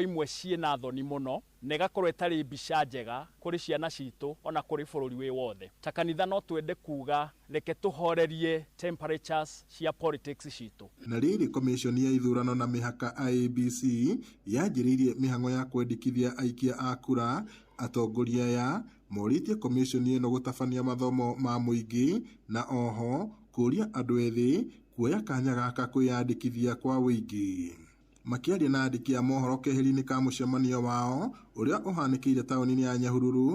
imwe ciina thoni muno na igakorwo itari mbica njega kuri ciana citu ona kuri bururi wi wothe. Ta kanitha no twende kuga reke tuhorerie temperatures cia politics citu. Na riri commission ya ithurano na mihaka IEBC yanjiriirie mihango ya kwendikithia aikia a kura. Atongoria aya moritie commission ino gutabania mathomo ma muingi na oho kuria andu ethi kuoya kanya gaka kwĩyandĩkithia kwa ũingĩ. Makĩaria na andĩki a mohoro keheri-inĩ ka mũcemanio wao ũrĩa ũhanĩkĩire taũni-inĩ ya Nyahururu.